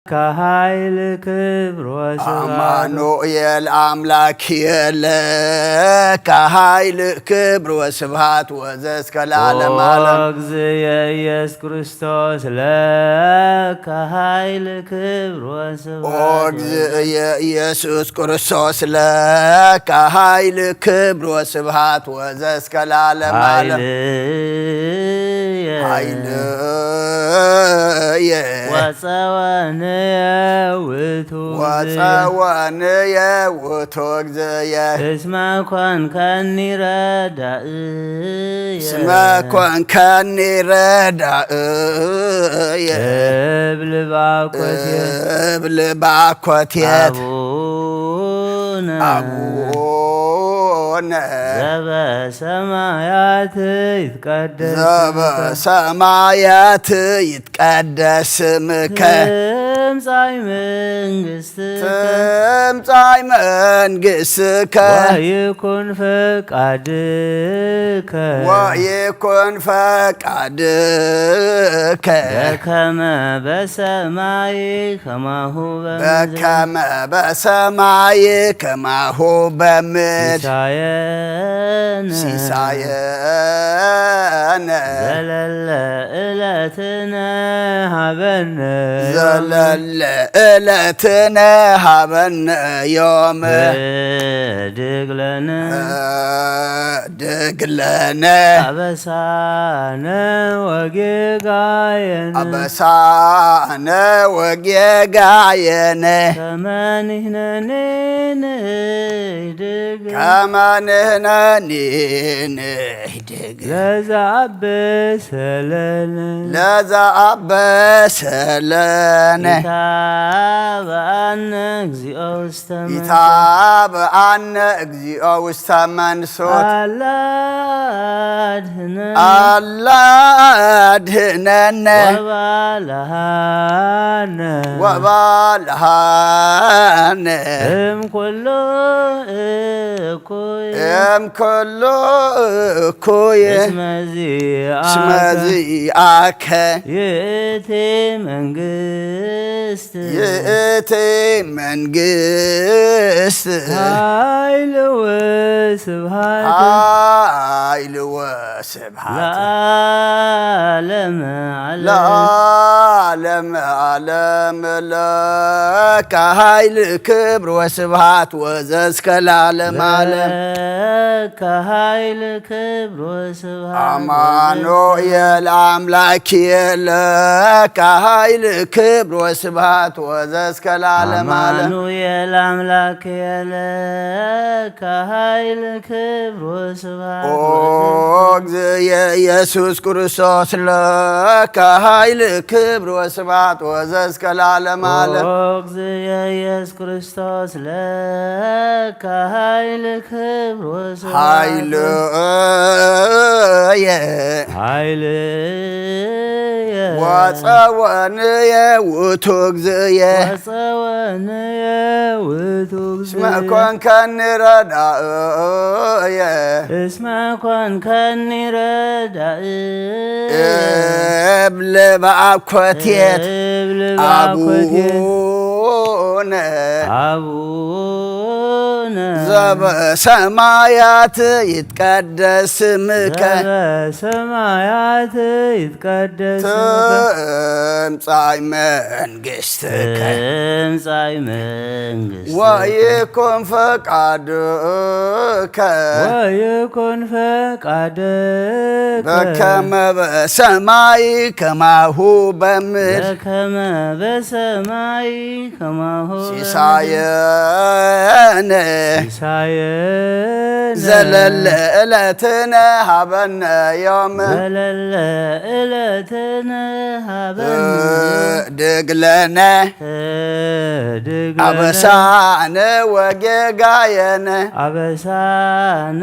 ለከ ኃይል ክብር ወስብሐት። አማኑኤል አምላክ የለ ለከ ኃይል ክብር ወስብሐት ወዘእስከ ለዓለመ ዓለም። ኦ እግዝየ ኢየሱስ ክርስቶስ ለከ ኃይል ክብር ኦ ወስብሐት። እግዝእየ ኢየሱስ ክርስቶስ ለከ ኃይል ክብር ወስብሐት ወዘእስከ ለዓለመ ዓለም። ኃይልየ ኃይልየ ወፀወንየ ውእቱ ወፀወንየ ውእቱ እግዝእየ እስመ ኮንከኒ ረዳእየ እስመ ኮንከኒ ረዳእየ እብል ባኮቴ እብል ባኮቴት አቡነ አቡነ ዘበሰማያት ይትቀደስ ዘበሰማያት ይትቀደስ ስምከ ትምጻይ መንግስት ትምጻይ መንግስትከ ወይኩን ፈቃድከ ወይኩን ፈቃድከ በከመ በሰማይ ከማሁ በምድር በከመ በሰማይ ከማሁ በምድር ሲሳየነ ሲሳየነ ዘለለ ዕለትነ ሀበነ ዘለለ ዕለትነ ሀበነ ዮም ህድግ ለነ ድግለነ አበሳነ ወጌጋየነ አበሳነ ወጌጋየነ ከመ ንሕነኒ ንህድግ ከመ ንሕነኒ ንህድግ ለዘአበሰለነ ለዘአበሰለነ ኢታብአነ እግዚኦ ውስተ መንሱት ኢታብአነ እግዚኦ ውስተ መንሱት አላ አድህነነ አላ አድህነነ ወባልሃነ ወባልሃነ እምኩሉ እኩይ እምኩሉ እኩይ እስመ ዚአከ እስመ ዚአከ ይእቲ መንግስት ይእቲ መንግስት ኃይል ወስብሐት ኃይል ወስብሐት ለዓለመ ዓለም ለዓለም ዓለም ለከ ኃይል ክብር ወስብሐት ወዘእስከ ለዓለም ዓለም ለከ ኃይል ክብር ወስብሐት አማኑኤል አምላክ ለከ ኃይል ክብር ወስብሐት ወዘእስከ ለዓለም ዓለም አማኑኤል አምላክ ለከ ኃይል ክብር ወስብሐት ኦ እግዝእየ ኢየሱስ ክርስቶስ ለከ ኃይል ክብር ወስብሐት ወዘእስከ ለዓለም ዓለም ኦ እግዝእየ ኢየሱስ ክርስቶስ ለከ ኃይል ክብር ወስብሐት ኃይልየ ኃይልየ ወፀወንየ ውእቱ እግዝእየ ወፀወንየ ውእቱ እስመ ኮንከኒ ረዳእየ እስመ ኮንከኒ ረዳእየ እብል በአብ ኮቴት እብል በአብ ኮቴት አቡነ አቡነ ዘበሰማያት ይትቀደስ ስምከ ዘበሰማያት ይትቀደስ ስምከ ትምጻእ መንግስትከ ትምጻእ መንግስት ወይኩን ፈቃድከ ወይኩን ፈቃድከ በከመ በሰማይ ከማሁ በምድር በከመ በሰማይ ከማሁ ሲሳየነ ሲሳየነ ዘለለ ዕለትነ ሀበነ ዮም ዘለለ ዕለትነ ሀበነ ድግለነ አበሳነ ወጌጋየነ አበሳነ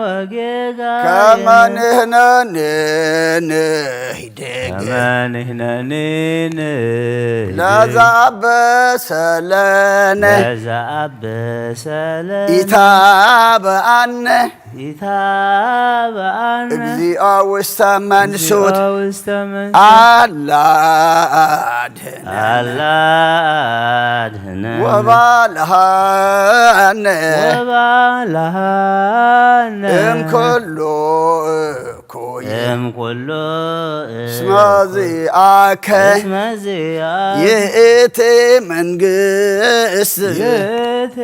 ወጌጋየነ ከመ ንሕነኒ ንህደግ ከመ ንሕነኒ ንህደግ ለዘአበሰለነ ለዘአበሰለነ ኢታበአነ ኢታበአነ እግዚኦ ውስተ መንሱት እግዚኦ ውስተ መንሱት አላ አድህነነ አላ አድህነነ ወባልሃነ ወባልሃነ እምኩሉ እኩይ እምኩሉ እስመ ዚአከ እስመ ዚአከ ይእቲ መንግስት ይእቲ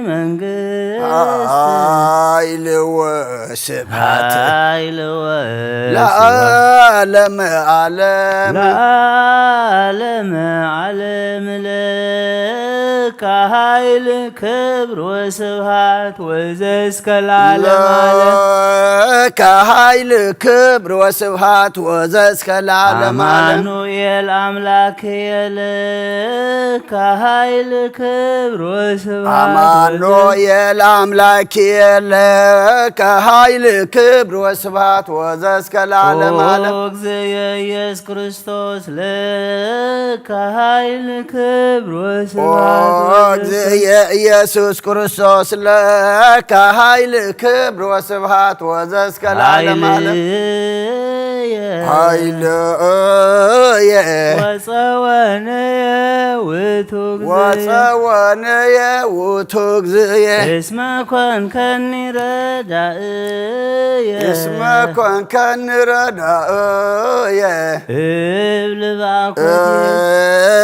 መንግስት ኃይል ወስብሐት ኃይል ወስብሐት ለዓለመ ዓለም ለዓለመ ዓለም ለከ ኃይል ክብር ወስብሐት ወዘእስከ ለዓለመ ዓለም ለከ ኃይል ክብር ወስብሐት ወዘእስከ ለዓለመ ዓለም አማኑኤል አምላክየ ለከ ኃይል ክብር ወስብሐት አማኑኤል አምላክየ ለከ ኃይል ክብር ወስብሐት ወዘእስከ ለዓለመ ዓለም ኦ እግዝየ ኢየሱስ ክርስቶስ ለከ ኃይል ክብር ኦ ወስብሐት ወዘእስከ እግዝየ ኢየሱስ ክርስቶስ ለከ ኃይል ክብር ወስብሐት ወዘእስከ ለዓለመ ዓለም ኃይልየ ኃይልየ ወጸወንየ ውእቱ እግዝየ ወጸወንየ ውእቱ እግዝየ እስመ ኮንከኒ ረዳእየ እስመ ኮንከኒ ረዳእየ እብል ባኮትየ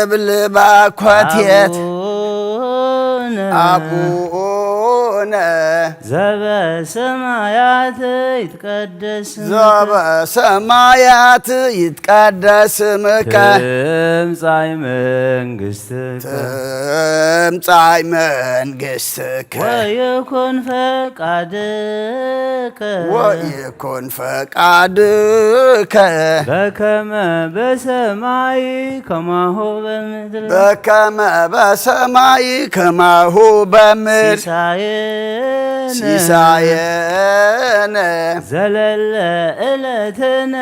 እብል ባኮትየት አቡነ አቡነ ዘበሰማያት ይትቀደስ ስምከ ዘበሰማያት ይትቀደስ ስምከ ትምጻእ መንግስትከ ትምጻእ መንግስትከ ወይኩን ፈቃድከ ወይኩን ፈቃድከ በከመ በሰማይ ከማሁ በምድር በከመ በሰማይ ከማሁ በምድር ሲሳየነ ሲሳየነ ዘለለ ዕለትነ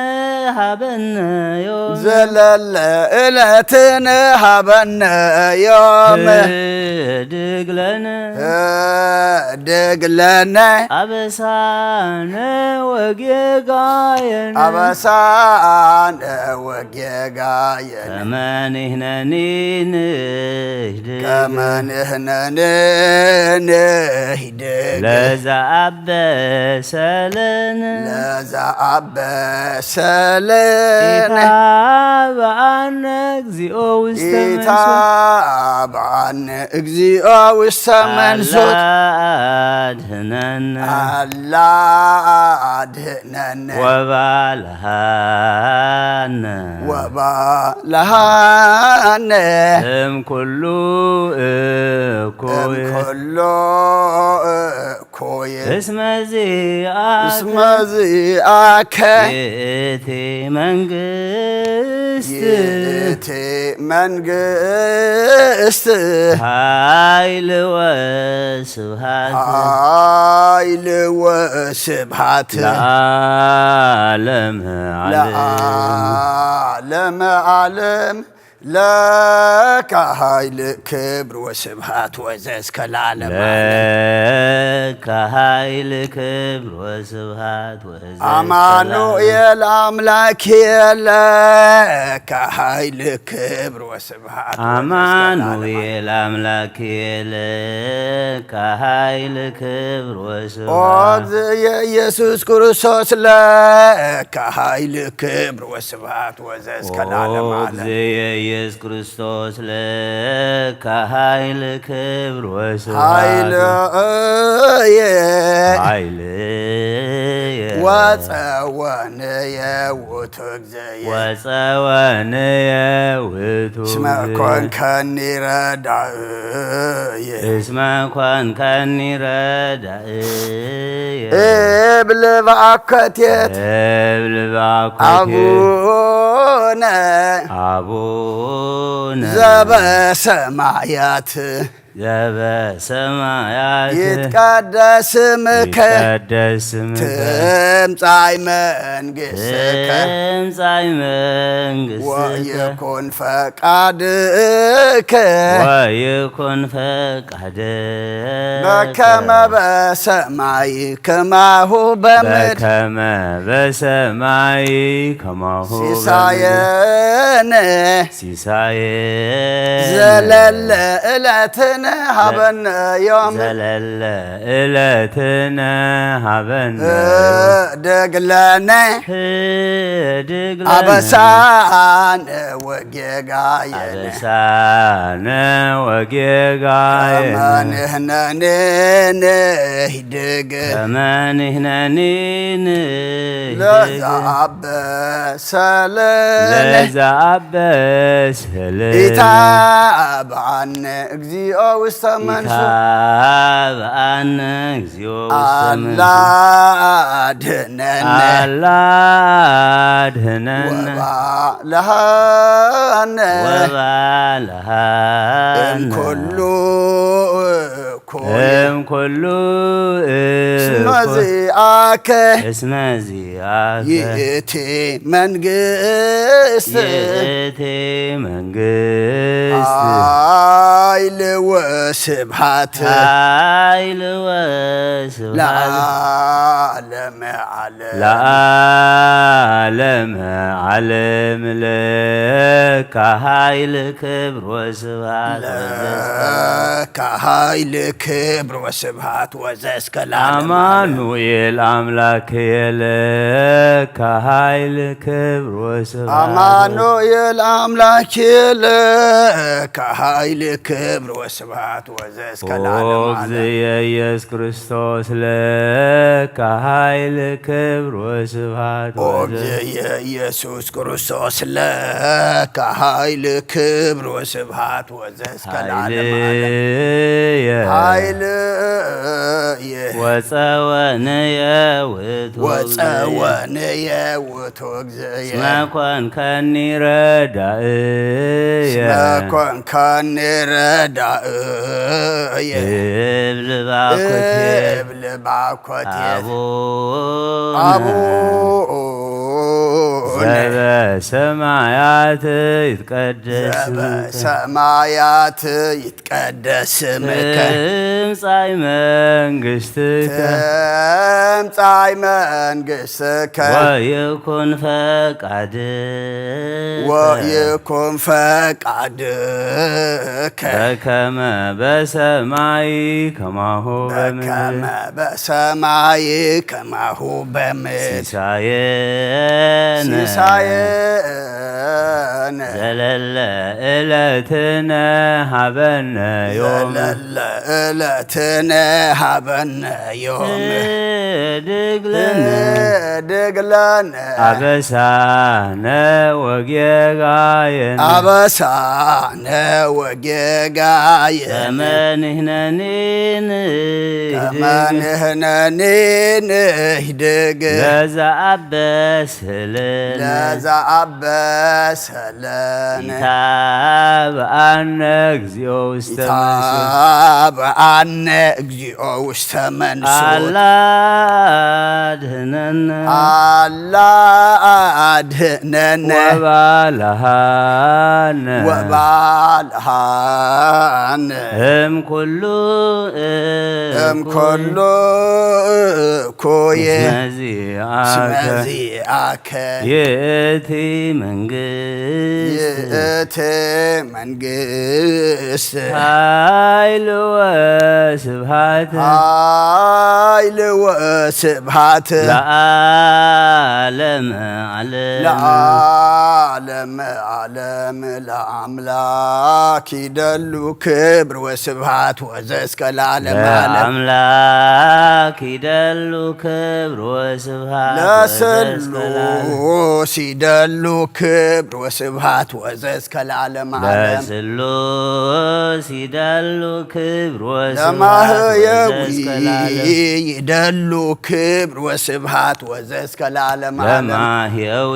ሀበነ ዮም ዘለለ ዕለትነ ሀበነ ዮም ህድግ ለነ ህድግ ለነ አበሳነ ወጌጋየነ አበሳነ ወጌጋየነ ከመ ንሕነኒ ንህድግ ከመ ንሕነኒ ንህድግ ለዘአበሰለነ ለዘአበሰለነ ኢታብአነ እግዚኦ ውስተ መንሱት ኢታብአነ እግዚኦ ውስተ መንሱት አላ አድህነነ አላ አድህነነ ወባልሃነ ወባልሃነ እምኩሉ እኩይ እምኩሉ እኩይ እስመ ዚአከ እስመ ዚአከ ይእቲ መንግስት ይእቲ መንግስት ኃይል ወስብሐት ኃይል ወስብሐት ለዓለመ ዓለም ለዓለመ ዓለም ለከ ኃይል ክብር ወስብሐት ወዘእስከ ለዓለመ ዓለም ለከ ኃይል ክብር ወስብሐት ወዘእስከ ለዓለመ አማኑኤል አምላክየ ለከ ኃይል ክብር ወስብሐት ወዘእስከ ለዓለመ ዓለም አማኑኤል አምላክየ ለከ ኃይል ክብር ኦ ወስብሐት እግዝእየ ኢየሱስ ክርስቶስ ለከ ኃይል ክብር ወስብሐት ወዘእስከ ኦ ለዓለመ ዓለም እግዝእየ ኢየሱስ ክርስቶስ ለከ ኃይል ክብር ወስብሐት ኃይልየ ኃይልየ ወጸወ ወጸወንየ ውእቱ እግዚእየ። ወጸወንየ ውእቱ እስመ እግዚእየ። ኮንከኒ ረዳእየ። እስመ ኮንከኒ ረዳእየ። እብል በአኮቴት እብል በአኮቴት አቡነ አቡነ ዘበሰማያት ዘበሰማያት ይትቀደስ ስምከ ይትቀደስ ስምከ ትምጻእ መንግሥትከ ትምጻእ መንግሥትከ ወይኩን ፈቃድከ ወይኩን ፈቃድከ በከመ በሰማይ ከማሁ በምድር በከመ በሰማይ ከማሁ በምድር ሲሳየነ ሲሳየ ዘለለ ዕለትነ ሀበነ ዮም ዘለለ ዕለትነ ሀበነ ህድግለነ ህድግለነ አበሳነ ወጌጋየነ አበሳነ ወጌጋየነ ከመ ንሕነኒ ንህድግ ከመ ንሕነኒ ንህድግ ለዘአበ ሰለነ ለዘአበ ሰለነ ኢታብአነ እግዚኦ ውስተ መንሱ ኢታብአነ እግዚኦ ውስተ መንሱ አላ አድህነነ አላ አድህነነ ወባልሃነ ወባልሃነ እምኩሉ እኩይ እምኩሉ እስመ እኩይ ዚአከ እስመ ዚአከ ይእቲ መንግስት ይእቲ መንግስት ኃይል ወስብሐት ኃይል ወስብሐት ለዓለመ ዓለም ለዓለመ ዓለም ለካ ኃይል ክብር ወስብሐት ለካ ኃይል ክብር ወስብሐት ወዘእስከ ለዓለመ ዓለም። አማኑኤል አምላክ የለካ ኃይል ክብር ወስብሐት አማኑኤል አምላክ የለካ ኃይል ክብር ወስብሐት ወዘእስከ ኦ ለዓለመ ዓለም። እግዚእየ ኢየሱስ ክርስቶስ ለካ ኃይል ክብር ወስብሐት ኦ ወዘ- እግዚእየ ኢየሱስ ክርስቶስ ለካ ኃይል ክብር ወስብሐት ወዘእስከ ለዓለመ ዓለም። ኃይልየ ኃይልየ ወጸወንየ ውእቱ ወጸወንየ ውእቱ እግዚእየ እስመ ኮንከኒ ረዳእየ እስመ ኮንከኒ ረዳእየ እብል ባኮቴ እብል ባኮቴ አቡነ አቡነ ዘበሰማያት ይትቀደስ ስምከ ዘበሰማያት ይትቀደስ ስምከ ትምጻእ መንግስትከ ትምጻእ መንግስትከ ወይኩን ፈቃድከ ወይኩን ፈቃድከ በከመ በሰማይ ከማሁ በምድር በከመ በሰማይ ከማሁ በምድር ሲሳየነ ሲሳየነ ዘለለ ዕለትነ ሀበነ ዮም ዘለለ ዕለትነ ሀበነ ዮም ህድግ ለነ ህድግ ለነ አበሳነ ወጌጋየነ አበሳነ ወጌጋየነ ከመ ንሕነኒ ንህድግ ከመ ንሕነኒ ንህድግ ለዘአበሰ ለነ ለዘአበሰ ለነ ኢታብአነ እግዚኦ ውስተ መንሱት ኢታብአነ እግዚኦ ውስተ መንሱት አላ አድህነነ አላ አድህነነ ወባልሃነ ወባልሃነ እም ኩሉ እም ኩሉ እኩይ እስመ ዚአከ እስመ ዚአከ ይእቲ መንግስት ይእቲ መንግስት ኃይል ወስብሐት ኃይል ወስብሐት ለዓለመ ዓለም ለዓ ዓለም ዓለም ለኣምላክ ይደሉ ክብር ወስብሃት ወዘእስከ ለዓለም ዓለም። ለኣምላክ ይደሉ ክብር ወስብሃት ወዘእስከ ለዓለም። ለስሉስ ይደሉ ክብር ወስብሃት ወዘእስከ ለዓለም ዓለም። ለስሉስ ይደሉ ክብር ወስብሃት ለማህየዊ ወዘእስከ ለዓለም። ይደሉ ክብር ወስብሃት ወዘእስከ ለዓለም ዓለም። ለማህየዊ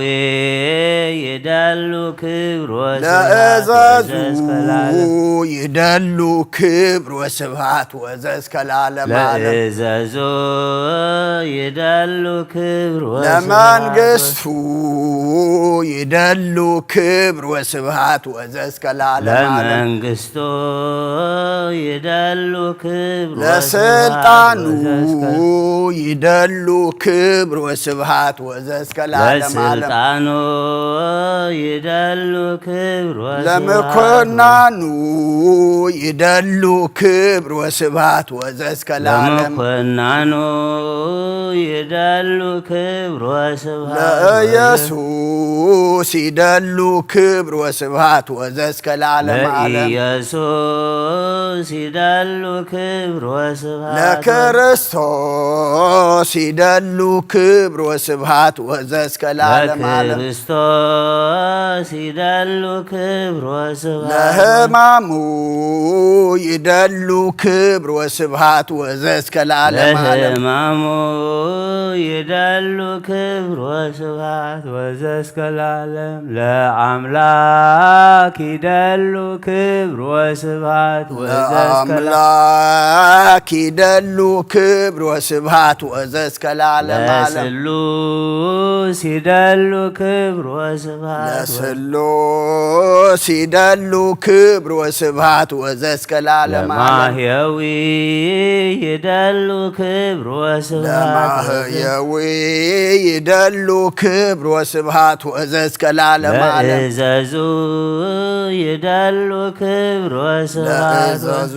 ይደሉ ክብር ወስብሃት ለእዘዙ ወዘእስከ ለዓለም። ይደሉ ክብር ወስብሃት ወዘእስከ ለዓለም ዓለም። ለእዘዙ ይደሉ ክብር ወስብሃት ለመንግስቱ ይደሉ ክብር ወስብሃት ወዘእስከ ለዓለም ዓለም። ለመንግስቱ ይደሉ ክብር ወስብሃት ለስልጣኑ ወዘእስከ ይደሉ ክብር ወስብሃት ወዘእስከ ለዓለም ዓለም። ለስልጣኑ ይደሉ ክብር ወስብሃት ለመኮናኑ ይደሉ ክብር ወስብሃት ወዘእስከ ለዓለም። ለመኮናኑ ይደሉ ክብር ወስብሃት ለኢየሱስ ይደሉ ክብር ወስብሃት ወዘእስከ ለዓለም ዓለም። ለኢየሱስ ይደሉ ክብር ወስብሃት ለክርስቶስ ይደሉ ክብር ወስብሃት ወዘእስከ ለዓለም ዓለም። ለክርስቶስ ይደሉ ክብር ወስብሃት ለህማሙ ይደሉ ክብር ወስብሃት ወዘእስከ ለዓለም ዓለም። ለህማሙ ይደሉ ክብር ወስብሃት ወዘእስከ ለዓለም። ለአምላክ ይደሉ ክብር ወስብሃት ወዘእስከ ለዓለም። ለአምላክ ይደሉ ክብር ወስብሃት ወዘእስከ ለዓለም ዓለም። ለስሉስ ይደሉ ክብር ወስብሃት ለስሉስ ይደሉ ክብር ወስብሃት ወዘእስከ ለዓለም ዓለም። ለማህየዊ ይደሉ ክብር ወስብሃት ለማህየዊ ይደሉ ክብር ወስብሃት ወዘእስከ ለዓለም ዓለም። ለእዘዙ ይደሉ ክብር ወስብሃት ለእዘዙ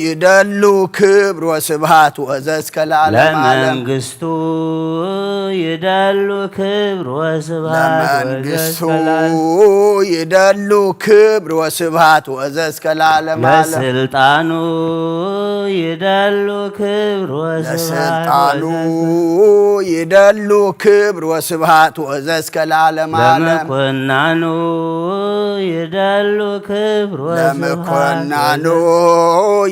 ይደሉ ክብር ወስብሃት ወዘእስከ ለዓለም ዓለም። ለመንግስቱ ይደሉ ክብር ወስብሃት ለመንግስቱ ወዘእስከ ለዓለም። ይደሉ ክብር ወስብሃት ወዘእስከ ለዓለም ዓለም። ለስልጣኑ ይደሉ ክብር ወስብሃት ለስልጣኑ ወዘእስከ ይደሉ ክብር ወስብሃት ወዘእስከ ለዓለም ዓለም። ለመኮናኑ ይደሉ ክብር ወስብሃት ለመኮናኑ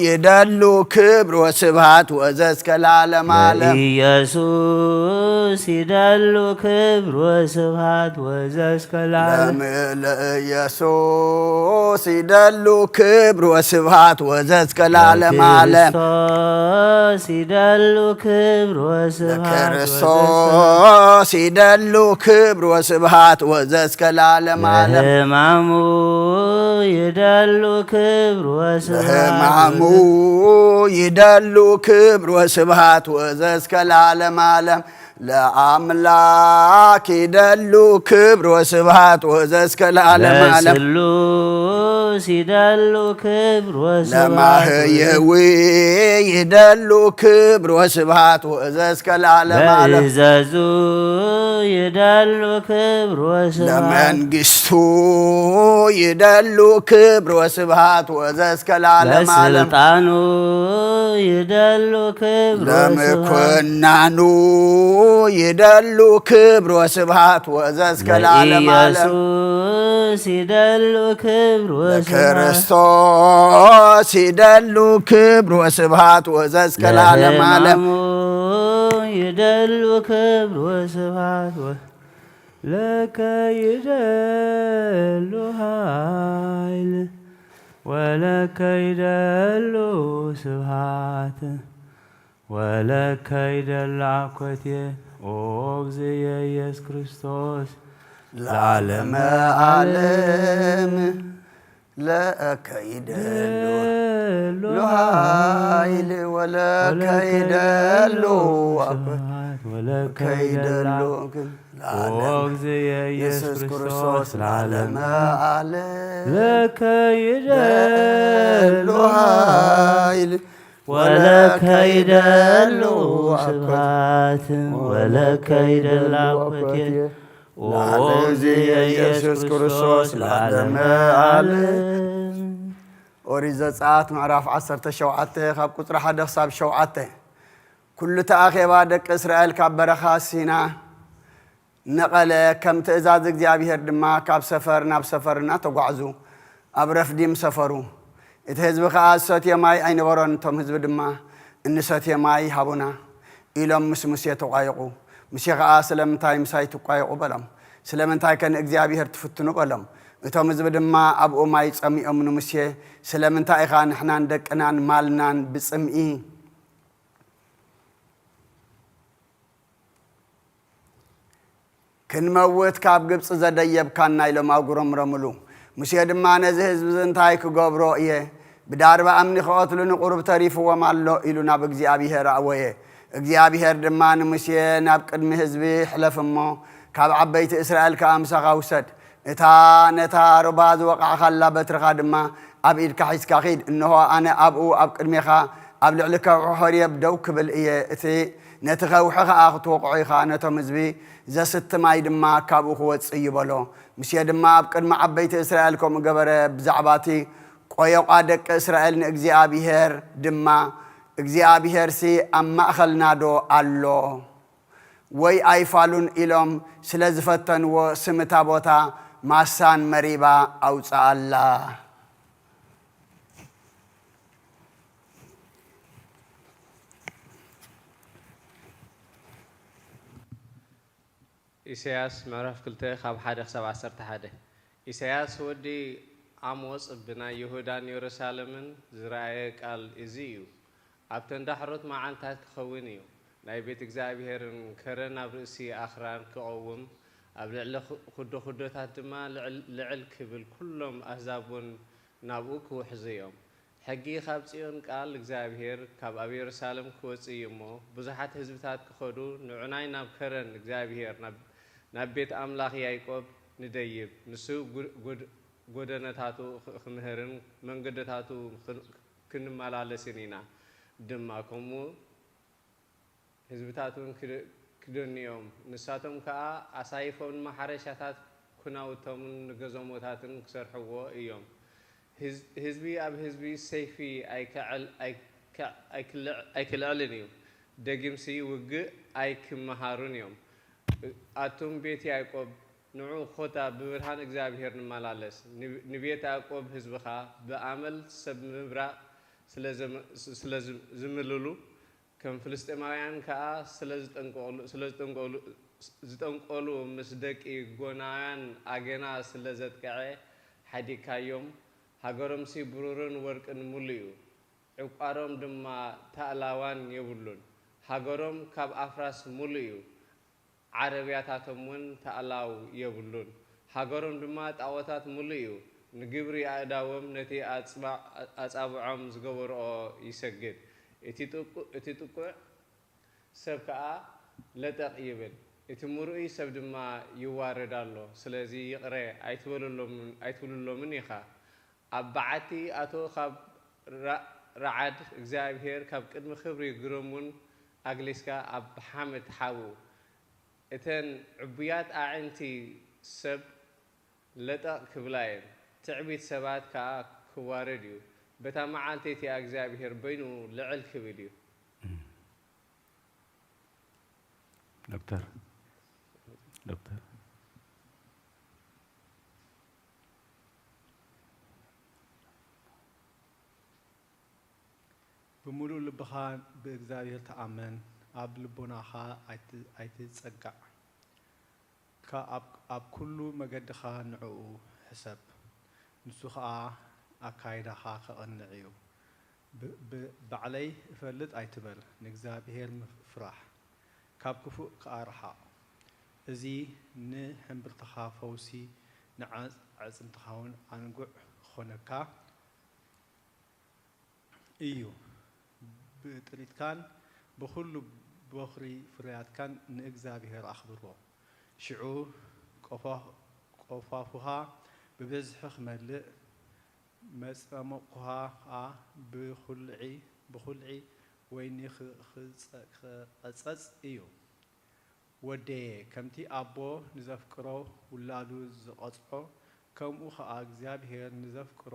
ይደሉ ክብር ወስብሃት ወዘእስከ ለዓለም ዓለም። ለኢየሱስ ይደሉ ክብር ወስብሃት ወዘእስከ ለዓለም። ለም- ለኢየሱስ ይደሉ ክብር ወስብሃት ወዘእስከ ለዓለም ዓለም። ለክርስቶስ ይደሉ ክብር ወስብሃት ለክርስቶስ ይደሉ ክብር ወስብሃት ወዘእስከ ለዓለም ዓለም። ለህማሙ ይደሉ ክብር ወስብሃት ለህማሙ ይደሉ ክብር ወስብሃት ወዘእስከ ለዓለም ዓለም። ለአምላክ ይደሉ ክብር ወስብሃት ወዘእስከ ለዓለም ዓለም። ለስሉስ ይደሉ ክብር ወስብሃት ለማህየዊ ይደሉ ክብር ወስብሃት ወዘእስከ ለዓለም ዓለም። ለእዘዙ ይደሉ ክብር ወስብሃት ለመንግስቱ ይደሉ ክብር ወስብሃት ወዘእስከ ለዓለም ዓለም። ለስልጣኑ ይደሉ ክብር ወስብሃት ለመኮናኑ ይደሉ ክብር ወስብሃት ወዘእስከ ለዓለም ዓለም። ለኢየሱስ ይደሉ ክብር ወስብሃት ለክርስቶስ ይደሉ ክብር ወስብሃት ወዘእስከ ለዓለም ዓለም። ለህማሙ ይደሉ ክብር ወስብሃት ወ- ለከ ይደሉ ኃይል ወለከ ይደሉ ስብሃት ወለከ ይደሉ አኮቴ ኦ እግዝየ ኢየሱስ ክርስቶስ ለዓለመ ዓለም ለከ ይደሉ ኃይል ወለከ ይደሉ አኮቴ ወለከ ይደሉ ኢየሱስ ክርስቶስ ለዓለመ ዓለም ለከ ይደሉ ኃይል ወለከ ይደሉ ስብሃት ወለከ ይደሉ አኮቴ ላዕለ እዚ የኢየሱስ ክርስቶስ ለዓለመ ዓለም። ኦሪት ዘጸኣት ምዕራፍ ዓሰርተ ሸውዓተ ካብ ቁጽሪ ሓደ ክሳብ ሸውዓተ። ኩሉ እቲ ኣኼባ ደቂ እስራኤል ካብ በረኻ ሲና ነቐለ፣ ከም ትእዛዝ እግዚኣብሄር ድማ ካብ ሰፈር ናብ ሰፈር እናተጓዕዙ ኣብ ረፍዲም ሰፈሩ። እቲ ህዝቢ ኸኣ ዝሰትዮ ማይ ኣይነበሮን። እቶም ህዝቢ ድማ፣ "እንሰትዮ ማይ ሃቡና" ኢሎም ምስ ሙሴ ተቋየቑ። ሙሴ ኸኣ፣ "ስለምንታይ ምሳይ ትቋየቑ?" በሎም። "ስለምንታይከ ንእግዚኣብሄር ትፍትኑ?" በሎም። እቶም ህዝቢ ድማ ኣብኡ ማይ ጸሚኦም ንሙሴ፣ "ስለምንታይ ኢኻ ንሕናን ደቅናን ማልናን ብጽምኢ ክንመውት ካብ ግብጺ ዘደየብካና?" ኢሎም ኣጉረምረምሉ። ሙሴ ድማ፣ "ነዚ ህዝቢ እዚ እንታይ ክገብሮ እየ? ብዳርባ እምኒ ክቐትሉኒ ቁሩብ ተሪፍዎም ኣሎ" ኢሉ ናብ እግዚኣብሄር ኣእወየ። እግዚኣብሄር ድማ ንሙሴ፣ "ናብ ቅድሚ ህዝቢ ሕለፍ እሞ ካብ ዓበይቲ እስራኤል ከኣ ምሳኻ ውሰድ። እታ ነታ ሩባ ዝወቓዕካላ በትርኻ ድማ ኣብ ኢድካ ሒዝካ ኺድ። እንሆ፣ ኣነ ኣብኡ ኣብ ቅድሜኻ ኣብ ልዕሊ ከውሒ ሆሬብ ደው ክብል እየ። እቲ ነቲ ከውሒ ኸኣ ክትወቕዖ ኢኻ፣ ነቶም ህዝቢ ዘስቲ ማይ ድማ ካብኡ ክወጽእ እዩ" በሎ። ሙሴ ድማ ኣብ ቅድሚ ዓበይቲ እስራኤል ከምኡ ገበረ። ብዛዕባ እቲ ቆየቋ ደቂ እስራኤል ንእግዚኣብሄር ድማ፣ "እግዚኣብሄርሲ ኣብ ማእከልናዶ ኣሎ?" ወይ ኣይፋሉን ኢሎም ስለ ዝፈተንዎ ስም እታ ቦታ ማሳን መሪባ ኣውጽኣላ። ኢሳያስ ምዕራፍ ክልተ ካብ ሓደ ክሳብ ዓሰርተ ሓደ። ኢሳያስ ወዲ ኣሞጽ ብናይ ይሁዳን የሩሳሌምን ዝረኣየ ቃል እዚ እዩ። ኣብተን ዳሕሮት መዓልታት ክኸውን እዩ፣ ናይ ቤት እግዚኣብሄርን ከረን ኣብ ርእሲ ኣኽራን ክቐውም፣ ኣብ ልዕሊ ኹ-፣ ኩዶ ኩዶታት ድማ ልዕል፣ ልዕል ክብል፣ ኩሎም ኣህዛብ እውን ናብኡ ክውሕዙ እዮም። ሕጊ ካብ ጽዮን፣ ቃል እግዚኣብሄር ካብ ኣብ የሩሳሌም ክወጽእ እዩ እሞ፣ ብዙሓት ህዝብታት ክኸዱ፣ ንዑናይ ናብ ከረን እግዚኣብሄር፣ ናብ፣ ናብ ቤት ኣምላኽ ያዕቆብ ንደይብ፣ ንሱ ጉ-፣ ጎድ-፣ ጎደነታቱ ኽ-፣ ክምህርን መንገድታቱ ኽን-፣ ክንመላለስን ኢና ድማ፣ ከምኡ ህዝብታት እውን ክደ-፣ ክደንዮም፣ ንሳቶም ከኣ ኣሳይፎም ንማሕረሻታት ኩናውቶምን ንገዘሞታትን ክሰርሕዎ እዮም። ህዝ-፣ ህዝቢ ኣብ ህዝቢ ሰይፊ ኣይከዕል-፣ ኣይከ-፣ ኣይክልዕ-፣ ኣይክልዕልን እዩ፣ ደጊምሲ ውግእ ኣይክመሃሩን እዮም። ኣቱም ቤት ያዕቆብ፣ ንዑ፣ ኮታ ብብርሃን እግዚኣብሄር ንመላለስ። ንብ-፣ ንቤት ያዕቆብ ህዝብኻ ብኣመል ሰብ ምብራቕ ስለ ዘመ-፣ ስ-፣ ስለ ዝ-፣ ዝምልሉ፣ ከም ፍልስጤማውያን ከኣ ስለ ዝጠንቀቑሉ፣ ስለ ዝጠንቀቑሉ፣ ዝጠንቀሉ፣ ምስ ደቂ ጎናውያን ኣገና ስለ ዘጥቅዐ ሓዲግካዮም። ሃገሮምሲ ብሩርን ወርቅን ምሉእ እዩ፣ ዕቋሮም ድማ ታእላዋን የብሉን። ሃገሮም ካብ ኣፍራስ ምሉእ እዩ፣ ዓረብያታቶም እውን ታእላው የብሉን። ሃገሮም ድማ ጣዖታት ምሉእ እዩ። ንግብሪ ኣእዳዎም፣ ነቲ ኣጽባ-፣ ኣጻብዖም ዝገበርኦ ይሰግድ። እቲ ጥቁ-፣ እቲ ጥቁዕ ሰብ ከኣ ለጠቕ ይብል፣ እቲ ምርኡይ ሰብ ድማ ይዋረድ ኣሎ። ስለዚ ይቕረ ኣይትበለሎምን፣ ኣይትብልሎምን ኢኻ። ኣብ በዓቲ ኣቶ፣ ካብ ራ-፣ ረዓድ እግዚኣብሄር፣ ካብ ቅድሚ ክብሪ ግርም እውን ኣግሊስካ ኣብ ሓመድ ሓብኡ። እተን ዕቡያት ኣዒንቲ ሰብ ለጠቕ ክብላ እየን፣ ትዕቢት ሰባት ከኣ ክዋረድ እዩ። በታ መዓልቲ እቲኣ እግዚኣብሄር በይኑ ልዕል ክብል እዩ። ዶክተር፣ ዶክተር። ብምሉእ ልብኻ ብእግዚኣብሔር ተኣመን፣ ኣብ ልቦናኻ ኣይት-፣ ኣይትጸጋዕ። ከ-፣ ኣብ፣ ኣብ ኩሉ መገድኻ ንዕኡ ሕሰብ፣ ንሱ ኸኣ ኣካይዳኻ ከቕንዕ እዩ። ብ-፣ ብ-፣ ባዕለይ እፈልጥ ኣይትበል፣ ንእግዚኣብሔር ምፍ-፣ ፍራሕ፣ ካብ ክፉእ ከኣ ርሓቕ። እዚ ንሕምብርትኻ ፈውሲ፣ ንዓጽ-፣ ኣዕጽምትኻውን ኣንጉዕ ክኾነካ እዩ። ብጥሪትካን ብኹሉ ቦኽሪ ፍርያትካን ንእግዚኣብሔር ኣኽብሮ። ሽዑ ቆፋ-፣ ቆፋፉኻ ብብዝሒ ክመልእ፣ መጸሞቕካ ኸኣ ብኹልዒ፣ ብኹልዒ ወይኒ ኽ-፣ ኽጸ-፣ ክቐጸጽ እዩ። ወደየ፣ ከምቲ ኣቦ ንዘፍቅሮ ውላዱ ዝቐጽዖ፣ ከምኡ ኸኣ እግዚኣብሄር ንዘፍቅሮ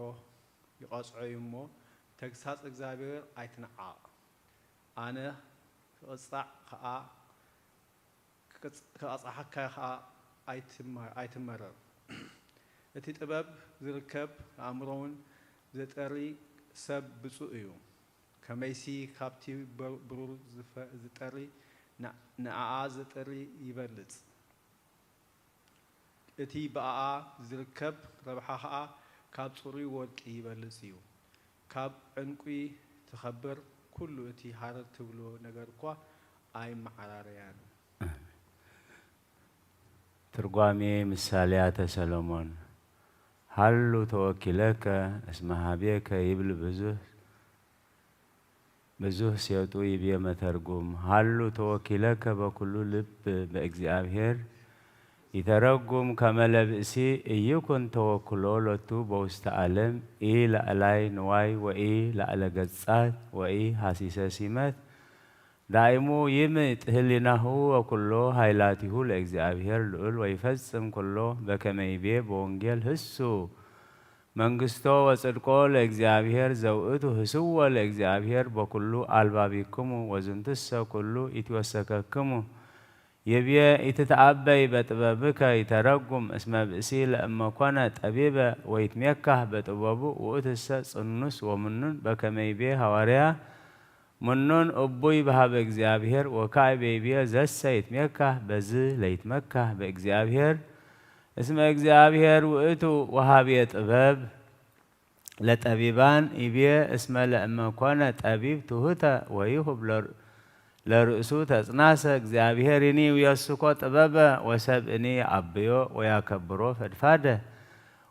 ይቐጽዖ እዩ እሞ፣ ተግሳጽ እግዚኣብሄር ኣይትንዓቕ። ኣነ ክቕጻዕ ኸኣ፣ ክቕጽ-፣ ክቐጽዓካ ኸኣ ኣይትመ-፣ ኣይትመረር። እቲ ጥበብ ዝርከብ ኣእምሮውን ዘጠሪ ሰብ ብጹእ እዩ። ከመይሲ ካብቲ በ-፣ ብሩር ዝፈ-፣ ዝጠሪ ን-፣ ንኣኣ ዘጠሪ ይበልጽ። እቲ ብኣኣ ዝርከብ ረብሓ ኸኣ ካብ ጽሩይ ወርቂ ይበልጽ እዩ። ካብ ዕንቁ ትኸብር፣ ኩሉ እቲ ሃረር ትብሎ ነገር እኳ ኣይመዓራረያን። ትርጓሜ ምሳሌያተ ሰሎሞን። ሃሉ ተወኪለከ እስመ ሀቤከ ይብል ብዙህ ብዙህ ሴጡ ይቤ መተርጉም። ሃሉ ተወኪለከ በኩሉ ልብ በእግዚኣብሔር ይተረጉም ከመ ለብእሲ ኢይኩን ተወክሎ ሎቱ በውስተ ዓለም ኢ ላዕላይ ንዋይ ወኢ ላዕለ ገጻት ወኢ ሃሲሰ ሲመት ዳይሙ ይምጥ ህሊናሁ ወኩሎ ኃይላቲሁ ለእግዚኣብሔር ልዑል ወይፈጽም ኩሎ በከመ ይቤ በወንጌል ህሱ መንግስቶ ወጽድቆ ለእግዚኣብሔር ዘውእቱ ህስዎ ለእግዚኣብሔር በኩሉ አልባቢክሙ ወዝንቱሰ ኩሉ ኢትወሰከክሙ ይብየ ኢትትአበይ በጥበብከ ይተረጉም እስመ ብእሲ ለእመኮነ ጠቢበ ወይትሜካህ በጥበቡ ውእቱሰ ጽኑስ ወምኑን በከመ ይቤ ሐዋርያ ምኑን እቡይ በሀበ እግዚኣብሔር ወካዕበ ይብየ ዘሰ ይትሜካህ በዝ ለይትመካህ በእግዚኣብሔር እስመ እግዚኣብሔር ውእቱ ወሃብየ ጥበብ ለጠቢባን ይብየ እስመ ለእመ ኮነ ጠቢብ ትሁተ ወይሁብ ለርእሱ ተጽናሰ እግዚኣብሔርኒ ይውየስኮ ጥበበ ወሰብእኒ የአብዮ ወያከብሮ ፈድፋደ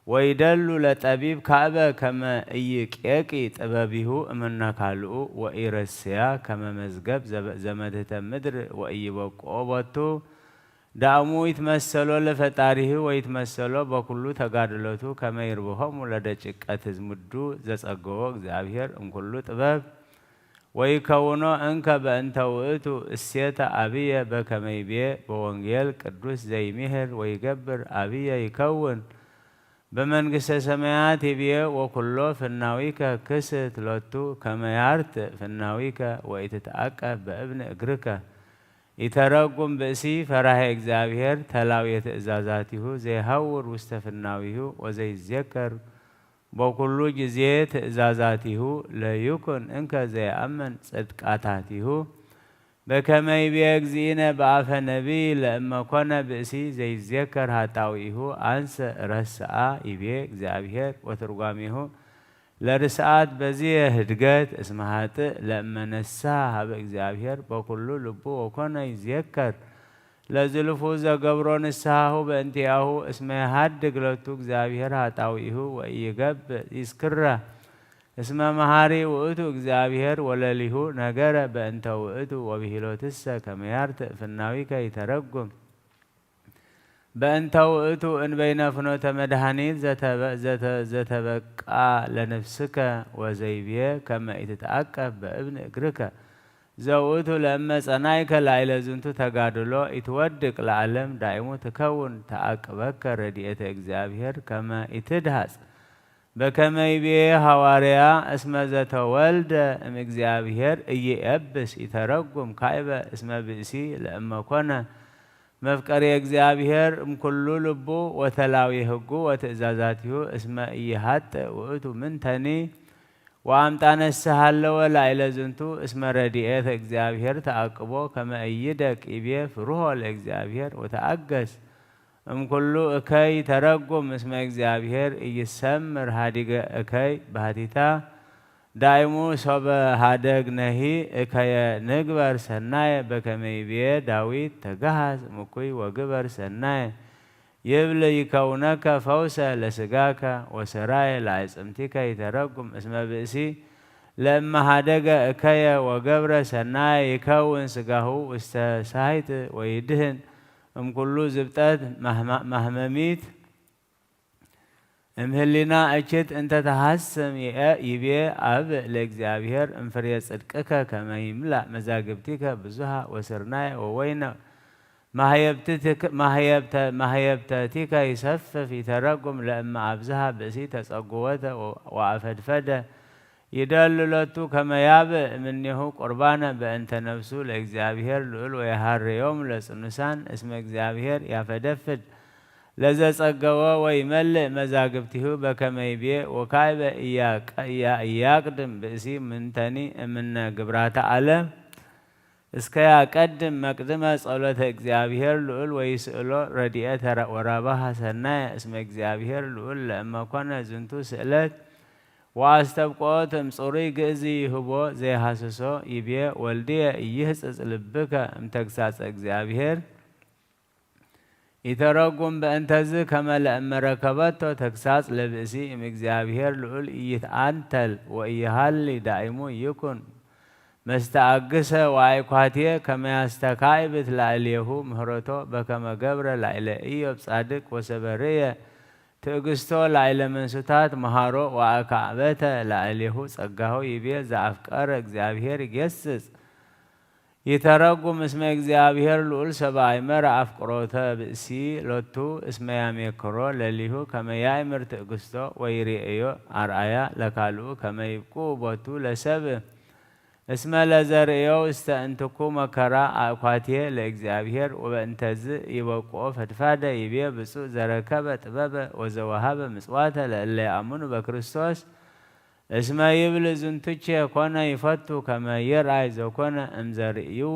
ወይደሉ ለጠቢብ ካእበ ከመ ኢይቄቂ ጥበቢሁ እምነ ካልኡ ወኢረስያ ከመ መዝገብ ዘመትህተ ምድር ወኢይበቅኦ ቦቱ ዳእሙ ይትመሰሎ ለፈጣሪሁ ወይትመሰሎ በኩሉ ተጋድሎቱ ከመ ይርብሆሙ ለደቂቀ ትዝምዱ ዘጸገዎ እግዚኣብሔር እምኩሉ ጥበብ ወይከውኖ እንከ በእንተ ውእቱ እሴተ አብየ በከመ ይቤ በወንጌል ቅዱስ ዘይሚህር ወይገብር አብየ ይከውን በመንግስተ ሰማያት ይብየ ወኩሎ ፍናዊከ ክስት ሎቱ ከመ ያርትእ ፍናዊከ ወኢትትአቀብ በእብን እግርከ ኢተረጉም ብእሲ ፈራሄ እግዚኣብሔር ተላውየ ትእዛዛቲሁ ዘይሃውር ውስተ ፍናዊሁ ወዘይዜከር በኩሉ ጊዜ ትእዛዛቲሁ ለይኩን እንከ ዘይአምን ጽድቃታቲሁ በከመ ይቤ እግዚእነ በአፈ ነቢይ ለእመ ኮነ ብእሲ ዘይዜከር ኃጣውኢሁ አንሰ እረስአ ይቤ እግዚኣብሔር ወትርጓሜሁ ለርስአት በዝየ ህድገት እስመ ኃጥእ ለእመ ነስሐ ሀበ እግዚኣብሔር በኩሉ ልቡ ወኮነ ይዜከር ለዝልፉ ዘገብሮ ንስሐሁ በእንቲአሁ እስመ የሃድግ ለቱ እግዚኣብሔር ኃጣውኢሁ ወኢይገብእ ይስክረ እስመ መሃሪ ውእቱ እግዚኣብሔር ወለሊሁ ነገረ በእንተ ውእቱ ወብሂሎትሰ ከመ ያርትእ ፍናዊከ ይተረጉም በእንተ ውእቱ እንበይነ ፍኖተ መድኃኒት ዘተበቃ ለነፍስከ ወዘይብየ ከመ ኢትትአቀብ በእብን እግርከ ዘውእቱ ለእመ ጸናይከ ላይለ ዝንቱ ተጋድሎ ኢትወድቅ ለዓለም ዳይሙ ትከውን ተአቅበከ ረድኤተ እግዚኣብሔር ከመ ኢትድሃጽ በከመ ይቤ ሐዋርያ እስመ ዘተወልደ እምእግዚኣብሔር ኢይኤብስ ኢተረጉም ካይበ እስመ ብእሲ ለእመኮነ መፍቀሪ እግዚኣብሔር እምኩሉ ልቡ ወተላዊ ህጉ ወትእዛዛቲሁ እስመ ኢይሃጥእ ውእቱ ምንተኒ ወአምጣነሰ ሀለወ ላዕለ ዝንቱ እስመ ረድኤተ እግዚኣብሔር ተአቅቦ ከመ ኢይደቅ ይቤ ፍርሆ ለእግዚኣብሔር ወተአገስ እምኩሉ እከይ ተረጉም እስመ እግዚኣብሔር ኢይሰምር ሀዲገ እከይ ባህቲታ ዳይሙ ሶበ ሀደግ ነሂ እከየ ንግበር ሰናየ በከመ ይብየ ዳዊት ተገሃስ እምኩይ ወግበር ሰናየ ይብል ይከውነከ ፈውሰ ለስጋከ ወሰራየ ለአዕጽምቲከ ይተረጉም እስመ ብእሲ ለእመ ሀደገ እከየ ወገብረ ሰናየ ይከውን ስጋሁ ውስተ ሳይት ወይድህን እምኩሉ ዝብጠት ማህመሚት እምህሊና እችት እንተ ተሃስም ይቤ አብ ለእግዚኣብሔር እምፍሬ ጽድቅከ ከመ ይምላእ መዛግብቲከ ብዙሃ ወስርናየ ወወይነ ማህየብትትክ-፣ ማህየብተ-፣ ማህየብተቲከ ይሰፍፍ ይተረጉም ለእመ ኣብዝሃ ብእሲ ተጸግወተ ወ-፣ ወአፈድፈደ ይደሉ ሎቱ ከመ ያብእ እምኔሁ ቁርባነ በእንተ ነፍሱ ለእግዚኣብሔር ልዑል ወየሃርዮም ለጽኑሳን እስመ እግዚኣብሔር ያፈደፍድ ለዘጸገወ ወይመልእ መዛግብቲሁ በከመ ይቤ ወካዕበ ኢያቀ-፣ ኢያ-፣ ኢያቅድም ብእሲ ምንተኒ እምነ ግብራተ ዓለም እስከ ያቀድም መቅድመ ጸሎተ እግዚኣብሔር ልዑል ወይስእሎ ረድኤተ ረ-፣ ወራብሃ ሰናየ እስመ እግዚኣብሔር ልዑል ለእመኮነ ዝንቱ ስእለት ወአስተብቅዖ ትምጽሩይ ግእዝ ይህቦ ዘይሃስሶ ይቤ ወልድየ ኢይህጽጽ ልብከ እምተግሳጸ እግዚኣብሔር ኢተረጉም በእንተዝ ከመ ለእመ ረከበቶ ተግሳጽ ለብእሲ እምእግዚኣብሔር ልዑል ኢይትአንተል ወኢይሃሊ ዳኢሙ ይኩን መስተአግሰ ወአይኳትየ ከመ ያስተካዕብት ላዕሌሁ ምህረቶ በከመ ገብረ ላዕለ ኢዮብ ጻድቅ ወሰበርየ ትዕግስቶ ላዕለ መንሱታት መሃሮ ወአካዕበተ ላዕሌሁ ጸጋሁ ይቤ ዘአፍቀረ እግዚኣብሔር ይገስጽ ይተረጉም እስመ እግዚኣብሔር ልዑል ሰብአይመረ አፍቅሮተ ብእሲ ሎቱ እስመ ያሜክሮ ለሊሁ ከመ ያእምር ትዕግስቶ ወይሬእዮ አርአያ ለካልኡ ከመ ይብቁ ቦቱ ለሰብ እስመ ለዘርእዮ ውስተ እንትኩ መከራ አእኳትየ ለእግዚኣብሔር ወበእንተዝ ይበቁኦ ፈድፋደ ይቤ ብፁዕ ዘረከበ ጥበበ ወዘወሃበ ምጽዋተ ለእለ ያአምኑ በክርስቶስ እስመ ይብል ዝንቱቼ ኮነ ይፈቱ ከመ ይርአይ ዘኮነ እምዘርእይዎ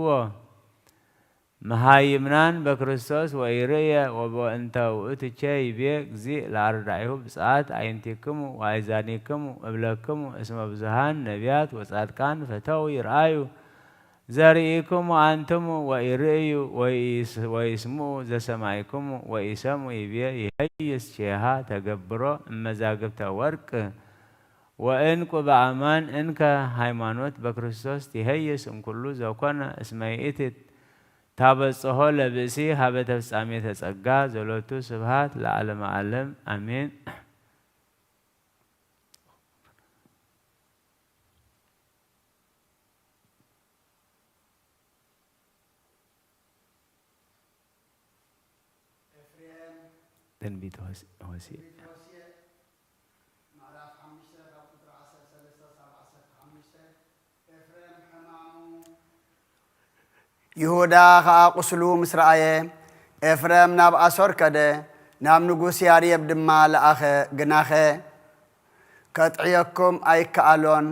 መሃይምናን በክርስቶስ ወኢርእየ ወበእንተ ውእቱቼ ይቤ እግዚእ ለአርዳኢሁ ብፅዓት አይንቲክሙ ወአይዛኒክሙ እብለክሙ እስመ ብዙሃን ነቢያት ወጻድቃን ፈተው ይርአዩ ዘርኢክሙ አንትሙ ወኢርእዩ ወይስ-፣ ወይስምዑ ዘሰማይክሙ ወኢሰምዑ ይቤ ይሀይስ ቼሃ ተገብሮ እመዛግብተ ወርቅ ወእንቁ በአማን እንከ ሃይማኖት በክርስቶስ ትሄይስ እምኩሉ ዘኮነ እስመ ይእቲ ታበጽሖ ለብእሲ ሀበ ተፍጻሜተ ጸጋ ዘሎቱ ስብሃት ለዓለመ ዓለም አሜን። ትንቢት ሆስ-፣ ሆሴዕ። ምዕራፍ ሓሙሽተ ካብ ቁጽሪ ዓሰርተ ሰለስተ ክሳብ ዓሰርተ ሓሙሽተ። ኤፍሬም ሕማሙ። ይሁዳ ኸኣ ቁስሉ ምስ ረኣየ፣ ኤፍሬም ናብ ኣሶር ከደ፣ ናብ ንጉስ ያርየብ ድማ ለኣኸ፣ ግናኸ፣ ከጥዕየኩም ኣይከኣሎን፣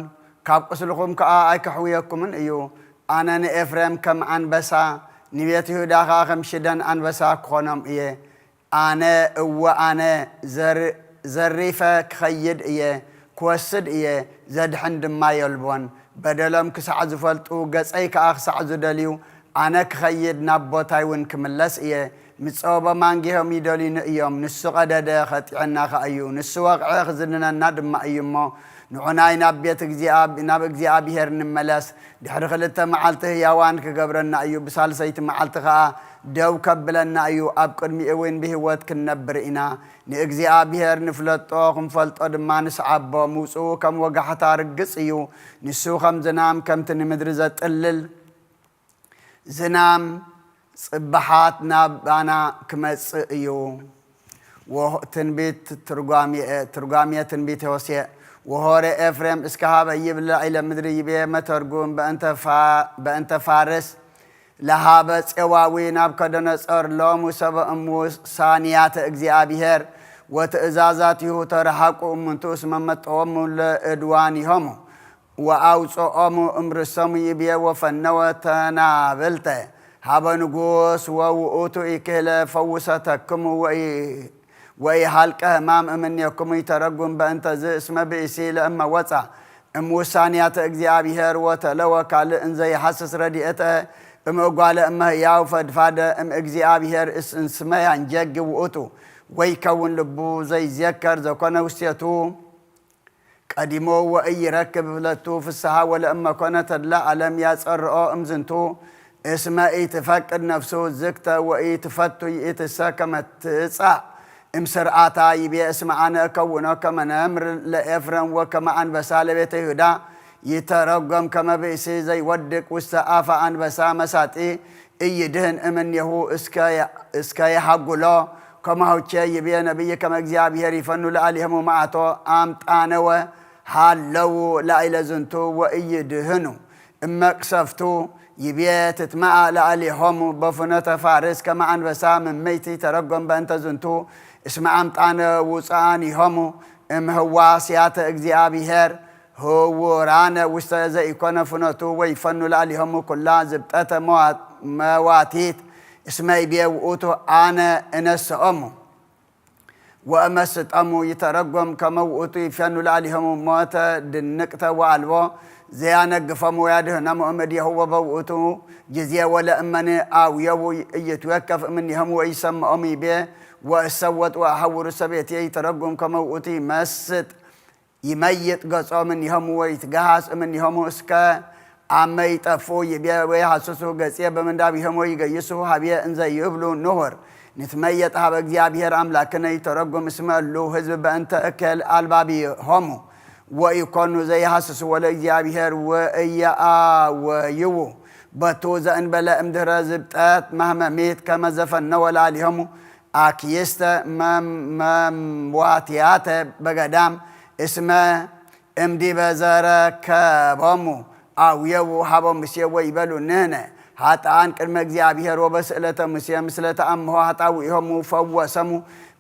ካብ ቁስልኹም ከኣ ኣይከሕውየኩምን እዩ። ኣነ ንኤፍሬም ከም ኣንበሳ፣ ንቤት ይሁዳ ኸኣ ከም ሽደን ኣንበሳ ክኾኖም እየ። ኣነ፣ እወ፣ ኣነ ዘር-፣ ዘሪፈ ክኸይድ እየ፣ ክወስድ እየ፣ ዘድሕን ድማ የልቦን። በደሎም ክሳዕ ዝፈልጡ፣ ገጸይ ከኣ ክሳዕ ዝደልዩ፣ ኣነ ክኸይድ፣ ናብ ቦታይ እውን ክምለስ እየ። ምጸወቦ ማንጊሆም ይደልዩኒ እዮም፣ ንሱ ቀደደ፣ ኸጢዐና ኸኣ እዩ፣ ንሱ ወቕዐ፣ ክዝንነና ድማ እዩ እሞ፣ ንዑናይ ናብ ቤት እግዚኣብ-፣ ናብ እግዚኣብሄር ንመለስ። ድሕሪ ክልተ መዓልቲ ህያዋን ክገብረና እዩ፣ ብሳልሰይቲ መዓልቲ ኸኣ ደው ከብለና እዩ፣ ኣብ ቅድሚኡ እውን ብህይወት ክንነብር ኢና። ንእግዚኣብሄር ንፍለጦ፣ ክንፈልጦ ድማ ንስዓቦ። ምውጽኡ ከም ወጋሕታ ርግጽ እዩ፣ ንሱ ከም ዝናም፣ ከምቲ ንምድሪ ዘጥልል ዝናም ጽባሓት ናባና ክመጽእ እዩ። ወሆ-፣ ትንቢት ትርጓሜ፣ ትርጓሜ ትንቢት ሆሴዕ። ወሆረ ኤፍሬም እስከ ሀበ ይብል ላዕለ ምድሪ ይቤ መተርጉም በእንተ ፋ-፣ በእንተ ፋርስ ለሃበ ጼዋዊ ናቡከደነጾር ሎሙ ሰበ እሙ ሳንያተ እግዚኣብሔር ወትእዛዛቲሁ ተረሃቁ እሙንቱ እስመ መጠወሙ ለእድዋኒሆሙ። ወአውፅኦሙ እምርሶሙ ይብዬ ወፈነወ ተናብልተ ሀበ ንጉስ ወውእቱ ኢክህለ ፈውሰተክሙ ወኢ-፣ ወኢሃልቀ ህማም እምኔክሙ ይተረጉም በእንተዝ እስመ ብእሲ ለእመ ወፃ እምውሳንያተ እግዚኣብሔር ወተለወ ካልእ እንዘ ይሃስስ ረድኤተ እምእጓለ እመህያው ፈድፋደ እምእግዚኣብሔር እስ-፣ እንስመ ያንጀግ ውእቱ ወይከውን ልቡ ዘይዜከር ዘኮነ ውስቴቱ ቀዲሞ ወኢይረክብ ለቱ ፍስሓ ወለእመኮነ ተድላ ዓለም ያጸርኦ እምዝንቱ እስመ ኢትፈቅድ ነፍሱ ዝግተ ወኢትፈቱ ይእትሰ ከመ ትጻእ እምስርዓታ ይቤ እስመ ኣነ እከውኖ ከመ ነምር ለኤፍረም ወከመ ኣንበሳ ለቤተ ይሁዳ ይተረጎም ከመ ብእሲ ዘይወድቅ ውስተ ኣፈ ኣንበሳ መሳጢ ኢይድህን እምኔሁ እስከ፣ እስከ የሃጉሎ። ከማሁቼ ይቤ ነቢይ ከመ እግዚኣብሔር ይፈኑ ለአሊሆሙ መዓቶ አምጣነወ ሃለዉ ላዕለ ዝንቱ ወኢይድህኑ እመቅሰፍቱ። ይቤ ትትመአ ለአሊሆሙ በፍኖተ ፋርስ ከመ አንበሳ ምመይቲ ተረጎም በእንተ ዝንቱ እስመ አምጣነ ውፅአኒሆሙ እምህዋስያተ እግዚኣብሔር ህውራነ ውስተ ዘኢኮነ ፍኖቱ ወይፈኑ ለአሊሆሙ ኩላ ዝብጠተ መዋ-፣ መዋቲት እስመ ይቤ ውእቱ አነ እነስኦሙ ወእመስጠሙ ይተረጎም ከመ ውእቱ ይፌኑ ለአሊሆሙ ሞተ ድንቅተ ወአልቦ ዘያነግፎሙ ወያድህኖሙ እምእዴሁ ወበውእቱ ጊዜ ወለእመኒ አውየው እይትወከፍ እምኔሆሙ ወይሰምዖሙ ይቤ ወእሰወጥ ወአሐውሩ ሰቤትየ ይተረጉም ከመ ውእቱ ይመስጥ ይመይጥ ገጾ እምኔሆሙ ወይትገሃስ እምኔሆሙ እስከ አመ ይጠፍኡ ይቤ ወይሃስሱ ገጽየ በምንዳቢሆሙ ወይገይሱ ሀብየ እንዘ ይብሉ ንሁር ንትመየጥ ሀበ እግዚኣብሔር አምላክነ ይተረጉም እስመ እሉ ህዝብ በእንተ እከል አልባቢሆሙ ወኢኮኑ ዘይሃስስዎ ለእግዚኣብሔር ወእየአወይዉ በቱ ዘእንበለ እምድህረ ዝብጠት ማህመሚት ከመ ዘፈነወ ለአሊሆሙ አክይስተ መም-፣ መምዋትያተ በገዳም እስመ እምዲበ ዘረከቦሙ አውየው ሀቦ ሙሴ ወይበሉ ንህነ ሀጣን ቅድመ እግዚኣብሔር ወበስእለተ ሙሴ ምስለ ተአምሆ ሀጣውኢሆሙ ፈወሰሙ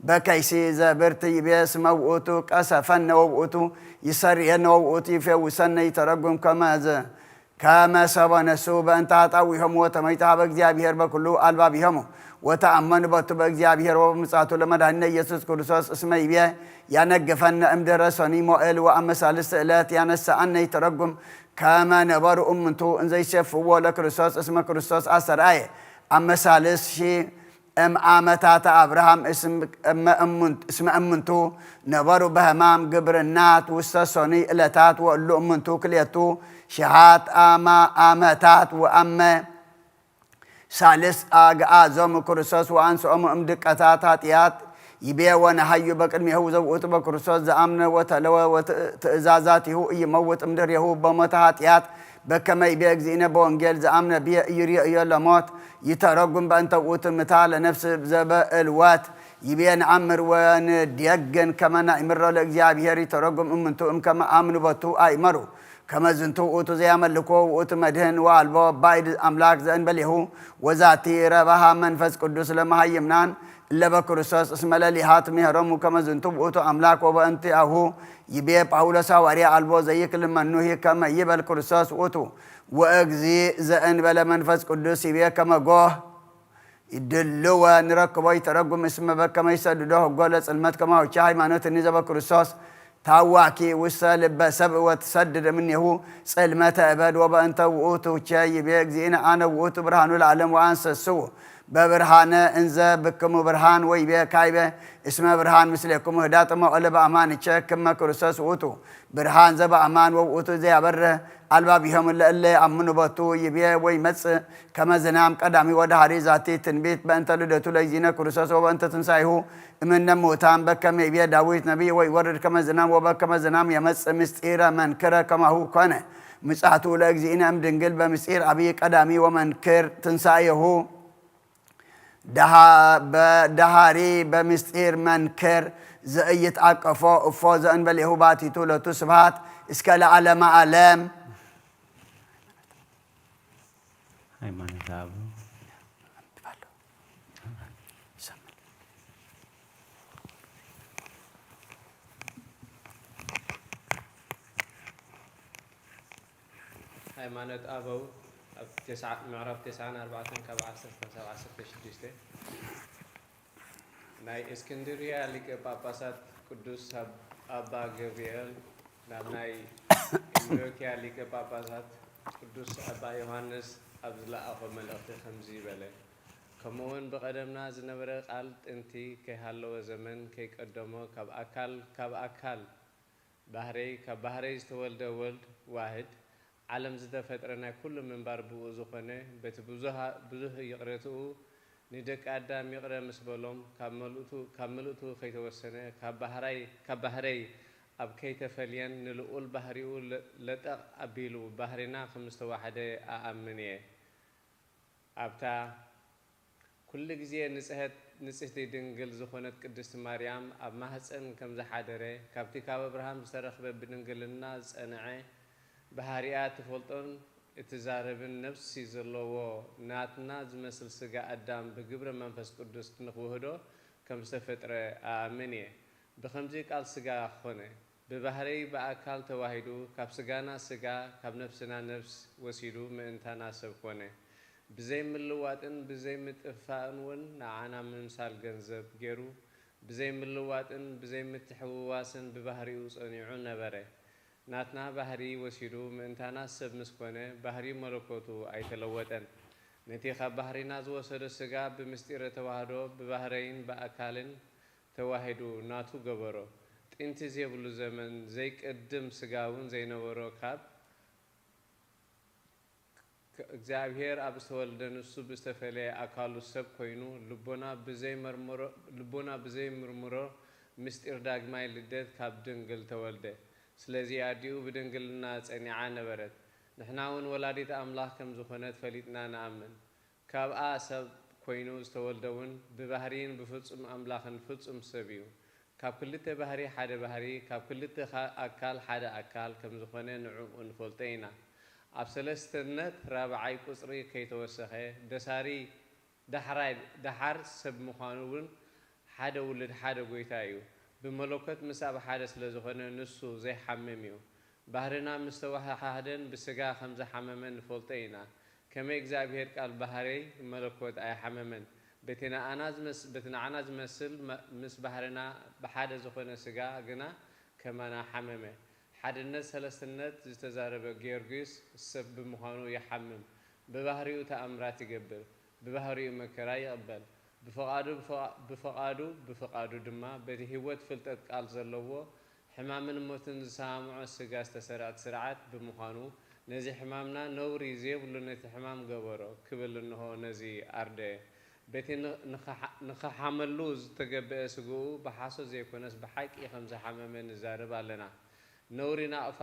በከይሲ ዘብርት ይቤ እስመ ውእቱ ቀሰፈነ ወውእቱ ይሰርየነ ወውእቱ ይፌውሰነ ይተረጉም ከመ ዘ-፣ ከመ ሰቦ ነሱ በእንተ ሀጣውኢሆሙ ወተመይጡ ሀበ እግዚኣብሔር በኩሉ አልባቢሆሙ ወተአመኑ በቱ በእግዚኣብሔር ወበምጽአቱ ለመድኃኒነ ኢየሱስ ክርስቶስ እስመ ይቤ ያነግፈነ እምድህረ ሰኑይ ሞእል ወአመ ሳልስት ዕለት ያነሳአነ ይተረጉም ከመ ነበሩ እምንቱ እንዘ ይሴፍዎ ለክርስቶስ እስመ ክርስቶስ አስተርአየ አመ ሳልስ ሺ እም አመታተ አብርሃም እስም-፣ እመ እሙንት-፣ እስመ እምንቱ ነበሩ በህማም ግብርናት ውስተ ሰኑይ ዕለታት ወእሉ እምንቱ ክልኤቱ ሽሃት አማ-፣ አመታት ወአመ ሳልስ አግአዞም ክርስቶስ ወአንስኦም እምድቀታት ኃጢአት ይቤ ወነሃዩ በቅድሜሁ ዘውእቱ በክርስቶስ ዘአምነ ወተለወ ወትእዛዛቲሁ ኢይመውት እምድሬሁ በሞተ ኃጢአት በከመ ይቤ እግዚእነ በወንጌል ዘአምነ ብየ ኢይርእዮ ለሞት ይተረጉም በእንተ ውእቱ ምታ ለነፍስ ዘበእልወት ይቤ ነአምር ወንድየግን ከመ ናእምሮ ለእግዚኣብሔር ይተረጉም እምንቱ እምከመ አምኑ በቱ አእመሩ። ከመ ዝንቱ ውእቱ ዘያመልኮ ውእቱ መድህን ወአልቦ ባይድ አምላክ ዘእንበሌሁ ወዛቲ ረባሃ መንፈስ ቅዱስ ለመሃይምናን እለ በክርስቶስ እስመ ለሊሃ ትምህሮሙ ከመ ዝንቱ ውእቱ አምላክ ወበእንቲአሁ ይቤ ጳውሎስ ሐዋርያ አልቦ ዘይክል መኑሂ ከመ ይበል ክርስቶስ ውእቱ ወእግዚ ዘእንበለ መንፈስ ቅዱስ ይቤ ከመ ጎህ ድልወ ንረክቦ ይተረጉም እስመ በከመ ይሰድዶ ህጎ ለጽልመት ከማውቻ ሃይማኖት እኒ ዘበክርስቶስ ታዋኪ ውስተ ልበ ሰብ ወትሰድድ እምኔሁ ጽልመተ እበድ ወበእንተ ውእቱ ቸ ይቤ እግዚእነ አነ ውእቱ ብርሃኑ ለዓለም ወአንሰስው በብርሃነ እንዘ ብክሙ ብርሃን ወይቤ ካይበ እስመ ብርሃን ምስሌኩም ህዳጥ መቀለ በአማን ቸ ክመ ክርስቶስ ውእቱ ብርሃን ዘበአማን ወውእቱ ዘያበርህ አልባቢሆም ለእለ አምኑ ቦቱ ይቤ ወይመጽእ ከመ ዝናም ቀዳሚ ወደሃሪ ዛቲ ትንቢት በእንተ ልደቱ ለእግዚእነ ክርስቶስ ወበእንተ ትንሳኤሁ እምነ ሙታን በከመ ይቤ ዳዊት ነቢይ ወይወርድ ከመ ዝናም ወበከመ ዝናም የመጽእ ምስጢረ መንክረ ከማሁ ኮነ ምጽአቱ ለእግዚእነ እምድንግል በምስጢር አብይ ቀዳሚ ወመንክር ትንሳኤሁ ደሃ-፣ በ-፣ ደሃሪ በምስጢር መንክር ዘኢይትአቀፎ እፎ ዘእንበሌሁ ባቲቱ ለቱ ስብሐት እስከ ለዓለመ ዓለም። ሃይማኖተ አበው። ሃይማኖት ኣበው ኣብ ተስዓ-፣ ምዕራፍ ተስዓን ኣርባዕተን ካብ ዓሰርተ ክሳብ ዓሰርተ ሽዱሽተ። ናይ እስክንድርያ ሊቀ ጳጳሳት ቅዱስ ኣብ-፣ ኣባ ገብርኤል ናብ ናይ እንጢዮክያ ሊቀ ጳጳሳት ቅዱስ ኣባ ዮሃንስ ኣብ ዝለኣኾ መልእኽቲ ከምዚ በለ፣ ከምኡውን ብቐደምና ዝነበረ ቃል ጥንቲ ከይሃለወ ዘመን ከይቀደሞ ካብ ኣካል፣ ካብ ኣካል ባህርይ ካብ ባህርይ ዝተወልደ ወልድ ዋህድ ዓለም ዝተፈጥረ ናይ ኩሉ ምንባር ብኡ ዝኾነ በቲ ብዙሃ-፣ ብዙህ ይቕረትኡ ንደቂ ኣዳም ይቕረ ምስ በሎም ካብ መልእቱ-፣ ካብ ምልእቱ ከይተወሰነ ካብ ባህራይ-፣ ካብ ባህርይ ኣብ ከይተፈልየን ንልኡል ባህሪኡ ለ-፣ ለጠቕ ኣቢሉ ባህሪና ከም ዝተዋሕደ ኣኣምን እየ። ኣብታ ኩሉ ግዜ ንጽህት ንጽህቲ ድንግል ዝኾነት ቅድስቲ ማርያም ኣብ ማህጸን ከም ዝሓደረ፣ ካብቲ ካብ ኣብርሃም ዝተረኽበ ብድንግልና ዝጸንዐ ባህሪኣ ትፈልጦን እትዛረብን ነፍሲ ዘለዎ ናትና ዝመስል ስጋ ኣዳም ብግብረ መንፈስ ቅዱስ ንኽውህዶ ከም ዝተፈጥረ ኣኣምን እየ። ብኸምዚ ቃል ስጋ ኾነ። ብባህርይ ብኣካል ተዋሂዱ፣ ካብ ስጋና ስጋ፣ ካብ ነፍስና ነፍስ ወሲዱ ምእንታና ሰብ ኮነ። ብዘይ ምልዋጥን ብዘይ ምጥፍፋእን እውን ንዓና ምምሳል ገንዘብ ገይሩ፣ ብዘይ ምልዋጥን ብዘይ ምትሕውዋስን ብባህሪኡ ጸኒዑ ነበረ። ናትና ባህሪ ወሲዱ ምእንታና ሰብ ምስ ኮነ፣ ባህሪ መለኮቱ ኣይተለወጠን። ነቲ ካብ ባህሪና ዝወሰዶ ስጋ ብምስጢረ ተዋህዶ ብባህረይን ብኣካልን ተዋሂዱ ናቱ ገበሮ። ጥንቲ ዘይብሉ ዘመን ዘይቅድም ስጋ እውን ዘይነበሮ ካብ እግዚኣብሔር ኣብ ዝተወልደ ንሱ ብዝተፈለየ ኣካሉ ሰብ ኮይኑ ልቦና ብዘይምርምሮ ምስጢር ዳግማይ ልደት ካብ ድንግል ተወልደ። ስለዚ ኣዲኡ ብድንግልና ጸኒዓ ነበረት። ንሕና እውን ወላዲት ኣምላኽ ከም ዝኾነት ፈሊጥና ንኣምን። ካብኣ ሰብ ኮይኑ ዝተወልደ እውን ብባህርይን ብፍጹም ኣምላኽን ፍጹም ሰብ እዩ። ካብ ክልተ ባህሪ ሓደ ባህሪ፣ ካብ ክልተ ኣካል ሓደ ኣካል ከም ዝኾነ ንዕኡ ንፈልጦ ኢና። ኣብ ሰለስተነት ራብዓይ ቁጽሪ ከይተወሰኸ ደሳሪ ዳሕራይ ደሓር ሰብ ምዃኑ እውን ሓደ ውሉድ ሓደ ጎይታ እዩ። ብመለኮት ምስ ኣብ ሓደ ስለ ዝኾነ ንሱ ዘይሓምም እዩ። ባህርና ምስ ተወሃሃደን ብስጋ ከም ዝሓመመ ንፈልጦ ኢና። ከመይ እግዚኣብሔር ቃል ባህርይ መለኮት ኣይሓመመን። በቲ ንዓና ዝመስ- በቲ ንዓና ዝመስል መ- ምስ ባህርና ብሓደ ዝኾነ ስጋ ግና ከማና ሓመመ። ሓድነት ሰለስትነት ዝተዛረበ ጊዮርጊስ ሰብ ብምዃኑ ይሓምም። ብባህሪኡ ተኣምራት ይገብር። ብባህሪኡ መከራ ይቕበል። ብፍቓዱ ብፍቓ- ብፍቓዱ ብፍቓዱ ድማ በቲ ህይወት ፍልጠት ቃል ዘለዎ ሕማምን ሞትን ዝሰማምዖ ስጋ ዝተሰርዐት ስርዓት ብምዃኑ ነዚ ሕማምና ነውሪ ዘይብሉ ነቲ ሕማም ገበሮ ክብል እንሆ ነዚ ኣርደየ። በቲ ንኸሓመሉ ዝተገበአ ስግኡ ብሓሶት ዘይኮነስ ብሓቂ ከም ዝሓመመ ንዛረብ ኣለና። ነውሪ ናቕፋ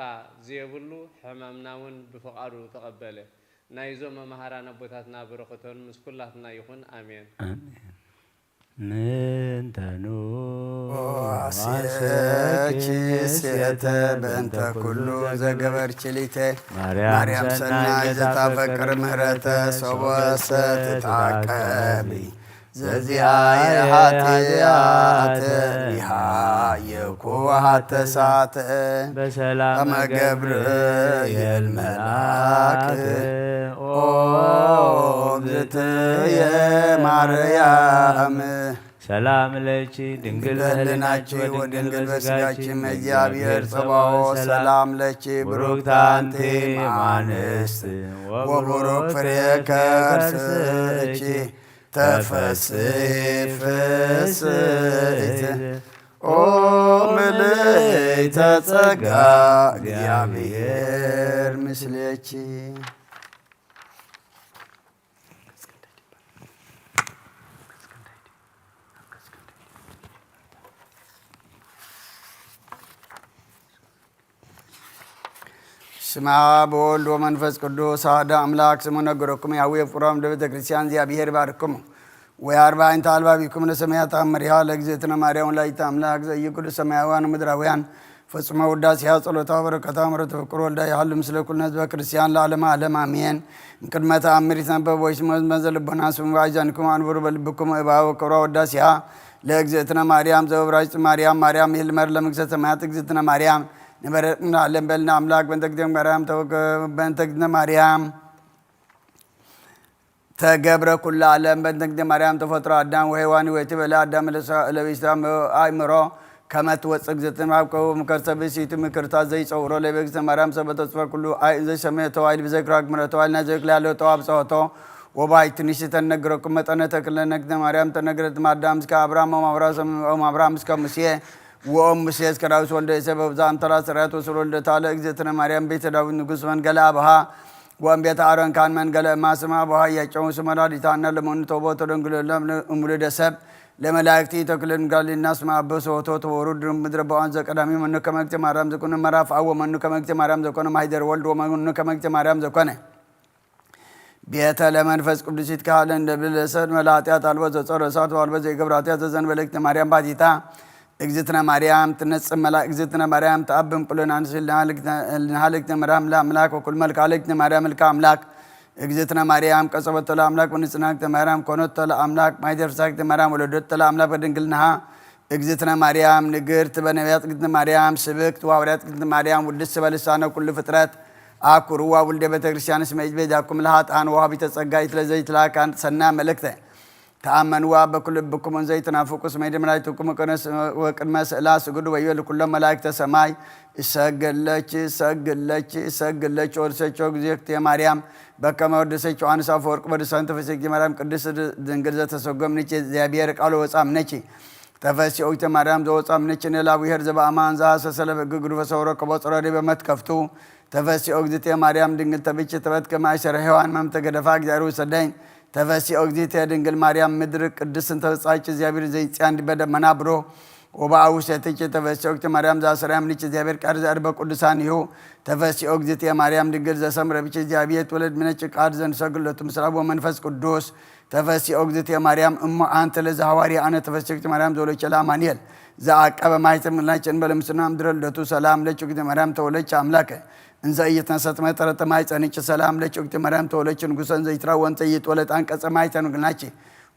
ዘየብሉ ሕማምና እውን ብፍቓዱ ተቐበለ። ናይዞም መማህራን ኣቦታትና በረኸቶም ምስ ኩላትና ይኹን። ኣሜን። ኣሜን። ምንተኑ ዋሴኪ ሴተ በእንተ ኩሉ ዘገበርኪ ሊተ ማርያም ሰናይ ዘታፈቅር ምህረተ ሰቦሰ ትታቀቢ ዘዚኣየ ኃጢአት ቢሃየኩ ኃተሳተ በሰላም ገብርኤል መልአክ ኦ እግዝእትየ ማርያም ሰላም ለኪ ድንግል በህልናኪ ወድንግል በስጋኪ እምእግዚአብሔር ጸባኦት ሰላም ለኪ ብሩክት አንቲ እም አንስት ወቡሩክ ፍሬ ከርስኪ ተፈስሒ ፍስሕት ኦ ምልዕተ ጸጋ እግዚአብሔር ምስሌኪ። ስማ በወልድ ወመንፈስ ቅዱስ አሐደ አምላክ ስሙ ነገረኩም ያዊ የፍቁራም ለቤተ ክርስቲያን እግዚአብሔር ባርክሙ ወየአርባ አይንተ አልባቢኩም ለሰማያት አምሪሃ ለእግዝእትነ ማርያም ወላዲተ አምላክ ዘእዩ ኩሉ ሰማያውያን ወምድራውያን ፈጽሞ ውዳሴሃ ጸሎታ በረከታ ምሕረቱ ፍቅር ወልዳ ይሃሉ ምስለ ኩልነ ህዝበ ክርስቲያን ለዓለመ ዓለም አሜን። እምቅድመ ተአምር ይትነበብ ወይስመዝ መዘ ልቦና ስሙ ባይዛንኩም አንብሩ በልብኩም እባ ወክብራ ወዳሴሃ ለእግዝእትነ ማርያም ዘወብራጅ ማርያም ማርያም ይልመር ለመንግስተ ሰማያት እግዝእትነ ማርያም ንበረቅና ለእንበልና አምላክ በእንተ እግዝእትነ ማርያም ተወከ- በእንተ እግዝእትነ ማርያም ተገብረ ኩሉ ዓለም በእንተ እግዝእትነ ማርያም ተፈጥሮ አዳም ወሔዋን ወይትበለ አዳም ለሳ- ለቢስታ አእምሮ ከመ ትወፅእ እግዝእትነ እምአብ ከርሰ ብእሲቱ ምክርታ ዘይፀውሮ ለበእግዝእትነ ማርያም ሰበ ተስፈር ኩሉ አይ ዘይሰመየ ተዋይል ብዘክራ ግምረ ተዋይል ናይ ዘይክል ያለው ተዋብ ፀወቶ ወባይ ትንሽ ተነግረኩም መጠነ ተክለ ነግዝእትነ ማርያም ተነግረት ማዳም እስከ አብርሃም ወማብራም እስከ ሙሴ ወኦም ሙሴ እስከ ዳዊት ወልደ እሴ በብዛ አምተራ ስራያት ወስር ወልደታ ለእግዝእትነ ማርያም ቤተ ዳዊት ንጉስ መንገለ አብሃ ወእምቤተ አሮን ካን መንገለ እማ ስማ አብሃ ያጨው ስመ ዳዲታነ ለመኑ ተቦ ተደንግሎ እሙልደ ሰብ ለመላእክቲ ተክልን ጋሊና ስማ አበሰ ወቶ ተወሩድ ምድረ በዋን ዘቀዳሚ መኑ ከመግቲ ማርያም ዘኮነ መራፍ አወ መኑ ከመግቲ ማርያም ዘኮነ ማይደር ወልድ ወመኑ ከመግቲ ማርያም ዘኮነ ቤተ ለመንፈስ ቅዱስ ይትካል እንደ ብለሰድ መላ ኃጢአት አልቦ ዘጾረ እሳት አልቦ ዘይገብር ኃጢአት ዘዘንበለ እግዝእትነ ማርያም ባቲታ። እግዝእትነ ማርያም ትነጽእ መላ እግዝእትነ ማርያም ተአብም ኩልና ንስልና ልክነ ማርያም ለአምላክ ወኩል መልካ ልክነ ማርያም ልካ አምላክ። እግዝእትነ ማርያም ቀጸበቶ ለአምላክ ወንጽና እግዝእትነ ማርያም ኮነቶ ለአምላክ ማይደርሳ እግዝእትነ ማርያም ወለደቶ ለአምላክ በድንግልናሃ። እግዝእትነ ማርያም ንግርት በነቢያት እግዝእትነ ማርያም ስብክት ወሐዋርያት እግዝእትነ ማርያም ውድስ በልሳነ ኩሉ ፍጥረት። አኩርዋ ውልደ ቤተ ክርስቲያን እስመ ኢትቤዛኩም ለኃጥአን ወሃቢተ ጸጋ ኢትለዘይትላካን ሰና መልእክተ። ተአመንዋ በኩሉ ልብኩም እንዘ ይትናፍቁ እስመ ይደምራይትኩም ወቅድመ ስእላ ስግዱ ወይቤሉ ኩሎም መላእክተ ሰማይ እሰግለች እሰግለች እሰግለች ወድሰቸው ጊዜ ክቴ ማርያም በከመ ወድሰች ዮሐንስ አፈወርቅ ወድሰን ተፈሲግቲ ማርያም ቅድስት ድንግል ዘተሰጎምንች እግዚአብሔር ቃሉ ወጻምነች። ተፈሲ ኦግዝእተ ማርያም ዘወጻምነች ንላዊሄር ዘበአማን ዘሐሰሰለ በግ ግዱፈ ሰውረ ከቦ ጸረሪ በመትከፍቱ። ተፈሲ ኦግዝእተ ማርያም ድንግል ተብች ተበት ከማይሰረ ሔዋን መምተገደፋ እግዚአብሔር ውሰደኝ። ተፈሲ ኦግዝእተ ድንግል ማርያም ምድር ቅድስት እንተወጻች እግዚአብሔር ዘይጽያን ዲበ ደመና ብሮ። ወበአውሰትች ተፈሲ ኦግዝእተ ማርያም ዘአሰረ አምልች እግዚአብሔር ቃል ዘአርበ ቅዱሳን ይሁ። ተፈሲ ኦግዝእተ ማርያም ድንግል ዘሰምረ ብች እግዚአብሔር ትወለድ ምነች ቃል ዘንሰግለቱ ምስላ ወመንፈስ ቅዱስ። ተፈሲ ኦግዝእተ ማርያም እሞ አንተ ለዘ ሐዋርያ አነ ተፈሲ ኦግዝእተ ማርያም ዘወለች ለአማኑኤል። ዘአቀበ ማይተም ግናችን በለምስና ምድረ ልደቱ ሰላም ለች ኦግዝእተ ማርያም ተወለች አምላከ። እንዘ እየተነሰት መጠረተ ማይጸንች ሰላም ለች ኦግዝእተ ማርያም ተወለች ንጉሰ እንዘ ይትራ ወንተ ይትወለድ አንቀጸ ማይተም ግናች።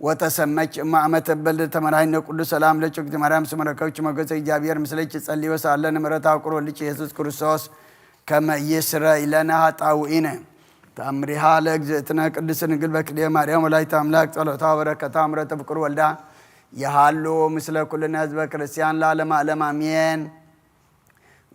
ወተሰመች እማ አመተ በልደ ተመራይነ ቅዱስ ሰላም ለች ኦግዝእተ ማርያም ስመረከብች ሞገሰ እግዚአብሔር ምስለች ጸልዮ ሳለ ንምሕረት አውቅሮ ልች ኢየሱስ ክርስቶስ ከመ ይስረይ ለነ ኃጣውኢነ። ተአምሪሃ ለእግዝእትነ ቅድስት ድንግል በክልኤ ማርያም ወላዲተ አምላክ ጸሎታ ወበረከታ ምሕረተ ፍቁር ወልዳ የሃሉ ምስለ ኩልነ ህዝበ ክርስቲያን ለዓለመ ዓለም አሜን።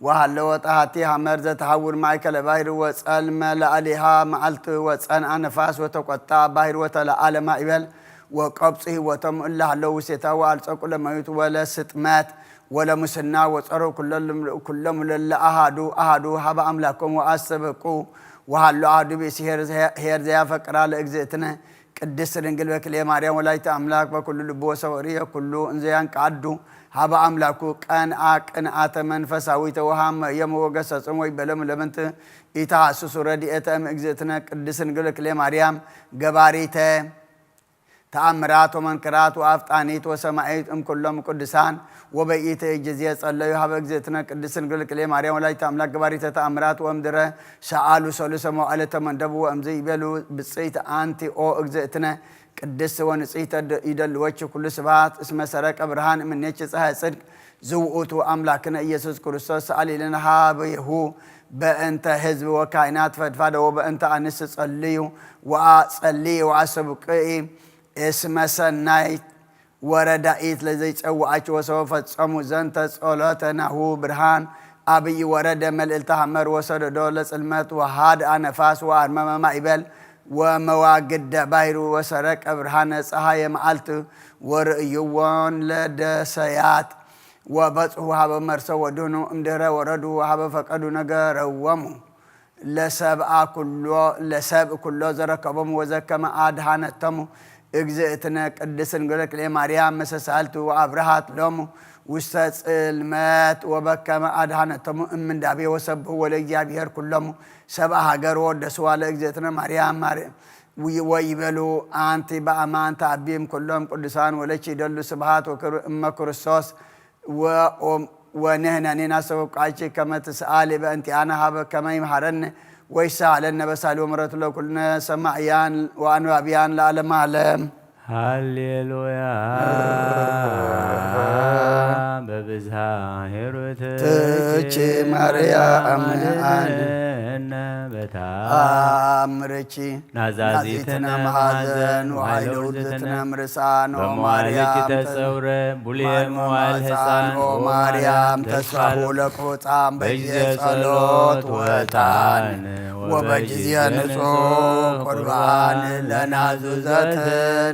ወሃለወ ጣሃቲ ሐመር ዘተሐውር ማእከለ ባሕር ወጸልመ ለአሊሃ መዓልት ወጸንአ ነፋስ ወተቆጣ ባሕር ወተለዓለ ማዕበል ወቀብጹ ህይወቶም እለ ሃለው ውሴታ ወአልጸቁ ለመዩት ወለስጥመት ወለሙስና ወጸሩ ኩሎም ለአሃዱ አሃዱ ሀበ አምላኮም ወአሰበቁ። ወሃሎ አሃዱ ብእሲ ኄር ዘያፈቅራ ለእግዝእትነ ቅድስት ድንግል በክልኤ ማርያም ወላዲተ አምላክ በኩሉ ልቡ ወሰወሪ የኩሉ እንዘ ያንቃዱ ሀበ አምላኩ ቀንአ ቅንአተ መንፈሳዊተ ወሃመ የመ ወገሰጽም ወይበለም ለምንት ኢተሐስሱ ረድኤተ እም እግዝእትነ ቅድስት ድንግል በክልኤ ማርያም ገባሪተ ተአምራት ወመንክራት ወአፍጣኒት ወሰማዒት እምኩሎም ቅዱሳን ወበይእቲ ጊዜ ጸለዩ ሀበ እግዝእትነ ቅድስት ድንግል ክሌ ማርያም ወላዲተ አምላክ ገባሪተ ተአምራት ወእምድረ ሰአሉ ሰሉሰ መዋዕለ ተመንደቡ ወእምዝ ይቤሉ ብጽይት አንቲ ኦ እግዝእትነ ቅድስት ወንጽሕተ ይደልወች ኩሉ ስብሐት እስመ ሰረቀ ብርሃን እምኔች ፀሐይ ጽድቅ ዝውእቱ አምላክነ ኢየሱስ ክርስቶስ ሰአሊ ለነ ሀበየሁ በእንተ ህዝብ ወካህናት ፈድፋደ ወበእንተ አንስት ጸልዩ ወአጸልዩ ወአሰብቅኢ እስመ ሰናይት ወረዳኢት ለዘይጸውዓች ወሰው ፈጸሙ ዘንተ ጸሎተ ናሁ ብርሃን አብይ ወረደ መልእልተ ሐመር ወሰደዶ ለጽልመት ወሃድአ ነፋስ ወአርመመ ማዕበል ወመዋግደ ባሕር ወሰረቀ ብርሃነ ፀሐየ መዓልት ወርእይዎን ለደሰያት ወበጽሑ ሀበ መርሰ ወድህኑ እምድህረ ወረዱ ሀበ ፈቀዱ ነገረዎሙ ለሰብአ ኩሎ ለሰብእ ኩሎ ዘረከቦሙ ወዘከመ አድሃነቶሙ እግዝእትነ ቅድስት ድንግል ክልኤ ማርያም መሰሳልቱ ወአብርሃት ሎሙ ውስተ ጽልመት ወበከመ አድሃነቶሙ እምንዳቤ ወሰብህዎ ለእግዚአብሔር ኩሎሙ ሰብአ ሀገር ወወደስዋ ለእግዝእትነ ማርያም ማርያም ወይበሉ አንቲ በአማን ተአቢም ኩሎም ቅዱሳን ወለች ይደሉ ስብሃት ወክብር እመ ክርስቶስ ወንሕነኒ ናስተበቅዓኪ ከመ ትስአሊ በእንቲአነ ሀበ ከመ ይምሃረነ ወይሳለነ በሳሊ ወምሕረቱ ለኩልነ ሰማዕያን ወአንባብያን ለዓለመ ዓለም። ሃሌሉያ። በብዝሃ ሄሮት ትቺ ማርያም አድነነ በታ አምርቺ ናዛዚትነ ናዚትነ መሐዘን መሐዘን ወኃይለ ወኃይለ ውርደትነ ውርደትነ ምርሳን በመዋዕልኪ ወማርያም ተጸውረ ቡሌ መዋዕል ሕፃን ኦ ማርያም ተስፋሁ ለቅሩጻን በጊዜ ጸሎት ወጣን ወበጊዜ ንጹሕ ቁርባን ለናዙዘት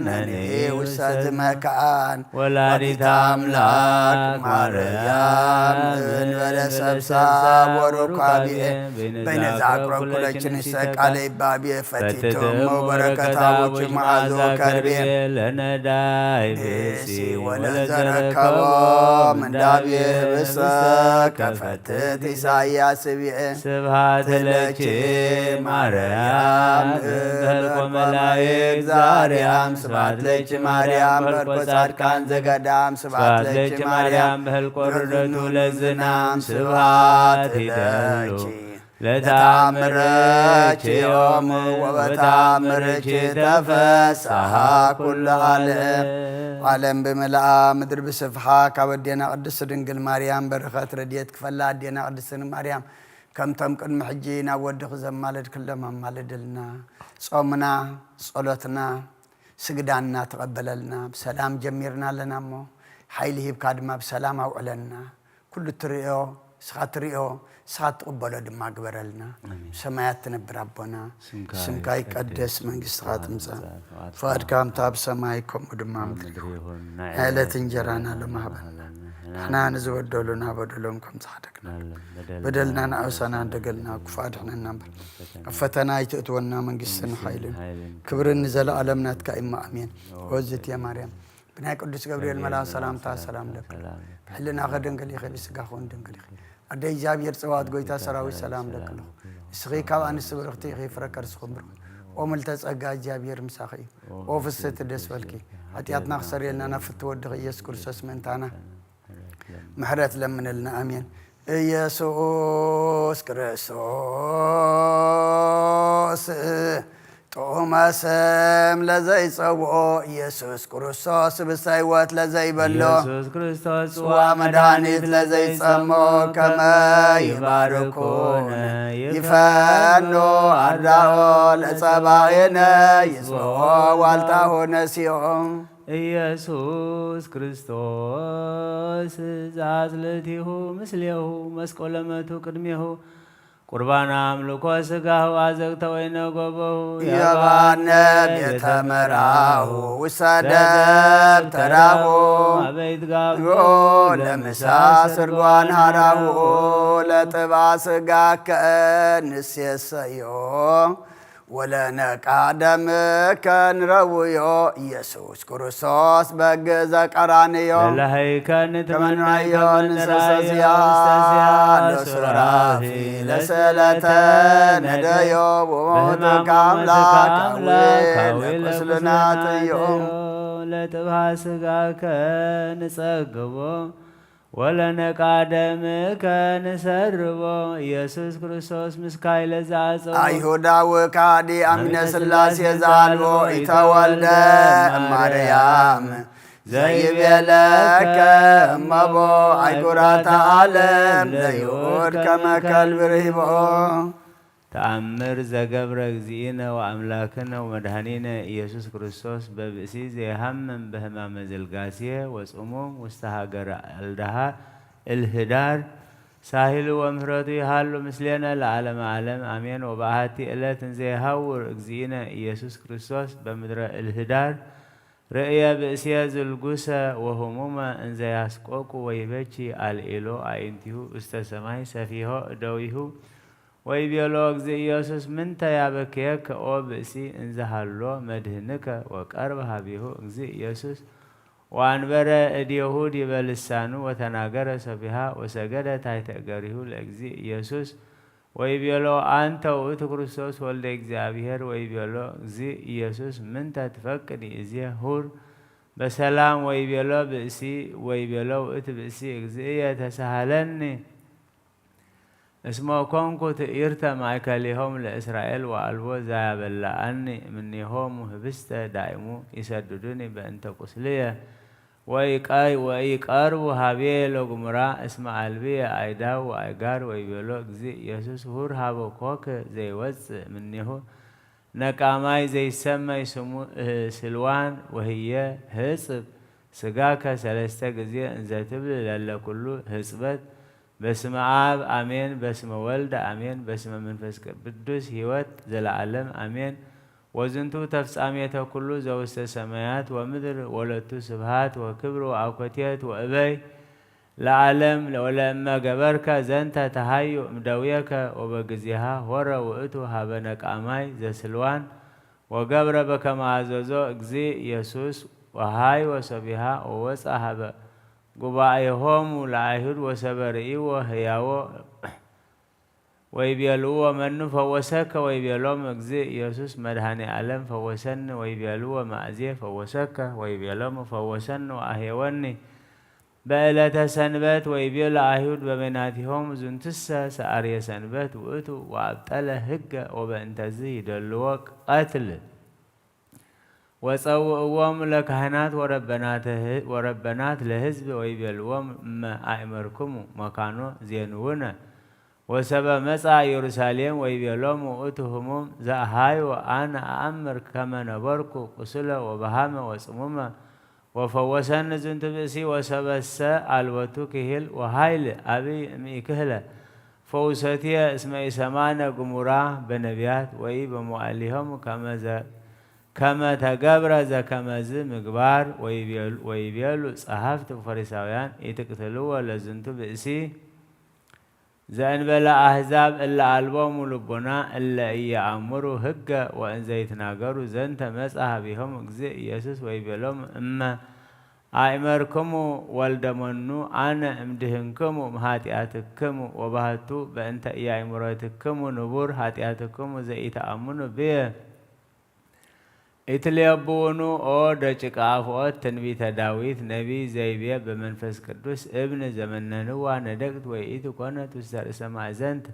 ነኒ ውሰት መካን ወላዲተ አምላክ ማርያም እንበለ ሰብሳ ወሩካቤ በይነዛ አቅረብኩ ለኪ ንስሐ ቃለ ይባቤ ፈቲቶሙ በረከታ ውኪ መዓዞ ከርቤ ለነዳይ ብእሲ ወለዘረከቦ ምንዳቤ ህብስተ ከፈትት ኢሳያስ ብኤ። ስብሐት ለኪ ማርያም እምበልኮ መላእክት ዛርያም። ስብሐት ለኪ ማርያም በልኮ ጻድቃን ዘገዳም። ስብሐት ለኪ ማርያም በልኮ ርደቱ ለዝናም። ስብሐት ይደሉ ለተአምረኪ ዮም ወበተአምረኪ ተፈስሐ ኩሉ ዓለም። ዓለም ብምልኣ ምድሪ ብስፍሓ ካብ ኣዴና ቅድስት ድንግል ማርያም በረኸት ረድኤት ክፈላ ኣዴና ቅድስት ድንግል ማርያም ከምቶም ቅድሚ ሕጂ ናብ ወድኺ ዘማለድክሎም ኣማልድልና። ጾምና፣ ጸሎትና፣ ስግዳንና ተቐበለልና። ብሰላም ጀሚርና ኣለና እሞ ሓይሊ ሂብካ ድማ ብሰላም ኣውዕለልና። ኩሉ እትርእዮ፣ ንስኻ እትርእዮ፣ ንስኻ እትቕበሎ ድማ ግበረልና። ኣሜን። ሰማያት ትነብር ኣቦና፣ ስምካ ስምካ ይቀደስ፣ ይቀደስ፣ መንግስትኻ መንግስትኻ ትምጻእ፣ ትምጻእ፣ ፍቓድካ ፍቓድካ ከምታ ኣብ ሰማይ ከምኡ ድማ ኣብ ኣብ ምድሪ ምድሪ ይኹን። ይኹን። ናይ ናይ ዕለት ዕለት እንጀራና እንጀራና ሎም ሃበና። ሃበና። ንሕና ንዝበደሉና በደሎም ከም ዝሓደግና። ናሎም በደልና በደልና ንኣውሳና ንኣውሳና እንደገልና፣ ክፉእ ኣድሕነና እምበር። ፈተና ኣብ ፈተና ኣይትእትወና፣ መንግስትን መንግስትን ሓይልን ሓይልን ክብርን ክብርን ንዘለኣለም ናትካ እማ፣ ኣሜን። ኦ፣ ወዝት እየ ማርያም፣ ብናይ ቅዱስ ገብርኤል መልኣኽ ሰላምታ ሰላም ለኪ። ሰላም ለኪ። ብሕልናኺ ድንግል ኢኺ፣ ብስጋኺ እውን ድንግል ኢኺ። ኣደ እግዚኣብሔር ጸባኦት ጎይታ ሰራዊት ሰላም ለኪ ኣለኹ። ንስኺ ካብ ኣንስቲ ብርኽቲ ኢኺ፣ ፍረ ከርስኺ እውን ብሩኽ። ኦ ምልተ ጸጋ እግዚኣብሔር ምሳኺ እዩ። ኦ ፍስሕቲ ደስ በልኪ። ሓጢኣትና ክሰርየልና ናብ ፍትው ወድኺ ኢየሱስ ክርስቶስ ምእንታና ምሕረት ለምንልና። ኣሜን። ኢየሱስ ክርስቶስ ጥዑመ ስም ለዘይጸውኦ፣ ኢየሱስ ክርስቶስ ህብስተ ሕይወት ለዘይበሎ፣ ኢየሱስ ክርስቶስ ጽዋ ጽዋ መድኃኒት መድኃኒት ለዘይጸሞ፣ ለዘይጸሞ፣ ከመ ከመ ይባርኩነ ይባርኩነ ይፈኖ ይፈኖ አርዳኦ አርዳኦ ለጸባኤነ ለጸባኤነ ይጽብኦ ይጽብኦ ዋልታሁ ዋልታሁ ነሲኦ። ኢየሱስ ክርስቶስ ዘአጽልእቲሁ ምስሌሁ መስቀሎ መቱ ቅድሜሁ ቁርባን አምልኮ ሥጋሁ አዘግተ ወይነ ጎበሁ የባነ ቤተ መራሁ ውሰደብ ተራሁ አበይት ጋብኡ ለምሳ ስርጓን ሃራሁ ለጥባ ሥጋከ ንሴሰዮ ወለነቃ ደምከ ንረውዮ ኢየሱስ ክርስቶስ በግ ዘቀራንዮ ለለሀይከ ንትመናዮ ንትመናዮ ንሰሰስያ ንሰሰስያ ለሱራፊ ለስእለተ ነደዮ ብሞትካ አምላክ አዊ ለቁስልና ጥዮ ለጥብሃ ሥጋከ ንጸግቦ ወለነቃ ደምከ ንሰርቦ ኢየሱስ ክርስቶስ ምስካይ ለዘአጸቦ አይሁዳዊ ካዲ አሚነ ሥላሴ ዛልቦ ኢተወልደ እማርያም ዘይቤለከ እመቦ አይጉራተ ዓለም ለይሁድ ከመ ከልብ ርሂቦ። ተአምር ዘገብረ እግዚእነ ወአምላክነ ወመድኃኒነ ኢየሱስ ክርስቶስ በብእሲ ዘይሃምም በህማመ ዝልጋሴ ወጽሙም ውስተ ሃገረ አልደሃ እልህዳር ሳሂሉ ወምህረቱ ይሃሉ ምስሌነ ለዓለመ ዓለም አሜን። ወበአሐቲ ዕለት እንዘ ይሃውር እግዚእነ ኢየሱስ ክርስቶስ በምድረ እልህዳር ርእየ ብእስየ ዝልጉሰ ወህሙመ እንዘ ያስቆቁ ወይበኪ አልዒሎ አዕይንቲሁ ውስተ ሰማይ ሰፊሖ እደዊሁ ወይቤሎ እግዚእ ኢየሱስ ምንተ ያበክየከ ኦ ብእሲ እንዘ ሃሎ መድህንከ ወቀርበ ሀቤሁ እግዚእ ኢየሱስ ወአንበረ እዴሁ ዲበ ልሳኑ ወተናገረ ሰፊሃ ወሰገደ ታሕተ እገሪሁ ለእግዚእ ኢየሱስ ወይቤሎ አንተ ውእቱ ክርስቶስ ወልደ እግዚአብሔር ወይቤሎ እግዚእ ኢየሱስ ምንተ ትፈቅድ ይእዜ ሁር በሰላም ወይቤሎ ብእሲ ወይቤሎ ውእቱ ብእሲ እግዚእየ ተሳሃለኒ እስመ ኮንኩ ትእይርተ ማእከሊሆም ለእስራኤል ወአልቦ ዛያበላአኒ እምኔሆሙ ህብስተ ዳይሙ ይሰድዱኒ በእንተ ቁስልየ ወኢቀርቡ ሀቤ ለጉሙራ እስመ አልብየ አይዳው ወአይጋር ወይቤሎ እግዚእ ኢየሱስ ሁር ሀበ ኮክ ዘይወፅእ እምኔሁ ነቃማይ ዘይሰመይ ስሙ ስልዋን ወህየ ህፅብ ስጋከ ሰለስተ ግዜ እንዘ ትብል ለለ ኩሉ ህፅበት በስመ አብ አሜን በስመ ወልድ አሜን በስመ መንፈስ ቅዱስ ህይወት ዘለዓለም አሜን። ወዝንቱ ተፍጻሜተ ኩሉ ዘውስተ ሰማያት ወምድር ወለቱ ስብሃት ወክብር ወአኮቴት ወእበይ ለዓለም። ወለእመ ገበርከ ዘንተ ተሃዩ እምደውየከ ወበግዜሃ ሆረ ውእቱ ሀበ ነቃማይ ዘስልዋን ወገብረ በከመ አዘዞ እግዚእ ኢየሱስ ወሃይወ ሰቢሃ ወወፅአ ሀበ ጉባኤሆሙ ለአይሁድ ወሰበ ርእይዎ ህያዎ ወይቤልዎ መኑ ፈወሰከ ወይቤሎም እግዚእ ኢየሱስ መድኃኔ ዓለም ፈወሰኒ ወይቤልዎ ማእዜ ፈወሰከ ወይቤሎም ፈወሰኒ ወአሔወኒ በዕለተ ሰንበት ወይቤሉ አይሁድ በበይናቲሆሙ ዝንቱሰ ሰአርየ ሰንበት ውእቱ ወአብጠለ ህገ ወበእንተዝ ይደልዎ ቀትል ወጸውእዎም ለካህናት ወረበናት ለህዝብ ወይቤልዎም እመ አእመርክሙ መካኖ ዜንውነ ወሰበ መጻ ኢየሩሳሌም ወይቤሎም ውእቱ ህሙም ዘአሃዮ አነ አአምር ከመ ነበርኩ ቁስለ ወበሃመ ወጽሙመ ወፈወሰኒ ዝንቱ ብእሲ ወሰበሰ አልወቱ ክሂል ወሃይል አብይ እምኢክህለ ፈውሰትየ እስመ ኢሰማነ ግሙራ በነቢያት ወይ በመዋዕሊሆም ከመ ተገብረ ዘከመዝ ምግባር ወይቤሉ ጸሐፍት ፈሪሳውያን ኢትቅትልዎ ለዝንቱ ብእሲ ዘእንበለ አሕዛብ እለ አልቦሙ ልቡና እለ ኢየአምሩ ህገ ወእንዘ ይትናገሩ ዘንተ መጻ ሀቢሆም እግዚእ ኢየሱስ ወይቤሎም እመ አእመርክሙ ወልደመኑ አነ እምድህንክሙ እምኃጢአትክሙ ወባህቱ በእንተ ኢያእምሮትክሙ ንቡር ኃጢአትክሙ ዘኢተአምኑ ብየ ኢትሌብውኑ ኦ ደቂቀ አፍኦት ትንቢተ ዳዊት ነቢይ ዘይቤ በመንፈስ ቅዱስ እብን ዘመነንዋ ነደቅት ወይኢት ኮነት ውስተ ርእሰ ማእዘንት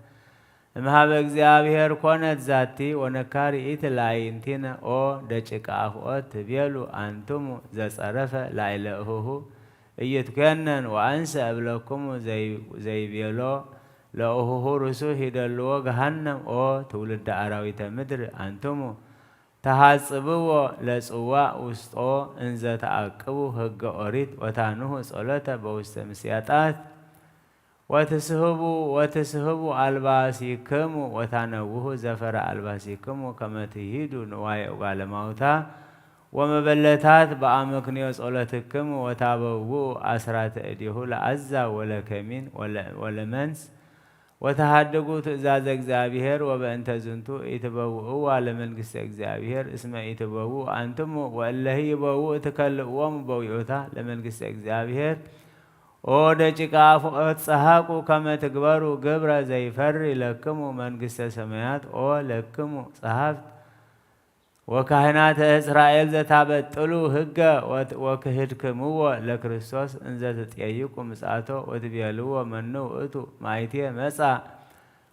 እምሃበ እግዚኣብሔር ኮነት ዛቲ ወነካር ይእቲ ለአይንቲነ ኦ ደቂቀ አፍኦት ትቤሉ አንትሙ ዘጸረፈ ላይለ እሁሁ እይትኮነን ወአንሰ እብለኩሙ ዘይቤሎ ለእሁሁ ርሱህ ይደልዎ ገሃነም ኦ ትውልደ አራዊተ ምድር አንትሙ ተሃጽብዎ ለጽዋእ ውስጦ እንዘ ተአቅቡ ህገ ኦሪት ወታንሁ ጸሎተ በውስተ ምስያጣት ወትስህቡ ወትስህቡ አልባሲክሙ ወታነውሁ ዘፈረ አልባሲክሙ ከመ ትሂዱ ንዋየ እጓለ ማውታ ወመበለታት በአመክንዮ ጸሎትክሙ ወታበውኡ አስራተ እዴሁ ለአዛ ወለከሚን ወለመንስ ወተሃድጉ ትእዛዘ እግዚአብሔር ወበእንተ ዝንቱ ኢትበውእዋ ለመንግስተ እግዚአብሔር እስመ ኢትበውኡ አንትሙ ወእለሂ ይበውኡ ትከልእዎሙ በዊኦታ ለመንግስተ እግዚአብሔር ኦ ደቂቀ አፍኦት ጸሐቁ ከመ ትግበሩ ግብረ ዘይፈሪ ለክሙ መንግስተ ሰማያት ኦ ለክሙ ጸሐፍት ወካህናተ እስራኤል ዘታበጥሉ ህገ ወክህድክምዎ ለክርስቶስ እንዘ ትጠይቁ ምጻቶ ወትቤልዎ መኑ ውእቱ ማይቴ መጻ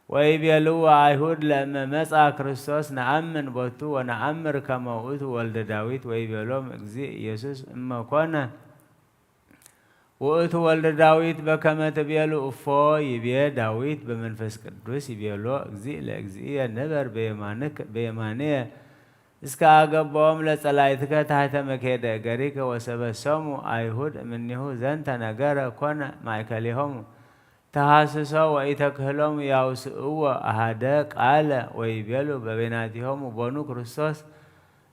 ወይቤልዎ አይሁድ ለእመ መጻ ክርስቶስ ነአምን ቦቱ ወነአምር ከመ ውእቱ ወልደ ዳዊት ወይቤሎም እግዚእ ኢየሱስ እመ ኮነ ውእቱ ወልደ ዳዊት በከመ ትቤሉ እፎ ይቤ ዳዊት በመንፈስ ቅዱስ ይቤሎ እግዚእ ለእግዚእየ ንበር በየማንየ እስከ አገባኦም ለጸላይትከ ታሕተ መኬደ እገሪከ ወሰበሰሙ አይሁድ እምኔሁ ዘንተ ነገረ ኮነ ማእከሌሆሙ ተሃስሶ ወኢተክህሎሙ ያውስእዎ አሃደ ቃለ ወይቤሉ በበይናቲሆሙ ቦኑ ክርስቶስ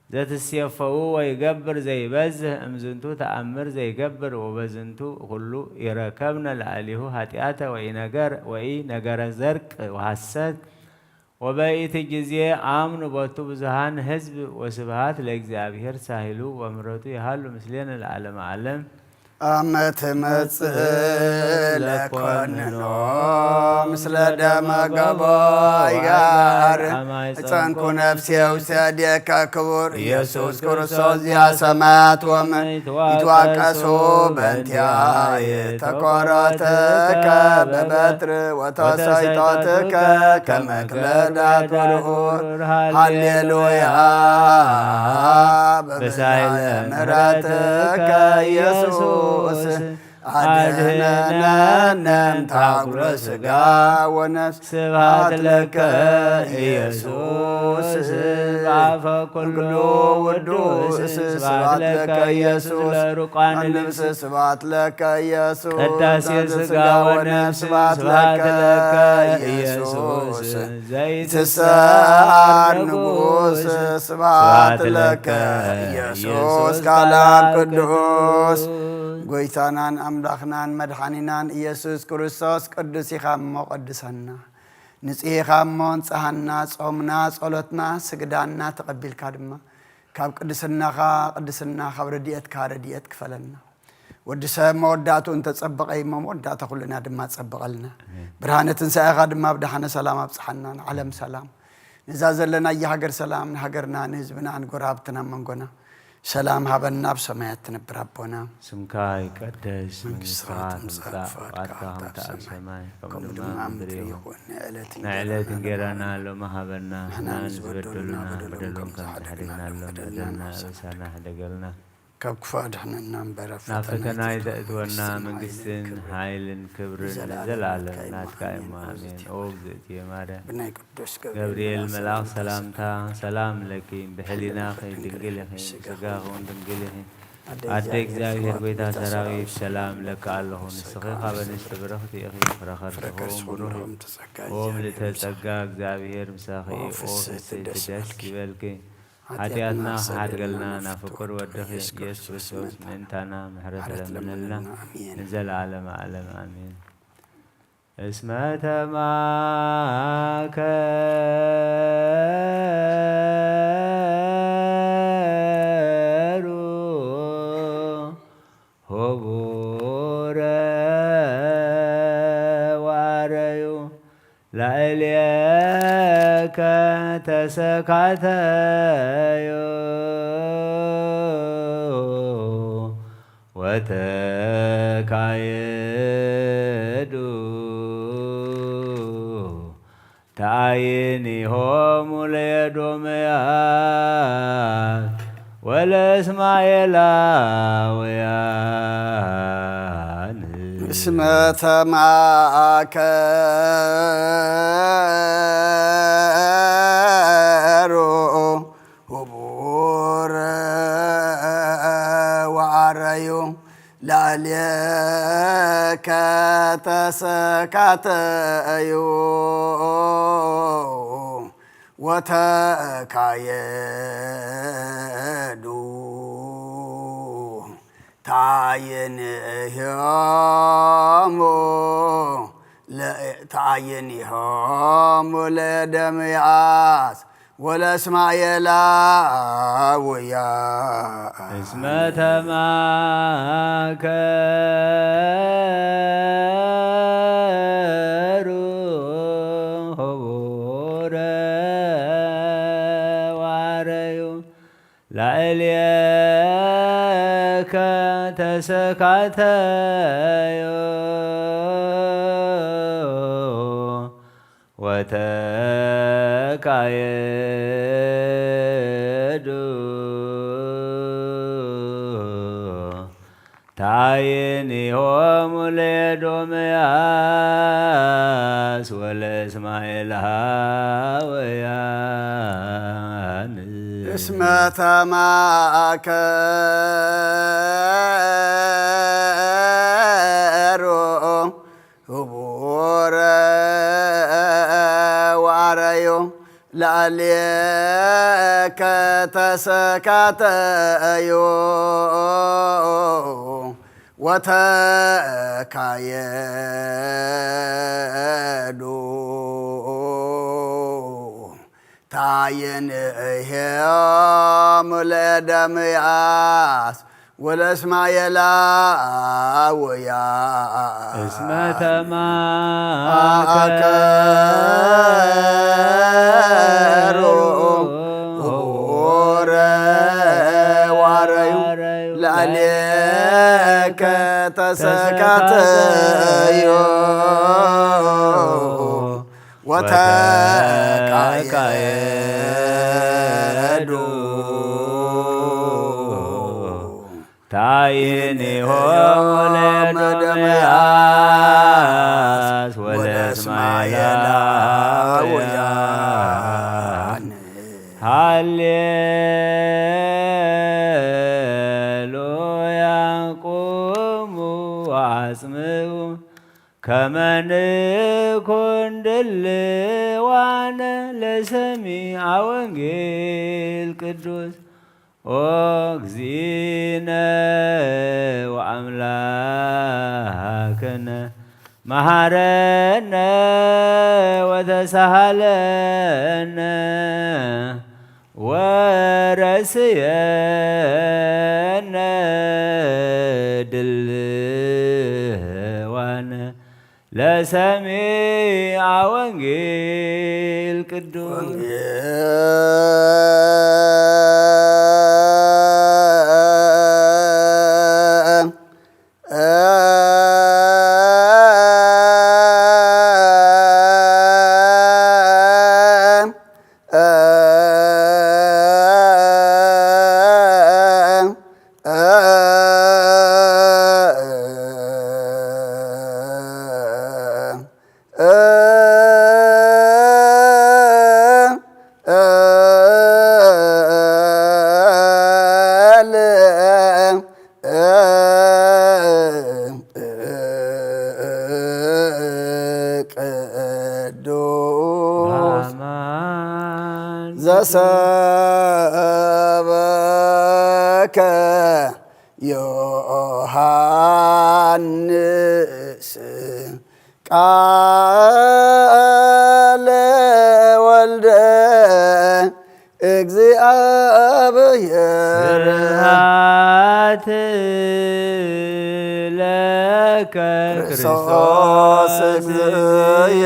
ዘትሴፈው ወይገብር ዘይበዝህ እምዝንቱ ተአምር ዘይገብር ወበዝንቱ ኩሉ ይረከብነ ለአሊሁ ኃጢአተ ወኢነገር ወኢነገረ ዘርቅ ወሐሰት ወበይእቲ ጊዜ አምኑ ቦቱ ብዙሃን ህዝብ ወስብሃት ለእግዚአብሔር ሳሂሉ ወምረቱ ይሃሉ ምስሌነ ለዓለመ ዓለም። አመ ትመጽእ ለኮንኖ ምስለ ደመ ገቦ ይጋር ጸንኩ ነፍሴ ውሰዴከ ክቡር ኢየሱስ ክርስቶስ ዚአ ሰማያት ወምድር ይትዋቀሱ በእንቲአየ ተቆረትከ በበትር ወተሰይጦትከ ከመ ክለዳት ብርሁር ሃሌሉያ በበዛየ ምሕረትከ ኢየሱስ አድነነ እምታጉለ ሥጋ ወነፍስ ስብሐት ለከ ኢየሱስ በአፈ ኩሉ ውዱስ ስብሐት ለከ ኢየሱስ ለሩቃን ልብስ ስብሐት ለከ ኢየሱስ ቅዳሴ ሥጋ ወነፍስ ስብሐት ለከ ኢየሱስ ዘይትሰዓር ንጉስ ስብሐት ለከ ኢየሱስ ቃል አብ ቅዱስ ጎይታናን ኣምላኽናን መድሓኒናን ኢየሱስ ክርስቶስ ቅዱስ ኢኻ እሞ ቀድሰና። ንጽህ ኢኻ እሞ ንጽሃና፣ ጾምና፣ ጸሎትና፣ ስግዳና ተቐቢልካ ድማ ካብ ቅድስናኻ ቅድስና፣ ካብ ረድኤትካ ረድኤት ክፈለና። ወዲ ሰብ መወዳእቱ እንተጸበቐ እሞ መወዳእታ ኩልና ድማ ጸብቐልና። ኣሜን። ብርሃነ ትንሳኤኻ ድማ ብደሓነ ሰላም ኣብጽሓና። ንዓለም ሰላም፣ ነዛ ዘለናያ ሃገር ሰላም፣ ንሃገርና፣ ንህዝብና፣ ንጎረባብትና፣ መንጎና ሰላም ሃበና። ኣብ ሰማያት ትነብር ኣቦና፣ ስምካ ይቀደስ፣ መንግስትኻ መንግስትኻ ትምጻእ፣ ትምጻእ፣ ፍቓድካ ፍቓድካ ከምቲ ኣብ ኣብ ሰማይ ሰማይ ከምኡ ከምኡ ድማ ድማ ኣብ ኣብ ምድሪ ምድሪ ይኹን። ይኹን። ንዕለት ንዕለት እንጀራና እንጀራና ሎሚ ሃበና፣ ንሕና ንሕና ንዝበደሉና ንዝበደሉና በደሎም በደሎም ከም ከም ዝሓደግናሎም ዝሓደግናሎም በደልና በደልና ኣበሳና ኣበሳና ሕደገልና። ካብ ክፉእ ኣድሕነና እምበር፣ ኣብ ናብ ፈተና ፈተና ኣይተእትወና፣ ኣይተእትወና፣ መንግስትን መንግስትን ሓይልን ሓይልን ክብርን ክብርን ንዘለኣለም ንዘለኣለም ናትካ እዩ። ናትካ እዩ። ኣሜን። ኣሜን። ኦ እግዝእትየ ማርያም፣ ብናይ ቅዱስ ገብርኤል ገብርኤል መልኣኽ መልኣኽ ሰላምታ ሰላምታ ሰላም ለኪ፣ ብሕሊናኺ ድንግል ኢኺ፣ ብስጋኺ እውን ድንግል ኢኺ። ኣደ ኣደ እግዚኣብሔር እግዚኣብሔር ጎይታ ጎይታ ሰራዊት ሰራዊት ሰላም ሰላም ለኪ ለኪ ኣለኹ። ኣለኹ። ንስኺ ንስኺ ካብ ካብ ኣንስቲ ኣንስቲ ብርኽቲ ኢኺ፣ ፍረ ከርሥኺ ፍረ ከርሥኺ እውን እውን ብሩኽ እዩ። ብሩኽ እዩ። ኦ ምልእተ ጸጋ እግዚኣብሔር ምሳኺ እዩ። ኦ ኦ ፍስሕቲ ፍስሕቲ ደስ ደስ ይበልኪ። ይበልኪ። ሓጢኣትና ሓጢኣትና ክሓድገልና ክሓድገልና ናብ ፍቁር ወድኺ ኢየሱስ ኢየሱስ ክርስቶስ ክርስቶስ ምእንታና ምሕረት ምሕረት ለምንልና ለምንልና። ኣሜን። ንዘለዓለመ ዓለም ኣሜን። እስመ ተማከሩ ሆቡረ ዋረዩ ላዕሌከ ተሰካተዩ ወተካየዱ ተአይኒሆሙ ለኤዶምያስ ወለእስማኤላውያን። እስመ ተማከሩ ህቡረ ወአረዩ ላዕሌከ ተሰካተዩ ወተካየዱ ታይንህዮሙ ለ-፣ ታይንሆሙ ለደምያስ ወለእስማኤላውያን። እስመ ተማከሩ ህቡረ ዋረዩ ላዕሌከ ተሰካተዩ ወተካየዱ ታይንሆሙ ለኤዶምያስ ወለእስማኤላውያን። እስመ ተማከሩ ህቡረ ወአረዩ ላዕሌከ ተሰካተዩ ወተካየዱ ታየንእሄም ለደምያስ ወለእስማኤላውያን። እስመ ተማከሩ ሆረ ዋረዩ ላዕሌከ ተሰካተዩ ወተቃየዱ ታይንሆም ለደምያስ ወለእስማኤላውያን። ሃሌሉያ ቁሙ ወአጽምዑ ከመ ንኩን ድልዋነ ለሰሚዐ ወንጌል ቅዱስ። ኦ እግዚእነ ወአምላክነ መሐረነ ወተሳሃለነ ወረስየነ ድልዋነ ለሰሚዐ ወንጌል ቅዱስ። ቅዱስ ዘሰበከ ዮሐንስ ቃለ ወልደ እግዚአብሔር። ስብሐት ለከ ክርስቶስ ክርስቶስ እግዚእየ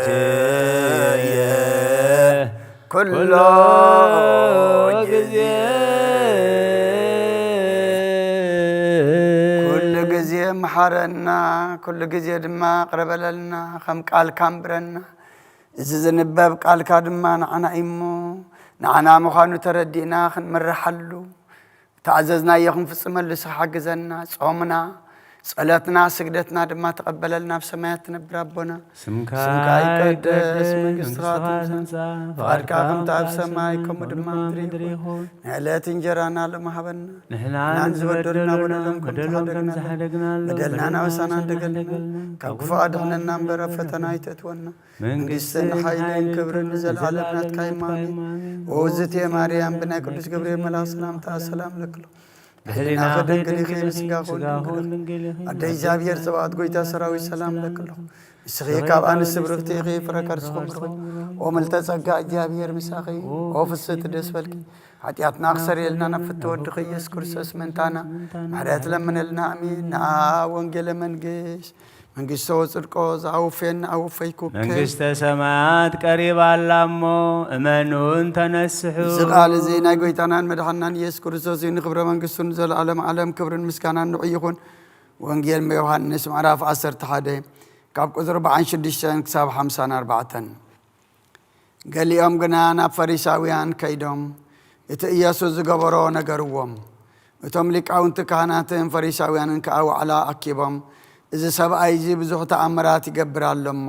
ወአምላክየ ኩሎ ጊዜ። ኩሉ ግዜ መሓረና፣ ኩሉ ግዜ ድማ ቅረበለልና፣ ከም ቃልካ ኣንብረና። እዚ ዝንበብ ቃልካ ድማ ንዓና እዩ እሞ፣ ንዓና ምዃኑ ተረዲእና ክንምርሓሉ፣ ተኣዘዝናዮ ክንፍጽመሉ ንስኻ ሓግዘና። ጾምና፣ ጸሎትና፣ ስግደትና ድማ ተቐበለልና። ኣብ ሰማያት ትነብር ኣቦና፣ ስምካ ስምካ ይቀደስ፣ ይቀደስ፣ መንግስትኻ መንግስትኻ ትምጻእ፣ ትምጻእ፣ ፍቓድካ ፍቓድካ ከምቲ ኣብ ከምቲ ኣብ ሰማይ፣ ሰማይ፣ ከምኡ ከምኡ ድማ ኣብ ድማ ምድሪ ምድሪ ይኹን። ይኹን። ንዕለት እንጀራና ሎሚ ሃበና። ንሕና ንሕናን ዝበደሉና ዝበደሉና በደሎም ከም በደሎም ከም ዝሓደግና፣ ዝሓደግናሉ፣ በደልና በደልና ናበሳና ናበሳና እንደገልና፣ እንደገልና፣ ካብ ክፉእ ኣድሕነና እምበር ኣብ ፈተና ኣይተእትወና። መንግስትን መንግስትን ሓይልን ሓይልን ክብርን ክብርን ንዘለዓለም ንዘለዓለም ናትካ ናትካ እዩ። እማሜን። እማሜን። ኦ እግዝእትየ ማርያም፣ ብናይ ቅዱስ ገብርኤል መልኣክ ሰላምታ ሰላም እለክሎ። ብሕሊናኺ ድንግል ኢኺ፣ ብስጋኺ እውን ድንግል ኢኺ። ኣደ እግዚኣብሔር ጸባኦት፣ ጎይታ ሰራዊት፣ ሰላም እለክሎ። ንስኺ ካብ ኣንስቲ ብርኽቲ ኢኺ፣ ፍረ ከርስኹም ብሩኽ። ኦ ምልተ ጸጋ፣ እግዚኣብሔር ምሳኺ። ኦ ፍስሕቲ ደስ በልኪ። ሓጢኣትና ክሰርየልና ናብ ፍትወ ወድኺ ኢየሱስ ክርስቶስ ምእንታና ምሕረት ለምነልና። ኣሜን። ንኣ ወንጌለ መንግስት መንግስቶ ጽድቆ ዝኣውፌን ኣውፈይኩ። መንግስተ ሰማያት ቀሪባ ኣላ እሞ እመኑን ተነስሑ። እዚ ቃል እዚ ናይ ጎይታናን መድሓናን ኢየሱስ ክርስቶስ እዩ። ንክብረ መንግስቱን ዘለዓለም ዓለም ክብርን ምስጋናን ንዑ ይኹን። ወንጌል ዮሃንስ ምዕራፍ ዓሰርተ ሓደ ካብ ቁጽሪ ኣርባዓን ሽዱሽተን ክሳብ ሓምሳን ኣርባዕተን። ገሊኦም ግና ናብ ፈሪሳውያን ከይዶም እቲ ኢየሱስ ዝገበሮ ነገርዎም። እቶም ሊቃውንቲ ካህናትን ፈሪሳውያንን ከኣ ዋዕላ ኣኪቦም፣ "እዚ ሰብኣይ እዚ ብዙሕ ተኣምራት ይገብር ኣሎ እሞ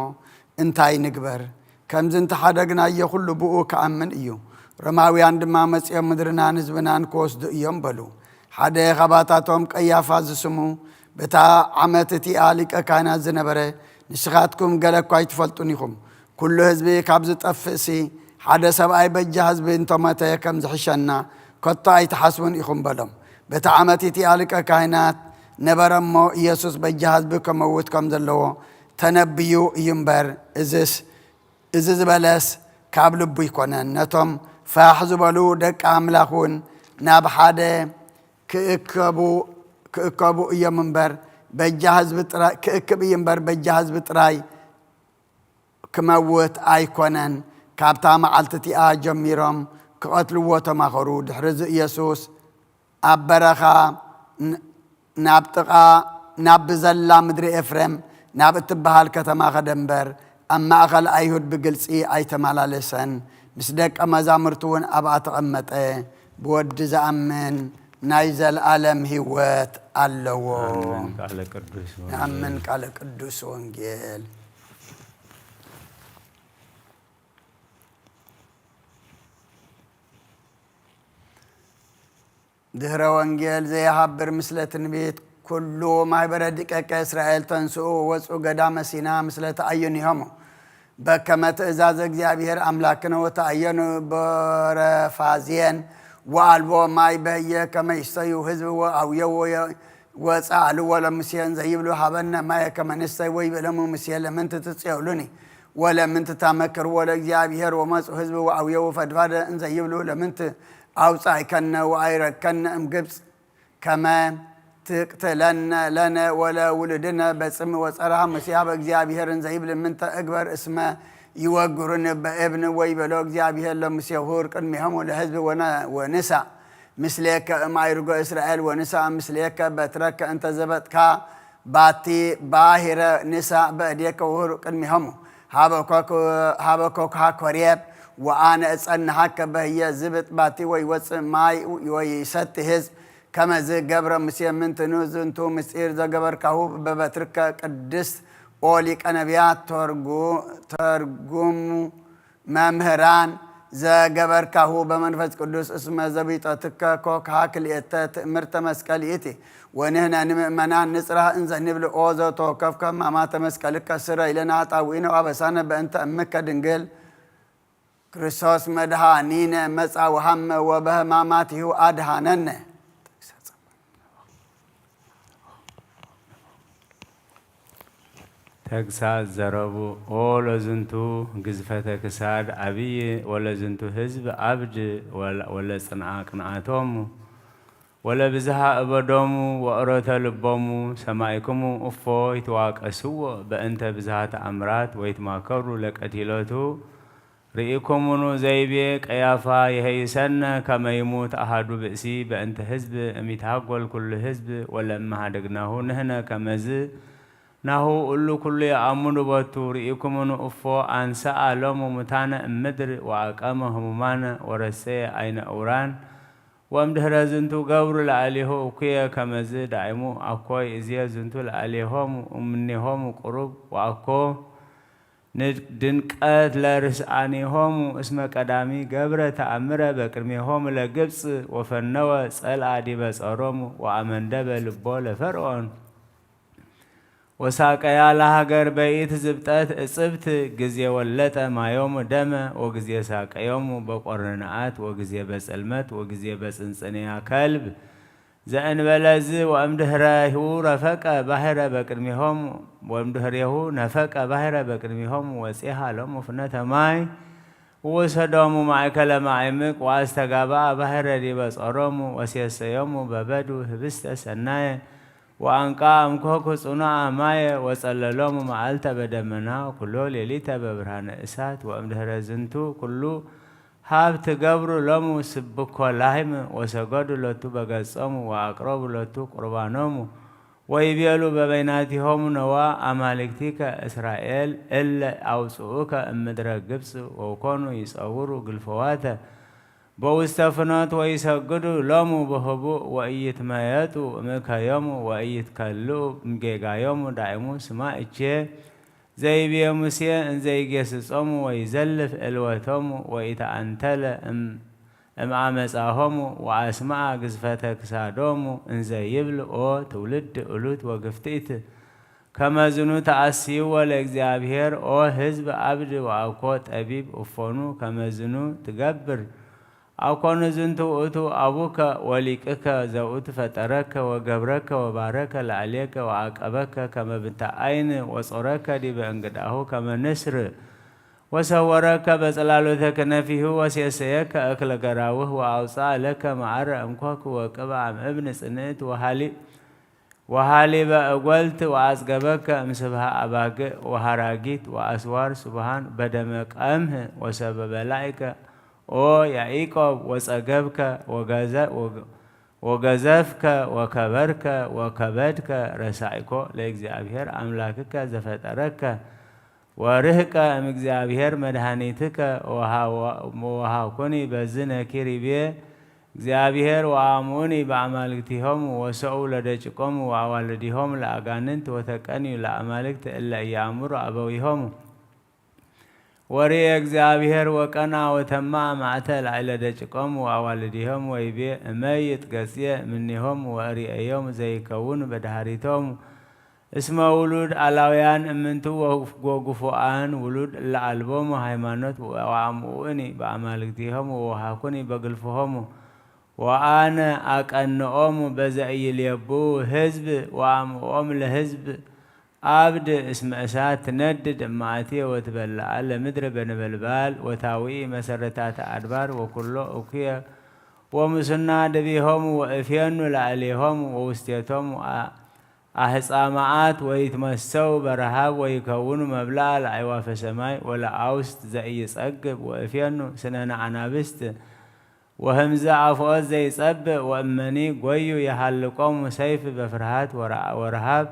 እንታይ ንግበር? ከምዚ እንተሓደግናዮ ኩሉ ብኡ ክኣምን እዩ። ሮማውያን ድማ መጺኦም ምድርናን ህዝብናን ክወስዱ እዮም" በሉ። ሓደ ኻባታቶም ቀያፋ ዝስሙ በታ ዓመት እቲኣ ሊቀ ካህናት ዝነበረ፣ "ንስኻትኩም ገለ እኳ ኣይትፈልጡን ኢኹም። ኩሉ ህዝቢ ካብ ዝጠፍእሲ ሓደ ሰብኣይ በጃ ህዝቢ እንተሞተ ከም ዝሕሸና ከቶ ኣይትሓስቡን ኢኹም" በሎም። በቲ ዓመት እቲኣ ሊቀ ካህናት ነበረ እሞ፣ ኢየሱስ በጃ ህዝቢ ከመውት ከም ዘለዎ ተነብዩ እዩ እምበር፣ እዝስ፣ እዚ ዝበለስ ካብ ልቡ ኣይኮነን። ነቶም ፋሕ ዝበሉ ደቂ ኣምላኽ እውን ናብ ሓደ ክእከቡ፣ ክእከቡ እዮም እምበር፣ በጃ ህዝቢ ጥራይ፣ ክእክብ እዩ እምበር፣ በጃ ህዝቢ ጥራይ ክመውት ኣይኮነን። ካብታ መዓልቲ እቲኣ ጀሚሮም ክቐትልዎ ተማኸሩ። ድሕሪ እዚ ኢየሱስ ኣብ በረኻ ን-፣ ናብ ጥቓ፣ ናብ ብዘላ ምድሪ ኤፍሬም ናብ እትበሃል ከተማ ኸደ እምበር፣ ኣብ ማእኸል ኣይሁድ ብግልጺ ኣይተመላለሰን። ምስ ደቀ መዛሙርቱ እውን ኣብኣ ተቐመጠ። ብወዲ ዝኣምን ናይ ዘለኣለም ህይወት ኣለዎ። ኣሜን። ቃለ ቅዱስ ወንጌል። ንኣምን ቃለ ቅዱስ ወንጌል። ድህረ ወንጌል ዘይሃብር ምስለ ትንቢት፣ ኩሉ ማሕበረ ደቂቀ እስራኤል ተንስኡ ወፁ ገዳመ ሲና ምስለ ተኣዩኒሆሙ። በከመ ትእዛዝ እግዚኣብሔር ኣምላክነ ወተኣየኑ በረፋዝየን ወአልቦ ማይ በህየ ከመ ይስተዩ ህዝብ ወአውየው ወጸአልዎ ለሙሴ እንዘ ይብሉ ሀበነ ማየ ከመ ንስተይ ወይቤሎሙ ሙሴ ለምንት ትጽየውሉኒ ወለምንት ታመክርዎ ለእግዚኣብሔር ወመጹ ህዝብ ወአውየው ፈድፋደ እንዘ ይብሉ ለምንት አውጻእከነ ወአይረከነ እምግብጽ ከመ ትቅትለነ ለነ ወለውሉድነ በጽም ወጸርሃ ሙሴ ሀበ እግዚኣብሔር እንዘ ይብል ምንተ እግበር እስመ ይወግሩኒ በእብን ወይቤሎ እግዚኣብሔር ለሙሴ ሁር ቅድሜሆሙ ለህዝብ ወነ- ወንሳ ምስሌከ እማይርጎ እስራኤል ወንሳ ምስሌከ በትረከ እንተ ዘበጥካ ባቲ ባሂረ ንሳ በእዴከ ውሁር ቅድሜሆሙ ሀበ ኮክ- ሀበ ኮክሃ ኮሬብ ወአነ እጸንሃከ በህየ ዝብጥ ባቲ ወይወፅእ ማይ ወይሰቲ ህዝብ ከመዝ ገብረ ሙሴ ምንትኑ ዝንቱ ምስጢር ዘገበርካሁ በበትርከ ቅድስት ኦ ሊቀ ነቢያት ተርጉ- ተርጉሙ መምህራን ዘገበርካሁ በመንፈስ ቅዱስ እስመ ዘቢጠትከ ኮክሃ ክልኤተ ትእምርተ መስቀል ይእቲ ወንህነ ንምእመናን ንጽራህ እንዘ ንብል ኦ ዘተወከፍከ ማማተ መስቀልከ ስረ ኢለና ጣዊነ አበሳነ በእንተ እምከ ድንግል ክርስቶስ መድኃኒነ መጻ ወሃመ ወበህማማቲሁ አድሃነነ። ተግሳጽ ዘረቡ ኦ ለዝንቱ ግዝፈተ ክሳድ አብይ ወለዝንቱ ህዝብ አብድ ወለጽንዓ ቅንዓቶሙ ወለብዝሃ እበዶሙ ወእሮተ ልቦሙ ሰማይክሙ እፎ ይትዋቀስዎ በእንተ ብዝሃ ተአምራት ወይትማከሩ ለቀቲሎቱ ርኢኩምኑ ዘይቤ ቀያፋ ይሄይሰነ ከመ ይሙት አሃዱ ብእሲ በእንተ ህዝብ እሚትሃጎል ኩሉ ህዝብ ወለእመ ሀደግናሁ ንህነ ከመዝ ናሁ እሉ ኩሉ የአምኑ ቦቱ ርኢኩምኑ እፎ አንሰአ ሎሙ ሙታነ እምድር ወአቀመ ህሙማነ ወረሰየ አይነ እውራን ወእምድህረ ዝንቱ ገብሩ ለአሌሁ እኩየ ከመዝ ዳይሙ አኮይ እዜ ዝንቱ ለአሌሆሙ እምኔሆሙ ቅሩብ ወአኮ ድንቀት ለርስአኔሆሙ እስመ ቀዳሚ ገብረ ተአምረ በቅድሜሆሙ ለግብጽ ወፈነወ ጸልአ ዲበ ጾሮሙ ወአመንደበ ልቦ ለፈርዖን ወሳቀያ ለሀገር በይእቲ ዝብጠት እጽብት ግዜ ወለጠ ማዮሙ ደመ ወግዜ ሳቀዮሙ በቆርንአት ወግዜ በጽልመት ወግዜ በጽንጽንያ ከልብ ዘእንበለዝ ወእምድህረሁ ረፈቀ ባሕረ በቅድሜሆሙ ወእምድህሬሁ ነፈቀ ባሕረ በቅድሜሆሙ ወጼሃ ሎሙ ፍነተ ማይ ወወሰዶሙ ማእከለ ማዕምቅ ወአስተጋብአ ባሕረ ዲበ ጾሮሙ ወሴሰዮሙ በበዱ ህብስተ ሰናየ ወአንቃ እምኮኩ ጽኑአ ማየ ወጸለሎሙ መዓልተ በደመና ኩሎ ሌሊተ በብርሃነ እሳት ወእምድህረ ዝንቱ ኩሉ ሀብ ትገብሩ ሎሙ ስብኮ ላህም ወሰገዱ ሎቱ በገጾሙ ወአቅረቡ ሎቱ ቁርባኖሙ ወይቤሉ በበይናቲሆሙ ነዋ አማልክቲከ እስራኤል እለ አውፅኡከ እምድረ ግብፅ ወኮኑ ይፀውሩ ግልፈዋተ በውስተ ፍኖት ወይሰግዱ ሎሙ በህቡእ ወኢይትመየጡ እምእከዮሙ ወኢይትከልኡ እምጌጋዮሙ ዳይሙ ስማ እቼ ዘይቤ ሙሴ እንዘይጌስጾሙ ወይዘልፍ ዕልወቶሙ ወኢተአንተለ እምአመጻሆሙ ወአስመዐ ግዝፈተ ክሳዶሙ እንዘ ይብል ኦ ትውልድ እሉት ወግፍጢት ከመዝኑ ተአስይዎ ለእግዚአብሔር ኦ ህዝብ አብድ ወአኮ ጠቢብ እፎኑ ከመዝኑ ትገብር አኮኑ ዝንቱ ውእቱ አቡከ ወሊቅከ ዘውእቱ ፈጠረከ ወገብረከ ወባረከ ለአሌከ ወአቀበከ ከመ ብንተ አይን ወጾረከ ዲበ እንግዳሁ ከመ ንስር ወሰወረከ በጽላሎተ ክነፊሁ ወሴሰየከ እክለ ገራውህ ወአውፅአ ለከ መዓረ እምኮክ ወቅብአ እምእብን ጽንእት ወሃሊ ወሃሊበ እጎልት ወአጽገበከ እምስብሃ አባግዕ ወሃራጊት ወአስዋር ስቡሃን በደመ ቀምህ ወሰበበ ላይከ ኦ ያኢቆብ ወጸገብከ ወገዘፍከ ወከበርከ ወከበድከ ረሳይኮ ለእግዚአብሔር አምላክከ ዘፈጠረከ ወርህቀ እምእግዚአብሔር መድኃኒትከ ወሃኩኒ በዝነ ኪሪቤ እግዚአብሔር ወአምኡኒ በአማልክቲሆሙ ወሰኡ ለደጭቆሙ ወአዋልዲሆሙ ለአጋንንት ወተቀንዩ ለአማልክት እለ ኢየአምሩ አበዊሆሙ። ወርእየ እግዚአብሔር ወቀና ወተማ ማዕተ ላዕለ ደጭቆሙ ወአዋልዲሆሙ ወይቤ እመይጥ ገጽየ እምኔሆሙ ወእርእዮም ዘይከውን በድሃሪቶሙ እስመ ውሉድ ኣላውያን እምንቱ ወግፉኣን ውሉድ እለ አልቦሙ ሃይማኖት ወአምኡኒ በአማልክቲሆሙ ወወሃኩኒ በግልፍሆሙ ወአነ አቀንኦሙ በዘ ኢይሌቡ ህዝብ ወአምኡኦም ለህዝብ አብድ እስመ እሳት ትነድድ እማእትየ ወትበልዓ ለምድር በነበልባል ወታውኢ መሰረታተ አድባር ወኩሎ እኩየ ወምሱና ድቢሆሙ ወእፍየኑ ላዕሌሆሙ ወውስቴቶሙ አ- አህጻማዓት ወይትመሰው በረሃብ ወይከውኑ መብልዓ ለአዕዋፈ ሰማይ ወለአውስት ዘኢይጸግብ ወእፍየኑ ስነነ አናብስት ወህምዘ አፍኦት ዘይጸብእ ወእመኒ ጎዩ የሃልቆሙ ሰይፍ በፍርሃት ወረሃብ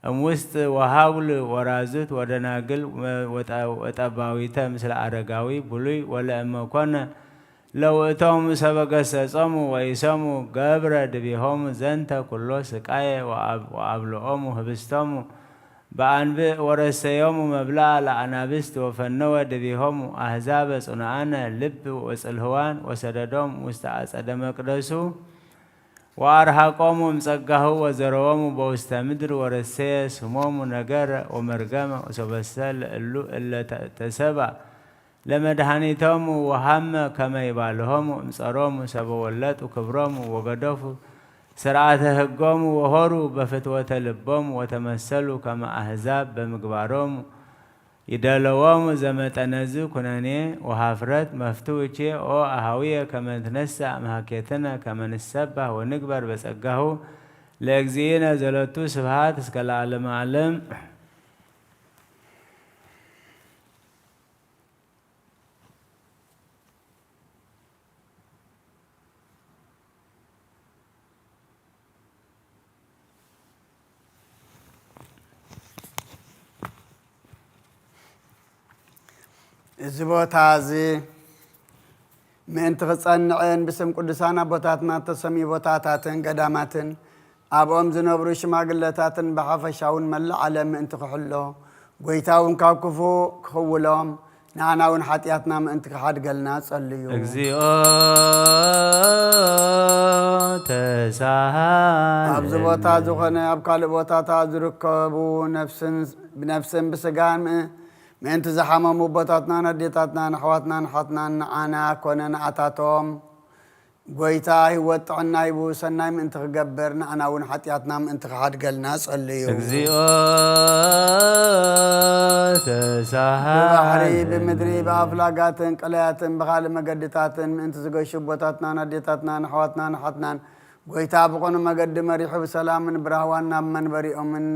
እምውስጥ ወሃጉል ወራዙት ወደናግል ወጠባዊተ ምስለ አረጋዊ ብሉይ ወለእመኮነ ለውእቶም ሰበ ገሰጾሙ ወኢሰሙ ገብረ ድቤሆሙ ዘንተ ኩሎ ስቃየ ወአብ- ወአብልኦሙ ህብስቶሙ በአንብእ ወረሰዮሙ መብልአ ለአናብስት ወፈነወ ድቤሆሙ አሕዛበ ጽኑዓነ ልብ ወጽልህዋን ወሰደዶም ውስተ አጸደ መቅደሱ ወአርሃቆሙ እምጸጋሁ ወዘረወሙ በውስተ ምድር ወረሰየ ስሞሙ ነገረ ወመርገመ ወሰበሰ ለእሉ እለ ተ- ተሰባ ለመድኃኒቶሙ ወሃመ ከመ ይባልሆሙ እምጸሮሙ ሰበ ወለጡ ክብሮሙ ወገደፉ ስርዓተ ህጎሙ ወሆሩ በፍትወተ ልቦሙ ወተመሰሉ ከመ አሕዛብ በምግባሮሙ ይደለዎሙ ዘመጠነዝ ኩነኔ ወሃፍረት መፍትውቼ ኦ አሃውየ ከመ ንትነሳ እምሃኬትነ ከመ ንሰባህ ወንግበር በጸጋሁ ለእግዚእነ ዘለቱ ስብሃት እስከ ለዓለመ ዓለም። እዚ ቦታ እዚ ምእንቲ ክጸንዕን ብስም ቅዱሳን ኣቦታትና እተሰምዩ ቦታታትን ገዳማትን ኣብኦም ዝነብሩ ሽማግለታትን ብሓፈሻውን መላእ ዓለም ምእንቲ ክሕሎ፣ ጎይታ እውን ካብ ክፉእ ክኽውሎም፣ ንዓና እውን ሓጢኣትና ምእንቲ ክሓድገልና ጸልዩ። እግዚኦ ተሳሃለነ። ኣብዚ ቦታ ዝኾነ ኣብ ካልእ ቦታታት ዝርከቡ ነፍስን ብነፍስን ብስጋን ምእ- ምእንቲ ዝሓመሙ ኣቦታትናን ኣዴታትናን ኣሕዋትናን ሓትናን ንዓና ኮነ ንኣታቶም ጎይታ ህይወት ጥዕና ሂቡ ሰናይ ምእንቲ ክገብር ንኣና እውን ሓጢኣትና ምእንቲ ክሓድገልና ጸልዩ። እግዚኦ ተሳሃለነ። ብባሕሪ ብምድሪ ብኣፍላጋትን ቀላያትን ብኻልእ መገድታትን ምእንቲ ዝገሹ ኣቦታትናን ኣዴታትናን ኣሕዋትናን ሓትናን ጎይታ ብቕኑዕ መገዲ መሪሑ ብሰላምን ብራህዋን ናብ መንበሪኦምን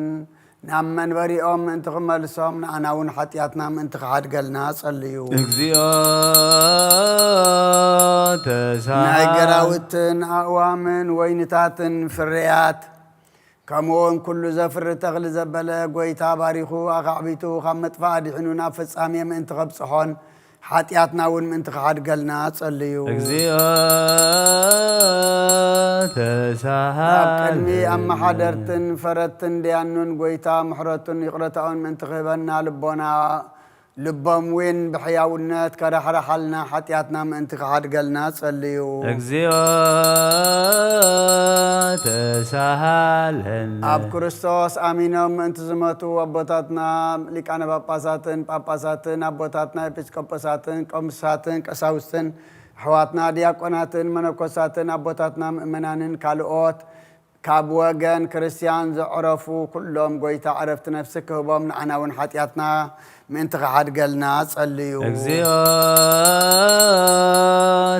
ናብ መንበሪኦም ምእንቲ ክመልሶም ንኣና እውን ሓጢኣትና ምእንቲ ክሓድገልና ጸልዩ። እግዚኦ ተሳሃለነ። ናይ ገራውትን ኣእዋምን ወይንታትን ፍርያት ከምኡውን ኩሉ ዘፍሪ ተኽሊ ዘበለ ጎይታ ባሪኹ ኣኻዕቢቱ ካብ መጥፋእ ኣድሒኑ ናብ ፍጻሜ ምእንቲ ከብጽሖን ሓጢኣትና እውን ምእንቲ ክሓድገልና ጸልዩ። እግዚኦ ተሳሃለነ። ኣብ ቅድሚ ኣመሓደርትን ፈረድትን ደያኑን ጎይታ ምሕረቱን ይቕረታኡን ምእንቲ ክህበና ልቦና ልቦም እውን ብሕያውነት ከራሕርሓልና ሓጢኣትና ምእንቲ ክሓድገልና ጸልዩ። እግዚኦ ተሳሃለነ። ኣብ ክርስቶስ ኣሚኖም ምእንቲ ዝመቱ ኣቦታትና ሊቃነ ጳጳሳትን ጳጳሳትን ኣቦታትና ኤጲስቆጶሳትን ቆምሳትን ቀሳውስትን ኣሕዋትና ዲያቆናትን መነኮሳትን ኣቦታትና ምእመናንን ካልኦት ካብ ወገን ክርስትያን ዘዕረፉ ኩሎም ጎይታ ዕረፍቲ ነፍሲ ክህቦም ንዓና እውን ሓጢኣትና ምእንቲ ክሓድገልና ጸልዩ። እግዚኦ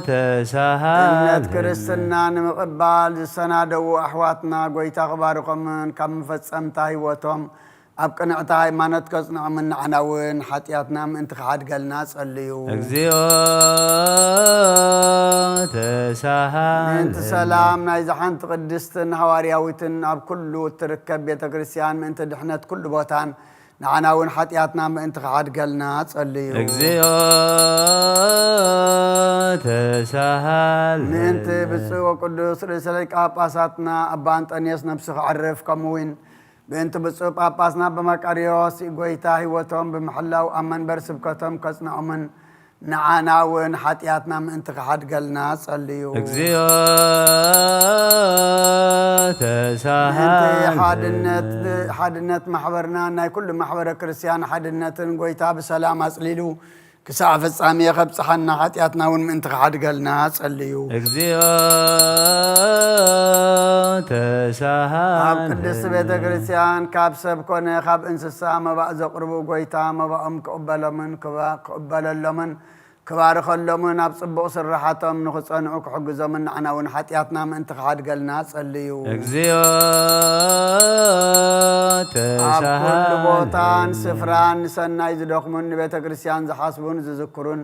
ተሳሃለነ። እምነት ክርስትና ንምቕባል ዝሰናደዉ ኣሕዋትና ጎይታ ክባርኾምን ካብ መፈጸምታ ህይወቶም ኣብ ቅንዕቲ ሃይማኖት ከጽንዖምን ንዓና እውን ሓጢኣትና ምእንቲ ክሓድገልና ጸልዩ። እግዚኦ ተሳሃለነ። ምእንቲ ሰላም ናይዛ ሓንቲ ቅድስትን ሃዋርያዊትን ኣብ ኩሉ እትርከብ ቤተ ክርስቲያን ምእንቲ ድሕነት ኩሉ ቦታን ንዓና እውን ሓጢኣትና ምእንቲ ክሓድገልና ጸልዩ። እግዚኦ ተሳሃለነ። ምእንቲ ብፁዕ ወቅዱስ ርእሰ ሊቃነ ጳጳሳትና ኣባ ኣንጠንዮስ ነብሱ ክዕርፍ ከምኡ እውን ምእንቲ ብፁዕ ጳጳስና ኣባ መቃርዮስ ጎይታ ህይወቶም ብምሕላው ኣብ መንበር ስብከቶም ከጽንዖምን ንዓና እውን ሓጢኣትና ምእንቲ ክሓድገልና ጸልዩ። እግዚኣብሔር ምእንቲ ተሳሃለነ። ሓድነት ሓድነት ማሕበርና ናይ ኩሉ ማሕበረ ክርስቲያን ሓድነትን ጎይታ ብሰላም ኣጽሊሉ ክሳዕ ፍጻሜ ከብጽሓና ሓጢኣትና እውን ምእንቲ ክሓድገልና ጸልዩ። እግዚኣብሔር ተሳሃለነ። ኣብ ቅድስቲ ቤተ ክርስቲያን ካብ ሰብ ኮነ ካብ እንስሳ መባእ ዘቕርቡ ጎይታ መባኦም ክቕበሎምን ክባ- ክቕበለሎምን ክባርኸሎምን ኣብ ጽቡቕ ስራሓቶም ንኽጸንዑ ክሕግዞምን ንዓና እውን ሓጢኣትና ምእንቲ ክሓድገልና ጸልዩ። እግዚኣብሔር ኣብ ኩሉ ተሳሃለነ። ቦታን ስፍራን ንሰናይ ዝደኽሙን ንቤተ ክርስቲያን ዝሓስቡን ዝዝክሩን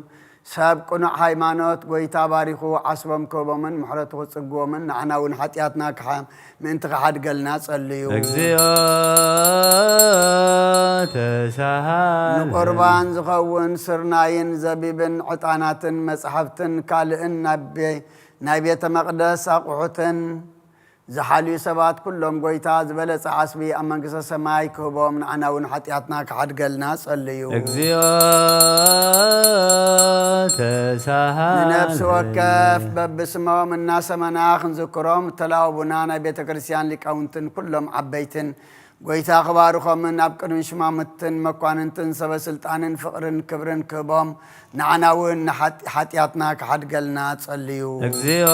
ሰብ ቅኑዕ ሃይማኖት ጎይታ ባሪኹ ዓስቦም ክህቦምን ምሕረቱ ክጽግቦምን ንዓና እውን ሓጢኣትና ክሓ- ምእንቲ ክሓድገልና ጸልዩ። እግዚኣብሔር ተሳሃለነ። ንቁርባን ዝኸውን ስርናይን ዘቢብን ዕጣናትን መጻሕፍትን ካልእን ናብ ቤ- ናይ ቤተ መቕደስ ኣቑሑትን ዝሓልዩ ሰባት ኩሎም ጎይታ ዝበለጸ ዓስቢ ኣብ መንግስተ ሰማይ ክህቦም ንዓና እውን ሓጢኣትና ክሓድገልና ጸልዩ። እግዚኣብሔር ተሳሃለነ። ንነፍሲ ወከፍ በብስሞም እናሰመና ክንዝክሮም እተላወቡና ናይ ቤተ ክርስቲያን ሊቃውንትን ኩሎም ዓበይትን ጎይታ ክባርኾምን ኣብ ቅድሚ ሽማምትን መኳንንትን ሰበ ስልጣንን ፍቕርን ክብርን ክህቦም ንዓና እውን ንሓጢ- ሓጢኣትና ክሓድገልና ጸልዩ። እግዚኣብሔር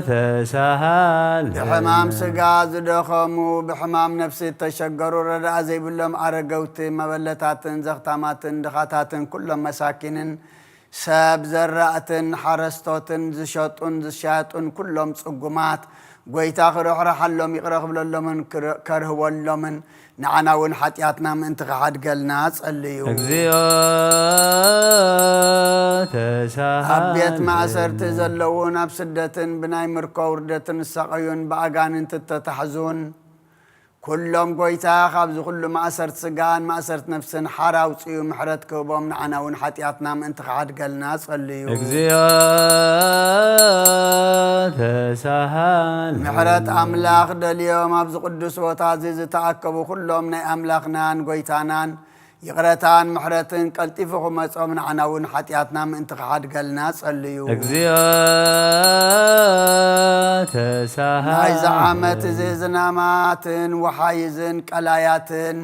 ተሳሃለነ። ብሕማም ስጋ ዝደኸሙ ብሕማም ነፍሲ እተሸገሩ ረዳእ ዘይብሎም ኣረገውቲ መበለታትን ዘኽታማትን ድኻታትን ኩሎም መሳኪንን ሰብ ዘራእትን ሓረስቶትን ዝሸጡን ዝሻየጡን ኩሎም ጽጉማት ጎይታ ክርሕርሓሎም ይቕረ ክብለሎምን ክር- ከርህወሎምን ንዓና እውን ሓጢኣትና ምእንቲ ክሓድገልና ጸልዩ። እግዚኣብሔር ተሳሃለነ። ኣብ ቤት ማእሰርቲ ዘለውን ኣብ ስደትን ብናይ ምርኮ ውርደትን ዝሳቐዩን ብኣጋንንቲ እተታሕዙን ኩሎም ጎይታ ካብዚ ኩሉ ማእሰርቲ ስጋን ማእሰርቲ ነፍስን ሓራ ኣውፅኡ ምሕረት ክህቦም ንዓና እውን ሓጢኣትና ምእንቲ ክሓድገልና ጸልዩ። እግዚኣብሔር ተሳሃለነ። ምሕረት ኣምላኽ ደልዮም ኣብዚ ቅዱስ ቦታ እዚ ዝተኣከቡ ኩሎም ናይ ኣምላኽናን ጎይታናን ይቕረታን ምሕረትን ቀልጢፉ ክመጾም ንዓና እውን ሓጢኣትና ምእንቲ ክሓድገልና ጸልዩ። እግዚኣብሔር ተሳሃለነ። ናይዚ ዓመት እዚ ዝናማትን ወሓይዝን ቀላያትን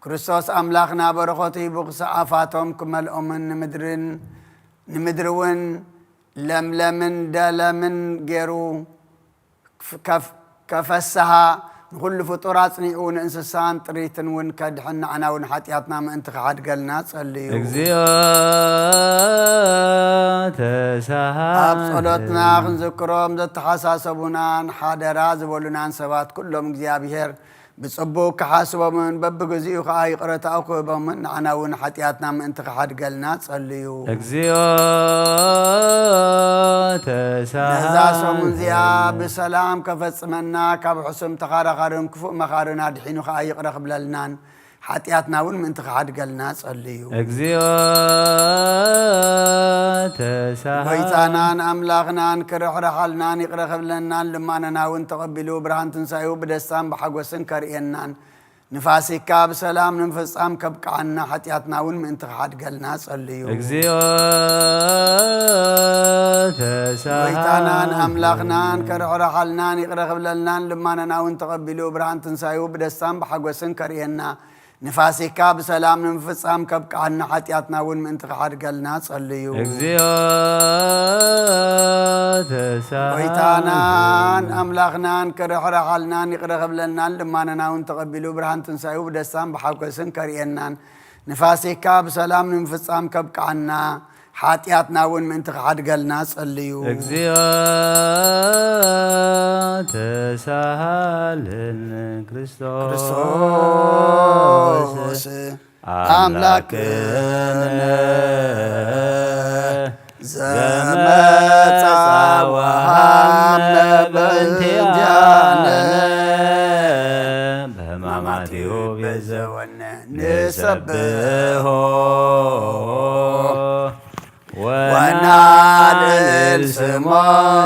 ክርስቶስ ኣምላኽና በረኸቱ ሂቡ ክሳዕ ኣፋቶም ክመልኦምን ንምድርን ንምድሪ እውን ለምለምን ደለምን ገይሩ ከፍ- ከፈስሃ ንኹሉ ፍጡር ኣጽኒዑ ንእንስሳን ጥሪትን እውን ከድሕን ንዓና እውን ሓጢኣትና ምእንቲ ክሓድገልና ጸልዩ። እግዚኣብሔር ተሳሃለነ። ኣብ ጸሎትና ክንዝክሮም ዘተሓሳሰቡናን ሓደራ ዝበሉናን ሰባት ኩሎም እግዚኣብሔር ብጽቡቕ ክሓስቦምን በብግዚኡ ከኣ ይቕረታኡ ክህቦምን ንዓና እውን ሓጢኣትና ምእንቲ ክሓድገልና ጸልዩ። እግዚኣብሔር ተሳሃለነ። ነዛ ሰሙን እዚኣ ብሰላም ከፈጽመና ካብ ሕሱም ተኻራኻርን ክፉእ መኻርን ኣድሒኑ ከኣ ይቕረ ክብለልናን ሓጢኣትና እውን ምእንቲ ክሓድገልና ጸልዩ። እግዚኣብሔር ተሳሃለነ። ጎይታናን ኣምላኽናን ክርሕርሓልናን ይቕረ ክብለናን ልማነና እውን ተቐቢሉ ብርሃን ትንሳኤኡ ብደስታን ብሓጎስን ከርእየናን ንፋሲካ ብሰላም ንምፍጻም ከብቅዓና ሓጢኣትና እውን ምእንቲ ክሓድገልና ጸልዩ። እግዚኣብሔር ተሳሃለነ። ጎይታናን ኣምላኽናን ከርሕርሓልናን ይቕረ ክብለልናን ልማነና እውን ተቐቢሉ ብርሃን ትንሳኤኡ ብደስታን ብሓጎስን ከርእየና ንፋሲካ ብሰላም ንምፍጻም ከብቅዓና ሓጢኣትና እውን ምእንቲ ክሓድገልና ጸልዩ። እግዚኣብሔር ተሳሃለነ። ጎይታናን ኣምላኽናን ከርሕርሓልናን ይቕረ ክብለልናን ልማነና እውን ተቐቢሉ ብርሃን ትንሳኤኡ ብደስታን ብሓጎስን ከርእየናን ንፋሲካ ብሰላም ንምፍጻም ከብቅዓና ሓጢኣትና እውን ምእንቲ ክሓድገልና ጸልዩ። እግዚኣብሔር ተሳሃለነ። ክርስቶስ ክርስቶስ ኣምላክነ ዘመጻ ወሃመ በእንቲአነ በሕማማቲሁ ቤዘወነ ንሰብሖ ወናልዕል ስሞ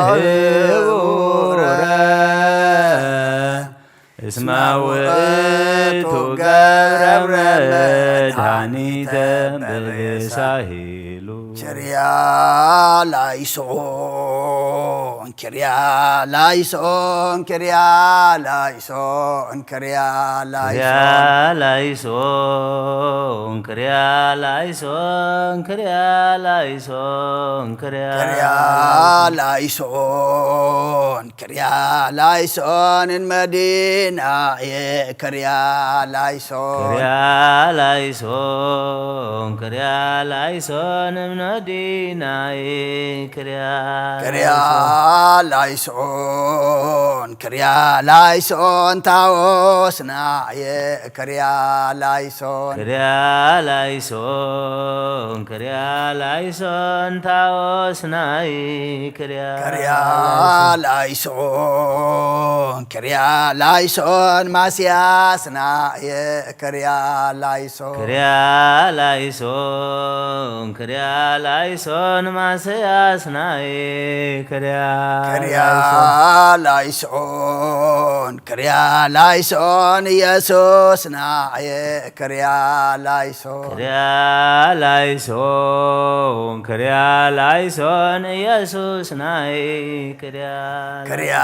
ህቡረ እስመ ውእቱ ገብረ መድኃኒተ በበሳሂሉ። ክርያ ላይሶን፣ ክርያ ላይሶን፣ ክርያ ላይሶን፣ ክርያ ላይሶን። ክርያ ላይሶን፣ ክርያ ላይሶን፣ ክርያ ላይሶን፣ ክርያ ክርያ ላይሶን፣ ክርያ ላይሶን ንመዲናየ፣ ክርያ ላይሶን። ክርያ ላይሶን፣ ክርያ ላይሶን እምነዲናይ፣ ክርያ ክርያ ላይሶን። ላይሶን፣ ክርያ ላይሶን ታወስናየ፣ ክርያ ላይሶን። ክርያ ላይሶን፣ ክርያ ላይሶን ታወስናይ፣ ክርያ ክርያ ላይሶን። ላይሶን፣ ክርያ ላይሶን ማስያስናየ፣ ክርያ ላይሶን። ክርያ ላይሶን፣ ክርያ ላይሶን ማስያስናይ፣ ክርያ ክርያ ላይሶን። ላይሶን፣ ክርያ ላይሶን ኢየሱስናየ፣ ክርያ ላይሶን። ክርያ ላይሶን፣ ክርያ ላይሶን ኢየሱስናይ፣ ክርያ ክርያ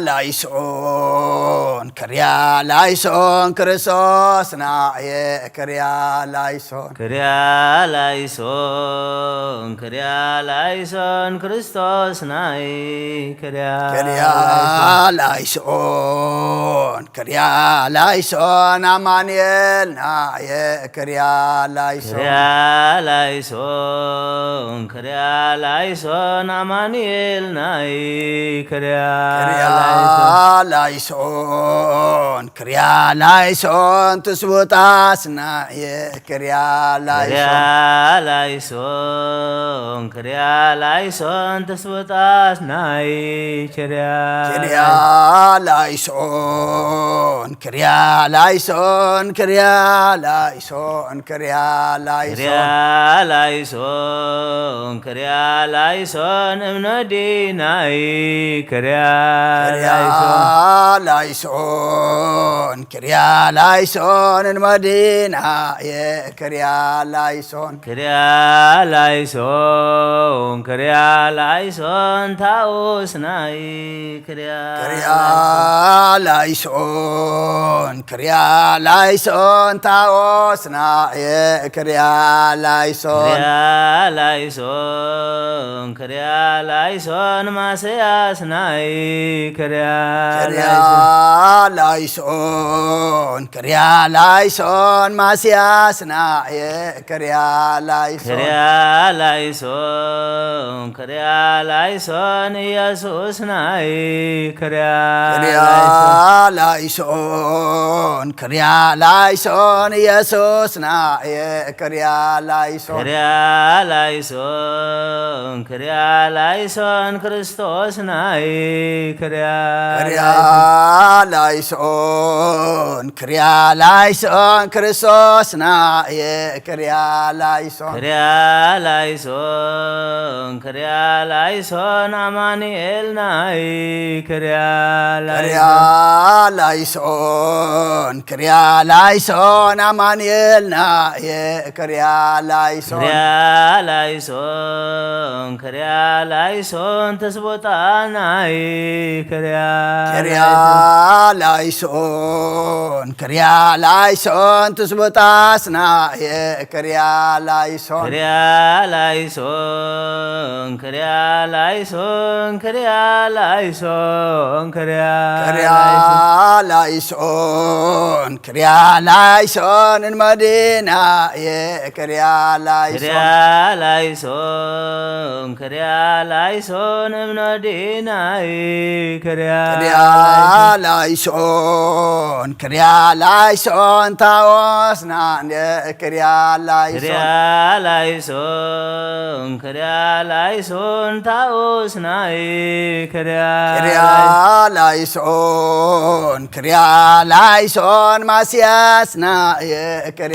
ላይሶን፣ ክርያ ላይሶን ክርስቶስናየ፣ ክርያ ላይሶን። ክርያ ላይሶን፣ ክርያ ላይሶን ክርስቶስናይ፣ ክርያ ክርያ ላይሶን። ላይሶን፣ ክርያ ላይሶን ኣማኑኤልናየ፣ ክርያ ላይሶን። ክርያ ላይሶን፣ ክርያ ላይሶን ኣማኑኤልናይ፣ ክርያ ክርያ ላይሶን። ላይሶን፣ ክርያ ላይሶን ትስቡት ኣስናየ፣ ክርያ ክርያ ላይሶን። ላይሶን፣ ክርያ ላይሶን ትስቡት ኣስናይ፣ ክርያ ክርያ ላይሶን። ላይሶን፣ ክርያ ላይሶን፣ ክርያ ላይሶን፣ ክርያ ክርያ ላይሶን። ላይሶን፣ ክርያ ላይሶን እምነዲናይ፣ ክርያ ክርያ ላይሶን። ላይሶን፣ ክርያ ላይሶን ንመዲናየ፣ ክርያ ላይሶን። ክርያ ላይሶን፣ ክርያ ላይሶን ታኡስናይ፣ ክርያ ክርያ ላይሶን። ላይሶን፣ ክርያ ላይሶን ታኦስናየ፣ ክርያ ላይሶን። ክርያ ላይሶን፣ ክርያ ላይሶን ማስያስናይ፣ ክርያ ክርያ ላይሶን። ላይሶን፣ ክርያ ላይሶን ማስያስናየ፣ ክርያ ላይሶን። ክርያ ላይሶን፣ ክርያ ላይሶን ኢየሱስናይ፣ ክርያ ክርያ ላይሶን። ላይሶን፣ ክርያ ላይሶን ኢየሱስናየ፣ ክርያ ላይሶን። ክርያ ላይሶን፣ ክርያ ላይሶን ክርስቶስናይ፣ ክርያ ክርያ ላይሶን። ላይሶን፣ ክርያ ላይሶን ክርስቶስናየ፣ ክርያ ላይሶን። ክርያ ላይሶን፣ ክርያ ላይሶን ኣማኑኤልናይ፣ ክርያ ክርያ ላይሶን። ላይሶን፣ ክርያ ላይሶን ኣማኑኤልናየ፣ ክርያ ላይሶን። ክርያ ላይሶን፣ ክርያ ላይሶን ትስቡጣናይ፣ ክርያ ክርያ ላይሶን። ላይሶን፣ ክርያ ላይሶን ትስቡጣስናየ፣ ክርያ ላይሶን። ክርያ ላይሶን፣ ክርያ ላይሶን፣ ክርያ ላይሶን፣ ክርያ ክርያ ላይሶን። ላይሶን፣ ክርያ ላይሶን ንመዲናየ፣ ክርያ ክርያ ላይሶን። ላይሶን፣ ክርያ ላይሶን እምነዲናይ፣ ክርያ ክርያ ላይሶን። ላይሶን፣ ክርያ ላይሶን ታወስናየ፣ ክርያ ላይሶን። ክርያ ላይሶን፣ ክርያ ላይሶን ታኡስናይ፣ ክርያ ክርያ ላይሶን። ላይሶን፣ ክርያ ላይሶን ማስያስናየ፣ ክርያ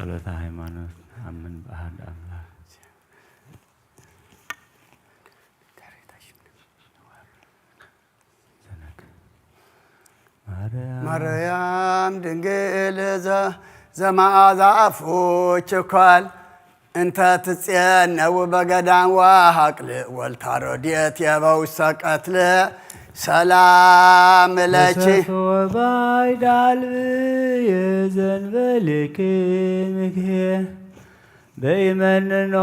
ጸሎተ ሃይማኖት። ኣምን ብኣሃድ ኣምላክ። ማርያም ድንግል ዘ- ዘመዓዛ ኣፉ ችኳል እንተ ትጼነው በገዳም ወሃቅል ወልታ ሮድየት የበውሰ ቀትል ሰላም ለኪ። ሰፍ ወባይ ዳልብ የዘንበልኪ ምክሄ በይመንኖ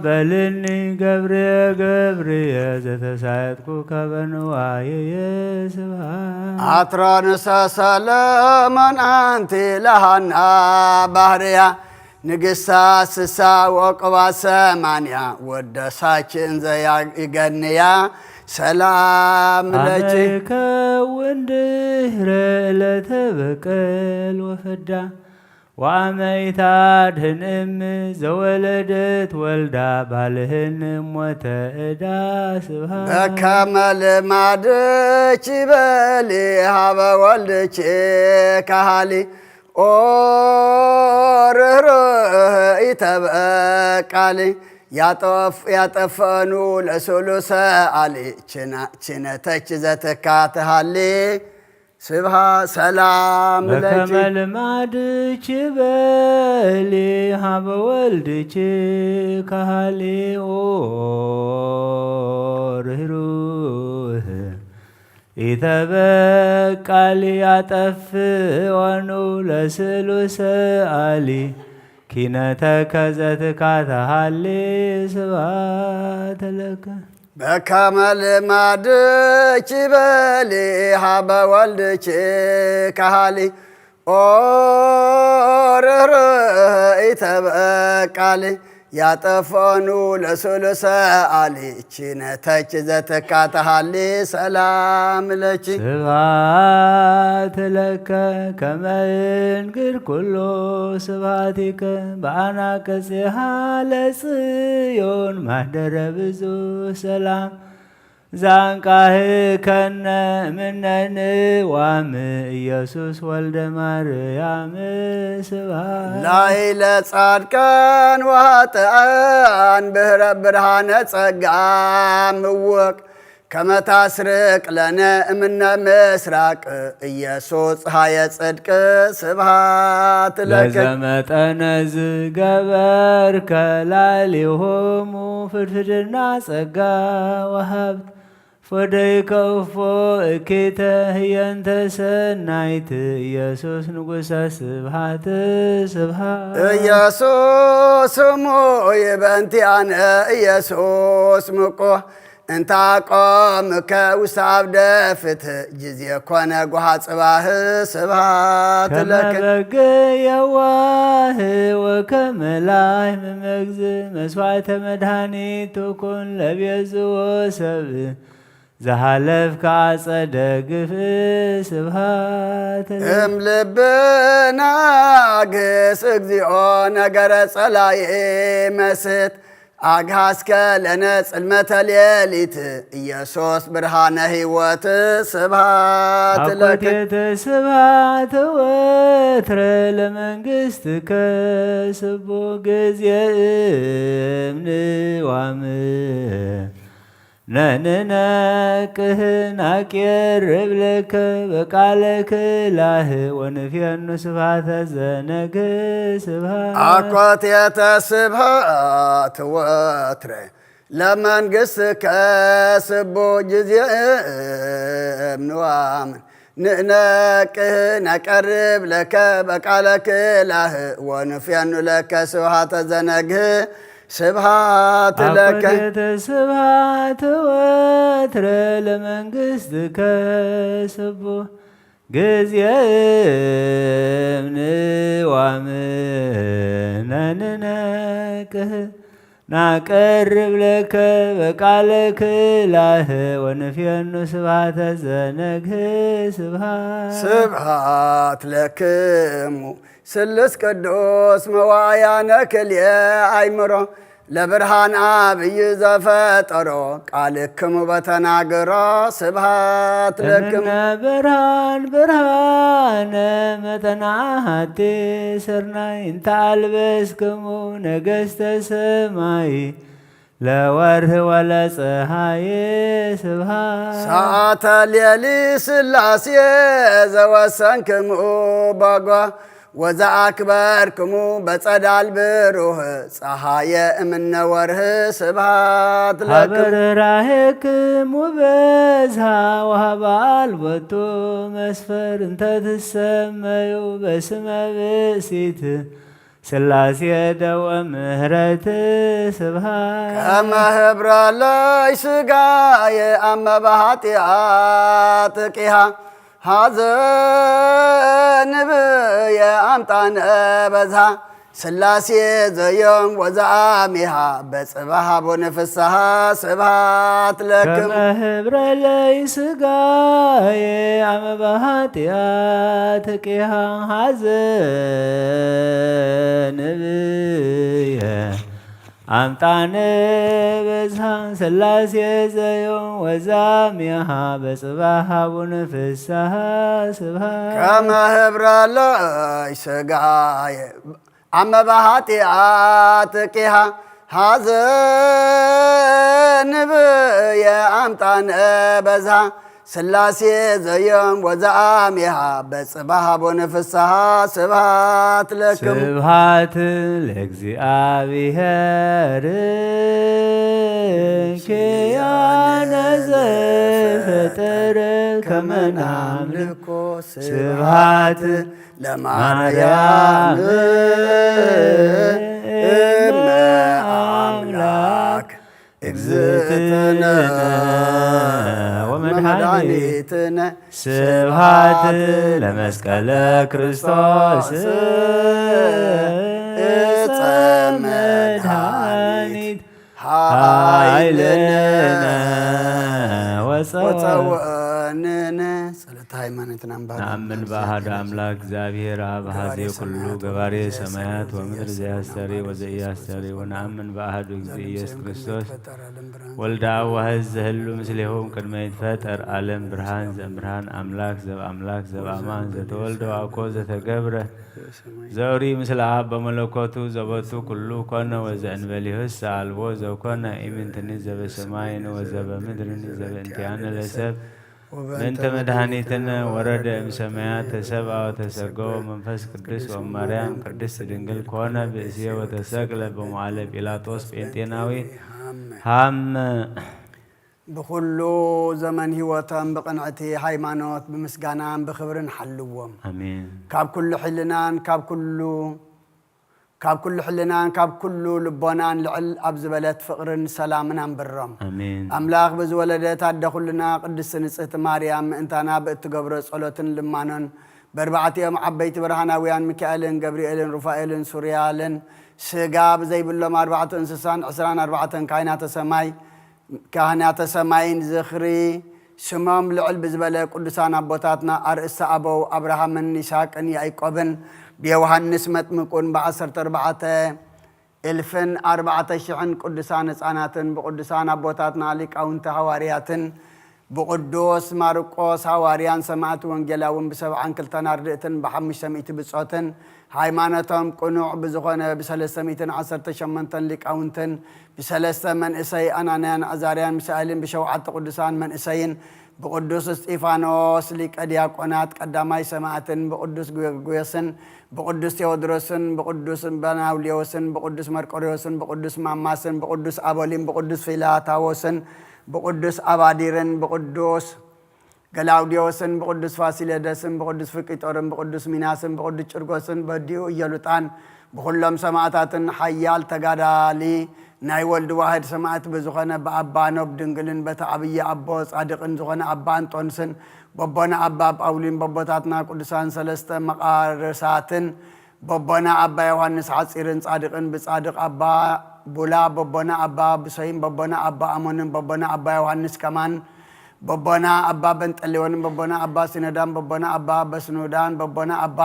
በልኒ ገብርየ ገብርየ ዘተሳየጥኩ ከበንዋየየ ስብሃት። ኣትሮንሰ ሰለሞን ኣንቲ ለሃና ባህርያ ንግሳ ስሳ ወቅባ ሰማንያ ወደሳችን ዘያ ይገንያ ሰላም ለኪ። ኣመይከውን ድህረ ለተበቀል ወፈዳ ወኣመይታ ድህን እም ዘወለደት ወልዳ ባልህን ሞተ እዳ ስብሃት። በከመ ልማድኪ በሊ ሃበ ወልድኪ ካሃሊ ኦ ርህርህ ኢተበቃሊ ያጠፍ- ያጠፈኑ ለስሉሰ ኣሊ ችና- ችነተች ዘትካትሃሊ ስብሃ ሰላም ለኪ። በከመ ልማድኪ በሊ ሃበ ወልድኪ ካሃሊ ኦ ርህሩህ ኢተበቃሊ ያጠፍኦኑ ለስሉሰ ኣሊ ኪነተከ ዘትካተሃሊ ስብሃት ለከ። በከመ ልማድኪ በሊ ሃበ ወልድኪ ካሃሊ ኦ ርህርህ ኢተበቃሊ ያጠፈኑ ለስሉሰ ኣሊ ችነተች ዘትካተሃሊ ሰላም ለኪ። ስብሃት ለከ ከመ እንግር ኩሉ ስብሃቲከ በአናቅጽሃ ለጽዮን ማህደረ ብዙ ሰላም ዛንቃህከነ ምነን ዋም ኢየሱስ ወልደ ማርያም ስብሃት። ላይለ ጻድቃን ወሃጥኣን ብህረ ብርሃነ ጸጋ ምውቅ ከመ ታስርቅ ለነ እምነ ምስራቅ ኢየሱስ ፀሃየ ጽድቅ ስብሃት ለከ። ለዘመጠነ ዝገበርከ ላዕሌሆሙ ፍድፍድና ጸጋ ወሃብት ፈደይከ እፎ እኪተ ህየንተ ሰናይት ኢየሱስ ንጉሰ ስብሃት ስብሃት። ኢየሱስ ስሙ ይበንቲኣነ ኢየሱስ ምቁ እንታ ቆምከ ውስተ አብደ ፍትህ ጊዜ ኮነ ጓሃ ጽባህ ስብሃት ለከ። ከመ በግ የዋህ ወከመ ላህም መግዝ መስዋዕተ መድኃኒት ትኩን ለቤዝዎ ሰብ ዘሃለፍከ አጸደ ግፍ ስብሃት ለከ። እም ልብና ግስ እግዚኦ ነገረ ጸላኢ መስት አግሃስከ ለነ ጽልመተ ሌሊት ኢየሱስ ብርሃነ ሕይወት ስብሃት ለከ። አኮቴተ ስብሃት ወትረ ለመንግስትከ ስቡ ጊዜ እምንዋም ነንነቅህ ናቄርብ ለከ በቃለ ክላህ ወንፌኑ ስብሃተ ዘነግህ ስብሃት። አኮቴተ ስብሃት ወትረ ለመንግስትከ ስቡ ጊዜ እምንዋምን ንእነቅህ ነቀርብ ለከ በቃለ ክላህ ወንፌኑ ለከ ስብሃተ ዘነግህ ስብሃት ለከ። አኮቴተ ስብሃት ወትረ ለመንግስትከ ስቡ ጊዜ እምንዋም ነንነቅህ ናቀርብ ለከ በቃለ ክላህ ወንፌኑ ስብሃተ ዘነግህ ስብሃት። ስብሃት ለክሙ ስሉስ ቅዱስ መዋያነ ክልኤ አይምሮ ለብርሃን ኣብይ ዘፈጠሮ ቃልክሙ በተናግሮ ስብሃት ለክሙ። እምነ ብርሃን ብርሃነ መጠና ሃቲ ስርናይ እንተ ኣልበስክሙ ነገስተ ሰማይ ለወርህ ወለፀሃየ ስብሃት። ሰዓተ ሌሊ ስላሴ ዘወሰንክሙ በጎ ወዘኣክበርክሙ በጸዳል ብሩህ ጸሃየ እምነ ወርህ ስብሃት ለክሙ። ሀበርራሄክሙ በዝሃ ወሃበ ኣልቦቱ መስፈር እንተ ትሰመዩ በስመ ብእሲት ስላሴ ደወ ምህረት ስብሃት። ከመ ህብረ ለይ ስጋየ ኣመ በሃጢኣት ቂሃ ሐዘን ብየ ኣምጣነ በዝሃ ስላሴ ዘዮም ወዘኣሚሃ በጽባሃ ቦነ ፍስሃ ስብሃት ለክሙ። ከመ ህብረ ለይ ስጋየ ኣመ በሃጢኣት ቂሃ ሐዘን ብየ ኣምጣነ በዝሃ ስላሴ ዘዮም ወዛሚሃ በጽባሃ ቦነ ፍስሃ ስብሃት። ከመ ህብረ ለይ ስጋየ ኣመ በሃጢኣት ቂሃ ሐዘን ብየ ኣምጣነ በዝሃ ስላሴ ዘዮም ወዘኣሚሃ በጽባሃ ቦነ ፍስሃ ስብሃት ለክሙ። ስብሃት ለእግዚኣብሔር ኪያነ ዘፈጠረ ከመ ናምልኮ ስብሃት ለማርያም እመ ኣምላክ እግዝእትነ ወመድኃኒትነ። ስብሃት ለመስቀለ ክርስቶስ እፀ መድኃኒት ኃይልነ ወፀወ ወፀውእንነ ጸሎተ ሃይማኖትና እምባዳ ነአምን በአሐዱ አምላክ እግዚአብሔር አብ ሐዜ ኩሉ ገባሬ ሰማያት ወምድር ዘያስተሪ ወዘኢያስተሪ ወነአምን በአሐዱ እግዚእ ኢየሱስ ክርስቶስ ወልደ አብ ዋሕድ ዘህሉ ምስሌሆም ቅድመ ይትፈጠር ዓለም ብርሃን ዘእምብርሃን አምላክ ዘብአምላክ ዘብአማን ዘተወልደ ዋኮ ዘተገብረ ዘውሪ ምስለ አብ በመለኮቱ ዘቦቱ ኩሉ ኮነ ወዘእንበሌሁሰ አልቦ ዘኮነ ኢምንትኒ ዘበሰማይን ወዘበምድርን ዘበእንቲአነ ለሰብ ምእንተ መድኃኒትነ ወረደ እምሰማያት ተሰብአ ወተሰገወ መንፈስ ቅዱስ ወማርያም ቅድስት ድንግል ኮነ ብእስየ ወተሰቅለ በመዋዕለ ጲላጦስ ጴንጤናዊ ሃመ። ብኹሉ ዘመን ህይወቶም ብቕንዕቲ ሃይማኖት ብምስጋናን ብኽብርን ሓልዎም። አሜን። ካብ ኩሉ ሕልናን ካብ ኩሉ ካብ ኩሉ ሕልናን ካብ ኩሉ ልቦናን ልዕል ኣብ ዝበለት ፍቕርን ሰላምን ኣንብሮም። አሜን። ኣምላኽ ብዝወለደት ኣደ ኩልና ቅድስቲ ንጽህቲ ማርያም ምእንታና ብእትገብሮ ጸሎትን ልማኖን በርባዕቲኦም ዓበይቲ ብርሃናውያን ሚካኤልን ገብርኤልን ሩፋኤልን ሱርያልን ስጋ ብዘይብሎም ኣርባዕቱ እንስሳን ዕስራን ኣርባዕተን ካህናተ ሰማይ ካህናተ ሰማይን ዝኽሪ ስሞም ልዕል ብዝበለ ቅዱሳን ኣቦታትና ኣርእስተ ኣበው ኣብርሃምን ይስሐቅን ያዕቆብን ብዮሃንስ መጥምቁን ብዓሰርተ ኣርባዕተ እልፍን ኣርባዕተ ሽሕን ቅዱሳን ህፃናትን ብቅዱሳን ኣቦታትና ሊቃውንቲ ሃዋርያትን ብቅዱስ ማርቆስ ሃዋርያን ሰማዕቲ ወንጌላውን ብሰብዓን ክልተን ኣርድእትን ብሓሙሽተ ሚእቲ ብጾትን ሃይማኖቶም ቅኑዕ ብዝኾነ ብሰለስተ ሚእትን ዓሰርተ ሸሞንተን ሊቃውንትን ብሰለስተ መንእሰይ ኣናንያን ኣዛርያን ሚሳኤልን ብሸውዓተ ቅዱሳን መንእሰይን ብቅዱስ እስጢፋኖስ ሊቀ ዲያቆናት ቀዳማይ ሰማዕትን ብቅዱስ ጊዮርጊስን ብቅዱስ ቴዎድሮስን ብቅዱስ በናውሊዮስን ብቅዱስ መርቆሪዎስን ብቅዱስ ማማስን ብቅዱስ ኣቦሊን ብቅዱስ ፊላታዎስን ብቅዱስ ኣባዲርን ብቅዱስ ገላውዲዮስን ብቅዱስ ፋሲለደስን ብቅዱስ ፍቂጦርን ብቅዱስ ሚናስን ብቅዱስ ጭርጎስን በዲኡ ኢየሉጣን ብኩሎም ሰማእታትን ሓያል ተጋዳሊ ናይ ወልድ ዋሕድ ሰማእት ብዝኾነ ብኣባ ኖብ ድንግልን በቲ ዓብዪ ኣቦ ጻድቅን ዝኾነ ኣባ እንጦንስን በቦና ኣባ ጳውሊን በቦታትና ቅዱሳን ሰለስተ መቃርሳትን በቦና ኣባ ዮሃንስ ሓጺርን ጻድቅን ብጻድቅ ኣባ ቡላ በቦና ኣባ ብሶይን በቦና ኣባ ኣሞንን በቦና ኣባ ዮሃንስ ከማን በቦና ኣባ በንጠሌዎንን በቦና ኣባ ሲኖዳን በቦና ኣባ በስኑዳን በቦና ኣባ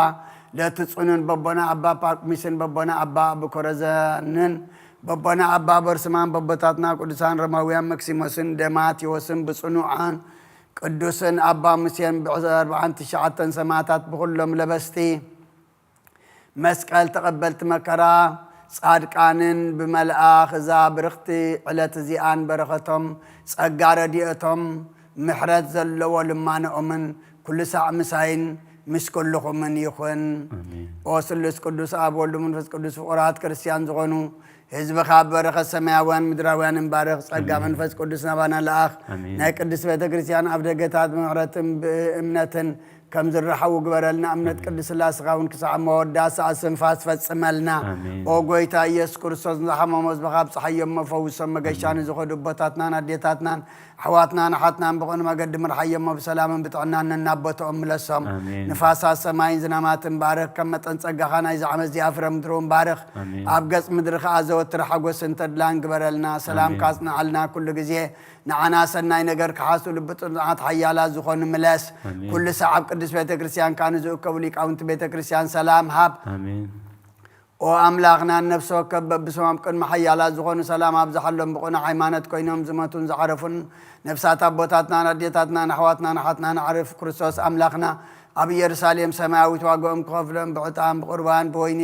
ለትጹንን በቦና ኣባ ጳቅሚስን በቦና ኣባ ብኮረዘንን በቦና ኣባ በርስማን በቦታትና ቅዱሳን ሮማውያን መክሲሞስን ደማቴዎስን ብጽኑዓን ቅዱስን ኣባ ሙሴን ብኣርባዓን ትሽዓተን ሰማዕታት ብኹሎም ለበስቲ መስቀል ተቐበልቲ መከራ ጻድቃንን ብመልኣኽ እዛ ብርኽቲ ዕለት እዚኣን በረኸቶም ጸጋ ረድኤቶም ምሕረት ዘለዎ ልማንኦምን ኩሉ ሳዕ ምሳይን ምስ ኩልኹምን ይኹን። ኣሜን። ኦ ስሉስ ቅዱስ ኣብ ወልድ መንፈስ ቅዱስ ፍቑራት ክርስቲያን ዝኾኑ ህዝብኻ በረኸት ሰማያውያን ምድራውያን እንባርኽ። ጸጋ ኣሜን። መንፈስ ቅዱስ ናባና ለኣኽ። ኣሜን። ናይ ቅድስት ቤተ ክርስቲያን ኣብ ደገታት ብምሕረትን ብእምነትን ከም ዝረሓቡ ግበረልና። እምነት ኣሜን። ቅድስት ስላሴኻ እውን ክሳዕ መወዳእታ እስትንፋስ ፈጽመልና። ኣሜን። ኦ ጎይታ ኢየሱስ ክርስቶስ ንዝሓመሙ ህዝብኻ ኣብጽሓዮም፣ መፈውሶም መገሻ ኣሜን። ንዝኸዱ ኣቦታትናን ኣዴታትናን ኣሕዋትናን ኣሓትናን ብቕኑዕ መገዲ ምርሓዮሞ ብሰላምን ብጥዕናን ነናብ ቦትኦም ምለሶም። ኣሜን። ንፋሳት ሰማይን ዝናማትን ባርኽ፣ ከም መጠን ጸጋኻ ናይዚ ዓመት እዚኣ ፍረ ምድሪ እውን ባርኽ። ኣሜን። ኣብ ገጽ ምድሪ ከኣ ዘወትር ሓጎስን ተድላን ግበረልና። ሰላምካ ኣሜን። ኣጽንዓልና ኩሉ ግዜ። ንዓና ሰናይ ነገር ክሓስቡ ልቢ ጽኑዓት ሓያላት ዝኾኑ ምለስ። ኣሜን። ኩሉ ሳዕ ኣብ ቅድስት ቤተ ክርስቲያንካ ንዝእከቡ ሊቃውንቲ ቤተ ክርስቲያን ሰላም ሃብ። ኣሜን። ኦ ኣምላኽና፣ ነፍሲ ወከፍ በብስሞም ቅድሚ ሓያላት ዝኾኑ ሰላም ኣብዝሓሎም። ብቕኑዕ ሃይማኖት ኮይኖም ዝሞቱን ዝዓረፉን ነፍሳት ኣቦታትናን ኣዴታትናን ኣሕዋትናን ኣሓትናን ኣዕርፍ ክርስቶስ ኣምላኽና ኣብ ኢየሩሳሌም ሰማያዊት ዋጋኦም ክኸፍሎም ብዕጣን ብቁርባን ብወይኒ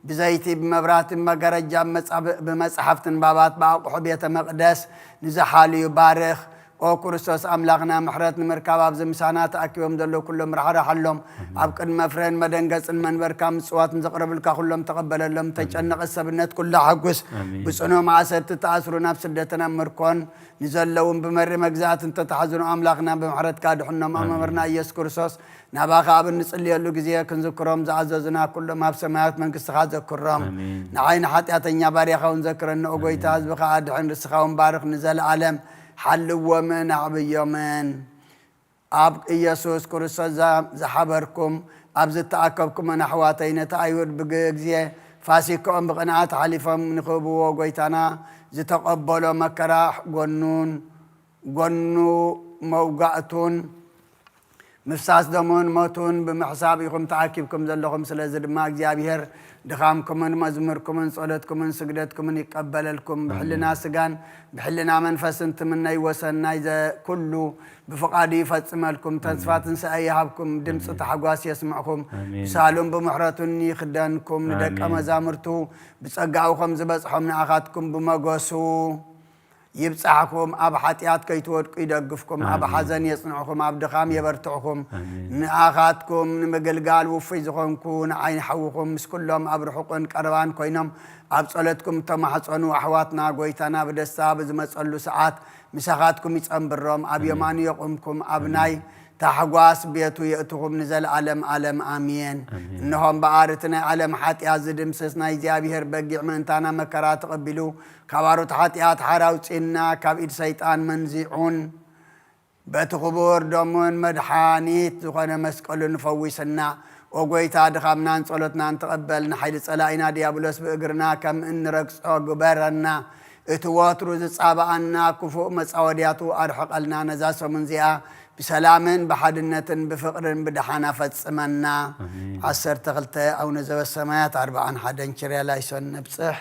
ብዘይቲ ብመብራህቲ ብመጋረጃ ብመጻብ- ብመጻሕፍቲ ንባባት ብኣቑሑ ቤተ መቕደስ ንዝሓልዩ ባርኽ። ኦ ክርስቶስ ኣምላኽና፣ ምሕረት ንምርካብ ኣብዚ ምሳና ተኣኪቦም ዘለዉ ኩሎም ራሕራሓሎም። ኣሜን። ኣብ ቅድመ ፍሬን መደንገጽን መንበርካ ምጽዋት ንዘቕረብልካ ኩሎም ተቐበለሎም። ኣሜን። ተጨነቐ ሰብነት ኩላ ሓጉስ። ኣሜን። ብጽኑዕ ማእሰርቲ ተኣስሩ ናብ ስደትን ኣብ ምርኮን ንዘለውን ብመሪ መግዛእትን ተታሕዝኑ ኣምላኽና ብምሕረትካ ድሕኖም። ኣሜን። ኣመመርና ኢየሱስ ክርስቶስ ናባኻ ኣብ እንጽልየሉ ግዜ ክንዝክሮም ዝኣዘዙና ኩሎም ኣብ ሰማያዊት መንግስትኻ ዘክሮም። ኣሜን። ንዓይ ንሓጢኣተኛ ባርያኻ እውን ዘክረኒ። ኦ ጎይታ፣ ኣሜን። ህዝብኻ ኣድሕን፣ ርስኻ እውን ባርኽ፣ ንዘለኣለም ሓልዎምን ኣዕብዮምን። ኣብ ኢየሱስ ክርስቶስ ዛ- ዝሓበርኩም፣ ኣብ ዝተኣከብኩምን ኣሕዋተይ፣ ነቲ ኣይሁድ ብግዜ ፋሲካኦም ብቕንኣት ሓሊፎም ንኽህብዎ ጎይታና ዝተቐበሎ መከራ ጎኑን፣ ጎኑ መውጋእቱን ምፍሳስ ደሙን ሞቱን ብምሕሳብ ኢኹም ተኣኪብኩም ዘለኹም። ስለዚ ድማ እግዚኣብሔር ድኻምኩምን መዝሙርኩምን ጸሎትኩምን ስግደትኩምን ይቀበለልኩም። ኣሜን። ብሕልና ስጋን ብሕልና መንፈስን ትምነይዎ ሰናይ ዘ- ኩሉ ብፍቓዱ ይፈጽመልኩም። ተስፋ ኣሜን። ትንሳኤ ይሃብኩም። ድምፂ ኣሜን። ታሕጓስ የስምዕኩም። ኣሜን። ብሳሉን ብምሕረቱን ይኽደንኩም። ንደቀ ኣሜን። መዛሙርቱ ብጸጋኡ ከም ዝበጽሖም ንኣኻትኩም ብመጎሱ ይብጻሕኩም። ኣብ ሓጢኣት ከይትወድቁ ይደግፍኩም። ኣብ ኣሜን። ሓዘን የጽንዕኹም። ኣብ ድኻም የበርትዕኹም። ኣሜን። ንኣኻትኩም ንምግልጋል ውፉይ ዝኾንኩ ንዓይ ሓውኹም ምስ ኩሎም ኣብ ርሑቕን ቀረባን ኮይኖም ኣብ ጸሎትኩም እተማሕጸኑ ኣሕዋትና፣ ጎይታና ብደስታ ብዝመጸሉ ሰዓት ምሳኻትኩም ይጸንብሮም፣ ኣብ ኣሜን። የማኑ የቑምኩም፣ ኣብ ኣሜን። ናይ ታሕጓስ ቤቱ የእትኹም ንዘለኣለም ኣለም። ኣሜን። ኣሜን። እንሆ እምበኣር እቲ ናይ ዓለም ሓጢኣት ዝድምስስ ናይ እግዚኣብሔር በጊዕ ምእንታና መከራ ተቐቢሉ፣ ካብ ኣሮት ሓጢኣት ሓራ ኣውጺእና፣ ካብ ኢድ ሰይጣን መንዚዑን፣ በቲ ክቡር ደሙን መድሓኒት ዝኾነ መስቀሉን ፈዊስና። ኦ ጎይታ፣ ድኻምናን ጸሎትናን ተቐበል፣ ንሓይሊ ጸላኢና ዲያብሎስ ብእግርና ከም እንረግጾ ግበረና። እቲ ወትሩ ዝጻባኣና ክፉእ መጻወድያቱ ኣርሕቐልና። ነዛ ሰሙን እዚኣ ብሰላምን ብሓድነትን ብፍቕርን ብደሓና ፈጽመና። ኣሜን። ዓሰርተ ክልተ ኣቡነ ዘበሰማያት፣ ኣርብዓን ሓደን ኪርያ ላይሶን ነብጽሕ።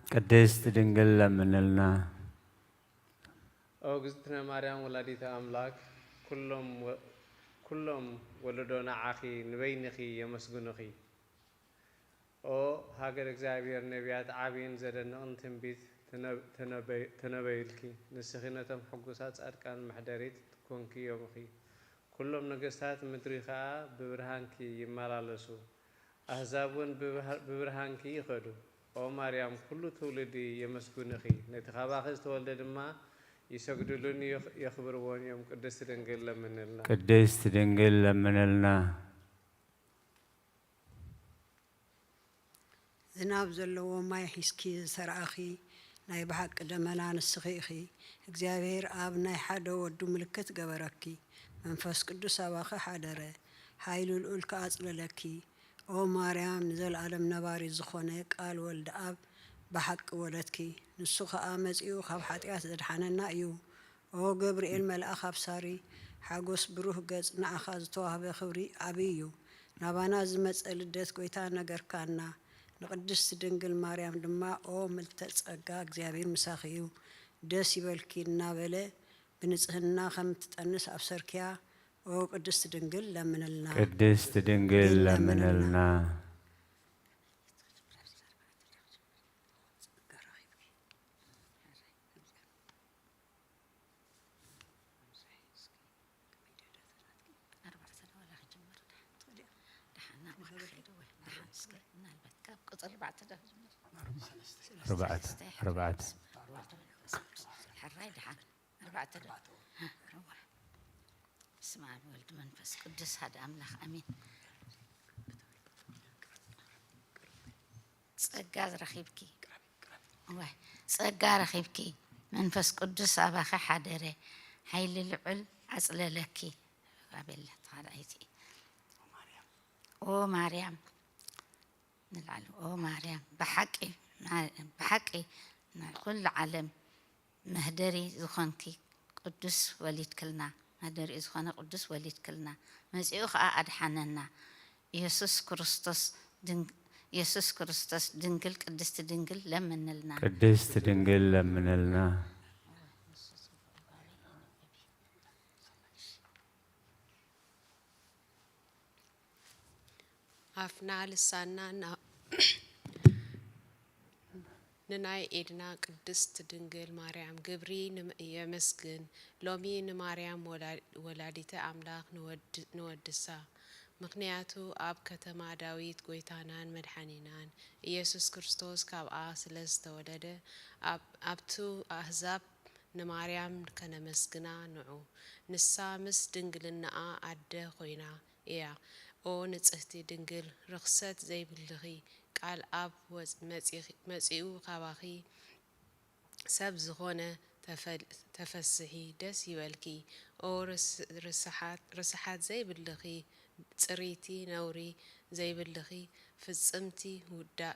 ቅድስት ድንግል ለምንልና። ኦ እግዝእትነ ማርያም ወላዲተ ኣምላክ፣ ኩሎም ወ-፣ ኩሎም ወለዶ ንዓኺ ንበይንኺ የመስግኑኺ። ኦ ሃገር እግዚኣብሔር፣ ነቢያት ዓብይን ዘደንቕን ትንቢት ተነ-፣ ተነበ-፣ ተነበዩልኪ። ንስኺ ነቶም ሕጉሳት ጻድቃን መሕደሪት ኮንኪ ዮምኺ። ኩሎም ነገስታት ምድሪ ኸኣ ብብርሃንኪ ይመላለሱ። ኣህዛብ እውን ብብሃ-፣ ብብርሃንኪ ይኸዱ። ኦ ማርያም፣ ኩሉ ትውልዲ የመስግኑኺ፣ ነቲ ኻባኺ ዝተወልደ ድማ ይሰግድሉን የኽ-፣ የኽብርዎን እዮም። ቅድስት ድንግል ለምንልና። ቅድስት ድንግል ለምንልና። ዝናብ ዘለዎ ማይ ሒዝኪ ዝተራእኺ ናይ ብሓቂ ደመና ንስኺ ኢኺ። እግዚኣብሄር ኣብ ናይ ሓደ ወዱ ምልክት ገበረኪ። መንፈስ ቅዱስ ኣባኺ ሓደረ። ሓይሊ ልኡል ከኣ ኣጽለለኪ። ኦ ማርያም፣ ንዘለኣለም ነባሪ ዝኾነ ቃል ወልድ ኣብ ብሓቂ ወለድኪ። ንሱ ኸኣ መጺኡ ካብ ሓጢኣት ዘድሓነና እዩ። ኦ ገብርኤል መልኣኽ ኣብሳሪ፣ ሓጎስ ብሩህ ገጽ፣ ንኣኻ ዝተዋህበ ክብሪ ዓቢ እዩ። ናባና ዝመጸ ልደት ጐይታ ነገርካና። ንቅድስት ድንግል ማርያም ድማ ኦ ምልተ ጸጋ፣ እግዚኣብሔር ምሳኺ እዩ፣ ደስ ይበልኪ እናበለ ብንጽህና ከም ትጠንስ ኣብሰርክያ። ኦ ቅድስት ድንግል ለምንልና። ቅድስት ድንግል ለምንልና። ኣርባዕተ ኣርባዕተ ሕራይ ደሓን ኣርባዕተ በስመ ኣብ ወልድ መንፈስ ቅዱስ ሓደ ኣምላኽ ኣሜን። ጸጋ ዝረኺብኪ ዋይ ጸጋ ረኺብኪ መንፈስ ቅዱስ ኣባኺ ሓደረ ሓይሊ ልዑል ኣጽለለኪ። ኣቤላ ተኻልኣይቲ ኦ ማርያም ንላዕሊ ኦ ማርያም ብሓቂ ብሓቂ ንኹሉ ዓለም መህደሪ ዝኾንኪ ቅዱስ ወሊድክልና መህደሪኡ ዝኾነ ቅዱስ ወሊድክልና መጺኡ ኸኣ ኣድሓነና። ኢየሱስ ክርስቶስ ድንግ-፣ ኢየሱስ ክርስቶስ ድንግል ቅድስቲ ድንግል ለምንልና። ቅድስት ድንግል ለምንልና። ኣፍና ልሳንና ና-፣ ንናይ ኤድና ቅድስት ድንግል ማርያም ግብሪ ንም-፣ የመስግን። ሎሚ ንማርያም ወላ-፣ ወላዲተ ኣምላኽ ንወድ-፣ ንወድሳ። ምኽንያቱ ኣብ ከተማ ዳዊት ጐይታናን መድሓኒናን ኢየሱስ ክርስቶስ ካብኣ ስለ ዝተወለደ፣ ኣብ-፣ ኣብቱ ኣህዛብ ንማርያም ከነመስግና ንዑ። ንሳ ምስ ድንግልናኣ ኣደ ኾይና እያ። ኦ ንጽህቲ ድንግል፣ ርኽሰት ዘይብልኺ፣ ቃል ኣብ ወጽ-፣ መጺኺ-፣ መጺኡ ካባኺ ሰብ ዝኾነ ተፈል-፣ ተፈስሒ፣ ደስ ይበልኪ። ኦ ርስ-፣ ርስሓት፣ ርስሓት ዘይብልኺ፣ ጽሪቲ ነውሪ ዘይብልኺ፣ ፍጽምቲ ውዳ-፣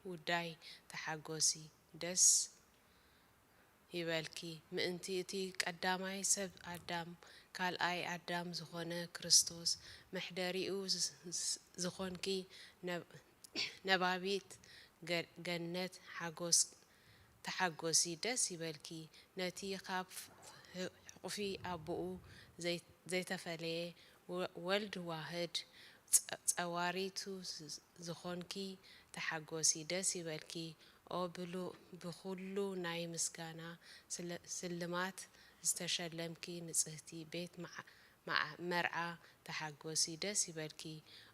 ውዳይ ተሓጎሲ፣ ደስ ይበልኪ፣ ምእንቲ እቲ ቀዳማይ ሰብ ኣዳም፣ ካልኣይ ኣዳም ዝኾነ ክርስቶስ፣ መሕደሪኡ ዝ-፣ ዝኾንኪ ነብ-፣ ነባቢት ገ-፣ ገነት ሓጎስ ተሓጎሲ፣ ደስ ይበልኪ። ነቲ ካብ ሕቑፊ ኣቦኡ ዘይ-፣ ዘይተፈለየ ወ-፣ ወልድ ዋህድ ጸ-፣ ጸዋሪቱ ዝ-፣ ዝኾንኪ ተሓጎሲ፣ ደስ ይበልኪ። ኦ ብሉ-፣ ብኹሉ ናይ ምስጋና ስለ-፣ ስልማት ዝተሸለምኪ ንጽህቲ ቤት መዓ-፣ መዓ-፣ መርዓ ተሓጎሲ፣ ደስ ይበልኪ።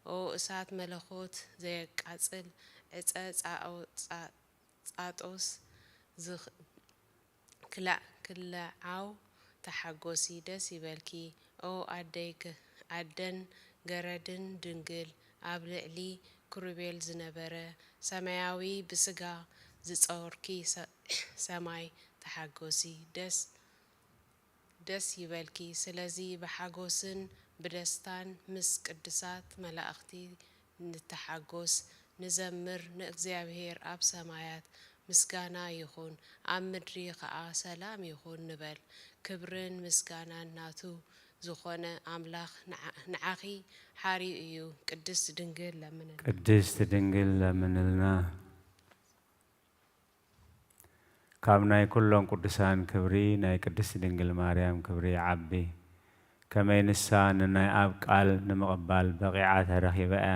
ኦ እሳት መለኾት ዘየቃጽል ዕጸ ጻኦ-፣ ጻ-፣ ጻጦስ ዝኽ-፣ ክላዕ ክላዓው ተሓጎሲ ደስ ይበልኪ ኦ ኣደይ ኣደን ገረድን ድንግል ኣብ ልዕሊ ክሩቤል ዝነበረ ሰማያዊ ብስጋ ዝጸወርኪ ሰማይ ተሓጎሲ ደስ ደስ ይበልኪ ስለዚ ብሓጎስን ብደስታን ምስ ቅዱሳት መላእኽቲ ንተሓጎስ፣ ንዘምር፣ ንእግዚኣብሔር ኣብ ሰማያት ምስጋና ይኹን፣ ኣብ ምድሪ ኸኣ ሰላም ይኹን ንበል። ክብርን ምስጋናን ናቱ ዝኾነ ኣምላኽ ንዓ-፣ ንዓኺ ሓርዩ እዩ። ቅድስት ድንግል ለምንልና። ቅድስት ድንግል ለምንልና። ካብ ናይ ኩሎም ቅዱሳን ክብሪ ናይ ቅድስት ድንግል ማርያም ክብሪ ይዓቢ። ከመይ ንሳ ንናይ ኣብ ቃል ንምቕባል በቒዓ ተረኺባ እያ።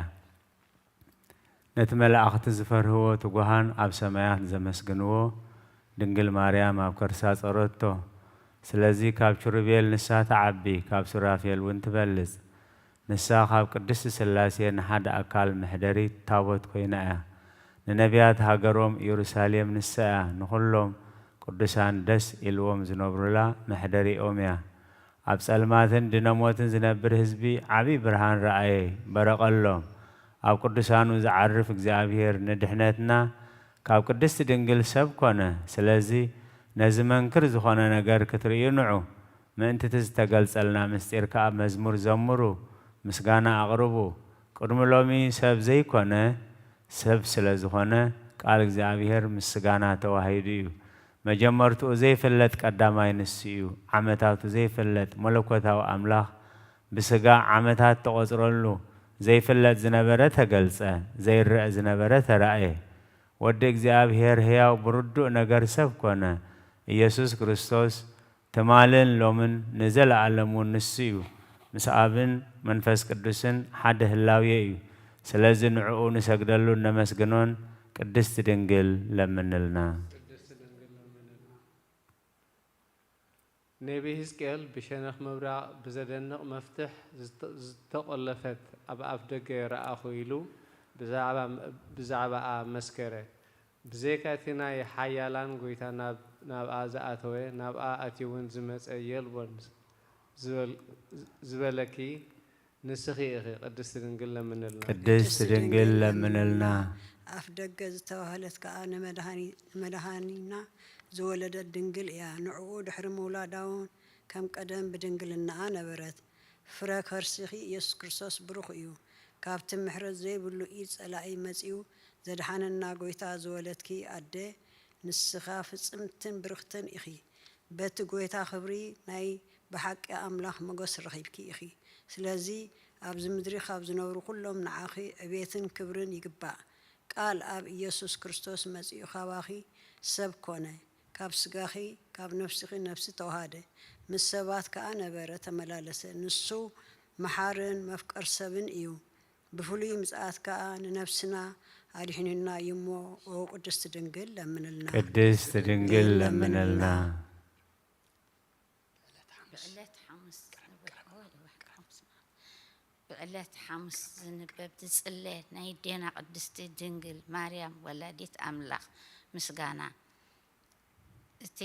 ነቲ መላእኽቲ ዝፈርህዎ ትጉሃን ኣብ ሰማያት ዘመስግንዎ ድንግል ማርያም ኣብ ከርሳ ጸረቶ። ስለዚ ካብ ኪሩቤል ንሳ ትዓቢ፣ ካብ ሱራፌል እውን ትበልጽ። ንሳ ካብ ቅድስት ሥላሴ ንሓደ ኣካል መሕደሪት ታቦት ኮይና እያ። ንነቢያት ሃገሮም ኢየሩሳሌም ንሳ እያ ንኹሎም ቅዱሳን ደስ ኢልዎም ዝነብሩላ መሕደሪኦም እያ። ኣብ ጸልማትን ድነ ሞትን ዝነብር ህዝቢ ዓቢ ብርሃን ረኣየ፣ በረቐሎም። ኣብ ቅዱሳኑ ዝዓርፍ እግዚኣብሔር ንድሕነትና ካብ ቅድስቲ ድንግል ሰብ ኮነ። ስለዚ ነዚ መንክር ዝኾነ ነገር ክትርእዩ ንዑ። ምእንቲ እቲ ዝተገልጸልና ምስጢር ከኣ መዝሙር ዘምሩ፣ ምስጋና ኣቕርቡ። ቅድሚ ሎሚ ሰብ ዘይኮነ፣ ሰብ ስለ ዝኾነ፣ ቃል እግዚኣብሔር ምስ ስጋና ተዋሂዱ እዩ። መጀመርትኡ ዘይፍለጥ ቀዳማይ ንሱ እዩ። ዓመታቱ ዘይፍለጥ መለኮታዊ ኣምላኽ ብስጋ ዓመታት ተቖጽረሉ። ዘይፍለጥ ዝነበረ ተገልጸ፣ ዘይረአ ዝነበረ ተራእየ። ወዲ እግዚኣብሔር ሕያው ብርዱእ ነገር ሰብ ኮነ። ኢየሱስ ክርስቶስ ትማልን ሎምን ንዘለኣለም እውን ንሱ እዩ። ምስ ኣብን መንፈስ ቅዱስን ሓደ ህላዌ እዩ። ስለዚ ንዕኡ ንሰግደሉን ነመስግኖን። ቅድስት ድንግል ለምንልና። ቅድስት ድንግል ለምንልና። ነቢ ሕዝቅኤል ብሸነኽ ምብራቕ ብዘደንቕ መፍትሕ ዝተ-፣ ዝተቖለፈት ኣብ ኣፍ ደገ ረኣኹ ኢሉ ብዛዕባ፣ ብዛዕባኣ መስከረ። ብዘይካ እቲ ናይ ሓያላን ጐይታ ናብ፣ ናብኣ ዝኣተወ፣ ናብኣ ኣትዩ እውን ዝመጸ የልቦን ዝበል-፣ ዝበለኪ ንስኺ ኢኺ። ቅድስቲ ድንግል ለምንልና። ቅድስቲ ድንግል ለምንልና። ኣፍ ደገ ዝተባህለት ከኣ ንመድሃኒ-፣ ንመድሃኒና ዝወለደት ድንግል እያ። ንዕኡ ድሕሪ ምውላዳ እውን ከም ቀደም ብድንግልናኣ ነበረት። ፍረ ከርሲኺ ኢየሱስ ክርስቶስ ብሩኽ እዩ። ካብቲ ምሕረት ዘይብሉ ኢድ ጸላኢ መጺኡ ዘድሓነና ጐይታ ዝወለድኪ ኣደ፣ ንስኻ ፍጽምትን ብርኽትን ኢኺ። በቲ ጐይታ ክብሪ ናይ ብሓቂ ኣምላኽ ሞገስ ረኺብኪ ኢኺ። ስለዚ ኣብዚ ምድሪ ካብ ዝነብሩ ኩሎም ንዓኺ ዕቤትን ክብርን ይግባእ። ቃል ኣብ ኢየሱስ ክርስቶስ መጺኡ ካባኺ ሰብ ኮነ። ካብ ስጋኺ ካብ ነፍስኺ ነፍሲ ተዋሃደ። ምስ ሰባት ከኣ ነበረ፣ ተመላለሰ። ንሱ መሓርን መፍቀር ሰብን እዩ። ብፍሉይ ምጽኣት ከኣ ንነፍስና ኣድሒኑና እዩ እሞ፣ ኦ ቅድስቲ ድንግል ለምንልና። ቅድስት ድንግል ለምንልና። ብዕለት ሓሙስ ዝንበብ፣ ብዕለት ሓሙስ ዝንበብ ዝጽለ ናይ ኣዴና ቅድስቲ ድንግል ማርያም ወላዲት ኣምላኽ ምስጋና። እቲ፣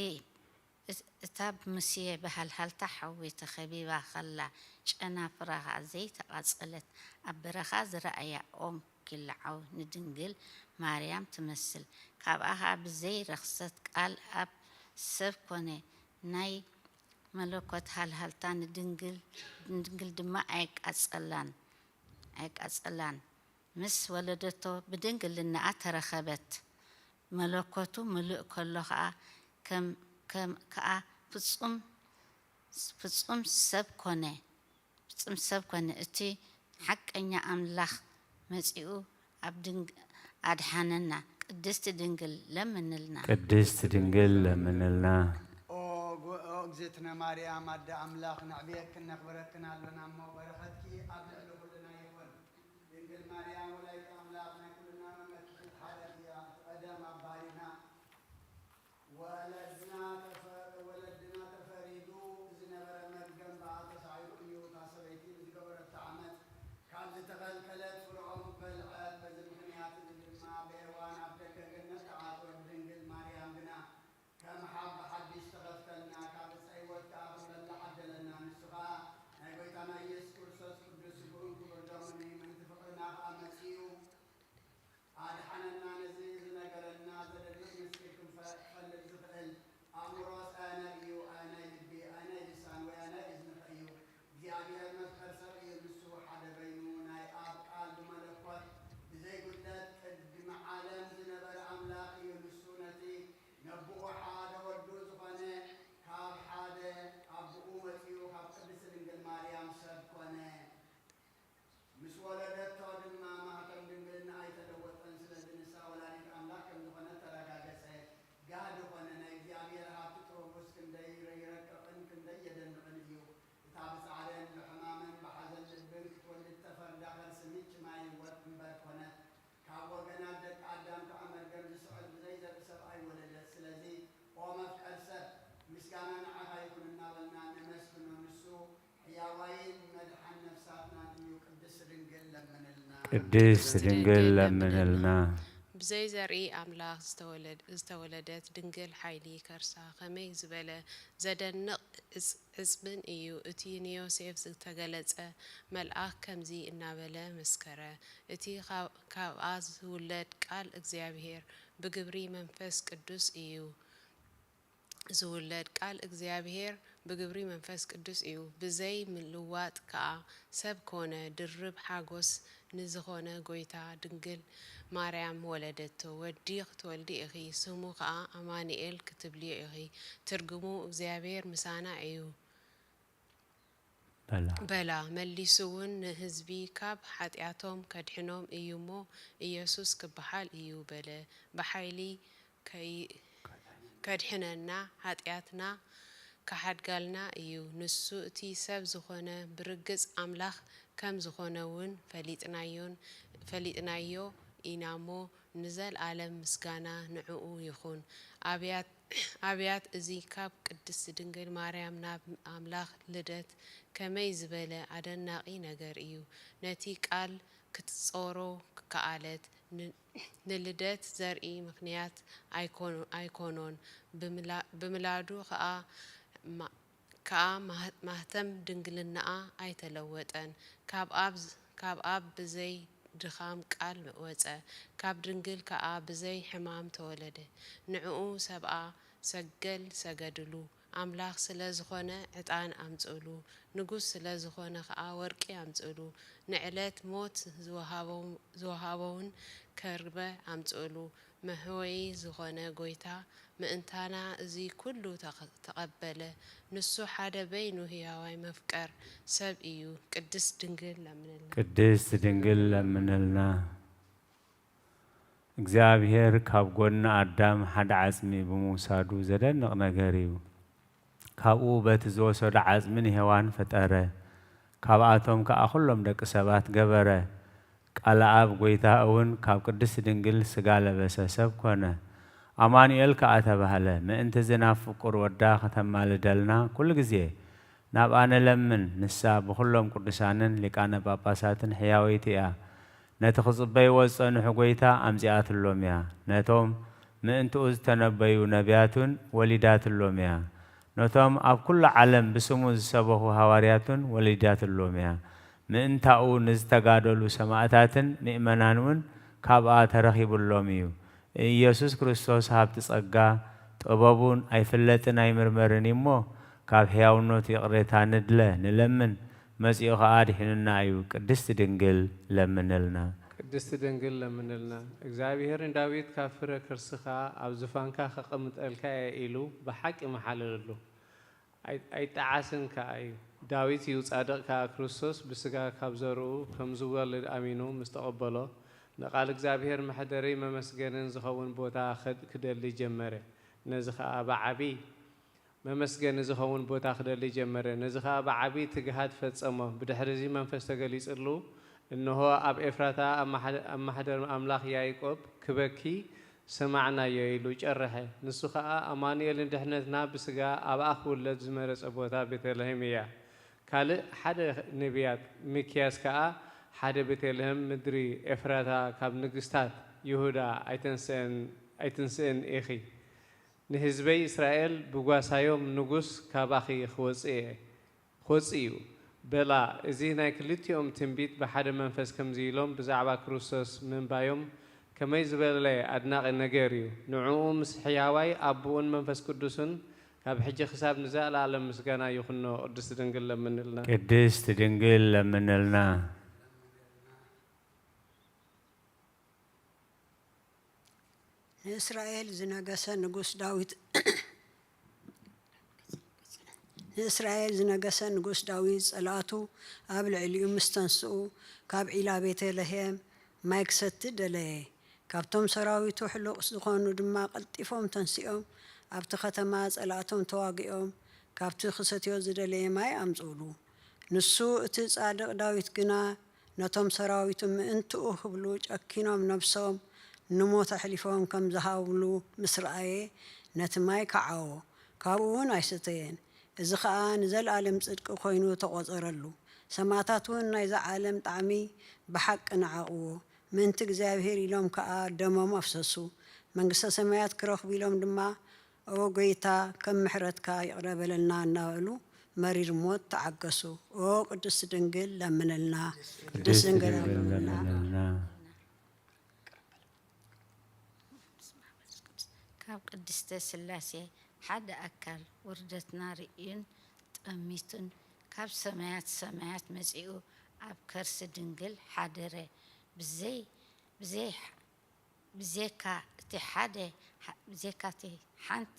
እት-፣ እታ ብሙሴ ብሃልሃልታ ሓዊ ተኸቢባ ኸላ ጨናፍራ ዘይተቓጸለት ኣብ በረኻ ዝረኣያ ኦም ኪላዓው ንድንግል ማርያም ትመስል። ካብኣ ኸኣ ብዘይ ረኽሰት ቃል ኣብ ሰብ ኮነ። ናይ መለኮት ሃልሃልታ ንድንግል፣ ንድንግል ድማ ኣይቃጸላን፣ ኣይቃጸላን። ምስ ወለደቶ ብድንግልናኣ ተረኸበት። መለኮቱ ምሉእ ከሎ ኸኣ ከም፣ ከም፣ ከኣ ፍጹም፣ ፍጹም ሰብ ኮነ። ፍጹም ሰብ ኮነ። እቲ ሓቀኛ ኣምላኽ መጺኡ ኣብ ድንግ-፣ ኣድሓነና። ቅድስቲ ድንግል ለምንልና። ቅድስት ድንግል ለምንልና። ኦ ጎ-፣ ኦ እግዝእትነ ማርያም ኣደ ኣምላኽ፣ ነዕብየክን ነኽብረክን ኣሎና እሞ፣ በረኸትኪ ኣብ ልዕሊ ኩልና ይኹን። ድንግል ማርያም ወላዲት ኣምላኽ ናይ ኩልና መመክሒት ሓደት እያ። እቲ ቀደም ኣብ ባሪና ወለድና ተፈ-፣ ወለድና ተፈሪዱ ዝነበረ መርገም ብኣ ተሳዒሩ እዩ። እታ ሰበይቲ ብዝገበረቶ ዓመፅ ካብ ዝተኸልከለት ፍርዖን በልዐት። በዚ ምኽንያት እዚ ድማ ብሄዋን ኣብ ደገ ገነት ተዓፅወት። ድንግል ማርያም ግና ከም ሓብ ብሓድሽ ተኸፍተልና፣ ካብ ዕፀ ህይወት ከዓ ክንበልዕ ዓደለና። ንሱ ከዓ ናይ ጎይታና ኢየሱስ ክርስቶስ ቅዱስ ስግኡ ምስጋና ንዓኻ ይኹን እናበልና ነመስግኖ። ንሱ ሕያዋይን መድሓን ነፍሳትናን እዩ። ቅድስት ድንግል ለምንልና። ቅድስት ድንግል ለምንልና። ብዘይ ዘርኢ ኣምላኽ ዝተወለድ- ዝተወለደት ድንግል ሓይሊ ከርሳ ከመይ ዝበለ ዘደንቕ ዕጽ- ዕጽምን እዩ! እቲ ንዮሴፍ ዝተገለጸ መልኣኽ ከምዚ እናበለ መስከረ፣ እቲ ካብ- ካብኣ ዝውለድ ቃል እግዚኣብሔር ብግብሪ መንፈስ ቅዱስ እዩ። ዝውለድ ቃል እግዚኣብሔር ብግብሪ መንፈስ ቅዱስ እዩ። ብዘይ ምልዋጥ ከኣ ሰብ ኮነ። ድርብ ሓጎስ ንዝኾነ ጐይታ ድንግል ማርያም ወለደቶ። ወዲ ክትወልዲ ኢኺ፣ ስሙ ከኣ ኣማኑኤል ክትብልዮ ኢኺ። ትርጉሙ እግዚኣብሔር ምሳና እዩ። በላ። በላ። መሊሱ እውን ንህዝቢ ካብ ሓጢኣቶም ከድሕኖም እዩ እሞ ኢየሱስ ክበሃል እዩ በለ። ብሓይሊ ከይ- ከድሕነና ሓጢኣትና ክሓድጋልና እዩ። ንሱ እቲ ሰብ ዝኾነ ብርግጽ ኣምላኽ ከም ዝኾነ እውን ፈሊጥናዮን ፈሊጥናዮ ኢና እሞ ንዘልኣለም ምስጋና ንዕኡ ይኹን። ኣብያት ኣብያት እዚ ካብ ቅድስት ድንግል ማርያም ናብ ኣምላኽ ልደት ከመይ ዝበለ ኣደናቒ ነገር እዩ! ነቲ ቃል ክትጾሮ ከኣለት። ን- ንልደት ዘርኢ ምኽንያት ኣይኮኖ- ኣይኮኖን። ብምላ- ብምላዱ ከኣ ማ- ከኣ ማህ- ማህተም ድንግልናኣ ኣይተለወጠን። ካብ ኣብ ዝ- ካብ ኣብ ብዘይ ድኻም ቃል ወጸ፣ ካብ ድንግል ከኣ ብዘይ ሕማም ተወለደ። ንዕኡ ሰብኣ ሰገል ሰገድሉ። ኣምላኽ ስለ ዝኾነ ዕጣን ኣምጽእሉ፣ ንጉስ ስለ ዝኾነ ኸኣ ወርቂ ኣምጽእሉ፣ ንዕለት ሞት ዝወሃቦውን ከርበ ኣምጽእሉ፣ መሕወዪ ዝኾነ ጐይታ ምእንታና እዚ ኩሉ ተቐበለ። ንሱ ሓደ በይኑ ህያዋይ መፍቀር ሰብ እዩ። ቅድስት ድንግል ለምንልና። ቅድስት ድንግል ለምንልና። እግዚኣብሔር ካብ ጎኒ ኣዳም ሓደ ዓጽሚ ብምውሳዱ ዘደንቕ ነገር እዩ። ካብኡ በቲ ዝወሰዶ ዓጽሚ ንሄዋን ፈጠረ። ካብኣቶም ከኣ ኩሎም ደቂ ሰባት ገበረ። ቃለ ኣብ ጐይታ እውን ካብ ቅድስት ድንግል ስጋ ለበሰ፣ ሰብ ኮነ። ኣማኑኤል ከኣ ተባህለ። ምእንቲ እዚ ናብ ፍቁር ወዳ ከተማልደልና ኩሉ ግዜ ናብኣ ንለምን። ንሳ ብኹሎም ቅዱሳንን ሊቃነ ጳጳሳትን ሕያወይቲ እያ። ነቲ ክጽበይዎ ዝጸንሑ ጐይታ ኣምጺኣትሎም እያ። ነቶም ምእንትኡ ዝተነበዩ ነቢያቱን ወሊዳትሎም እያ። ነቶም ኣብ ኩሉ ዓለም ብስሙ ዝሰበኹ ሃዋርያቱን ወሊዳትሎም እያ። ምእንታኡ ንዝተጋደሉ ሰማእታትን ምእመናን እውን ካብኣ ተረኺብሎም እዩ። ኢየሱስ ክርስቶስ ሃብቲ ጸጋ ጥበቡን ኣይፍለጥን ኣይምርመርን እዩ እሞ፣ ካብ ሕያውነቱ ይቕሬታ ንድለ፣ ንለምን፣ መጺኡ ኸኣ ኣድሒኑና እዩ። ቅድስቲ ድንግል ለምንልና። ቅድስቲ ድንግል ለምንልና። እግዚኣብሔር ንዳዊት ካብ ፍረ ከርስኻ ኣብ ዙፋንካ ከቐምጠልካ እየ ኢሉ ብሓቂ መሓለለሉ። ኣይ- ኣይጠዓስን ከኣ እዩ። ዳዊት እዩ ጻድቕ ከኣ ክርስቶስ ብስጋ ካብ ዘርኡ ከም ዝወለድ ኣሚኑ ምስ ተቐበሎ፣ ንቓል እግዚኣብሔር መሕደሪ መመስገንን ዝኸውን ቦታ ኸድ- ክደሊ ጀመረ። ነዚ ኸኣ ብዓቢ መመስገኒ ዝኸውን ቦታ ክደሊ ጀመረ። ነዚ ኸኣ ብዓቢ ትግሃት ፈጸሞ። ብድሕርዚ መንፈስ ተገሊጽሉ፣ እንሆ ኣብ ኤፍራታ ኣብ ማሕ- ኣብ ማሕደር ኣምላኽ ያዕቆብ ክበኪ ሰማዕናዮ ኢሉ ጨርሐ። ንሱ ኸኣ ኣማኑኤል ንድሕነትና ብስጋ ኣብኣ ክውለድ ዝመረጸ ቦታ ቤተልሔም እያ። ካልእ ሓደ ነቢያት ሚክያስ ከኣ ሓደ ቤተልሔም ምድሪ ኤፍራታ ካብ ንግስታት ይሁዳ ኣይተንስእን ኣይትንስእን ኢኺ። ንህዝበይ እስራኤል ብጓሳዮም ንጉስ ካባኺ ክወጽእ እየ ክወጽእ እዩ በላ። እዚ ናይ ክልቲኦም ትንቢት ብሓደ መንፈስ ከምዚ ኢሎም ብዛዕባ ክርስቶስ ምንባዮም ከመይ ዝበለ ኣድናቒ ነገር እዩ። ንዕኡ ምስ ሕያዋይ ኣቦኡን መንፈስ ቅዱስን ካብ ሕጂ ክሳብ ንዘለኣለም ምስጋና ይኹኖ። ቅድስቲ ድንግል ለምንልና። ቅድስት ድንግል ለምንልና። ንእስራኤል ዝነገሰ ንጉስ ዳዊት ንእስራኤል ዝነገሰ ንጉስ ዳዊት ጸላእቱ ኣብ ልዕሊኡ ምስ ተንስኡ፣ ካብ ዒላ ቤተ ልሔም ማይ ክሰቲ ደለየ። ካብቶም ሰራዊቱ ሕሉቕ ዝኾኑ ድማ ቀልጢፎም ተንሲኦም ኣብቲ ከተማ ጸላእቶም ተዋጊኦም ካብቲ ክሰትዮ ዝደለየ ማይ ኣምጽኡሉ። ንሱ እቲ ጻድቕ ዳዊት ግና ነቶም ሰራዊቱ ምእንትኡ ክብሉ ጨኪኖም ነብሶም ንሞት ኣሕሊፎም ከም ዝሃብሉ ምስ ረኣየ ነቲ ማይ ከዓዎ። ካብኡ እውን ኣይሰተየን። እዚ ኸኣ ንዘለኣለም ጽድቂ ኮይኑ ተቖጸረሉ። ሰማእታት እውን ናይዛ ዓለም ጣዕሚ ብሓቂ ነዓቕዎ። ምእንቲ እግዚኣብሔር ኢሎም ከኣ ደሞም ኣፍሰሱ። መንግስተ ሰማያት ክረኽቡ ኢሎም ድማ፣ ኦ ጎይታ፣ ከም ምሕረትካ ይቕረ በለልና እናበሉ መሪር ሞት ተዓገሱ። ኦ ቅድስት ድንግል ለምንልና። ቅድስት ድንግል ለምንልና። ካብ ቅድስተ ስላሴ ሓደ ኣካል ውርደትና ርእዩን ጠሚቱን ካብ ሰማያት ሰማያት መጺኡ ኣብ ከርሲ ድንግል ሓደረ። ብዘይ ብዘይ ብዘካ እቲ ሓደ ብዘካ እቲ ሓንቲ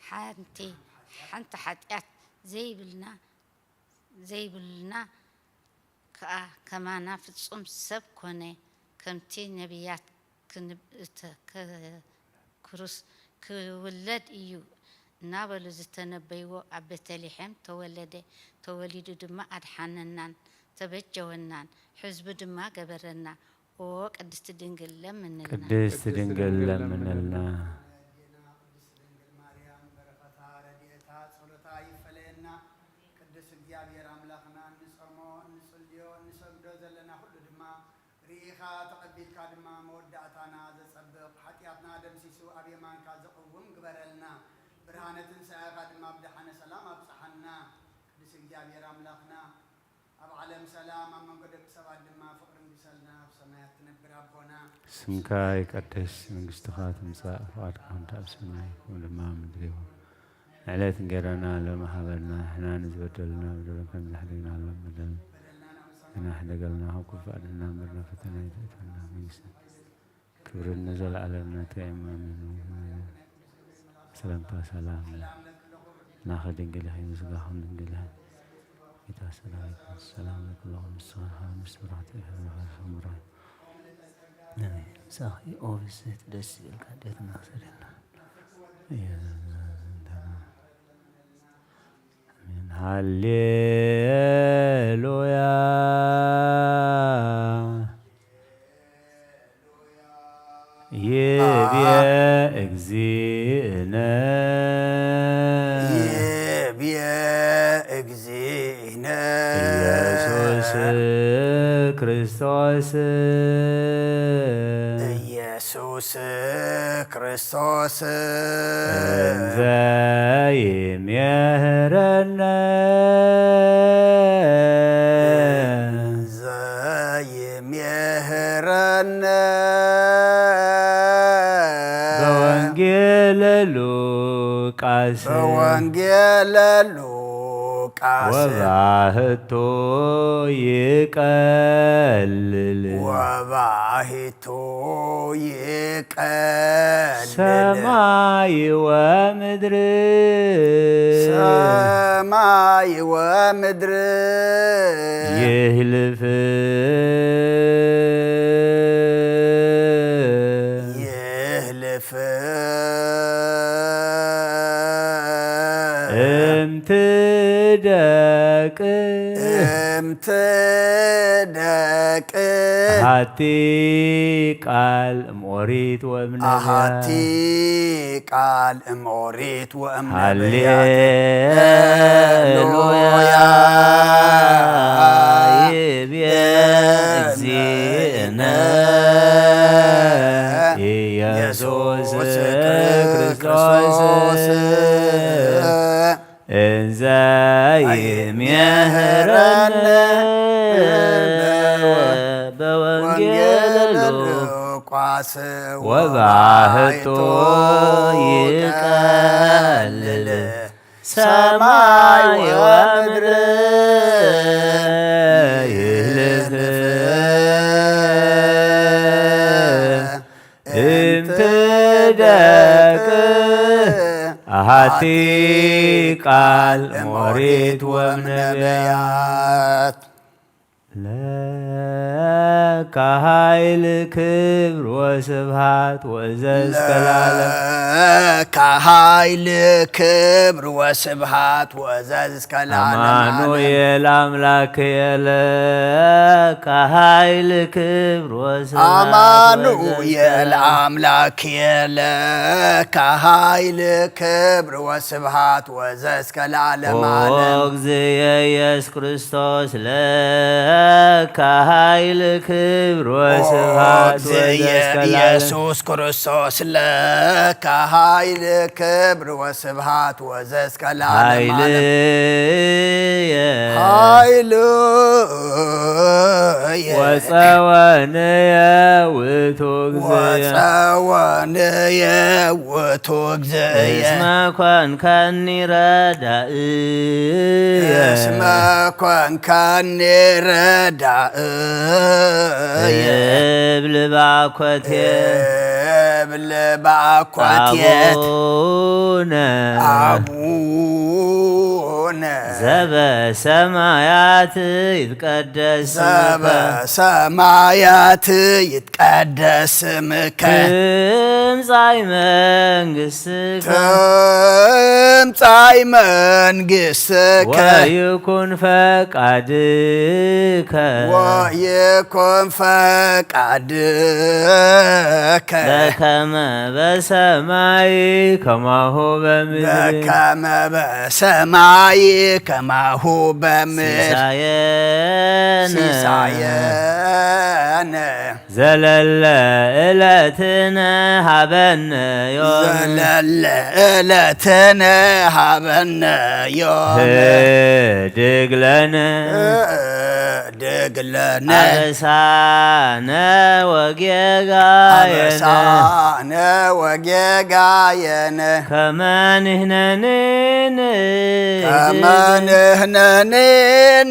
ሓንቲ ሓንቲ ሓጢኣት ዘይብልና ዘይብልና ከኣ ከማና ፍጹም ሰብ ኮነ። ከምቲ ነቢያት ክንብ እተ ከ ክርስ ክውለድ እዩ እናበሉ ዝተነበይዎ ኣብ ቤተልሔም ተወለደ። ተወሊዱ ድማ ኣድሓነናን ተበጀወናን ሕዝቡ ድማ ገበረና። ኦ ቅድስቲ ድንግል ለምንልና። ቅድስት ድንግል ለምንልና። ኣዴና ቅድስት ድንግል ማርያም በረኸታ ረድኤታ ጸሎታ ይፈለየና። ቅዱስ እግዚኣብሔር ኣምላኽና እንጾሞ እንጽልዮ እንሰግዶ ዘለና ኩሉ ድማ ርኢኻ ተቐቢልካ ድማ መወዳእታና ዘጸብቕ ሓጢኣትና ደምሲሱ ኣብ የማንካ ዘቕውም ግበረልና። ብርሃነ ትንሳኤኻ ድማ ብደሓነ ሰላም ኣብጽሓና። ቅዱስ እግዚኣብሔር ኣምላኽና ኣብ ዓለም ሰላም ኣብ መንጎ ደቂ ሰባት ድማ ፍቕሪ ንግሰልና። ኣብ ሰማያት ትነብር ኣቦና ስምካ ይቀደስ፣ መንግስትኻ ትምጻእ፣ ፍቓድካ ከምቲ ኣብ ሰማይ ከምኡ ድማ ኣብ ምድሪ ይኹን። ዕለት እንጌራና ሎሚ ሃበና፣ ንሕና ንዝበደሉና በደሎም ከም ዝሕደግና ሎም በደል ግና ሕደገልና፣ ካብ ክፉእ ኣድሕነና እምበር ናብ ፈተና ኣይተእትወና፣ መንግስቲ ክብርን ንዘለኣለም ናትካ እዮም። ኣሜን። ሰላምታ ሰላም ናኸ ድንግል ኢኺ፣ ምስጋኹም ድንግል ኢኺ። ጌታ ሰላም ይኩን። ሰላም ለኩሎኹም፣ ንስኻ ምስ ብራኽቲ ኢኺ፣ ብራኽቲ ስምራ። ኣሜን። ሳኺ ኦፊስ ደስ ይበልካ፣ ደትና ሰደና። ኣሜን። ሃሌሉያ። ይቤ አ- እግዚእነ። ይቤ እግዚእነ። ኢየሱስ ክርስቶስ። ኢየሱስ ክርስቶስ። እንዘ ይሜህረነ። እንዘ ይሜህረነ። በወንጌለ ሉቃስ። በወንጌለ ሉቃስ። ወባህቶ ይቀልል። ወባህቶ ይቀልል። ሰማይ ወምድር። ሰማይ ወምድር። ይህልፍ። ይህልፍ። እምትደቅ። እምትደቅ። ኣሃቲ ቃል እምኦሪት ወእምነቢያት። ኣሃቲ ቃል እምኦሪት ወእምነቢያት። ሃሌሉያ። ይቤ እግዚእነ ኢየሱስ ክርስቶስ። እንዘ ይሜህረነ በወንጌለ ሉቃስ። ወባህቶ ይቀልል። ሰማይ ወምድር። ይህልፍ። እምትደቅ። ኣሃቲ ቃል እምኦሪት ወእምነቢያት። ለከ ለከ ኃይል ክብር ወስብሐት ወእዘዝ እስከ ለዓለም። ለከ ኃይል ክብር ወስብሐት ወእዘዝ እስከ ለዓለም ዓለም። አማኑኤል አምላክየ ለከ ኃይል ክብር ወስብሐት አማኑኤል ወእዘዝ እስከ ለዓለም። አምላክየ ለከ ኃይል ክብር ወስብሐት ወእዘዝ እስከ ለዓለም ኦ ዓለም። እግዝየ ኢየሱስ ክርስቶስ ለከ ኃይል ክብር ኦ ወስብሐት እግዝየ ወዘእስከ ለዓለም። ኢየሱስ ክርስቶስ ለከ ኃይል ክብር ወስብሐት ወዘእስከ ለዓለም ዓለም። ኃይልየ ኃይልየ ወጸወንየ ውእቱ እግዝየ። ወጸወንየ ውእቱ እግዝየ። እስመ ኮንከኒ ረዳእየ። እስመ ኮንከኒ ረዳእየ። እብል ባኮቴት። እብል ባኮቴት። አቡነ አቡነ ዘበሰማያት ይትቀደስ ስምከ። ዘበሰማያት ይትቀደስ ስምከ። ትምጻእ መንግሥትከ። ትምጻእ መንግሥትከ። ወይኩን ፈቃድከ። ወይኩን ፈቃድከ። በከመ በሰማይ ከማሁ በምድር። በከመ በሰማይ ከማሁ በምድር። ሲሳየነ ሲሳየነ ዘለለ ዕለትነ ሀበነ ዮም። ዘለለ ዕለትነ ሀበነ ዮም። ህድግ ለነ ህድግ ለነ አበሳነ ወጌጋየነ። አበሳነ ወጌጋየነ ከመ ንሕነኒ ንህድግ ከመ ንሕነኒ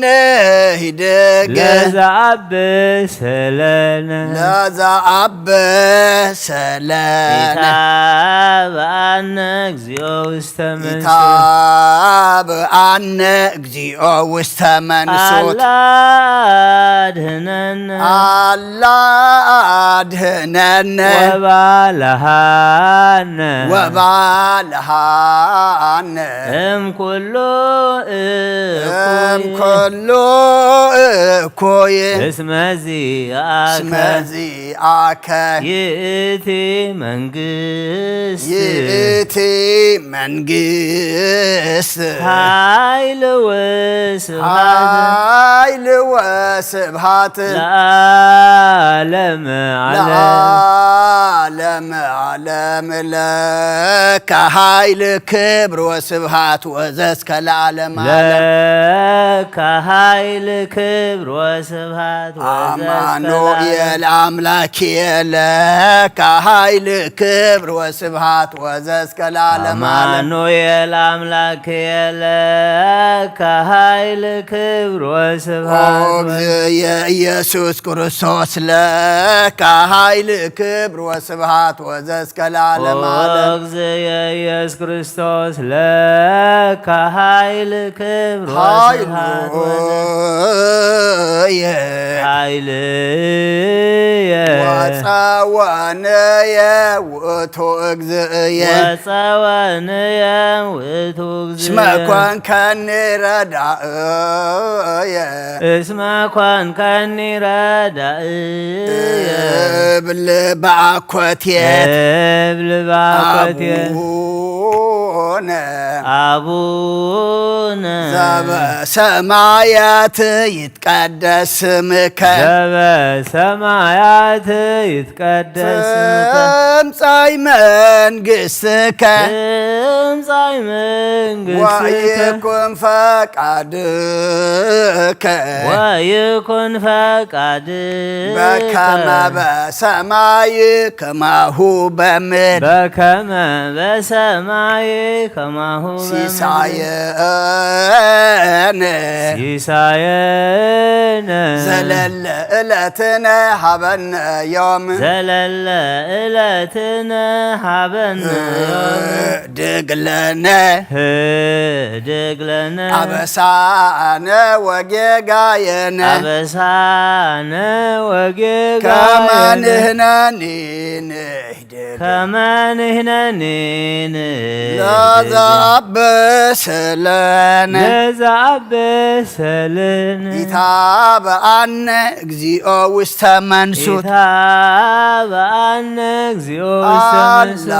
ንህድግ ለዘአብስ ለነ። ለዘአብሰለነ። ኢታብአነ እግዚኦ ውስተ መንሱት። ኢታብአነ እግዚኦ ውስተ መንሱት። አላ አድህነነ። አላ አድህነነ። ወባልሃነ። ወባልሃነ። እምኩሉ እኩይ። እምኩሉ እኩይ። እስመ ዚአከ እስመ ዚአከ ይእቲ መንግስት። ይእቲ መንግስት። ኃይል ወስብሐት ኃይል ወስብሐት ለዓለመ ዓለም። ለዓለመ ዓለም ለከ ኃይል ክብር ወስብሐት ወዘእስከ ለዓለመ ዓለም። ለከ ኃይል ክብር ወስብሐት ወዘእስከ ለዓለም። አማኑኤል አምላክየ ለከ ኃይል ክብር ወስብሐት ወዘእስከ ለዓለመ ዓለም። አማኑኤል አምላክየ ለከ ኃይል ክብር ወስብሐት ኦ እግዝእየ ኢየሱስ ክርስቶስ ለከ ኃይል ክብር ወስብሐት ወዘእስከ ለዓለመ ኦ ዓለም። እግዝእየ ኢየሱስ ክርስቶስ ለከ ኃይል ክብር ኃይሉ ወስብሐት ወዘ- የ ኃይልየ ወጸወንየ ውእቱ እግዝእየ። ወጸወንየ ውእቱ እስመ እግዝእየ። ኮንከኒ ረዳእየ። እስመ ኮንከኒ ረዳእየ። እብል ባኮቴት። እብል ባኮቴት። አቡነ አቡነ ዘበሰማያት ይትቀደስ ስምከ። ዘበሰማያት ይትቀደስ ስምከ። ትምጻእ መንግስትከ። ትምጻእ መንግስትከ። ወይኩን ፈቃድከ። ወይኩን ፈቃድከ። በከመ በሰማይ ከማሁ በምድር። በከመ በሰማይ ሰማይ ከማሁ በምድር። ሲሳየነ ሲሳየነ ዘለለ ዕለትነ ሃበነ ዮም። ዘለለ ዕለትነ ሃበነ ዮም። ህድግ ለነ ህድግ ለነ አበሳነ ወጌጋየነ አበሳነ ወጌጋየነ ከመ ንሕነኒ ንህድግ ከመ ንሕነኒ ንህድግ ለዘአበሰ ለነ ለዘአበሰ ለነ ኢታብአነ እግዚኦ ውስተ መንሱት ኢታብአነ እግዚኦ ውስተ መንሱት አላ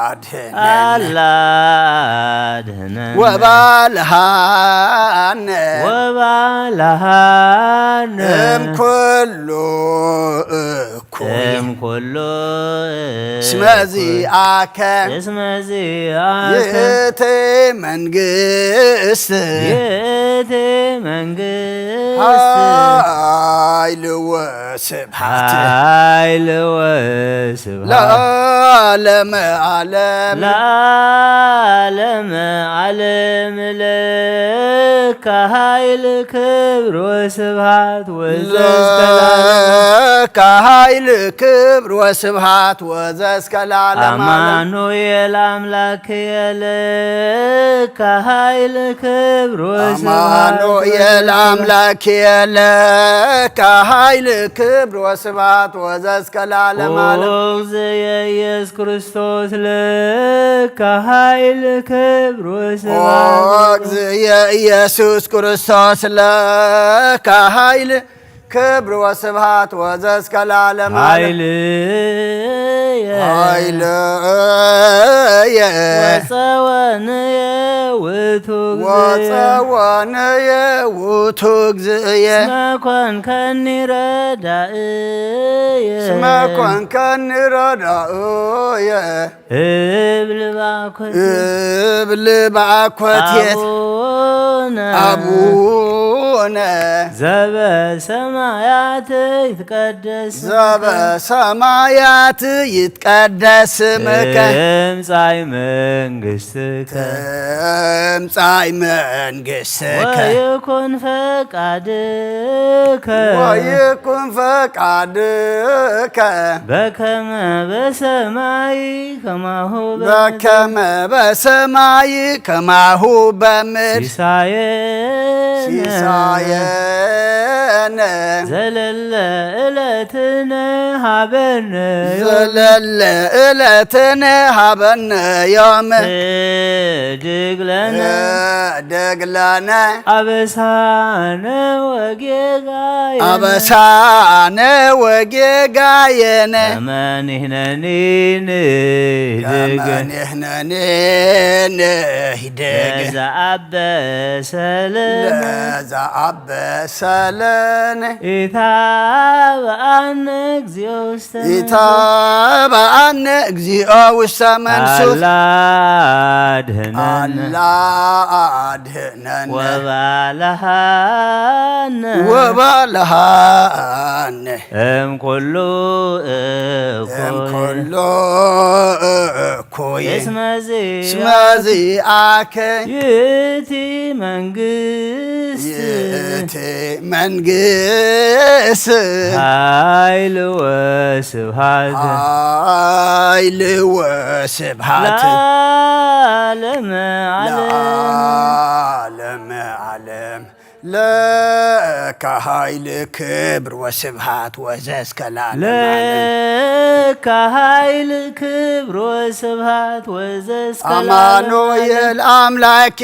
አድህነነ አላ አድህነነ ወባልሃነ ወባልሃነ እምኩሉ እኩይ እምኩሉ እስመ ዚአከ እስመ ዚአከ ይእቲ መንግስት ይእቲ መንግስት ኃይል ወስብሐት ኃይል ወስብሐት ለዓለመ ዓለም ለዓለመ ዓለም ለከ ኃይል ክብር ወስብሐት ወዘእስከ ለዓለም ለከ ኃይል ክብር ወስብሐት ወዘእስከ ለዓለመ ዓለም አማኑኤል አምላክ ለከ ኃይል ክብር ወስብሐት አማኑኤል አምላክ ለከ ኃይል ክብር ወስብሐት ወዘእስከ ለዓለመ ዓለም ኦግዝየ ኢየሱስ ክርስቶስ ለከ ኃይል ክብር ኦ ወስብሐት እግዚእ ኢየሱስ ክርስቶስ ለከ ኃይል ክብር ወስብሐት ወዘእስከ ለዓለመ ዓለም ኃይልየ ኃይልየ ወፀወንየ ውእቱ እግዚእ ወፀወንየ ውእቱ እግዚእየ እስመ ኮንከኒ ረዳእየ እስመ ኮንከኒ ረዳእየ እብል ባኮት እብል ባኮቴት አቡነ አቡነ ዘበሰማያት ይትቀደስ ዘበሰማያት ይትቀደስ ስምከ ትምጻእ መንግስትከ ትምጻእ መንግስትከ ወይኩን ፈቃድከ ወይኩን ፈቃድከ በከመ በሰማይ ከማሁ በምድር በከመ በሰማይ ከማሁ በምድር ሲሳየነ ሲሳየነ ዘለለ ዕለትነ ሀበነ ዮም ዘለለ ዕለትነ ሀበነ ዮም ህድግ ለነ ህድግ ለነ አበሳነ ወጌጋየነ አበሳነ ወጌጋየነ ከመ ንሕነኒ ንህድግ ከመ ንሕነኒ ንህድግ ለዘአበሰ ለነ ለዘአበሰ ለነ ኢታብአነ እግዚኦ ውስተ ኢታብአነ እግዚኦ ውስተ መንሱት አላ አድህነነ አላ አድህነነ ወባልሃነ ወባልሃነ እምኩሉ እኩይ እምኩሉ እኩይ እስመዚ እስመዚአከ ይእቲ መንግስት ይእቲ መንግስት ኃይል ወስብሃት ኃይል ወስብሃት ለዓለመ ዓለም ለዓለመ ዓለም ለከ ኃይል ክብር ወስብሃት ወዘእስከ ለዓለመ ዓለም። ለከ ኃይል ክብር ወስብሃት ወዘእስከ ለዓለመ ዓለም። አማኑኤል አምላክ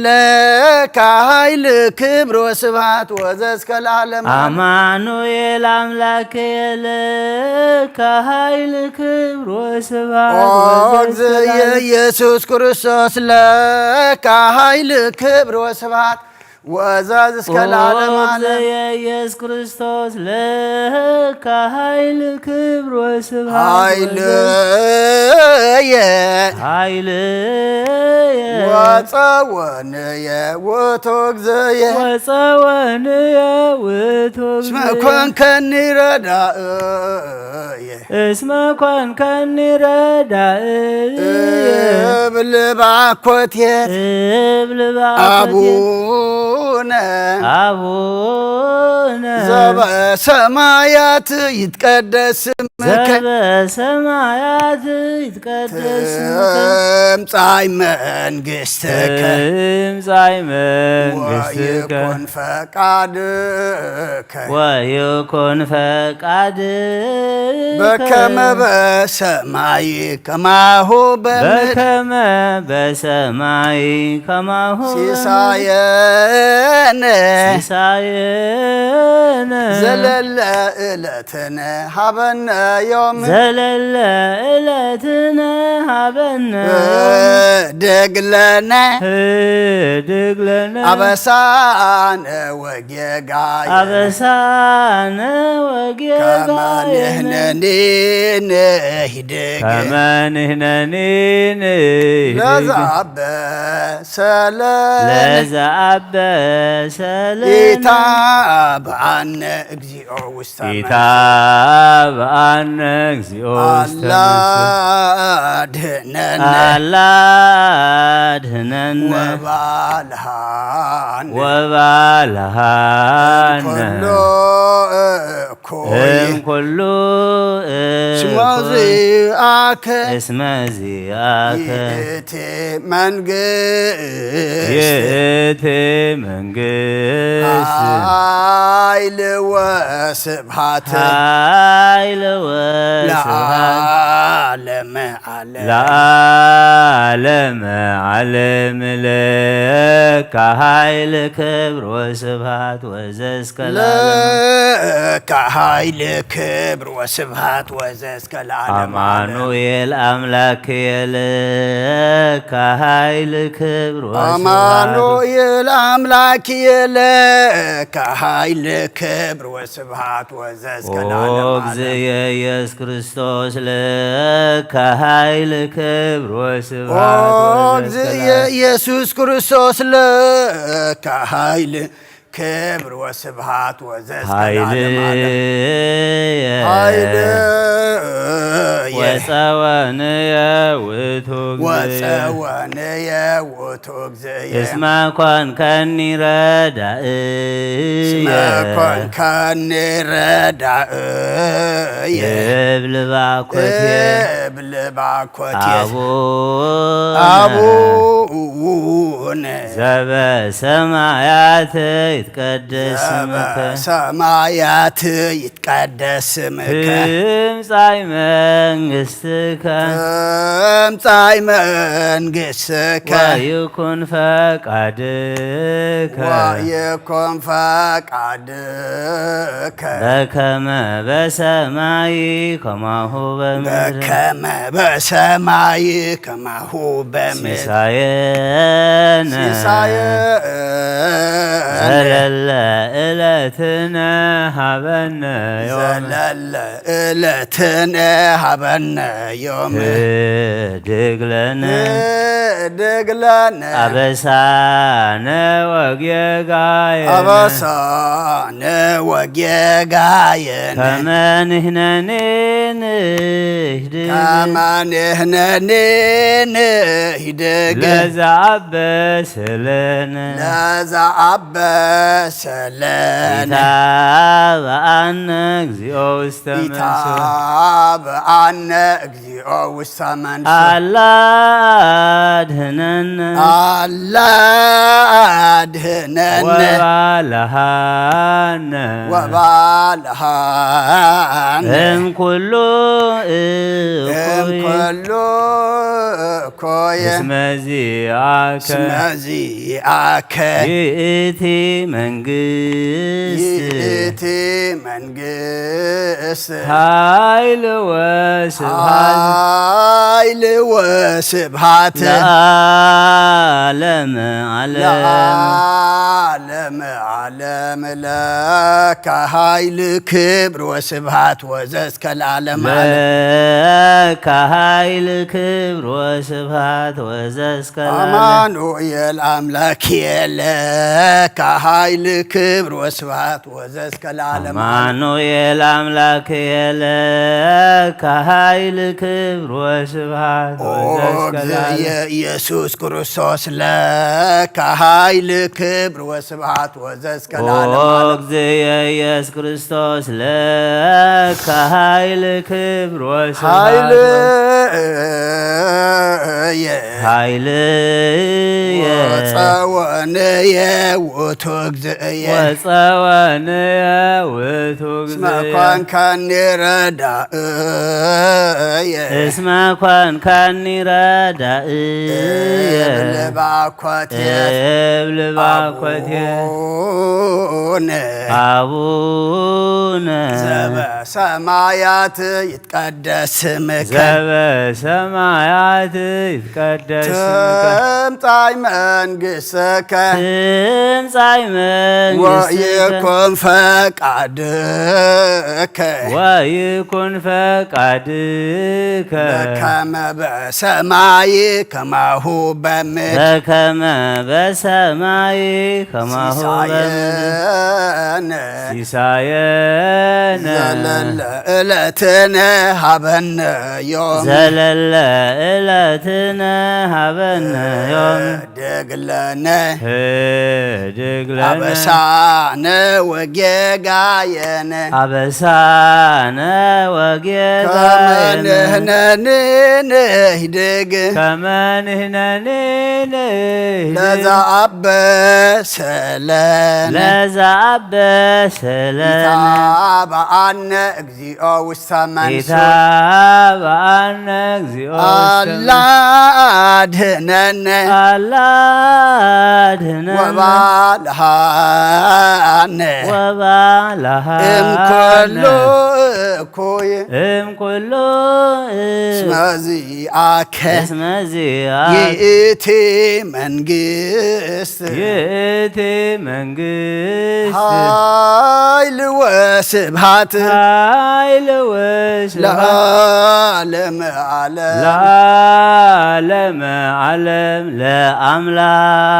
ለከ ኃይል ክብር ወስብሃት ወዘእስከ ለዓለመ ዓለም። አማኑኤል አምላክ ለከ ኃይል ክብር ወስብሃት ኦ ወዘእስከ እግዚእ ለዓለመ ኢየሱስ ክርስቶስ ለከ ኃይል ክብር ወስብሃት ወዘዝ እስከ ለዓለም ዓለም። ዘየ ኢየሱስ ክርስቶስ ለካ ኃይል ክብር ወስብሐት ኃይልየ ኃይልየ ወጸወንየ ውእቱ እግዝየ ወጸወንየ ውእቱ እስመ ኮንከኒ ረዳእየ እስመ ኮንከኒ ረዳእየ እብል ባኮቴት እብል ባኮቴት አቡነ አቡነ ዘበሰማያት ይትቀደስ ስምከ ዘበሰማያት ይትቀደስ ስምከ ትምጻእ መንግስትከ ትምጻእ መንግስትከ ወይኩን ፈቃድከ ወይኩን ፈቃድከ በከመ በሰማይ ከማሁ በምድር በከመ በሰማይ ከማሁ ሲሳየነ ሲሳየነ ዘለለ ዕለትነ ሀበነ ዮም ዘለለ ዕለትነ ሀበነ ህድግ ለነ ህድግ ለነ አበሳነ ወጌጋየ አበሳነ ወጌጋየነ ከመ ንሕነኒ ንህድግ ከመ ንሕነኒ ንህድግ ለዘአበሰለነ ለዘአበሰለነ ኢታብአነ እግዚኦ ውስተ መንሱት ኢታብአነ እግዚኦ ውስተ አላ መንሱት አድህነነ አላ አድህነነ ወባልሃነ ወባልሃነ ኩሉ እኩይ እምኩሉ እስመ እኩይ ዚአከ እስመ ዚአከ ይእቲ መንግስት ይእቲ መንግስት ኃይል ወስብሐት ኃይል ወስብሐት ለዓለመ ዓለም ለዓለመ ዓለም ለካ ኃይል ክብር ወስብሐት ወዘስከ ለዓለም ለካ ኃይል ክብር ወስብሐት ወዘስከ ለዓለም ዓለም። አማኑኤል አምላክ የለካ ኃይል ክብር ወስብሐት አማኑኤል አምላክ የለካ ኃይል ክብር ወስብሐት ወዘስከ ኦ ለዓለም ዓለም። እግዝየ ኢየሱስ ክርስቶስ ለካ ኃይል ክብር ኦ ወስብሐት እግዝየ ኢየሱስ ክርስቶስ ለካ ኃይል ክብር ወስብሐት ወዘስከ ለዓለም ዓለም። ኃይልየ ኃይልየ ወጸወንየ ውእቱ እግዝየ ወጸወንየ ውእቱ እግዝየ እስመ ኮንከኒ ረዳእየ እስመ ኮንከኒ ረዳእየ እብል ባኮቴ እብል ባኮቴት አቡነ አቡነ ዘበሰማያት ይትቀደስ ስምከ ሰማያት ይትቀደስ ስምከ ትምጻእ መንግስትከ ትምጻእ መንግስትከ ወይኩን ፈቃድከ ወይኩን ፈቃድከ በከመ በሰማይ ከማሁ በምድር በከመ በሰማይ ከማሁ በምድር ሲሳየነ ሲሳየ ዘለለ ዕለትነ ሀበነ ዮም ዘለለ ዕለትነ ሀበነ ዮም ህድግ ለነ ህድግ ለነ አበሳነ ወጌጋየነ አበሳነ ወጌጋየነ ከመ ንሕነኒ ንህድግ ከመ ንሕነኒ ንህድግ ለዘአበሰለነ ለዘአበሰለነ ኢታብአነ እግዚኦ ውስተ መንሱት ኢታብአነ እግዚኦ ውስተ መንሱት አላ አድህነነ አላ አድህነነ ወባልሃነ ወባልሃነ እምኩ እኩይ እንከሎ እኮየ እስመ ዚአከ እስመ ዚአከ ይእቲ መንግስት ይእቲ መንግስት ኃይል ወስብሐት ኃይል ወስብሐት ለዓለመ ዓለም ለዓለመ ዓለም ለከ ኃይል ክብር ወስብሐት ወዘእስከ ለዓለመ ዓለም። ለከ ኃይል ክብር ወስብሐት ወዘእስከ ለዓለም። አማኑኤል አምላክ ለከ ኃይል ክብር ወስብሐት ወዘእስከ ለዓለም ዓለም። አማኑኤል አምላክ ለከ ኃይል ክብር ወስብሐት ኦ ወዘእስከ ለዓለም። እግዝእየ ኢየሱስ ክርስቶስ ለከ ኃይል ክብር ወስብሐት ወዘእስከ ኦ ለዓለም ዓለም። እግዝእየ ኢየሱስ ክርስቶስ ለከ ኃይል ክብር ወስብሐት ኃይል ወ- ኃይልየ ወጸወንየ ውእቱ እግዝእየ ወጸወንየ ውእቱ እስመ እግዝእየ ኮንካኒ ረዳእየ እስመ ኮንካኒ ረዳእየ እብል ባኮቴት እብል ባኮቴት አቡነ አቡነ ዘበሰማያት ይትቀደስ ስምከ ዘበሰማያት ይትቀደስ ስምከ ትምጻእ መንግሥትከ ትምጻእ መንግሥትከ ወይኩን ፈቃድከ ወይኩን ፈቃድከ በከመ በሰማይ ከማሁ በምድር በከመ በሰማይ ከማሁ በምድር ሲሳየነ ሲሳየነ ዘለለ ዕለትነ ሀበነ ዮም ዘለለ ዕለትነ ሀበነ ዮም ህድግ ለነ ህድግ ለነ አበሳነ ወጌጋየነ አበሳነ ወጌጋየነ ከመ ንሕነኒ ንህድግ ከመ ንሕነኒ ንህድግ ለዘአበሰ ለነ ለዘአበሰ ለነ ኢታብአነ እግዚኦ ውስተ መንሱት ኢታብአነ እግዚኦ ውስተ አላ አድህነነ አላ አድህነነ ወባልሃነ ወባልሃነ እምኩሉ እኩይ እምኩሉ እስመ ዚአከ እስመ ዚአከ ይእቲ መንግስት ይእቲ መንግስት ኃይል ወስብሐት ኃይል ወስብሐት ለዓለመ ዓለም ለዓለመ ዓለም ለአምላክ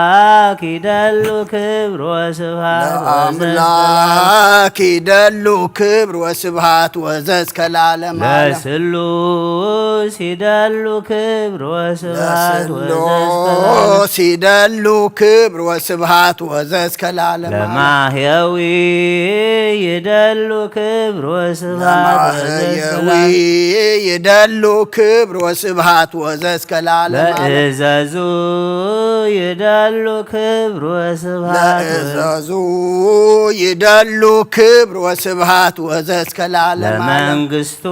ይደሉ ክብር ወስብሐት ለአምላክ ይደሉ ክብር ወስብሐት ወዘእስከ ለዓለመ ዓለም ለስሉስ ይደሉ ክብር ወስብሐት ወዘእስከ ለዓለም ለስሉስ ይደሉ ክብር ወስብሐት ወዘእስከ ለዓለመ ዓለም ለማህየዊ ይደሉ ክብር ወስብሐት ወዘእስከ ለማህየዊ ለዓለም ይደሉ ክብር ወስብሐት ወዘእስከ ለዓለም ዓለም ለእዘዙ ይደሉ ክብር ወስብሐት ወዘእስከ ለእዘዙ ይደሉ ክብር ወስብሐት ወዘእስከ ለዓለም ዓለም ለመንግስቱ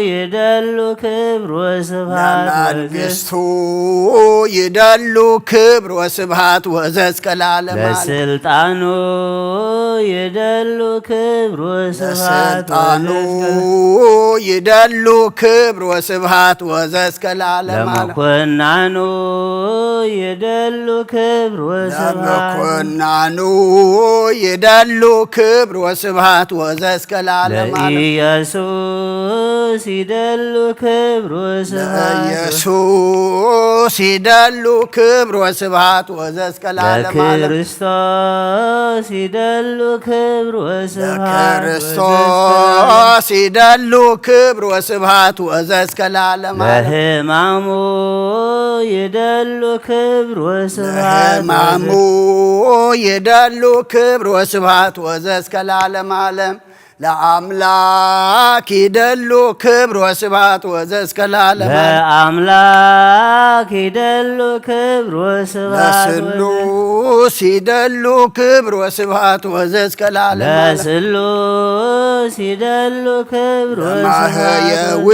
ይደሉ ክብር ወስብሐት ወዘእስከ ለመንግስቱ ይደሉ ክብር ወስብሐት ወዘእስከ ለዓለም ዓለም ለስልጣኑ ይደሉ ክብር ወስብሐት ለስልጣኑ ወዘእስከ ይደሉ ክብር ወስብሐት ወዘእስከ ለዓለም ዓለም ለመኮናኑ ይደሉ ክብር ወስብሐት ለመኮናኑ ይደሉ ክብር ወስብሐት ወዘእስከ ለዓለም ዓለም ለኢየሱስ ይደሉ ክብር ወስብሐት ለኢየሱስ ይደሉ ክብር ወስብሐት ወዘእስከ ለዓለም ዓለም ለክርስቶስ ይደሉ ክብር ወስብሐት ለክርስቶስ ይደሉ ክብር ወስብሐት ወዘእስከ ለዓለም ዓለም ለሕማሙ ይደሉ ክብር ወስብሐት ለሕማሙ ወዘእስከ ይደሉ ክብር ወስብሐት ወዘእስከ ለዓለም ዓለም ለአምላክ ይደሉ ክብር ወስብሐት ወዘእስከ ለዓለመ ዓለም። ለአምላክ ይደሉ ክብር ወስብሐት ለስሉስ ይደሉ ክብር ወስብሐት ወዘእስከ ለዓለመ ዓለም። ለስሉስ ይደሉ ክብር ወስብሐት ለማህየዊ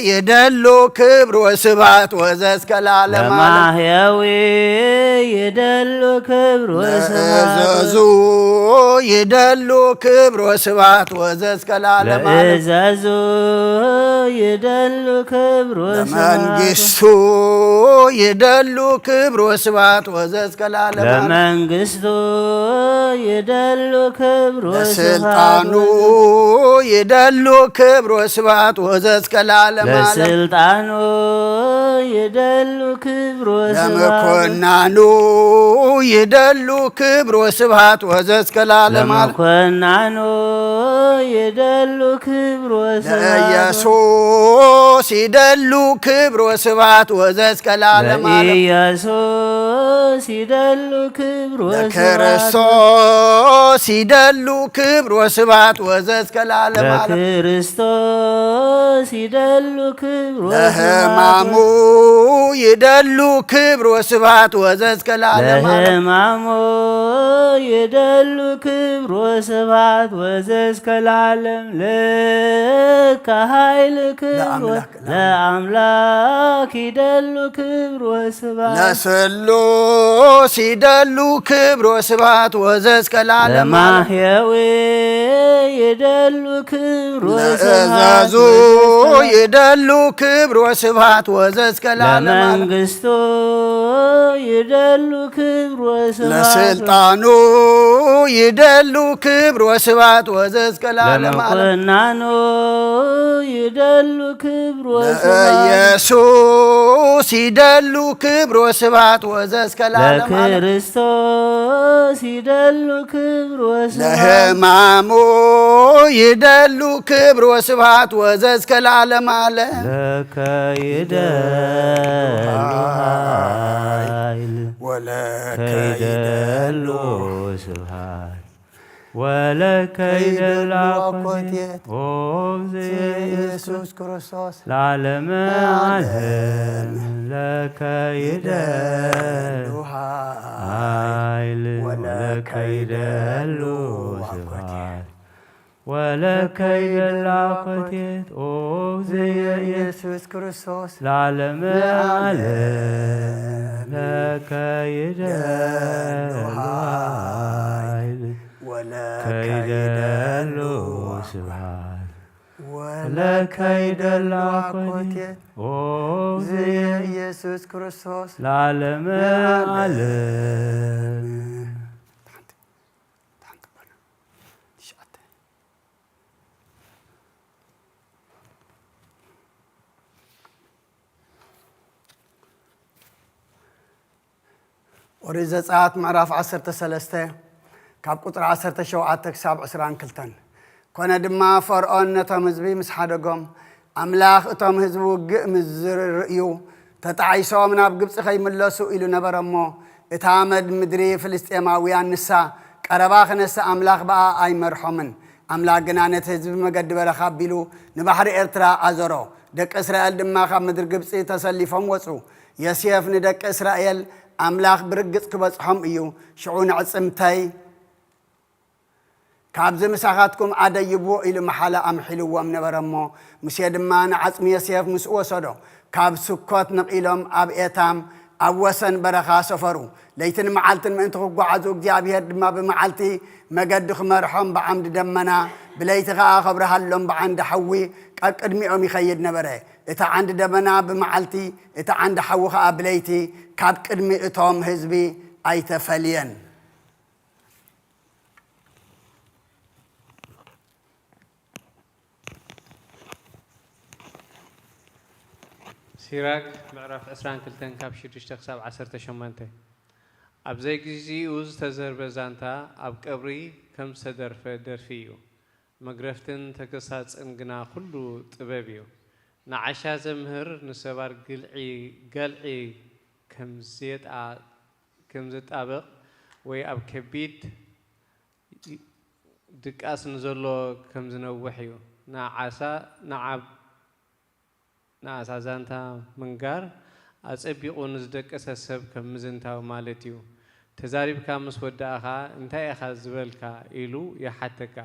ይደሉ ክብር ወስብሐት ወዘእስከ ለዓለመ ዓለም። ለማህየዊ ይደሉ ክብር ወስብሐት ለእዘዙ ይደሉ ክብር ወስብሐት ወዘእስከ ለዓለመ ዓለም። ለእዘዙ ይደሉ ክብር ወስብሐት ለመንግስቱ ይደሉ ክብር ወስብሐት ወዘእስከ ለዓለመ ዓለም። ለመንግስቱ ይደሉ ክብር ወስብሐት ለስልጣኑ ይደሉ ክብር ወስብሐት ወዘእስከ ለዓለመ ዓለም። ለስልጣኑ ይደሉ ክብር ወስብሐት ለመኮናኑ ይደሉ ክብር ወስብሐት ወዘእስከ ለዓለመ ዓለም። ለመኮናኑ ይደሉ ክብር ወስብሐት ለኢየሱስ ይደሉ ክብር ወስብሐት ወዘእስከ ለዓለመ ዓለም። ለኢየሱስ ይደሉ ክብር ወስብሐት ለክርስቶስ ይደሉ ክብር ወስብሐት ወዘእስከ ለዓለመ ዓለም። ለክርስቶስ ይደሉ ክብር ወስብሐት ለሕማሙ ይደሉ ክብር ወስብሐት ወዘእስከ ለዓለመ ዓለም። ለሕማሙ ይደሉ ክብር ወስብሐት ወዘእስከ ለዓለም ለከ ኃይል ክብር ወ- ለአምላክ ለአምላክ ይደሉ ክብር ወስብሐት ለስሉስ ይደሉ ክብር ወስብሐት ወዘእስከ ለዓለመ ዓለም። ለማህየዊ ይደሉ ክብር ወስብሐት ለእዘዙ ይደሉ ክብር ወስብሐት ወዘእስከ ለዓለመ ዓለም። ለመንግስቱ ይደሉ ክብር ወስብሐት ለስልጣኑ ይደሉ ክብር ወስብሐት ወዘእስከ ለዓለመ ዓለም። ለመኮናኑ ይደሉ ክብር ወስብሐት ለኢየሱስ ይደሉ ክብር ወስብሐት ወዘእስከ ለዓለመ ዓለም። ለክርስቶስ ይደሉ ክብር ወስብሐት ለሕማሙ ይደሉ ክብር ወስብሐት ወዘእስከ ለዓለመ ዓለም። ለከ ይደሉ ኃይል ወለከ ከይደሉ ስብሐት ወለከ ይደሉ አኮቴት ኦ እግዝእየ ኢየሱስ ክርስቶስ ለዓለመ ዓለም ለከ ይደሉ ኃይል ወለከ ይደሉ ስብሐት ወለከ ይደሉ አኮቴት ኦ እግዝእየ ኢየሱስ ኢየሱስ ክርስቶስ ለዓለመ ዓለም ለከ ይደሉ ኃይል ከይደሉ ስብሐት ወለከ ይደሉ አኮቴት ኦ እግዝእየ ኢየሱስ ክርስቶስ ለዓለመ ዓለም ኦሪት ዘጸኣት ምዕራፍ ዓሰርተ ሰለስተ ካብ ቁጽሪ ዓሰርተ ሸውዓተ ክሳብ ዕስራን ክልተን። ኮነ ድማ ፈርዖን ነቶም ህዝቢ ምስ ሓደጎም፣ ኣምላኽ እቶም ህዝቢ ውግእ ምስ ዝርእዩ ተጣዒሶም ናብ ግብጺ ከይምለሱ ኢሉ ነበረ እሞ፣ እታ መድ-፣ ምድሪ ፍልስጤማውያን ንሳ ቀረባ ክነሳ ኣምላኽ ብኣ ኣይመርሖምን። ኣምላኽ ግና ነቲ ህዝቢ መገዲ በረኻ ኣቢሉ ንባሕሪ ኤርትራ ኣዞሮ። ደቂ እስራኤል ድማ ካብ ምድሪ ግብጺ ተሰሊፎም ወጹ። ዮሴፍ ንደቂ እስራኤል፣ ኣምላኽ ብርግጽ ክበጽሖም እዩ። ሽዑ ንዕጽምተይ ካብዚ ምሳኻትኩም ኣደይብዎ ኢሉ መሓላ ኣምሒልዎም ነበረ እሞ፣ ሙሴ ድማ ንዓጽሚ ዮሴፍ ምስኡ ወሰዶ። ካብ ስኮት ነቒሎም ኣብ ኤታም ኣብ ወሰን በረኻ ሰፈሩ። ለይትን መዓልትን ምእንቲ ክጓዓዙ፣ እግዚኣብሄር ድማ ብመዓልቲ መገዲ ክመርሖም ብዓምዲ ደመና፣ ብለይቲ ኸኣ ከብርሃሎም ብዓንዲ ሓዊ ቀቅድሚኦም ይኸይድ ነበረ። እቲ ዓንዲ ደመና ብመዓልቲ፣ እቲ ዓንዲ ሓዊ ኸኣ ብለይቲ ካብ ቅድሚ እቶም ህዝቢ ኣይተፈልየን። ሲራክ ምዕራፍ ዕስራን ክልተን ካብ ሽዱሽተ ክሳብ ዓሰርተ ሸሞንተ። ኣብ ዘይግዚኡ ዝተዘርበ ዛንታ ኣብ ቀብሪ ከም ዝተደርፈ ደርፊ እዩ። መግረፍትን ተገሳጽን ግና ኩሉ ጥበብ እዩ። ንዓሻ ዘምህር ንሰባር ግልዒ ገልዒ ከም ዜጣ ከም ዘጣብቕ ወይ ኣብ ከቢድ ድቃስ ንዘሎ ከም ዝነውሕ እዩ። ንዓሳ ንዓብ ንዓሳ ዛንታ ምንጋር ኣጸቢቑ ንዝደቀሰ ሰብ ከም ምዝንታው ማለት እዩ። ተዛሪብካ ምስ ወዳእኻ እንታይ ኢኻ ዝበልካ ኢሉ ይሓተካ።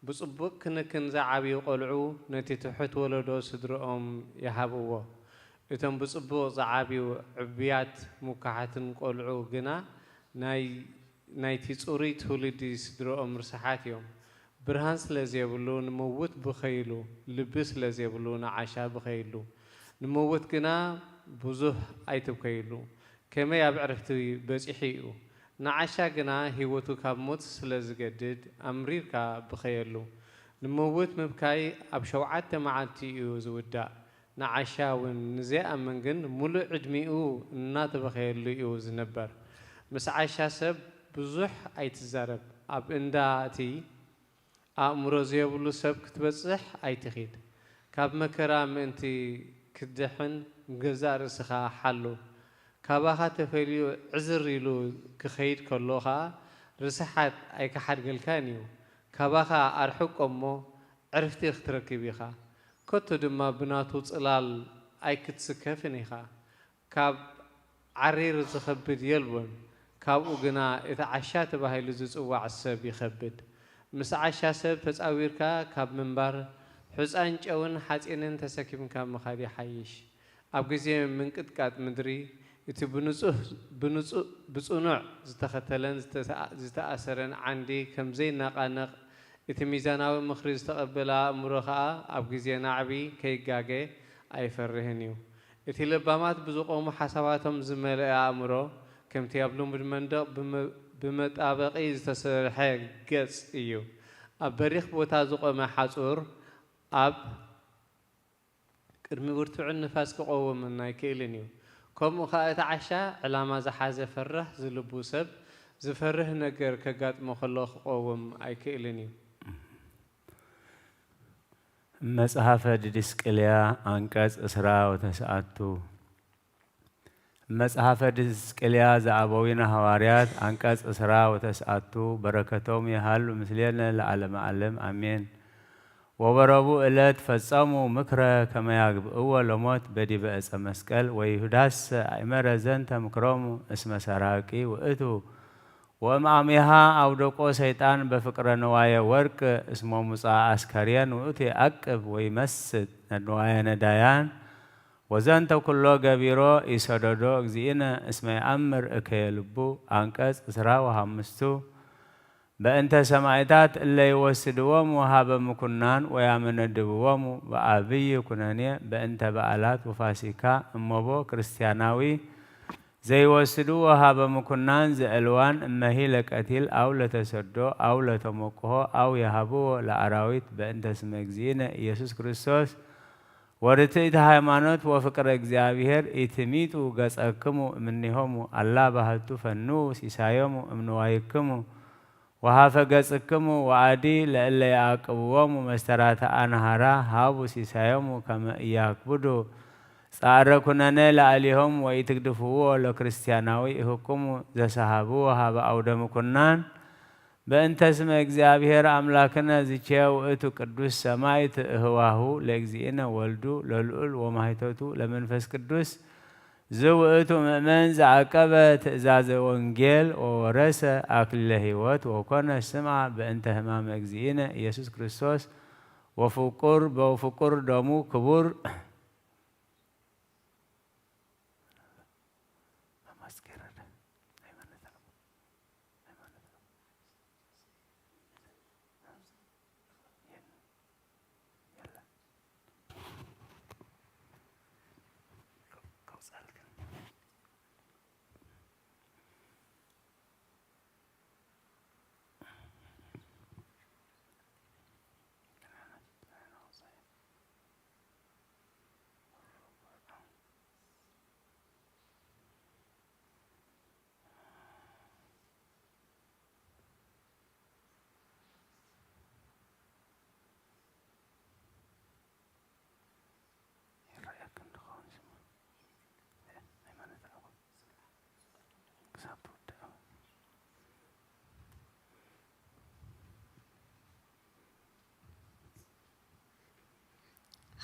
ብጽቡቕ ክንክን ዝዓብዩ ቆልዑ ነቲ ትሑት ወለዶ ስድርኦም ይሃብዎ። እቶም ብጽቡቕ ዝዓብዩ ዕቡያት ምኩሓትን ቆልዑ ግና ናይ ናይቲ ጽሩይ ትውልዲ ስድርኦም ርስሓት እዮም። ብርሃን ስለ ዜብሉ ንምውት ብኸይሉ፣ ልቢ ስለ ዜብሉ ንዓሻ ብኸይሉ። ንምውት ግና ብዙህ ኣይትብከይሉ። ከመይ ኣብ ዕርፍቲ በጺሑ እዩ። ንዓሻ ግና ህይወቱ ካብ ሞት ስለ ዝገድድ ኣምሪርካ ብኸየሉ። ንምውት ምብካይ ኣብ ሸውዓተ መዓልቲ እዩ ዝውዳእ። ንዓሻ እውን ንዘይኣምን ግን ምሉእ ዕድሚኡ እናተበኸየሉ እዩ ዝነበር። ምስ ዓሻ ሰብ ብዙሕ ኣይትዛረብ። ኣብ እንዳ እቲ ኣእምሮ ዘየብሉ ሰብ ክትበጽሕ ኣይትኺድ። ካብ መከራ ምእንቲ ክትድሕን ንገዛእ ርእስኻ ሓሉ። ካባኻ ተፈልዩ ዕዝር ኢሉ ክኸይድ ከሎ ኸኣ ርስሓት ኣይክሓድገልካን እዩ። ካባኻ ኣርሕቆ እሞ ዕርፍቲ ክትረክብ ኢኻ። ከቶ ድማ ብናቱ ጽላል ኣይክትስከፍን ኢኻ። ካብ ዓሪር ዝኸብድ የልቦን፣ ካብኡ ግና እቲ ዓሻ ተባሂሉ ዝጽዋዕ ሰብ ይኸብድ። ምስ ዓሻ ሰብ ተጻዊርካ ካብ ምንባር፣ ሑጻን ጨውን ሓጺንን ተሰኪምካ ምኻድ ይሓይሽ። ኣብ ግዜ ምንቅጥቃጥ ምድሪ፣ እቲ ብንጹህ፣ ብንጹ-፣ ብጽኑዕ ዝተኸተለን ዝተተኣ-፣ ዝተኣሰረን ዓንዲ ከም ዘይነቓነቕ፣ እቲ ሚዛናዊ ምኽሪ ዝተቐበለ ኣእምሮ ኸኣ ኣብ ግዜ ናዕቢ ከይጋገ ኣይፈርህን እዩ። እቲ ለባማት ብዝቖሙ ሓሳባቶም ዝመልአ ኣእምሮ፣ ከምቲ ኣብ ልሙድ መንደቕ ብመ-፣ ብመጣበቒ ዝተሰርሐ ገጽ እዩ። ኣብ በሪኽ ቦታ ዝቖመ ሓጹር፣ ኣብ ቅድሚ ብርቱዕን ንፋስ ክቐውምን ኣይክእልን እዩ። ከምኡ ኸኣ እቲ ዓሻ ዕላማ ዝሓዘ ፈራህ ዝልቡ ሰብ ዝፈርህ ነገር ከጋጥሞ ከሎ ክቐውም ኣይክእልን እዩ። መጽሓፈ ድድስቅልያ፣ አንቀጽ ዕስራ ወተስዓቱ። መጽሓፈ ድስቅልያ ዘአበዊነ ሐዋርያት፣ አንቀጽ ዕስራ ወተስዓቱ። በረከቶም ይሃሉ ምስሌነ ለዓለመ ዓለም፣ አሜን። ወበረቡ ዕለት ፈጸሙ ምክረ ከመ ያግብእዎ ለሞት በዲበ ዕፀ መስቀል፣ ወይሁዳሰ አእመረ ዘንተ ምክሮሙ እስመ ሰራቂ ውእቱ። ወእምአሜሃ አውደቆ ሰይጣን በፍቅረ ንዋየ ወርቅ፣ እስመ ሙጻ አስከርየን ውእቱ የዐቅብ ወይመስጥ ንዋየ ነዳያን። ወዘንተ ኩሎ ገቢሮ ኢሰደዶ እግዚእነ እስመ የአምር እከየ ልቡ። አንቀጽ ዕስራ ወሐምስቱ። በእንተ ሰማዕታት እለ ይወስድዎሙ ሀበ ምኩናን ወያመነድብዎሙ በአብይ ኩነኔ በእንተ በዓላት ወፋሲካ እመቦ ክርስቲያናዊ ዘይወስድዎ ሀበ ምኩናን ዘዕልዋን እመሂ ለቀቲል አው ለተሰዶ አው ለተሞቅሆ አው የሀብዎ ለአራዊት በእንተ ስመ እግዚእነ ኢየሱስ ክርስቶስ ወርትዕቲ ሃይማኖት ወፍቅረ እግዚኣብሔር ኢትሚጡ ገጸክሙ እምኔሆሙ አላ ባህቱ ፈንዉ ሲሳዮሙ እምንዋይክሙ ወሃፈ ገጽክሙ ወአዲ ለእለ የአቅብዎሙ መስተራተ አንሃራ ሃቡ ሲሳዮሙ ከመ ኢያክብዱ ጻዕረ ኩነነ ለአሊሆሙ ወኢትግድፍዎ ለክርስቲያናዊ ኢሁክሙ ዘሰሃብዎ ሃበ አውደ ምኩናን በእንተ ስመ እግዚኣብሔር አምላክነ ዝቼ ውእቱ ቅዱስ ሰማዕት እህዋሁ ለእግዚእነ ወልዱ ለልዑል ወማይቶቱ ለመንፈስ ቅዱስ ዝውእቱ ምእመን ዘዐቀበ ትእዛዘ ወንጌል ወወረሰ አክሊለ ሕይወት ወኮነ ስምዓ በእንተ ሕማመ እግዚእነ ኢየሱስ ክርስቶስ ወፍቁር በፍቁር ደሙ ክቡር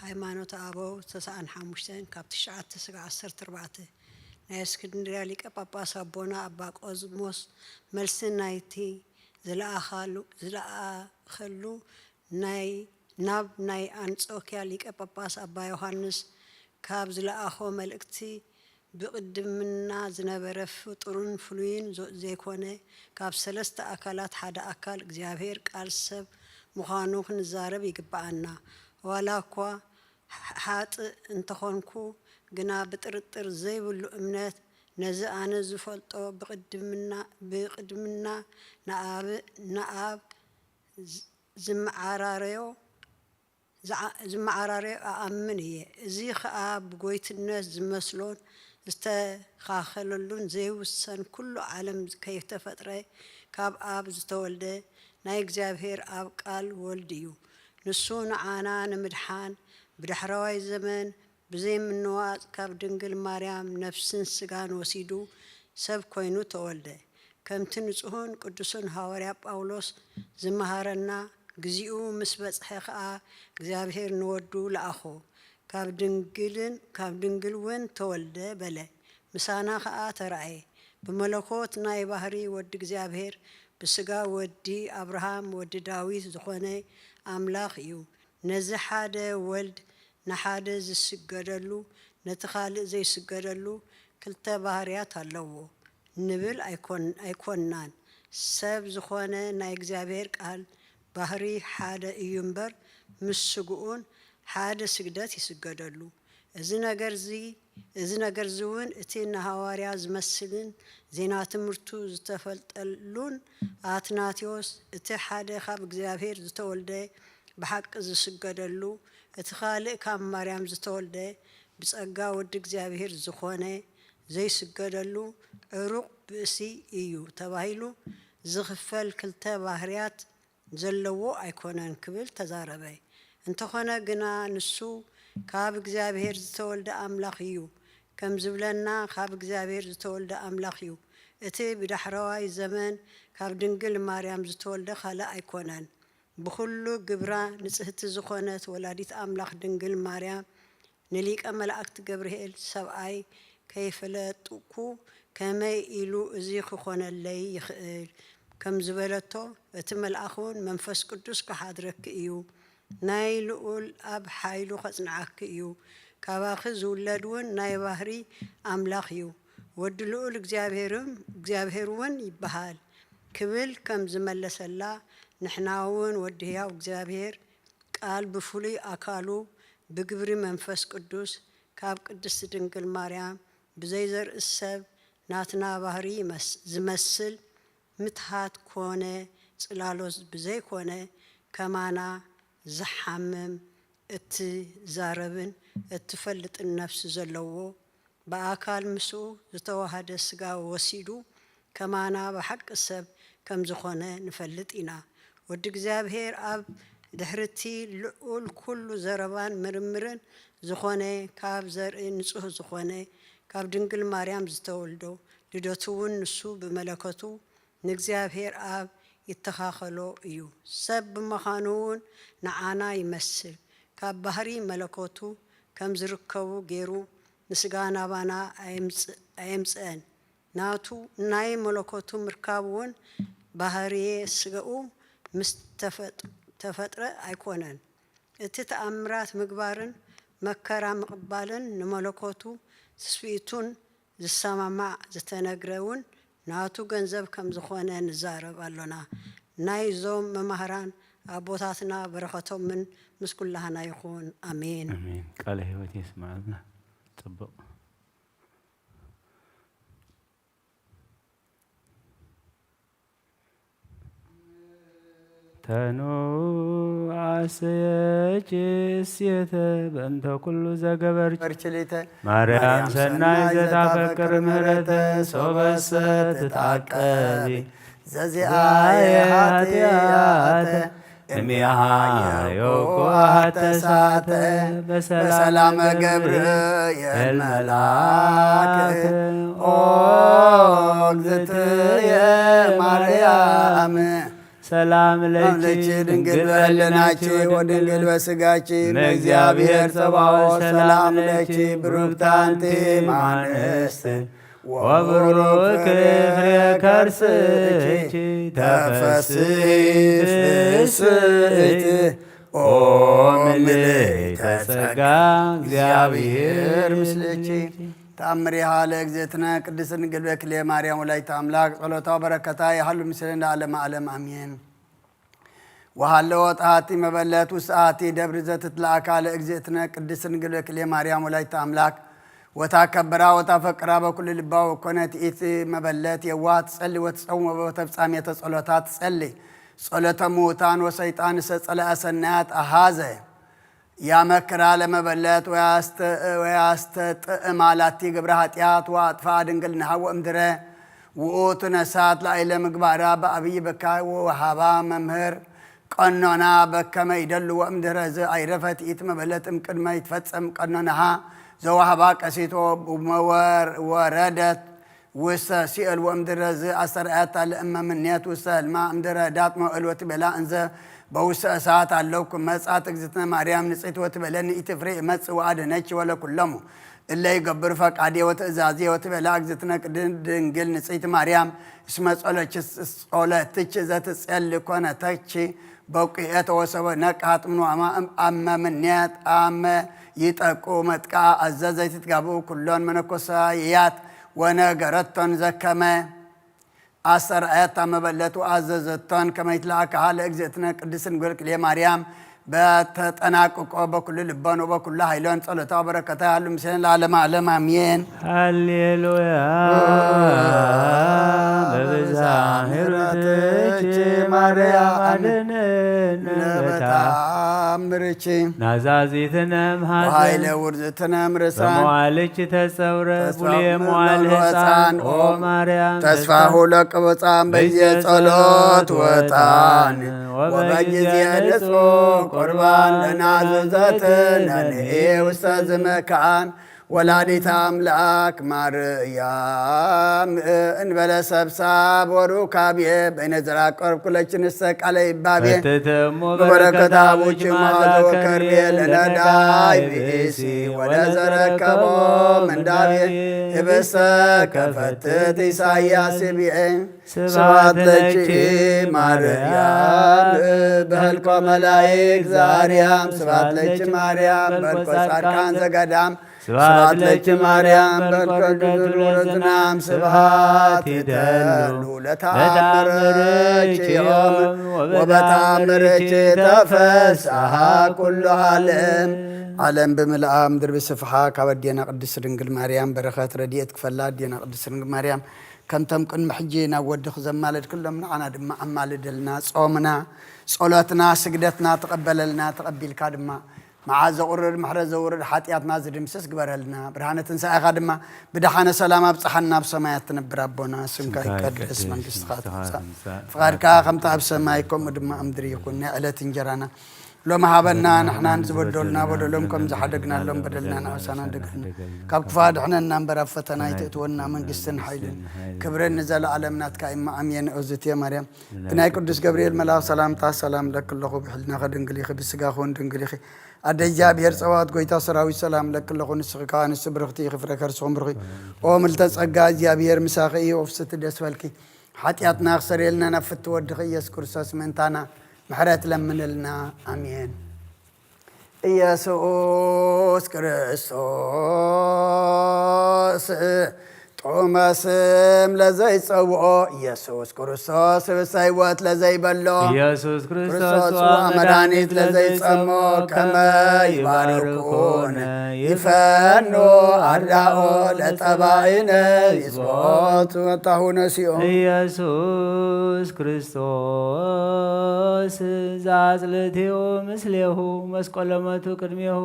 ሃይማኖተ ኣበው ተስዓን ሓሙሽተን ካብ ትሽዓተ ስጋዕ ዓሰርተ ኣርባዕተ። ናይ እስክንድርያ ሊቀ ጳጳስ ኣቦና ኣባ ቆዝሞስ መልሲ ናይቲ ዝለኣኻሉ-፣ ዝለኣኸሉ ናይ፣ ናብ ናይ ኣንጾክያ ሊቀ ጳጳስ ኣባ ዮሃንስ ካብ ዝለኣኾ መልእክቲ ብቕድምና ዝነበረ ፍጡርን ፍሉይን ዞ-፣ ዘይኮነ፣ ካብ ሰለስተ ኣካላት ሓደ ኣካል እግዚኣብሔር ቃል ሰብ ምዃኑ ክንዛረብ ይግብኣና። ዋላ እኳ ሓ-፣ ሓጥእ እንተኾንኩ ግና ብጥርጥር ዘይብሉ እምነት ነዚ ኣነ ዝፈልጦ ብቕድምና፣ ብቕድምና ንኣብ-፣ ንኣብ ዝ-፣ ዝመዓራረዮ ዝዓ-፣ ዝመዓራረዮ እኣምን እየ። እዚ ኸኣ ብጎይትነት ዝመስሎን ዝተኻኸለሉን ዘይውሰን ኩሉ ዓለም ከይተፈጥረ ካብ ኣብ ዝተወልደ ናይ እግዚኣብሔር ኣብ ቃል ወልድ እዩ። ንሱ ንዓና ንምድሓን ብዳሕረዋይ ዘመን ብዘይምንዋጽ ካብ ድንግል ማርያም ነፍስን ስጋን ወሲዱ ሰብ ኮይኑ ተወልደ። ከምቲ ንጹሕን ቅዱስን ሃዋርያ ጳውሎስ ዝመሃረና፣ "ግዚኡ ምስ በጽሐ ኸኣ እግዚኣብሔር ንወዱ ለኣኾ፣ ካብ ድንግልን፣ ካብ ድንግል እውን ተወልደ" በለ። ምሳና ኸኣ ተራእየ። ብመለኮት ናይ ባህሪ ወዲ እግዚኣብሔር፣ ብስጋ ወዲ ኣብርሃም ወዲ ዳዊት ዝኾነ ኣምላኽ እዩ። ነዚ ሓደ ወልድ ንሓደ ዝስገደሉ ነቲ ካልእ ዘይስገደሉ ክልተ ባህርያት ኣለዎ ንብል ኣይኮን-፣ ኣይኮንናን። ሰብ ዝኾነ ናይ እግዚኣብሔር ቃል ባህሪ ሓደ እዩ እምበር፣ ምስ ስግኡን ሓደ ስግደት ይስገደሉ። እዚ ነገርዚ፣ እዚ ነገርዚ እውን እቲ ንሃዋርያ ዝመስልን ዜና ትምህርቱ ዝተፈልጠሉን ኣትናቴዎስ፣ እቲ ሓደ ካብ እግዚኣብሔር ዝተወልደ ብሓቂ ዝስገደሉ፣ እቲ ካልእ ካብ ማርያም ዝተወልደ ብጸጋ ወዲ እግዚኣብሔር ዝኾነ ዘይስገደሉ ዕሩቕ ብእሲ እዩ ተባሂሉ ዝኽፈል ክልተ ባህርያት ዘለዎ ኣይኮነን ክብል ተዛረበ። እንተኾነ ግና ንሱ ካብ እግዚኣብሔር ዝተወልደ ኣምላኽ እዩ ከም ዝብለና፣ ካብ እግዚኣብሔር ዝተወልደ ኣምላኽ እዩ። እቲ ብዳሕረዋይ ዘመን ካብ ድንግል ማርያም ዝተወልደ ካልእ ኣይኮነን። ብኹሉ ግብራ ንጽህቲ ዝኾነት ወላዲት ኣምላኽ ድንግል ማርያም ንሊቀ መላእክት ገብርኤል፣ "ሰብኣይ ከይፈለጥኩ ከመይ ኢሉ እዚ ክኾነለይ ይኽእል?" ከም ዝበለቶ፣ እቲ መልኣኽ እውን፣ "መንፈስ ቅዱስ ክሓድረኪ እዩ፣ ናይ ልዑል ኣብ ሓይሉ ከጽንዓኪ እዩ፣ ካባኺ ዝውለድ እውን ናይ ባህሪ ኣምላኽ እዩ፣ ወዲ ልዑል እግዚኣብሔርም-፣ እግዚኣብሔር እውን ይበሃል" ክብል ከም ዝመለሰላ፣ ንሕና እውን ወዲ ህያው እግዚኣብሔር ቃል ብፍሉይ ኣካሉ ብግብሪ መንፈስ ቅዱስ ካብ ቅድስት ድንግል ማርያም ብዘይ ዘርኢ ሰብ ናትና ባህሪ ይመስ-፣ ዝመስል ምትሃት ኮነ ጽላሎት ብዘይኮነ ከማና ዝሓምም እትዛረብን እትፈልጥን ነፍሲ ዘለዎ ብኣካል ምስኡ ዝተዋሃደ ስጋ ወሲዱ ከማና ብሓቂ ሰብ ከም ዝኾነ ንፈልጥ ኢና። ወዲ እግዚኣብሔር ኣብ ድሕርቲ ልዑል ኩሉ ዘረባን ምርምርን ዝኾነ ካብ ዘርኢ ንጹህ ዝኾነ ካብ ድንግል ማርያም ዝተወልዶ ልደቱ እውን ንሱ ብመለከቱ ንእግዚኣብሔር ኣብ ይተኻኸሎ እዩ። ሰብ ብምዃኑ እውን ንዓና ይመስል። ካብ ባህሪ መለኮቱ ከም ዝርከቡ ገይሩ ንስጋ ናባና ኣየምጽ-፣ ኣየምጽአን። ናቱ ናይ መለኮቱ ምርካብ እውን ባህርየ ስጋኡ ምስ ተፈጥ-፣ ተፈጥረ ኣይኮነን። እቲ ተኣምራት ምግባርን መከራ ምቕባልን ንመለኮቱ ትስብእቱን ዝሰማማዕ ዝተነግረ እውን ናቱ ገንዘብ ከም ዝኾነ ንዛረብ ኣሎና። ናይዞም መማህራን ኣቦታትና በረኸቶምን ምስ ኩላህና ይኹን። ኣሜን። ኣሜን። ቃለ ሕይወት የስምዓልና። ጽቡቕ። ተኑ ኣሰየችስ የተ በእንተ ኩሉ ዘገበርች በርችሊተ ማርያም ማርያም ሰናይ ሰናይ ዘታፈቅር ዘታፈቅር ምህረተ ምህረተ ሶበሰ ሶበሰ ትትዓቀቢ ትትዓቀቢ ዘዚኣየ ዘዚኣየ ኃጢአተ ኃጢአተ እሚሃ እሚሃ የኮ የኮ አሐተ ሰዓተ አሐተ በሰላም በሰላም ገብርኤል ገብርኤል መልአክ መልአክ ኦ ኦ እግዝእትየ እግዝእትየ ማርያም ማርያም ሰላም ለኪ ድንግል በህልናኪ ወድንግል በስጋኪ እመ እግዚአብሔር ጸባኦት ሰላም ለኪ ብሩክት አንቲ እም አንስት ወብሩክ ፍሬ ከርስኪ ተፈስሒ ፍስሕት ኦ ምልዕተ ጸጋ እግዚአብሔር ምስልኪ። ተአምሪሃ ለእግዝእትነ ቅድስት ድንግል በክልኤ ማርያም ወላዲተ አምላክ ጸሎታ በረከታ ይሃሉ ምስሌነ ለዓለመ ዓለም አሜን። ወሃለወት አሐቲ መበለት ውስተ አሐቲ ደብር ዘትትለአካ ለእግዝእትነ ቅድስት ድንግል በክልኤ ማርያም ወላዲተ አምላክ ወታከብራ ወታፈቅራ በኩሉ ልባ ወኮነት ኢቲ መበለት የዋህ ትጸሊ ወትጸውም ወበተፍጻሜተ ጸሎታ ትጸሊ ጸሎተ ምውታን ወሰይጣን ሰጸለአ ሰናያት አሃዘ ያመክራ ለመበለት ወያስተጥእማ ላቲ ግብረ ኃጢአት ወአጥፋ ድንግልናሃ ወእምድረ ውእቱ ነሳት ለአይለ ምግባራ በአብይ በካ ወወሃባ መምህር ቀኖና በከመ ይደሉ ወእምድረ ዝ አይረፈት ኢት መበለት እምቅድመ ይትፈጸም ቀኖናሃ ዘወሃባ ቀሲቶ ወረደት ውስተ ሲኦል ወእምድረ ዝ አስተርአየታ ለእመ ምኔት ውስተ ህልማ እምድረ ዳጥሞ እል ወትቤላ እንዘ በውስተ እሳት አለውኩ መጻት እግዝእትነ ማርያም ንጽሕት ወትቤለኒ ኢትፍሪ እመጽእ ወአድነች ወለኩሎሙ እለ ይገብሩ ፈቃዴ ወትእዛዜ ወትቤላ እግዝእትነ ቅድስት ድንግል ንጽሕት ማርያም እስመ ጸሎች ጸሎትች ዘትጸል ኮነተች በቁኤተ ወሰበ ነቅሃት ምንዋማ አመ ምኔት አመ ይጠቁ መጥቃ አዘዘ ይትትጋቡ ኩሎን መነኮሳያት ወነገረቶን ዘከመ አስተርአየታ መበለት ወአዘዘቶን ከመ ይትለአክሃ ለእግዝእትነ ቅድስት ድንግል ክልኤ ማርያም በተጠናቅቆ በኩሉ ልቦን ወበኩሉ ኃይሎን ጸሎታ ወበረከታ ያሉ ምስሌን ለዓለመ ዓለም አሜን። ሃሌሉያ። በብዛ ምሕረትኪ ማርያም አድነን በተአምርኪ ናዛዚትነ እምኃዘን ወኃይለ ውርዝትነ እምርሳን በመዋልኪ ተጸውረ ተስፋ ቡሌ መዋል መዋል ሕፃን ሕፃን ኦ ኦ ማርያም ተስፋሁ ለቅቡፃን በጊዜ ጸሎት ወጣን ወበጊዜ ንጹሕ ቁርባን ለናዝዘትነ ንኢ ውስተ ዝመካን ወላዲተ አምላክ ማርያም እንበለ ሰብሳብ ወሩካቤ በይነ ዘራቀርብ ኩለችን እሰ ቃለ ይባቤ ፈትትሞ በረከታ አቡኪ መዓዛ ወከርቤ ለነዳይ ብእሲ ወለዘረከቦ ምንዳቤ ህብስተ ከፈትት ኢሳያስ ብኤ ስብሐት ለኪ ማርያም በህልቆ መላእክት ዘአርያም ስብሐት ለኪ ማርያም በህልቆ ጻድቃን ዘገዳም ስብሐት ለኪ ማርያም በልኮ ድንግል ወለዝናም ስብሐት ይደሉ ለተአምርኪ ዮም ወበተአምርኪ ተፈስሐ ኩሉ ዓለም። ዓለም ብምልኣ ምድር ብስፍሓ ካብ ኣዴና ቅድስት ድንግል ማርያም በረኸት ረድኤት ክፈላ ኣዴና ቅድስት ድንግል ማርያም ከምቶም ቅድሚ ሕጂ ናብ ወድኺ ዘማለድክሎም ንዓና ድማ ኣማልደልና። ጾምና፣ ጸሎትና፣ ስግደትና ተቐበለልና። ተቐቢልካ ድማ መዓት ዘቑርር፣ ምሕረት ዘውርድ፣ ሓጢኣትና ዝድምስስ ግበረልና። ብርሃነ ትንሳኤኻ ድማ ብደሓነ ሰላም ኣብጽሓና። ኣብ ሰማያት ትነብር ኣቦና፣ ስምካ ስምካ ይቀደስ፣ ይቀደስ፣ መንግስትኻ መንግስትኻ ትምጻእ፣ ትምጻእ፣ ፍቓድካ ፍቓድካ ከምቲ ኣብ ሰማይ ከምኡ ድማ ኣብ ምድሪ ይኹን። ናይ ዕለት እንጀራና ሎሚ ሃበና፣ ንሕናን ዝበደሉና በደሎም ከም ዝሓደግናሎም በደልና ንኣሳና ደገና። ካብ ክፉ ኣድሕነና እምበር ኣብ ፈተና ኣይትእትወና። መንግስትን ሓይልን ክብርን ንዘለኣለም ናትካ እማ ኣሜን። እግዝእትየ ማርያም ብናይ ቅዱስ ገብርኤል መልኣኽ ሰላምታ ሰላም እለኪ ኣለኹ። ብሕልናኺ ድንግል ኢኺ፣ ብስጋኺ እውን ድንግል ኢኺ። ኣደ እግዚኣብሔር ጸባኦት ጎይታ ሰራዊት ሰላም እለኪ ኣለኹ። ንስኺ ከኣ ኣንስቲ ብርኽቲ ኢኺ፣ ፍረ ከርስኹም ብሩኽ እዩ። ኦ ምልተ ጸጋ እግዚኣብሔር ምሳኺ እዩ። ኦ ፍስሕቲ ደስ በልኪ። ሓጢኣትና ክሰርየልና ናብ ፍትወ ወድኺ ኢየሱስ ክርስቶስ ምእንታና ምሕረት ለምንልና። ኣሜን። ኢየሱስ ክርስቶስ ጥዑመ ስም ለዘይጸውኦ፣ ኢየሱስ ክርስቶስ ህብስተ ሕይወት ለዘይበሎ፣ ኢየሱስ ክርስቶስ ክርስቶስ ጽዋ ጽዋ መድኃኒት መድኃኒት ለዘይጸሞ፣ ለዘይጸሞ፣ ከመ ከመ ይባርኩነ ይባርኩነ ይፈኑ አርዳኦ ለጠባይነ ይጽቦቱ ወታሁ ነሲኦ። ኢየሱስ ክርስቶስ ዘአጽልእትዮ ምስሌሁ መስቀሎመቱ ቅድሜሁ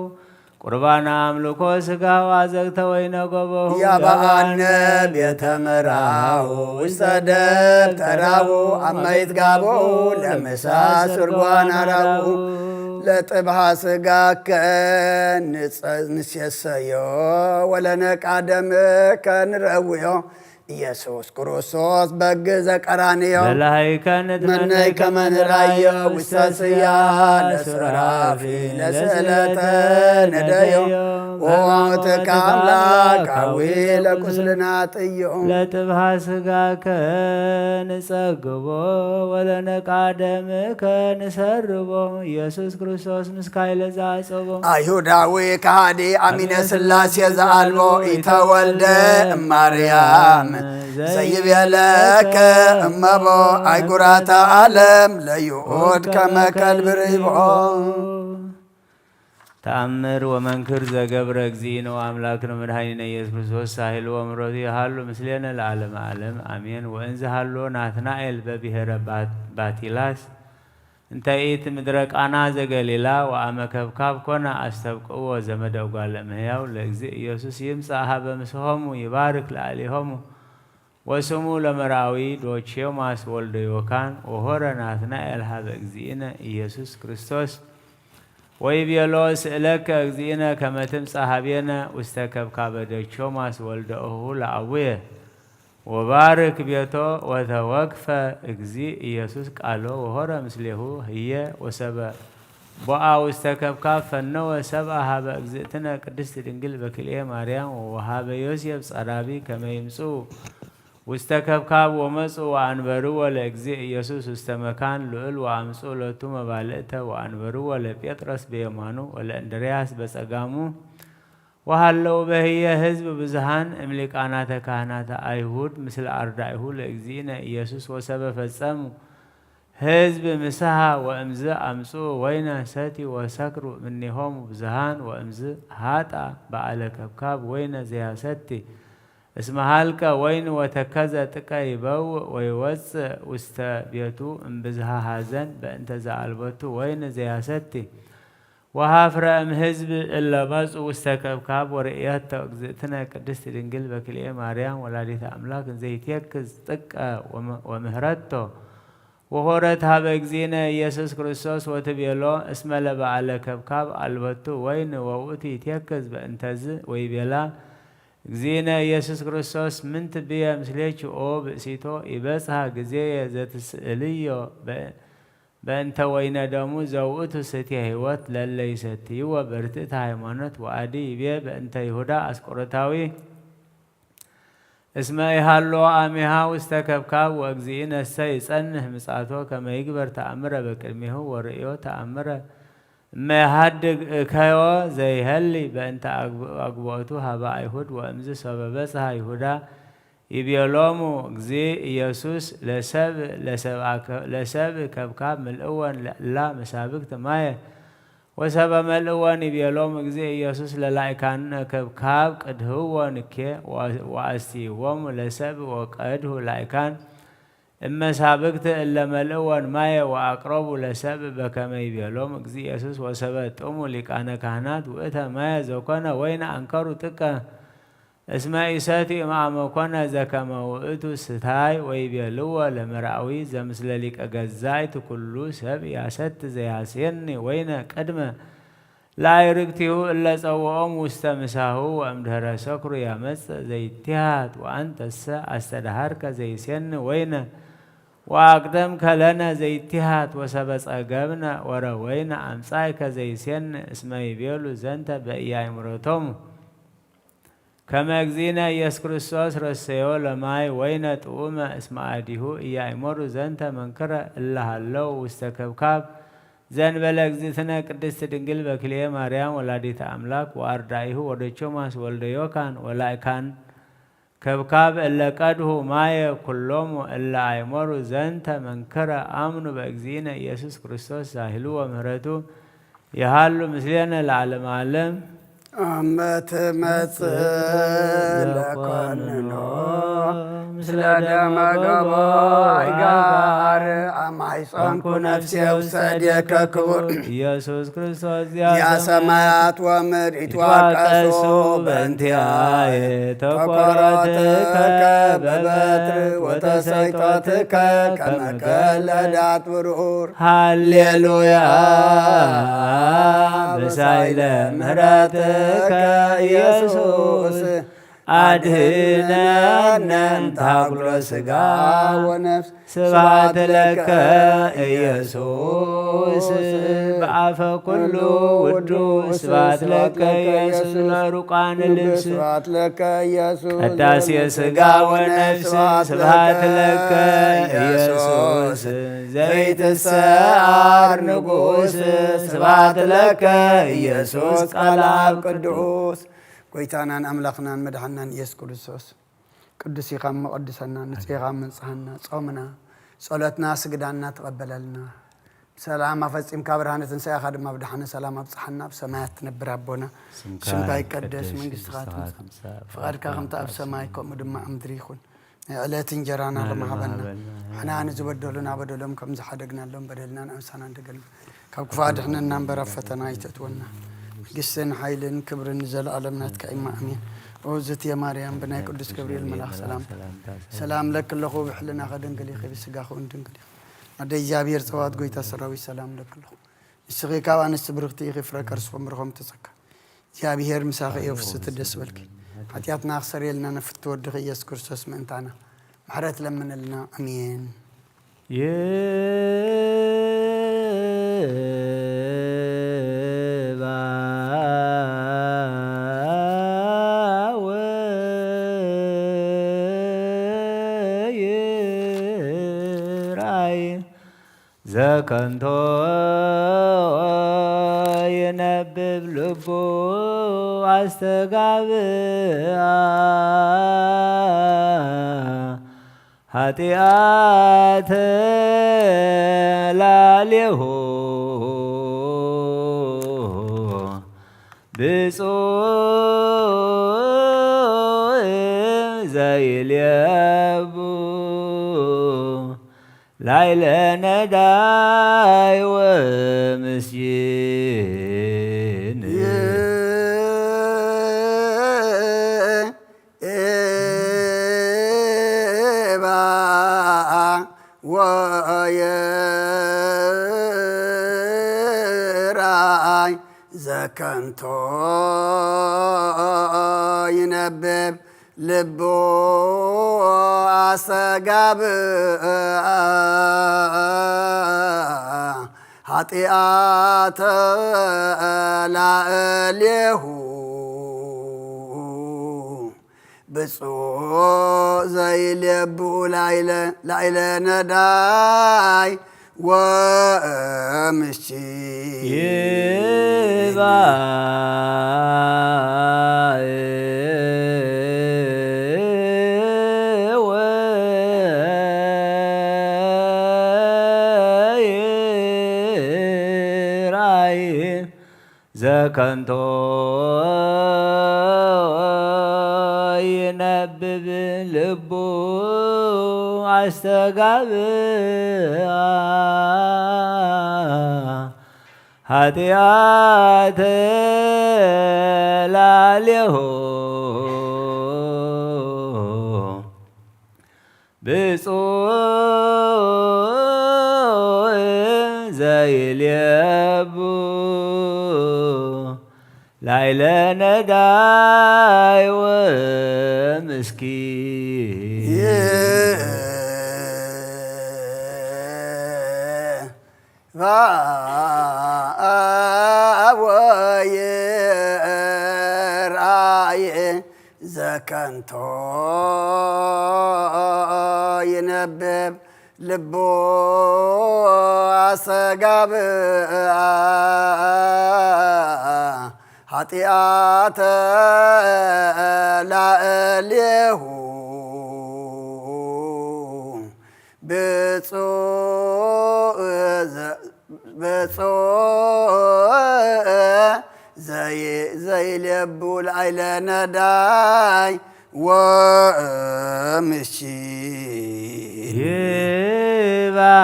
ቁርባን አምልኮ ሥጋው አዘግተ ወይነ ጎበሁ ያበአነ ቤተ መራሁ ውስተ ደብተራሁ አመይት ጋቦሁ ለምሳ ስርጓን አራሁ ለጥብሃ ሥጋከ ንጸ-፣ ንሴሰዮ ወለነቃ ደምከ ንረውዮ ኢየሱስ ክርስቶስ በግ ዘቀራንዮ በላይከ ንትመነይ መነይ ከመ ንራዮ ውስተ ስያ ለሱራፊ ለስእለተ ነደዮ ወሞትከ አምላካዊ ለቁስልና ጥዮ ለጥብሃ ስጋከ ንጸግቦ ወለነቃ ደምከ ንሰርቦ ኢየሱስ ክርስቶስ ምስካይ ለዛ ጸቦ አይሁዳዊ ከሃዲ አሚነ ስላሴ ዘአልቦ ኢተወልደ እማርያም ዘይቤለከ እመቦ አይጉራተ ዓለም ለይሁድ ከመ ከልብ ርሂቦ። ተአምር ወመንክር ዘገብረ እግዚእነ ወአምላክነ መድኃኒነ ኢየሱስ ክርስቶስ ሳህል ወምሕረቱ ይሃሉ ምስሌነ ለዓለመ ዓለም አሜን። ወእንዘ ሃሎ ናትናኤል በብሔረ ባት- ባቲላስ እንተ ኢት ምድረ ቃና ዘገሊላ ወአመ ከብካብ ኮነ አስተብቅዎ ዘመደ እጓለ እመሕያው ለእግዚእ ኢየሱስ ይምጻእ ሀበ ምስሆሙ ይባርክ ለአሊሆሙ ወስሙ ለመርአዊ ዶቼማስ ወልደ ዮካን ወሆረ ናትናኤል ሀበ እግዚእነ ኢየሱስ ክርስቶስ ወይቤሎ ስእለከ እግዚእነ ከመ ትምጻእ ሀቤነ ውስተ ከብካበ ዶቼማስ ወልደ እሁ ለአቡየ ወባርክ ቤቶ ወተወክፈ እግዚእ ኢየሱስ ቃሎ ወሆረ ምስሌሁ ህየ ወሰበ ቦአ ውስተ ከብካብ ፈነወ ሰብአ ሀበ እግዝእትነ ቅድስት ድንግል በክልኤ ማርያም ወሀበ ዮሴፍ ጸራቢ ከመ ይምጽኡ ውስተ ከብካብ ወመጽኡ ወአንበርዎ ለእግዚእ ኢየሱስ ውስተ መካን ልዑል ወአምጽኡ ሎቱ መባልእተ ወአንበርዎ ለጴጥሮስ በየማኑ ወለእንድርያስ በጸጋሙ ወሃለው በህየ ህዝብ ብዙሃን እምሊቃናተ ካህናተ አይሁድ ምስለ አርዳኢሁ ለእግዚእነ ኢየሱስ ወሰበ ፈጸሙ ህዝብ ምስሃ ወእምዝ አምጽኡ ወይነ ሰቲ ወሰክሩ እምኔሆሙ ብዙሃን ወእምዝ ሃጣ በዓለ ከብካብ ወይነ ዘያሰቲ እስመ ሃልቀ ወይን ወተከዘ ጥቀ ይበውእ ወይወፅእ ውስተ ቤቱ እምብዝሃ ሃዘን በእንተ ዘአልበቱ ወይን ዘያሰቲ ወሃፍረ እም ህዝብ እለ መጹ ውስተ ከብካብ ወርእየቶ እግዝእትነ ቅድስት ድንግል በክልኤ ማርያም ወላዲተ አምላክ እንዘይትየክዝ ጥቀ ወመ- ወምህረቶ ወሆረት ሀበ እግዚእነ ኢየሱስ ክርስቶስ ወትቤሎ እስመ ለበዓለ ከብካብ አልበቱ ወይን ወውእቱ ይትየክዝ በእንተዝ ወይቤላ እግዚእነ ኢየሱስ ክርስቶስ ምን ትብየ ምስሌኪ ኦ ብእሲቶ ኢበጽሐ ግዜየ ዘትስእልዮ በ- በእንተ ወይነ ደሙ ዘውእቱ ስቴ ህይወት ለለ ይሰትይዎ በርትእተ ሃይማኖት ወአዲ ይቤ በእንተ ይሁዳ አስቆሮታዊ እስመ ኢሃሎ አሚሃ ውስተ ከብካብ ወእግዚእነሰ ይጸንህ ምጻቶ ከመ ይግበር ተአምረ በቅድሜሁ ወርእዮ ተአምረ እመ ይሃድግ እከዮ ዘይሀሊ በእንተ አግብ- አግብኦቱ ሀበ አይሁድ ወእምዝ ሶበ በጽሐ ይሁዳ ይቤሎሙ እግዚእ ኢየሱስ ለሰብ ለሰብ ከብካብ ምልእወን ለእላ መሳብክት ማየ ወሰበ መልእወን ይቤሎም እግዚእ ኢየሱስ ለላይካን ከብካብ ቅድህዎ ንኬ ወአስትይዎሙ ለሰብ ወቀድሁ ላይካን እመሳብክት እለ መልእወን ማየ ወአቅረቡ ለሰብ በከመ ይቤሎም እግዚእ ኢየሱስ ወሰበ ጥሙ ሊቃነ ካህናት ውእተ ማየ ዘኮነ ወይነ አንከሩ ጥቀ እስመ ኢሰቲ እምአመ ኮነ ዘከመ ውእቱ ስታይ ወይቤልዎ ለመርአዊ ዘምስለ ሊቀ ገዛይት ኩሉ ሰብ ያሰት ዘያስየኒ ወይነ ቅድመ ለአይርግቲሁ እለ ጸውኦም ውስተ ምሳሁ ወእምድህረ ሰክሩ ያመጽእ ዘይትሃት ወአንተሰ አስተዳሃርከ ዘይሴኒ ወይነ ወአቅደምከ ለነ ዘይትሃት ወሰበ ጸገብነ ወረወይነ አምጻእከ ዘይሴኒ እስመ ይቤሉ ዘንተ በኢያእምሮቶሙ ከመ እግዚእነ ኢየሱስ ክርስቶስ ረሰዮ ለማይ ወይነ ጥዑመ እስመ አዲሁ ኢያእመሩ ዘንተ መንክረ እለ ሀለው ውስተ ከብካብ ዘእንበለ እግዝእትነ ቅድስት ድንግል በክልኤ ማርያም ወላዲተ አምላክ ወአርዳኢሁ ወደቾማስ ወልደ ዮካን ወላይካን ከብካብ እለ ቀድሁ ማየ ኩሎሙ እለ አይመሩ ዘንተ መንክረ አምኑ በእግዚእነ ኢየሱስ ክርስቶስ ዛሂሉ ወምህረቱ ይሃሉ ምስሌነ ለዓለመ ዓለም። አመ ትመጽእ ለኮንኖ ምስለ ደመ ገቦ አይጋር አማይጸንኩ ነፍሴ ውሰዴከ ክቡር ኢየሱስ ክርስቶስ ዚያ ሰማያት ወምድር ይትዋቀሱ በእንቲአየ ተቆሮትከ በበትር ወተሰይጦትከ ከመ ከለዳት ብሩር ሃሌሉያ በሳይለ ምህረትከ ኢየሱስ አድህነነ እምታጉሎ ስጋ ወነፍስ። ስብሐት ለከ ኢየሱስ በአፈ ኩሉ ውዱስ። ስብሐት ለከ ኢየሱስ ለሩቃን ልብስ። ስብሐት ለከ ኢየሱስ ቅዳሴ ስጋ ወነፍስ። ስብሐት ለከ ኢየሱስ ዘይትሰዓር ንጉስ። ስብሐት ለከ ኢየሱስ ቃል አብ ቅዱስ። ጎይታናን ኣምላኽናን መድሓናን ኢየሱስ ክርስቶስ፣ ቅዱስ ኢኻ እሞ ቀድሰና፣ ንጽህ ኢኻ እሞ ንጽሃና፣ ጾምና፣ ጸሎትና፣ ስግዳና ተቐበለልና። ሰላም ኣፈጺምካ ብርሃነ ትንሳኤኻ ድማ ብደሓነ ሰላም ኣብጽሓና። ኣብ ሰማያት ትነብር ኣቦና፣ ስምካ ስምካ ይቀደስ፣ ይቀደስ፣ መንግስትኻ መንግስትኻ ትምጻእ፣ ትምጻእ፣ ፍቓድካ ፍቓድካ ከምቲ ኣብ ከምቲ ኣብ ሰማይ ሰማይ ከምኡ ድማ ኣብ ምድሪ ይኹን። ናይ ዕለት እንጀራና ናበልና ሃበና። ሃበና። ንሕና ንዝበደሉና በደሎም ከም ዝሓደግናሎም በደልና ንኣምሳና እንደገልና። ካብ ክፉእ ኣድሕነና እምበር ኣብ ፈተና ኣይተእትወና። መንግስትን ሓይልን ክብርን ንዘለኣለም ናትካ እማ፣ ኣሜን። ኦ ዝትየ ማርያም፣ ብናይ ቅዱስ ገብርኤል መልኣኽ ሰላምታ ሰላም ለኪ ኣለኹ፣ ብሕልናኺ ድንግል ኢኺ፣ ብስጋኺ እውን ድንግል ኢኺ። ኣደ እግዚኣብሔር ጸባኦት፣ ጎይታ ሰራዊት፣ ሰላም ለኪ ኣለኹ። ንስኺ ካብ ኣንስቲ ብርኽቲ ኢኺ፣ ፍረ ከርስኹም ብሩኽ ተጸካ። እግዚኣብሔር ምሳኺ እዩ፣ ፍስቲ ደስ በልኪ። ሓጢኣትና ክሰርየልና ንፍቲ ወድኺ ኢየሱስ ክርስቶስ ምእንታና ምሕረት ለምነልና። ኣሜን። ይባ ወይራይ ዘከንቶ ይነብብ ልቡ ኣስተጋብኣ ኃጢአተ ላሌሁ ብፁዕ ዘይሌቡ ላይለ ነዳይ ወምስኪን። ኤባ ወየራይ ዘከንቶ ይነብብ ልቡ ኣስተጋብኣ ኃጢአተ ላዕሌሁ ብፁዕ ዘይሌቡ ላይለ ላይለ ነዳይ ወምስኪን። ይባእ ወይራይ ዘከንቶ ይነብብ ልቡ ኣስተጋብኣ ኃጢአተ ላሌሁ ብፁዕ ዘይሌቡ ላይለ ነዳይ ወምስኪን። ይባእ ወይራይ ዘከንቶ ይነብብ ልቡ ኣስተጋብኣ ኃጢአተ ላዕሌሁ ብፁዕ ዘ- ብፁዕ ዘይ- ዘይሌቡ ላዕለ ነዳይ ወምስኪን። ይባእ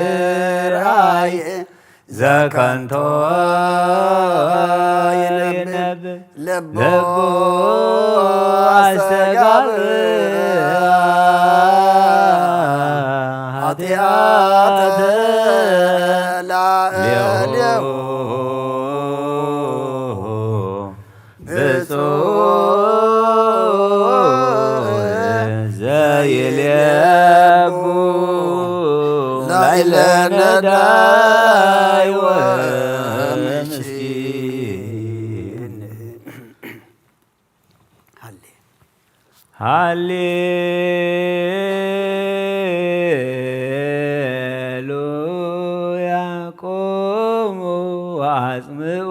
ወይራይ ዘከንቶ ይነብብ ልቡ ልቡ ኣስተጋብኣ ኃጢአተ ላዕሌሁ ብፁዕ ዘይልየቡ ላዕለ ነዳይ ወምስኪን። ሃሌ ሃሌሉያ። ቁሙ ወአጽምዑ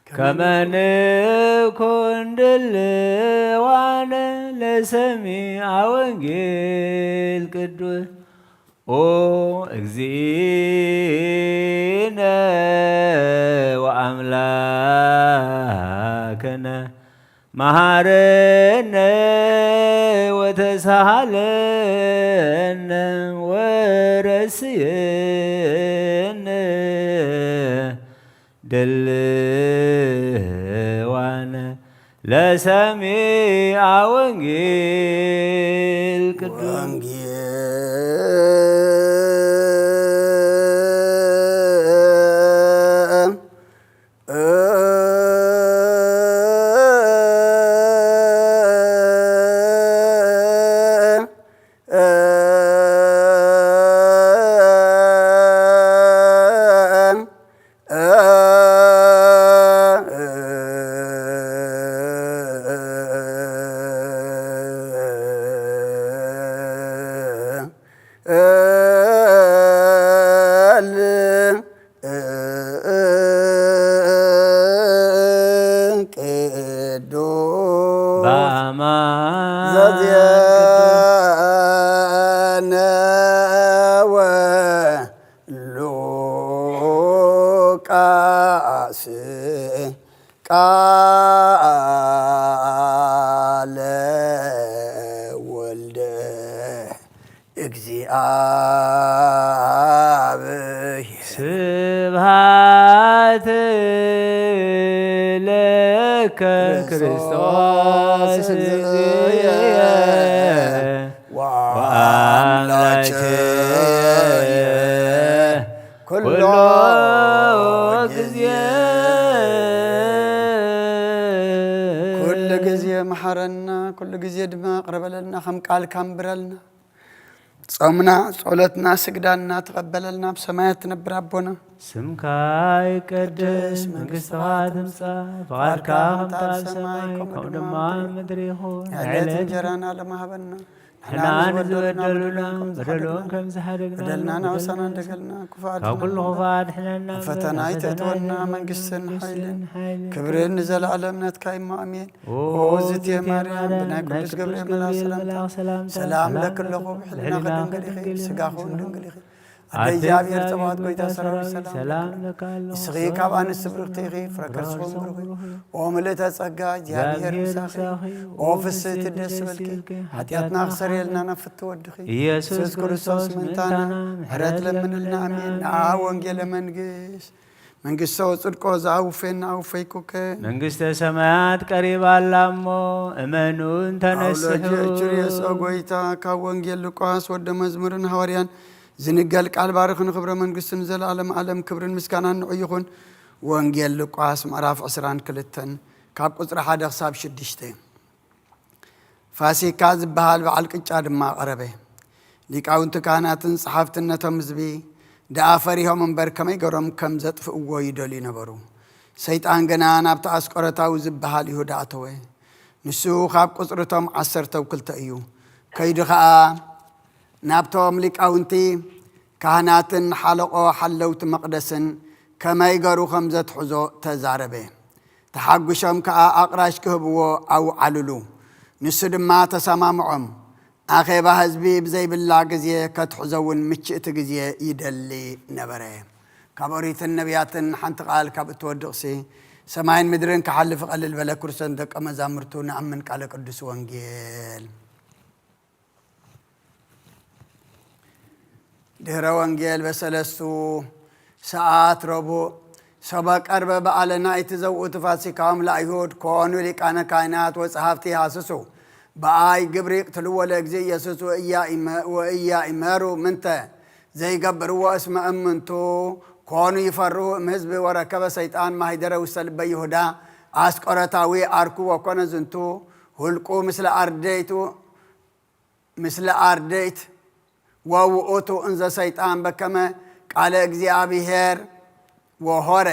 ከመ ንኩን ድልዋነ ለሰሚዐ ወንጌል ቅዱስ። ኦ እግዚእነ ወአምላክነ መሃረነ ወተሳሃለነ ወረስየነ ድልዋነ ለሰሚዐ ወንጌል ቅዱስ። ቅዱስ በአማን ዘዜነ ወሉቃስ ቃለ ወልደ እግዚአብሔር። ስብሐት ለከ ክርስቶስ ክርስቶስ እግዚእየ ወአምላክየ ኩሎ ኩሎ ጊዜ። ጊዜ። ኩሉ ጊዜ መሓረና፣ ኩሉ ጊዜ ድማ ቅረበለልና፣ ከም ቃልካ ኣንብረልና። ጾምና፣ ጸሎትና፣ ስግዳንና ተቐበለልና፣ ኣብ ሰማያት ትነብር ኣቦና። ስምካ ይቀደስ፣ መንግስትኻ ትምጻእ፣ ፍቓድካ ከም ትበሃል ኣብ ሰማይ፣ ከምኡ ድማ ኣብ ምድሪ ይኹን። ዕለት ዕለት እንጀራና ሎሚ ሃበና። ንሕና ንዝበደሉና ንዝበደሉና በደሎም ከም ዝሓደግና በደልና በደልና ናውሳና እንደገልና ክፉኣት ካብ ኩሉ ኣድሕነና። ክፉኣት ኣድሕነና። ኣብ ፈተና እምበር ኣይተእትወና፣ ፈተና መንግስትን መንግስትን ሓይልን ሓይልን ክብርን ንዘለዓለም ናትካ እሞ፣ ኣሜን። ኦ ኦ እግዝእትየ እግዝእትየ ማርያም፣ ማርያም፣ ብናይ ናይ ቅዱስ ቅዱስ ገብርኤል መልኣክ ገብርኤል ሰላምታ፣ መልኣክ ሰላምታ፣ ሰላም ሰላም ለክለኹ፣ ለክለኹ፣ ብሕልናኺ ብሕልናኺ ድንግል ኢኺ፣ ድንግል ኢኺ፣ ኣደይ ኣደይ እግዚኣብሔር ጸባኦት ጎይታ ሰራዊት ሰላም ለኪ። ሰላም ለኪ ኣሎ። ንስኺ ካብ ኣንስቲ ብርኽቲ ኢኺ፣ ፍረ ከርስኺ እውን ብሩኽ እዩ። ኦ ምልእተ ጸጋ፣ እግዚኣብሔር ምሳኺ። ኦ ፍስህቲ ደስ ይበልኪ፣ ሓጢኣትና ክሰርየልና ናብ ፍትው ወድኺ ኢየሱስ ክርስቶስ ምእንታና ምሕረት ለምንልና። ኣሜን። ንዓ ወንጌለ መንግስት መንግስቶ ጽድቆ ዘአውፌና አውፈይኩከ። መንግስተ ሰማያት ቀሪባ ኣላ እሞ እመኑ እንተነስሑ። አውሎጀ ችርየሶ ጎይታ ካብ ወንጌል ሉቃስ ወደ መዝሙርን ሃዋርያን ዝንገል ቃል ባርኽ ንኽብረ መንግስቱ ንዘለዓለም ዓለም ክብርን ምስጋናን ንዑ ይኹን። ወንጌል ሉቃስ ምዕራፍ ዕስራን ክልተን ካብ ቁጽሪ ሓደ ክሳብ ሽዱሽተ። ፋሲካ ዝበሃል በዓል ቅጫ ድማ ቀረበ። ሊቃውንቲ ካህናትን ጸሓፍትን ነቶም ህዝቢ ደኣ ፈሪሆም እምበር ከመይ ገሮም ከም ዘጥፍእዎ ይደልዩ ነበሩ። ሰይጣን ግና ናብቲ ኣስቆረታዊ ዝበሃል ይሁዳ ኣተወ። ንሱ ካብ ቁጽርቶም ዓሰርተው ክልተ እዩ። ከይዱ ኸኣ ናብቶም ሊቃውንቲ ካህናትን ሓለቆ ሓለውቲ መቕደስን ከመይ ገሩ ከም ዘትሕዞ ተዛረበ። ተሓጒሶም ከኣ ኣቕራሽ ክህብዎ ኣውዓሉሉ። ንሱ ድማ ተሰማምዖም። ኣኼባ ህዝቢ ብዘይብላ ግዜ ከትሕዞ እውን ምችእቲ ግዜ ይደሊ ነበረ። ካብ ኦሪትን ነቢያትን ሓንቲ ቃል ካብ እትወድቕሲ ሰማይን ምድርን ክሓልፍ እቐልል በለ። ክርስቶስ ደቀ መዛሙርቱ ንኣምን ቃለ ቅዱስ ወንጌል። ድህረ ወንጌል በሰለስቱ ሰዓት ረቡዕ ሶበ ቀርበ በዓለ ናይቲ ዘውእቱ ፋሲካዎም ለአይሁድ ኮኑ ሊቃነ ካህናት ወጸሓፍቲ ይሃስሱ። በአይ ግብር ይቅትልዎ ለእግዚእ ኢየሱስ ወእያኢመ-፣ ወእያኢመሩ ምንተ ዘይገብርዎ እስመ እምንቱ ኮኑ ይፈርሁ እምህዝቢ ወረከበ ሰይጣን ማሂደረ ውስተ ልበ ይሁዳ አስቆረታዊ አርኩ ወኮነ ዝንቱ ሁልቁ ምስለ አርደይቱ ምስለ አርደይት ወውእቱ እንዘ ሰይጣን በከመ ቃለ እግዚኣብሔር ወሆረ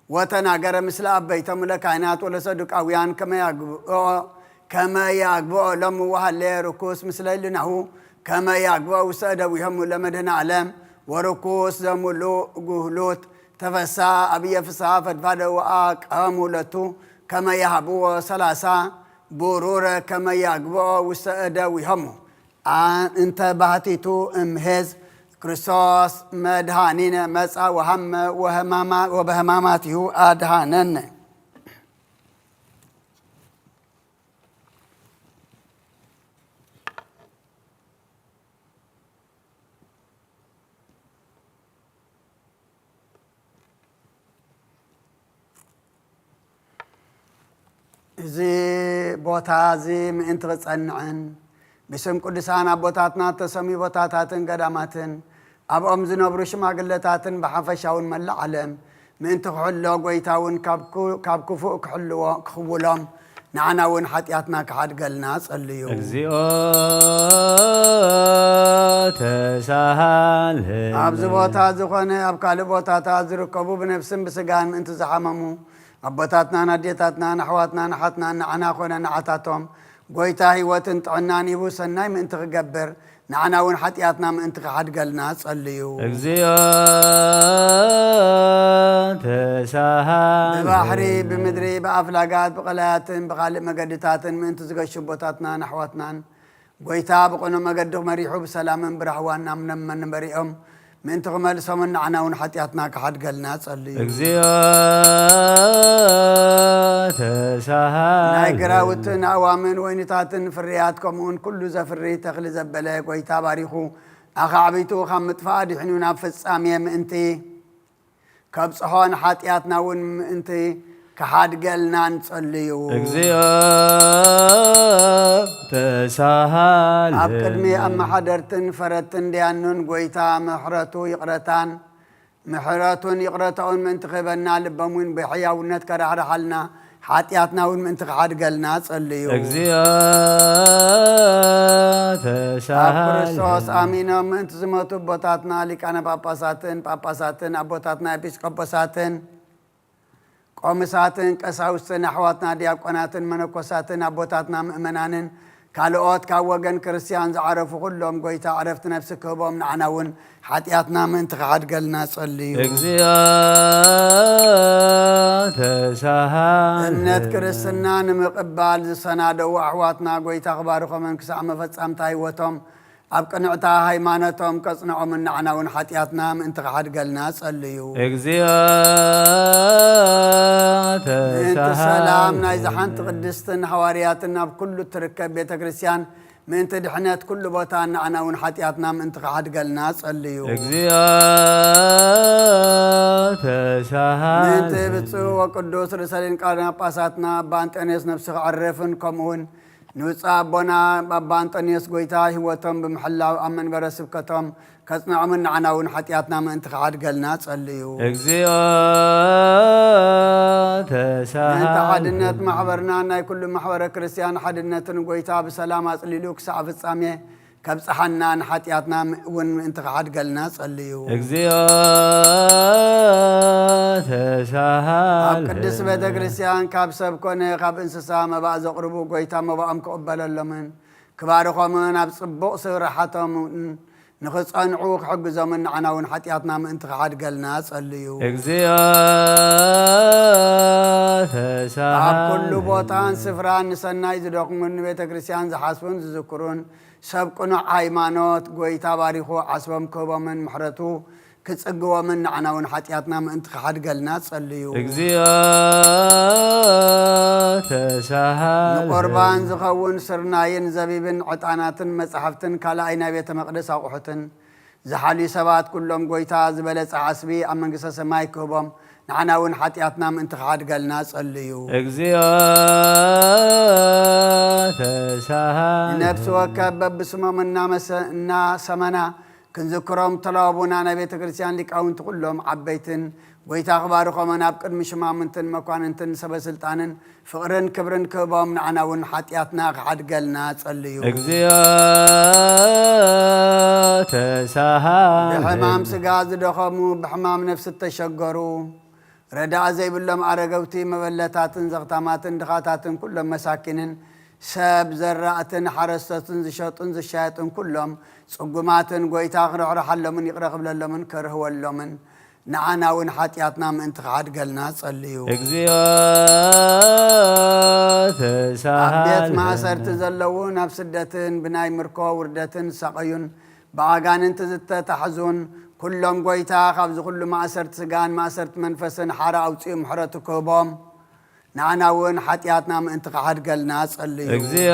ወተናገረ ምስለ አበይቶሙ ለካህናት ወለሰዱቃውያን ከመ ያግብኦ ከመ ያግብኦ ሎሙ ወሃለ ርኩስ ምስለ ህሊናሁ ከመ ያግብኦ ውስተ እደዊሆሙ ለመድህነ ዓለም ወርኩስ ዘሙሉ ጉህሉት ተፈሳ አብየ ፍስሐ ፈድፋደ ወአቀሙ ለቱ ከመ ያሃብዎ ሰላሳ ብሩረ ከመ ያግብኦ ውስተ እደዊሆሙ። አ-፣ እንተ ባህቲቱ እምሄዝ ክርስቶስ መድኃኒነ መጻ ወሃመ ወህማማ-፣ ወበህማማቲሁ አድሃነነ። እዚ ቦታ እዚ ምእንቲ ክጸንዕን ብስም ቅዱሳን ኣቦታትና እተሰምዩ ቦታታትን ገዳማትን ኣብኦም ዝነብሩ ሽማግለታትን ብሓፈሻውን መላእ ዓለም ምእንቲ ክሕሎ፣ ጎይታ እውን ካብ ኩ-፣ ካብ ክፉእ ክሕልዎ፣ ክኽውሎም፣ ንዓና እውን ሓጢኣትና ክሓድገልና ጸልዩ። እግዚኦ ተሳሃልነ። ኣብዚ ቦታ ዝኾነ ኣብ ካልእ ቦታታት ዝርከቡ ብነፍስን ብስጋን ምእንቲ ዝሓመሙ ኣቦታትናን ኣዴታትናን ኣሕዋትናን ኣሓትናን ንዓና ኮነ ንዓታቶም ጎይታ ህይወትን ጥዕናን ሂቡ ሰናይ ምእንቲ ክገብር ንዓና እውን ሓጢኣትና ምእንቲ ክሓድገልና ጸልዩ። እግዚኦ ተሳሃልነ። ብባሕሪ፣ ብምድሪ፣ ብኣፍላጋት፣ ብቐላያትን ብኻልእ መገድታትን ምእንቲ ዝገሹ ኣቦታትናን ኣሕዋትናን ጎይታ ብቕኑዕ መገዲ ክመሪሑ ብሰላምን ብራህዋን ናብ መንበሪኦም ምእንቲ ክመልሶምን ንዓና እውን ሓጢኣትና ክሓድገልና ጸልዩ። እግዚኦ ተሳሃልነ። ናይ ግራውትን ኣእዋምን ወይንታትን ፍርያት ከምኡውን ኩሉ ዘፍሪ ተኽሊ ዘበለ ጎይታ ባሪኹ ኣኻዕቢቱ ካብ ምጥፋእ ኣድሒኑ ናብ ፍጻሜ ምእንቲ ከብጽሖን ሓጢኣትና እውን ምእንቲ ክሓድገልና ንጸልዩ። እግዚኦ ተሳሃልነ። ኣብ ቅድሚ ኣመሓደርትን ፈረድትን ደያኑን ጎይታ ምሕረቱ ይቕረታን ምሕረቱን ይቕረታኡን ምእንቲ ክህበና ልቦም እውን ብሕያውነት ከራሕርሓልና ሓጢኣትና እውን ምእንቲ ክሓድገልና ጸልዩ። እግዚኦ ኣብ ተሳሃልነ። ክርስቶስ ኣሚኖም ምእንቲ ዝሞቱ ኣቦታትና ሊቃነ ጳጳሳትን ጳጳሳትን ኣቦታትና ኤጲስቆጶሳትን ቆምሳትን ቀሳውስትን ኣሕዋትና ዲያቆናትን መነኮሳትን ኣቦታትና ምእመናንን ካልኦት ካብ ወገን ክርስቲያን ዝዓረፉ ኩሎም ጎይታ ዕረፍቲ ነፍሲ ክህቦም ንዓና እውን ሓጢኣትና ምእንቲ ክሓድገልና ጸልዩ። እግዚኦ ተሳሃልነ። እምነት ክርስትና ንምቕባል ዝሰናደዉ ኣሕዋትና ጎይታ ክባርኾምን ክሳዕ መፈጻምታ ህይወቶም ኣብ ቅንዕታ ሃይማኖቶም ከጽንዖምን ንዓና እውን ሓጢኣትና ምእንቲ ክሓድገልና ጸልዩ። እግዚኦ ምእንቲ ሰላም ተሳሃልነ። ናይዛ ሓንቲ ቅድስትን ሃዋርያትን ኣብ ኩሉ እትርከብ ቤተ ክርስቲያን ምእንቲ ድሕነት ኩሉ ቦታ ንዓና እውን ሓጢኣትና ምእንቲ ክሓድገልና ጸልዩ። እግዚኦ ተሳሃልነ። ምእንቲ ብፁዕ ወቅዱስ ርእሰ ሊቃነ ጳጳሳትና ኣባ ኣንጦንዮስ ነፍሲ ክዕርፍን ከምኡ እውን ንብፁዕ ኣቦና ኣባ ኣንጦንዮስ ጎይታ ህይወቶም ብምሕላው ኣብ መንበረ ስብከቶም ከጽንዖምን ንዓና እውን ሓጢኣትና ምእንቲ ክሓድገልና ጸልዩ። እግዚኦ ተሳሃልነ። ምእንቲ ሓድነት ማሕበርና ናይ ኩሉ ማሕበረ ክርስቲያን ሓድነትን ጎይታ ብሰላም ኣጽሊሉ ክሳዕ ፍጻሜ ከብጽሓና ንሓጢኣትና እውን ምእንቲ ክሓድገልና ጸልዩ። እግዚኦ ተሳሃልነ። ኣብ ቅድስት ቤተ ክርስቲያን ካብ ሰብ ኮነ ካብ እንስሳ መባእ ዘቕርቡ ጎይታ መባኦም ክቕበለሎምን ክባርኾምን ኣብ ጽቡቕ ስራሓቶም ንኽጸንዑ ክሕግዞምን ንዓና እውን ሓጢኣትና ምእንቲ ክሓድገልና ጸልዩ። እግዚኦ ተሳሃልነ። ኣብ ኩሉ ቦታን ስፍራን ንሰናይ ዝደኽሙን ንቤተ ክርስቲያን ዝሓስቡን ዝዝክሩን ሰብ ቅኑዕ ሃይማኖት ጎይታ ባሪኹ ዓስቦም ክህቦምን ምሕረቱ ክጽግቦምን ንዓና እውን ሓጢኣትና ምእንቲ ክሓድገልና ጸልዩ። እግዚኦ ተሳሃልነ። ንቁርባን ዝኸውን ስርናይን ዘቢብን ዕጣናትን መጻሕፍትን ካልኣይ ናይ ቤተ መቕደስ ኣቑሑትን ዝሓልዩ ሰባት ኩሎም ጎይታ ዝበለጸ ዓስቢ ኣብ መንግስተ ሰማይ ክህቦም ንዓና እውን ሓጢኣትና ምእንቲ ክሓድገልና ጸልዩ። እግዚኦ ተሳሃለ። ንነፍሲ ወከፍ በብስሞም እናመሰ- እናሰመና ክንዝክሮም ተላወቡና ናይ ቤተ ክርስቲያን ሊቃውንቲ ኩሎም ዓበይትን ጎይታ ክባርኾምን ኣብ ቅድሚ ሽማምንትን መኳንንትን ሰበ ስልጣንን ፍቕርን ክብርን ክህቦም ንዓና እውን ሓጢኣትና ክሓድገልና ጸልዩ። እግዚኦ ተሳሃለ። ብሕማም ስጋ ዝደኸሙ፣ ብሕማም ነፍሲ እተሸገሩ፣ ረዳእ ዘይብሎም ኣረገውቲ፣ መበለታትን ዘኽታማትን ድኻታትን ኩሎም መሳኪንን ሰብ ዘራእትን ሓረስቶትን ዝሸጡን ዝሻየጡን ኩሎም ጽጉማትን ጎይታ ክርሕርሓሎምን ይቕረ ክብለሎምን ከርህወሎምን ንዓና እውን ሓጢኣትና ምእንቲ ክሓድገልና ጸልዩ። እግዚኦ ኣብ ቤት ተሳሃለ። ማእሰርቲ ዘለውን ኣብ ስደትን ብናይ ምርኮ ውርደትን ዝሳቐዩን ብኣጋንንቲ ዝተታሕዙን ኩሎም ጎይታ ካብዚ ኩሉ ማእሰርቲ ስጋን ማእሰርቲ መንፈስን ሓራ ኣውፅኡ ምሕረቱ ክህቦም ንዓና እውን ሓጢኣትና ምእንቲ ክሓድገልና ጸልዩ። እግዚኦ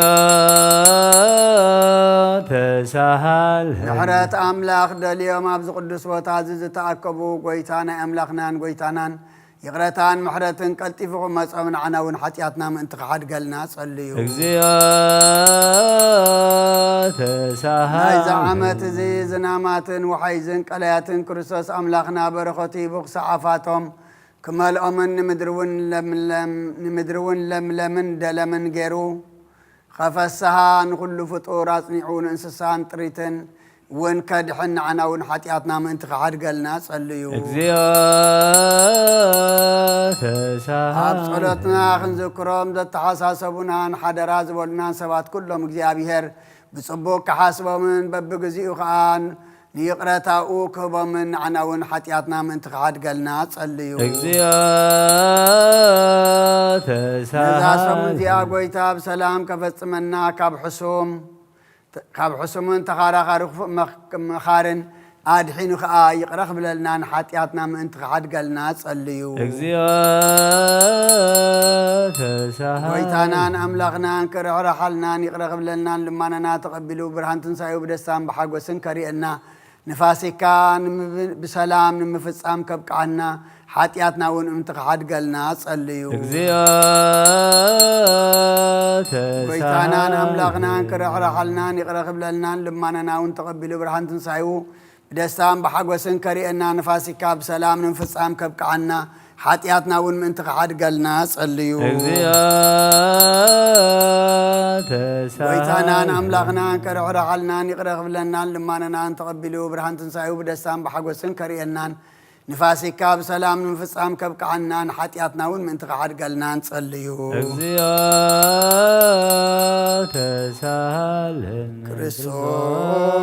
ተሳሃለ። ምሕረት ኣምላኽ ደልዮም ኣብዚ ቅዱስ ቦታ እዚ ዝተኣከቡ ጎይታ ናይ ኣምላኽናን ጎይታናን ይቕረታን ምሕረትን ቀልጢፉ ክመጾም ንዓና እውን ሓጢኣትና ምእንቲ ክሓድገልና ጸልዩ። እግዚኦ ተሳሃለ። ናይዚ ዓመት እዚ ዝናማትን ወሓይዝን ቀለያትን ክርስቶስ ኣምላኽና በረኸቱ ሂቡ ክሳዓፋ እቶም ክመልኦምን ንምድሪ እውን ለምለም- ንምድሪ እውን ለምለምን ደለምን ገይሩ ከፈስሃ ንኹሉ ፍጡር ኣጽኒዑ ንእንስሳን ጥሪትን እውን ከድሕን ንዓና እውን ሓጢኣትና ምእንቲ ክሓድገልና ጸልዩ። እግዚኦ ተሳሃለ። ኣብ ጸሎትና ክንዝክሮም ዘተሓሳሰቡናን ሓደራ ዝበሉናን ሰባት ኩሎም እግዚኣብሔር ብጽቡቕ ክሓስቦምን በብግዚኡ ከኣ ንይቕረታኡ ክህቦምን ንዓና እውን ሓጢኣትና ምእንቲ ክሓድገልና ጸልዩ። እግዚኦ ነዛ ሰሙን ተሳሃለ። እዚኣ ጎይታ ብሰላም ከፈጽመና ካብ ሕሱም ካብ ሕሱምን ተኻራኻሪ ክፉእ መኽ- መኻርን ኣድሒኑ ከኣ ይቕረ ክብለልናን ሓጢኣትና ምእንቲ ክሓድገልና ጸልዩ። እግዚኦ ተሳሃለ። ጎይታናን ኣምላኽናን ክርሕርሓልናን ይቕረ ክብለልናን ልማናና ተቐቢሉ ብርሃን ትንሳኤኡ ብደስታን ብሓጎስን ከርእየና ንፋሲካ ንምብ- ብሰላም ንምፍጻም ከብቅዓና ሓጢኣትና እውን እምንቲ ክሓድገልና ጸልዩ። እግዚኦ ተሳሃለ። ጎይታናን ኣምላኽናን ክርሕርሓልናን ይቕረ ክብለልናን ልማናና እውን ተቐቢሉ ብርሃን ትንሳኤኡ ብደስታን ብሓጎስን ከርእየና ንፋሲካ ብሰላም ንምፍጻም ከብቅዓና ሓጢኣትና እውን ምእንቲ ክሓድገልና ጸልዩ። እግዚኦ ተሳሃለ። ጎይታናን ኣምላኽናን ከርሕርሓልናን ይቕረ ክብለናን ልማናናን ተቐቢሉ ብርሃን ትንሳኤኡ ብደስታን ብሓጎስን ከርእየናን ንፋሲካ ብሰላም ንምፍጻም ከብቅዓናን ሓጢኣትና እውን ምእንቲ ክሓድገልና ንጸልዩ። እግዚኦ ተሳሃለነ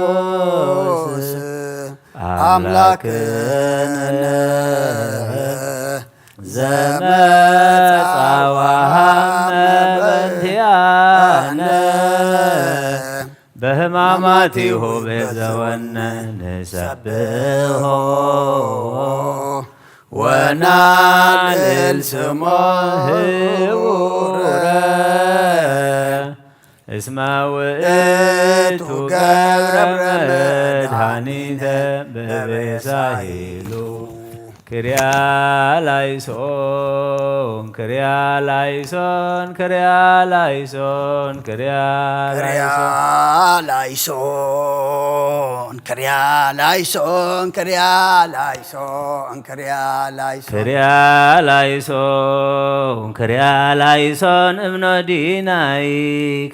ክርስቶስ ኣምላክነ ዘመጻ ወሃመ በእንቲኣነ በህማማቲሁ ቤዘወነ ንሰብሖ ወናልዕል ስሞ ህቡረ እስመ ውእቱ ገብረ መድኃኒተ በቤሳሂሉ። ክርያ ላይሶን ክርያ ላይሶን ክርያ ላይሶን ክርያ ላይሶን ላይሶን ክርያ ላይሶን ክርያ ላይሶን ክርያ ላይሶን ክርያ ላይሶን ክርያ ላይሶን እምኖዲናይ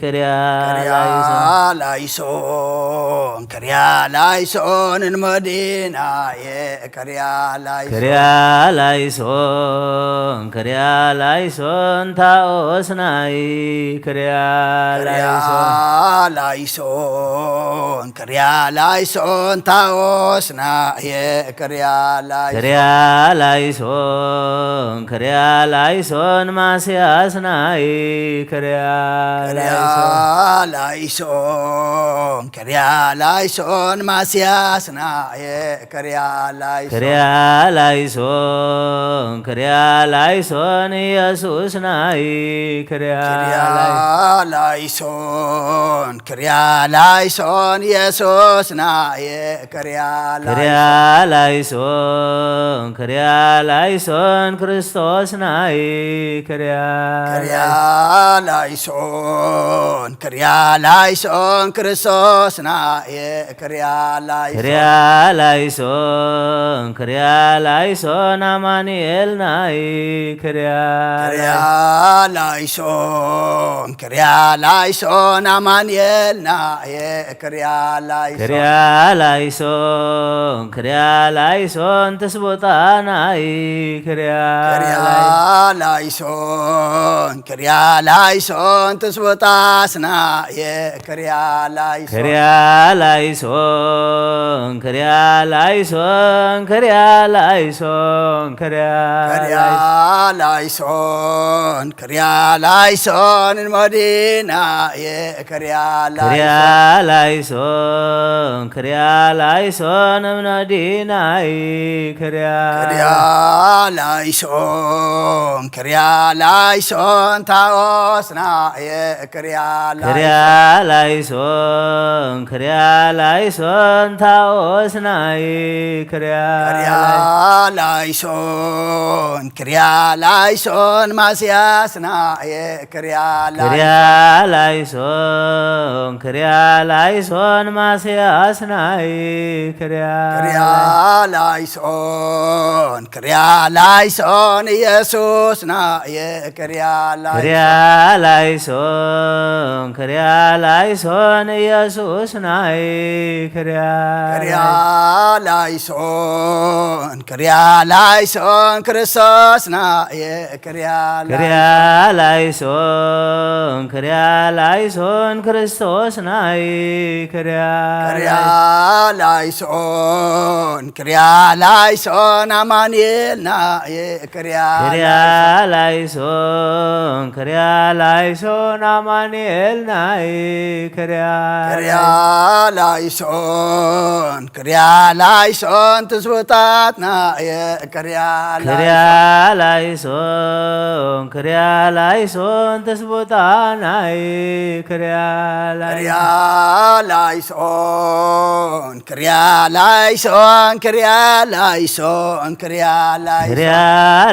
ክርያ ክርያ ላይሶን ላይሶን ክርያ ላይሶን እንመዲናየ ክርያ ላይሶን ክርያ ላይሶን ክርያ ላይሶን ታኦስናይ ክርያ ክርያ ላይሶን ላይሶን ክርያ ላይሶን ታኦስናየ ክርያ ላይሶን ክርያ ላይሶን ክርያ ላይሶን ማስያስናይ ክርያ ክርያ ላይሶን ላይሶን ክርያ ላይሶን ማስያስናየ ክርያ ላይሶን ክርያ ላይሶን ክርያ ላይሶን ኢየሱስናይ ክርያ ክርያ ላይሶን ላይሶን ክርያ ላይሶን ኢየሱስ ናየ ክርያ ክርያ ላይሶን። ላይሶን ክርያ ላይሶን ክርስቶስ ናይ ክርያ ክርያ ላይሶን ክርያ ላይሶን ክርስቶስ ናየ ክርያ ላይሶን ክርያ ላይሶን ክርያ ላይሶን ኣማኑኤል ናይ ክርያ ክርያ ላይሶን ክርያ ላይሶን ኣማኑኤል ናየ ክርያ ላይሶን ክርያ ላይሶን ክርያ ላይሶን ትስቦታ ናይ ክርያ ክርያ ላይሶን ክርያ ላይሶን ትስቦታስ ናየ ክርያ ላይሶን ክርያ ላይሶን ክርያ ላይሶን ክርያ ላይሶን ክርያ ክርያ ላይሶን ክርያ ላይሶን ንመዲናየ ክርያ ክርያ ላይሶን ላይሶን ክርያ ላይሶን እምነዲናይ ክርያ ክርያ ላይሶን ክርያ ላይሶን ታኦስናየ ክርያ ክርያ ላይሶን ክርያ ላይሶን ታኦስናይ ክርያ ክርያ ላይሶን ክርያ ላይሶን ማስያስናየ ክርያ ክርያ ላይሶን ላይሶን ክርያ ላይሶን ማስያስናይ ክርያ ክርያ ላይሶን ክርያ ላይሶን ኢየሱስ ናየ ክርያ ክርያ ላይሶን ላይሶን ክርያ ላይሶን ኢየሱስ ናይ ክርያ ክርያ ላይሶን ክርያ ላይሶን ክርስቶስ ናየ ክርያ ክርያ ላይሶን ክርያ ላይሶን ክርስቶስ ናይ ክርያ ክርያ ላይሶን ክርያ ላይሶን ኣማኑኤል ናየ ክርያ ክርያ ላይሶን ክርያ ላይሶን ኣማኑኤል ናይ ክርያ ክርያ ላይሶን ክርያ ላይሶን ትስብታት ናየ ክርያ ክርያ ላይሶን ክርያ ላይሶን ትስብታ ናይ ክርያ ክርያ ላይሶን ላይሶን ክርያ ላይሶን ክርያ ላይሶን ክርያ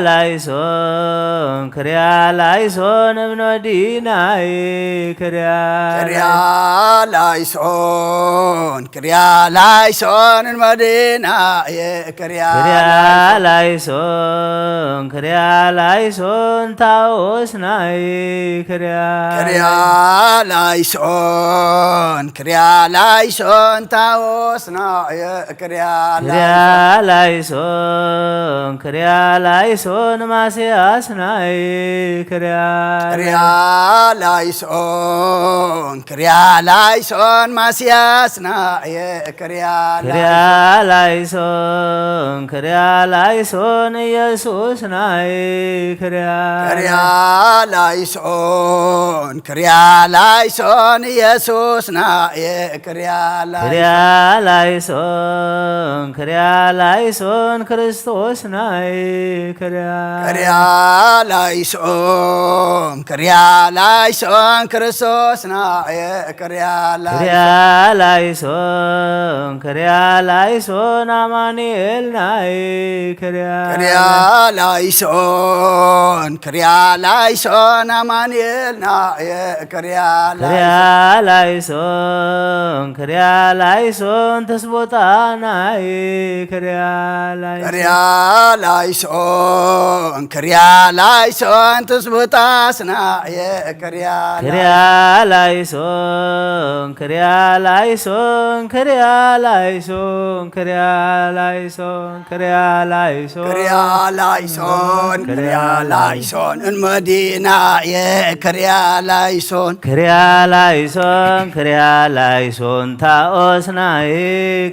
ላይሶን ክርያ ላይሶን እምኖዲናይ ክርያ ክርያ ላይሶን ክርያ ላይሶን እምኖዲናይ ክርያ ክርያ ላይሶን ክርያ ላይሶን ታኦስናይ ክርያ ክርያ ላይሶን ክርያ ላይሶን ታኦስናየ ክርያ ክርያ ላይሶን ክርያ ላይሶን ማስያስናይ ክርያ ክርያ ላይሶን ክርያ ላይሶን ማስያስናየ ክርያ ክርያ ላይሶን ክርያ ላይሶን ኢየሱስናይ ክርያ ክርያ ላይሶን ክርያ ላይሶን ኢየሱስ ናየ ክርያ ክርያ ላይሶን ክርያ ላይሶን ክርስቶስ ናይ ክርያ ክርያ ላይሶን ክርያ ላይሶን ክርስቶስ ናየ ክርያ ክርያ ላይሶን ክርያ ላይሶን ኣማኑኤል ናይ ክርያ ክርያ ላይሶን ክርያ ላይሶን ኣማኑኤል ናየ ክርያ ክርያ ላይሶን ክርያ ላይሶን ተስቦታ ናይ ክርያ ላይሶን ክርያ ላይሶን ክርያ ላይሶን ተስቦታስ ናየ ክርያ ክርያ ላይሶን ክርያ ላይሶን ክርያ ላይሶን ክርያ ላይሶን ክርያ ላይሶን ክርያ ላይሶን ክርያ ላይሶን እንመዲናየ ክርያ ላይሶን ክርያ ላይሶን ክርያ ላይሶን ታኦስናይ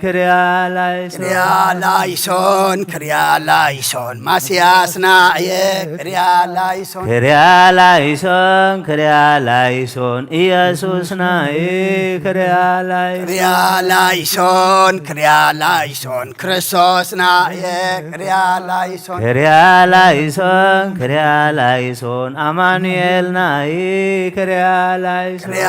ክርያ ላይሶን ክርያ ላይሶን ክርያ ላይሶን ማስያስናየ ክርያ ላይሶን ክርያ ላይሶን ክርያ ላይሶን ኢየሱስናይ ክርያ ላይሶን ክርያ ላይሶን ክርያ ላይሶን ክርስቶስናየ ክርያ ላይሶን ክርያ ላይሶን ክርያ ላይሶን ኣማኑኤልናይ ክርያ ላይሶን ክርያ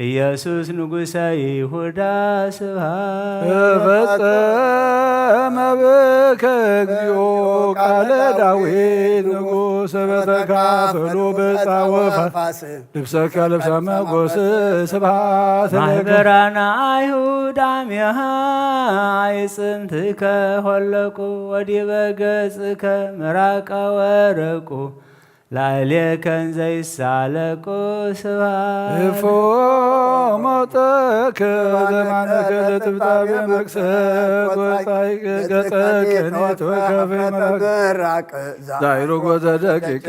ኢየሱስ ንጉሰ ይሁዳ ስብሐት። ተፈጸመ ብከ እግዚኦ ቃለ ዳዊት ንጉስ በተካፈሉ ብጻ ወፋስ ልብሰከ ልብሰ መጎስ ስብሐት ለከ። ማህበራና አይሁድ አሚሃ ይጽምትከ ሆለቁ ወዲበ ገጽከ ምራቀ ወረቁ ላዕሌከ እንዘ ይሳለቁ ስብሐት እፎ ሞጠከ ዘማነከ ለጥብጣቤ መቅሰት ወጻይቅ ገጸ ቅኔት ወከፈ ምራቅ ዛይሩ ጎዘ ደቂቅ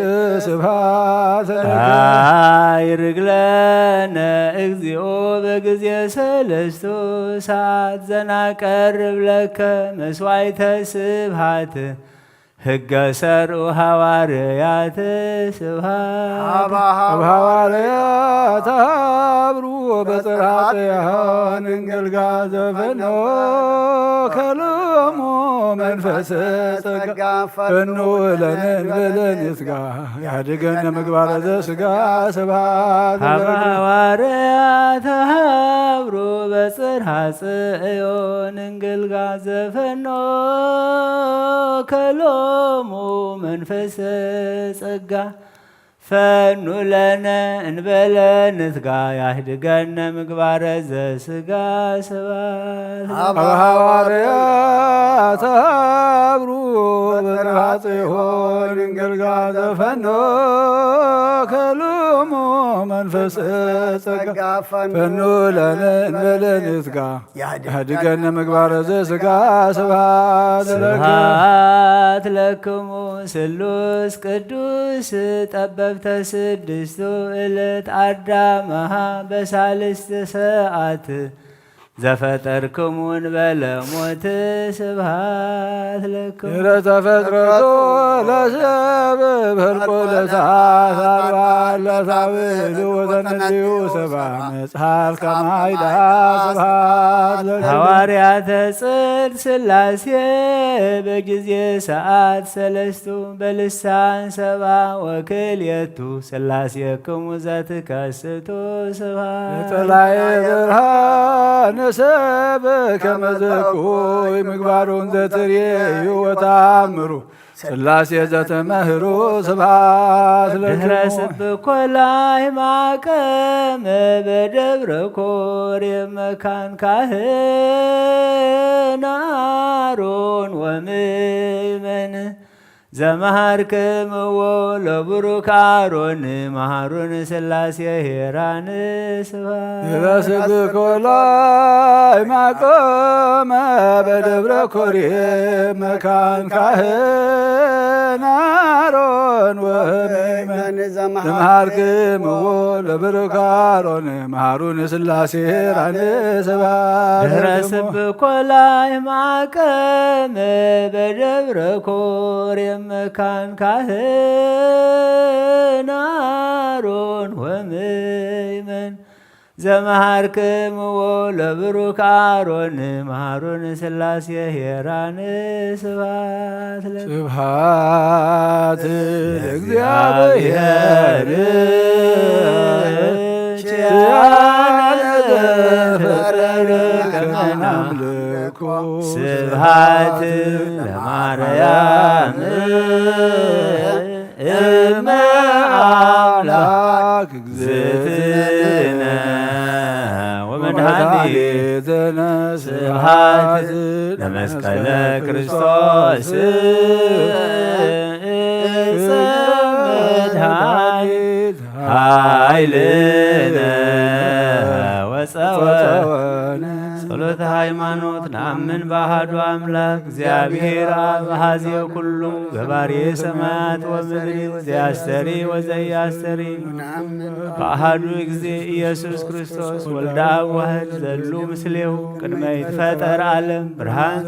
ስብሐት ለከ። አይርግለነ እግዚኦ በጊዜ ሰለስቱ ሰዓት ዘናቀርብ ለከ መስዋዕተ ስብሐት ህገ ሰርኡ ሐዋርያት ስብሐት። አብ ሐዋርያት ሀብሩ በጽርሐ ጽዮን እንገልጋ ዘፈኖ ከሎሙ መንፈስ ጸጋ ፈኑ ለነ እንበለ ንስጋ ያድገነ ምግባረ ዘስጋ ስብሐት አብ ለከ። ሐዋርያት ሀብሩ በጽርሐ ጽዮን እንገልጋ ዘፈኖ ከሎሙ መንፈስ ጸጋ ፈኑ ለነ እንበለ ንትጋ ያህድገነ ምግባረ ዘስጋ ስብሐት አብ ሐዋርያት ሀብሩ በጽርሐ ጽዮን እንገልጋ ዘፈኖ ከሎሙ መንፈስ ጸጋ ፈኑ ለነ እንበለ ንትጋ ያህድገነ ምግባረ ዘስጋ ስብሐት ለከ። ስብሐት ለክሙ ስሉስ ቅዱስ ጠበብተ ስድስቱ እለት አዳመሃ በሳልስት ሰዓት ዘፈጠርክሙ እንበለ ሞት ስብሐት ለክሙ። ድረ ተፈጥረቶ ለሰብ በልቆ ለሳት አርባ ለሳብሉ ወተነዲዩ ሰባ መጽሐፍ ከማይዳ ስብሐት ለክሙ። ሐዋርያተ ጽድቅ ሥላሴ በጊዜ ሰዓት ሰለስቱ በልሳን ሰባ ወክልኤቱ ሥላሴክሙ ዘትከስቱ ስብሐት። ለጸላኤ ብርሃን ሰብ ከመዘኩይ ምግባሩን ዘትሬዩ ወታምሩ ሥላሴ ዘተመህሩ ስብሐት ለክሙ። ድህረ ስብኮ ላይ ማቀመ በደብረ ኮሬብ መካን ካህን አሮን ወምእመን ዘመሃርክምዎ ለቡሩክ አሮን መሃሩን ሥላሴ ሄራን ስብሐት። ድህረ ስብኮ ላይ ማቀመ በደብረ ኮሬብ መካን ካህን አሮን ወምእመን ዘመሃርክምዎ ለቡሩክ አሮን መሃሩን ሥላሴ ሄራን ስብሐት ድህረ ለክሙ። ስብኮ ላይ ማቀመ በደብረ ኮሬብ መካን ካህን አሮን ወምእመን ዘመሃርክምዎ ለብሩክ አሮን መሃሩን ሥላሴ ሄራን ስብሐት ለ- ስብሐት ለእግዚአብሔር ኪያነ ዘፈጠረ ከመ አምልኮ ስብሐት ለማርያም እመ አምላክ እግዝእትነ ወመድኃኒትነ ስብሐት ለመስቀለ ክርስቶስ መድኃኒት ኃይልነ ወፀወነ። ጸሎተ ሃይማኖት። ነአምን በአሐዱ አምላክ እግዚአብሔር አብ አሐዜ ኩሉ ገባሬ ሰማያት ወምድር ዘያስተሪ ወዘያስተሪ በአሐዱ ጊዜ ኢየሱስ ክርስቶስ ወልደ አብ ዋህድ ዘሉ ምስሌሁ ቅድመ ይትፈጠር ዓለም ብርሃን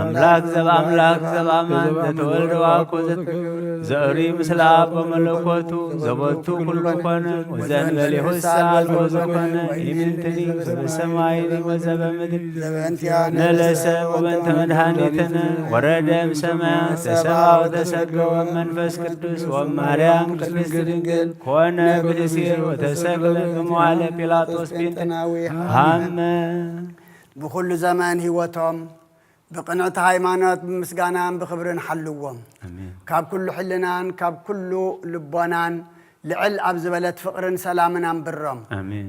አምላክ ዘበአምላክ ዘበአማን ዘተወልደ ዋኮ ዘተ ዘእሪ ምስለ አብ በመለኮቱ ዘቦቱ ኩሉ ኮነ ወዘእንበሌሁ አልቦ ዘኮነ ኢምንትኒ በሰማይ ዘበምድር ዘበእንቲአነ ንለሰ ወበእንተ መድኃኒትነ ወረደ እምሰማያት ተሰብአ ወተሰገወ መንፈስ ቅዱስ ወማርያም ቅድስት ድንግል ኮነ ብእሴ ወተሰቅለ እምዋለ ጲላጦስ ጴንጠናዊ ሃመ። ብኹሉ ዘመን ህይወቶም ብቕንዕቲ ሃይማኖት ብምስጋናን ብኽብርን ሓልዎም። ካብ ኩሉ ሕልናን ካብ ኩሉ ልቦናን ልዕል ኣብ ዝበለት ፍቕርን ሰላምን ኣንብሮም።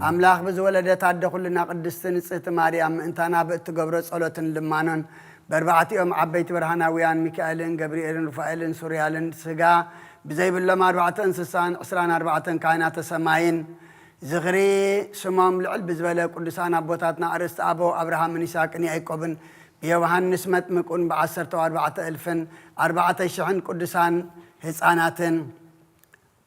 ኣምላኽ ብዝወለደት ኣደ ኩልና ቅድስቲ ንጽህቲ ማርያም ምእንታና ብእትገብሮ ጸሎትን ልማኖን በርባዕቲኦም ዓበይቲ ብርሃናውያን ሚካኤልን ገብርኤልን ሩፋኤልን ሱርያልን ስጋ ብዘይብሎም ኣርባዕተ እንስሳን ዕስራን ኣርባዕተን ካህናተ ሰማይን ዝኽሪ ስሞም ልዕል ብዝበለ ቅዱሳን ኣቦታትና ኣርእስቲ ኣበው ኣብርሃምን ይስሐቅን ያዕቆብን ብዮሃንስ መጥምቁን ብዓሰርተው ኣርባዕተ እልፍን ኣርባዕተ ሽሕን ቅዱሳን ህፃናትን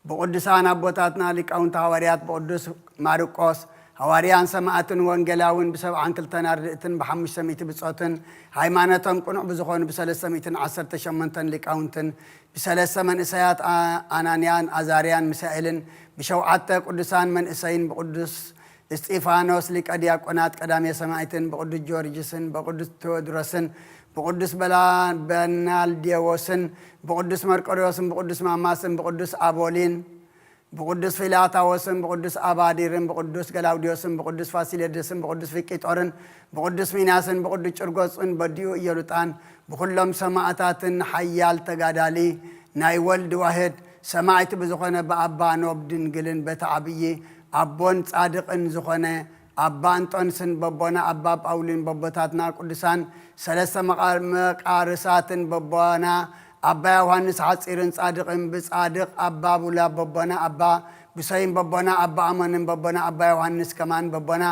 ብቅዱሳን ኣቦታትና ሊቃውንቲ ሃዋርያት ብቅዱስ ማርቆስ ሃዋርያን ሰማዕትን ወንጌላውን ብሰብዓን ክልተን ኣርድእትን ብሓሙሽተ ሚእቲ ብጾትን ሃይማኖቶም ቅኑዕ ብዝኾኑ ብሰለስተ ሚእትን ዓሰርተ ሸሞንተን ሊቃውንትን ብሰለስተ መንእሰያት ኣናንያን ኣዛርያን ሚሳኤልን ብሸውዓተ ቅዱሳን መንእሰይን ብቅዱስ እስጢፋኖስ ሊቀ ዲያቆናት ቀዳሜ ሰማዕትን ብቅዱስ ጊዮርጊስን ብቅዱስ ቴዎድሮስን ብቅዱስ በናልዴዎስን ብቅዱስ መርቆሬዎስን ብቅዱስ ማማስን ብቅዱስ ኣቦሊን ብቅዱስ ፊላታዎስን ብቅዱስ ኣባዲርን ብቅዱስ ገላውዲዮስን ብቅዱስ ፋሲለደስን ብቅዱስ ፊቂጦርን ብቅዱስ ሚናስን ብቅዱስ ጭርጎስን በዲኡ ኢየሉጣን ብኩሎም ሰማእታትን ሓያል ተጋዳሊ ናይ ወልድ ዋህድ ሰማዕቲ ብዝኾነ ብኣባ ኖብ ድንግልን በቲ ዓብዪ ኣቦን ጻድቕን ዝኾነ ኣባ እንጦንስን በቦና ኣባ ጳውሊን በቦታትና ቅዱሳን ሰለስተ መቃርሳትን በቦና ኣባ ዮሃንስ ሓጺርን ጻድቕን ብጻድቕ ኣባ ቡላ በቦና ኣባ ብሰይን በቦና ኣባ ኣሞንን በቦና ኣባ ዮሃንስ ከማን በቦና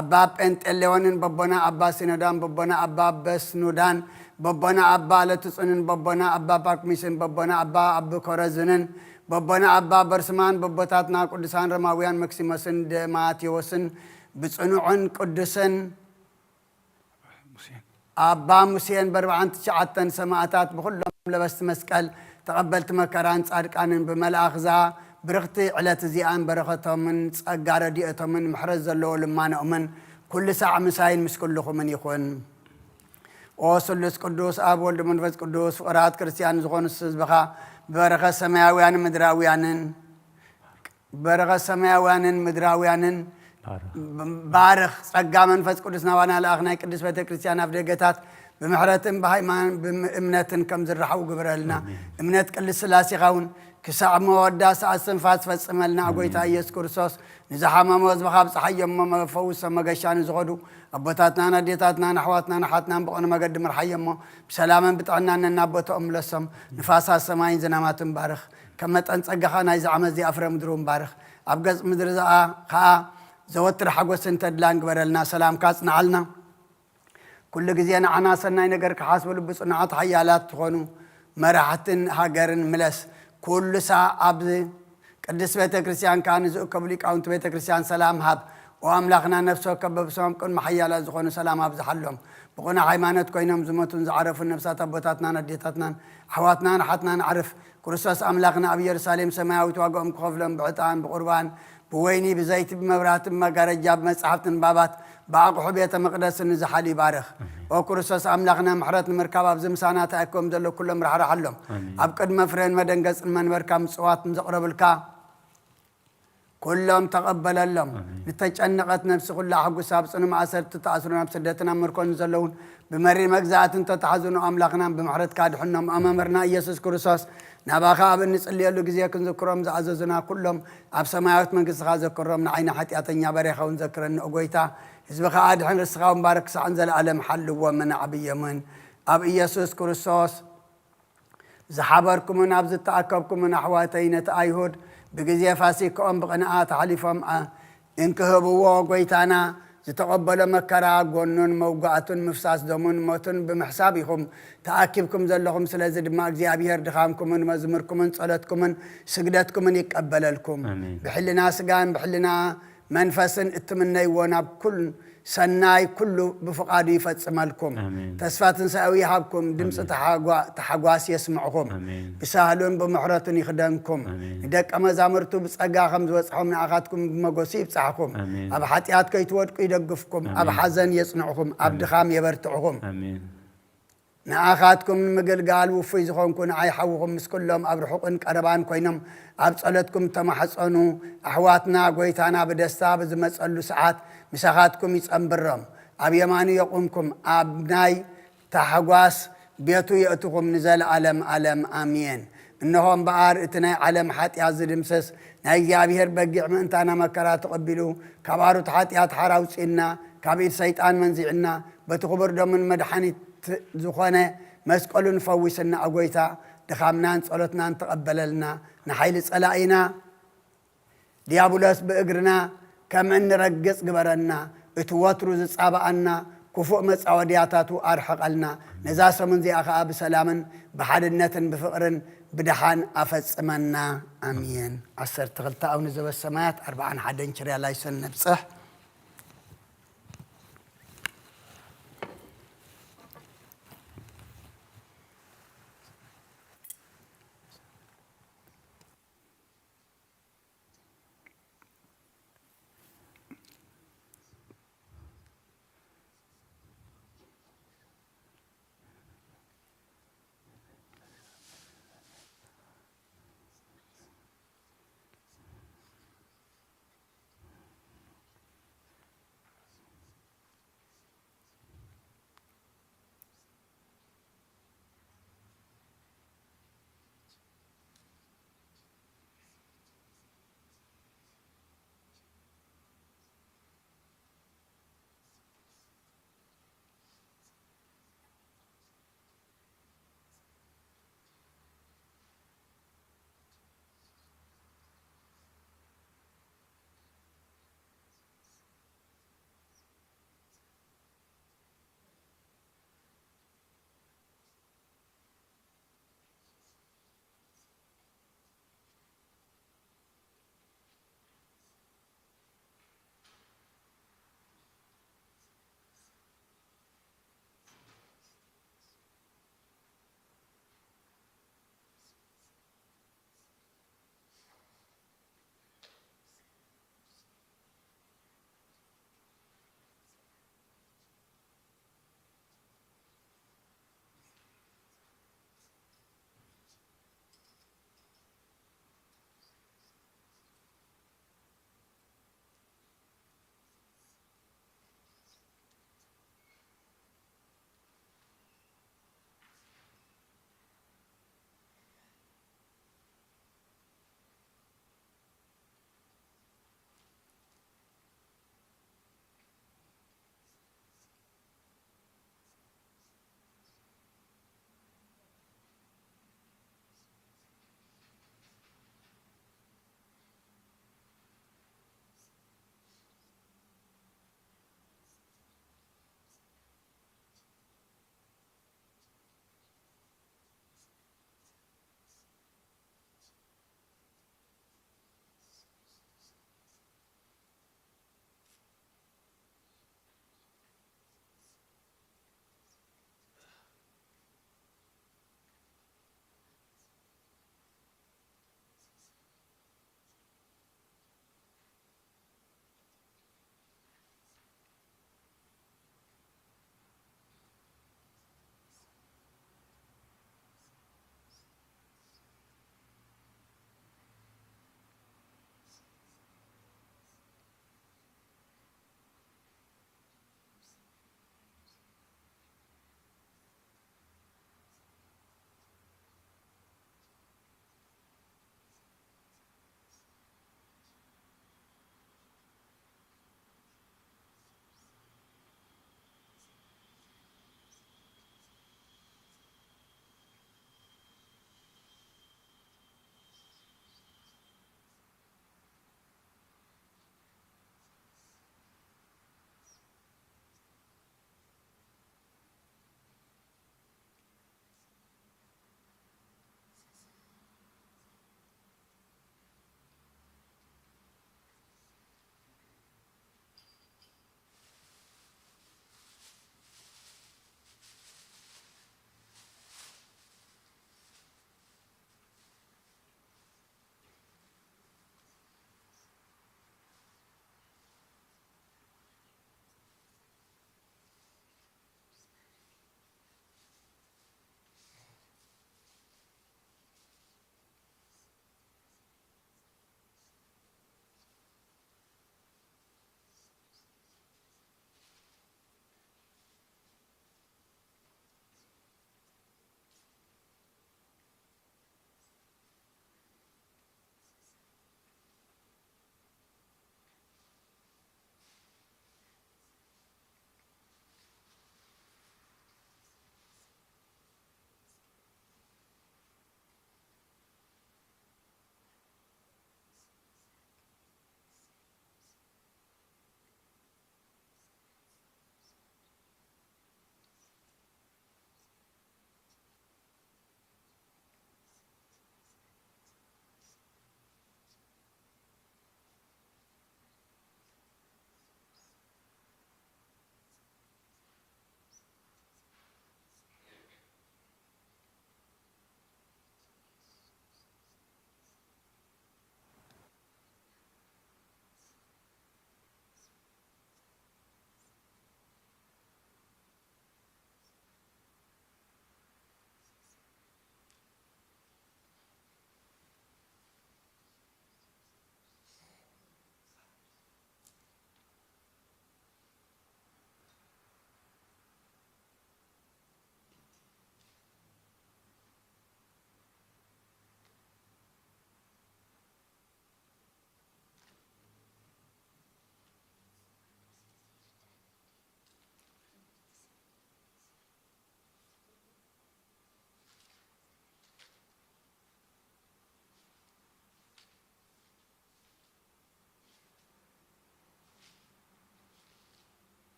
ኣባ ጴንጤሌዎንን በቦና ኣባ ሲኖዳን በቦና ኣባ በስኑዳን በቦና ኣባ ለትጹንን በቦና ኣባ ፓክሚስን በቦና ኣባ ኣብኮረዝንን በቦና ኣባ በርስማን በቦታትና ቅዱሳን ሮማውያን መክሲሞስን ደማቴዎስን ብጽኑዕን ቅዱስን ኣባ ሙሴን በርብዓን ትሽዓተን ሰማእታት ብኹሎም ለበስቲ መስቀል ተቐበልቲ መከራን ጻድቃንን ብመልኣኽ እዛ ብርኽቲ ዕለት እዚኣን በረኸቶምን ጸጋ ረድኤቶምን ምሕረት ዘለዎ ልማኖኦምን ኩሉ ሳዕ ምሳይን ምስ ኩልኹምን ይኹን። ኦ ስሉስ ቅዱስ ኣብ ወልድ መንፈስ ቅዱስ ፍቕራት ክርስቲያን ዝኾኑ ህዝብኻ ብበረኸት ሰማያውያንን ምድራውያንን በረኸት ሰማያውያንን ምድራውያንን ባርኽ። ጸጋ መንፈስ ቅዱስ ናባና ለኣኽ ናይ ቅድስት ቤተ ክርስቲያን ኣብ ደገታት ብምሕረትን ብሃይማኖት ብእምነትን ከም ዝረሓቑ ግበረልና። እምነት ቅድስት ስላሴኻ እውን ክሳዕ መወዳእታ እስትንፋስ ፈጽመልና። ጎይታ ኢየሱስ ክርስቶስ ንዝሓመሙ ህዝብኻ ኣብጽሓዮም እሞ መፈውሶም መገሻ ንዝኸዱ ኣቦታትናን ኣዴታትናን ኣሕዋትናን ኣሓትናን ብቕኑዕ መገዲ ምርሓዮም እሞ ብሰላምን ብጥዕናን ነናብ ቦታኦም ምለሶም። ንፋሳት ሰማይን ዝናማትን ባርኽ። ከም መጠን ጸጋኻ ናይዚ ዓመት እዚኣ ፍረ ምድሪ እውን ባርኽ። ኣብ ገጽ ምድሪ ዝኣ ኸኣ ዘወትር ሓጎስን ተድላን ግበረልና። ሰላምካ ኣጽንዓልና። ኩሉ ግዜ ንዓና ሰናይ ነገር ክሓስቡ ልቢ ጽኑዓት ሓያላት ዝኾኑ መራሕትን ሃገርን ምለስ። ኩሉ ሳዕ ኣብ ቅድስት ቤተ ክርስቲያን ከኣ ንዝእከቡ ሊቃውንቲ ቤተ ክርስቲያን ሰላም ሃብ። ኦ ኣምላኽና ነፍሲ ወከፍ በብስሞም ቅድሚ ሓያላት ዝኾኑ ሰላም ኣብዝሓሎም። ብቕኑዕ ሃይማኖት ኮይኖም ዝሞቱን ዝዓረፉን ነፍሳት ኣቦታትናን ኣዴታትናን ኣሕዋትናን ኣሓትናን ኣዕርፍ። ክርስቶስ ኣምላኽና ኣብ ኢየሩሳሌም ሰማያዊት ዋጋኦም ክኸፍሎም ብዕጣን ብቁርባን ብወይኒ ብዘይቲ ብመብራህቲ ብመጋረጃ ብመጻሕፍቲ ንባባት ብኣቑሑ ቤተ መቕደስ ንዝሓል ይባርኽ። ኦ ክርስቶስ ኣምላኽና ምሕረት ንምርካብ ኣብዚ ምሳና ተኣኪቦም ዘሎ ኩሎም ራሕራሓሎም። ኣብ ቅድመ ፍሬን መደንገጽን መንበርካ ምጽዋት ንዘቕረብልካ ኩሎም ተቐበለሎም። ንተጨነቐት ነፍሲ ኩላ ኣሕጉሳ፣ ኣብ ጽኑ ማእሰርቲ ተኣስሩ ናብ ስደትን ኣብ ምርኮን ዘለውን ብመሪር መግዛእትን ተታሕዙ ንኣምላኽና ብምሕረትካ ኣድሕኖም። ኣመመርና ኢየሱስ ክርስቶስ ናባኻ ኣብ እንጽልየሉ ግዜ ክንዝክሮም ዝኣዘዙና ኩሎም ኣብ ሰማያዊት መንግስትኻ ዘክሮም። ንዓይና ሓጢኣተኛ ባርያኻ እውን ዘክረኒ ኦ ጎይታ። ህዝብኻ ኣድሕን ርስኻ እውን ባርክ ክሳዕን ዘለኣለም ሓልዎምን ኣዕብዮምን ኣብ ኢየሱስ ክርስቶስ። ዝሓበርኩምን ኣብ ዝተኣከብኩምን ኣሕዋተይ ነቲ ኣይሁድ ብግዜ ፋሲክኦም ብቕንኣት ኣሕሊፎም እንክህብዎ ጎይታና ዝተቐበሎ መከራ ጎኑን መውጋእቱን ምፍሳስ ደሙን ሞቱን ብምሕሳብ ኢኹም ተኣኪብኩም ዘለኹም። ስለዚ ድማ እግዚኣብሔር ድኻምኩምን መዝሙርኩምን ጸሎትኩምን ስግደትኩምን ይቀበለልኩም። ብሕልና ስጋን ብሕልና መንፈስን እትምነይዎ ናብ ኩል ሰናይ ኩሉ ብፍቓዱ ይፈጽመልኩም። ተስፋ ትንሳኤዊ ይሃብኩም። ድምፂ ተሓጓስ የስምዕኹም። ብሳህሉን ብምሕረቱን ይኽደንኩም። ንደቀ መዛሙርቱ ብጸጋ ከም ዝበጽሖም ንኣኻትኩም ብመጎሲ ይብጻሕኹም። ኣብ ሓጢኣት ከይትወድቁ ይደግፍኩም። ኣብ ሓዘን የጽንዕኹም። ኣብ ድኻም የበርትዕኹም። ንኣኻትኩም ንምግልጋል ውፉይ ዝኾንኩ ንዓይ ሓውኹም ምስ ኩሎም ኣብ ርሑቕን ቀረባን ኮይኖም ኣብ ጸሎትኩም ተማሕጸኑ። ኣሕዋትና ጎይታና ብደስታ ብዝመጸሉ ሰዓት ምሳኻትኩም ይጸንብሮም። ኣብ የማኑ የቑምኩም። ኣብ ናይ ታሕጓስ ቤቱ የእትኹም ንዘለኣለም ኣለም ኣሜን። እንሆ እምበኣር እቲ ናይ ዓለም ሓጢኣት ዝድምስስ ናይ እግዚኣብሔር በጊዕ ምእንታና መከራ ተቐቢሉ ካብ ኣሩት ሓጢኣት ሓራ ኣውፅእና ካብ ኢድ ሰይጣን መንዚዕና በቲ ክቡር ደሙን መድሓኒት ዝኾነ መስቀሉን ፈዊስና ኣጎይታ ድኻምናን ጸሎትናን ተቐበለልና ንሓይሊ ጸላኢና ዲያብሎስ ብእግርና ከም እንረግጽ ግበረና። እቲ ወትሩ ዝጻባኣና ክፉእ መጻወድያታቱ ኣርሕቐልና። ነዛ ሰሙን እዚኣ ኸኣ ብሰላምን ብሓድነትን ብፍቕርን ብድሓን ኣፈጽመና። ኣሜን። ዓሰርተ ክልተ ኣቡነ ዘበሰማያት ኣርብዓን ሓደን ችርያ ላይሰን ነብጽሕ።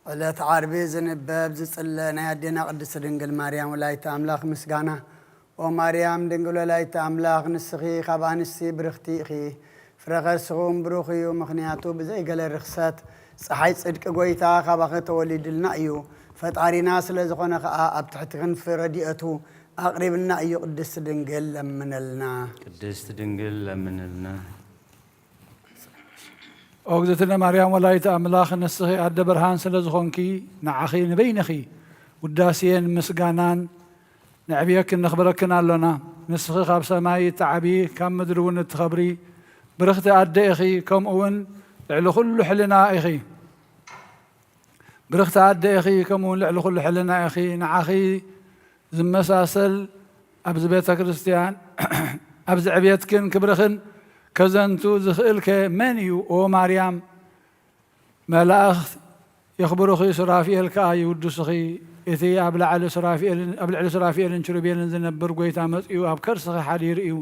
ዕለት ዓርቢ ዝንበብ ዝጽለ ናይ ኣዴና ቅድስት ድንግል ማርያም ወላዲተ ኣምላኽ ምስጋና። ኦ ማርያም ድንግል ወላዲተ ኣምላኽ፣ ንስኺ ካብ ኣንስቲ ብርኽቲ ኢኺ፣ ፍረ ከርስኹም ብሩኽ እዩ፣ ምኽንያቱ ብዘይ ገለ ርኽሰት ጸሓይ ጽድቂ ጐይታ ካባኺ ተወሊዱልና እዩ። ፈጣሪና ስለ ዝኾነ ኸኣ ኣብ ትሕቲ ክንፊ ረድኤቱ ኣቕሪብና እዩ። ቅድስት ድንግል ለምነልና። ቅድስት ድንግል ለምንልና። ኦ እግዝእትነ ማርያም ወላዲተ ኣምላኽ፣ ንስኺ ኣደ ብርሃን ስለ ዝኾንኪ፣ ንዓኺ ንበይንኺ ውዳሴን ምስጋናን ነዕብየክን ነኽብረክን ኣሎና። ንስኺ ካብ ሰማይ እትዓቢ፣ ካብ ምድሪ እውን እትኸብሪ ብርኽቲ ኣደ ኢኺ፣ ከምኡ እውን ልዕሊ ኩሉ ሕልና ኢኺ። ብርኽቲ ኣደ ኢኺ፣ ከምኡ እውን ልዕሊ ኩሉ ሕልና ኢኺ። ንዓኺ ዝመሳሰል ኣብዚ ቤተ ክርስቲያን፣ ኣብዚ ዕብየትክን ክብርኽን ከዘንቱ ዝኽእልከ መን እዩ? ኦ ማርያም፣ መላእኽት የኽብሩኺ፣ ሱራፊኤል ከኣ ይውድሱኺ። እቲ ኣብ ላዕሊ ሱራፊኤልን፣ ኣብ ልዕሊ ሱራፊኤልን ኪሩቤልን ዝነብር ጐይታ መጺኡ ኣብ ከርስኺ ሓዲሩ እዩ።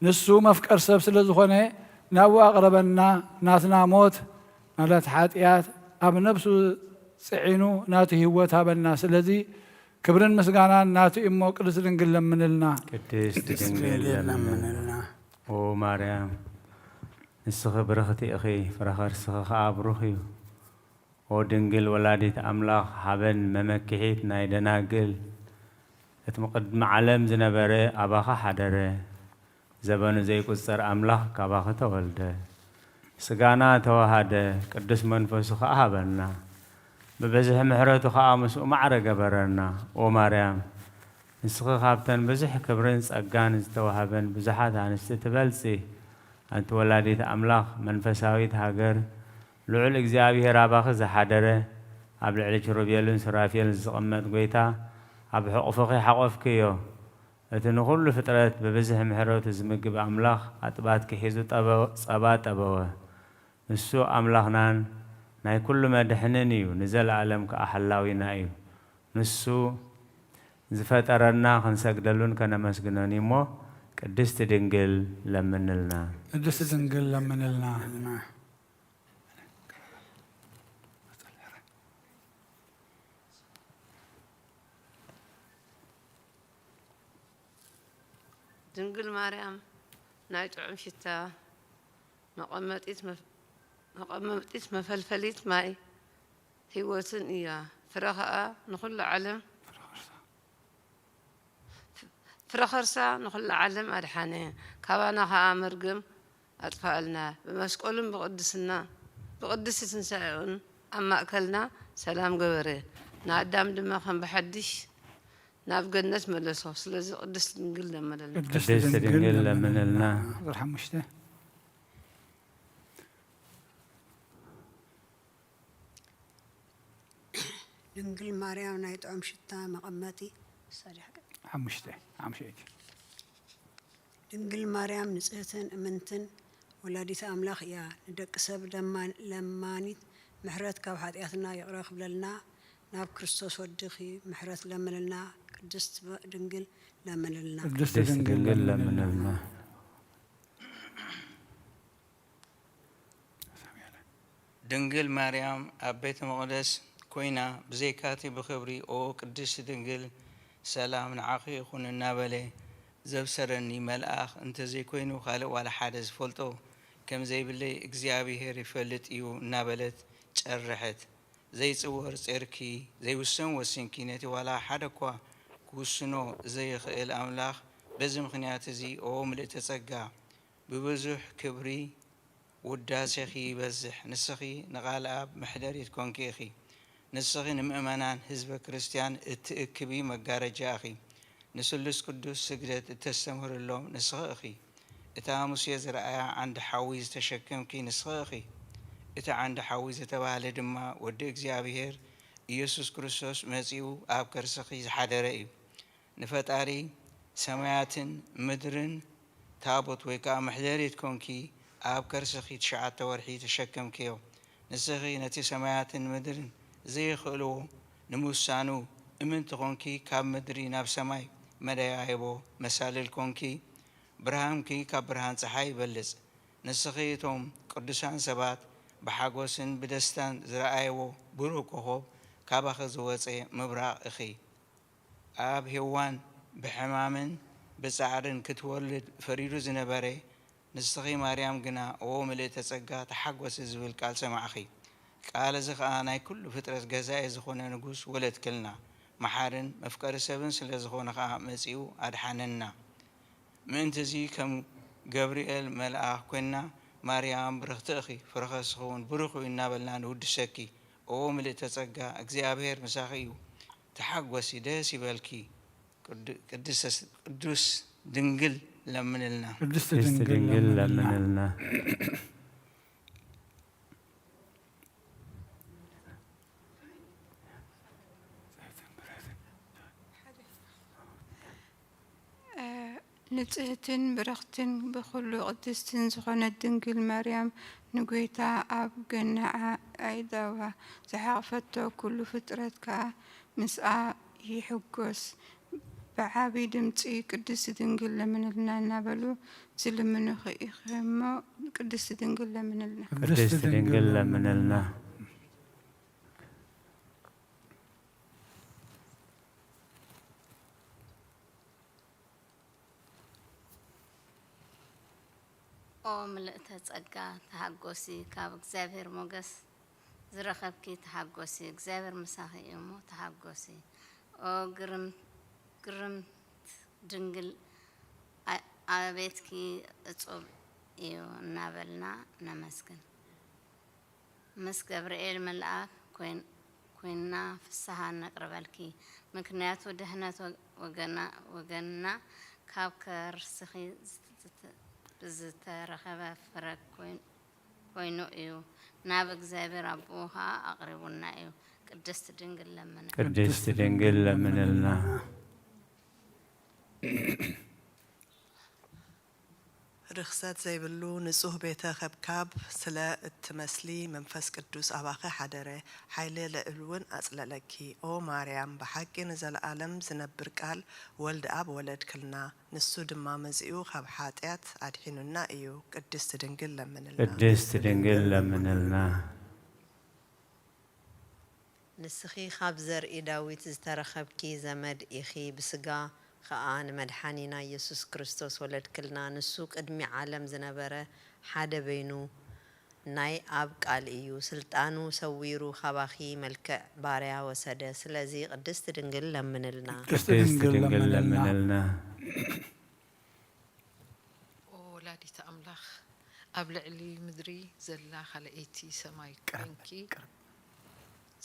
ንሱ መፍቀር ሰብ ስለ ዝኾነ፣ ናብኡ ኣቕረበና። ናትና ሞት፣ ማለት ሓጢኣት፣ ኣብ ነብሱ ጽዒኑ ናቱ ህይወት ሃበና። ስለዚ ክብርን ምስጋናን ናቱ እዩ እሞ፣ ቅድስት ድንግል ለምንልና። ቅድስት ድንግል ለምንልና። ኦ ማርያም፣ ንስኺ ብርኽቲ ኢኺ፣ ፍረ ከርስኺ ኸኣ ብሩኽ እዩ። ኦ ድንግል ወላዲት ኣምላኽ፣ ሓበን መመክሒት ናይ ደናግል፣ እቲ ቅድሚ ዓለም ዝነበረ ኣባኺ ሓደረ። ዘበኑ ዘይቁጸር ኣምላኽ ካባኺ ተወልደ። ስጋና ተዋሃደ፣ ቅዱስ መንፈሱ ኸኣ ሃበና። ብብዝሒ ምሕረቱ ኸኣ ምስኡ ማዕረ ገበረና። ኦ ማርያም፣ ንስኺ ካብተን ብዙሕ ክብርን ጸጋን ዝተዋህበን ብዙሓት ኣንስቲ ትበልጺ። ኣንቲ ወላዲት ኣምላኽ፣ መንፈሳዊት ሃገር፣ ልዑል እግዚኣብሔር ኣባኺ ዝሓደረ፣ ኣብ ልዕሊ ኪሩቤልን ሱራፌልን ዝቕመጥ ጐይታ፣ ኣብ ሕቑፍኺ ሓቖፍክዮ። እቲ ንኹሉ ፍጥረት ብብዝሒ ምሕረቱ ዝምግብ ኣምላኽ፣ ኣጥባትኪ ሒዙ ጠበ-፣ ጸባ ጠበወ። ንሱ ኣምላኽናን ናይ ኩሉ መድሕንን እዩ፣ ንዘለኣለም ከኣ ሓላዊና እዩ። ንሱ ዝፈጠረና ክንሰግደሉን ከነመስግኖን እዩ እሞ፣ ቅድስቲ ድንግል ለምንልና። ቅድስቲ ድንግል ለምንልና። ድንግል ማርያም ናይ ጥዑም ሽታ መቐመጢት መፍ-፣ መቐመጢት መፈልፈሊት ማይ ህይወትን እያ። ፍረ ኸኣ ንኹሉ ዓለም፣ ፍረ ኸርሳ ንኹሉ ዓለም ኣድሓነ። ካባና ኸኣ መርገም ኣጥፋኣልና። ብመስቀሉን ብቅድስና፣ ብቅድስቲ ትንሳኤኡን ኣብ ማእከልና ሰላም ገበረ። ንኣዳም ድማ ከም ብሓድሽ ናብ ገነት መለሶ። ስለዚ ቅድስት ድንግል ለምንልና። ቅድስት ድንግል ለምንልና። ቁጽሪ ሓሙሽተ። ድንግል ማርያም ናይ ጥዑም ሽታ መቐመጢ። ሓሙሽተ፣ ሓሙሽተ። ድንግል ማርያም ንጽህትን እምንትን ወላዲተ ኣምላኽ እያ። ንደቂ ሰብ ደማ-፣ ለማኒት ምሕረት ካብ ሓጢኣትና ይቕረ ክብለልና ናብ ክርስቶስ ወድኺ ምሕረት ለምንልና። ቅድስት ድንግል ለምንልና። ቅድስት ድንግል ለምንልና። ድንግል ማርያም ኣብ ቤተ መቕደስ ኮይና፣ ብዘይካቲ ብኽብሪ፣ ኦ ቅድስቲ ድንግል፣ ሰላም ንዓኺ ይኹን እናበለ ዘብሰረኒ መልኣኽ እንተዘይኮይኑ፣ ካልእ ዋላ ሓደ ዝፈልጦ ከም ዘይብለይ እግዚኣብሄር ይፈልጥ እዩ እናበለት ጨርሐት። ዘይጽወር ጼርኪ፣ ዘይውሰን ወሲንኪ፣ ነቲ ዋላ ሓደ እኳ ክውስኖ ዘይኽእል ኣምላኽ፣ በዚ ምኽንያት እዚ፣ ኦ ምልእተ ጸጋ፣ ብብዙሕ ክብሪ ውዳሴኺ ይበዝሕ። ንስኺ ንቓል ኣብ መሕደሪት ኮንኪ ኢኺ። ንስኺ ንምእመናን ህዝበ ክርስትያን እትእክቢ መጋረጃ ኢኺ። ንስሉስ ቅዱስ ስግደት እተስተምህርሎም ንስኺ ኢኺ። እታ ሙሴ ዝረኣያ ዓንዲ ሓዊ ዝተሸከምኪ ንስኺ ኢኺ። እቲ ዓንዲ ሓዊ ዝተባህለ ድማ ወዲ እግዚኣብሔር ኢየሱስ ክርስቶስ መጺኡ ኣብ ከርስኺ ዝሓደረ እዩ። ንፈጣሪ ሰማያትን ምድርን ታቦት ወይ ከኣ መሕደሪት ኮንኪ ኣብ ከርስኺ ትሽዓተ ወርሒ ተሸከምክዮ። ንስኺ ነቲ ሰማያትን ምድርን ዘይኽእልዎ ንምውሳኑ እምንቲ ኮንኪ ካብ ምድሪ ናብ ሰማይ መደያይቦ መሳልል ኮንኪ። ብርሃንኪ ካብ ብርሃን ጸሓይ ይበልጽ። ንስኺ እቶም ቅዱሳን ሰባት ብሓጎስን ብደስታን ዝረኣይዎ ብሩህ ኮኾብ፣ ካባኺ ዝወጸ ምብራቕ ኢኺ። ኣብ ሄዋን ብሕማምን ብጻዕርን ክትወልድ ፈሪዱ ዝነበረ፣ ንስኺ ማርያም ግና፣ ኦ ምልእተ ጸጋ፣ ተሓጎሲ ዝብል ቃል ሰማዕኺ። ቃል እዚ ኸኣ ናይ ኩሉ ፍጥረት ገዛኢ ዝኾነ ንጉስ ወለድክልና። መሓርን መፍቀሪ ሰብን ስለ ዝኾነ ኸኣ መጺኡ ኣድሓነና። ምእንቲ እዚ ከም ገብርኤል መልኣኽ ኮይና፣ ማርያም ብርኽቲ ኢኺ፣ ፍረ ከርስኺ እውን ብሩኽ እዩ እናበልና ንውድሰኪ። ኦ ምልእተ ጸጋ፣ እግዚኣብሔር ምሳኺ እዩ። ተሓጎሲ፣ ደስ ይበልኪ። ቅዱ-፣ ቅድስተ ስ-፣ ቅዱስ ድንግል ለምንልና። ቅድስት ቅድስት ድንግል ድንግል ለምንልና። ለምንልና። ንጽህትን ብርኽትን ብኹሉ ቅድስትን ዝኾነት ድንግል ማርያም፣ ንጎይታ ኣብ ገንዓ ኣእዳዋ ዝሓቖፈቶ ኩሉ ፍጥረት ከኣ ምስኣ ይሕጎስ። ብዓቢ ድምጺ ቅድስት ድንግል ለምንልና እናበሉ ዝልምኑኺ ኢኺ እሞ፣ ቅድስት ድንግል ለምንልና። ቅድስት ድንግል ለምንልና። ኦ ምልእተ ጸጋ፣ ተሓጎሲ፣ ካብ እግዚኣብሔር ሞገስ ዝረኸብኪ ተሓጎሲ፣ እግዚኣብሔር ምሳኺ እዩ እሞ ተሓጎሲ። ኦ ግርም-፣ ግርምት ድንግል፣ ኣ-፣ ኣቤትኪ እጹብ እዩ እናበልና ነመስግን። ምስ ገብርኤል መልኣክ ኮይን-፣ ኮይንና ፍስሃ ነቕርበልኪ። ምኽንያቱ ድሕነት ወ-፣ ወገና-፣ ወገንና ካብ ከርስኺ ዝት-፣ ዝት-፣ ብዝተረኸበ ፍረ ኮይን-፣ ኮይኑ እዩ። ናብ እግዚኣብሔር ኣቦኡ ኸኣ ኣቕሪቡና እዩ። ቅድስት ድንግል ለምነ። ቅድስት ድንግል ለምንልና። ርኽሰት ዘይብሉ ንጹህ ቤተ ከብካብ ስለ እትመስሊ፣ መንፈስ ቅዱስ ኣባኺ ሓደረ፣ ሓይሊ ልዑል እውን ኣጽለለኪ። ኦ ማርያም፣ ብሓቂ ንዘለኣለም ዝነብር ቃል ወልድ ኣብ ወለድክልና፣ ንሱ ድማ መጺኡ ካብ ሓጢኣት ኣድሒኑና እዩ። ቅድስት ድንግል ለምንልና። ቅድስት ድንግል ለምንልና። ንስኺ ኻብ ዘርኢ ዳዊት ዝተረኸብኪ ዘመድ ኢኺ፣ ብስጋ ኸኣ ንመድሓኒና ኢየሱስ ክርስቶስ ወለድክልና። ንሱ ቅድሚ ዓለም ዝነበረ፣ ሓደ በይኑ ናይ ኣብ ቃል እዩ። ስልጣኑ ሰዊሩ ኻባኺ መልክዕ ባርያ ወሰደ። ስለዚ ቅድስት ድንግል ለምንልና። ቅድስት ድንግል ለምንልና። ኦ ወላዲተ ኣምላኽ፣ ኣብ ልዕሊ ምድሪ ዘላ ካልኣይቲ ሰማይ ቀረብ፣ ኮይንኪ፣ ቀረብ።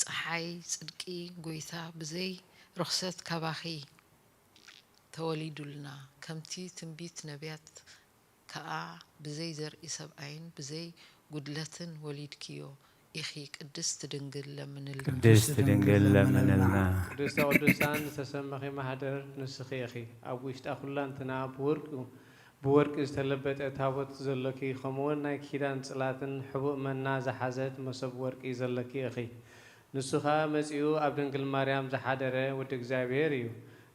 ጸሓይ ጽድቂ ጐይታ ብዘይ ርኽሰት ካባኺ ተወሊዱልና፣ ከምቲ ትንቢት ነቢያት ከኣ ብዘይ ዘርኢ ሰብኣይን ብዘይ ጉድለትን ወሊድክዮ ኢኺ፣ ቅድስት ድንግል ለምንልና። ቅድስት ድንግል ለምንልና። ቅድስተ ቅዱሳን ዝተሰመኺ ማህደር ንስኺ ኢኺ። ኣብ ውሽጣ ኩላንትና ብወርቂ፣ ብወርቂ ዝተለበጠ ታቦት ዘሎኪ፣ ከምኡውን ናይ ኪዳን ጽላትን ሕቡእ መና ዝሓዘት መሶብ ወርቂ ዘሎኪ ኢኺ። ንሱ ኸኣ መጺኡ ኣብ ድንግል ማርያም ዝሓደረ ወዲ እግዚኣብሔር እዩ።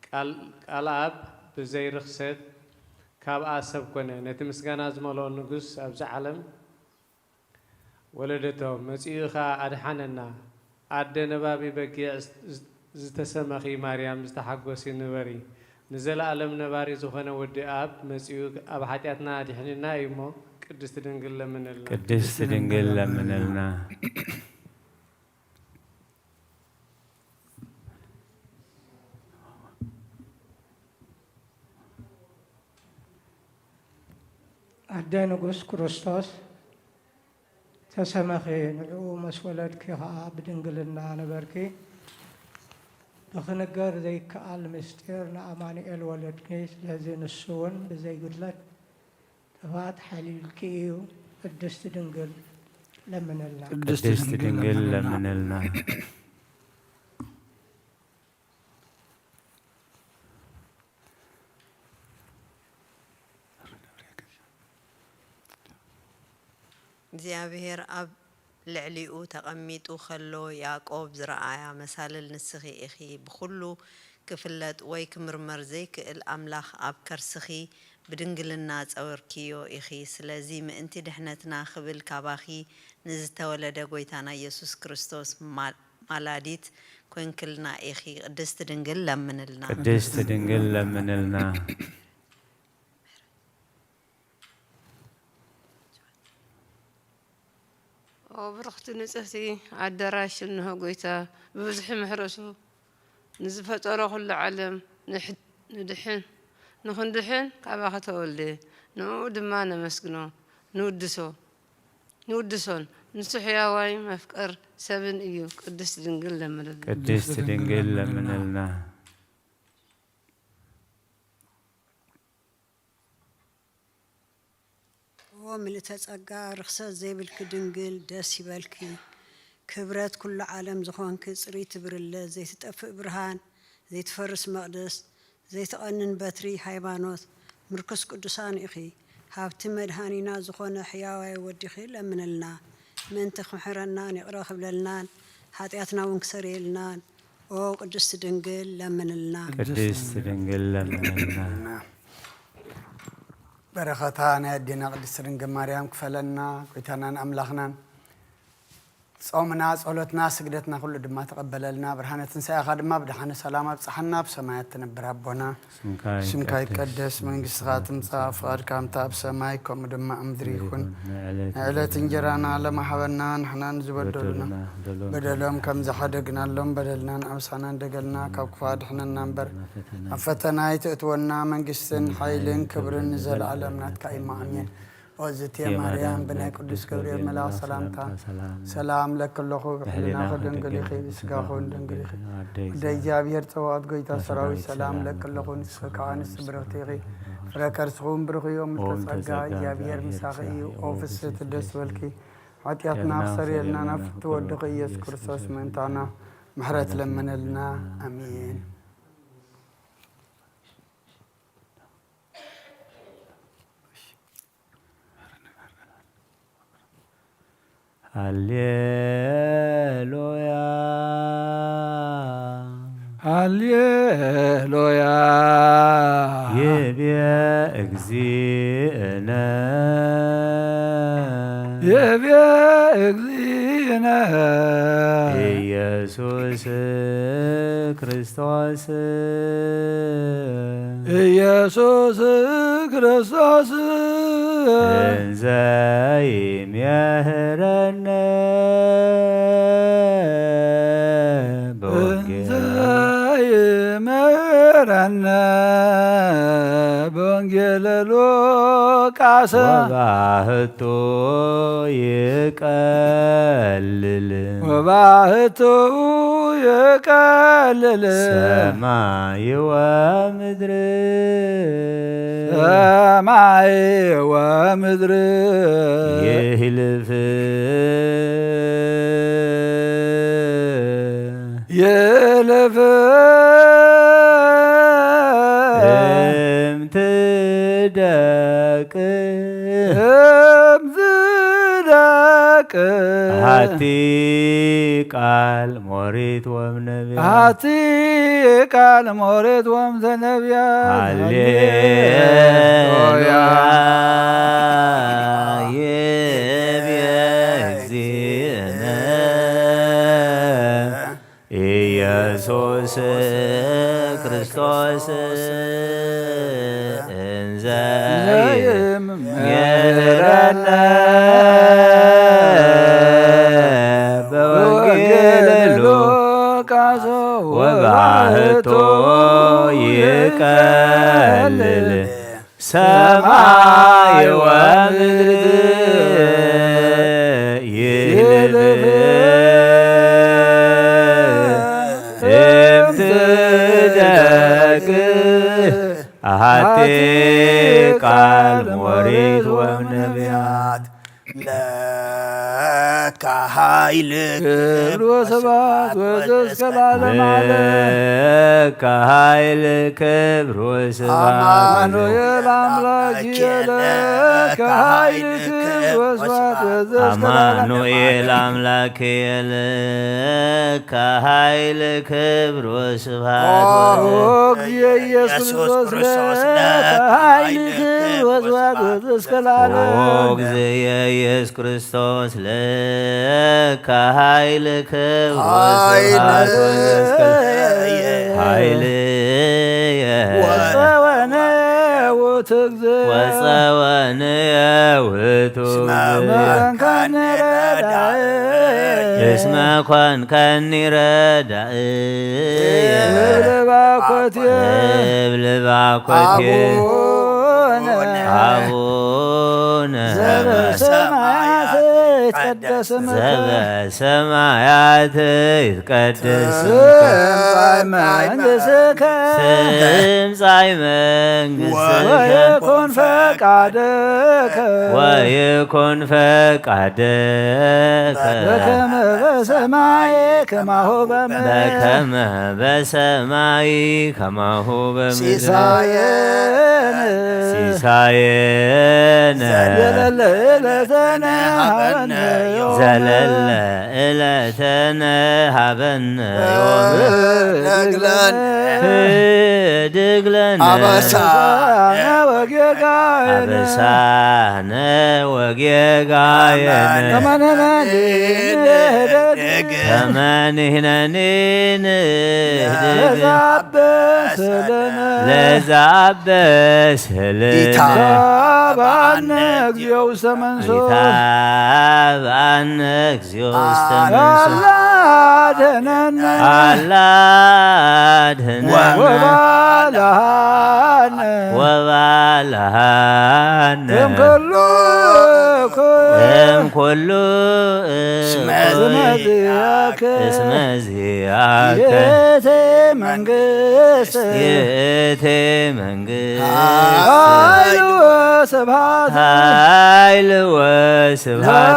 ቃል፣ ቃል ኣብ ብዘይ ርኽሰት ካብኣ ሰብ ኮነ። ነቲ ምስጋና ዝመልኦ ንጉስ ኣብዚ ዓለም ወለደቶ፣ መጺኡ ኸኣ ኣድሓነና። ኣደ ነባቢ በጊዕ ዝተሰመኺ ማርያም፣ ዝተሓጎሲ ንበሪ። ንዘለኣለም ነባሪ ዝኾነ ወዲ ኣብ መጺኡ ኣብ ሓጢኣትና ኣድሒኑና እዩ እሞ፣ ቅድስት ድንግል ለምንልና። ቅድስት ድንግል ለምንልና። ኣደ ንጉስ ክርስቶስ ተሰመኺ፣ ንዕኡ ምስ ወለድኪ ኸኣ ብድንግልና ነበርኪ። ብኽንገር ዘይከኣል ምስጢር ንኣማኑኤል ወለድኪ። ስለዚ ንሱ እውን ብዘይ ጉድለት ጥፍኣት ሓልዩልኪ እዩ። ቅድስቲ ድንግል ለምንልና። ቅድስቲ ድንግል ለምንልና። እግዚኣብሔር ኣብ ልዕሊኡ ተቐሚጡ ኸሎ፣ ያዕቆብ ዝረኣያ መሳልል ንስኺ ኢኺ። ብኹሉ ክፍለጥ ወይ ክምርመር ዘይክእል ኣምላኽ ኣብ ከርስኺ ብድንግልና ጸውርክዮ ኢኺ። ስለዚ ምእንቲ ድሕነትና ክብል ካባኺ ንዝተወለደ ጎይታና ኢየሱስ ክርስቶስ ማ-፣ ማላዲት ኮንክልና ኢኺ። ቅድስት ድንግል ለምንልና። ቅድስት ድንግል ለምንልና። ኦ ብርኽቲ ንጽህቲ ኣደራሽ እንሆ ጎይታ ብብዝሒ ምሕረቱ ንዝፈጠሮ ኩሉ ዓለም ንሕ-፣ ንድሕን፣ ንኽንድሕን ካባኺ ተወልደ። ንእኡ ድማ ነመስግኖ፣ ንውድሶ፣ ንውድሶን። ንሱ ሕያዋይ መፍቀር ሰብን እዩ። ቅድስት ድንግል ለምንልና። ቅድስት ድንግል ለምንልና። ኦ ምልእተ ጸጋ ርኽሰት ዘይብልኪ ድንግል ደስ ይበልኪ። ክብረት ኩሉ ዓለም ዝኾንኪ ጽርይቲ ብርለ ዘይትጠፍእ ብርሃን ዘይትፈርስ መቕደስ ዘይትቐንን በትሪ ሃይማኖት ምርኩስ ቅዱሳን ኢኺ። ሃብቲ መድሃኒና ዝኾነ ሕያዋይ ወዲኺ ለምንልና። ምእንቲ ክምሕረናን ይቕረ ክብለልናን ሓጢኣትና እውን ክሰርየልናን ኦ ቅድስቲ ድንግል ለምንልና። ቅድስቲ ድንግል ለምንልና። በረኸታ ናይ ኣዴና ቅድስቲ ድንግል ማርያም ክፈለና። ጎይታናን ኣምላኽናን ጾምና፣ ጸሎትና፣ ስግደትና ኩሉ ድማ ተቐበለልና። ብርሃነ ትንሳኤኻ ድማ ብደሓነ ሰላም ኣብጽሓና። ኣብ ሰማያት ትነብር ኣቦና፣ ስምካ ስምካ ይቀደስ፣ ይቀደስ፣ መንግስትኻ መንግስትኻ ትምጻእ፣ ትምጻእ፣ ፍቓድካ ከምታ ኣብ ሰማይ ከምኡ ድማ ኣብ ምድሪ ይኹን። ይኹን። ንዕለት ንዕለት እንጀራና እንጀራና ለማሃበና፣ ንሕናን ዝበደሉና ዝበደሉና በደሎም በደሎም ከም ዝሓደግናሎም በደልናን ኣምሳናን ደገልና ካብ ክፉ ኣድሕነና እምበር፣ ናብ ፈተና ኣብ ፈተና ኣይትእትወና፣ መንግስትን ሓይልን ክብርን ንዘለዓለም ናትካ እዩ። ኣሜን። ኦዝቴ ማርያም ብናይ ቅዱስ ገብርኤል መልኣኽ ሰላምታ ሰላም ለኪ ኣለኹ፣ ብሕልናኺ ድንግል ኢኺ፣ ብስጋኺ እውን ድንግል ኢኺ። ኣደ እግዚኣብሔር ጸባኦት ጎይታ ሰራዊት ሰላም ለኪ ኣለኹ፣ ንስኺ ከኣ ንስቲ ብርኽቲ ኢኺ፣ ፍረ ከርስኺ እውን ብሩኽ እዩ። ምልዕተ ጸጋ እግዚኣብሔር ምሳኺ እዩ። ኦ ፍስሕቲ ደስ በልኪ፣ ሓጢኣትና ክሰርየልና ናብ ፍትው ወድኺ ኢየሱስ ክርስቶስ ምእንታና ምሕረት ለምነልና። ኣሜን። ሃሌሉያ። ሃሌሉያ። ይቤ እግዚእነ። ይቤ እግዚእነ። ኢየሱስ ክርስቶስ። ኢየሱስ ክርስቶስ። እንዘ ይምህረነ በወንጌል። እንዘ ይምህረነ በወንጌል ሉቃስ። ወባህቱ ይቀልል። ወባህቱ ይቀልል። ሰማይ ወምድር። ሰማይ ወምድር። ይህልፍ። ይህልፍ። እምትደቅ። እምትደቅ። ሃቲ ቃል ሞሪት ወምነብያት። ሃቲ ቃል ሞሪት ወምዘነብያት። ሃሌሉያ። ሃሌሉያ። ይቤ እግዚእነ ኢየሱስ ክርስቶስ እንዘ ይምህረነ በወንጌል ሉቃስ። ወባህቶ ይቀልል ሰማይ ወምድር። ይህልፍ። እምትደቅ። ኣሃቲ ቃል ሞሪት ወነቢያት። ለካ ኃይል ክብር ወስብሐት ወዘእስከ ለዓለመ ዓለም። ለካ ኃይል ክብር ወስብሐት። አማኑኤል አምላክ ለካ ኃይል ክብር ወስብሐት ወዘእስከ ለዓለመ ዓለም። አማኑኤል አምላክ ለካ ከኃይል ክብር ወስብሐት ኦ ወዘ- እግዚእ ኢየሱስ ኢየሱስ ክርስቶስ ክርስቶስ ለከ ኃይል ለከ ክብር ወስብሐት ወስብሐት ወዘ እስከ ለዓለም። ኦ እግዚእ ኢየሱስ ክርስቶስ ለከ ኃይል ክብር ኃይል ወስብሐት ወዘ እስከ ኃይል ወጸወነ ውእቱ እግዚእ ወጸወነ ውእቱ እስመ እግዚእ። ኮንከኒ ረዳእ እስመ ኮንከኒ ረዳእ እብል ባኮቴ እብል ባኮቴ አቡነ አቡነ ዘበሰማያት ይትቀደስ ስምከ ዘበሰማያት ይትቀደስ ስምከ ትምጻእ መንግሥትከ ትምጻእ መንግሥትከ ወይኩን ፈቃድከ ወይኩን ፈቃድከ በከመ በሰማይ ከማሁ በምድር በከመ በሰማይ ከማሁ በምድር ሲሳየነ ሲሳየነ ዘለለ ዕለተነ ሀበነ ዮም ዘለለ ዕለተነ ሀበነ ዮም ህድግ ለነ ህድግ ለነ አበሳነ ወጌጋየነ አበሳነ ወጌጋየነ ከመ ንሕነኒ ንህድግ ከመ ንሕነኒ ንህድግ ለዘአበሰ ለነ ለዘአበሰ ለነ ኢታብአነ እግዚኦ ውስተ መንሱት ኢታብአነ እግዚኦ ውስተ መንሱት አላ አድነነ አላ አድነነ ወባልሃነ ወባልሃነ እምኩሉ እኩይ እምኩሉ እስመ እኩይ ዚአከ እስመ ዚአከ ይእቲ መንግስት ይእቲ መንግስት ኃይል ወስብሐት ኃይል ወስብሐት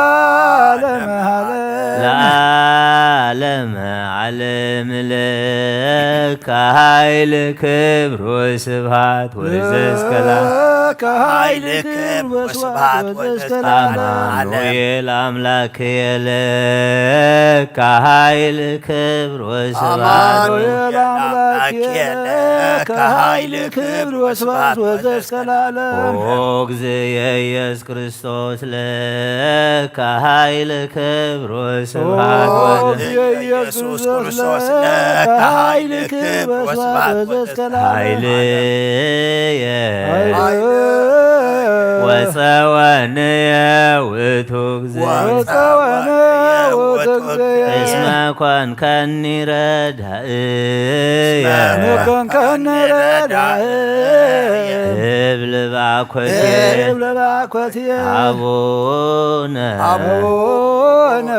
ለዓለመ ዓለም ለዓለመ ዓለም ለከ ኃይል ክብር ወስብሐት ወዘእስከ ለዓለም ለከ ኃይል ክብር ወስብሐት ወዘእስከ ለዓለም አማኑኤል አምላክ ለከ ኃይል ክብር ወስብሐት አማኑኤል አምላክ ለከ ኃይል ክብር ወስብሐት ወዘእስከ ለዓለም ኦ እግዚእ ኢየሱስ ክርስቶስ ለከ ኃይል ክብር ወስብሐት ኦ ወዘ- ኢየሱስ ክርስቶስ ለከ ኃይል ክብር ወስብሐት ወዘእስከ ለዓለም ኃይል ኃይል ወጸወንየ ውእቱ እግዚእ ወጸወነ ውእቱ እግዚእ እስመ ኮንከኒ ረዳእየ እስመ ኮንከኒ ረዳእየ እብል ባኮቴ እብል ባኮቴ አቡነ አቡነ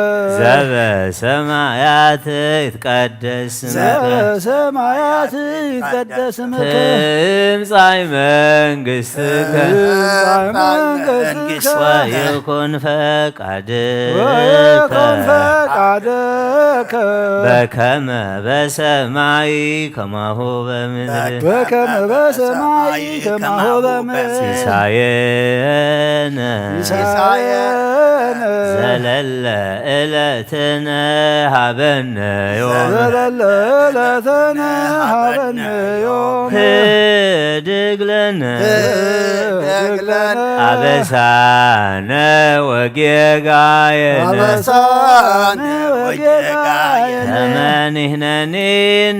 ዘበሰማያት ይትቀደስ ስምከ ዘበሰማያት ይትቀደስ ስምከ ትምጻእ መንግሥትከ ትምጻእ መንግሥትከ ወይኩን ፈቃድከ ወይኩን ፈቃድከ በከመ በሰማይ ከማሁ በምድር በከመ በሰማይ ከማሁ በምድር ሲሳየነ ሲሳየነ ዘለለ ዕለትነ ሀበነ ዮም ዘለለ ዕለትነ ሀበነ ዮም ህድግ ለነ ህድግ ለነ አበሳነ ወጌጋየነ አበሳነ ወጌጋየነ ከመ ንሕነኒ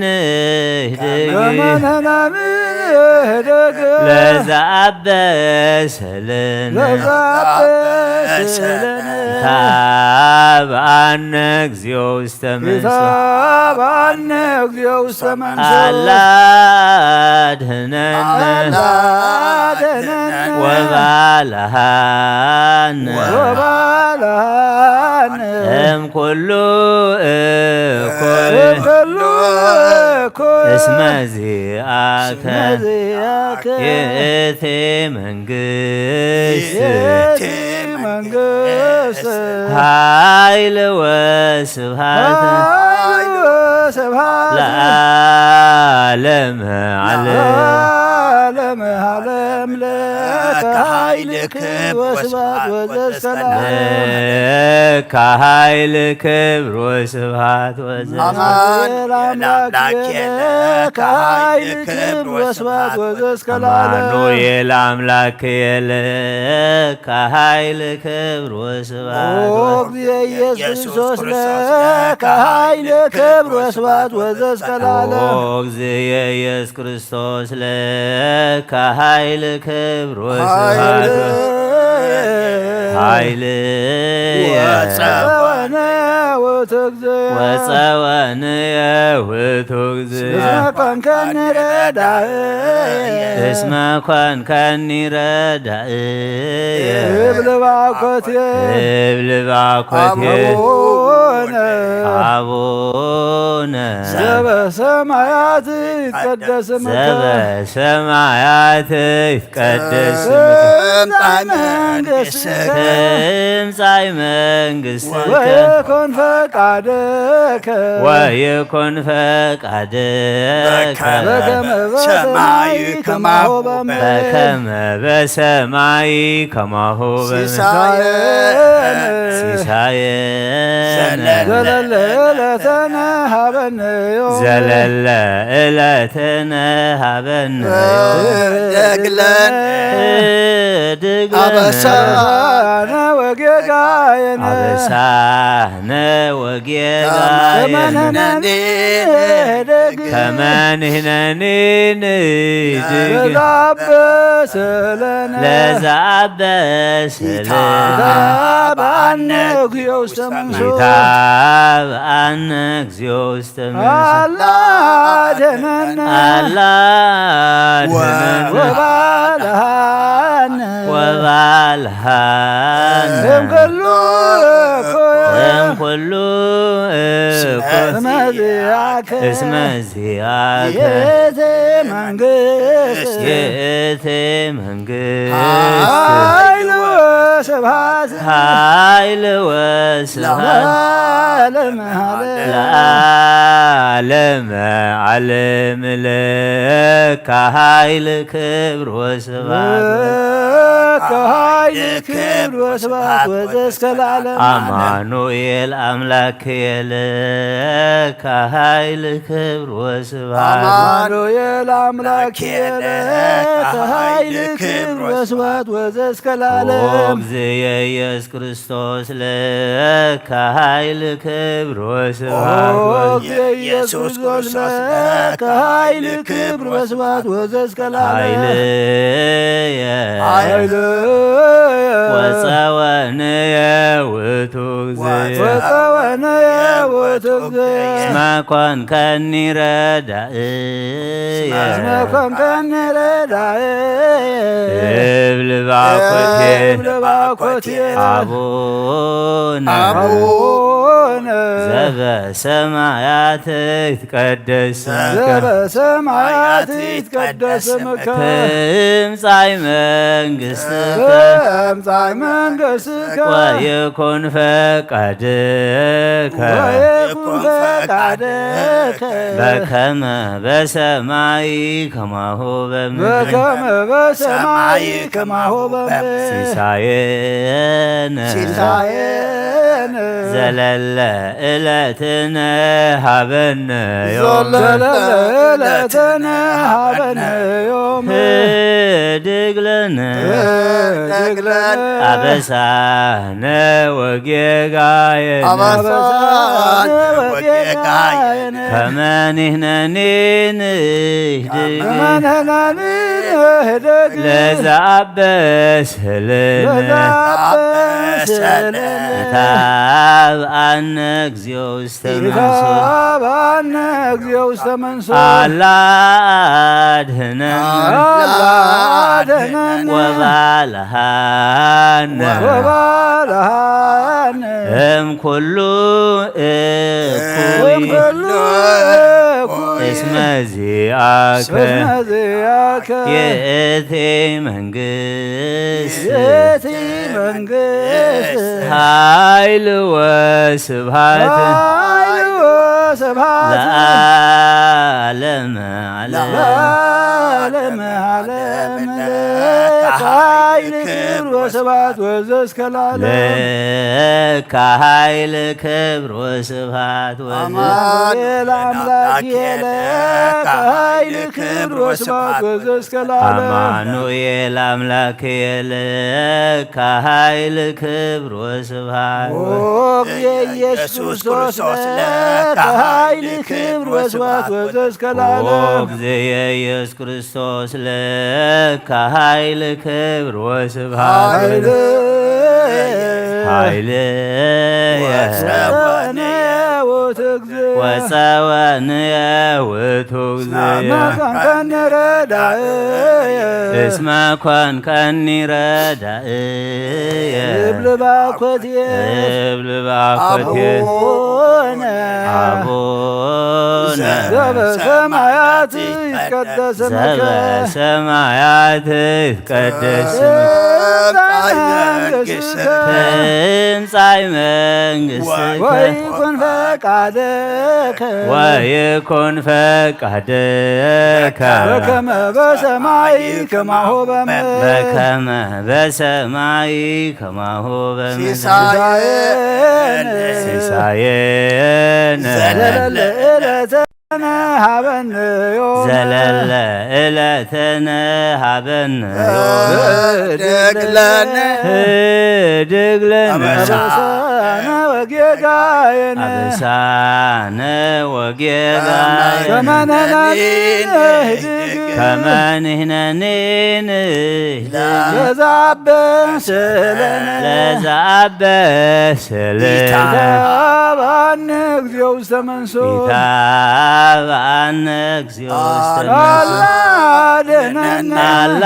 ንህድግ ከመ ንሕነኒ ንህድግ ለዘአበሰ ለነ ለዘአበሰ ለነ ኢታብአነ እግዚኦ ውስተ መንሱት ኢታብአነ እግዚኦ ውስተ መንሱት አላ አድህነነ አላ አድህነነ ወባልሃነ ወባልሃነ እምኩሉ እኩይ እምኩሉ እኩይ እስመ ዚአከ እስመ ዚአከ ይእቲ መንግስት ይእቲ መንግስት ኃይል ወስብሐት ኃይል ወስብሐት ለዓለመ ዓለም ለዓለመ ዓለም ለከ ኃይል ክብር ወስብሐት ወዘእስከ ለዓለም። ለከ ኃይል ክብር ወስብሐት ወዘእስከ አማኑኤል አምላክ ለከ ኃይል ክብር ወስብሐት ወዘእስከ ለዓለም። አማኑኤል አምላክ ለከ ኃይል ክብር ወስብሐት ኦ እግዚእ ኢየሱስ ክርስቶስ ለከ ኃይል ክብር ወስብሐት ወዘእስከ ለዓለም። ኦ እግዚእ ኢየሱስ ክርስቶስ ለከ ኃይል ክብር ወስብሐት ኃይል ወጸወነ ውእቱ እግዚእ ወጸወነ ውእቱ እግዚእ እስመ ኮንከኒ ረዳእ እስመ ኮንከኒ ረዳእ እብል ባኮቴ እብል ባኮቴ አቡነ አቡነ ዘበሰማያት ይትቀደስ ስምከ ዘበሰማያት ይትቀደስ ስምከ ትምጻእ መንግሥትከ ትምጻእ መንግሥትከ ወይኩን ፈቃድከ ወይኩን ፈቃድከ በከመ በሰማይ ከማሁ በምድር በከመ በሰማይ ከማሁ በምድር ሲሳየነ ሲሳየነ ዘለለ ዕለትነ ሀበነ ዮም ዘለለ ዕለትነ ሀበነ ዮም እደግለነ እደግለነ አበሳነ ወጌጋየነ አበሳነ ወጌጋየነ ከመ ንሕነኒ ንህድግ ከመ ንሕነኒ ንህድግ ለዘአበሰ ለነ ለዘአበሰ ለነ ይትብአነ እግዚኦ ውስተ መንሱት ይትብአነ እግዚኦ ውስተ መንሱት አላ አድነነ አላ አድነነ ወባልሃነ ወባልሃነ እምኩሉ እኩይ እምኩሉ እኩይ እስመ ዚአከ እስመ ዚአከ ይእቲ መንግስት ይእቲ መንግስት ኃይል ወስብሐት ኃይል ወስብሐት ለዓለመ ዓለም ለዓለመ ዓለም ለከ ኃይል ክብር ወስብሐት ለከ ኃይል ክብር ወስብሐት ወዘእስከ ለዓለም ዓለም። አማኑኤል አምላክ ለከ ኃይል ክብር ወስብሐት አማኑኤል አምላክ ለከ ኃይል ክብር ወስብሐት ወዘእስከ ለዓለም። ኦ እግዚእ ኢየሱስ ክርስቶስ ለከ ኃይል ክብር ወስብሐት ኦ ወዘ- ኢየሱስ ክርስቶስ ለከ ኃይል ክብር ወስብሐት ወዘእስከ ለዓለም። ኃይልየ ኃይልየ ወጸወንየ ውእቱ እግዚእ ወጸወንየ ውእቱ እግዚእ እስመ ኮንከኒ ረዳእ እስመ ኮንከኒ ረዳእ እብል ባኮቴ እብል ባኮቴ አቡነ አቡነ ዘበሰማያት ይትቀደስ ስምከ ዘበሰማያት ይትቀደስ ስምከ ትምጻእ መንግሥትከ ትምጻእ መንግሥትከ ወይኩን ፈቃድከ ወይኩን ፈቃድከ በከመ በሰማይ ከማሁ በምድር በከመ በሰማይ ከማሁ በምድር ሲሳየነ ሲሳየነ ዘለለ ዕለትነ ሀበነ ዮም ዘለለ ዕለትነ ሀበነ ዮም ህድግ ለነ ህድግ ለነ አበሳነ ወጌጋየነ አበሳነ ወጌጋየነ ከመ ንሕነኒ ንህድግ ከመ ንሕነኒ ንህድግ ለዘአበሰ ለነ ለዘአበሰ ለነ ይትብአነ እግዚኦ ውስተ መንሱት ይትብአነ እግዚኦ ውስተ መንሱት አላ አድህነን አላ አድህነን ወባልሃነ ወባልሃነ እምኩሉ እኩይ እምኩሉ እኩይ እስመ ዚአከ እስመ ዚአከ ይእቲ መንግስት ይእቲ መንግስት ኃይል ወስብሐት ኃይል ወስብሐት ለዓለመ ዓለም ለዓለመ ዓለም ለከ ኃይል ወስብሐት ወዘእስከ ለዓለም። ለከ ኃይል ክብር ወስብሐት ወዘእስከ አማኑኤል አምላክ ለከ ኃይል ክብር ወስብሐት ወዘእስከ ለዓለም። አማኑኤል አምላክ ለከ ኃይል ክብር ወስብሐት ኦ እግዚእ ኢየሱስ ክርስቶስ ለከ ኃይል ክብር ወስብሐት ወዘእስከ ለዓለም። ኦ እግዚእ ኢየሱስ ክርስቶስ ለከ ኃይል ክብር ወስብሐት ኃይል ኃይል ወጸወንየ ውእቱ እግዚእ ወጸወንየ ውእቱ እግዚእ እስመ ኮንከኒ ረዳእየ እስመ ኮንከኒ ረዳእየ እብል ባኮትየ እብል ባኮትየ አቡነ አቡነ ዘበሰማያት ይትቀደስ ስምከ ዘበሰማያት ይትቀደስ ስምከ ትምጻእ መንግሥትከ ትምጻእ መንግሥትከ ወይኩን ፈቃድከ ወይኩን ፈቃድከ በከመ በሰማይ ከማሁ በምድር በከመ በሰማይ ከማሁ በምድር ሲሳየነ ሲሳየነ ዘለለ ዕለተ ነ ሀበነ ዮም ዘለለ ዕለትነ ሀበነ ዮም ህድግ ለነ ህድግ ለነ አበሳነ ወጌጋየነ አበሳነ ወጌጋየነ ከመ ንሕነኒ ንህድግ ከመ ንሕነኒ ንህድግ ለዘአበሰ ለነ ለዘአበሰ ለነ ይትሃበነ እግዚኦ ውስተ መንሱት ይትሃበነ እግዚኦ ውስተ መንሱት አላ አድህነነ አላ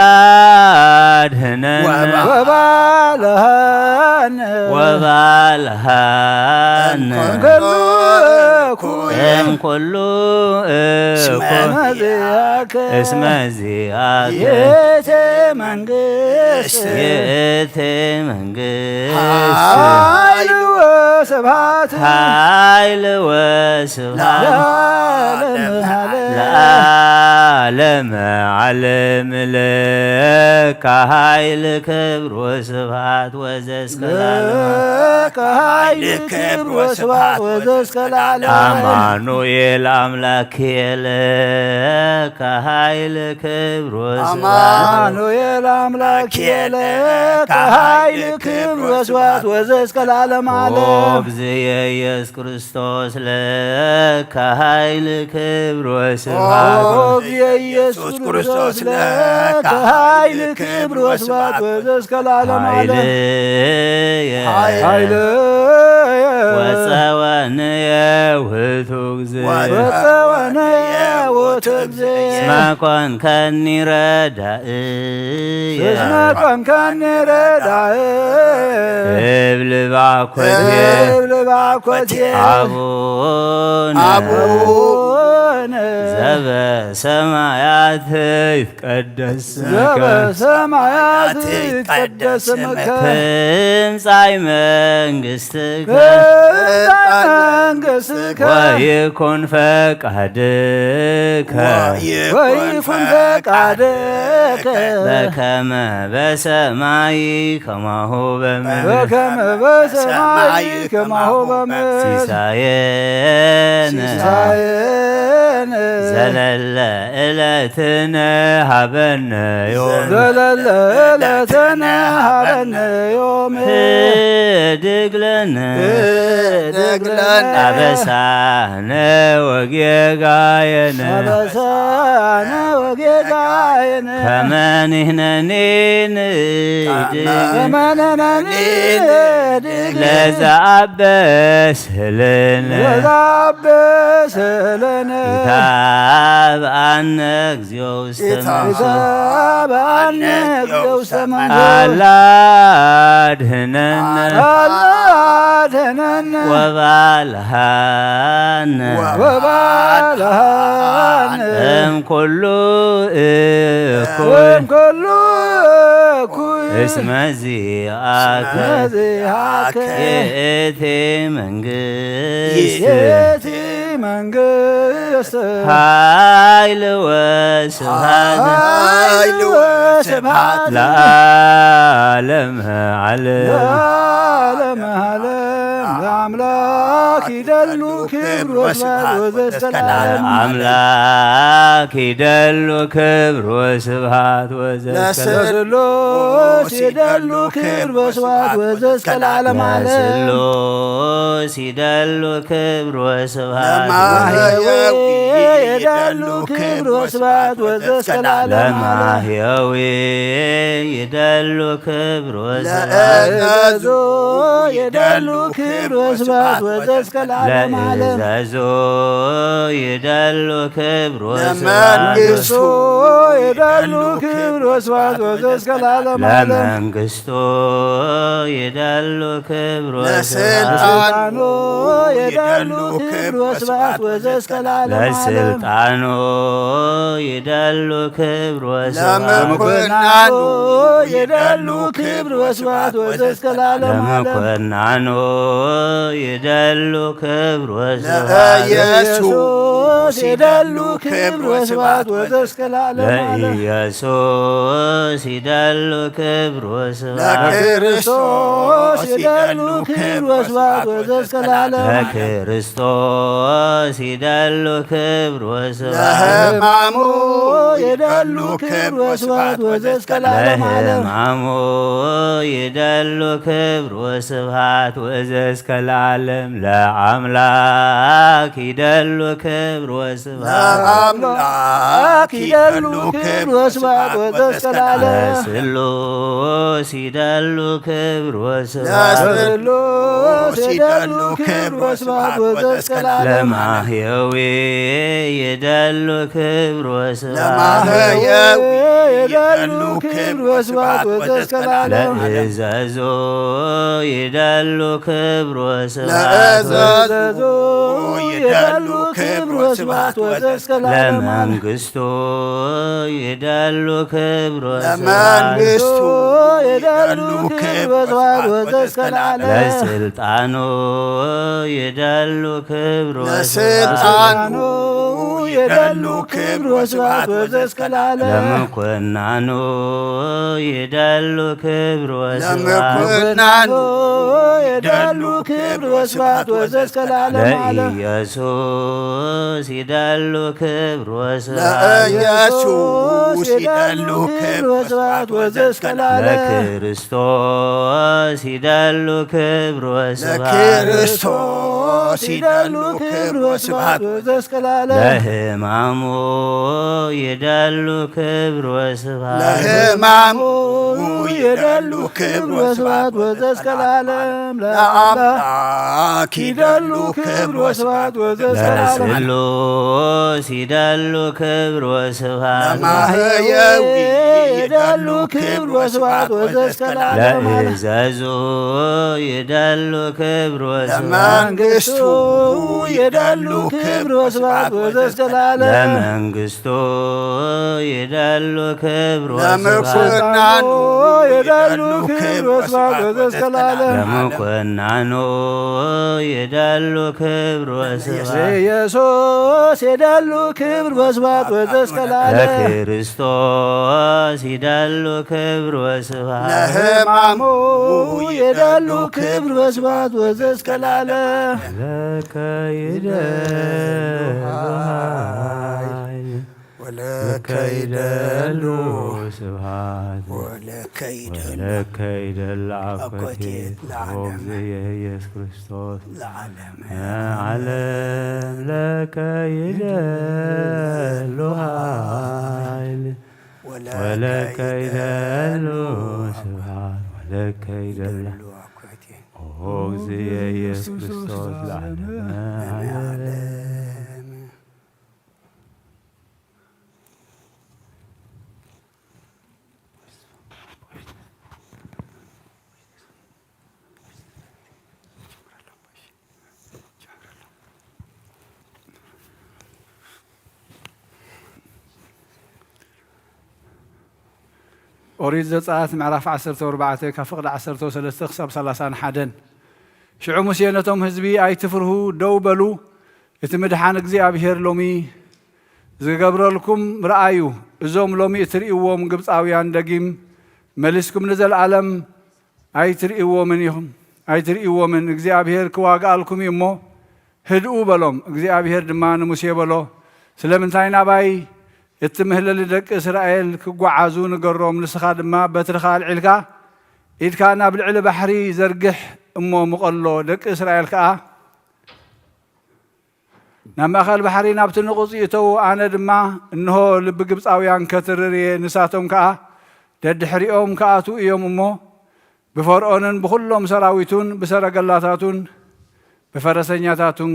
አድህነነ ወባልሃነ ወባልሃነ እምኩሉ እኩይ እምኩሉ እስመ እኩይ ዚአከ እስመ ዚአከ ይእቲ መንግስት ይእቲ መንግስት ኃይል ወስብሐት ኃይል ወስብሐት ለዓለመ ዓለም ለዓለመ ዓለም ለከ ኃይል ክብር ወስብሐት ወዘእስከ ለዓለመ ለከ ኃይል ክብር ወስብሐት ወዘእስከ ለዓለመ ዓለም አማኑኤል አምላክ ለከ ኃይል ክብር ወስብሐት አማኑኤል አምላክ ለከ ኃይል ክብር ወስብሐት ወዘእስከ ለዓለመ ዓለም ኦ እግዚእ ኢየሱስ ክርስቶስ ለከ ኃይል ክብር ወስብሐት ኦ እግዚእ ኢየሱስ ክርስቶስ ለከ ኃይል ክብር ወስብሐት ወዘእስከ ለዓለመ ዓለም ኃይልየ ኃይልየ ወጸወንየ ውእቱ እግዚእ ወጸወንየ ውእቱ እግዚእ እስመ ኮንከኒ ረዳእየ እስመ ኮንከኒ ረዳእየ እብል ባኮቴ እብል ባኮቴ አቡነ አቡነ ዘበሰማያት ይትቀደስ ስምከ ዘበሰማያት ይትቀደስ ስምከ ትምጻእ መንግሥትከ ትምጻእ መንግሥትከ ወይኩን ፈቃድከ ወይኩን ፈቃድከ በከመ በሰማይ ከማሁ በምድር በከመ በሰማይ ከማሁ በምድር ሲሳየነ ሲሳየነ ዘለለ ዕለትነ ሀበነ ዮም ዘለለ ዕለትነ ሀበነ ዮም ህድግ ለነ ህድግ ለነ አበሳነ ወጌጋየነ አበሳነ ወጌጋየነ ከመ ንሕነኒ ንህድግ ከመ ንሕነኒ ንህድግ ለዘአበሰ ለነ ለዘአበሰ ለነ ይትሃበነ እግዚኦ ውስተ መንሱት ይትሃበነ እግዚኦ ውስተ መንሱት አላ አድህነነ አላ አድህነነ ወባልሃነ ወባልሃነ እምኩሉ እኩይ እምኩሉ እኩይ እስመ ዚአከ እስመ ዚአከ ይእቲ መንግስት ይእቲ መንግስት ኃይል ወስብሐት ኃይል ወስብሐት ለዓለመ ዓለም። ለዓለመ ዓለም። ለአምላክ ይደሉ ክብር ወስብሐት ወዘእስከ ለዓለም። ለአምላክ ይደሉ ክብር ወስብሐት ወዘእስከ ለስሉስ ይደሉ ክብር ወስብሐት ወዘእስከ ለዓለም ዓለም። ለስሉስ ይደሉ ክብር ወስብሐት ለማህየዊ ይደሉ ክብር ወስብሐት ወዘእስከ ለዓለም ዓለም። ለማህየዊ ይደሉ ክብር ወስብሐት ለእዘዙ ይደሉ ክብር ወስብሐት ወዘእስከ ለዓለም ዓለም። ለእዘዙ ይደሉ ክብር ወስብሐት ለመንግስቱ ይደሉ ክብር ወስብሐት ወዘእስከ ለዓለም ዓለም። ለመንግስቱ ይደሉ ክብር ወስብሐት ለስልጣኑ ይደሉ ክብር ወስብሐት ወዘእስከ ለዓለም ዓለም። ለስልጣኑ ይደሉ ክብር ወስብሐት ለምኩናኑ ይደሉ ክብር ወስብሐት ወዘእስከ ለዓለም ዓለም። ለምኩናኑ ይደሉ ክብር ወስብሐት ለኢየሱስ ይደሉ ክብር ወስብሐት ወዘእስከ ለዓለም ዓለም። ለኢየሱስ ይደሉ ክብር ወስብሐት ለክርስቶስ ይደሉ ክብር ወስብሐት ወዘእስከ ለዓለም ዓለም። ለክርስቶስ ይደሉ ክብር ወስብሐት ለሕማሙ ይደሉ ክብር ወስብሐት ወዘእስከ ለዓለም ዓለም። ለሕማሙ ይደሉ ክብር ወስብሐት ወዘእስከ ለዓለም። ለአምላክ ይደሉ ክብር ወስብሐት ለአምላክ ይደሉ ክብር ወስብሐት ወዘእስከ ለዓለም። ለስሉስ ይደሉ ክብር ወስብሐት ለስሉስ ይደሉ ክብር ወስብሐት ወዘእስከ ለዓለም ዓለም። ለማህየዊ ይደሉ ክብር ወስብሐት ለማህየዊ ይደሉ ክብር ወስብሐት ወዘእስከ ለዓለም ዓለም። ለእዘዙ ይደሉ ክብር ወስብሐት ለእዘዙ ይደሉ ክብር ወስብሐት ወዘእስከ ለዓለም ዓለም። ለመንግስቱ ይደሉ ክብር ወስብሐት ለመንግስቱ ይደሉ ክብር ወስብሐት ወዘእስከ ለዓለም። ለስልጣኑ ይደሉ ክብር ወስብሐት ለስልጣኑ ይደሉ ክብር ወስብሐት ወዘእስከ ለዓለም። ለምኩናኑ ይደሉ ክብር ወስብሐት ለምኩናኑ ይደሉ ክብር ወስብሐት ወዘእስከ ለዓለም ዓለም። ለኢየሱስ ይደሉ ክብር ወስብሐት ለኢየሱስ ይደሉ ክብር ወስብሐት ወዘእስከ ለዓለም። ለክርስቶስ ይደሉ ክብር ወስብሐት ለክርስቶስ ይደሉ ክብር ወስብሐት ወዘእስከ ለዓለም። ለሕማሙ ይደሉ ክብር ወስብሐት ለሕማሙ ይደሉ ክብር ወስብሐት ወዘእስከ ለዓለም። ለአምላክ ይደሉ ክብር ወስብሐት ወዘእስከ ለዓለም። ለስሉስ ይደሉ ክብር ወስብሐት ለማህየዊ ይደሉ ክብር ወስብሐት ወዘእስከ ለዓለም። ለእዘዙ ይደሉ ክብር ወስብሐት ለመንግስቱ ይደሉ ክብር ወስብሐት ወዘእስከ ለዓለም። ለመንግስቱ ይደሉ ክብር ወስብሐት ለምኩናኑ ይደሉ ክብር ወስብሐት ወዘእስከ ለዓለም። ለምኩናኑ ይደሉ ክብር ወስብሐት ለኢየሱስ ይደሉ ክብር ወስብሐት ወዘእስከ ለዓለም። ለክርስቶስ ይደሉ ክብር ወስብሐት ለሕማሙ ይደሉ ክብር ወስብሐት ወዘእስከ ለዓለም። ለከ ይደሉ ኃይል ወለከ ይደሉ ስብሐት ወለከ ይደሉ ወለከ ይደሉ አኮቴት አኮቴት ለዓለመ ለዓለመ ኢየሱስ ክርስቶስ ለዓለመ ዓለም ለከ ይደሉ ኃይል ወለከ ወለከ ይደሉ ይደሉ ስብሐት ወለከ ይደሉ ይደሉ አኮቴት ኦ እግዚእ ኢየሱስ ክርስቶስ ለዓለመ ዓለም። ኦሪት ዘጸኣት ምዕራፍ ዓሰርተ ኣርባዕተ ካብ ፍቕዲ ዓሰርተ ሰለስተ ክሳብ ሰላሳን ሓደን። ሽዑ ሙሴ ነቶም ህዝቢ፣ ኣይትፍርሁ፣ ደው በሉ፣ እቲ ምድሓን እግዚኣብሔር ሎሚ ዝገብረልኩም ርኣዩ። እዞም ሎሚ እትርእይዎም ግብፃውያን ደጊም መሊስኩም ንዘለኣለም ኣይትርእይዎምን ኢኹም፣ ኣይትርእይዎምን። እግዚኣብሔር ክዋግኣልኩም እዩ እሞ ህድኡ በሎም። እግዚኣብሔር ድማ ንሙሴ በሎ፣ ስለምንታይ ናባይ እቲ መህለሊ ደቂ እስራኤል ክጓዓዙ ንገሮም፣ ንስኻ ድማ በትርኻ ኣልዒልካ ኢድካ ናብ ልዕሊ ባሕሪ ዘርግሕ እሞ ምቐሎ፣ ደቂ እስራኤል ከኣ ናብ ማእከል ባሕሪ ናብቲ ንቑጽ ይእተዉ። ኣነ ድማ እንሆ ልቢ ግብጻውያን ከትርር እየ፣ ንሳቶም ከኣ ደድሕሪኦም ክኣትዉ እዮም እሞ ብፈርኦንን ብኹሎም ሰራዊቱን ብሰረገላታቱን ብፈረሰኛታቱን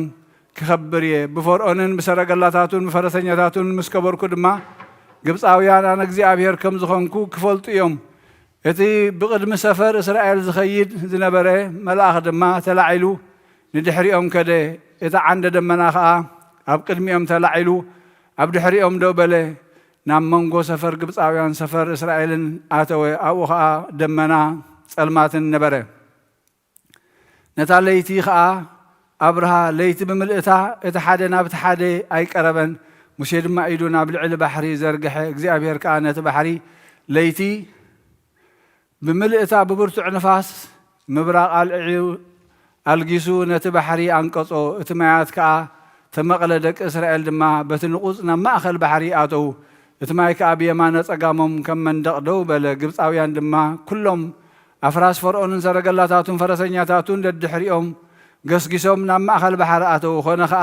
ክኸብር እየ። ብፈርኦንን ብሰረገላታቱን ብፈረሰኛታቱን ምስ ከበርኩ ድማ ግብጻውያን ኣነ እግዚኣብሔር ከም ዝኾንኩ ክፈልጡ እዮም። እቲ ብቕድሚ ሰፈር እስራኤል ዝኸይድ ዝነበረ መልኣኽ ድማ ተላዒሉ ንድሕሪኦም ከደ። እቲ ዓንደ ደመና ኸኣ ኣብ ቅድሚኦም ተላዒሉ ኣብ ድሕሪኦም ደው በለ። ናብ መንጎ ሰፈር ግብጻውያን ሰፈር እስራኤልን ኣተወ። ኣብኡ ኸኣ ደመና ጸልማትን ነበረ። ነታ ለይቲ ኸኣ ኣብርሃ። ለይቲ ብምልእታ እቲ ሓደ ናብቲ ሓደ ኣይቀረበን። ሙሴ ድማ ኢዱ ናብ ልዕሊ ባሕሪ ዘርግሐ። እግዚኣብሔር ከኣ ነቲ ባሕሪ ለይቲ ብምልእታ ብብርቱዕ ንፋስ ምብራቕ ኣልዒሉ ኣልጊሱ ነቲ ባሕሪ ኣንቀጾ። እቲ ማያት ከኣ ተመቕለ። ደቂ እስራኤል ድማ በቲ ንቑጽ ናብ ማእከል ባሕሪ ኣተዉ። እቲ ማይ ከኣ ብየማነ ጸጋሞም ከም መንደቕ ደው በለ። ግብጻውያን ድማ ኩሎም ኣፍራስ ፈርኦንን ሰረገላታቱን ፈረሰኛታቱን ደድሕሪኦም ገስጊሶም ናብ ማእከል ባሕሪ ኣተዉ። ኾነ ኸኣ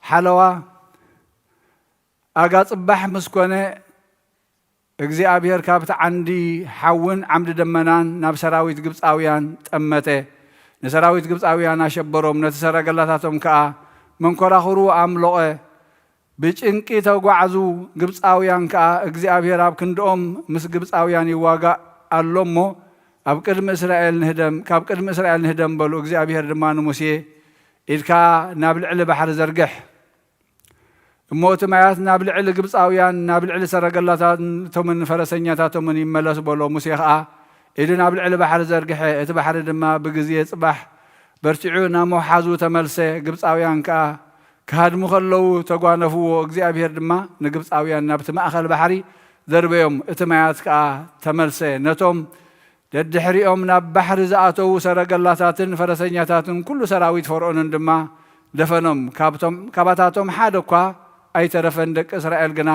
ሓለዋ ኣጋ ጽባሕ ምስ ኮነ እግዚኣብሔር ካብቲ ዓንዲ ሓውን ዓምዲ ደመናን ናብ ሰራዊት ግብጻውያን ጠመተ። ንሰራዊት ግብጻውያን ኣሸበሮም፣ ነቲ ሰረገላታቶም ከኣ መንኮራኹሩ ኣምሎቐ። ብጭንቂ ተጓዕዙ። ግብጻውያን ከኣ እግዚኣብሔር ኣብ ክንድኦም ምስ ግብጻውያን ይዋጋእ ኣሎ እሞ ኣብ ቅድሚ እስራኤል ንህደም፣ ካብ ቅድሚ እስራኤል ንህደም በሉ። እግዚኣብሔር ድማ ንሙሴ ኢድካ ናብ ልዕሊ ባሕሪ ዘርግሕ። እሞ እቲ ማያት ናብ ልዕሊ ግብጻውያን፣ ናብ ልዕሊ ሰረገላታቶምን ፈረሰኛታቶምን ይመለስ በሎ። ሙሴ ኸኣ ኢዱ ናብ ልዕሊ ባሕሪ ዘርግሐ፣ እቲ ባሕሪ ድማ ብግዜ ጽባሕ በርቲዑ ናብ ምውሓዙ ተመልሰ። ግብጻውያን ከኣ ክሃድሙ ከለዉ ተጓነፍዎ። እግዚኣብሔር ድማ ንግብጻውያን ናብቲ ማእከል ባሕሪ ደርበዮም፣ እቲ ማያት ከኣ ተመልሰ። ነቶም ደድሕሪኦም ናብ ባሕሪ ዝኣተዉ ሰረገላታትን ፈረሰኛታትን ኩሉ ሰራዊት ፈርኦንን ድማ ደፈኖም። ካብቶም፣ ካባታቶም ሓደ እኳ ኣይተረፈን። ደቂ እስራኤል ግና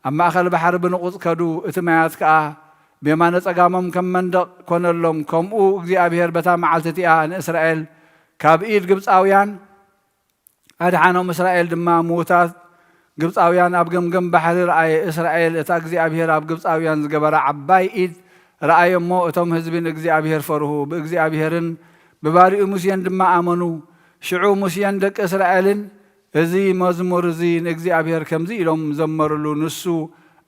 ኣብ ማእከል ባሕሪ ብንቑጽ ከዱ። እቲ ማያት ከኣ ብየማነ ጸጋሞም ከም መንደቕ ኮነሎም። ከምኡ እግዚኣብሔር በታ መዓልቲ እቲኣ ንእስራኤል ካብ ኢድ ግብጻውያን ኣድሓኖም። እስራኤል ድማ ምዉታት ግብጻውያን ኣብ ገምገም ባሕሪ ረኣየ። እስራኤል እታ እግዚኣብሔር ኣብ ግብጻውያን ዝገበራ ዓባይ ኢድ ረኣየ እሞ፣ እቶም ህዝቢ ንእግዚኣብሔር ፈርሁ፣ ብእግዚኣብሔርን ብባሪኡ ሙሴን ድማ ኣመኑ። ሽዑ ሙሴን ደቂ እስራኤልን፣ እዚ መዝሙር እዚ ንእግዚኣብሔር ከምዚ ኢሎም ዘመሩሉ፣ ንሱ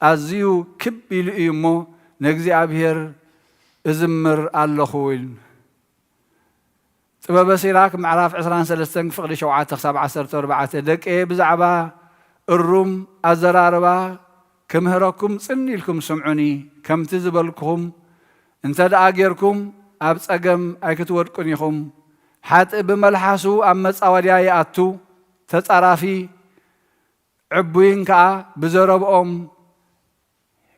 ኣዝዩ ክብ ኢሉ እዩ እሞ፣ ንእግዚኣብሔር እዝምር ኣለኹ ኢሉ። ጥበበ ሲራክ ምዕራፍ ዕስራን ሰለስተን ፍቕዲ ሸውዓተ ክሳብ ዓሰርተ ኣርባዕተ። ደቀየ፣ ብዛዕባ እሩም ኣዘራርባ ክምህረኩም ጽን ኢልኩም ስምዑኒ። ከምቲ ዝበልኩኹም እንተ ደኣ ጌርኩም፣ ኣብ ጸገም ኣይክትወድቁን ኢኹም። ሓጥእ ብመልሓሱ ኣብ መጻወድያ ይኣቱ፣ ተጻራፊ ዕቡይን ከኣ ብዘረብኦም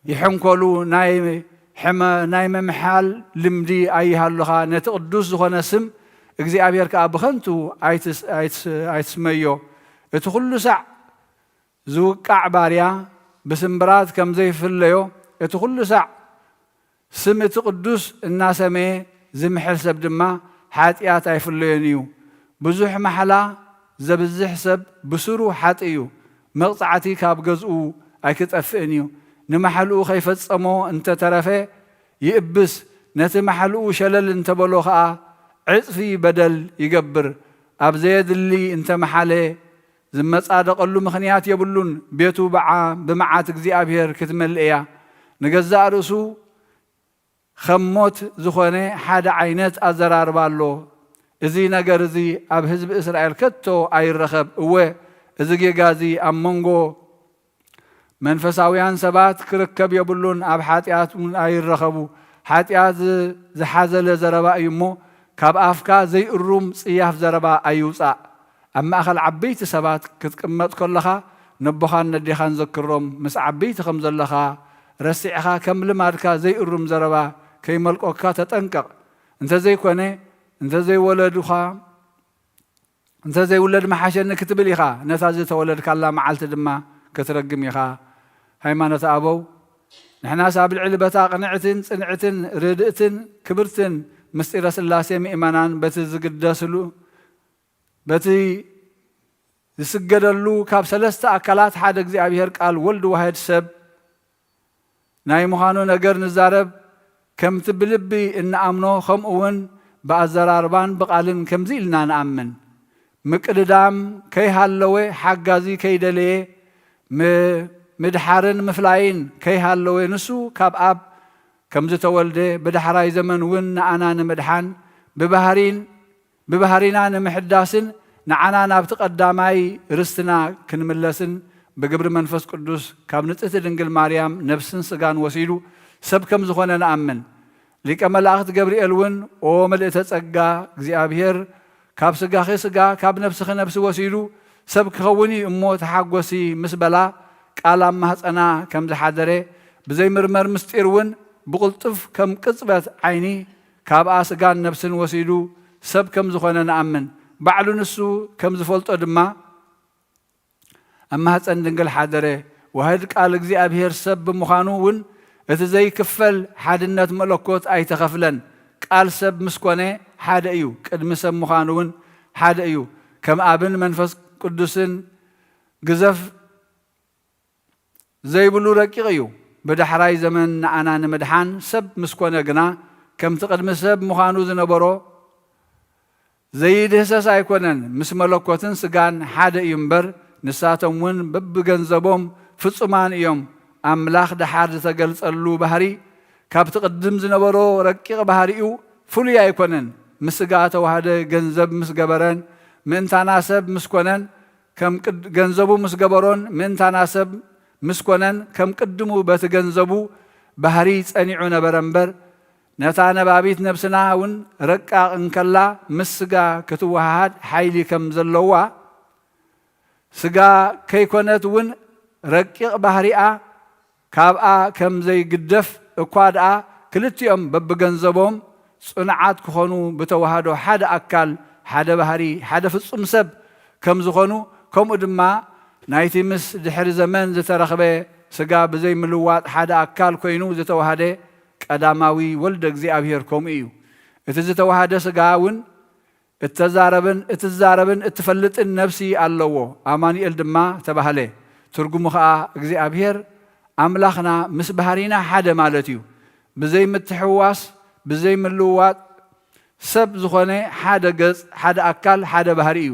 ይሕንኮሉ። ናይ ሕመ-፣ ናይ ምምሓል ልምዲ ኣይሃሉኻ። ነቲ ቅዱስ ዝኾነ ስም እግዚኣብሔር ከኣ ብኸንቱ ኣይትስ-፣ ኣይትስ-፣ ኣይትስመዮ። እቲ ኩሉ ሳዕ ዝውቃዕ ባርያ ብስምብራት ከም ዘይፍለዮ፣ እቲ ኩሉ ሳዕ ስም እቲ ቅዱስ እናሰመየ ዝምሕል ሰብ ድማ ሓጢኣት ኣይፍለዮን እዩ። ብዙሕ ማሕላ ዘብዝሕ ሰብ ብስሩ ሓጥእ እዩ። መቕጻዕቲ ካብ ገዝኡ ኣይክጠፍእን እዩ። ንማሕልኡ ከይፈጸሞ እንተተረፈ ይእብስ፣ ነቲ ማሕልኡ ሸለል እንተበሎ ኸኣ ዕጽፊ በደል ይገብር። ኣብ ዘየድሊ እንተመሓለ ዝመጻደቐሉ ምኽንያት የብሉን። ቤቱ ብዓ-፣ ብመዓት እግዚኣብሔር ክትመልእ እያ። ንገዛእ ርእሱ ኸም ሞት ዝኾነ ሓደ ዓይነት ኣዘራርባ ኣሎ። እዚ ነገር እዚ ኣብ ህዝቢ እስራኤል ከቶ ኣይረኸብ። እወ፣ እዚ ጌጋ እዚ ኣብ መንጎ መንፈሳውያን ሰባት ክርከብ የብሉን፣ ኣብ ሓጢኣት እውን ኣይረኸቡ። ሓጢኣት ዝ-፣ ዝሓዘለ ዘረባ እዩ እሞ፣ ካብ ኣፍካ ዘይእሩም ጽያፍ ዘረባ ኣይውጻእ። ኣብ ማእኸል ዓበይቲ ሰባት ክትቅመጥ ከለኻ፣ ነቦኻን ነዴኻን ዘክሮም፣ ምስ ዓበይቲ ከም ዘለኻ ረሲዕኻ፣ ከም ልማድካ ዘይእሩም ዘረባ ከይመልቆካ ተጠንቀቕ። እንተዘይኮነ፣ እንተዘይወለዱኻ፣ እንተዘይውለድ መሓሸኒ ክትብል ኢኻ፣ ነታ ዝተወለድካላ መዓልቲ ድማ ክትረግም ኢኻ። ሃይማኖተ ኣበው፣ ንሕናስ ኣብ ልዕሊ በታ ቅንዕትን ጽንዕትን ርድእትን ክብርትን ምስጢረ ሥላሴ ምእመናን በቲ ዝግደስሉ፣ በቲ ዝስገደሉ፣ ካብ ሰለስተ ኣካላት ሓደ እግዚኣብሔር ቃል ወልድ ዋሕድ ሰብ ናይ ምዃኑ ነገር ንዛረብ፣ ከምቲ ብልቢ እንኣምኖ፣ ከምኡ እውን ብኣዘራርባን ብቓልን ከምዚ ኢልና ንኣምን። ምቅድዳም ከይሃለወ፣ ሓጋዚ ከይደለየ፣ ም-፣ ምድሓርን ምፍላይን ከይሃለወ፣ ንሱ ካብ ኣብ ከም ዝተወልደ፣ ብዳሕራይ ዘመን እውን ንኣና ንምድሓን፣ ብባህሪን ብባህሪና ንምሕዳስን ንዓና ናብቲ ቀዳማይ ርስትና ክንምለስን፣ ብግብሪ መንፈስ ቅዱስ ካብ ንጽህቲ ድንግል ማርያም ነፍስን ስጋን ወሲዱ ሰብ ከም ዝኾነ ንኣምን። ሊቀ መላእኽት ገብርኤል እውን፣ "ኦ ምልእተ ጸጋ፣ እግዚኣብሔር ካብ ስጋኺ ስጋ፣ ካብ ነፍስኺ ነፍሲ ወሲዱ ሰብ ክኸውን እዩ እሞ ተሓጎሲ" ምስ በላ፣ ቃል ኣብ ማህፀና ከም ዝሓደረ፣ ብዘይምርመር ምስጢር እውን ብቕልጡፍ ከም ቅጽበት ዓይኒ ካብኣ ስጋን ነፍስን ወሲዱ ሰብ ከም ዝኾነ ንኣምን። ባዕሉ ንሱ ከም ዝፈልጦ ድማ ኣብ ማህፀን ድንግል ሓደረ። ዋህድ ቃል እግዚኣብሔር ሰብ ብምዃኑ እውን እቲ ዘይክፈል ሓድነት መለኮት ኣይተኸፍለን። ቃል ሰብ ምስ ኮነ ሓደ እዩ። ቅድሚ ሰብ ምዃኑ እውን ሓደ እዩ። ከም ኣብን መንፈስ ቅዱስን ግዘፍ ዘይብሉ ረቂቕ እዩ። ብዳሕራይ ዘመን ንኣና ንምድሓን ሰብ ምስ ኮነ ግና፣ ከምቲ ቅድሚ ሰብ ምዃኑ ዝነበሮ ዘይድህሰስ ኣይኮነን። ምስ መለኮትን ስጋን ሓደ እዩ እምበር፣ ንሳቶም እውን በብገንዘቦም ፍጹማን እዮም። ኣምላኽ ደሓር ዝተገልጸሉ ባህሪ፣ ካብቲ ቅድም ዝነበሮ ረቂቕ ባህሪኡ ፍሉይ ኣይኮነን። ምስ ስጋ ተዋህደ ገንዘብ ምስ ገበረን፣ ምእንታና ሰብ ምስ ኮነን፣ ከም ቅድ-፣ ገንዘቡ ምስ ገበሮን ምእንታና ሰብ ምስ ኮነን፣ ከም ቅድሙ በቲ ገንዘቡ ባህሪ ጸኒዑ ነበረ እምበር፣ ነታ ነባቢት ነብስና እውን ረቃቕ እንከላ ምስ ስጋ ክትወሃሃድ ሓይሊ ከም ዘለዋ፣ ስጋ ከይኮነት እውን ረቂቕ ባህሪኣ ካብኣ ከም ዘይግደፍ እኳ ደኣ፣ ክልቲኦም በብገንዘቦም ጽኑዓት ክኾኑ፣ ብተዋህዶ ሓደ ኣካል፣ ሓደ ባህሪ፣ ሓደ ፍጹም ሰብ ከም ዝኾኑ፣ ከምኡ ድማ ናይቲ ምስ ድሕሪ ዘመን ዝተረኽበ ስጋ ብዘይምልዋጥ ሓደ ኣካል ኮይኑ ዝተዋህደ ቀዳማዊ ወልደ እግዚኣብሔር ከምኡ እዩ። እቲ ዝተዋህደ ስጋ እውን እተዛረብን እትዛረብን እትፈልጥን ነፍሲ ኣለዎ፣ ኣማኑኤል ድማ ተባህለ። ትርጉሙ ኸኣ እግዚኣብሔር ኣምላኽና ምስ ባህሪና ሓደ ማለት እዩ። ብዘይ ምትሕውዋስ፣ ብዘይ ምልውዋጥ ሰብ ዝኾነ ሓደ ገጽ፣ ሓደ ኣካል፣ ሓደ ባህሪ እዩ።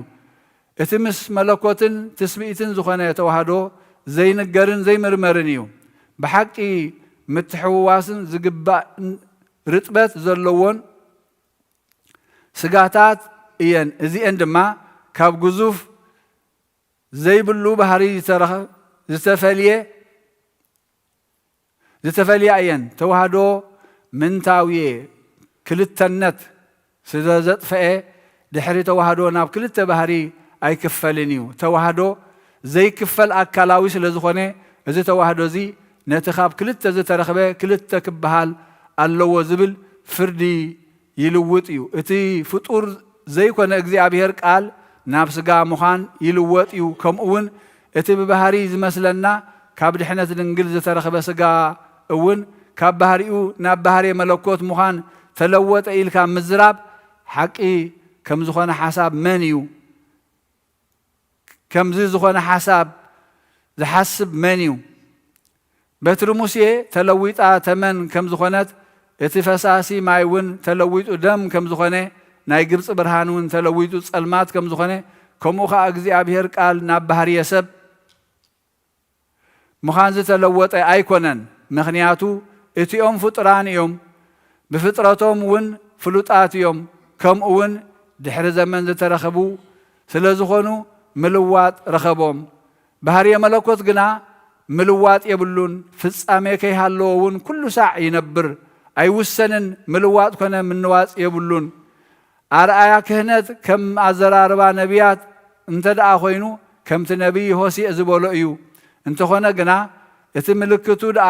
እቲ ምስ መለኮትን ትስብእትን ዝኾነ ተዋህዶ ዘይንገርን ዘይምርመርን እዩ። ብሓቂ ምትሕውዋስን ዝግባእ ርጥበት ዘለዎን ስጋታት እየን። እዚኤን ድማ ካብ ግዙፍ ዘይብሉ ባህሪ ዝተረኸ-፣ ዝተፈልየ፣ ዝተፈልያ እየን። ተዋህዶ ምንታውየ ክልተነት ስለ ዘጥፈኤ፣ ድሕሪ ተዋህዶ ናብ ክልተ ባህሪ ኣይክፈልን እዩ። ተዋህዶ ዘይክፈል ኣካላዊ ስለ ዝኾነ፣ እዚ ተዋህዶ እዚ ነቲ ካብ ክልተ ዝተረኽበ ክልተ ክበሃል ኣለዎ ዝብል ፍርዲ ይልውጥ እዩ። እቲ ፍጡር ዘይኮነ እግዚኣብሔር ቃል ናብ ስጋ ምዃን ይልወጥ እዩ። ከምኡ እውን እቲ ብባህሪ ዝመስለና ካብ ድሕነት ድንግል ዝተረኽበ ስጋ እውን ካብ ባህሪኡ ናብ ባህሪ መለኮት ምዃን ተለወጠ ኢልካ ምዝራብ ሓቂ ከም ዝኾነ ሓሳብ መን እዩ? ከምዚ ዝኾነ ሓሳብ ዝሓስብ መን እዩ? በትሪ ሙሴ ተለዊጣ ተመን ከም ዝኾነት፣ እቲ ፈሳሲ ማይ እውን ተለዊጡ ደም ከም ዝኾነ፣ ናይ ግብፂ ብርሃን እውን ተለዊጡ ጸልማት ከም ዝኾነ፣ ከምኡ ኸዓ እግዚኣብሔር ቃል ናብ ባህርየ ሰብ ምዃን ዝተለወጠ ኣይኮነን። ምኽንያቱ እቲኦም ፍጡራን እዮም፣ ብፍጥረቶም እውን ፍሉጣት እዮም፣ ከምኡ እውን ድሕሪ ዘመን ዝተረኸቡ ስለ ዝኾኑ ምልዋጥ ረኸቦም። ባህርየ መለኮት ግና ምልዋጥ የብሉን፣ ፍጻሜ ከይሃለዎ እውን ኩሉ ሳዕ ይነብር፣ ኣይውሰንን፣ ምልዋጥ ኮነ ምንዋጽ የብሉን። ኣርኣያ ክህነት ከም ኣዘራርባ ነቢያት እንተ ደኣ ኮይኑ፣ ከምቲ ነቢይ ሆሴዕ ዝበሎ እዩ። እንተኾነ ግና፣ እቲ ምልክቱ ደኣ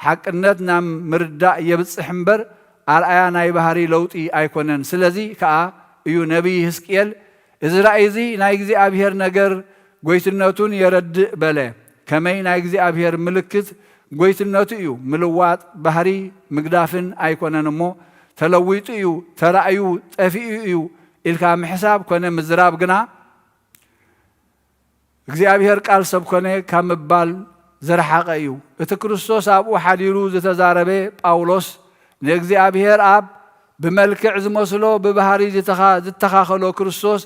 ሓቅነት ናብ ምርዳእ የብጽሕ እምበር፣ ኣርኣያ ናይ ባህሪ ለውጢ ኣይኮነን። ስለዚ ከኣ እዩ ነቢይ ህዝቅኤል፣ "እዚ ራእይ እዚ ናይ እግዚኣብሔር ነገር ጎይትነቱን የረድእ" በለ። ከመይ ናይ እግዚኣብሔር ምልክት ጎይትነቱ እዩ። ምልዋጥ ባህሪ ምግዳፍን ኣይኮነን እሞ፣ ተለዊጡ እዩ፣ ተራእዩ፣ ጠፊኡ እዩ ኢልካ ምሕሳብ ኮነ ምዝራብ ግና፣ እግዚኣብሔር ቃል ሰብ ኮነ ካብ ምባል ዝረሓቐ እዩ። እቲ ክርስቶስ ኣብኡ ሓዲሩ ዝተዛረበ ጳውሎስ፣ ንእግዚኣብሔር ኣብ ብመልክዕ ዝመስሎ ብባህሪ ዝተኻ-፣ ዝተኻኸሎ ክርስቶስ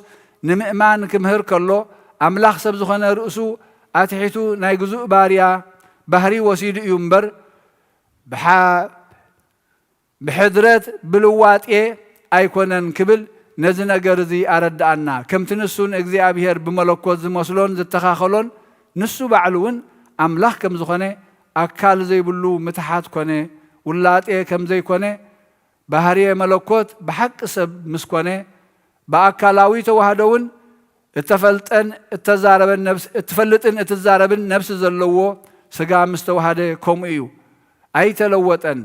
ንምእማን ክምህር ከሎ፣ ኣምላኽ ሰብ ዝኾነ ርእሱ ኣትሒቱ ናይ ግዙእ ባርያ ባህሪ ወሲዱ እዩ እምበር፣ ብሓ-፣ ብሕድረት ብልዋጤ ኣይኮነን ክብል ነዚ ነገር እዚ ኣረድኣና። ከምቲ ንሱ ንእግዚኣብሔር ብመለኮት ዝመስሎን ዝተኻኸሎን፣ ንሱ ባዕሉ እውን ኣምላኽ ከም ዝኾነ፣ ኣካል ዘይብሉ ምትሓት ኮነ፣ ውላጤ ከም ዘይኮነ፣ ባህርየ መለኮት ብሓቂ ሰብ ምስ ኮነ፣ ብኣካላዊ ተዋህዶ እውን እተፈልጠን እተዛረበን ነብስ-፣ እትፈልጥን እትዛረብን ነብሲ ዘለዎ ስጋ ምስ ተዋህደ ከምኡ እዩ። ኣይተለወጠን።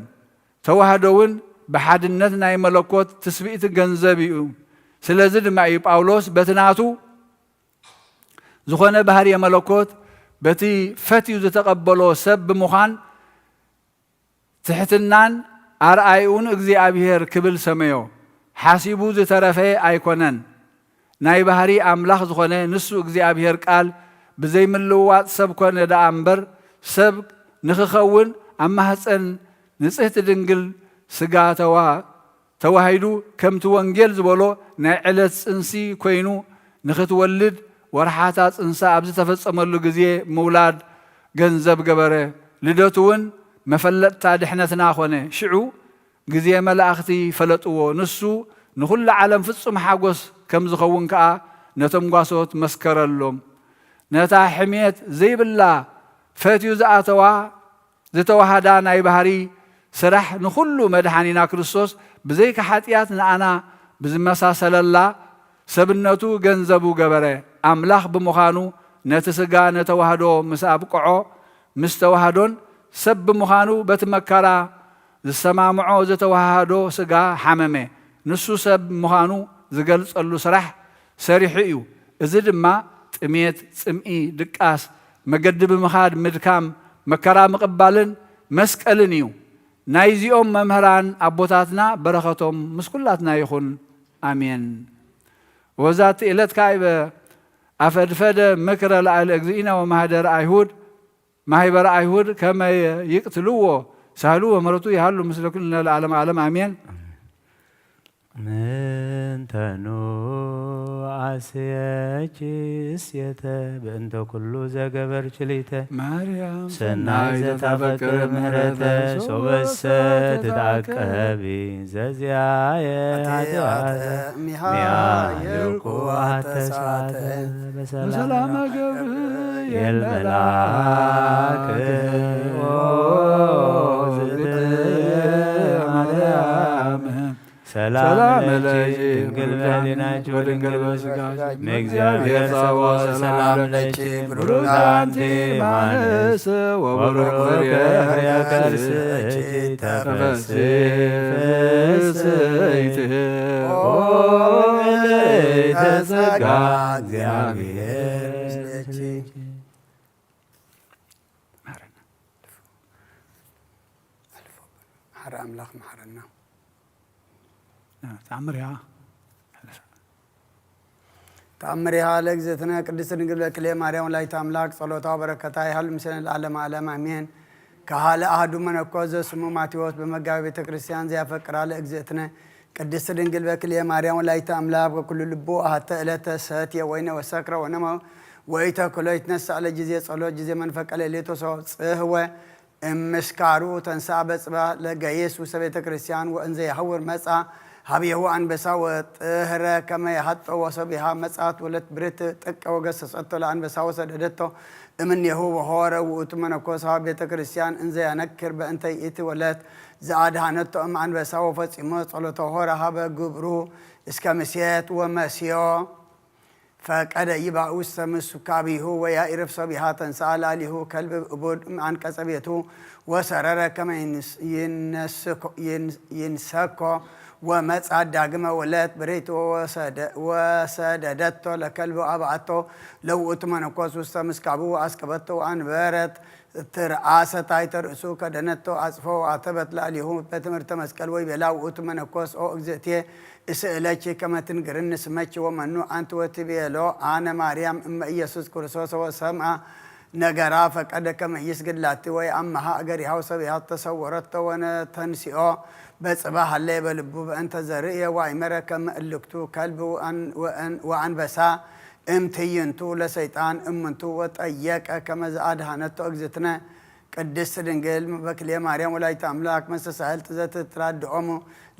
ተዋህዶ እውን ብሓድነት ናይ መለኮት ትስብእቲ ገንዘብ እዩ። ስለዚ ድማ እዩ ጳውሎስ በቲ ናቱ ዝኾነ ባህርየ መለኮት በቲ ፈትዩ ዝተቐበሎ ሰብ ብምዃን ትሕትናን ኣርኣይኡን እግዚኣብሔር ክብል ሰመዮ። ሓሲቡ ዝተረፈ ኣይኮነን። ናይ ባህሪ ኣምላኽ ዝኾነ ንሱ እግዚኣብሔር ቃል ብዘይምልውዋጥ ሰብ ኮነ ደኣ እምበር፣ ሰብ ንኽኸውን ኣብ ማህፀን ንጽህቲ ድንግል ስጋ ተዋ-፣ ተዋሂዱ፣ ከምቲ ወንጌል ዝበሎ ናይ ዕለት ጽንሲ ኮይኑ፣ ንኽትወልድ ወርሓታ ጽንሳ ኣብ ዝተፈጸመሉ ግዜ ምውላድ ገንዘብ ገበረ። ልደቱ እውን መፈለጥታ ድሕነትና ኾነ። ሽዑ ግዜ መላእኽቲ ፈለጥዎ። ንሱ ንኹሉ ዓለም ፍጹም ሓጎስ ከም ዝኸውን ከኣ ነቶም ጓሶት መስከረሎም። ነታ ሕሜት ዘይብላ ፈትዩ ዝኣተዋ፣ ዝተዋህዳ ናይ ባህሪ ስራሕ ንኹሉ መድሓኒና ክርስቶስ ብዘይካ ሓጢኣት ንኣና ብዝመሳሰለላ ሰብነቱ ገንዘቡ ገበረ። ኣምላኽ ብምዃኑ ነቲ ስጋ ነተዋህዶ ምስ ኣብቅዖ፣ ምስ ተዋህዶን ሰብ ብምዃኑ በቲ መከራ ዝሰማምዖ ዝተዋሃዶ ስጋ ሓመመ። ንሱ ሰብ ምዃኑ ዝገልጸሉ ስራሕ ሰሪሑ እዩ። እዚ ድማ ጥሜት፣ ጽምኢ፣ ድቃስ፣ መገዲ ብምኻድ ምድካም፣ መከራ ምቕባልን መስቀልን እዩ። ናይዚኦም መምህራን ኣቦታትና በረኸቶም ምስ ኩላትና ይኹን። ኣሜን። ወዛቲ ዕለት ካይበ ኣፈድፈደ ምክረ ለኣለ እግዚእነ ወማህደረ ኣይሁድ፣ ማህበረ ኣይሁድ ከመ ይቅትልዎ ሳህሉ ወምሕረቱ ይሃሉ ምስለ ኩልነ ለዓለመ ዓለም ኣሜን። ምንተኑ ኣስየኪ እስየተ በእንተ ኩሉ ዘገበርኪ ሊተ ማርያም ሰናይ ሰናይ ዘታፈቅር ዘታፈቅር ምህረተ ምህረተ ሶበሰ ሶበሰ ትትዓቀቢ ትትዓቀቢ ዘዚኣየ ኃጢአተ ኃጢአተ ሚሃ ሚሃ የርኩ የርኩ አተሳተ አተሳተ በሰላም በሰላም ገብርኤል መልአክ ኦ ዝእቲ ማርያም ሰላም ሰላም ለኪ ለኪ ድንግል በሊናኪ ወድንግል በስጋኪ እምእግዚአብሔር ጸባኦት ሰላም ለኪ ብሩክ አንቲ እምአንስት ወብሩክ ፍሬ ከርስኪ ተፈሲ ፍስሕቲ ኦ ምልዕተ ጸጋ እግዚአብሔር ምስሌኪ። መሐረ ኣምላኽ መሐረና። ተኣምር እያ። ተኣምር ይሃ ለእግዝእትነ ቅድስት ድንግል በክልኤ ማርያም ወላዲተ ኣምላክ ጸሎታ ወበረከታ ይሃሉ ምስሌነ ለዓለመ ዓለም ኣሜን። ከሃለ አሐዱ መነኮስ ዘስሙ ማቴዎስ በመጋቢ ቤተ ክርስቲያን ዘያፈቅራ ለእግዝእትነ ቅድስት ድንግል በክልኤ ማርያም ወላዲተ አምላክ በኩሉ ልቡ አሐተ ዕለተ ሰትየ ወይነ ወሰክረ ወነመ ወኢተክሎ ይትነሳእ ለጊዜ ጸሎት ጊዜ መንፈቀ ሌሊት ወሰው ጽህወ እምስካሩ ተንሳ በጽባ ለገይስ ውስተ ቤተ ክርስቲያን ወእንዘ የሐውር መጻ ሀቤሁ አንበሳ ወጥህረ ከመ የሐጦ ወሰቢሃ መጻት ወለት ብርት ጥቀ ወገሰጸቶ ለአንበሳ ወሰደደቶ እምኔሁ ወሖረ ውእቱ መነኮስ ሀበ ቤተ ክርስቲያን እንዘ ያነክር በእንተ ይእቲ ወለት ዘአድሃነቶ እም አንበሳ ወፈጺሞ ጸሎቶ ሆረ ሀበ ግብሩ እስከ ምሴት ወመስዮ ፈቀደ ይባእ ውስተ ምስካቢሁ ወያኢርፍ ሶቢሃ ተንስኣ ላዕሊሁ ከልብ እቡድ እምአንቀጸ ቤቱ ወሰረረ ከመ ይንስ-፣ ይነስኮ-፣ ይን-፣ ይንሰኮ ወመጽአት ዳግመ ወለት ብሬቱ ወሰደ-፣ ወሰደደቶ ለከልብ አብአቶ ለውእቱ መነኮስ ውስተ ምስካቡ አስከበቶ ወአንበረት ትርአሰ ታሕተ ርእሱ ከደነቶ አጽፎ አተበት ላዕሌሁ በትምህርተ መስቀል ወይቤላ ውእቱ መነኮስ ኦ እግዝእትየ እስእለኪ ከመ ትንግርኒ ስመኪ ወመኑ አንቲ ወትቤሎ አነ ማርያም እመ ኢየሱስ ክርስቶስ ወሰምአ ነገራ ፈቀደ ከመ ይስግድ ላቲ ወይ አመሃ እገሪሃ ወሰቢሃ ተሰወረቶ ወነተንሲኦ በጽባ ሃለየ በልቡ በእንተ ዘርእየ ወአይመረ ከመ እልክቱ ከልብ ወአን-፣ ወአን-፣ ወአንበሳ እምትይንቱ ለሰይጣን እምንቱ ወጠየቀ ከመ ዘአድሃነቶ እግዝእትነ ቅድስት ድንግል በክልኤ ማርያም ወላዲተ አምላክ መስተሳህልት ዘትትራድኦሙ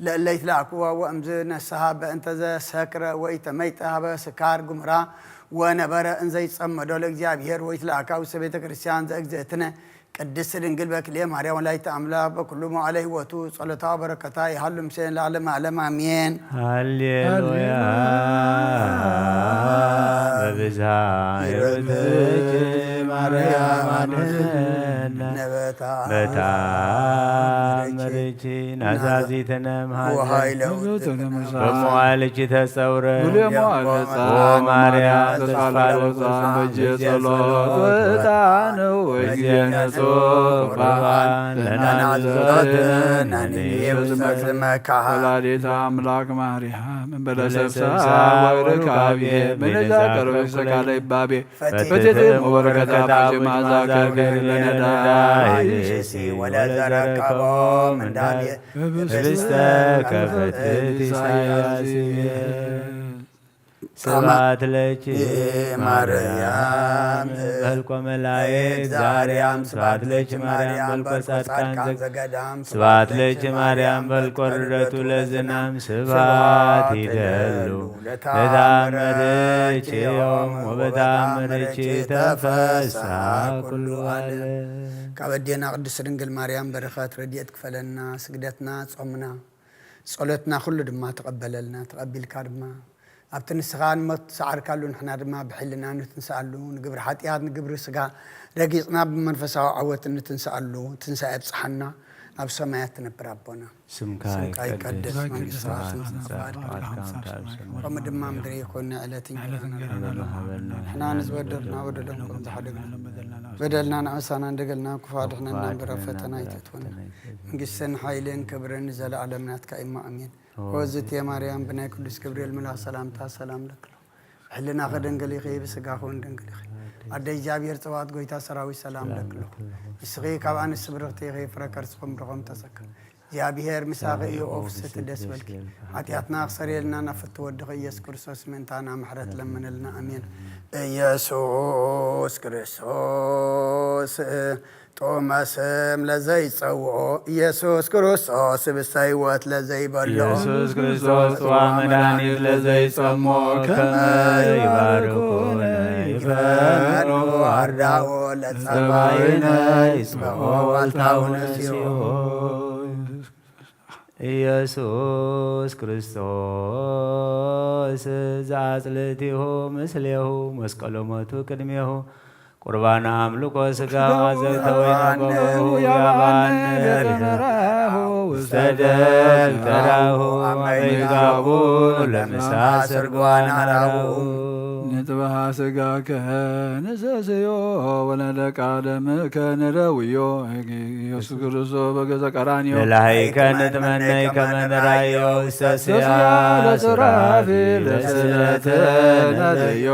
ለእለ ይትላእክዎ ወእምዝ ነስሃ በእንተ ዘሰክረ ወኢተመይጠ ሀበ ስካር ጉምራ ወነበረ እንዘ ይጸመዶ ለእግዚአብሔር ወይትላእካ ውስተ ቤተ ክርስቲያን ዘእግዝእትነ ቅድስት ድንግል በክልኤ ማርያም ወላዲተ አምላክ በኩሉ መዋዕለ ህይወቱ ጸሎታ ወበረከታ ይሃሉ ምስሌን ለዓለመ ዓለም አሜን። ሃሌሉያ። ሃሌሉያ። በብዝሃ ይወትኪ ማርያም አድነነ። ነበታ በተአምርኪ ናዛዚትነ እምሃዘ ወኃይለ ውእቱ በመዋዕልኪ ተጸውረ። ብሉየ መዋዕለ ኦ ጸሎት ማርያም ተሳለወ ተሳለወ ጸሎት በእጅ ጸሎት ወዕጣን ወጊዜ ንጹሕ ቁርባን ለናዝዞትነ ንሕይብ በስመኪ። ወላዲተ አምላክ ማርያም እምበለ ሰብሳ ወርካቤ ምልጃ ቀርበሽ ሰካለ ይባቤ ፈትሕት እም ወበረከታ አቡኪ መዓዛ ከርቤ ለነዳይ ለነዳይ ወለዘረከቦ ምንዳቤ ህብስተ ከፈትት ኢሳያስ ይቤ። ስብሐት ለኪ ማርያም በልቆ መላእክት ዘአርያም፣ ስብሐት ለኪ ማርያም በልቆ ጻድቃን ዘገዳም፣ ስብሐት ለኪ ማርያም በልቆ ርደቱ ለዝናም፣ ስብሐት ይደሉ ለተአምርኪ ዮም ወበተአምርኪ ተፈስሐ ኩሉ ዓለም። ካብ ኣዴና ቅድስት ድንግል ማርያም በረኸት ረድኤት ክፈለና፣ ስግደትና፣ ጾምና፣ ጸሎትና ኩሉ ድማ ተቐበለልና። ተቐቢልካ ድማ ኣብቲ ንስኻ ንሞት ዝሰዓርካሉ ንሕና ድማ ብሕልና ንትንስኣሉ፣ ንግብሪ ሓጢኣት ንግብሪ ስጋ ረጊጽና ብመንፈሳዊ ዓወት እንትንስኣሉ ትንሳኤ ኣብጽሓና፣ ናብ ሰማያት ትነብር ኣቦና። ስምካ ስምካ ይቀደስ፣ ይቀደስ፣ መንግስትኻ መንግስትኻ ትምጻእ፣ ትምጻእ፣ ፍቃድካ ፍቃድካ ከምቲ ኣብ ሰማይ ከምኡ ድማ ከምኡ ምድሪ ይኹን። ንዕለት እንጀራና ንዕለት እንጀራና ንሕና ንዝበደልና በደሎም ከም ዝሓደግና በደልና ንኣበሳና እንደገልና ክፉ ኣድሕነና እምበር ኣብ ፈተና ኣይተእትወና። መንግስትን ሓይልን ክብርን ንዘለኣለም ናትካ እሞ ኣሜን። ኦ እግዝእትየ ማርያም ብናይ ቅዱስ ገብርኤል መልኣኽ ሰላምታ ሰላም ለክሎ ሕልናኺ ድንግል ኢኺ ብስጋኺ እውን ድንግል ኢኺ። ኣደ እግዚኣብሔር ጸባኦት ጎይታ ሰራዊት ሰላም ለክሎ ንስኺ ካብ ኣንስቲ ብርኽቲ ኢኺ ፍረ ከርስኹም ድኾም ተሰካ እግዚኣብሔር ምሳኺ እዩ። ኦ ፍስሕቲ ደስ በልኪ። ሓጢኣትና ክሰርየልና ናብ ፍትው ወድኺ ኢየሱስ ክርስቶስ ምእንታና ምሕረት ለምንልና። ኣሜን። ኢየሱስ ክርስቶስ ጥዑመ ስም ለዘይጸውዖ፣ ኢየሱስ ክርስቶስ ህብስተ ሕይወት ለዘይበልዖ፣ ኢየሱስ ክርስቶስ ጥዋ መድኃኒት ለዘይጸሞ ከመ ይባርኩነ ይፈኑ አርዳኦ ለጸባይነ ይጽብሖ ዋልታው ነሲኦ። ኢየሱስ ክርስቶስ ዘአጽልእቲሁ ምስሌሁ መስቀሎ ሞቱ ቅድሜሁ ቁርባነ አምልኮ ሥጋ ዘተወይነ ቁርባነ ገበሁ ያባነ ገበራሁ ውስተ ደም ተራሁ አመይጋቡ ለምሳ ስርጓን አራሁ። ንጥበሃ ሥጋከ ንሰስዮ ወለደቃ ደምከ ንረውዮ ኢየሱስ ክርስቶስ በገዘ ቀራንዮ። ለላህይከ ንትመነይ ከመ ንራዮ ውስተ ስያ ለሱራፊ ለስለተ ነደዮ።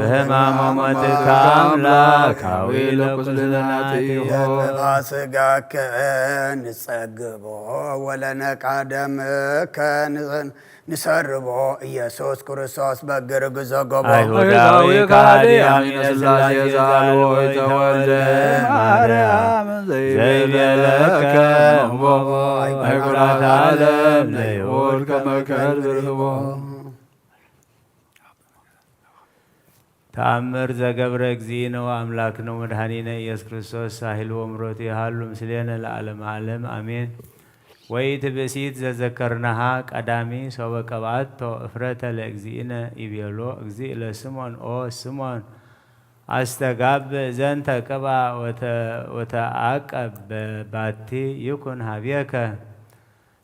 በሕማመ ሞትከ አምላካዊ ለኩልነ ናጥዮ። ለጥፋ ሥጋከ ንጸግቦ ወለነቃ ደምከ ንሰርቦ ኢየሱስ ክርስቶስ በግር ግዞ ጎቦ። አይሁዳዊ ከሃዲ አሚነ ሥላሴ ዘአልቦ ይተወልደ ማርያም ዘይቤለከ እምቦ። አይኩራት ዓለም ለይሁድ ከመ ከልብ ርህቦ። ተአምር ዘገብረ እግዚእነ ወአምላክነ ወመድኃኒነ ኢየሱስ ክርስቶስ ሳህል ወምሮት ይሃሉ ምስሌነ ለዓለመ ዓለም አሜን። ወይእቲ ብእሲት ዘዘከርናሃ ቀዳሚ ሶበ ቀብኣቶ እፍረተ ለእግዚእነ ይቤሎ እግዚእ ለስምዖን ኦ ስምዖን ኣስተጋብእ ዘንተ ቅብኣ ወተ-፣ ወተዓቀብ ባቲ ይኩን ሀቤከ።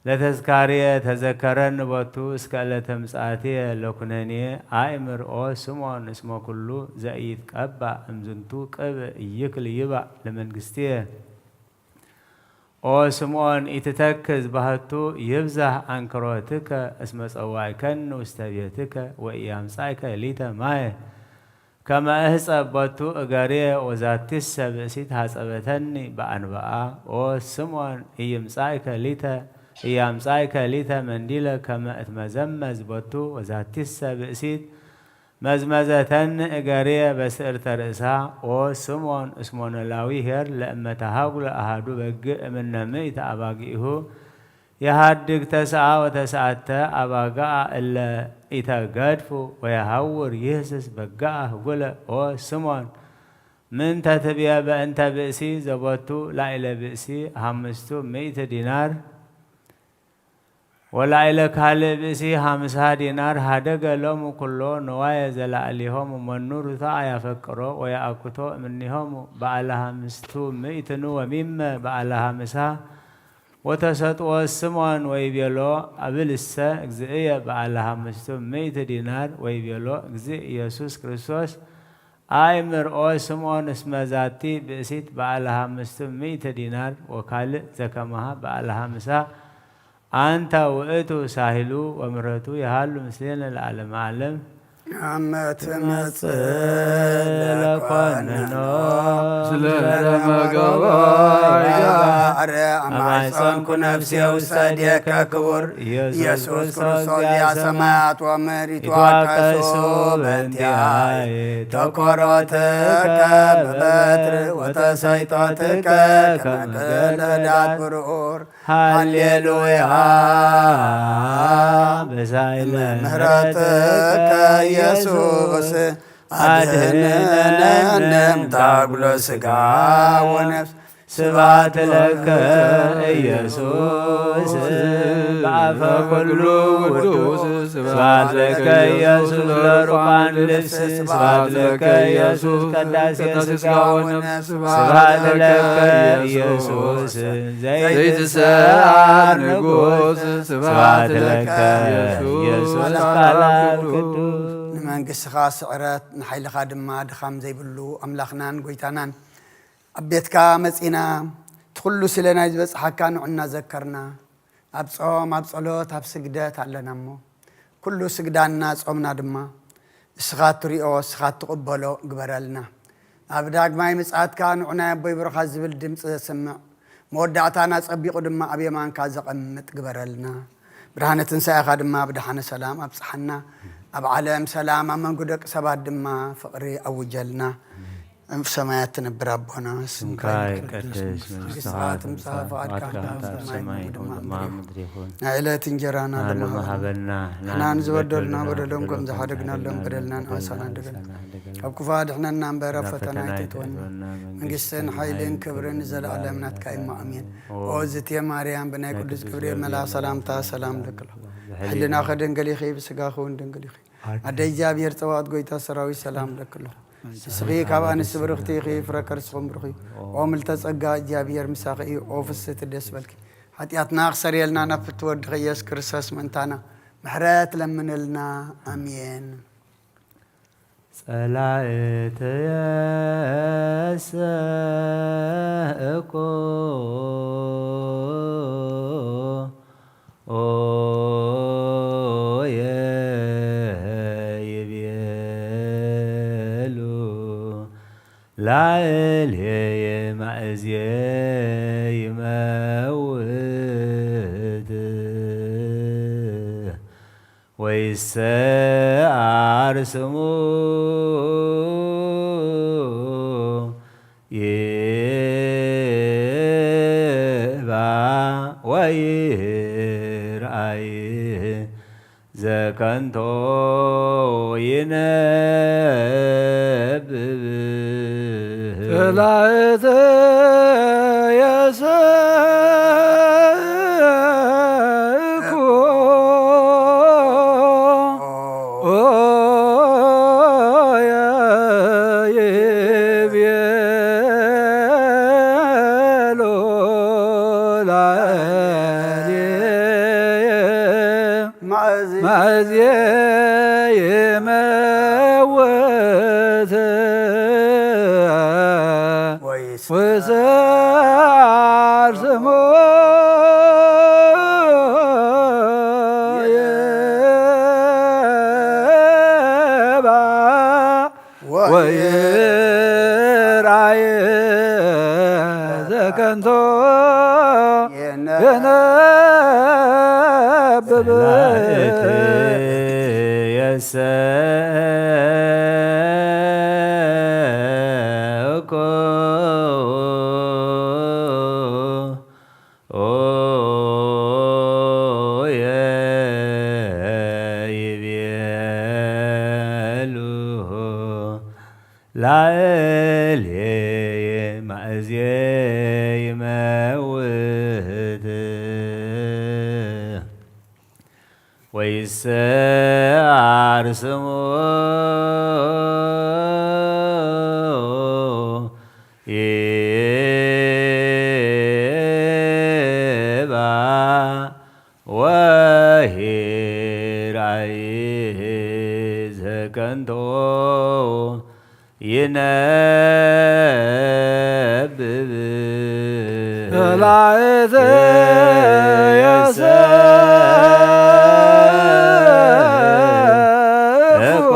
ለተዝካርየ ተዘከረኒ ቦቱ እስከ ዕለተ ምጽኣትየ ለኩነንየ ኣእምር ኦ ስምዖን እስመ ኩሉ ዘኢይትቀባእ እምዝንቱ ቅብእ ኢይክል ይባእ ለመንግስትየ። ኦ ስምዖን ኢትተክዝ ባህቱ ይብዛህ ኣንክሮትከ እስመ ጸዋዕከኒ ውስተ ቤትከ ወኢያምጻእከ ሊተ ማየ ከመ እህጸብ ቦቱ እገርየ ወዛቲሰ ብእሲት ሐጸበተኒ በአንብአ። ኦ ስምዖን ኢይምጻእከ ሊተ ኢያምጻእከ ሊተ መንዲለ ከመ እትመዘመዝ ቦቱ ወዛቲሰ ብእሲት መዝመዘተኒ እገርየ በስእርተ ርእሳ። ኦ ስምዖን እስመ ኖላዊ ኄር ለእመ ተሃጉለ አሐዱ በግዕ እምነ ምእቲ አባግዒሁ የሃድግ ተስዓ ወተስዓተ አባግዓ እለ ኢተገድፉ ወየሐውር ይህስስ በግዓ ህጉለ። ኦ ስምዖን ምንተ ትብየ በእንተ ብእሲ ዘቦቱ ላዕለ ብእሲ ሐምስቱ ምእቲ ዲናር ወላዕለ ካልእ ብእሲ ሐምሳ ዲናር ሀደገ ሎሙ ኩሎ ነዋየ ዘላዕሊሆሙ መኑ ርቱዓ ያፈቅሮ ወየአኩቶ እምኔሆሙ በዓለ ሐምስቱ ምእትኑ ወሚመ በዓለ ሐምሳ ወተሰጥኦ ስምዖን ወይቤሎ አብልሰ እግዚእየ በዓለ ሐምስቱ ምእቲ ዲናር ወይቤሎ እግዚእ ኢየሱስ ክርስቶስ አእምር ኦ ስምዖን እስመ ዛቲ ብእሲት በዓለ ሐምስቱ ምእቲ ዲናር ወካልእ ዘከማሃ በዓለ ሐምሳ አንተ ውእቱ ሳሂሉ ወምሕረቱ የሃሉ ምስሌነ ለዓለመ ዓለም። አመ ትመጽእ ለኮንኖ ለኮንኖ ስለ ለመገቦ ለመገቦ አማይጸንኩ ነፍሴ ውሰዴከ ክቡር ኢየሱስ ኢየሱስ ክርስቶስ ክርስቶስ ያ ሰማያት ወምድር ይትዋቀሱ ይትዋቀሱ በእንቲአየ በእንቲአየ ተኮሮትከ ተኮሮትከ በበትር በበትር ወተሰይጦትከ ወተሰይጦትከ ከመ ከመ ገለዳት ገለዳት ብርኡር ሃሌሉያ። በሳይለ ምሕረትከ ምሕረትከ ኢየሱስ ኢየሱስ አድህነነ አድህነነ እምታጉሎ ስጋ ወነፍስ። ስብሐት ለከ ኢየሱስ በአፈ ኩሉ ቅዱስ። ስብሐት ለከ ኢየሱስ ለሩፋን ልብስ። ስብሐት ለከ ኢየሱስ ቀዳሴ ስጋ ወነፍስ። ስብሐት ለከ ኢየሱስ ዘይትሰዓር ንጉሥ። ስብሐት ለከ ኢየሱስ ቃል አብ ቅዱስ። ንመንግስትኻ ስዕረት ንሓይልኻ ድማ ድኻም ዘይብሉ ኣምላኽናን ጎይታናን ኣብ ቤትካ መጺና እቲ ኩሉ ስለ ናይ ዝበጽሓካ ንዑና ዘከርና። ኣብ ጾም ኣብ ጸሎት ኣብ ስግደት ኣለና እሞ ኩሉ ስግዳንና ጾምና ድማ እስኻ ትሪኦ እስኻ ትቕበሎ ግበረልና። ኣብ ዳግማይ ምጽኣትካ ንዑናይ ኣቦይ ብሩኻት ዝብል ድምጺ ዘስምዕ መወዳእታና ጸቢቑ ድማ ኣብ የማንካ ዘቐምጥ ግበረልና። ብርሃነ ትንሳኤኻ ድማ ብደሓነ ሰላም ኣብጽሓና። ኣብ ዓለም ሰላም ኣብ መንጎ ደቂ ሰባት ድማ ፍቕሪ ኣውጀልና። ኣብ ሰማያት ትነብር ኣቦና ስምካ ስምካ ይትቀደስ ይትቀደስ መንግስትኻ መንግስትኻ ትምጻእ ትምጻእ ፍቓድካ ፍቓድካ ከም ከም ኣብ ሰማይ ሰማይ ከም ድማ ኣብ ምድሪ ይኹን። ናይ ዕለት እንጀራና ናሎም ድማ ሃበና። ሃበና ንሕና ንዝበደልና በደሎም ከም ዝሓደግናሎም በደልና ንኣሳና ንሓደግ። ካብ ክፉእ ኣድሕነና እምበር ኣብ ፈተና ኣይተእትወና። መንግስትን ሓይልን ክብርን ንዘለኣለም ናትካ እዩ። ኣሜን። ኦ እግዝእትየ ማርያም ብናይ ቅዱስ ገብርኤል መልኣኽ ሰላምታ ሰላም እልኪ ኣለኹ። ሕልናኺ ድንግል ኢኺ ብስጋኺ እውን ድንግል ኢኺ። ኣደ እግዚኣብሔር ጸባኦት ጎይታ ሰራዊት ሰላም እልኪ ኣለኹ። ንስኺ ካብ ኣንስቲ ብርኽቲ ኢኺ ፍረ ከርስኹም ብሩኽ እዩ። ኦ ምልተ ጸጋ እግዚኣብሔር ምሳኺ እዩ። ኦ ፍስሕቲ ደስ በልኪ። ሓጢኣትና ክሰርየልና ናብ ፍትወ ወድኺ ኢየሱስ ክርስቶስ ምእንታና ምሕረት ለምንልና። ኣሜን። ጸላእተየሰ እኮ ኦየ ይቤሉ ላዕሌየ ማእዝየ ይመውት ወይሰዓር ስሙ ይባ ወይርኣይ ዘከንቶ ይነብብ። ጸላእተየሰ ጊዜ ይመውት ወይስ ወይሰዓር ስሙ ይባ ወይራይ ዘከንቶ የነ- የነብብ። የሰኮ ኦየ ይቤሉ ላዕሌየ ማእዜ ይመውት ወይሰዓር ስሙ ይባ ወሂራይ ዘከንቶ ይነብብ ላእተ የሰኮ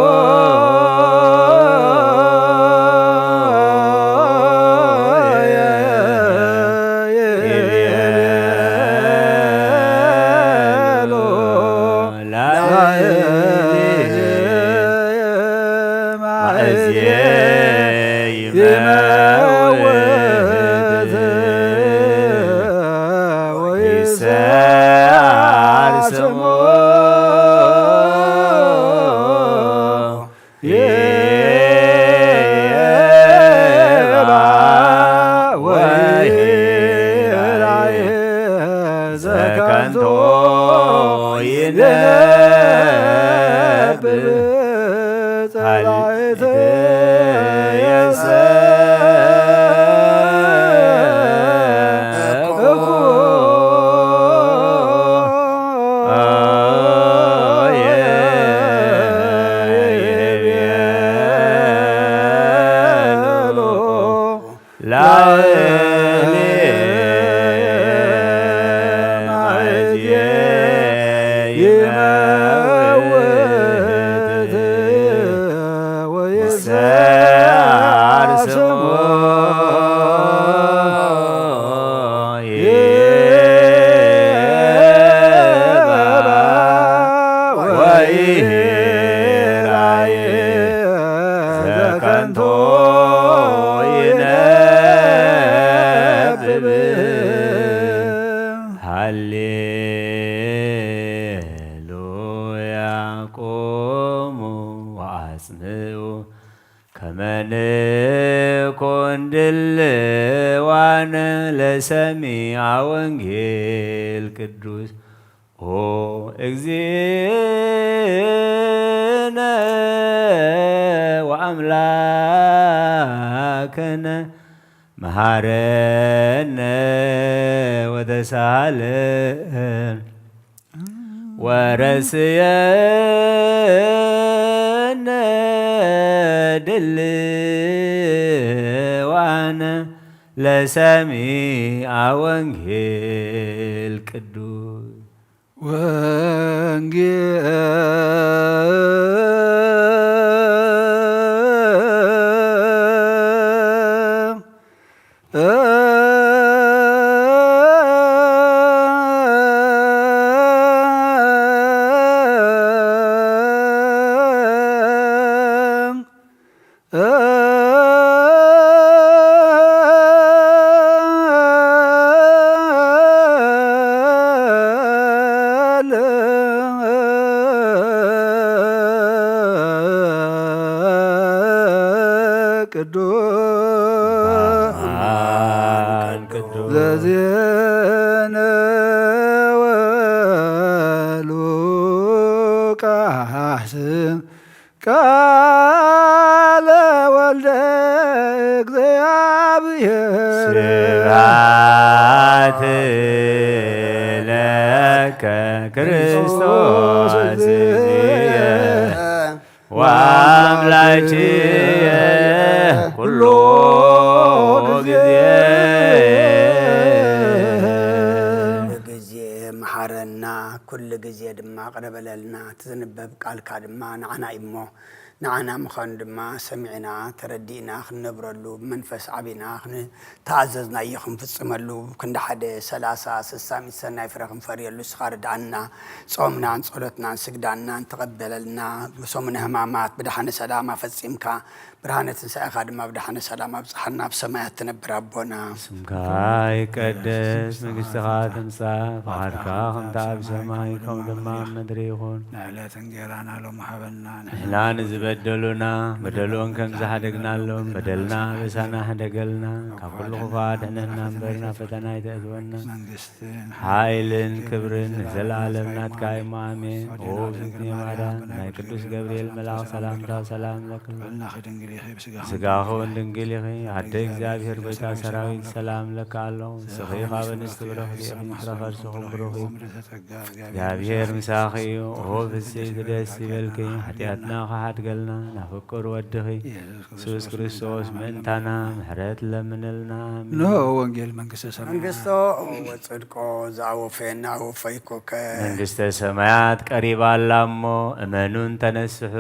ይቤሉ ላእተ ማእዜ ይመውት ወይሰዓር ስሙ ይባ ወይራይ ዘከንቶ ይነብብ ጸላእትየ ላእሌየ ማእዜ ይመውት ወይሰዓር ስሙ ይባ ወይራይ ዘከንቶ ይነብብ ሃሌሉያ። ቁሙ ወአጽምዑ ከመ ንኩን ድልዋነ ለሰሚዐ ወንጌል ቅዱስ ኦ እግዚእነ ወአምላክነ መሃረነ ወተሳሃለን ወረስየነ ድልዋነ ለሰሚዐ ወንጌል ቅዱስ ወንጌል ቅዱስ ዘዜነወ ሉቃስ ቃለ ወልደ እግዚአብሔር ስብሐት ለከ ክርስቶስ ኣችየ ኩሉ ጊዜ። ኩሉ ግዜ መሓረና፣ ኩሉ ግዜ ድማ ቅረ በለልና። እቲ ዝንበብ ቃልካ ድማ ንዓና እዩ እሞ፣ ንዓና ምዃኑ ድማ ሰሚዕና ተረዲእና ክንነብረሉ፣ ብመንፈስ ዓቢና ክንተኣዘዝናዮ ክንፍጽመሉ፣ ክንዲ ሓደ ሰላሳ፣ ስሳ፣ ሚእቲ ሰናይ ፍረ ክንፈርየሉ ንስኻ ርድኣና። ጾምናን ጸሎትናን ስግዳንናን ተቐበለልና። ብሰሙነ ሕማማት ብደሓነ ሰላም ኣፈጺምካ፣ ብርሃነ ትንሳኤኻ ድማ ብደሓነ ሰላም ኣብጽሓና፣ ኣብ ሰማያት ትነብር ኣቦና። ስምካ ይቀደስ፣ መንግስትኻ ትምጻእ፣ ፍቓድካ ከምታ ኣብ ሰማይ ከምኡ ድማ ኣብ ምድሪ ይኹን። ንዕለት እንጌራና ሎሚ ሃበና፣ ንሕና ንዝበደሉና በደሎም ከም ዝሓደግናሎም በደልና በሳና ሕደገልና፣ ካብ ኩሉ ክፉኣት ድሕነና እምበር ናብ ፈተና ኣይተእትወና። መንግስትን ሓይልን ክብርን ንዘለኣለም ናትካ እዩ፣ ኣሜን። ኦ ዝንትየ ማርያም፣ ናይ ቅዱስ ገብርኤል መልኣኽ ሰላምታ ሰላም ለክሉ። ጥዕናኺ ድንግል ኢኺ፣ ብስጋኺ ስጋኺ እውን ድንግል ኢኺ፣ ኣደ እግዚኣብሔር ጎይታ ሰራዊት ሰላም ለካ ኣሎ። ንስኺ ካብ ኣንስቲ ብሩኽቲ ኢኺ፣ ፍረ ከርስኹም ብሩኽ እዩ። እግዚኣብሔር ምሳኺ እዩ። ኦ ብፅዕቲ ደስ ይበልኪ፣ ሓጢኣትና ክሓድገልና ናፍቅር ወድኺ የሱስ ክርስቶስ ምእንታና ምሕረት ለምንልና። ኣሜን። እንሆ ወንጌል መንግስተ ሰማያት። መንግስቶ ወጽድቆ ዘአወፈየና አወፈይኩከ። መንግስተ ሰማያት ቀሪባ ኣላ እሞ እመኑን ተነስሑ።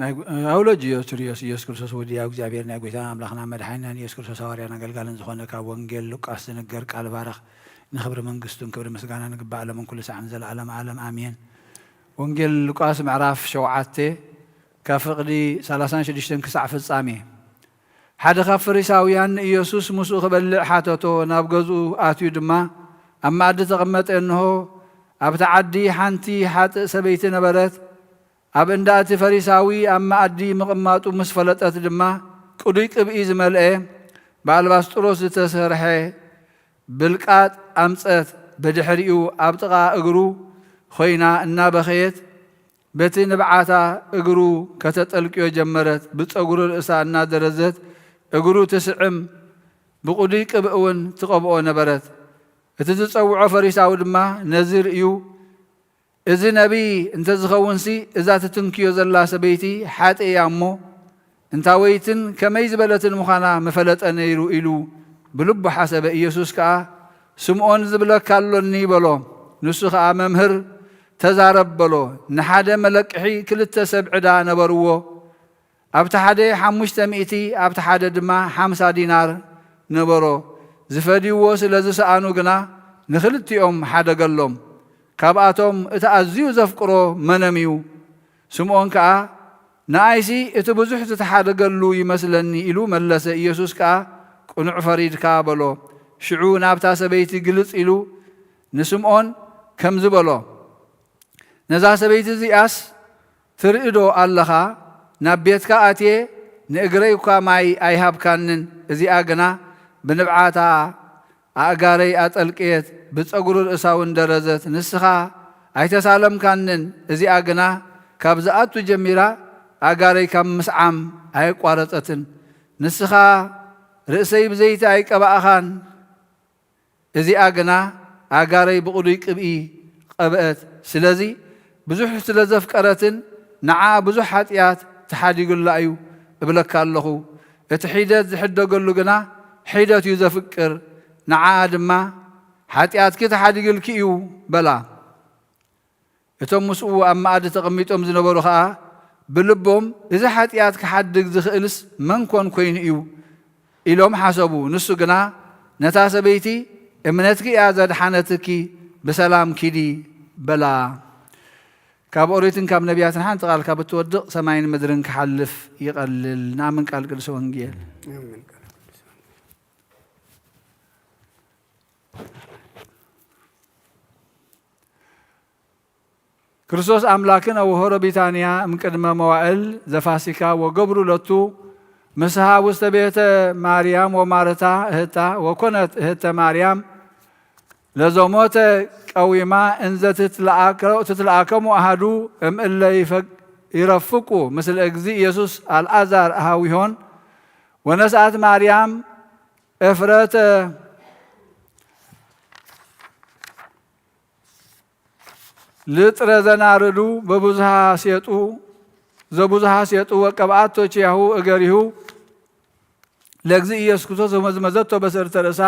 ናይ ጉ-፣ ኣውሎጅዮስ ቱልዮስ፣ ኢየሱስ ክርስቶስ ወዲ እግዚኣብሔር ናይ ጎይታና ኣምላኽና መድሓኒናን ኢየሱስ ክርስቶስ ሃዋርያን ኣገልጋልን ዝኾነ ካብ ወንጌል ሉቃስ ዝንገር ቃል ባርኽ። ንኽብሪ መንግስቱን ክብሪ ምስጋናን ይግባእ ሎምን ኩሉ ሳዕን ዘለዓለም ዓለም ኣሜን። ወንጌል ሉቃስ ምዕራፍ ሸውዓተ ካብ ፍቕዲ ሰላሳን ሽዱሽተን ክሳዕ ፍጻሜ። ሓደ ካብ ፈሪሳውያን ንኢየሱስ ምስኡ ክበልዕ ሓተቶ። ናብ ገዝኡ ኣትዩ ድማ ኣብ መኣዲ ተቐመጠ። እንሆ ኣብቲ ዓዲ ሓንቲ ሓጥእ ሰበይቲ ነበረት። ኣብ እንዳ እቲ ፈሪሳዊ ኣብ መኣዲ ምቕማጡ ምስ ፈለጠት ድማ ቅዱይ ቅብኢ ዝመልአ ብኣልባስጥሮስ ዝተሰርሐ ብልቃጥ ኣምጸት። ብድሕሪኡ ኣብ ጥቓ እግሩ ኮይና እናበኸየት በቲ ንብዓታ እግሩ ከተጠልቅዮ ጀመረት። ብጸጉሪ ርእሳ እናደረዘት እግሩ ትስዕም፣ ብቕዱይ ቅብእ እውን ትቐብኦ ነበረት። እቲ ዝጸውዖ ፈሪሳዊ ድማ ነዚ ርእዩ፣ እዚ ነቢይ እንተ ዝኸውንሲ እዛ ትትንክዮ ዘላ ሰበይቲ ሓጥእ እያ እሞ እንታወይትን ከመይ ዝበለትን ምዃና ምፈለጠ ነይሩ ኢሉ ብልቡ ሓሰበ። ኢየሱስ ከኣ ስምዖን ዝብለካ ኣሎኒ በሎ። ንሱ ኸኣ መምህር ተዛረብ በሎ። ንሓደ መለቅሒ ክልተ ሰብ ዕዳ ነበርዎ። ኣብቲ ሓደ ሓሙሽተ ሚእቲ፣ ኣብቲ ሓደ ድማ ሓምሳ ዲናር ነበሮ። ዝፈድይዎ ስለ ዝሰኣኑ ግና ንኽልቲኦም ሓደገሎም። ካብኣቶም እቲ ኣዝዩ ዘፍቅሮ መነም እዩ? ስምዖን ከኣ ንኣይሲ እቲ ብዙሕ ዝተሓደገሉ ይመስለኒ ኢሉ መለሰ። ኢየሱስ ከኣ ቅኑዕ ፈሪድካ በሎ። ሽዑ ናብታ ሰበይቲ ግልጽ ኢሉ ንስምዖን ከምዚ በሎ፣ ነዛ ሰበይቲ እዚኣስ ትርኢ ዶ ኣለኻ? ናብ ቤትካ ኣትየ ንእግረይ እኳ ማይ ኣይሃብካንን። እዚኣ ግና ብንብዓታ ኣእጋረይ ኣጠልቀየት፣ ብጸጉሪ ርእሳ እውን ደረዘት። ንስኻ ኣይተሳለምካንን። እዚኣ ግና ካብ ዝኣቱ ጀሚራ ኣእጋረይ ካብ ምስዓም ኣየቋረጸትን። ንስኻ ርእሰይ ብዘይቲ ኣይቀባእኻን። እዚኣ ግና ኣእጋረይ ብቕዱይ ቅብኢ ቀብአት። ስለዚ ብዙሕ ስለ ዘፍቀረትን ንዓ ብዙሕ ሓጢኣት ተሓዲጉላ እዩ እብለካ ኣለኹ። እቲ ሒደት ዝሕደገሉ ግና ሒደት እዩ ዘፍቅር፣ ንዓ ድማ ሓጢኣትኪ ተሓዲግልኪ እዩ በላ። እቶም ምስኡ ኣብ መኣዲ ተቐሚጦም ዝነበሩ ኸኣ ብልቦም፣ "እዚ ሓጢኣት ክሓድግ ዝኽእልስ መን ኮን ኮይኑ እዩ?" ኢሎም ሓሰቡ። ንሱ ግና ነታ ሰበይቲ፣ "እምነትኪ እያ ዘድሓነትኪ፣ ብሰላም ኪዲ" በላ። ካብ ኦሪትን ካብ ነቢያትን ሓንቲ ቃል ካብ እትወድቕ ሰማይን ምድርን ክሓልፍ ይቐልል። ንኣምን ቃል ቅዱስ ወንጌል። ክርስቶስ ኣምላክን ኣብ ሆረ ቢታንያ እምቅድመ መዋእል ዘፋሲካ ወገብሩ ለቱ ምስሃ ውስተ ቤተ ማርያም ወማርታ እህታ ወኮነት እህተ ማርያም ለዘሞተ ቀዊማ እንዘ ትትለኣከ-፣ ትትለኣከሙ ኣሃዱ እምእለ ይፈግ-፣ ይረፍቁ ምስለ እግዚ ኢየሱስ ኣልዓዛር ኣሃዊሆን ወነስኣት ማርያም እፍረተ ልጥረ ዘናርዱ በብዝሃ ሴጡ ዘቡዙሃ ሴጡ ወቀብኣቶ ኪያሁ እገሪሁ ለእግዚእ ኢየሱስ ክርስቶስ ዘመዝመዘቶ በስእርተ ርእሳ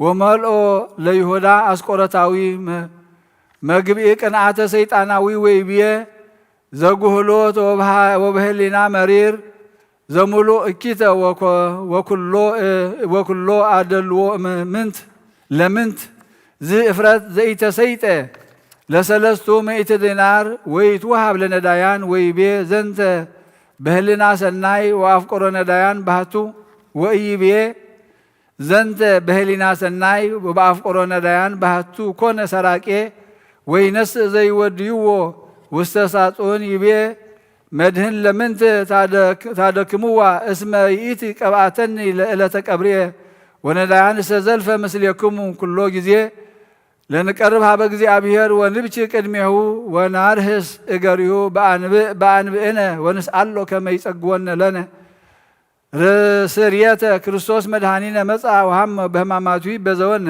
ወመልኦ ለይሁዳ ኣስቆረታዊ መ-፣ መግብኢ ቅንኣተ ሰይጣናዊ ወይብዬ ዘጉህሎ ወበሃ-፣ ወበህሊና መሪር ዘሙሉእ እኪተ ወኮ-፣ ወኩሎ እ-፣ ወኩሎ ኣደልዎ እም-፣ ምንት ለምንት ዝእፍረት ዘኢተሰይጠ ለሰለስቱ ምእቲ ዲናር ወይ ትወሃብ ለነዳያን ወይቤ ዘንተ በህልና ሰናይ ወኣፍቅሮ ነዳያን ባህቱ ወእይቤ ዘንተ በህሊና ሰናይ ወበኣፍቅሮ ነዳያን ባህቱ ኮነ ሰራቄ ወይነስእ ዘይወድይዎ ውስተ ሳጥን ይቤ መድህን ለምንት ታደክ-፣ ታደክምዋ እስመ ይእቲ ቀብኣተኒ ለእለተ ቀብርየ ወነዳያን እሰ ዘልፈ ምስሌክሙ ኩሎ ጊዜ ለንቀርብ ሀበ እግዚኣብሔር ወንብኪ ቅድሜሁ ወናርህስ እገሪሁ በኣንብእ በኣንብእነ ወንስኣሎ ከመ ይጸግወነ ለነ። ርስርየተ ክርስቶስ መድኃኒነ መጽአ ወሃመ በሕማማቱ ይቤዘወነ።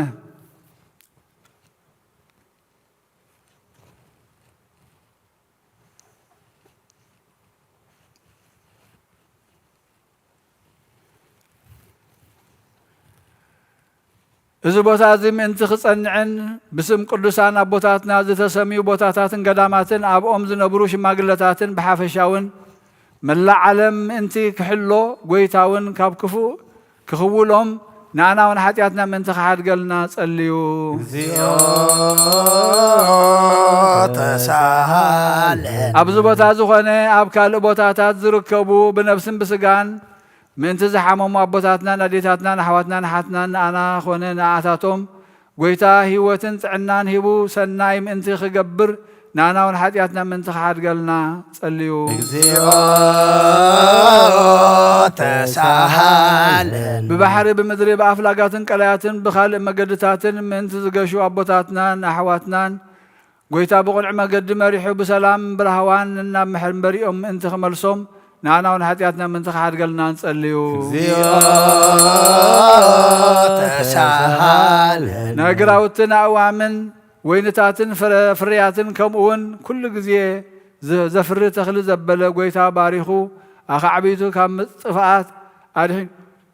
እዚ ቦታ እዚ ምእንቲ ክጸንዕን ብስም ቅዱሳን ኣቦታትና ዝተሰምዩ ቦታታትን ገዳማትን ኣብኦም ዝነብሩ ሽማግለታትን ብሓፈሻውን መላእ ዓለም ምእንቲ ክሕሎ፣ ጐይታ እውን ካብ ክፉእ ክኽውሎም፣ ንኣና እውን ሓጢኣትና ምእንቲ ክሓድገልና ጸልዩ። እግዚኦ ተሳሃለን። ኣብዚ ቦታ ዝኾነ ኣብ ካልእ ቦታታት ዝርከቡ ብነፍስን ብስጋን ምእንቲ ዝሓመሙ ኣቦታትናን ኣዴታትናን ኣሕዋትናን ኣሓትናን ንኣና ኾነ ንኣታቶም ጐይታ ህይወትን ጥዕናን ሂቡ ሰናይ ምእንቲ ክገብር ንኣና እውን ሓጢኣትና ምእንቲ ክሓድገልና ጸልዩ። እግዚኦ ተሳሃለን። ብባሕሪ ብምድሪ ብኣፍላጋትን ቀላያትን ብኻልእ መገድታትን ምእንቲ ዝገሹ ኣቦታትናን ኣሕዋትናን ጐይታ ብቕኑዕ መገዲ መሪሑ ብሰላም ብራህዋን ናብ መንበሪኦም ምእንቲ ክመልሶም ንኣና እውን ሓጢኣትና ምእንቲ ክሓድገልና ንጸልዩ። እግዚኦ ተሳሃለን። ናይ ግራውትን ኣእዋምን ወይንታትን ፍረ-፣ ፍርያትን ከምኡ እውን ኩሉ ግዜ ዘ-፣ ዘፍሪ ተኽሊ ዘበለ ጐይታ ባሪኹ ኣኻዕቢቱ ካብ ምጥፍኣት ኣድሒ-፣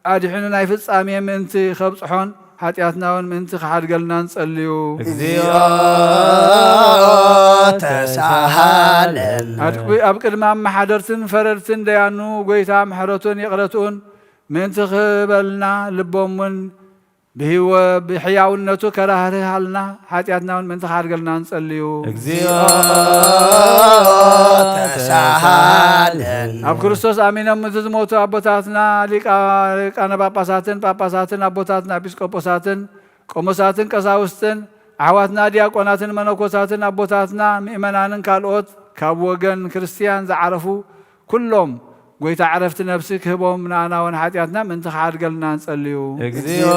ኣድሒኑ ናይ ፍጻሜ ምእንቲ ከብጽሖን ሓጢኣትና እውን ምእንቲ ክሓድገልና ንጸልዩ። እግዚኦ ተሳሃለን። ኣድቂ-፣ ኣብ ቅድሚ ኣመሓደርትን ፈረድትን ደያኑ ጐይታ ምሕረቱን ይቕረትኡን ምእንቲ ክህበልና ልቦም እውን ብህይወ-፣ ብሕያውነቱ ከራህርሃልና ሓጢኣትና እውን ምእንቲ ክሓድገልና ንጸልዩ። እግዚኦ ተሳሃለን። ኣብ ክርስቶስ ኣሚኖም ምእንቲ ዝሞቱ ኣቦታትና ሊቃ-፣ ሊቃነ ጳጳሳትን ጳጳሳትን ኣቦታትና ኤጲስቆጶሳትን ቆሞሳትን ቀሳውስትን ኣሕዋትና ዲያቆናትን መነኮሳትን ኣቦታትና ምእመናንን ካልኦት ካብ ወገን ክርስትያን ዝዓረፉ ኩሎም ጐይታ ዕረፍቲ ነፍሲ ክህቦም ንኣና እውን ሓጢኣትና ምእንቲ ክሓድገልና ንጸልዩ። እግዚኦ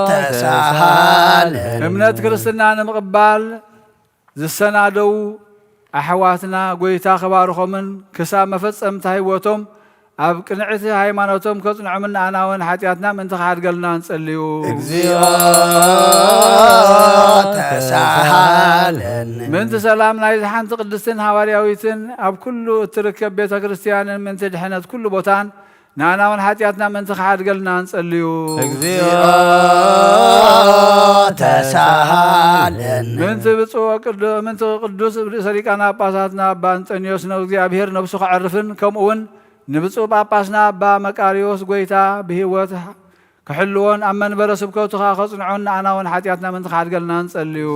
ተሳሃለን። እምነት ክርስትና ንምቕባል ዝሰናደዉ ኣሕዋትና ጐይታ ክባርኾምን ክሳብ መፈጸምታ ህይወቶም ኣብ ቅንዕቲ ሃይማኖቶም ከጽንዖምን ንኣና እውን ሓጢኣትና ምእንቲ ክሓድገልና ንጸልዩ። እግዚኦ ተሳሃለን። ምእንቲ ሰላም ናይዚ ሓንቲ ቅድስትን ሃዋርያዊትን ኣብ ኩሉ እትርከብ ቤተ ክርስትያንን ምእንቲ ድሕነት ኩሉ ቦታን ንኣና እውን ሓጢኣትና ምእንቲ ክሓድገልና ንጸልዩ። እግዚኦ ተሳሃለን። ምእንቲ ብፁዕ ወቅዱ-፣ ምእንቲ ቅዱስ ርእሰ ሊቃነ ጳጳሳትና ኣባ እንጠንዮስ ነው እግዚኣብሔር ነብሱ ከዕርፍን ከምኡ እውን ንብፁዕ ጳጳስና ኣባ መቃርዮስ ጐይታ ብህይወት ክሕልዎን ኣብ መንበረ ስብከቱ ከኣ ከጽንዖን ንኣና እውን ሓጢኣትና ምእንቲ ክሓድገልና ንጸልዩ።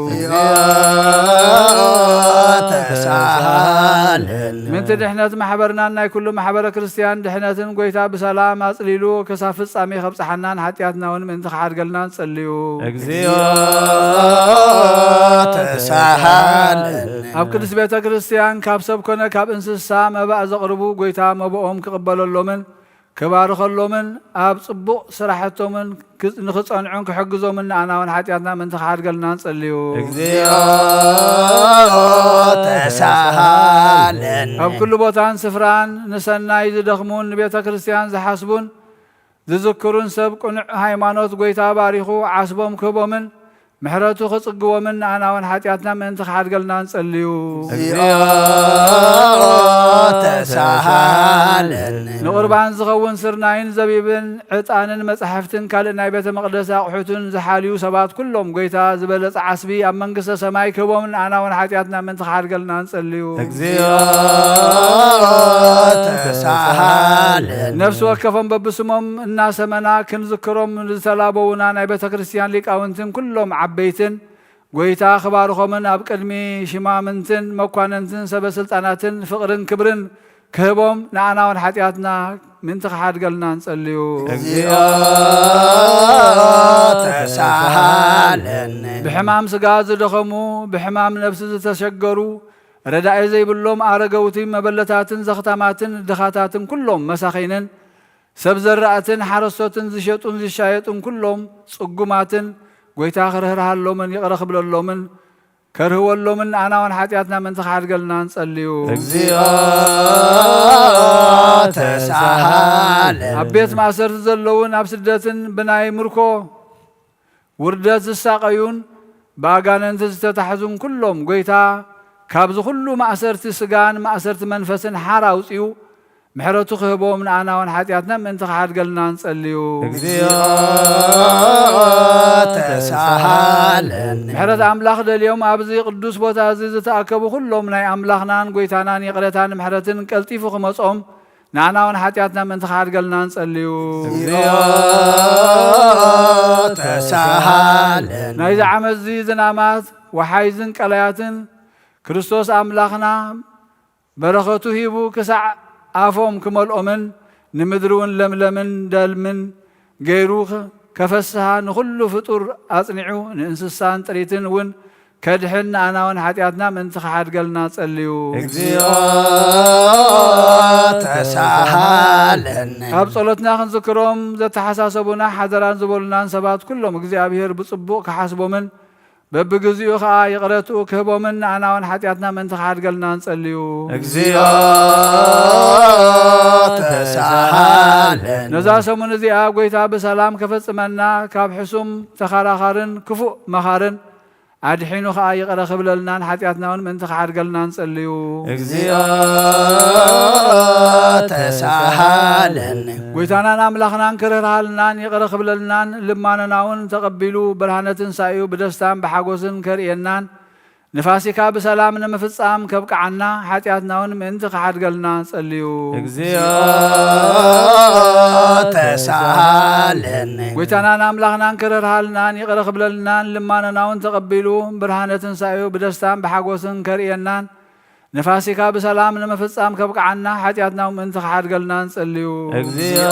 ተሳሃለን። ምእንቲ ድሕነት ማሕበርናን ናይ ኩሉ ማሕበረ ክርስትያን ድሕነትን ጐይታ ብሰላም ኣጽሊሉ ክሳብ ፍጻሜ ከብጽሓናን ሓጢኣትና እውን ምእንቲ ክሓድገልና ንጸልዩ። እግዚኦ ተሳሃለን። ኣብ ቅድስት ቤተ ክርስትያን ካብ ሰብ ኮነ ካብ እንስሳ መባእ ዘቕርቡ ጐይታ መባኦም ክቕበለሎምን ክባርኸሎምን ኣብ ጽቡቕ ስራሕቶምን ክ-፣ ንኽጸንዑን ክሕግዞምን ንኣና እውን ሓጢኣትና ምእንቲ ክሓድገልና ንጸልዩ። እግዚኦ ተሳሃለን። ኣብ ኩሉ ቦታን ስፍራን ንሰናይ ዝደኽሙን ንቤተ ክርስትያን ዝሓስቡን ዝዝክሩን ሰብ ቅኑዕ ሃይማኖት ጐይታ ባሪኹ ዓስቦም ክህቦምን ምሕረቱ ክጽግቦምን ንኣና እውን ሓጢኣትና ምእንቲ ክሓድገልና ንጸልዩ። እግዚኦ ተሳሃለኒ። ንቁርባን ዝኸውን ስርናይን ዘቢብን ዕጣንን መጻሕፍትን ካልእ ናይ ቤተ መቕደስ ኣቑሑትን ዝሓልዩ ሰባት ኩሎም፣ ጎይታ ዝበለጸ ዓስቢ ኣብ መንግስተ ሰማይ ክህቦም ንኣና እውን ሓጢኣትና ምእንቲ ክሓድገልና ንጸልዩ። እግዚኦ ተሳሃለኒ። ነፍሲ ወከፎም በብስሞም እናሰመና ክንዝክሮም ዝተላበዉና ናይ ቤተ ክርስቲያን ሊቃውንትን ኩሎም ዓበይትን፣ ጎይታ ክባርኾምን ኣብ ቅድሚ ሽማምንትን መኳንንትን ሰበ ስልጣናትን ፍቕርን ክብርን ክህቦም፣ ንኣና እውን ሓጢኣትና ምእንቲ ክሓድገልና ንጸልዩ። እግዚኦ ተሳሃለኒ። ብሕማም ስጋ ዝደኸሙ፣ ብሕማም ነፍሲ ዝተሸገሩ፣ ረዳኢ ዘይብሎም ኣረገውቲ፣ መበለታትን ዘኽታማትን ድኻታትን ኩሎም መሳኺንን፣ ሰብ ዘራእትን ሓረስቶትን ዝሸጡን ዝሻየጡን ኩሎም ጽጉማትን፣ ጎይታ ክርህርሃሎምን ይቕረ ክብለሎምን ከርህወሎምን ንኣና እውን ሓጢኣትና ምእንቲ ክሓድገልና ንጸልዩ። እግዚኦ ተሳሃለኒ። ኣብ ቤት ማእሰርቲ ዘለውን ኣብ ስደትን ብናይ ምርኮ ውርደት ዝሳቐዩን ብኣጋንንቲ ዝተታሕዙን ኩሎም፣ ጎይታ ካብዚ ኩሉ ማእሰርቲ ስጋን ማእሰርቲ መንፈስን ሓራ ኣውጽኡ ምሕረቱ ክህቦም ንኣና እውን ሓጢኣትና ምእንቲ ክሓድገልና ንጸልዩ። እግዚኦ ተሳሃለኒ። ምሕረት ኣምላኽ ደልዮም ኣብዚ ቅዱስ ቦታ እዚ ዝተኣከቡ ኩሎም ናይ ኣምላኽናን ጎይታናን ይቕረታን ምሕረትን ቀልጢፉ ክመጾም ንኣና እውን ሓጢኣትና ምእንቲ ክሓድገልና ንጸልዩ። እግዚኦ ተሳሃለኒ። ናይዚ ዓመት እዚ ዝናማት ወሓይዝን ቀላያትን ክርስቶስ ኣምላኽና በረኸቱ ሂቡ ክሳዕ ኣፎም ክመልኦምን ንምድሪ እውን ለምለምን ደልምን ገይሩ ከፈስሃ ንኹሉ ፍጡር ኣጽኒዑ ንእንስሳን ጥሪትን እውን ከድሕን ንኣና እውን ሓጢኣትና ምእንቲ ክሓድገልና ጸልዩ። እግዚኦ ተሳሃለኒ። ኣብ ጸሎትና ክንዝክሮም ዘተሓሳሰቡና ሓደራን ዝበሉናን ሰባት ኩሎም እግዚኣብሔር ብጽቡቕ ክሓስቦምን በብግዚኡ ኸኣ ይቕረትኡ ክህቦምን ንኣና እውን ሓጢኣትና ምእንቲ ክሓድገልና ንጸልዩ። እግዚኦ ተሳሃለኒ። ነዛ ሰሙን እዚኣ ጎይታ ብሰላም ከፈጽመና፣ ካብ ሕሱም ተኸራኻርን ክፉእ መኻርን ኣድሒኑ ኸኣ ይቕረ ክብለልናን ሓጢኣትና እውን ምእንቲ ክሓድገልና ንጸልዩ። እግዚኦ ተሳሃለኒ። ጎይታናን ኣምላኽናን ክርህርሃልናን ይቕረ ክብለልናን ልማነና እውን ተቐቢሉ ብርሃነ ትንሳኤኡ ብደስታን ብሓጎስን ከርእየናን ንፋሲካ ብሰላም ንምፍጻም ከብቅዓና ሓጢኣትና እውን ምእንቲ ክሓድገልና ጸልዩ። እግዚኦ ተሳሃለኒ። ጎይታናን ኣምላኽናን ክርህርሃልናን ይቕረ ክብለልናን ልማነና እውን ተቐቢሉ ብርሃነ ትንሳኤኡ ብደስታን ብሓጎስን ከርእየናን ንፋሲካ ብሰላም ንምፍጻም ከብቅዓና ሓጢኣትና እውን ምእንቲ ክሓድገልና ንጸልዩ። እግዚኦ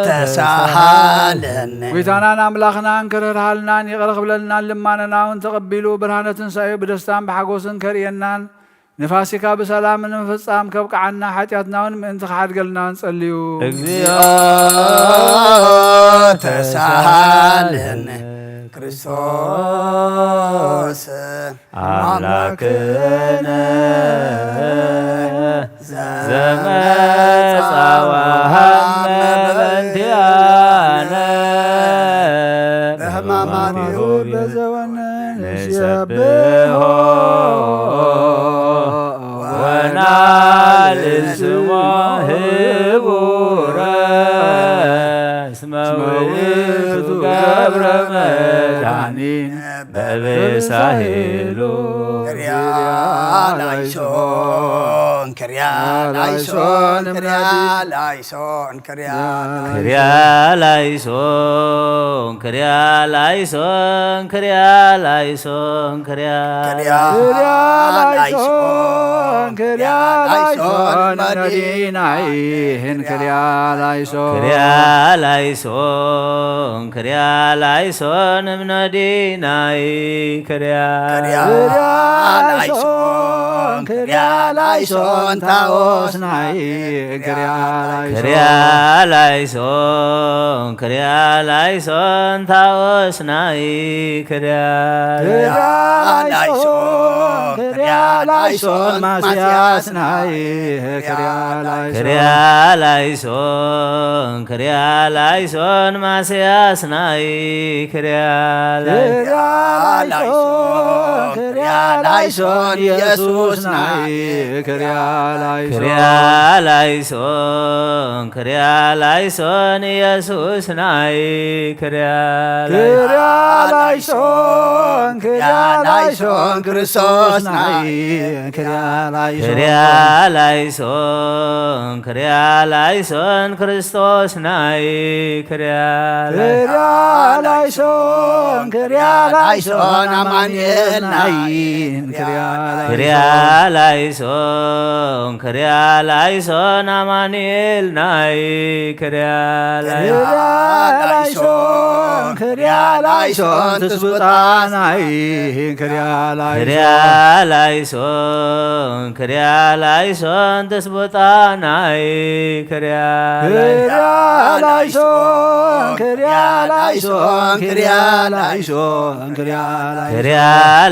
ተሳሃለኒ። ጎይታናን ኣምላኽናን ክርህርሃልናን ይቕረ ክብለልናን ልማነና እውን ተቐቢሉ ብርሃነ ትንሳኤኡ ብደስታን ብሓጎስን ከርእየናን ንፋሲካ ብሰላም ንምፍጻም ከብቅዓና ሓጢኣትና እውን ምእንቲ ክሓድገልና ንጸልዩ። እግዚኦ ተሳሃለኒ። ክርስቶስ ኣምላክነ ዘመጻ ወሃመ በእንቲኣነ በሕማማቲሁ በዘወነ ንሰብሖ ወናልል ስሞ ህቡረ እስመ ውእቱ ገብረ መድኃኒነ በበሳሄሉ ክርያ ላይሶን ክርያ ላይሶን ክርያ ላይሶን ክርያ ክርያ ላይሶን ክርያ ላይሶን ክርያ ላይሶን ክርያ ክርያ ላይሶን ክርያ ላይሶን መዲናይህን ክርያ ላይሶን ክርያ ላይሶን ክርያ ላይሶን እምነዲናይ ክርያ ክርያ ላይሶን ክርያ ላይሶን ኦስናይ ክርያ ላይሶን። ክርያ ላይሶን፣ ክርያ ላይሶን፣ ታኦስናይ ክርያ ክርያ ላይሶን። ላይሶን፣ ክርያ ላይሶን፣ ማስያስናይ ክርያ ላይሶን። ክርያ ላይሶን፣ ክርያ ላይሶን፣ ማስያስናይ ክርያ ላይሶን። ክርያ ላይሶን፣ ክርያ ላይሶን፣ ኢየሱስናይ ክርያ ላይሶን። ክርያ ላይሶን፣ ክርያ ላይሶን፣ ኢየሱስናይ ክርያ ክርያ ላይሶን። ላይሶን፣ ክርያ ላይሶን፣ ክርስቶስናይ ክርያ ላይሶን። ክርያ ላይሶን፣ ክርያ ላይሶን፣ ክርስቶስናይ ክርያ ክርያ ላይሶን፣ ክርያ ላይሶን፣ ኣማኑኤልናይ ክርያ ክርያ ላይሶን። ላይሶን፣ ክርያ ላይሶን፣ ኣማኑኤልናይ ክርያ ላይሶን። ክርያ ላይሶን፣ ክርያ ላይሶን፣ ትስብእታናይ ክርያ ክርያ ላይሶን። ላይሶን፣ ክርያ ላይሶን፣ ትስብእታናይ ክርያ ክርያ ላይሶን። ላይሶን፣ ክርያ ላይሶን፣ ክርያ ላይሶን፣ ክርያ ላይሶን። ክርያ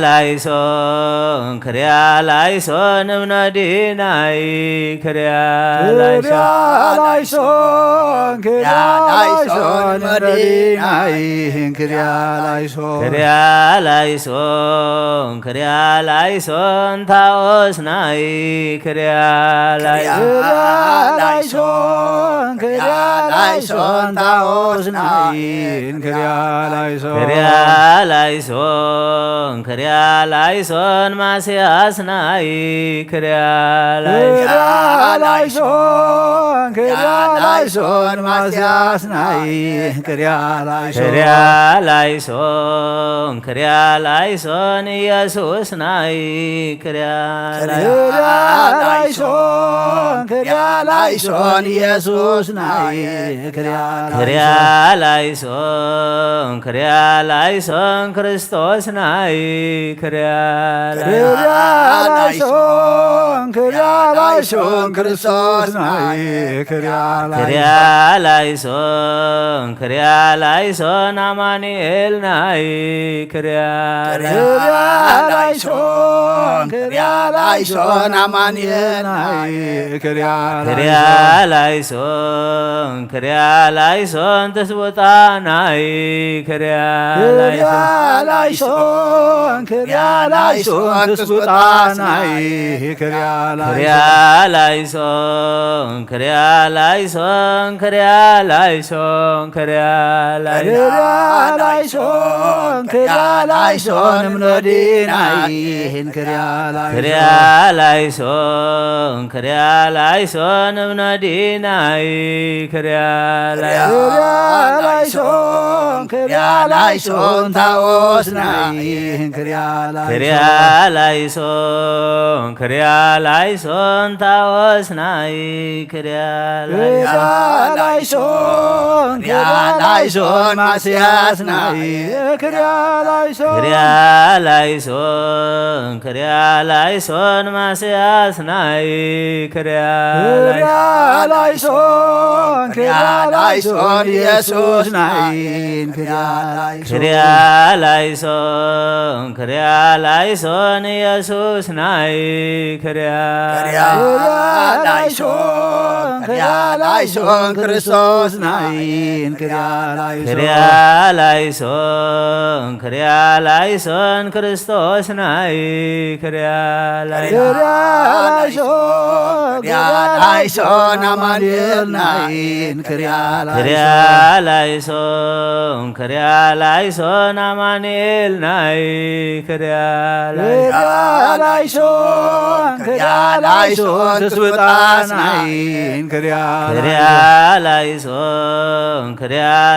ላይሶን፣ ክርያ ላይሶን፣ እምነዲናይ ክርያ ክርያ ላይሶን። ላይሶን፣ ክርያ ክርያ ላይሶን፣ ላይሶን፣ መዲናይ ክርያ ላይሶን። ክርያ ላይሶን፣ ክርያ ላይሶን፣ ታኦስናይ ክርያ ክርያ ላይሶን። ላይሶን፣ ክርያ ላይሶን፣ ታኦስናይ ክርያ ላይሶን። ክርያ ላይሶን፣ ክርያ ላይሶን፣ ማስያስናይ ክርያ ላይሶን። ክርያ ላይሶን፣ ክርያ ላይሶን፣ ማስያስናይ ክርያ ላይሶን። ክርያ ላይሶን፣ ክርያ ላይሶን፣ ኢየሱስናይ ክርያ ክርያ ላይሶን። ላይሶን፣ ክርያ ላይሶን፣ ኢየሱስናይ ክርያ ክርያ ላይሶን። ላይሶን፣ ክርያ ላይሶን፣ ክርስቶስናይ ክርያ ክርያ ላይሶን። ላይሶን፣ ክርያ ላይሶን፣ ክርስቶስናይ ክርያ ክርያ ላይሶን። ላይሶን፣ ክርያ ላይሶን፣ ኣማኑኤልናይ ክርያ ክርያ ላይሶን። ላይሶን፣ ክርያ ላይሶን፣ ኣማኑኤልናይ ክርያ ክርያ ላይሶን። ላይሶን፣ ክርያ ላይሶን፣ ትስብእታናይ ክርያ ክርያ ላይሶን። ላይሶን፣ ክርያ ላይሶን፣ ትስብእታናይ ክርያ ክርያ ላይሶን። ላይሶን፣ ክርያ ላይሶን፣ ክርያ ላይሶን፣ ክርያ ላይሶን። ክርያ ላይሶን፣ ክርያ ላይሶን፣ እምነዲናይ ክርያ ላይሶን። ክርያ ላይሶን፣ ክርያ ላይሶን፣ እምነዲናይ ክርያ ክርያ ላይሶን። ላይሶን፣ ክርያ ላይሶን፣ ታኦስናይ ክርያ ላይሶን። ክርያ ላይሶን፣ ክርያ ላይሶን፣ ታኦስናይ ክርያ ክርያ ላይሶን። ላይሶን፣ ክርያ ላይሶን፣ ማስያስናይ ክርያ ላይሶን። ክርያ ላይሶን፣ ክርያ ላይሶን፣ ማስያስናይ ክርያ ክርያ ላይሶን። ላይሶን፣ ክርያ ላይሶን፣ ኢየሱስናይ ክርያ ላይሶን። ክርያ ላይሶን፣ ክርያ ላይሶን፣ ኢየሱስናይ ክርያ ክርያ ላይሶን። ላይሶን፣ ክርያ ላይሶን፣ ክርስቶስናይ ክርያ ላይሶን። ክርያ ላይሶን፣ ክርያ ላይሶን፣ ክርስቶስናይ ክርያ ላይሶን። ክርያ ላይሶን፣ ክርያ ላይሶን፣ ኣማኑኤልናይ ክርያ ክርያ ላይሶን። ላይሶን፣ ክርያ ላይሶን፣ ኣማኑኤልናይ ክርያ ላይሶን። ክርያ ላይሶን፣ ክርያ ላይሶን፣ ትስብእታናይ ክርያ ክርያ ላይሶን። ላይሶን፣ ክርያ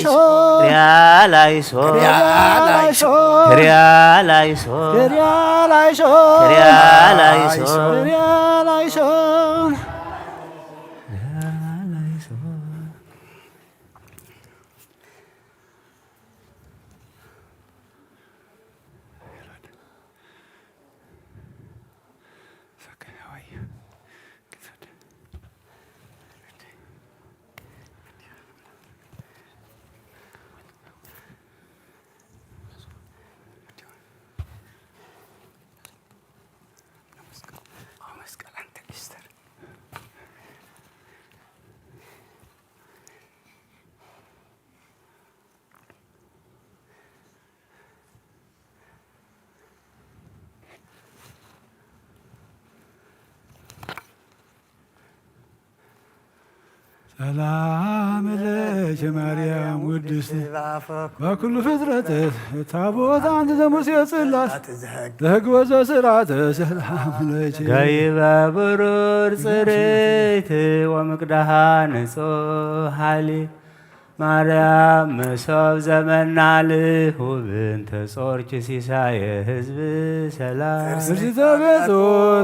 ላይሶን፣ ክሪያ ላይሶን፣ ክሪያ ላይሶን፣ ክሪያ ላይሶን፣ ክሪያ ላይሶን፣ ክሪያ ላይሶን፣ ክሪያ ላይሶን፣ ክሪያ ላይሶን። ሰላም ለኪ ማርያም ውድስቲ በኩሉ ፍጥረት ታቦት አንቲ ዘሙሴ ጽላት ዘህግ ወዘ ስርዓት ሰላም ለኪ። ገይበ ብሩር ጽርይት ወምቅዳሃ ንጹሕ ሃሊ ማርያም መሶብ ዘመናልህ ውብንተ ጾርኪ ሲሳየ ህዝብ ሰላም። ፍስሕተ ቤቱ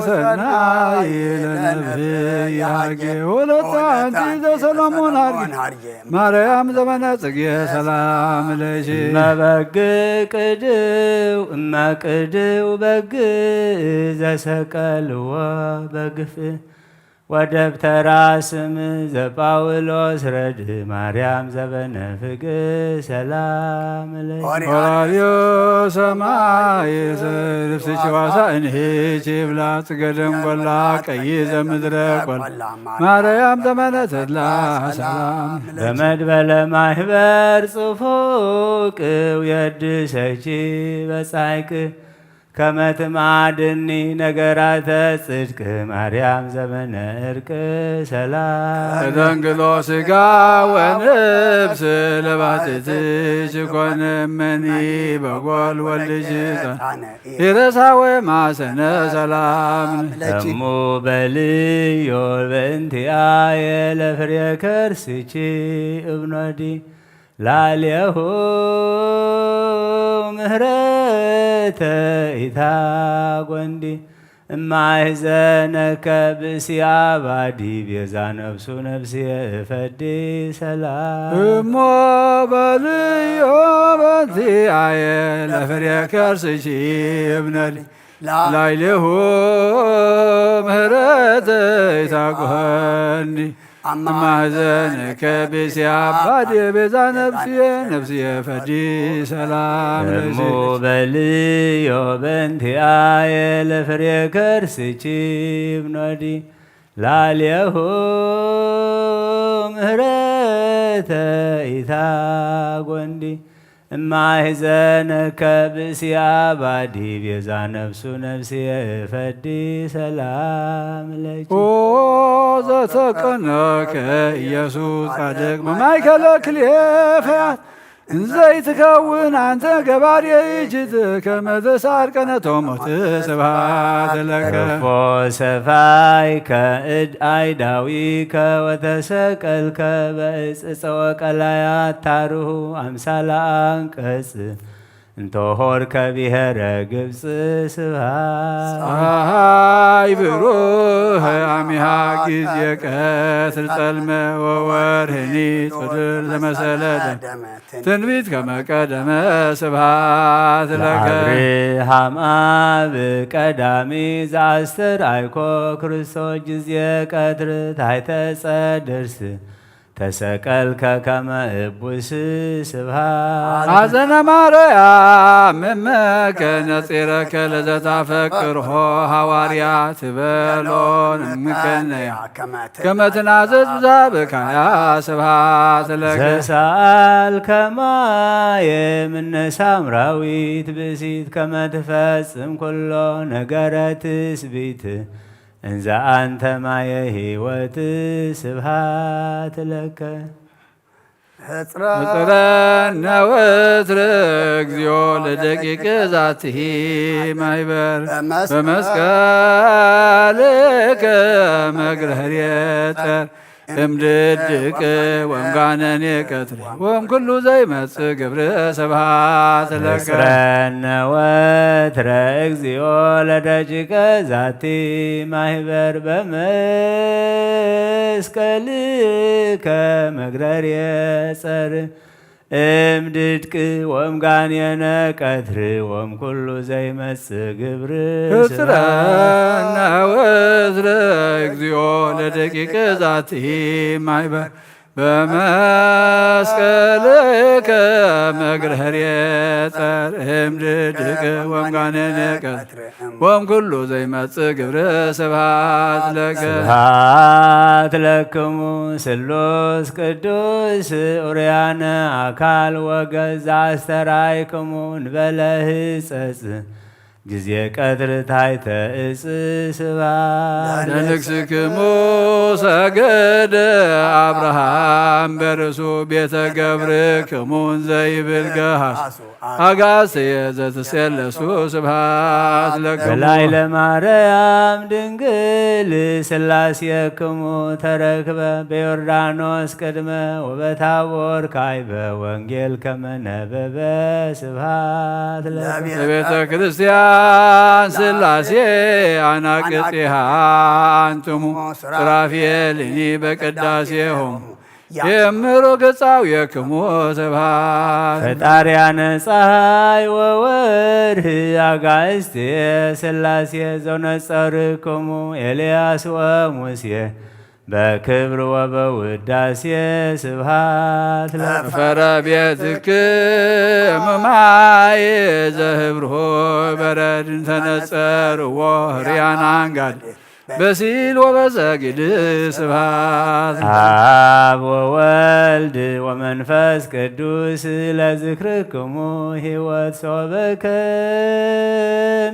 ሰናይ ለነፍስኪ ወለተ አንቲ ዘሰሎሞን አርጌ ማርያም ዘመነ ጽጌ ሰላም ለኪ። እመ በግ ቅድው እመ ቅድው በግ ዘሰቀልዎ በግፍ ወደብተራ ስም ዘጳውሎስ ረድ ማርያም ዘበነ ፍግ ሰላም ለኪ። ኦራርዮ ሰማይ ልብስኪ ዋሳ እንሄች ይብላ ጽገደም ጎላ ቀይ ዘምድረ ቆላ ማርያም ዘመነ ተድላ ሰላም። በመድበለ ማህበር ጽፉቅ የድሰኪ በጻይቅ ከመ ትማድኒ ነገራተ ጽድቅ ማርያም ዘመነ እርቅ ሰላም። ተደንግሎ ስጋ ወነፍስ ለባህትትሽ ኮነ መኒ በጎል ወልድሽ ጣነ ይረሳወ ማሰነ ሰላም። እሙ በልዮ በእንቲአየ ለፍሬ ከርስኪ እብኖዲ ላሌሁ ምህረተ ኢታጎንዲ እማሕዘነከ ብእሲ አባዲ ቤዛ ነፍሱ ነፍስየ እፈዲ ሰላም። እሞ በልዮ በእንቲአየ ለፍሬ ከርስኪ እብነሊ ላይሌሁ ምህረት ይታጎኒ። አማሕዘነከ ብእሲ አባዲ ቤዛ ነፍስየ ነፍስየ ፈዲ ሰላም እሙ ለኪ። በልዮ በእንቲአየ ለፍሬ ከርስኪ እብኖዲ ላሌሁ ምህረተ ኢታጎንዲ እማሕዘነከ ብእሲ አባዲ ቤዛ ነፍሱ ነፍስየ እፈዲ ሰላም ለኪ። ኦ ዘተቀነከ ኢየሱስ ጻድቅ በማእከለ ክልኤ ፈያት እንዘይትከውን አንተ ገባሬ እጅት ከመ ዘሳር ቀነቶ ሞት ስብሐት ለከ። እፎ ሰፋይከ እድ አይዳዊከ ወተሰቀልከ በእጽ ጸወቀላያት ታርሁ አምሳለ አንቀጽ እንተሆርከ ብሔረ ግብጽ ስብሐት። ፀሐይ ብሩህ አሚሃ ጊዜ ቀትር ጸልመ ወወርህኒ ጽድር ዘመሰለ ደመ ትንቢት ከመ ቀደመ ስብሐት ለከ። ለአብርሃም አብ ቀዳሚ ዘአስተርአይኮ ክርስቶስ ጊዜ ቀትር ታሕተ ጸድርስ ተሰቀልከ ከመ እቡስ ስብሐት። ሐዘነ ማርያም እመከ ነጺረከ ለዘታፈቅርሆ ሐዋርያ ትበሎን እምከነያ ከመ ትናዘዝ ብዛብካያ ስብሐት ለከ። ዘሰአልከ ማየ ምነ ሳምራዊት ብእሲት ከመ ትፈጽም ኩሎ ነገረ ትስቢት እንዘ አንተ ማየ ሕይወት ስብሐት ለከ። ህጽረ ህጽረነ ወትረ እግዚኦ ለደቂቅ ዛቲ ማይበር በመስቀል በመስቀልከ መግረህርየ ጸር እምድድቅ ወምጋነኔ ቀትሪ ወምኩሉ ዘይመጽእ ግብር ስብሐት ለከ። ህጽረነ ወትረ እግዚኦ ለደቂቅ ዛቲ ማህበር በመስቀልከ መግረርየ ጸር እምድድቅ ወምጋንየነ ቀትር ወምኩሉ ዘይመጽእ ግብር ህጽረነ ወትረ እግዚኦ ለደቂቅ ዛቲ ማይበር በመስቀልከ መግረህርየ ጸር እምድድቅ ወምጋነነ ቀትር ወም ኩሉ ዘይመጽእ ግብር ስብሐት ለከ። ስብሐት ለክሙ ስሉስ ቅዱስ ኡርያነ አካል ወገዝ አስተርአይክሙ እንበለ ህጸጽ ጊዜ ቀትር ታሕተ እጽ ስብሐት ለንግስክሙ ሰገደ አብርሃም በርእሱ ቤተ ገብርክሙ እንዘ ይብል ገሃሱ አጋስየ ዘትሴለሱ ስብሐት ለክሙ። በላይ ለማርያም ድንግል ስላሴክሙ ተረክበ በዮርዳኖስ ቅድመ ወበታቦር ካይበ ወንጌል ከመነበበ ስብሐት ለከ። ለቤተ ክርስቲያን ስላሴ አናቅጽሃ አንትሙ ሱራፌልኒ በቅዳሴሆሙ የእምሮ ገጻውየክሙ ስብሐት። ፈጣሪያነ ፀሐይ ወወርህ አጋእዝት ሥላሴ ዘነጸርክሙ ኤልያስ ወሙሴ በክብር ወበውዳሴ ስብሐት ለ- ፈረ ቤትክሙ ማይ ዘህብርሁ በረድ እንተነጸርዎ ርያናን ጋድ በሲል ወበሰጊድ ስብሐት። አብ ወወልድ ወመንፈስ ቅዱስ ለዝክርክሙ ሕይወት ሶበከ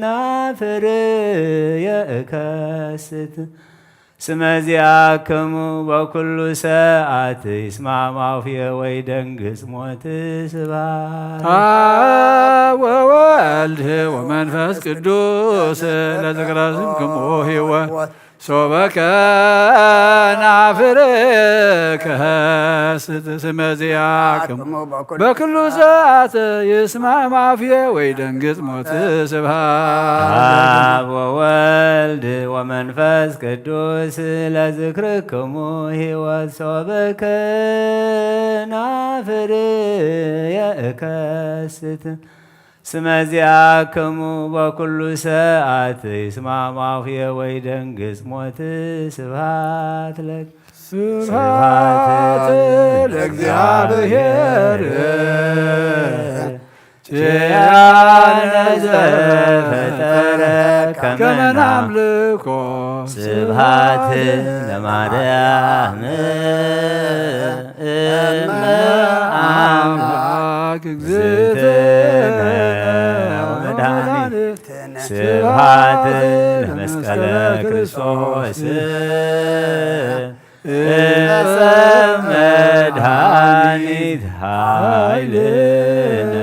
ናፍር የእከስት ስመዚአክሙ በኩሉ ሰዓት ይስማዕ ማውፍየ ወይ ደንግጽ ሞት ስብሐት። አብ ወወልድ ወመንፈስ ቅዱስ ለዝክርክሙ ሕይወት ሶበከ ናፍር ከስት ስመዚአክሙ በኩሉ ሰዓት ይስማዕ ማፍየ ወይ ደንግጽ ሞት ስብሐት። አብ ወወልድ ወመንፈስ ቅዱስ ለዝክርክሙ ሕይወት ሶበከ ናፍር የእከስት ስመዚአክሙ በኩሉ ሰዓት ይስማዕ ማፍየ ወይ ደንግጽ ሞት ስብሐት ለክ ስብሐት ለእግዚአብሔር ኪያነ ዘፈጠረ ከመ ናምልኮ ስብሐት ለማርያም እመ አምላክ እግዝእትነ ወመድኃኒትነ ስብሐት ለመስቀለ ክርስቶስ እፀ መድኃኒት ኃይልነ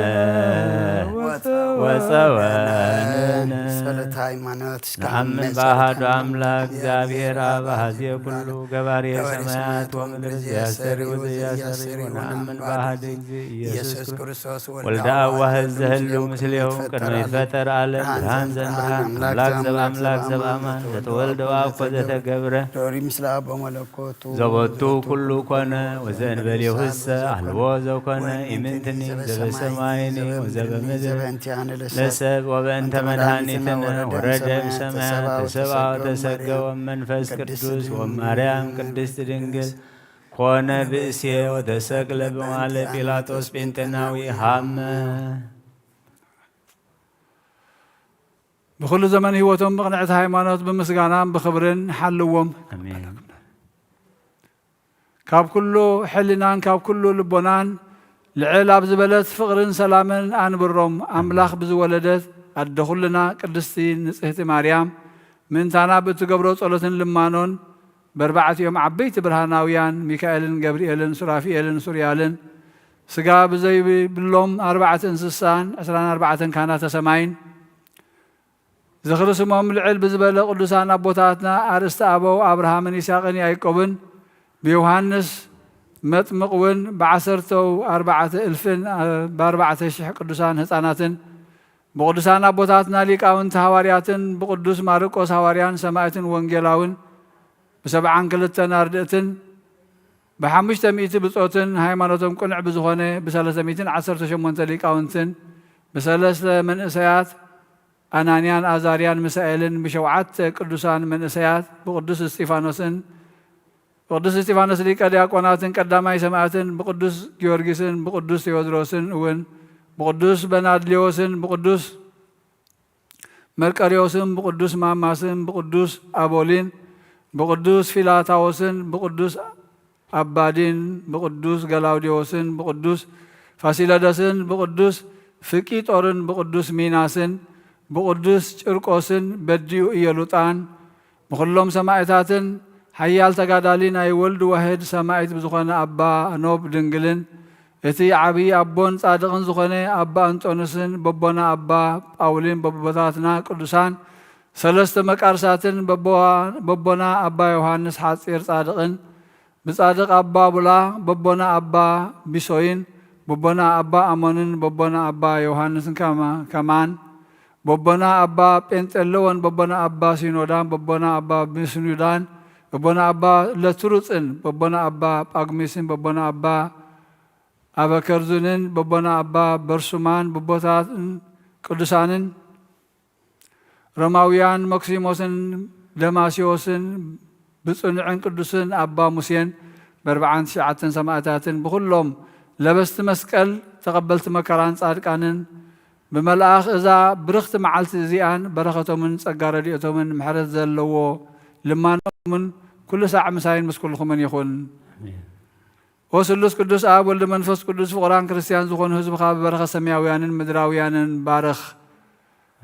ወፀወነ። ጸሎተ ሃይማኖት። እስከ ነአምን በአሐዱ አምላክ እግዚአብሔር አብ አሐዜ ኩሉ ገባሬ ሰማያት ወምድር ዘያስተሪ ወዘያስተሪ ወነአምን በአሐደ እግዚእ ኢየሱስ ክርስቶስ ወልደ አብ ዋሕድ ዘህሉ ምስሌሁ ቅድመ ይትፈጠር ዓለም ብርሃን ዘእምብርሃን አምላክ ዘእም አምላክ ዘእም አማን ዘተወልደ ወአኮ ዘተገብረ ዶሪ ምስለ አብ ወመለኮቱ ዘቦቱ ኩሉ ኮነ ወዘእንበሌሁሰ አልቦ ዘኮነ ኢምንትኒ ዘበሰማይኒ ወዘበምድር ለሰብ ወበእንተ መድኃኒትነ ወረደ እምሰማያት ተሰብአ ወተሰገወ መንፈስ ቅዱስ ወማርያም ቅድስት ድንግል ኮነ ብእሴ ወተሰቅለ በማለ ጲላጦስ ጴንጤናዊ ሃመ። ብኹሉ ዘመን ህይወቶም ብቕንዕቲ ሃይማኖት ብምስጋናን ብኽብርን ሓልዎም። ኣሜን። ካብ ኩሉ ሕሊናን ካብ ኩሉ ልቦናን ልዕል ኣብ ዝበለት ፍቕርን ሰላምን ኣንብሮም። ኣምላኽ ብዝወለደት ኣደ ኩልና ቅድስቲ ንጽህቲ ማርያም ምእንታና ብእትገብሮ ጸሎትን ልማኖን በርባዕቲኦም ዓበይቲ ብርሃናውያን ሚካኤልን ገብርኤልን ሱራፊኤልን ሱርያልን ስጋ ብዘይብሎም ኣርባዕተ እንስሳን ዕስራን ኣርባዕተን ካህናተ ሰማይን ዝኽሪ ስሞም ልዕል ብዝበለ ቅዱሳን ኣቦታትና ኣርእስተ ኣበው ኣብርሃምን ይስሐቅን ያዕቆብን ብዮሃንስ መጥምቕ እውን ብዓሰርተው ኣርባዕተ እልፍን ብኣርባዕተ ሽሕ ቅዱሳን ህፃናትን ብቅዱሳን ኣቦታትና ሊቃውንቲ ሃዋርያትን ብቅዱስ ማርቆስ ሃዋርያን ሰማዕትን ወንጌላውን ብሰብዓን ክልተን ኣርድእትን ብሓሙሽተ ሚእቲ ብጾትን ሃይማኖቶም ቅኑዕ ብዝኾነ ብሰለስተ ሚእትን ዓሰርተ ሸሞንተ ሊቃውንትን ብሰለስተ መንእሰያት ኣናንያን ኣዛርያን ሚሳኤልን ብሸውዓተ ቅዱሳን መንእሰያት ብቅዱስ እስጢፋኖስን ብቅዱስ እስጢፋኖስ ሊቀ ዲያቆናትን ቀዳማይ ሰማዕትን ብቅዱስ ጊዮርጊስን ብቅዱስ ቴዎድሮስን እውን ብቅዱስ በናድሌዎስን ብቅዱስ መርቀሬዎስን ብቅዱስ ማማስን ብቅዱስ ኣቦሊን ብቅዱስ ፊላታዎስን ብቅዱስ ኣባዲን ብቅዱስ ገላውዴዎስን ብቅዱስ ፋሲለደስን ብቅዱስ ፍቂጦርን ብቅዱስ ሚናስን ብቅዱስ ጭርቆስን በዲኡ ኢየሉጣን ብኹሎም ሰማዕታትን ሓያል ተጋዳሊ ናይ ወልድ ዋሕድ ሰማዕት ብዝኾነ ኣባ ኖብ ድንግልን እቲ ዓብዪ ኣቦን ጻድቕን ዝኾነ ኣባ እንጦንስን በቦና ኣባ ጳውሊን በቦታትና ቅዱሳን ሰለስተ መቃርሳትን በቦና ኣባ ዮሃንስ ሓጺር ጻድቕን ብጻድቕ ኣባ ቡላ በቦና ኣባ ቢሶይን በቦና ኣባ ኣሞንን በቦና ኣባ ዮሃንስን ከማን በቦና ኣባ ጴንጤሎዎን በቦና ኣባ ሲኖዳን በቦና ኣባ ብስኑዳን በቦና ኣባ ለትሩጽን በቦና ኣባ ጳጉሚስን በቦና ኣባ ኣበከርዙንን በቦና ኣባ በርሱማን በቦታትን ቅዱሳንን ሮማውያን መክሲሞስን ደማስዮስን ብጽኑዕን ቅዱስን ኣባ ሙሴን ብኣርብዓን ትሽዓተን ሰማእታትን ብኹሎም ለበስቲ መስቀል ተቐበልቲ መከራን ጻድቃንን ብመልኣኽ እዛ ብርኽቲ መዓልቲ እዚኣን በረኸቶምን ጸጋ ረድኤቶምን ምሕረት ዘለዎ ልማኖምን ኩሉ ሳዕ ምሳይን ምስ ኩልኹምን ይኹን። ኣሜን። ኦ ስሉስ ቅዱስ ኣብ ወልድ መንፈስ ቅዱስ ፍቑራን ክርስቲያን ዝኾኑ ህዝብኻ ብበረኸት ሰማያውያንን ምድራውያንን ባርኽ።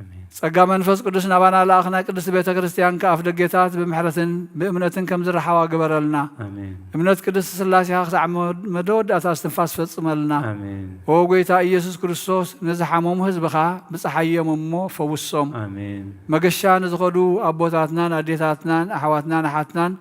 ኣሜን። ጸጋ መንፈስ ቅዱስ ናባና ለኣኽ ናይ ቅድስት ቤተ ክርስቲያን ከኣፍ ደጌታት ብምሕረትን ብእምነትን ከም ዝረሓዋ ግበረልና። ኣሜን። እምነት ቅድስት ስላሴኻ ክሳዕ መ-፣ መደወዳእታ እስትንፋስ ፈጽመልና። ኣሜን። ኦ ጎይታ ኢየሱስ ክርስቶስ ንዝሓመሙ ህዝብኻ ብጸሓዮም እሞ ፈውሶም። ኣሜን። መገሻ ንዝኸዱ ኣቦታትናን ኣዴታትናን ኣሕዋትናን ኣሓትናን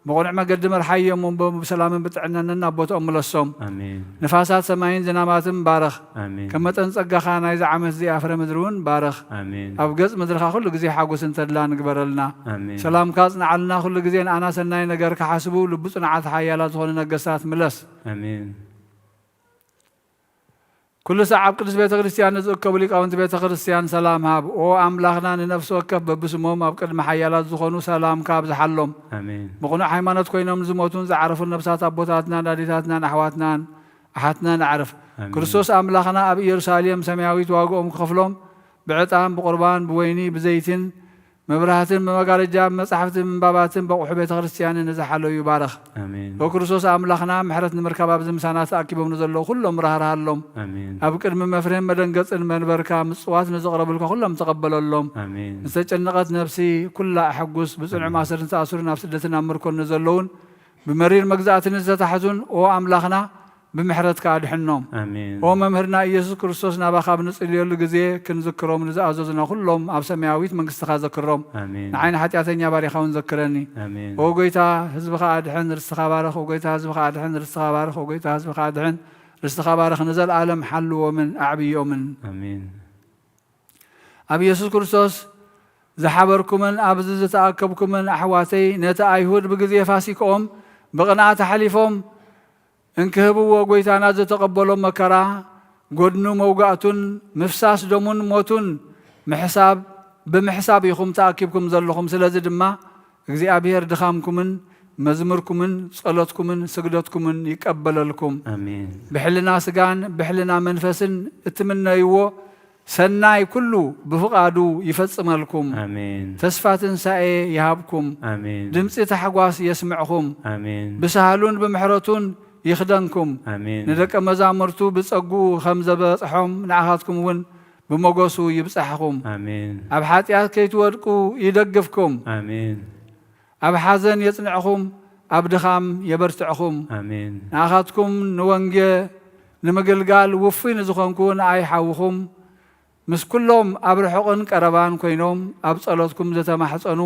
ብቕኑዕ መገዲ መርሓዮም እሞ ብሰላምን ብጥዕናን ናብ ቦታኦም ምለሶም። ኣሜን። ንፋሳት ሰማይን ዝናማትን ባርኽ። ኣሜን። ከም መጠን ጸጋኻ ናይዚ ዓመት እዚኣ ፍረ ምድሪ እውን ባርኽ። ኣሜን። ኣብ ገጽ ምድርኻ ኩሉ ግዜ ሓጎስን ተድላን ግበረልና። ኣሜን። ሰላምካ ኣጽንዓልና፣ ኩሉ ግዜ ንኣና ሰናይ ነገር ክሓስቡ ልቢ ጽኑዓት ሓያላት ዝኾኑ ነገስታት ምለስ። ኣሜን። ኩሉ ሳዕ ኣብ ቅድስት ቤተ ክርስቲያን ንዝእከቡ ሊቃውንቲ ቤተ ክርስቲያን ሰላም ሃብ። ኦ ኣምላኽና ንነፍሲ ወከፍ በብስሞም ኣብ ቅድሚ ሓያላት ዝኾኑ ሰላምካ ኣብዝሓሎም። ኣሜን። ብቕኑዕ ሃይማኖት ኮይኖም ዝሞቱን ዝዓረፉን ነፍሳት ኣቦታትናን ኣዴታትናን ኣሕዋትናን ኣሓትናን ኣዕርፍ። ኣሜን። ክርስቶስ ኣምላኽና ኣብ ኢየሩሳሌም ሰማያዊት ዋግኦም ክኸፍሎም ብዕጣን ብቑርባን ብወይኒ ብዘይትን መብራህትን ብመጋረጃ ብመጻሕፍቲ ምንባባትን በቑሑ ቤተ ክርስቲያንን ንዝሓለዩ ባርኽ። ኣሜን። ኦ ክርስቶስ ኣምላኽና ምሕረት ንምርካብ ኣብዚ ምሳና ተኣኪቦም ንዘለዉ ኩሎም ራህርሃሎም። ኣሜን። ኣብ ቅድሚ መፍርህን መደንገጽን መንበርካ ምጽዋት ንዘቕረብልካ ኩሎም ተቐበለሎም። ኣሜን። ዝተጨነቐት ነፍሲ ኩላ ኣሐጉስ፣ ብጽኑዕ ኣሜን። ማእሰር ዝተኣስሩ ናብ ስደትን ኣብ ምርኮን ንዘለዉን ብመሪር መግዛእቲ ንዝተታሕዙን ኦ ኣምላኽና ብምሕረትካ ኣድሕኖም። ኣሜን። ኦ መምህርና ኢየሱስ ክርስቶስ ናባኻ ኣብ ንጽልየሉ ግዜ ክንዝክሮም ንዝኣዘዙና ኩሎም ኣብ ሰማያዊት መንግስትኻ ዘክሮም። ኣሜን። ንዓይ ንሓጢኣተኛ ባሪኻ እውን ዘክረኒ። ኣሜን። ኦ ጎይታ ህዝብኻ ኣድሕን ርስትኻ ባርኽ፣ ኦ ጎይታ ህዝብኻ ኣድሕን ርስትኻ ባርኽ፣ ኦ ጎይታ ህዝብኻ ኣድሕን ርስትኻ ባርኽ፣ ንዘለኣለም ሓልዎምን ኣዕብዮምን። ኣሜን። ኣብ ኢየሱስ ክርስቶስ ዝሓበርኩምን ኣብዚ ዝተኣከብኩምን ኣሕዋተይ ነቲ ኣይሁድ ብግዜ ፋሲክኦም ብቕንኣት ኣሕሊፎም እንክህብዎ ጎይታና ዝተቐበሎ መከራ፣ ጎድኑ መውጋእቱን ምፍሳስ ደሙን ሞቱን ምሕሳብ፣ ብምሕሳብ ኢኹም ተኣኪብኩም ዘለኹም። ስለዚ ድማ እግዚኣብሔር ድኻምኩምን መዝሙርኩምን ጸሎትኩምን ስግደትኩምን ይቀበለልኩም። ኣሜን። ብሕልና ስጋን ብሕልና መንፈስን እትምነይዎ ሰናይ ኩሉ ብፍቓዱ ይፈጽመልኩም። ኣሜን። ተስፋ ትንሳኤ ይሃብኩም። ኣሜን። ድምጺ ታሕጓስ የስምዕኹም። ኣሜን። ብሳህሉን ብምሕረቱን ይኽደንኩም። ኣሜን። ንደቀ መዛሙርቱ ብጸግኡ ከም ዘበጽሖም ንዓኻትኩም እውን ብመጎሱ ይብጻሕኹም። ኣሜን። ኣብ ሓጢኣት ከይትወድቁ ይደግፍኩም። ኣሜን። ኣብ ሓዘን የጽንዕኹም፣ ኣብ ድኻም የበርትዕኹም። ኣሜን። ንኣኻትኩም ንወንጌ-፣ ንምግልጋል ውፉይ ንዝኾንኩ ንኣይ ሓውኹም፣ ምስ ኩሎም ኣብ ርሑቕን ቀረባን ኮይኖም ኣብ ጸሎትኩም ዝተማሕጸኑ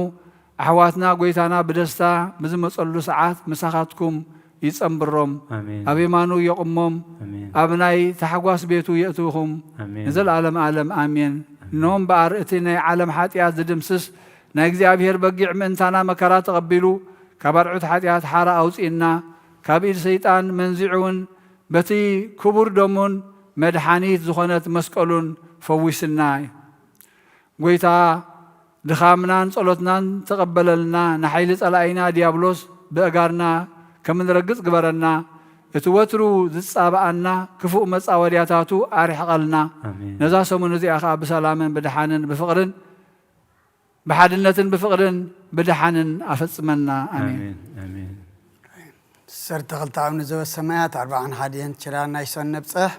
ኣሕዋትና፣ ጎይታና ብደስታ ብዝመጸሉ ሰዓት ምሳኻትኩም ይጸንብሮም፣ ኣሜን። ኣብ የማኑ የቑሞም፣ ኣሜን። ኣብ ናይ ታሕጓስ ቤቱ የእትውኹም ኣሜን። ንዘለኣለም ኣለም ኣሜን። ኣሜን። እነሆ እምበኣር እቲ ናይ ዓለም ሓጢኣት ዝድምስስ ናይ እግዚኣብሔር በጊዕ ምእንታና መከራ ተቐቢሉ፣ ካብ ኣርዑት ሓጢኣት ሓራ ኣውጺእና፣ ካብ ኢድ ሰይጣን መንዚዑ እውን በቲ ክቡር ደሙን መድሓኒት ዝኾነት መስቀሉን ፈዊስና እዩ። ጎይታ ድኻምናን ጸሎትናን ተቐበለልና፣ ንሓይሊ ጸላኢና ዲያብሎስ ብእጋርና ከም እንረግጽ ግበረና፣ እቲ ወትሩ ዝጻብኣና ክፉእ መጻወድያታቱ ኣርሕቐልና። ኣሜን። ነዛ ሰሙን እዚኣ ኸኣ ብሰላምን ብድሓንን ብፍቕርን ብሓድነትን ብፍቕርን ብድሓንን ኣፈጽመና። ኣሜን። ኣሜን። ኣሜን። ዓሰርተ ክልተ ኣብ ንዘወ ሰማያት ኣርብዓን ሓዲን ችራን ናይ ሰን ነብጽሕ።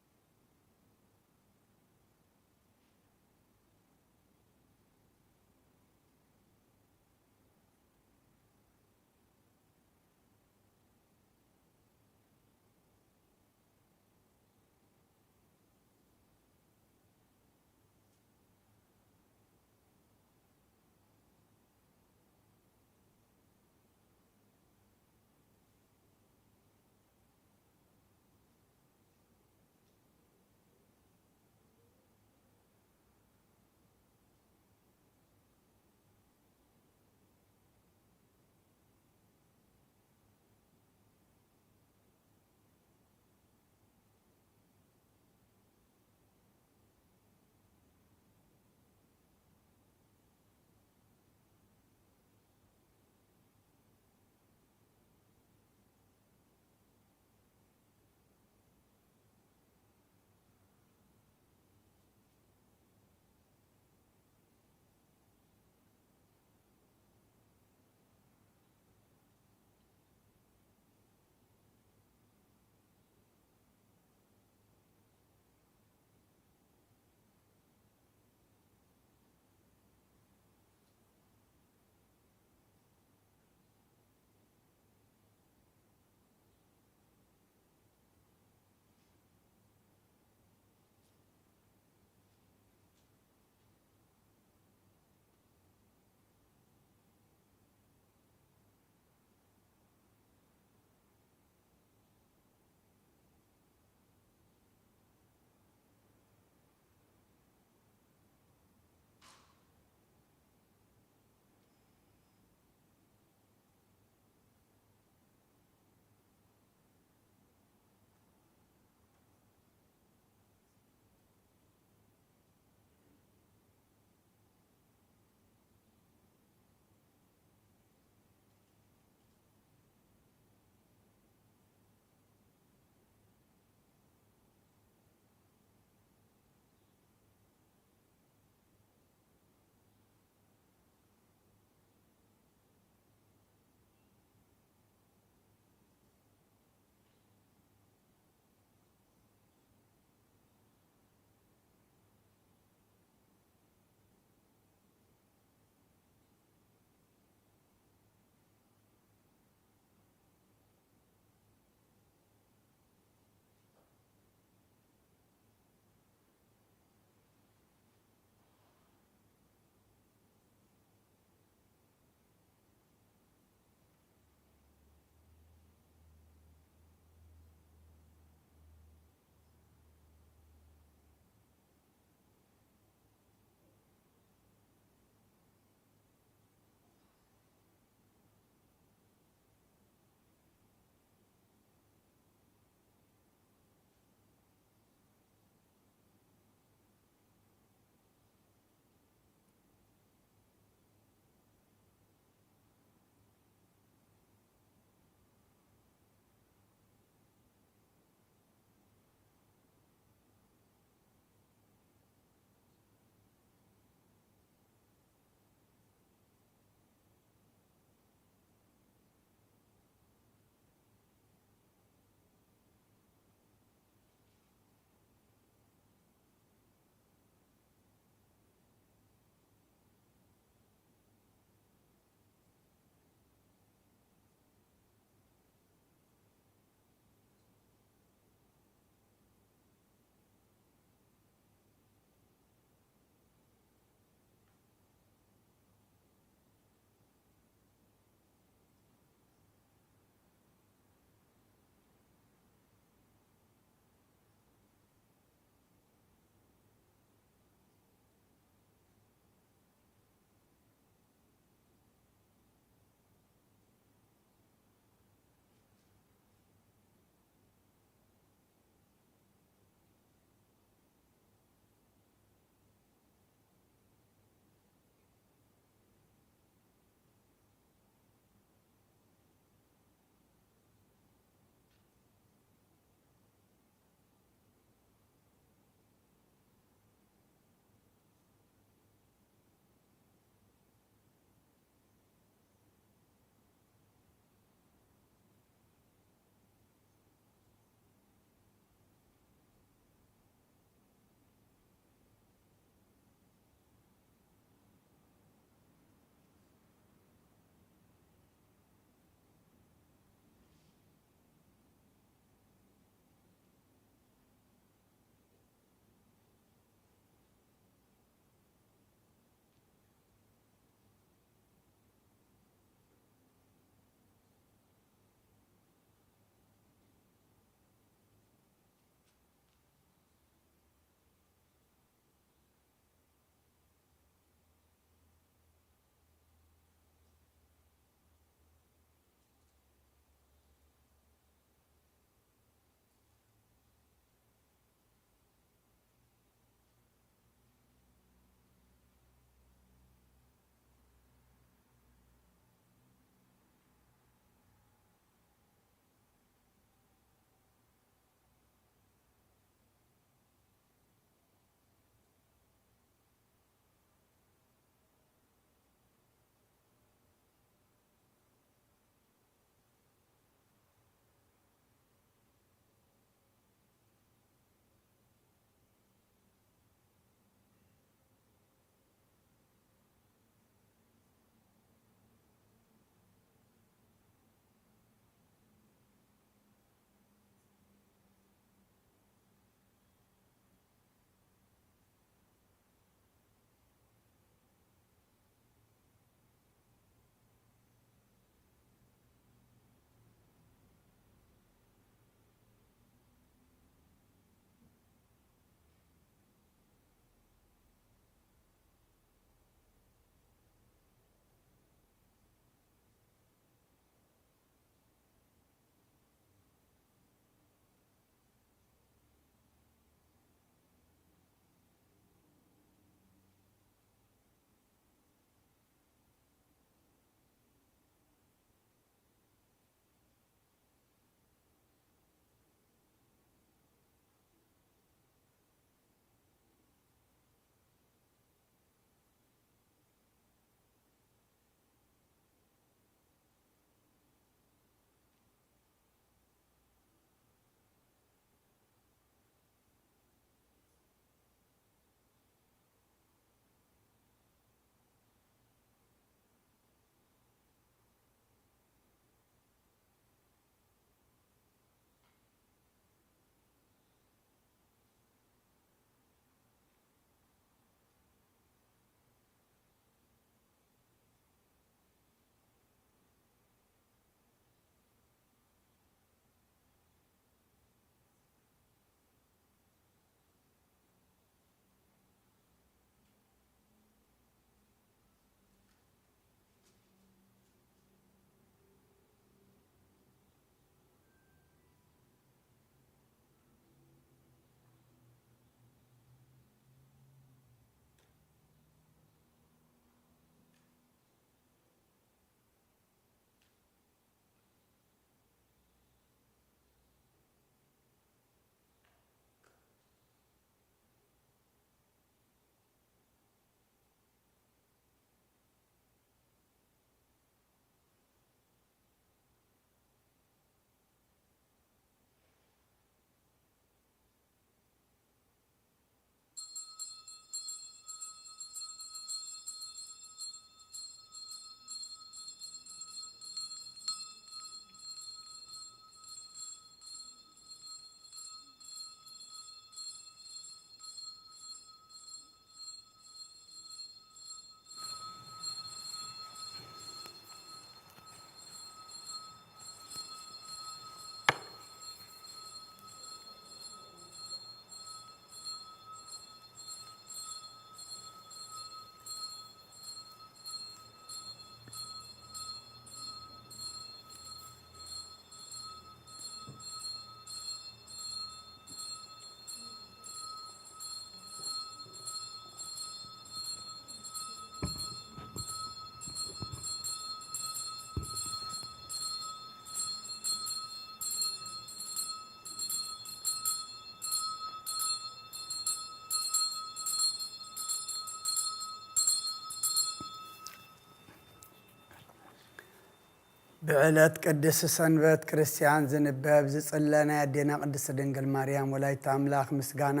ብዕለት ቅድስቲ ሰንበት ክርስትያን ዝንበብ ዝጽለ ናይ ኣዴና ቅድስቲ ድንግል ማርያም ወላዲተ ኣምላኽ ምስጋና።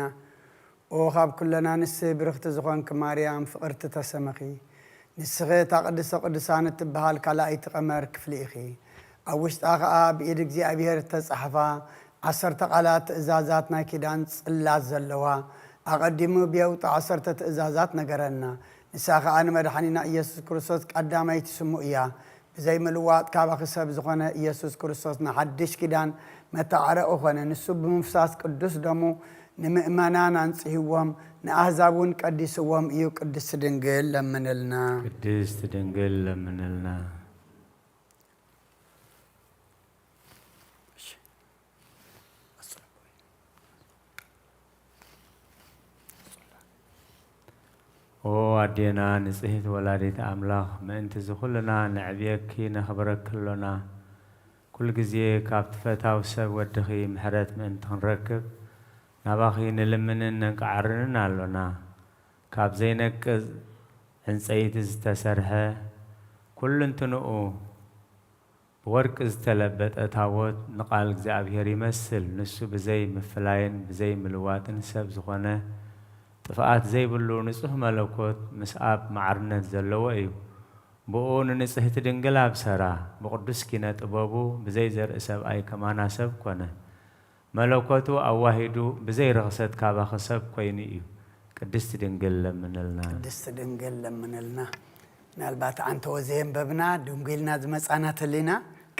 ኦ ካብ ኩለን ኣንስቲ ብርኽቲ ዝኾንኪ ማርያም ፍቕርቲ ተሰመኺ። ንስኺ እታ ቅድስተ ቅዱሳን እትበሃል ካልኣይቲ ቀመር ክፍሊ ኢኺ። ኣብ ውሽጣ ኸኣ ብኢድ እግዚኣብሔር እተጻሕፋ ዓሰርተ ቃላት ትእዛዛት ናይ ኪዳን ጽላት ዘለዋ፣ ኣቐዲሙ ብየውጢ ዓሰርተ ትእዛዛት ነገረና። ንሳ ኸኣ ንመድሓኒና ኢየሱስ ክርስቶስ ቀዳመይቲ ስሙ እያ። ብዘይ ምልዋጥ ካባኺ ሰብ ዝኾነ ኢየሱስ ክርስቶስ ንሓድሽ ኪዳን መተዓረቒ ኾነ። ንሱ ብምፍሳስ ቅዱስ ደሙ ንምእመናን ኣንጽህዎም፣ ንኣህዛብ እውን ቀዲስዎም እዩ። ቅድስቲ ድንግል ለምንልና። ቅድስት ድንግል ለምንልና። ኦ ኣዴና ንጽህት ወላዲት ኣምላኽ፣ ምእንቲ ዝኹልና ነዕብየኪ ነኽብረኪ ኣሎና። ኩሉ ግዜ ካብ ትፈታው ሰብ ወድኺ ምሕረት ምእንቲ ክንረክብ ናባኺ ንልምንን ነንቃዓርንን ኣሎና። ካብ ዘይነቅዝ ዕንጸይቲ ዝተሰርሐ፣ ኩልንትንኡ ብወርቂ ዝተለበጠ ታቦት ንቓል እግዚኣብሔር ይመስል። ንሱ ብዘይ ምፍላይን ብዘይ ምልዋጥን ሰብ ዝኾነ፣ ጥፍኣት ዘይብሉ ንጹህ መለኮት ምስ ኣብ ማዕርነት ዘለዎ እዩ። ብኡ ንንጽህቲ ድንግል ኣብሰራ። ብቕዱስ ኪነ ጥበቡ ብዘይ ዘርኢ ሰብኣይ ከማና ሰብ ኮነ። መለኮቱ ኣዋሂዱ ብዘይ ርኽሰት ካባኺ ሰብ ኮይኑ እዩ። ቅድስቲ ድንግል ለምንልና። ቅድስቲ ድንግል ለምንልና። ምናልባት ኣንተ ወዘየንበብና ድንጉልና ዝመጻና ተሊና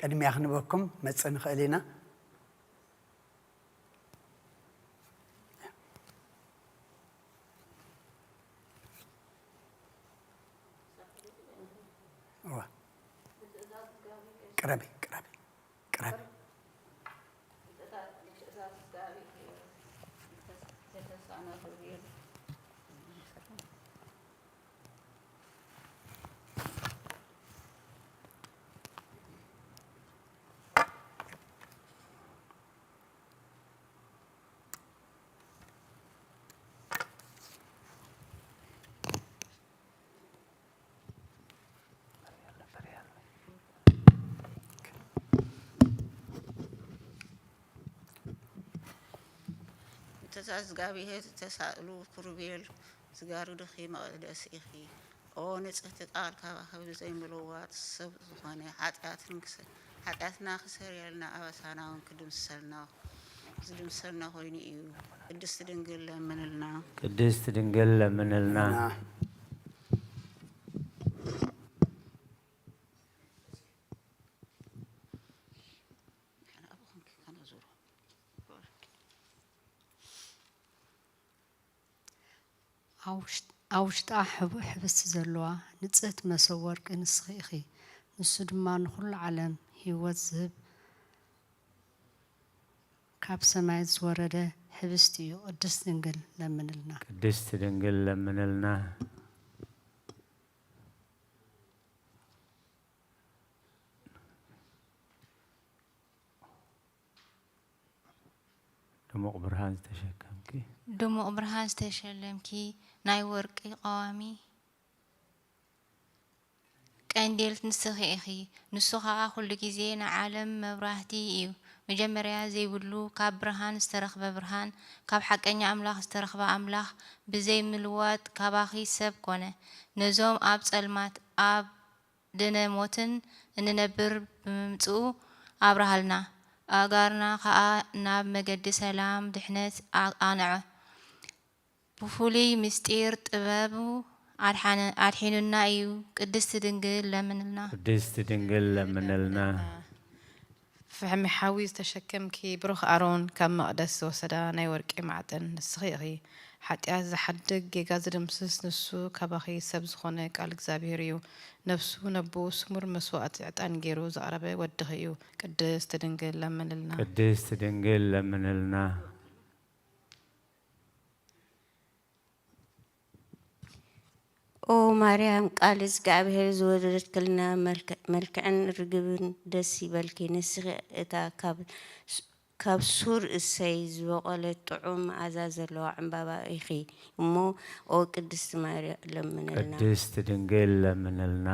ቅድሚያ ክንበኩም መጽእ ንኽእል ኢና። እዋ። ቅረቢ፣ ቅረቢ፣ ቅረቢ። ትእዛዝ እግዚኣብሔር ተሳእሉ ኩሩቤል ዝጋርዱኺ መቕደስ ኢኺ። ኦ ንጽሕቲ ቃል ካባኺ ብዘይ ምልዋጥ ሰብ ዝኾነ ሓጢኣትን ክሰ-፣ ሓጢኣትና ክሰርየልና ኣበሳና እውን ክድምሰልና፣ ዝድምሰልና ኮይኑ እዩ። ቅድስቲ ድንግል ለምንልና። ቅድስት ድንግል ለምንልና። ኣብ ውሽጥ-፣ ኣብ ውሽጣ ሕብስቲ ዘለዋ ንጽህቲ መሰብ ወርቂ ንስኺ ኢኺ። ንሱ ድማ ንኹሉ ዓለም ህይወት ዝህብ ካብ ሰማይ ዝወረደ ሕብስቲ እዩ። ቅድስት ድንግል ለምንልና። ቅድስት ድንግል ለምንልና። ድሙቕ ብርሃን ዝተሸከምኪ። ድሙቕ ብርሃን ዝተሸለምኪ ናይ ወርቂ ቀዋሚ ቀንዴል ንስኺ ኢኺ። ንሱ ኸኣ ኩሉ ግዜ ንዓለም መብራህቲ እዩ። መጀመርያ ዘይብሉ ካብ ብርሃን ዝተረኽበ ብርሃን፣ ካብ ሓቀኛ ኣምላኽ ዝተረኽበ ኣምላኽ ብዘይ ምልዋጥ ካባኺ ሰብ ኮነ። ነዞም ኣብ ጸልማት፣ ኣብ ደነ ሞትን እንነብር ብምምጽኡ ኣብርሃልና። ኣእጋርና ኸኣ ናብ መገዲ ሰላም ድሕነት ኣቕንዐ። ብፍሉይ ምስጢር ጥበቡ ኣድሓነ-፣ ኣድሒኑና እዩ። ቅድስቲ ድንግል ለምንልና። ቅድስት ድንግል ለምንልና። ፍሕሚ ሓዊ ዝተሸከምኪ ብሩኽ ኣሮን ካብ መቕደስ ዝወሰዳ ናይ ወርቂ ማዕጠን ንስኺ ኢኺ። ሓጢኣት ዝሓድግ ጌጋ ዝድምስስ ንሱ ካባኺ ሰብ ዝኾነ ቃል እግዚኣብሔር እዩ። ነፍሱ ነብኡ ስሙር መስዋእቲ ዕጣን ገይሩ ዘቕረበ ወድኺ እዩ። ቅድስት ድንግል ለምንልና። ቅድስት ድንግል ለምንልና። ኦ ማርያም ቃል እግዚኣብሔር ዝወለድክልና መልክ-፣ መልክዕን ርግብን ደስ ይበልኪ። ንስኺ እታ ካብ ስ-፣ ካብ ሱር እሰይ ዝበቖለት ጥዑም መኣዛ ዘለዋ ዕምባባ ኢኺ እሞ ኦ ቅድስቲ ማርያም ለምንልና። ቅድስት ድንግል ለምንልና።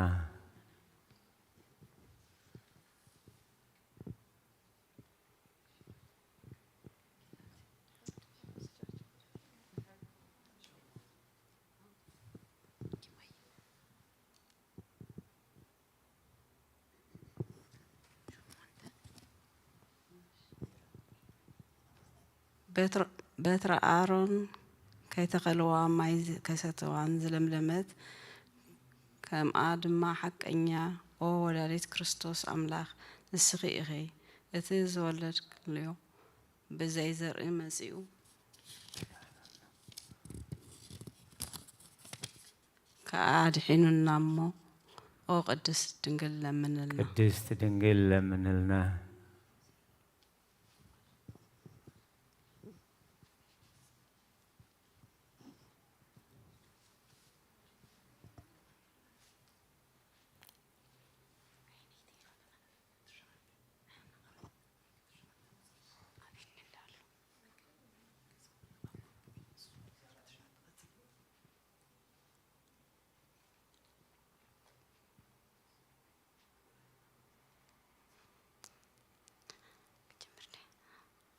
በትረ ኣሮን ከይተኸልዋ ማይ ከይሰተዋን ዝለምለመት፣ ከምኣ ድማ ሓቀኛ፣ ኦ ወላዲት ክርስቶስ ኣምላኽ፣ ንስኺ ኢኺ። እቲ ዝወለድክዮ ብዘይ ዘርኢ መጺኡ ከኣ ኣድሒኑና እሞ፣ ኦ ቅድስት ድንግል ለምንልና። ቅድስት ድንግል ለምንልና።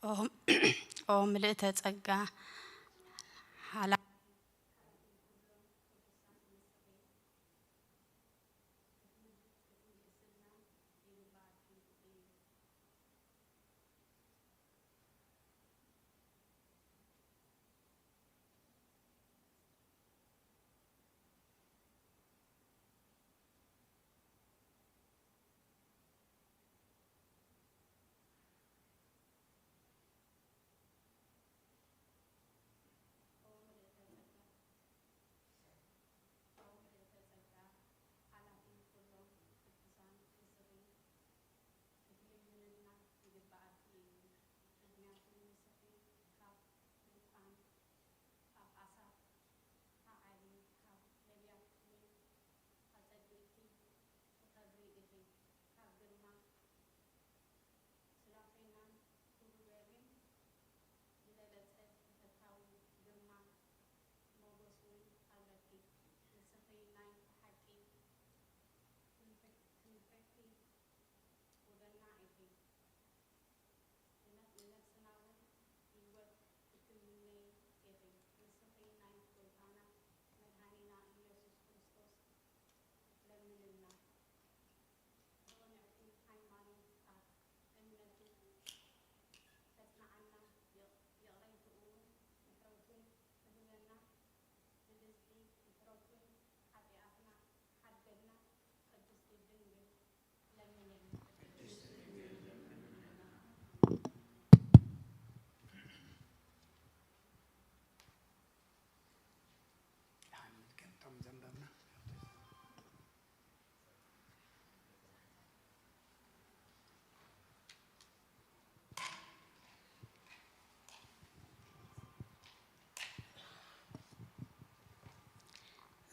ኦ፣ ኦ ምልእተ ጸጋ፣ ሓላ ክትልምንልና ይግብኣኪ እዩ። ምኽንያቱ ንስኺ ካብ ህጻን ኣብ ኣሳብ ተዓሊ፣ ካብ ነቢያት እውን ኣጸቢቕኪ ትኸብሪ ኢኺ። ካብ ግርማ ሱራፌልን ኪሩቤልን ዝበለጸ ተፈታዊ ግርማ ሞገስ እውን ኣለኪ። ንስኺ ናይ ብሓቂ ክንፍሕ-፣ ክንፍሕቲ ወገንና ኢኺ። ንነፍ-፣ ንነፍስና እውን ህይወት እትምነዪ ኢኺ። ንስኺ ናይ ጎይታና መድኃኒና ኢየሱስ ክርስቶስ ለምንልና። ብቕንዕቲ ሃይማኖት ኣብ እምነቱ ከጽንዓና፣ ይቕ-፣ ይቕሬትኡ እውን ምሕረቱን ክህበና፣ ብብዝሒ ምሕረቱን ሓጢኣትና ሓድገልና ቅድስቲ ድንግል ለምንልና።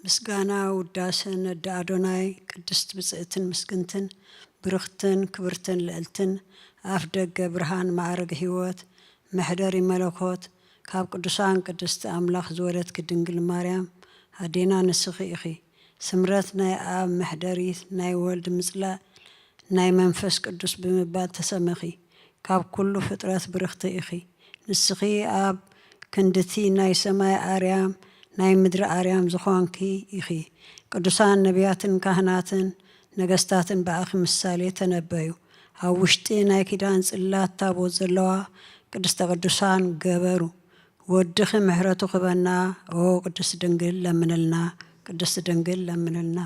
ምስጋና ውዳሰ ነደ ኣዶናይ፣ ቅድስት ብጽእትን ምስግንትን፣ ብርኽትን ክብርትን ልዕልትን፣ ኣፍ ደገ ብርሃን፣ ማዕረግ ህይወት፣ መሕደሪ መለኮት፣ ካብ ቅዱሳን ቅድስቲ ኣምላኽ ዝወለድኪ ድንግል ማርያም ኣዴና ንስኺ ኢኺ። ስምረት ናይ ኣብ መሕደሪት ናይ ወልድ ምጽላእ ናይ መንፈስ ቅዱስ ብምባል ተሰመኺ። ካብ ኩሉ ፍጥረት ብርኽቲ ኢኺ። ንስኺ ኣብ ክንድቲ ናይ ሰማይ ኣርያም ናይ ምድሪ ኣርያም ዝኾንኪ ኢኺ። ቅዱሳን ነቢያትን ካህናትን ነገስታትን ብኣኺ ምሳሌ ተነበዩ። ኣብ ውሽጢ ናይ ኪዳን ጽላት ታቦት ዘለዋ ቅድስተ ቅዱሳን ገበሩ። ወድኺ ምሕረቱ ክበና፣ ኦ ቅድስት ድንግል ለምንልና፣ ቅድስት ድንግል ለምንልና።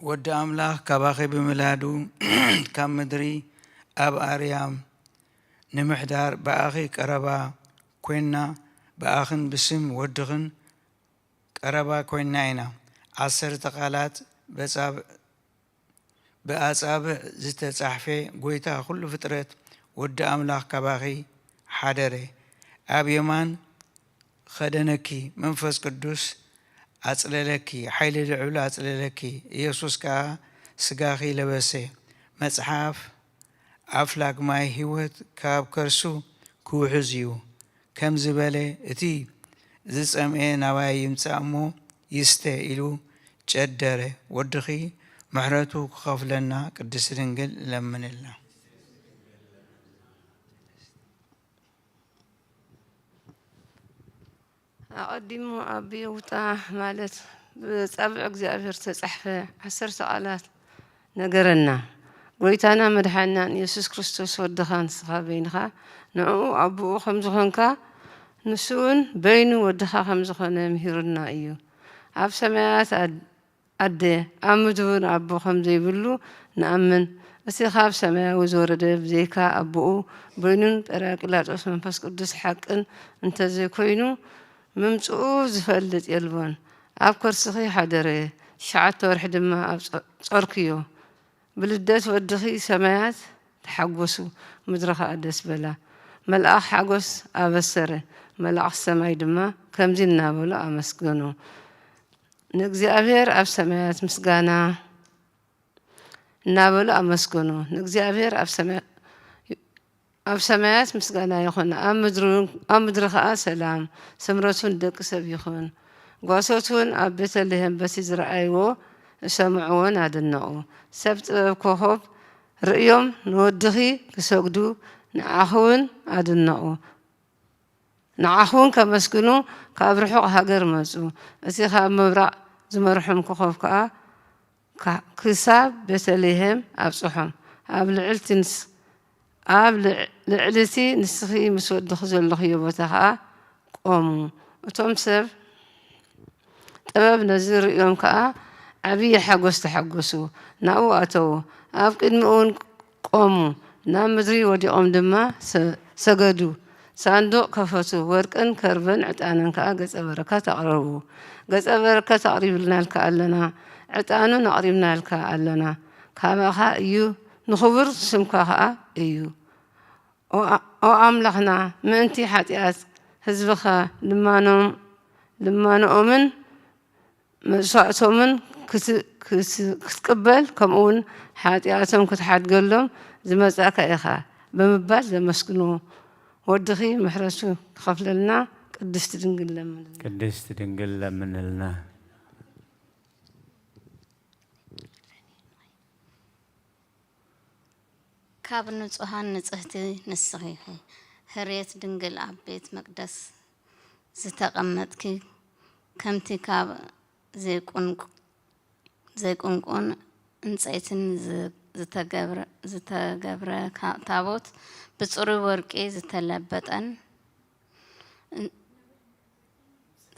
ወዲ ኣምላኽ ካባኺ ብምላዱ፣ ካብ ምድሪ ኣብ ኣርያም ንምሕዳር ብኣኺ ቀረባ ኮይንና፣ ብኣኽን ብስም ወድኽን ቀረባ ኮይንና ኢና። ዓሰርተ ቃላት በጻብ-፣ ብኣጻብዕ ዝተጻሕፈ፣ ጎይታ ኩሉ ፍጥረት፣ ወዲ ኣምላኽ ካባኺ ሓደረ። ኣብ የማን ኸደነኪ፣ መንፈስ ቅዱስ ኣጽለለኪ፣ ሓይሊ ልዑል ኣጽለለኪ። ኢየሱስ ከኣ ስጋኺ ለበሰ። መጽሓፍ ኣፍላግ ማይ ህይወት ካብ ከርሱ ክውሕዝ እዩ። ከምዚ በለ፣ እቲ ዝጸምኤ ናባይ ይምጻእ እሞ ይስተ ኢሉ ጨደረ። ወድኺ ምሕረቱ ክኸፍለና ቅድስቲ ድንግል ለምንልና። ኣቐዲሙ ኣብ የውጣ ማለት ብጻብዕ እግዚኣብሔር ዝተጻሕፈ ዓሰርተ ቃላት ነገረና። ጎይታና መድሓናን የሱስ ክርስቶስ ወድኻ ንስኻ በይንኻ ንዕኡ ኣቦኡ ከም ዝኾንካ ንሱ እውን በይኑ ወድኻ ከም ዝኾነ ምሂሩና እዩ። ኣብ ሰማያት ኣድ-፣ ኣደ፣ ኣብ ምድሪ እውን ኣቦ ከም ዘይብሉ ንኣምን። እቲ ካብ ሰማያዊ ዝወረደ ብዘይካ ኣቦኡ በይኑን ጴራቅሊጦስ መንፈስ ቅዱስ ሓቅን እንተዘይኮይኑ ምምጽኡ ዝፈልጥ የልቦን። ኣብ ከርስኺ ሓደረ፣ ትሽዓተ ወርሒ ድማ ኣብ ጾ-፣ ጾርክዮ። ብልደት ወድኺ ሰማያት ተሓጎሱ፣ ምድሪ ኸኣ ደስ በላ። መልኣኽ ሓጎስ ኣበሰረ፣ መላእኽቲ ሰማይ ድማ ከምዚ እናበሉ ኣመስገኑ፣ ንእግዚኣብሔር ኣብ ሰማያት ምስጋና እናበሉ ኣመስገኑ። ንእግዚኣብሔር ኣብ ሰማያ-፣ ኣብ ሰማያት ምስጋና ይኹን፣ ኣብ ምድሪ፣ ኣብ ምድሪ ኸኣ ሰላም፣ ስምረቱ ንደቂ ሰብ ይኹን። ጓሶት እውን ኣብ ቤተልሔም በቲ ዝረኣይዎ ዝሰምዕዎን ኣደነቑ። ሰብ ጥበብ ኮኾብ ርእዮም ንወድኺ ክሰግዱ ንዓኺ እውን ኣደነቑ። ንዓኺ እውን ከመስግኑ ካብ ርሑቕ ሃገር መጹ። እቲ ካብ ምብራቕ ዝመርሖም ኮኾብ ከኣ ካ-፣ ክሳብ ቤተልሔም ኣብጽሖም። ኣብ ልዕልቲ ንስ-፣ ኣብ ልዕ-፣ ልዕሊ እቲ ንስኺ ምስ ወድኺ ዘለኽዮ ቦታ ኸኣ ቆሙ። እቶም ሰብ ጥበብ ነዚ ርእዮም ከኣ ዓብዪ ሓጎስ ተሓጎሱ። ናብኡ ኣተዉ። ኣብ ቅድሚኡ እውን ቆሙ። ናብ ምድሪ ወዲቖም ድማ ሰ-፣ ሰገዱ። ሳንዱቕ ከፈቱ። ወርቅን ከርበን ዕጣንን ከኣ ገጸ በረከት ኣቕረቡ። ገጸ በረከት ኣቕሪብናልካ ኣለና፣ ዕጣኑን ኣቕሪብናልካ ኣለና። ካባኻ እዩ፣ ንኽቡር ስምካ ኸኣ እዩ። ኦ ኣ-፣ ኦ ኣምላኽና፣ ምእንቲ ሓጢኣት ህዝብኻ ልማኖም-፣ ልማኖኦምን መስዋእቶምን ክት-፣ ክት-፣ ክትቅበል፣ ከምኡውን ሓጢኣቶም ክትሓድገሎም ዝመጻእካ ኢኻ ብምባል ዘመስግንዎ ወድኺ ምሕረቱ ክኸፍለልና ቅድስቲ ድንግል ለምንልና። ቅድስቲ ድንግል ለምንልና። ካብ ንጹሃን ንጽህቲ ንስኺ ኢኺ። ህርየት ድንግል ኣብ ቤት መቅደስ ዝተቐመጥኪ፣ ከምቲ ካብ ዘይቁንቁ-፣ ዘይቁንቁን ዕንጸይትን ዝ-፣ ዝተገብረ፣ ዝተገብረ ካ-፣ ታቦት ብጽሩይ ወርቂ ዝተለበጠን፣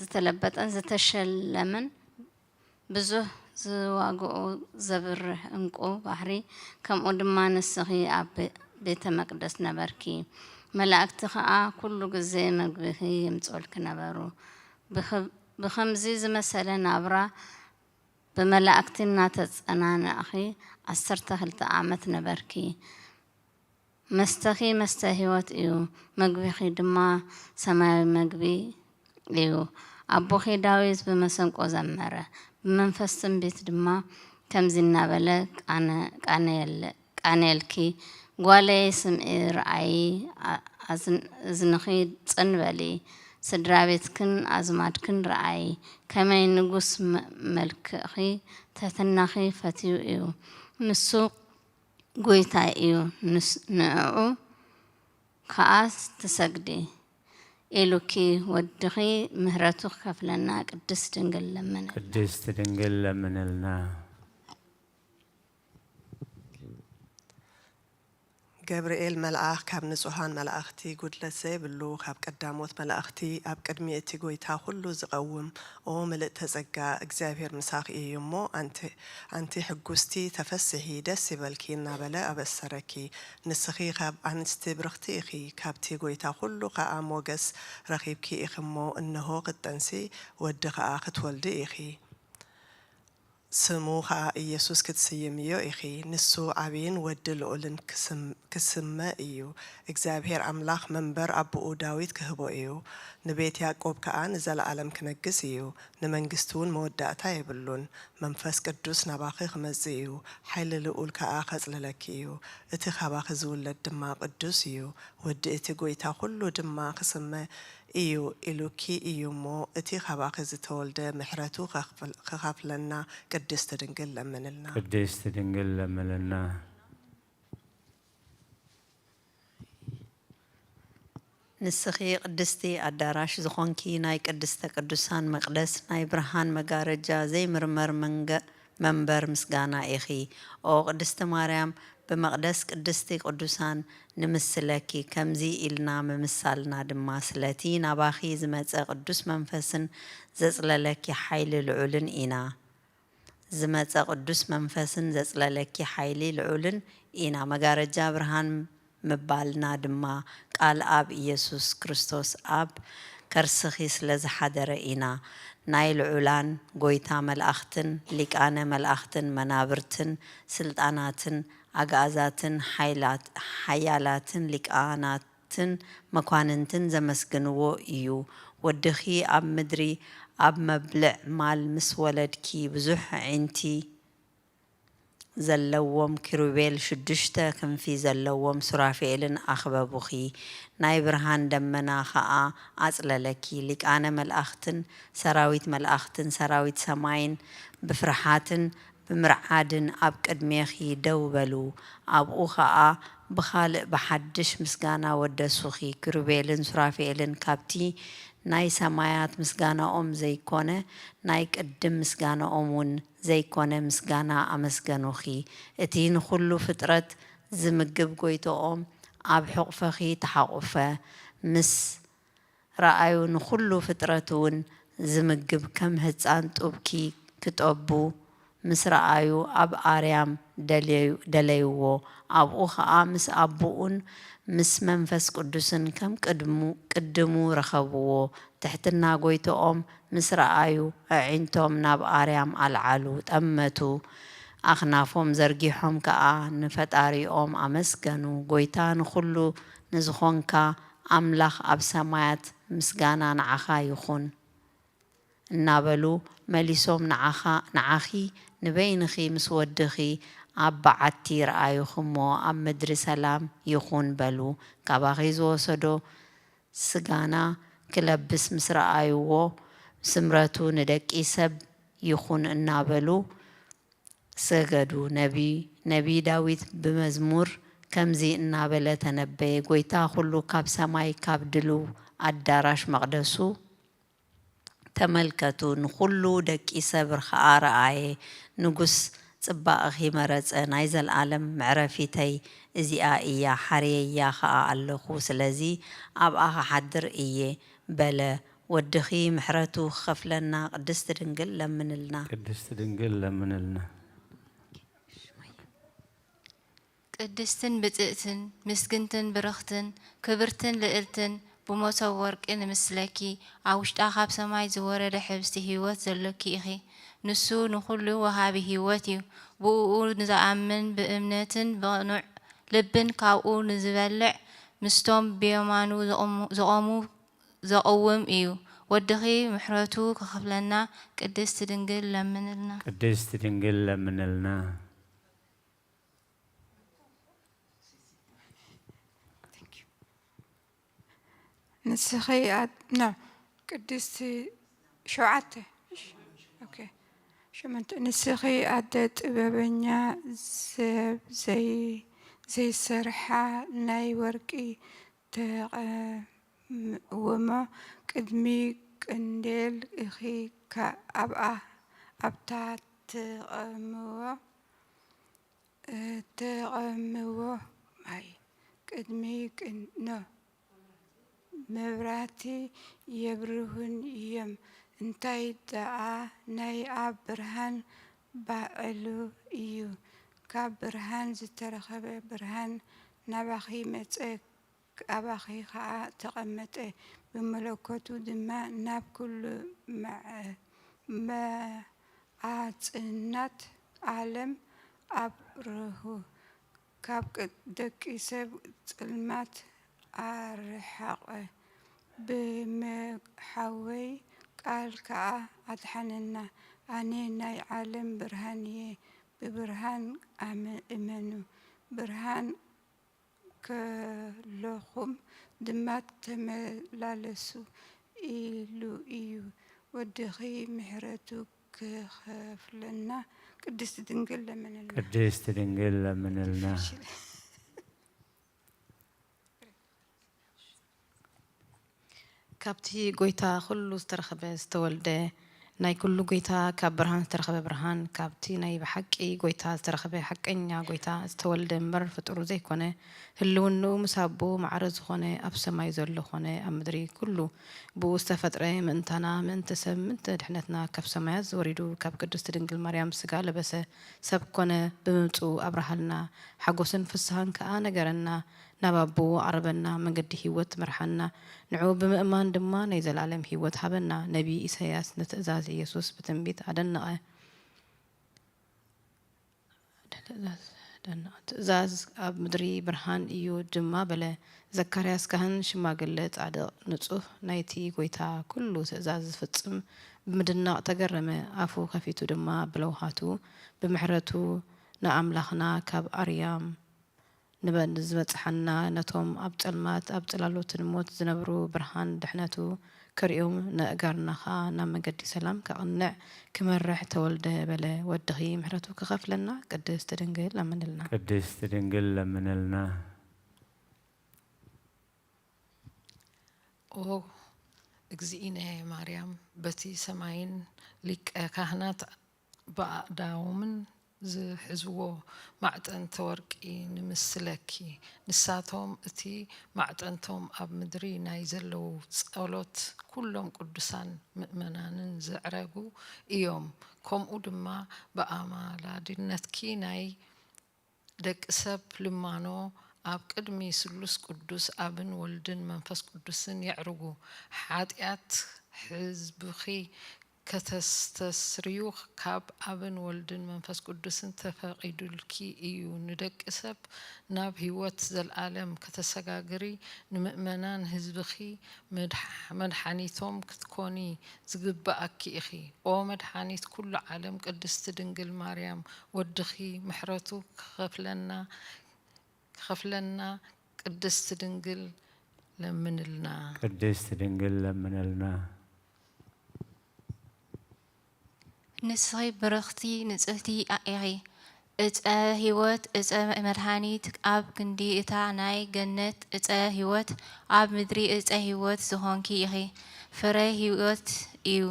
ዝተለበጠን ዝተሸለመን ብዙህ ዝዋግኡ ዘብርህ ዕንቁ ባሕሪ፣ ከምኡ ድማ ንስኺ ኣብ ቤ-፣ ቤተ መቅደስ ነበርኪ። መላእክቲ ኸኣ ኩሉ ግዜ መግብኺ የምጽኡልኪ ነበሩ። ብኸ-፣ ብኸምዚ ዝመሰለ ናብራ ብመላእክቲ እናተጸናናእኺ ዓሰርተ ክልተ ዓመት ነበርኪ። መስተኺ መስተ ህይወት እዩ፣ መግቢኺ ድማ ሰማያዊ መግቢ እዩ። ኣቦኺ ዳዊት ብመሰንቆ ዘመረ፣ ብመንፈስ ትንቢት ድማ ከምዚ እናበለ ቃነ-፣ ቃነየለ-፣ ቃነየልኪ፣ ጓለይ ስምዒ ርኣዪ፣ ኣ-፣ ኣዝን-፣ እዝንኺ ጽን በሊ፣ ስድራ ቤትክን ኣዝማድክን ርኣዪ፣ ከመይ ንጉስ መ-፣ መልክዕኺ ትሕትናኺ ፈትዩ እዩ። ንሱ ጎይታይ እዩ፣ ንስ-፣ ንዕኡ ከኣ ትሰግዲ ኢሉኪ ወድኺ ምህረቱ ክኸፍለና ቅድስት ድንግል ለምንልና። ቅድስት ድንግል ለምንልና። ገብርኤል መልኣኽ ካብ ንጹሃን መላእኽቲ ጉድለት ዘይብሉ፣ ካብ ቀዳሞት መላእኽቲ፣ ኣብ ቅድሚ እቲ ጐይታ ኹሉ ዝቐውም፣ ኦ ምልእተ ጸጋ፣ እግዚኣብሔር ምሳኺ እዩ እሞ፣ ኣንቲ፣ ኣንቲ ሕጉስቲ፣ ተፈስሒ፣ ደስ ይበልኪ እናበለ ኣበሰረኪ። ንስኺ ካብ ኣንስቲ ብርኽቲ ኢኺ፣ ካብቲ ጐይታ ኹሉ ኸኣ ሞገስ ረኺብኪ ኢኺ እሞ፣ እንሆ ክትጠንሲ፣ ወዲ ኸኣ ክትወልዲ ኢኺ። ስሙ ኸኣ ኢየሱስ ክትስይምዮ ኢኺ። ንሱ ዓብይን ወዲ ልዑልን ክስም-፣ ክስመ እዩ። እግዚኣብሔር ኣምላኽ መንበር ኣቦኡ ዳዊት ክህቦ እዩ። ንቤት ያዕቆብ ከኣ ንዘለኣለም ክነግስ እዩ። ንመንግስቲ እውን መወዳእታ የብሉን። መንፈስ ቅዱስ ናባኺ ክመጽእ እዩ። ሓይሊ ልዑል ከኣ ከጽልለኪ እዩ። እቲ ካባኺ ዝውለድ ድማ ቅዱስ እዩ። ወዲ እቲ ጐይታ ኹሉ ድማ ክስመ እዩ ኢሉኪ እዩ እሞ፣ እቲ ኻባኺ ዝተወልደ ምሕረቱ ኸኽፍል-፣ ኽኸፍለና ቅድስት ድንግል ለምንልና። ቅድስት ድንግል ለምንልና። ንስኺ ቅድስቲ ኣዳራሽ ዝኾንኪ ናይ ቅድስተ ቅዱሳን መቕደስ ናይ ብርሃን መጋረጃ ዘይምርመር መንገ-፣ መንበር ምስጋና ኢኺ። ኦ ቅድስቲ ማርያም፣ ብመቕደስ ቅድስቲ ቅዱሳን ንምስለኪ፣ ከምዚ ኢልና ምምሳልና ድማ ስለቲ ናባኺ ዝመጸ ቅዱስ መንፈስን ዘጽለለኪ ሓይሊ ልዑልን ኢና። ዝመጸ ቅዱስ መንፈስን ዘጽለለኪ ሓይሊ ልዑልን ኢና። መጋረጃ ብርሃን ምባልና ድማ ቃል ኣብ ኢየሱስ ክርስቶስ ኣብ ከርስኺ ስለ ዝሓደረ ኢና። ናይ ልዑላን ጐይታ መላእኽትን ሊቃነ መላእኽትን መናብርትን ስልጣናትን ኣግኣዛትን ሓይላት-፣ ሓያላትን ሊቃናት ትን መኳንንትን ዘመስግንዎ እዩ። ወድኺ ኣብ ምድሪ ኣብ መብልዕ ማል ምስ ወለድኪ፣ ብዙሕ ኣዒንቲ ዘለዎም ኪሩቤል፣ ሽዱሽተ ክንፊ ዘለዎም ሱራፌልን ኣኽበቡኺ። ናይ ብርሃን ደመና ኸኣ ኣጽለለኪ። ሊቃነ መላእኽትን ሰራዊት መላእኽትን ሰራዊት ሰማይን ብፍርሓትን ብምርዓድን ኣብ ቅድሜኺ ደው በሉ። ኣብኡ ኸኣ ብኻልእ ብሓድሽ ምስጋና ወደሱኺ። ኪሩቤልን ሱራፌልን ካብቲ ናይ ሰማያት ምስጋናኦም ዘይኮነ፣ ናይ ቅድም ምስጋናኦም እውን ዘይኮነ ምስጋና ኣመስገኑኺ። እቲ ንኹሉ ፍጥረት ዝምግብ ጐይታኦም ኣብ ሕቑፈኺ ተሓቑፈ። ምስ ረኣዩ፣ ንኹሉ ፍጥረት እውን ዝምግብ ከም ህጻን ጡብኪ ክጠቡ ምስ ረኣዩ፣ ኣብ ኣርያም ደለዩ-፣ ደለይዎ። ኣብኡ ኸኣ ምስ ኣቦኡን ምስ መንፈስ ቅዱስን ከም ቅድሙ-፣ ቅድሙ ረኸብዎ። ትሕትና ጐይታኦም ምስ ረኣዩ፣ ኣዒንቶም ናብ ኣርያም ኣልዓሉ፣ ጠመቱ። ኣኽናፎም ዘርጊሖም ከኣ ንፈጣሪኦም ኣመስገኑ። ጐይታ ንኹሉ ንዝኾንካ ኣምላኽ ኣብ ሰማያት ምስጋና ንዓኻ ይኹን እናበሉ መሊሶም ንዓኻ፣ ንዓኺ ንበይንኺ ምስ ወድኺ ኣብ በዓቲ ረኣዩኺ እሞ ኣብ ምድሪ ሰላም ይኹን በሉ። ካባኺ ዝወሰዶ ስጋና ክለብስ ምስ ረኣይዎ ስምረቱ ንደቂ ሰብ ይኹን እናበሉ ሰገዱ። ነቢ፣ ነቢ ዳዊት ብመዝሙር ከምዚ እናበለ ተነበየ፣ ጐይታ ኹሉ ካብ ሰማይ ካብ ድሉው ኣዳራሽ መቕደሱ ተመልከቱ፣ ንኹሉ ደቂ ሰብ ኸኣ ረኣየ። ንጉስ ጽባቕኺ መረጸ፣ ናይ ዘለኣለም መዕረፊተይ እዚኣ እያ፣ ሓርየያ ኸኣ ኣለኹ፣ ስለዚ ኣብኣ ኽሓድር እየ በለ። ወድኺ ምሕረቱ ክኸፍለና ቅድስት ድንግል ለምንልና። ቅድስት ድንግል ለምንልና። ቅድስትን ብጽእትን ምስግንትን ብርኽትን ክብርትን ልእልትን ብመሶብ ወርቂ ንምስለኪ ኣብ ውሽጣ ካብ ሰማይ ዝወረደ ሕብስቲ ህይወት ዘሎኪ ኢኺ። ንሱ ንኹሉ ወሃቢ ህይወት እዩ። ብእኡ ንዝኣምን ብእምነትን ብቕኑዕ ልብን ካብኡ ንዝበልዕ ምስቶም ብየማኑ ዝቖሙ፣ ዝቖሙ ዘቕውም እዩ። ወድኺ ምሕረቱ ክኸፍለና ቅድስት ድንግል ለምንልና። ቅድስት ድንግል ለምንልና። ንስኺ ኣድ-፣ ኖ፣ ቅድስቲ ሸውዓተ፣ እሺ፣ ኦኬ፣ ሸመንተ። ንስኺ ኣደ ጥበበኛ፣ ሰብ ዘይ-፣ ዘይሰርሓ ናይ ወርቂ ተቐምእዎ፣ ቅድሚ ቀንዴል ኢኺ ከ-፣ ኣብኣ፣ ኣብታ ተቐምዎ፣ ተቐምዎ፣ ኣይ፣ ቅድሚ ቅን-፣ ኖ፣ መብራህቲ የብርሁን እዮም። እንታይ ደኣ ናይ ኣብ ብርሃን ባዕሉ እዩ። ካብ ብርሃን ዝተረኸበ ብርሃን ናባኺ መጸ፣ ኣባኺ ኸኣ ተቐመጠ፣ ብመለኮቱ ድማ ናብ ኩሉ መዐ-፣ መዓጽናት ዓለም ኣብርሁ፣ ካብ ቅ-፣ ደቂ ሰብ ጽልማት ኣርሓቐ። ብመሓወይ ቃል ከኣ ኣድሓነና። ኣነ ናይ ዓለም ብርሃን እየ፣ ብብርሃን ኣመ-፣ እመኑ። ብርሃን ከለኹም ድማ ተመላለሱ ኢሉ እዩ። ወድኺ ምሕረቱ ክኸፍለና ቅድስት ድንግል ለምንልና። ቅድስት ድንግል ለምንልና። ካብቲ ጐይታ ኹሉ ዝተረኽበ ዝተወልደ፣ ናይ ኩሉ ጐይታ፣ ካብ ብርሃን ዝተረኽበ ብርሃን፣ ካብቲ ናይ ብሓቂ ጐይታ ዝተረኽበ ሓቀኛ ጐይታ፣ ዝተወልደ እምበር ፍጡር ዘይኮነ፣ ህልውንኡ ምስ ኣቦኡ ማዕረ ዝኾነ፣ ኣብ ሰማይ ዘሎ ኾነ ኣብ ምድሪ ኩሉ ብኡ ዝተፈጥረ፣ ምእንታና፣ ምእንቲ ሰብ፣ ምእንቲ ድሕነትና ካብ ሰማያት ዝወሪዱ፣ ካብ ቅድስቲ ድንግል ማርያም ስጋ ለበሰ፣ ሰብ ኮነ፣ ብምምጽኡ ኣብርሃልና፣ ሓጎስን ፍስሃን ከኣ ነገረና፣ ናብ ኣቦኡ ኣቕርበና፣ መንገዲ ህይወት ምርሓና፣ ንዕኡ ብምእማን ድማ ናይ ዘለኣለም ህይወት ሃበና። ነቢይ ኢሳይያስ ንትእዛዝ ኢየሱስ ብትንቢት ኣደነቐ። ትእዛዝ ኣደነቐ። ትእዛዝ ኣብ ምድሪ ብርሃን እዩ ድማ በለ። ዘካርያስ ካህን ሽማግለ ጻድቕ ንጹህ ናይቲ ጐይታ ኩሉ ትእዛዝ ዝፍጽም ብምድናቕ ተገረመ። ኣፉ ከፊቱ ድማ ብለውሃቱ ብምሕረቱ ንኣምላኽና ካብ ኣርያም ንበ-፣ ንዝበጽሓና፣ ነቶም ኣብ ጸልማት ኣብ ጽላሎትን ሞት ዝነብሩ ብርሃን ድሕነቱ ከርእዮም፣ ነእጋርና ኸኣ ናብ መገዲ ሰላም ከቕንዕ ክመርሕ ተወልደ በለ። ወድኺ ምሕረቱ ክኸፍለና፣ ቅድስት ድንግል ለምንልና። ቅድስት ድንግል ለምንልና። ኦ እግዚእነ ማርያም፣ በቲ ሰማይን ሊቀ ካህናት ብኣእዳዎምን ዝሕዝዎ ማዕጠንተ ወርቂ ንምስለኪ። ንሳቶም እቲ ማዕጠንቶም ኣብ ምድሪ ናይ ዘለዉ ጸሎት ኩሎም ቅዱሳን ምእመናንን ዘዕረጉ እዮም። ከምኡ ድማ ብኣማላድነትኪ ናይ ደቂ ሰብ ልማኖ ኣብ ቅድሚ ስሉስ ቅዱስ ኣብን ወልድን መንፈስ ቅዱስን የዕርጉ። ሓጢኣት ህዝብኺ ከተስተስርዩ ካብ ኣብን ወልድን መንፈስ ቅዱስን ተፈቒዱልኪ እዩ። ንደቂ ሰብ ናብ ህይወት ዘልኣለም ከተሰጋግሪ፣ ንምእመናን ህዝብኺ መድሕ-፣ መድሓኒቶም ክትኮኒ ዝግብኣኪ ኢኺ። ኦ መድሓኒት ኩሉ ዓለም፣ ቅድስቲ ድንግል ማርያም፣ ወድኺ ምሕረቱ ክኸፍለና፣ ክኸፍለና፣ ቅድስቲ ድንግል ለምንልና። ቅድስት ድንግል ለምንልና። ንስኺ ብርኽቲ ንጽህቲ ኢኺ። ዕጸ ህይወት፣ ዕጸ መድሓኒት፣ ኣብ ክንዲ እታ ናይ ገነት ዕጸ ህይወት፣ ኣብ ምድሪ ዕጸ ህይወት ዝኾንኪ ኢኺ። ፍረ ህይወት እዩ።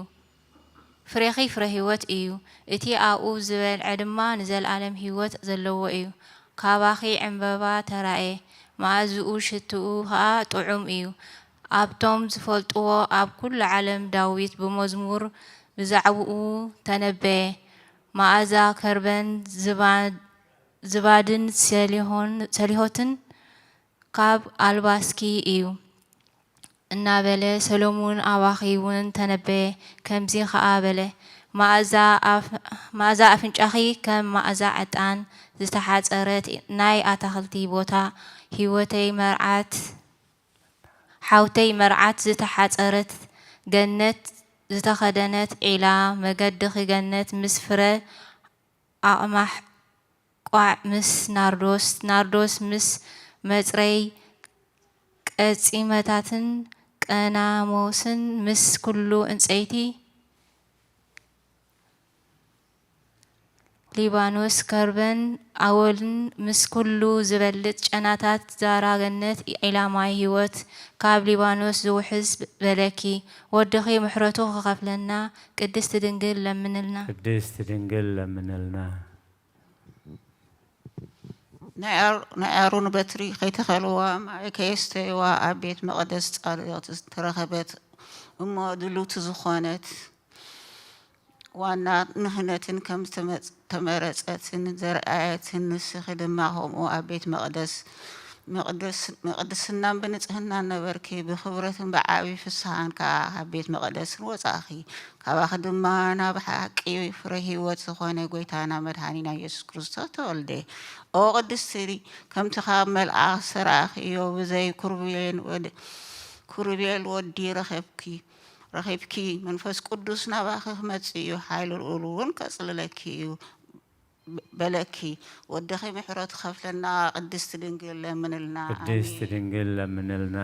ፍሬኺ ፍረ ህይወት እዩ። እቲ ኣብኡ ዝበልዐ ድማ ንዘለኣለም ህይወት ዘለዎ እዩ። ካባኺ ዕምባባ ተራእየ፣ መኣዝኡ ሽትኡ ኸኣ ጥዑም እዩ። ኣብቶም ዝፈልጥዎ ኣብ ኩሉ ዓለም ዳዊት ብመዝሙር ብዛዕባኡ ተነበየ። መኣዛ ከርበን ዝባ-፣ ዝባድን ሰሊሆን-፣ ሰሊሆትን ካብ ኣልባስኪ እዩ እናበለ ሰሎሙን ኣባኺ እውን ተነበየ። ከምዚ ኸኣ በለ፣ መኣዛ ኣፍ-፣ መኣዛ ኣፍንጫኺ ከም መኣዛ ዕጣን ዝተሓጸረት ናይ ኣታኽልቲ ቦታ፣ ህይወተይ መርዓት፣ ሓውተይ መርዓት ዝተሓጸረት፣ ገነት ዝተኸደነት ዒላ፣ መገድኺ ገነት ምስ ፍረ ኣቕማሕ ቋዕ ምስ ናርዶስ፣ ናርዶስ ምስ መጽረይ ቀጺመታትን ቀናሞስን ምስ ኩሉ ዕንጸይቲ ሊባኖስ ከርበን ኣወልን ምስ ኩሉ ዝበልጽ ጨናታት ዛራ ገነት ዒላ ማይ ህይወት ካብ ሊባኖስ ዝውሕዝ በለኪ። ወድኺ ምሕረቱ ክኸፍለና ቅድስት ድንግል ለምንልና። ቅድስት ድንግል ለምንልና። ናይ ኣር-፣ ናይ ኣሮን በትሪ ከይተኸልዋ፣ ማይ ከየስተይዋ ኣብ ቤት መቕደስ ጸሎት ዝተረኸበት እሞ ድልውቲ ዝኾነት ዋና ንኽህነትን ከም ዝተመጽ-፣ ተመረጸትን ዘርኣየትን፣ ንስኺ ድማ ከምኡ ኣብ ቤት መቕደስ መቕደስ-፣ መቕድስናን ብንጽህናን ነበርኪ፣ ብኽብረትን ብዓቢ ፍስሃን ከኣ ካብ ቤት መቕደስን ወጻእኺ። ካባኺ ድማ ናብ ሓቂ ፍረ ህይወት ዝኾነ ጐይታና መድሓኒና ኢየሱስ ክርስቶስ ተወልደ። ኦ ቅድስቲ፣ ከምቲ ካብ መልኣኽ ዝተራእኽዮ ብዘይ ኩሩቤል ወድ-፣ ኩሩቤል ወዲ ረኸብኪ፣ ረኺብኪ፣ መንፈስ ቅዱስ ናባኺ ክመጽእ እዩ፣ ሓይሊ ልኡል እውን ከጽልለኪ እዩ። በለኪ። ወድኺ ምሕረቱ ከፍለና፣ ቅድስቲ ድንግል ለምንልና። ቅድስት ኣሜን። ድንግል ለምንልና።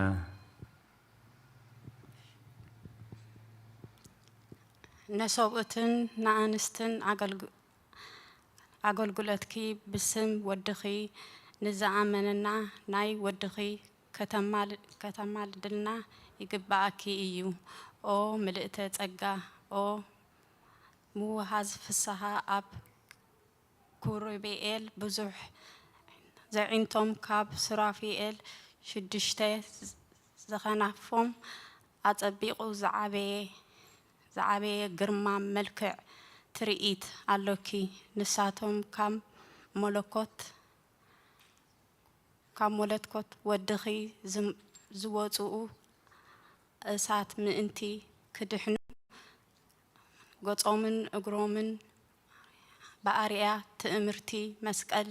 ነሰብኡትን ንኣንስትን ኣገልግ-፣ ኣገልግሎትኪ ብስም ወድኺ ንዝኣመነና ናይ ወድኺ ከተማል-፣ ከተማልድልና ይግብኣኪ እዩ። ኦ ምልእተ ጸጋ፣ ኦ ምውሃዝ ፍስሃ፣ ኣብ ኪሩቤል ብዙሕ ዘዒንቶም፣ ካብ ሱራፊኤል ሽዱሽተ ዘኸናፎም ኣጸቢቑ ዝዓበየ፣ ዝዓበየ ግርማ መልክዕ ትርኢት ኣሎኪ። ንሳቶም ካብ መለኮት፣ ካብ መለኮት ወድኺ ዝም-፣ ዝወጽኡ እሳት ምእንቲ ክድሕኑ፣ ገጾምን እግሮምን ብኣርያ ትእምርቲ መስቀል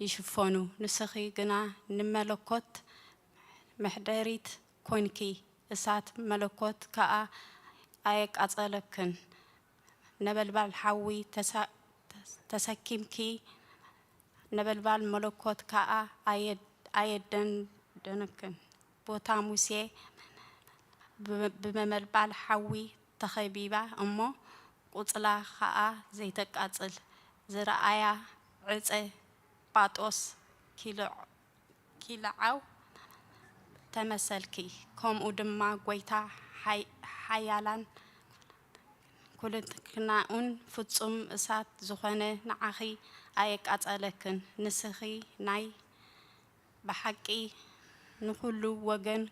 ይሽፈኑ። ንስኺ ግና ንመለኮት መሕደሪት ኮንኪ፣ እሳት መለኮት ከኣ ኣየቃጸለክን። ነበልባል ሓዊ ተሳ-፣ ተሰኪምኪ፣ ነበልባል መለኮት ከኣ ኣየ-፣ ኣየደንደነክን። ቦታ ሙሴ ብ-፣ ብመበልባል ሓዊ ተኸቢባ እሞ፣ ቁጽላ ኸኣ ዘይተቃጽል ዝረኣያ ዕጸ ጳጦስ ኪልዖ-፣ ኪልዓው ተመሰልኪ። ከምኡ ድማ ጐይታ ሓይ-፣ ሓያላን ኩልንትናኡን ፍጹም እሳት ዝኾነ ንዓኺ ኣየቃጸለክን። ንስኺ ናይ ብሓቂ ንኹሉ ወገን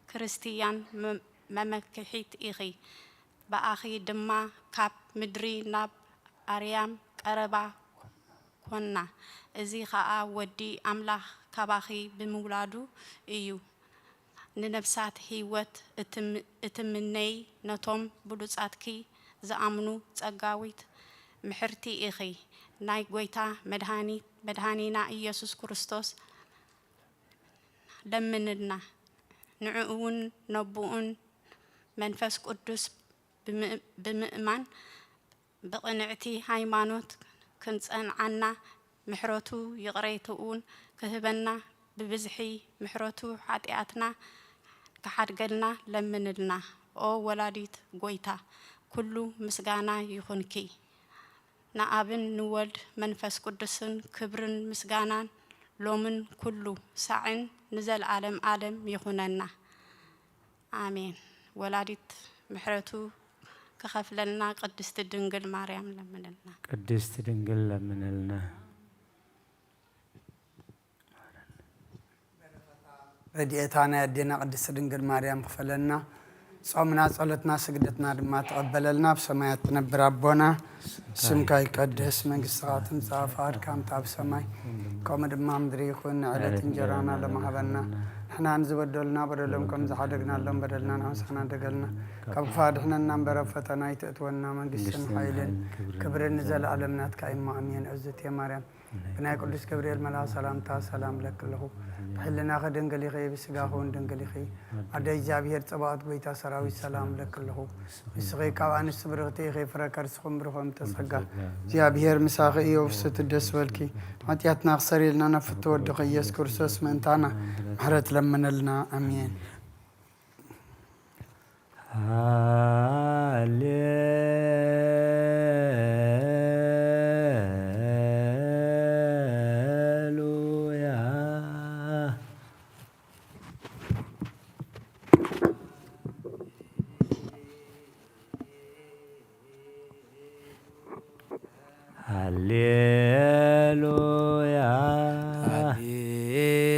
ክርስትያን መ-፣ መመክሒት ኢኺ። ብኣኺ ድማ ካብ ምድሪ ናብ ኣርያም ቀረባ ኮና። እዚ ኸኣ ወዲ ኣምላኽ ካባኺ ብምውላዱ እዩ። ንነፍሳት ህይወት እትም-፣ እትምነይ፣ ነቶም ብሉጻትኪ ዝኣምኑ ጸጋዊት ምሕርቲ ኢኺ። ናይ ጐይታ መድሃኒ-፣ መድሃኒና ኢየሱስ ክርስቶስ ለምንልና። ንዕኡን ነቦኡን መንፈስ ቅዱስ ብምእ-፣ ብምእማን ብቕንዕቲ ሃይማኖት ክንጸንዓና፣ ምሕረቱ ይቕሬትኡን ክህበና፣ ብብዝሒ ምሕረቱ ሓጢኣትና ክሓድገልና ለምንልና። ኦ ወላዲት ጐይታ፣ ኩሉ ምስጋና ይኹንኪ። ንኣብን ንወልድ መንፈስ ቅዱስን ክብርን ምስጋናን ሎምን ኩሉ ሳዕን ንዘለዓለም ዓለም ይኹነና። ኣሜን። ወላዲት ምሕረቱ ክኸፍለልና ቅድስቲ ድንግል ማርያም ለምንልና። ቅድስቲ ድንግል ለምንልና። ረድኤታ ናይ ኣዴና ቅድስቲ ድንግል ማርያም ክፈለና። ጾምና፣ ጸሎትና፣ ስግደትና ድማ ተቐበለልና። ኣብ ሰማያት ትነብር ኣቦና፣ ስምካ ይቀደስ፣ መንግስትኻ ትምጻእ፣ ፍቓድካ ከምቲ ኣብ ሰማይ ከምኡ ድማ ምድሪ ይኹን። ንዕለት እንጀራና ሎሚ ሃበና። ንሕና ንዝበደሉና በደሎም ከም ዝሓደግናሎም በደልና ንሕና ንሓድገልና። ካብ ክፉእ ኣድሕነና እምበር ኣብ ፈተና ኣይተእትወና። መንግስትን ሓይልን ክብርን ንዘለኣለም ናትካ እዩ። ኣሜን። እግዝእትየ ማርያም ብናይ ቅዱስ ገብርኤል መልኣኽ ሰላምታ ሰላም እብለኪ ኣለኹ። ብሕልናኺ ድንግል ኢኺ፣ ብስጋኺ እውን ድንግል ኢኺ። ኣደ እግዚኣብሔር ጸባኦት ጐይታ ሰራዊት ሰላም እብለኪ ኣለኹ። ንስኺ ካብ ኣንስቲ ብርኽቲ ኢኺ፣ ፍረ ከርስኺ እውን ብሩኽ እዩ። ተጸጋ እግዚኣብሔር ምሳኺ እዩ፣ ብስቲ ደስ በልኪ። ሓጢኣትና ክሰሪልና ናብ ፍትው ወድኺ ኢየሱስ ክርስቶስ ምእንታና ምሕረት ለምነልና። ኣሜን። ሃሌሉያ። ሃሌሉያ።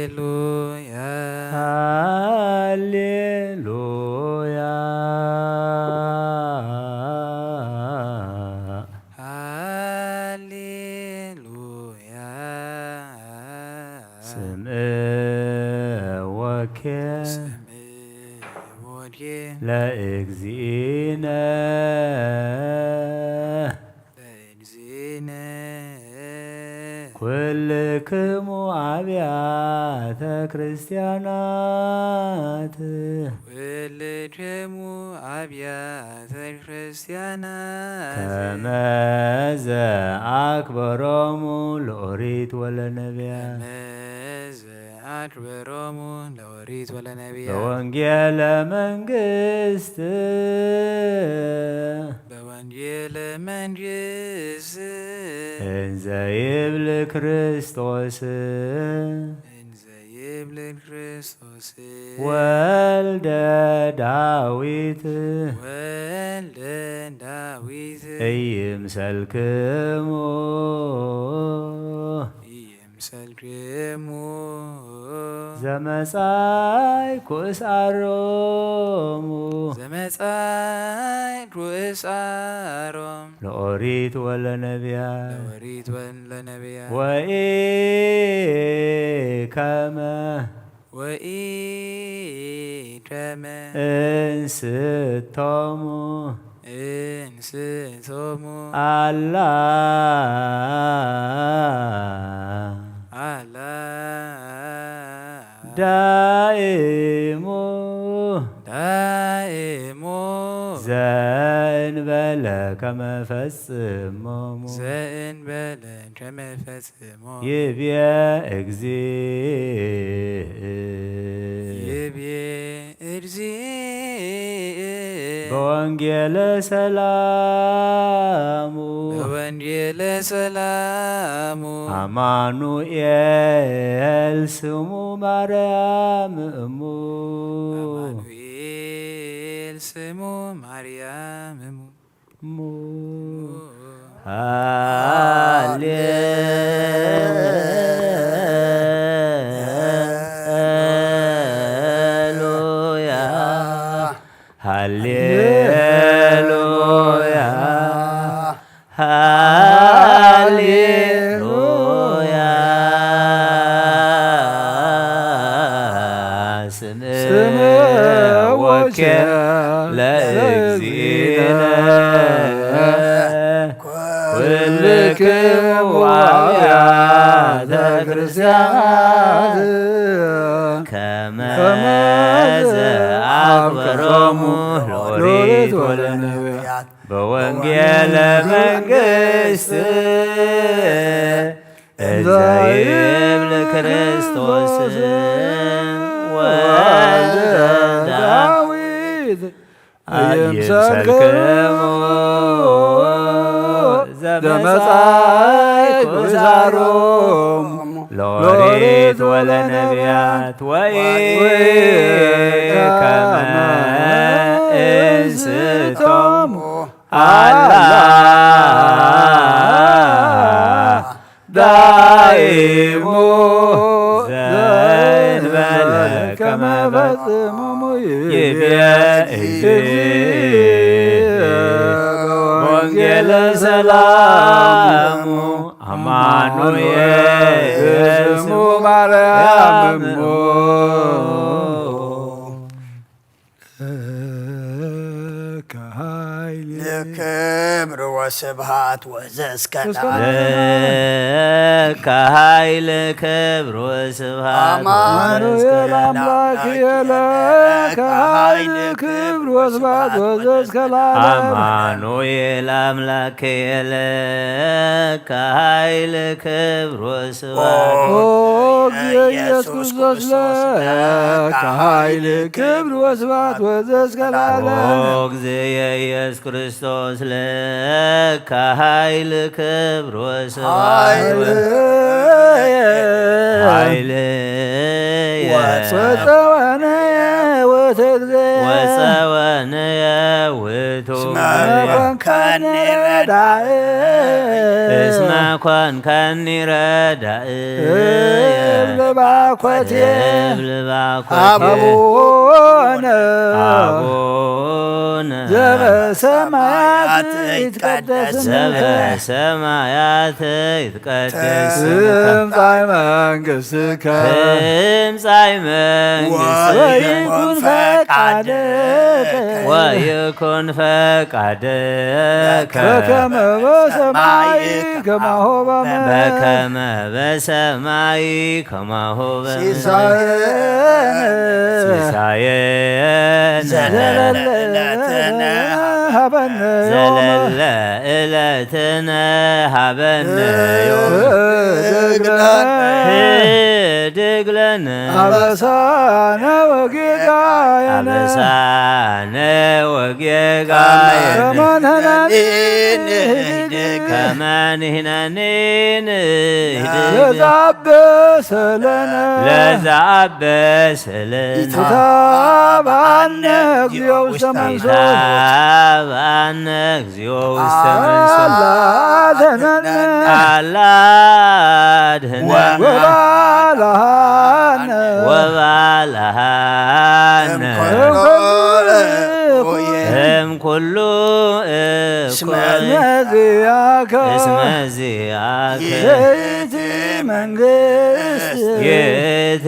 ሃሌሉያ። ሃሌሉያ። ሃሌሉያ። ስምዕ ወኬ ስምዕ ወኬ ለእግዚእነ ለእግዚእነ ኩልክሙ ኣብያተ ክርስቲያናት ኩልክሙ ኣብያተ ክርስቲያናት ከመ ዘአክበሮሙ ለኦሪት ወለነቢያት ከመ ዘአክበሮሙ ለኦሪት ወለነቢያት በወንጌለ መንግስት በወንጌለ መንግስት እንዘ ይብል ክርስቶስ እንዘ ይብል ክርስቶስ ወልደ ዳዊት ወልደ ዳዊት እይምሰልክሙ እይምሰልክሙ ዘመጻእኩ እስዓሮሙ ዘመጻእኩ እስዓሮም ለኦሪት ወለነቢያት ለኦሪት ወለነቢያት ወኢከመ ወኢከመ እንስቶሙ እንስቶሙ ኣላ ኣላ ዳይሙ ዳይሙ ዘእንበለ ከመ ፈጽሞሙ ዘእንበለ ከመ ፈጽሞ ይብየ እግዚእ ይብየ እግዚእ በወንጌለ ሰላሙ በወንጌለ ሰላሙ አማኑኤል ስሙ ማርያም እሙ አማኑኤል ስሙ ማርያም እሙ እሙ ሃሌ ሃሌሉያ ሃሌሉያ ሃሌሉያ ስምዕ ወኪዕ ለእግዚእነ ኩልክሙ አብያተ ክርስቲያናት ከመ ዘአክበሮሙ ለኦሪት ወለነቢያት በወንጌለ መንግስት እንዘ ይብል ክርስቶስ ወልደ ዳዊት አየምሰልክሙ ዘመጻእኩ ዛሮም ለኦሪት ወለነቢያት ወኢከመ እንስቶም አላ ዳይሙ ዘእንበለ ከመ ፈጽሞሙ ይቤ ወንጌለ ሰላሙ አማኑኤል ስሙ ማርያም እሙ። ለከ ኃይል ለክብር ወስብሐት ወዘእስከ ለዓለም። ለከ ኃይል ክብር ወስብሐት አማኑኤል አምላክ የለ። ለከ ኃይል ክብር ወስብሐት ወዘእስከ ለዓለም። አማኑኤል አምላክ የለ። ለከ ኃይል ክብር ወስብሐት ኦ እግዚእ ኢየሱስ ክርስቶስ ለከ ኃይል ክብር ወስብሐት ወዘእስከ ለዓለም። ኦ እግዚእ ኢየሱስ ክርስቶስ ለከ ኃይል ክብር ወስብሐት ኃይል ኃይል ወጸወነ ወተግዘ ወጸወንየ ውእቱ እስመ ኮንካኒ ረዳእ እስመ ኮንካኒ ረዳእ እብል ባኮቴ እብል ባኮቴ አቡነ አቡነ ዘበሰማያት ይትቀደስ ስምከ ዘበሰማያት ይትቀደስ ስምከ ትምጻእ መንግሥትከ ትምጻእ መንግሥትከ ወይኩን ፈቃድከ ወይኩን ፈቃድከ በከመ በሰማይ ከማሁ በምድር በከመ በሰማይ ከማሁ በምድር ሲሳየነ ሲሳየነ ዘለለ ዕለትነ ሃበነ ዘለለ ዕለትነ ሃበነ ዮም ህድግ ይግለነ። አበሳነ ወጌጋየነ። አበሳነ ወጌጋየነ። ከመ ንሕነኒ ንህድግ። ከመ ንሕነኒ ንህድግ። ለዘአበሰ ለነ። ለዘአበሰ ለነ። ኢታብአነ እግዚኦ ውስተ መንሱት። ኢታብአነ እግዚኦ ውስተ መንሱት። አላ አድህነነ። አላ አድህነነ። ወባልሃነ። ወባልሃነ። እምኩሉ እኩይ። እምኩሉ እስመ እኩይ። ዚአከ። እስመ ዚአከ። ይእቲ መንግስት። ይእቲ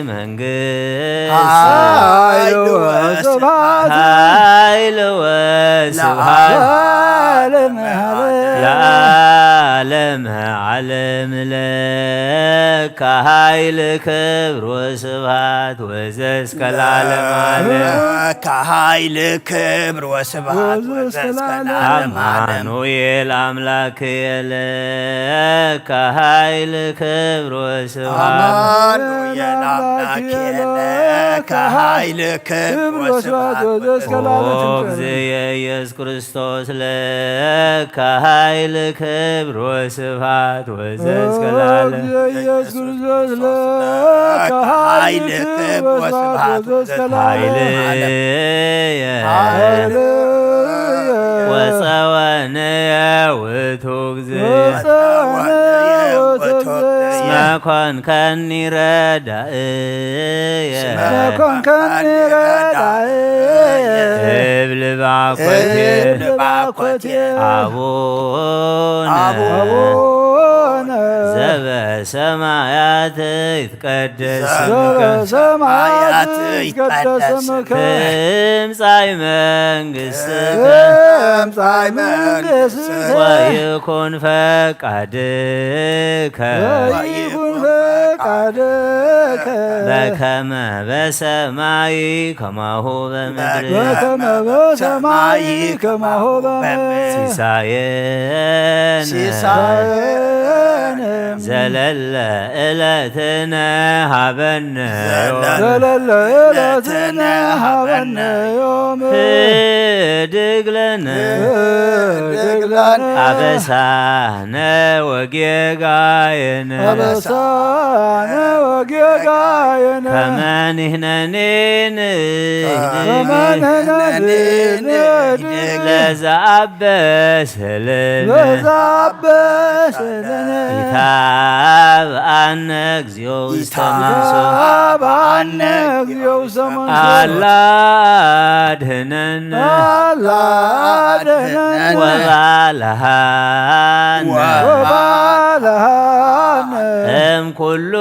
መንግስት። ኃይል ወስብሐት። ኃይል ወስብሐት። ለዓለመ ዓለም። ለዓለመ ዓለም ለከ ኃይል ክብር ወስብሐት ወዘእስከ ለዓለመ ዓለም። ለከ ኃይል ክብር ወስብሐት ወዘእስከ ለዓለመ ዓለም። አማኑኤል አምላክየ ለከ ኃይል ክብር ወስብሐት። አማኑኤል አምላክየ ለከ ኃይል ክብር ወስብሐት ወዘእስከ ለዓለመ ዓለም። ኦ እግዚእየ ኢየሱስ ክርስቶስ ለከ ኃይል ክብር ወስብሐት ወዘእስከ ለዓለም። ኢየሱስ ክርስቶስ ለከ ኃይል ክብር ወስብሐት ወዘእስከ ለዓለም። ኃይልየ ወጸወንየ ውእቱ እግዚእየ። እስመ ኮንከኒ ረዳእየ። እስመ ኮንከኒ ረዳእየ። እብል ባኮቴ። እብል ባኮቴ። አቡነ። አቡነ። ዘበሰማያት ይትቀደስ ስምከ። ዘበሰማያት ይትቀደስ ስምከ። ትምጻእ መንግስትከ። ትምጻእ መንግስትከ። ወይኩን ፈቃድከ። ወይኩን ፈቃድከ። በከመ በሰማይ ከማሁ በምድር። በከመ በሰማይ ከማሁ በምድር። ሲሳየነ። ሲሳየነ። ዘለለ ዕለትነ ሀበነ ዮም። ዘለለ ዕለትነ ሀበነ ዮም። ህድግ ለነ። ህድግ ለነ። አበሳነ ወጌጋየነ። አበሳነ ወጌጋየነ። ከመ ንሕነኒ ንህድግ። ከመ ንሕነኒ ንህድግ። ለዘአበሰ ለነ። ለዘአበሰ ለነ። ኢታብአነ እግዚኦ ውስተ መንሱት። ኢታብአነ እግዚኦ ውስተ መንሱት። አላ አድህነነ። አላ አድህነነ። ወባልሃነ። ወባልሃነ። እምኩሉ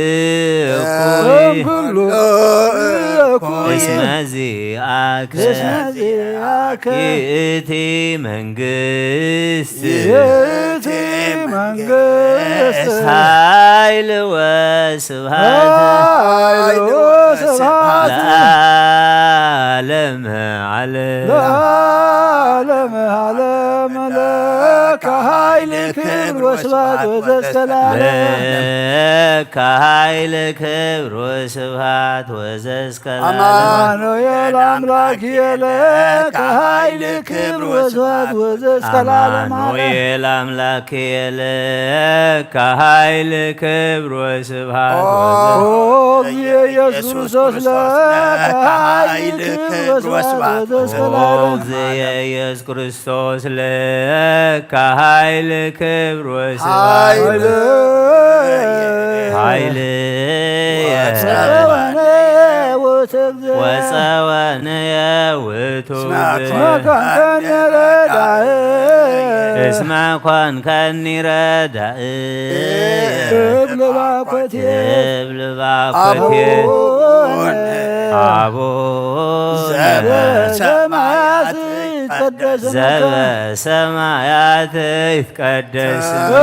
እኩይ። እምኩሉ እኩይ። እስመ ዚአከ። እስመ ዚአከ። ይእቲ መንግስት። ይእቲ መንግስት። ኃይል ወስብሐት። ኃይል ወስብሐት። ለዓለመ ዓለም። ለዓለመ ዓለም ለከ ኃይል ክብር ወስብሐት ወዘእስከ ለዓለም። ለከ ኃይል ክብር ወስብሐት ወዘእስከ ለዓለም። አማኑኤል አምላክየ ለከ ኃይል ክብር ወስብሐት ወዘእስከ ለዓለም ዓለም። አማኑኤል አምላክየ ለከ ኃይል ክብር ወስብሐት ወዘእስከ ኦ እግዚእ ኢየሱስ ክርስቶስ ለከ ኃይል ክብር ወስብሐት ወዘእስከ ለዓለም። ኦ እግዚእ ኢየሱስ ክርስቶስ ለከ ኃይል ክብር ወስብሐት። ኃይል ኃይል ወጸወነ ወተግዘ ወጸወንየ ውእቱ እስመ ኮንከኒ ረዳእ። እስመ ኮንከኒ ረዳእ። እብል ባኮቴ። እብል ባኮቴ። አቡነ አቡነ ዘበሰማያት ዘበሰማያት ይትቀደስ ስምከ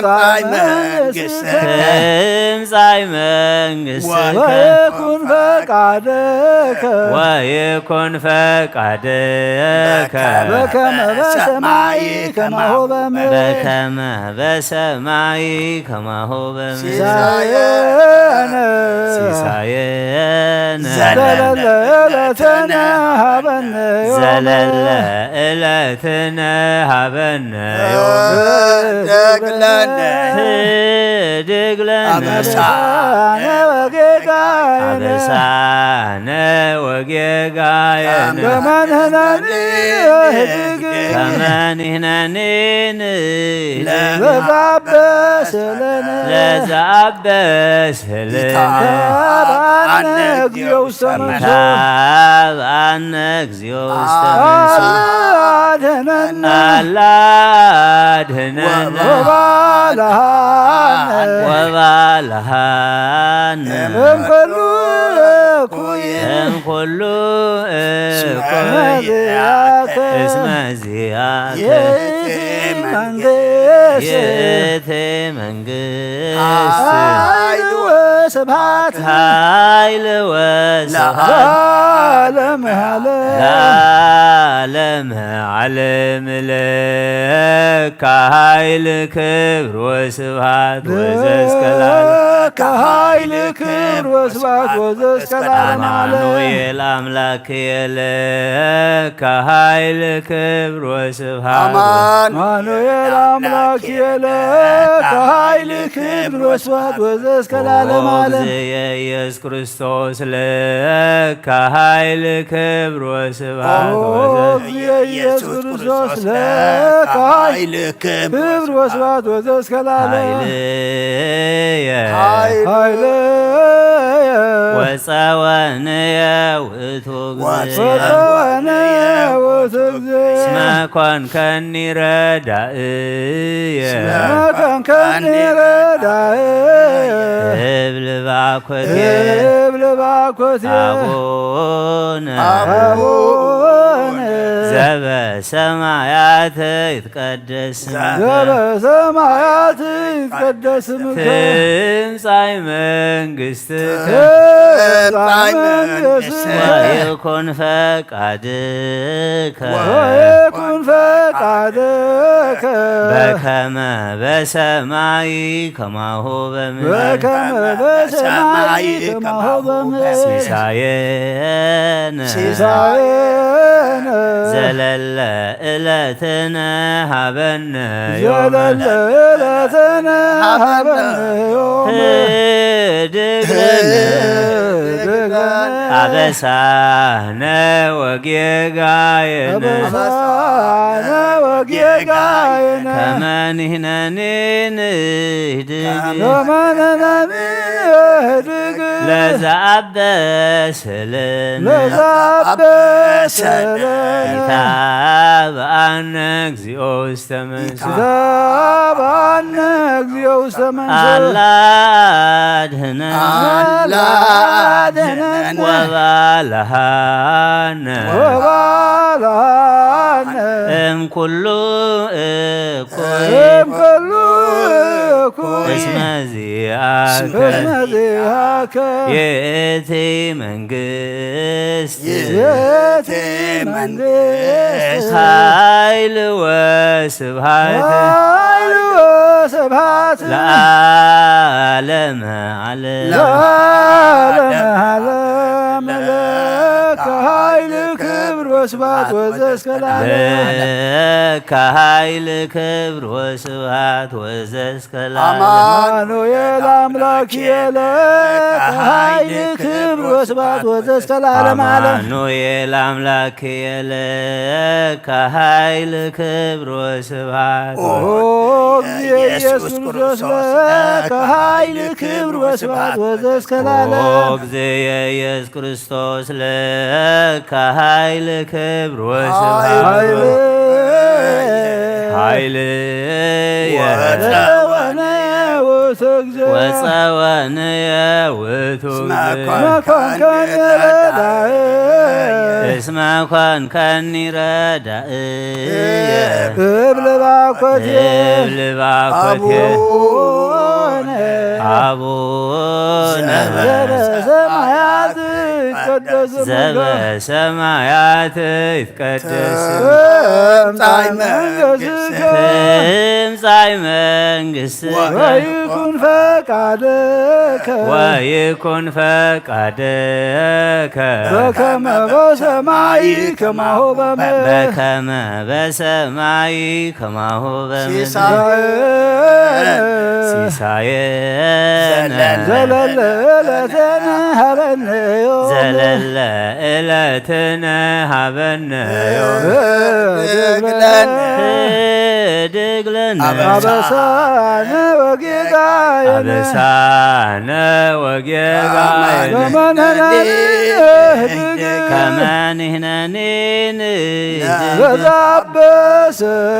ትምጻእ መንግሥትከ ትምጻእ መንግሥትከ ወይኩን ፈቃድከ ወይኩን ፈቃድከ በከመ በሰማይ ከማሁ በምድር በከመ በሰማይ ከማሁ በምድር ሲሳየነ ሲሳየነ ዘለለ ዕለትነ ሀበነ ዮም ዘለለ ዕለትነ ሀበነ ዮም ህድግ ለነ ህድግ ለነ አበሳነ ወጌጋየነ አበሳነ ወጌጋየነ ከመ ንሕነኒ ህድግ ከመ ንሕነኒ ንህድግ ለዘአበሰ ለነ ለዘአበሰ ለነ ኢታብአነ እግዚኦ ውስተ መንሱት ኢታብአነ እግዚኦ ውስተ መንሱት አድህነነ አላ አድህነነ ወባልሃነ ወባልሃነ እምኩሉ እኩይ እምኩሉ እኩይ መዚአከ እስመ ዚአከ ይእቲ መንግስት ይእቲ መንግስት ኃይል ወስብሐት ኃይል ወስብሐት ለዓለመ ዓለም ለዓለመ ዓለም ለከ ኃይል ክብር ወስብሐት ወዘእስከ ለዓለም ለከ ኃይል ክብር ወስብሐት ወዘእስከ ለዓለመ ዓለም አማኑኤል አምላክ የለከ ኃይል ክብር ወስብሐት አማኑኤል አምላክ የለከ ኃይል ክብር ወስብሐት ወዘእስከ ለዓለመ ዓለም። እግዝእየ ኢየሱስ ክርስቶስ ለከ ኃይል ክብር ወስብሐት ኦ ወዘ- እግዝእየ ኢየሱስ ክርስቶስ ለከ ኃይል ክብር ወስብሐት ወዘእስከ ለዓለም። ኃይልየ ኃይልየ ወጸወንየ ውእቱ እግዚእ ወጸወንየ ውእቱ እግዚእ እስመ ኮንከኒ ረዳእየ እስመ ኮንከኒ ረዳእየ እብል ባኮቴ እብል ባኮቴ አቡነ አቡነ ዘበሰማያት ይትቀደስ ስምከ ዘበሰማያት ይትቀደስ ስምከ ትምጻእ መንግስትከ ትምጻእ መንግስትከ ወይኩን ፈቃድከ ወይኩን ፈቃድከ በከመ በሰማይ ከማሁ በምድር በከመ በሰማይ ከማሁ በምድር ሲሳየነ ሲሳየነ ዘለለ ዕለትነ ሀበነ ዮም ዘለለ ዕለትነ ሀበነ ዮም ህድግ ለነ ህድግ ለነ አበሳነ ወጌጋየነ አበሳነ ወጌጋየነ ከመ ንሕነኒ ንህድግ ከመ ንሕነኒ ንህድግ ለዘአበሰ ለነ ለዘአበሰ ለነ ኢታብአነ እግዚኦ ውስተ መንሱት ኢታብአነ እግዚኦ ውስተ መንሱት አላ አድህነነ አላ አድህነነ ወባልሃነ ወባልሃነ እምኩሉ እኩይ እምኩሉ እኩይ እስመ ዚአከ እስመ ዚአከ ይእቲ መንግስት ይእቲ መንግስት ኃይል ወስብሐት ኃይል ወስብሐት ለዓለመ ዓለም ለዓለመ ዓለም ለከ ኃይል ክብር ወስብሐት ወዘእስከ ለዓለም ለከ ኃይል ክብር ወስብሐት ወዘእስከ ለዓለም አማኑኤል አምላክ የለ ኃይል ክብር ወስብሐት ወዘእስከ ለዓለም ዓለም አማኑኤል አምላክ የለ ከኃይል ክብር ወስብሐት ኦ እግዚእ ኢየሱስ ክርስቶስ ለከ ኃይል ክብር ወስብሐት ወዘእስከ ለዓለም ኦ እግዚእ ኢየሱስ ክርስቶስ ለከ ኃይል ክብር ወስብሐት ኃይል ኃይል ወተወነ ውእቱ ወፀወንየ ውእቱ እስመ ኮንከኒ ረዳእየ። እስመ ኮንከኒ ረዳእየ። እብል ባኮቴ። እብል ባኮቴ። አቡነ አቡነ ዘበሰማያት ይትቀደስ ስምከ። ዘበሰማያት ይትቀደስ። ትምጻእ መንግሥትከ። ትምጻእ መንግሥትከ። ወይኩን ፈቃድከ። ወይኩን ፈቃድከ። በከመ በሰማይ ከማሁ በምድር። በከመ በሰማይ ከማሁ በምድር። ሲሳየነ። ሲሳየነ። ዘለለ ዕለትነ ሀበነ ዮም። ዘለለ ዕለትነ ሀበነ ዮም። ህድግ ለነ። ህድግ ለነ። አበሳነ ወጌጋየነ። አበሳነ ወጌጋየነ። ከመ ንሕነኒ ንህድግ። ከመ ንሕነኒ ንህድግ። ለዘአበሰ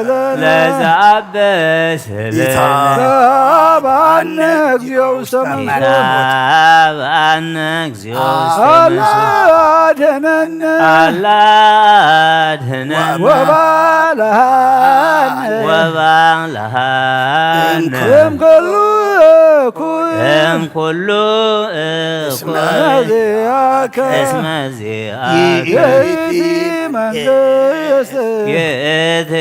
ለነ። ለዘአበሰ ለነ። ይትባአነ እግዚኦ ውስተ መንሱት። ይትባአነ እግዚኦ ውስተ መንሱት። አላ አድህነነ። አላ አድህነነ። ወባልሃነ። ወባልሃነ። እምኩሉ እኩይ። እምኩሉ እኩይ። እስመ ዚአከ። እስመ ዚአከ። ይእቲ መንግስት። ይእቲ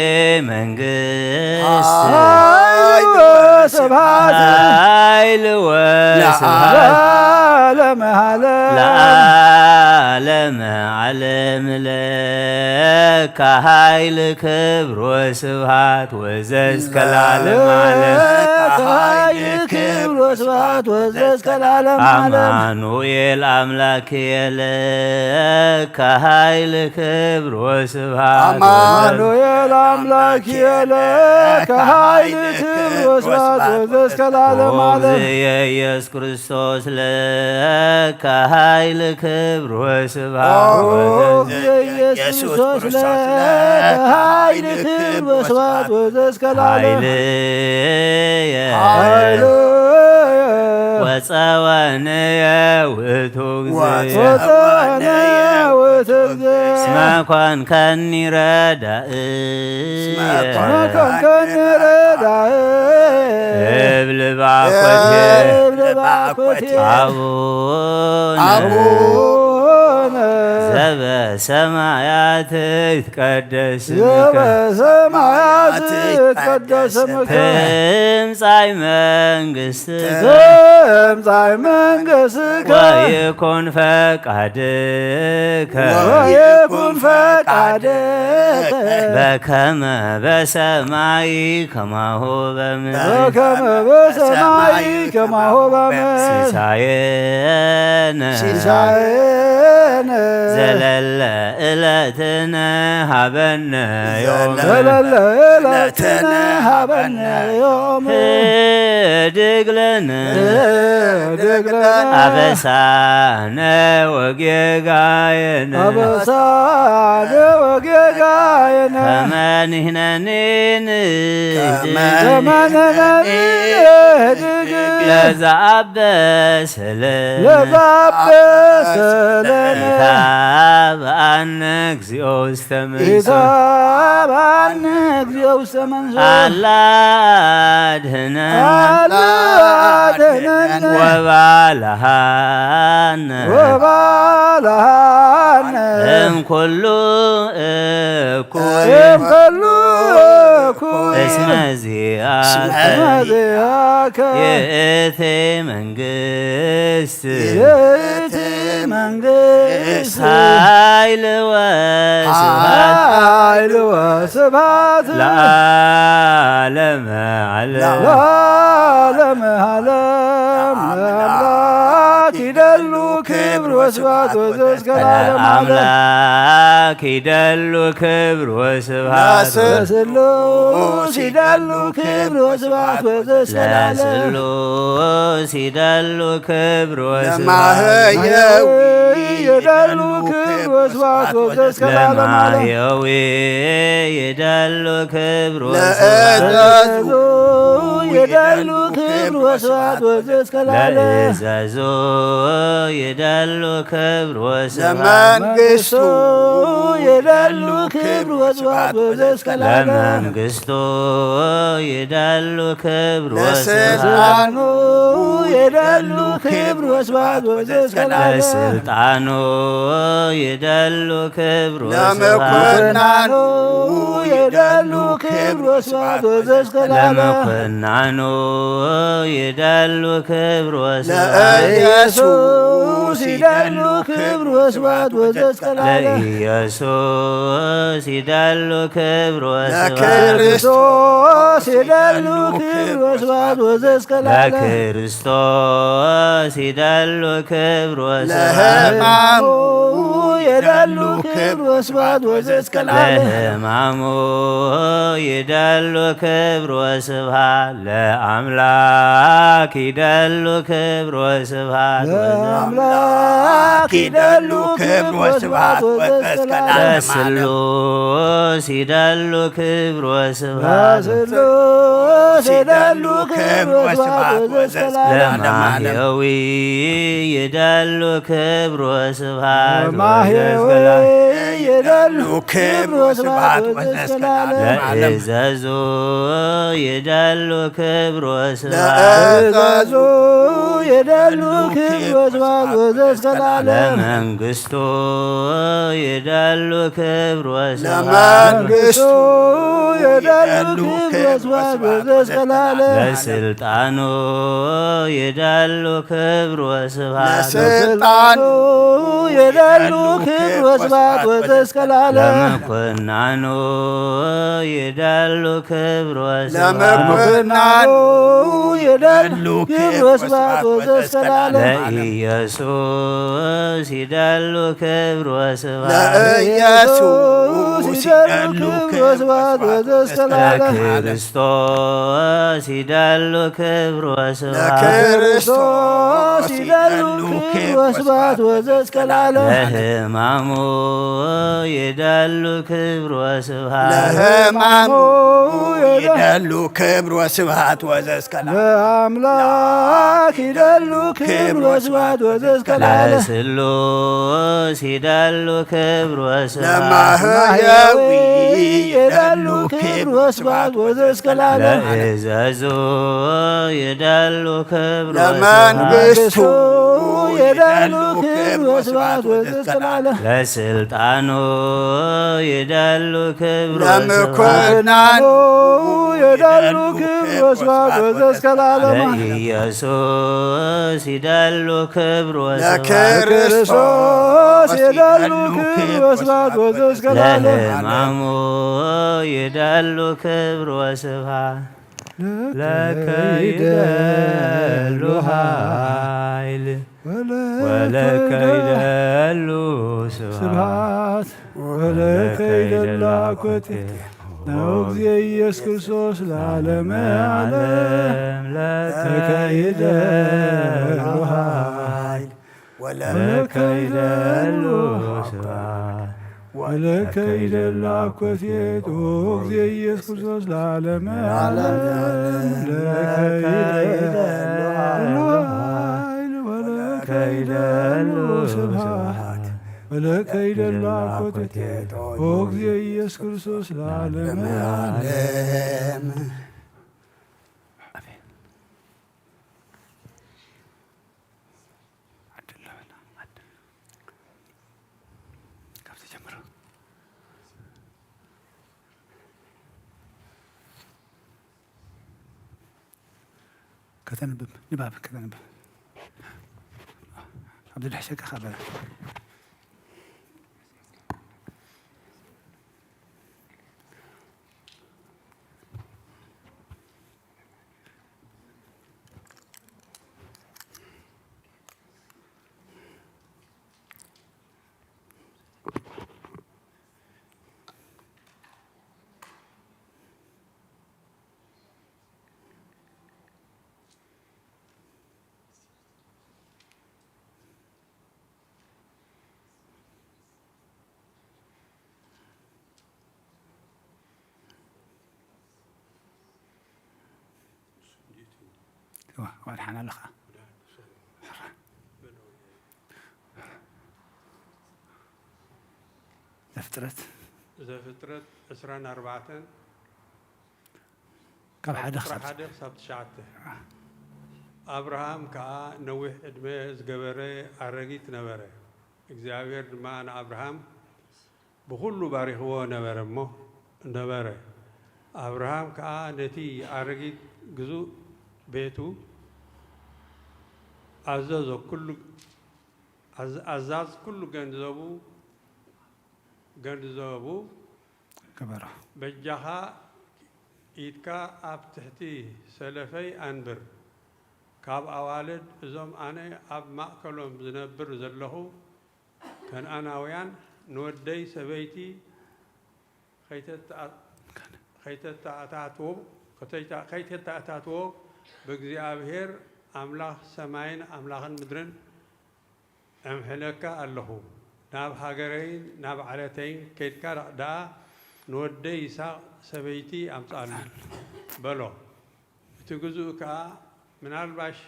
መንግስት። ኃይል ወስብሐት። ኃይል ወስብሐት። ለዓለመ ዓለም። ለዓለመ ዓለም ለከ ኃይል ክብር ወስብሐት ወዘእስከ ለዓለመ ዓለም። ለከ ኃይል ክብር ወስብሐት ወዘእስከ ለዓለመ ዓለም። አማኑኤል አምላክ የለ ከኃይል ክብር ወስብሐት። አማኑኤል አምላክ የለ ከኃይል ክብር ወስብሐት ወዘእስከ ለዓለመ ዓለም። እግዚእ ኢየሱስ ክርስቶስ ለከ ኃይል ክብር ወስብሐት። ኦ ወዘ- ኢየሱስ ክርስቶስ ለከ ኃይል ክብር ወስብሐት ወዘእስከ ለዓለም። ኃይልየ ኃይልየ ወጸወንየ ውእቱ እግዚእ። ወጸወንየ ውእቱ እግዚእ። እስመ ኮንከኒ ረዳእ። እስመ ኮንከኒ ረዳእ። እብል ባኮቴ። እብል ባኮቴ። አቡነ። አቡነ። ዘበሰማያት ይትቀደስ ስምከ። ዘበሰማያት ይትቀደስ ስምከ። ትምጻእ መንግስት ትምጻእ መንግስትከ። ወይኩን ፈቃድከ። ወይኩን ፈቃድከ። በከመ በሰማይ ከማሁ በምድር። በከመ በሰማይ ከማሁ በምድር። ሲሳየነ። ሲሳየነ። ዘለለ ዕለትነ ሀበነ ዮም። ዘለለ ዕለትነ ሀበነ ዮም። ህድግ ለነ። ህድግ ለነ። አበሳነ ወጌጋየነ። አበሳነ ወጌጋየነ። ከመ ንሕነኒ ንህድግ። ከመ ንሕነኒ ንህድግ። ለዘአበሰ ለነ። ለዘአበሰ ለነ። ኢታብአነ እግዚኦ ውስተ መንሱት። ኢታብአነ እግዚኦ ውስተ መንሱት። አላ አድህነነ። አላ አድህነነ። ወባልሃነ። ወባልሃነ። እምኩሉ እኩይ። እምኩሉ እኩይ። እስመ ዚአከ። እስመ ዚአከ። ይእቲ መንግስት። ይእቲ መንግስት። ኃይል ወስብሐት። ኃይል ወስብሐት። ለዓለመ ዓለም። ለዓለመ ዓለም። ለአምላክ ይደሉ ክብር ወስብሐት ወዘእስከ ለዓለመ ዓለም። ለአምላክ ይደሉ ክብር ወስብሐት። ለስሉስ ይደሉ ክብር ወስብሐት ወዘእስከ ለዓለም። ለስሉስ ይደሉ ክብር ወስብሐት። ለማህየዊ ይደሉ ክብር ወስብሐት ወዘእስከ ለዓለመ ዓለም። ለማህየዊ ይደሉ ክብር ወስብሐት። ለእዘዙ ይደሉ ክብር ክብር ወስብሐት ወዘእስከ ለዓለም። ለእዘዞ ይደሉ ክብር ወስብሐት። ለመንግስቱ ይደሉ ክብር ወስብሐት ወዘእስከ ለዓለም። ለመንግስቱ ይደሉ ክብር ወስብሐት። ለስልጣኑ ይደሉ ክብር ወስብሐት ወዘእስከ ለዓለም። ለስልጣኑ ይደሉ ክብር ወስብሐት። ለምኩናኑ ይደሉ ክብር ወስብሐት ወዘእስከ ለዓለም። ለምኩናኑ ይደሉ ክብር ወስብሐት። ለኢየሱስ ይደሉ ክብር ወስብሐት ወዘእስከ ለዓለም። ለኢየሱስ ይደሉ ክብር ወስብሐት። ለክርስቶስ ይደሉ ክብር ወስብሐት ወዘእስከ ለዓለም። ለክርስቶስ ይደሉ ክብር ወስብሐት። ለሕማሙ ይደሉ ክብር ወስብሐት ወዘእስከ ለዓለም። ለሕማሙ ይደሉ ክብር ወስብሐት። ለአምላክ ይደሉ ክብር ወስብሐት ወዘ- ለአምላክ ይደሉ ክብር ወስብሐት ወዘእስከ ለዓለም። ለስሉስ ይደሉ ክብር ወስብሐት። ለስሉስ ይደሉ ክብር ወስብሐት ወዘእስከ ለዓለም። ለማሕየዊ ይደሉ ክብር ወስብሐት ለማሕየዊ ወዘእስከ ለዓለም። ይደሉ ክብር ወስብሐት ወዘእስከ ለዓለም። ለእዘዙ ይደሉ ክብር ወስብሐት። ለእዘዙ ይደሉ ክብር ወስብሐት ወዘእስከ ለዓለም። ለመንግስቱ ይደሉ ክብር ወስብሐት። ለመንግስቱ ይደሉ ክብር ወስብሐት ወዘእስከ ለዓለም። ለስልጣኑ ይደሉ ክብር ወስብሐት። ለስልጣኑ ይደሉ ክብር ወስብሐት ወዘእስከ ለዓለም። ለምኩናኑ ይደሉ ክብር ወስብሐት። ለምኩናኑ ይደሉ ክብር ወስብሐት ወዘእስከ ለዓለም። ለኢየሱስ ይደሉ ክብር ወስብሐት። ለኢየሱስ ይደሉ ክብር ወስብሐት ወዘእስከ ለዓለም። ለክርስቶስ ይደሉ ክብር ወስብሐት። ለክርስቶስ ይደሉ ክብር ወስብሐት ወዘእስከ ለዓለም። ለሕማሙ ይደሉ ክብር ወስብሐት። ለሕማሙ ይደሉ ክብር ወስብሐት ወዘእስከ ለዓለም። ለአምላክ ይደሉ ክብር ወስብሐት ወዘእስከ ለዓለም። ለስሉስ ይደሉ ክብር ወስብሐት። ለማሕየዊ ይደሉ ክብር ወስብሐት ወዘእስከ ለዓለም። ለእዘዙ ይደሉ ክብር ወስብሐት። ለመንግስቱ ይደሉ ክብር ወስብሐት ወዘእስከ ለዓለም። ለስልጣኑ ይደሉ ክብር ወስብሐት። ለምኩናኑ ይደሉ ክብር ወስብሐት ወዘእስከ ለዓለም። ለኢየሱስ ይደሉ ክብር ወስብሐት። ለክርስቶስ ይደሉ ክብር ወስብሐት ወዘእስከ ለዓለም። ለሕማሙ ይደሉ ክብር ወስብሐት። ለከ ይደሉ ኃይል ወለከ ይደሉ ስብሐት ወለከ ይደሉ አኮቴ ነው እግዚእ ኢየሱስ ክርስቶስ ለዓለመ ዓለም። ለከ ይደሉ ኃይል ወለከ ይደሉ ስብሐት ወለከ ይደሉ አኮቴት ኦ እግዚእ ኢየሱስ ክርስቶስ ለዓለመ ዓለም። ለከ ይደሉ ኃይል ወለከ ይደሉ ስብሐት ወለከ ይደሉ አኮቴት ኦ እግዚእ ኢየሱስ ክርስቶስ ለዓለመ ዓለም። ዓድል በላ፣ ዓድል። ካብዚ ጀምሮ። ከተንብብ፣ ንባብ ከተንብብ። ኣብ ዝድሕሸካ ከኣ በላ። ወድሓና ኣለኻ። ዘፍጥረት ዘፍጥረት ዕስራን ኣርባዕተን ካብ ሓደ ክሳብ ሓደ ክሳብ ትሽዓተ። ኣብርሃም ከኣ ነዊሕ ዕድመ ዝገበረ ኣረጊት ነበረ። እግዚኣብሔር ድማ ንኣብርሃም ብኹሉ ባሪኽዎ ነበረ እሞ ነበረ። ኣብርሃም ከኣ ነቲ ኣረጊት ግዙእ ቤቱ ኣዘዞ፣ ኩሉ ኣዝ- ኣዛዝ ኩሉ ገንዘቡ ገንዘቡ ገበሮ። በጃኻ ኢድካ ኣብ ትሕቲ ሰለፈይ ኣንብር። ካብ ኣዋልድ እዞም ኣነ ኣብ ማእከሎም ዝነብር ዘለኹ ከነኣናውያን ንወደይ ሰበይቲ ከይተተኣታትዎ ኣምልኽ ሰማይን ኣምላኽን ምድርን እምሕለካ ኣለኹ፣ ናብ ሃገረይን ናብ ዓለተይን ኬድካ ደኣ ንወደይ ይስሐቅ ሰበይቲ ኣምጽኣሉ በሎ። እቲ ግዙእ ከኣ ምናልባሽ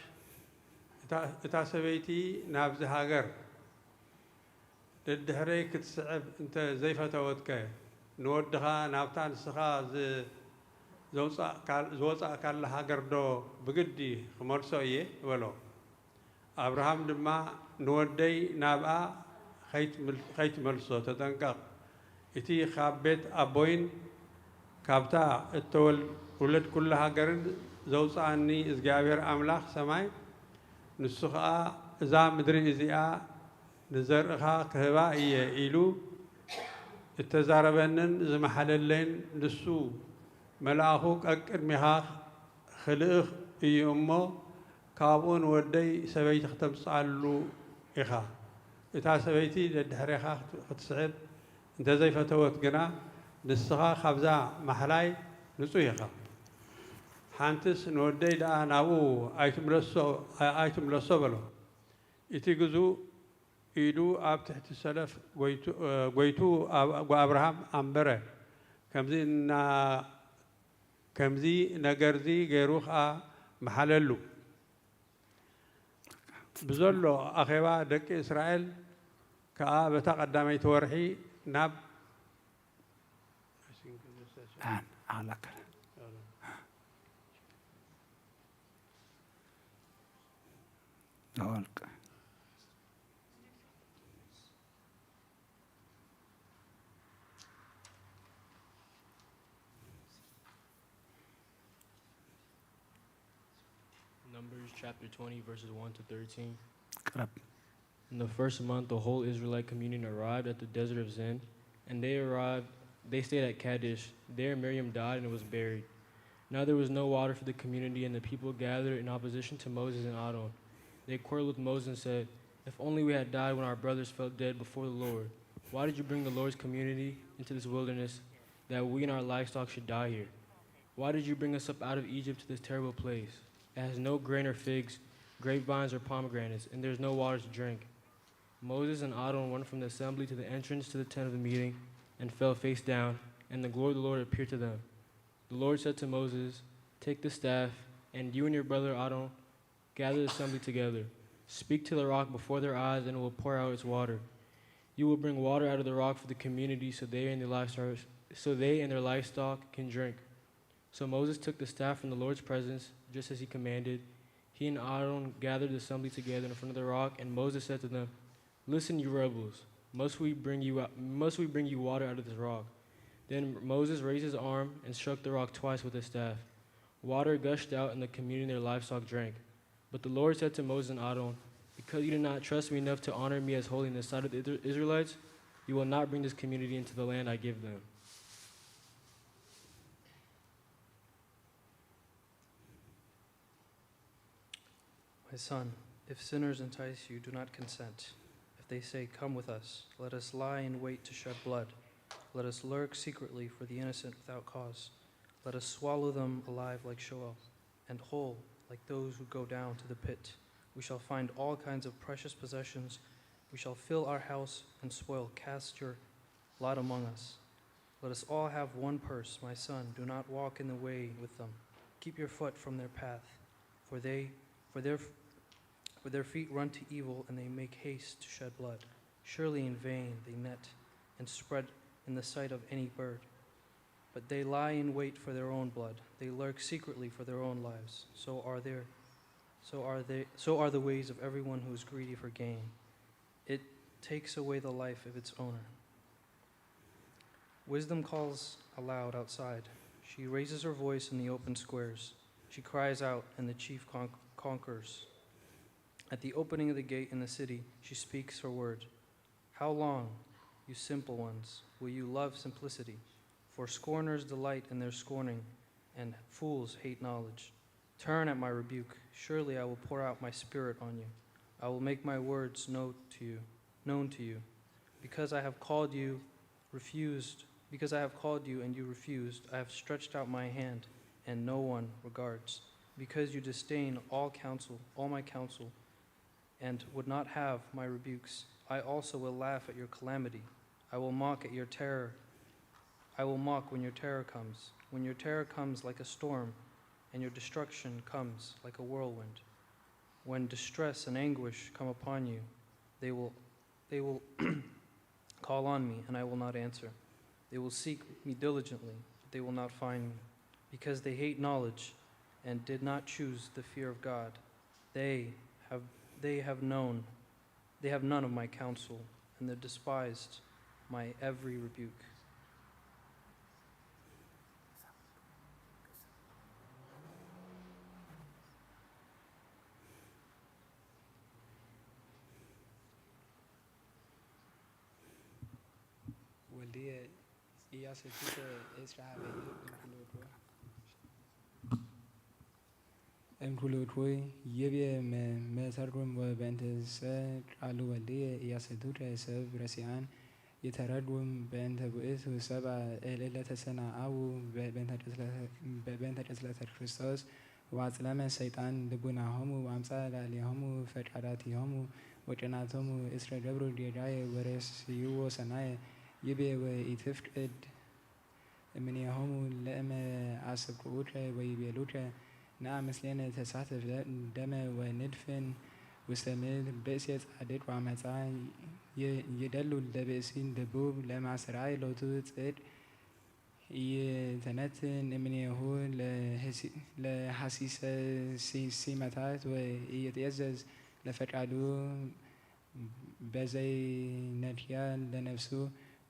እታ ሰበይቲ ናብዚ ሃገር ደድሕረይ ክትስዕብ እንተ ዘይፈተወትከ፣ ንወድኻ ናብታ ንስኻ ዝወጻእካላ ሃገርዶ ብግዲ ክመልሶ እየ? በሎ። ኣብርሃም ድማ፣ ንወደይ ናብኣ ኸይትመልሶ ተጠንቀቕ። እቲ ኻብ ቤት ኣቦይን ካብታ እተወለድኩላ ሃገርን ዘውጽኣኒ እግዚኣብሄር ኣምላኽ ሰማይ፣ ንሱ ኸኣ እዛ ምድሪ እዚኣ ንዘርእኻ ክህባ እየ ኢሉ እተዛረበንን ዝመሓለለይን ንሱ መልኣኹ ቀቅድሜኻ ክልእኽ እዩ እሞ፣ ካብኡ ንወደይ ሰበይቲ ክተምጽኣሉ ኢኻ። እታ ሰበይቲ ደድሕሬኻ ክትስዕብ እንተ ዘይፈተወት ግና፣ ንስኻ ካብዛ ማሕላይ ንጹህ ኢኻ። ሓንትስ ንወደይ ደኣ ናብኡ ኣይትምለሶ በሎ። እቲ ግዙእ ኢዱ ኣብ ትሕቲ ሰለፍ ጐይቱ ኣብርሃም ኣንበረ። ከምዚ ከምዚ ነገርዚ ገይሩ ኸኣ መሓለሉ። ብዘሎ ኣኼባ ደቂ እስራኤል ከኣ በታ ቀዳመይቲ ወርሒ ናብ ኣን ኣኽላከ ዘወልቅ Numbers chapter twenty, verses one to thirteen. ቅረብ In the first month, the whole Israelite community arrived at the desert of Zin, and they arrived, they stayed at Kadesh. There Miriam died and was buried. Now there was no water for the community, and the people gathered in opposition to Moses and Aaron. They quarreled with Moses and said, "If only we had died when our brothers fell dead before the Lord. Why did you bring the Lord's community into this wilderness, that we and our livestock should die here? Why did you bring us up out of Egypt to this terrible place? It has no grain or figs, grapevines or pomegranates, and there is no water to drink." Moses and Aaron went from the assembly to the entrance to the tent of the meeting and fell face down, and the glory of the Lord appeared to them. The Lord said to Moses, "Take the staff, and you and your brother Aaron gather the assembly together. Speak to the rock before their eyes, and it will pour out its water. You will bring water out of the rock for the community so they and the livestock so they and their livestock can drink." So Moses took the staff from the Lord's presence, just as he commanded. He and Aaron gathered the assembly together in front of the rock, and Moses said to them, "Listen, you rebels. Must we bring you out, must we bring you water out of this rock?" Then Moses raised his arm and struck the rock twice with his staff. Water gushed out, and the community and their livestock drank. But the Lord said to Moses and Aaron, "Because you did not trust me enough to honor me as holy in the sight of the Israelites, you will not bring this community into the land I give them." My son, if sinners entice you, do not consent. If they say, "Come with us, let us lie in wait to shed blood, let us lurk secretly for the innocent without cause, let us swallow them alive like Sheol, and whole like those who go down to the pit. We shall find all kinds of precious possessions. We shall fill our house and spoil. Cast your lot among us. Let us all have one purse. My son, do not walk in the way with them. Keep your foot from their path. For they, for their, for their feet run to evil, and they make haste to shed blood. Surely in vain they net and spread in the sight of any bird. But they lie in wait for their own blood. They lurk secretly for their own lives. So are their, so are they, so are the ways of everyone who is greedy for gain. It takes away the life of its owner. Wisdom calls aloud outside. She raises her voice in the open squares. She cries out, and the chief con- conquers. At the opening of the gate in the city, she speaks her word. How long, you simple ones, will you love simplicity? For scorners delight in their scorning, and fools hate knowledge. Turn at my rebuke. Surely I will pour out my spirit on you. I will make my words known to you, known to you. Because I have called you, refused, because I have called you and you refused, I have stretched out my hand and no one regards. Because you disdain all counsel, all my counsel, and would not have my rebukes, I also will laugh at your calamity. I will mock at your terror. I will mock when your terror comes, when your terror comes like a storm, and your destruction comes like a whirlwind. When distress and anguish come upon you, they will, they will call on me, and I will not answer. They will seek me diligently, but they will not find me, because they hate knowledge and did not choose the fear of God. They have, they have known, they have none of my counsel, and they despised my every rebuke. ወልድየ ኢያሰቱተ ኤስራ ሀበየ እምክልወትወ እምክልወትወ የብየ መ- መተርጉም ወበእንተ ሰ ቃሉ ወልድየ ኢያሰቱተ ሰብ ረሲኣን የተረጉም በእንተ ውእቱ ሰብአ ለተሰናአዉ በእንተ ቅትለተ ክርስቶስ ወአጽለመ ሰይጣን ልቡናሆሙ ወአምጽአ ላዕሌሆሙ ፈቃዳቲሆሙ ወቅናቶሙ እስረ ገብሩ ጌጋየ ወሬስይዎ ሰናየ ይቤ ወኢትፍቅድ እምኔሆሙ ለእመ አሰብክዑከ ወይቤሉከ ነአ ምስሌነ ተሳተፍ ደመ ወንድፍን ውስተ ምድር ብእሴ ጻድቅ ወአመጻ ይደሉ ለብእሲን ልቡ ለማስተርአይ ሎቱ ጽድቅ ኢይተነትን እምኔሁ ለሐሲሰ ሲመታት ወኢይትዔዘዝ ለፈቃዱ በዘይነድያ ለነፍሱ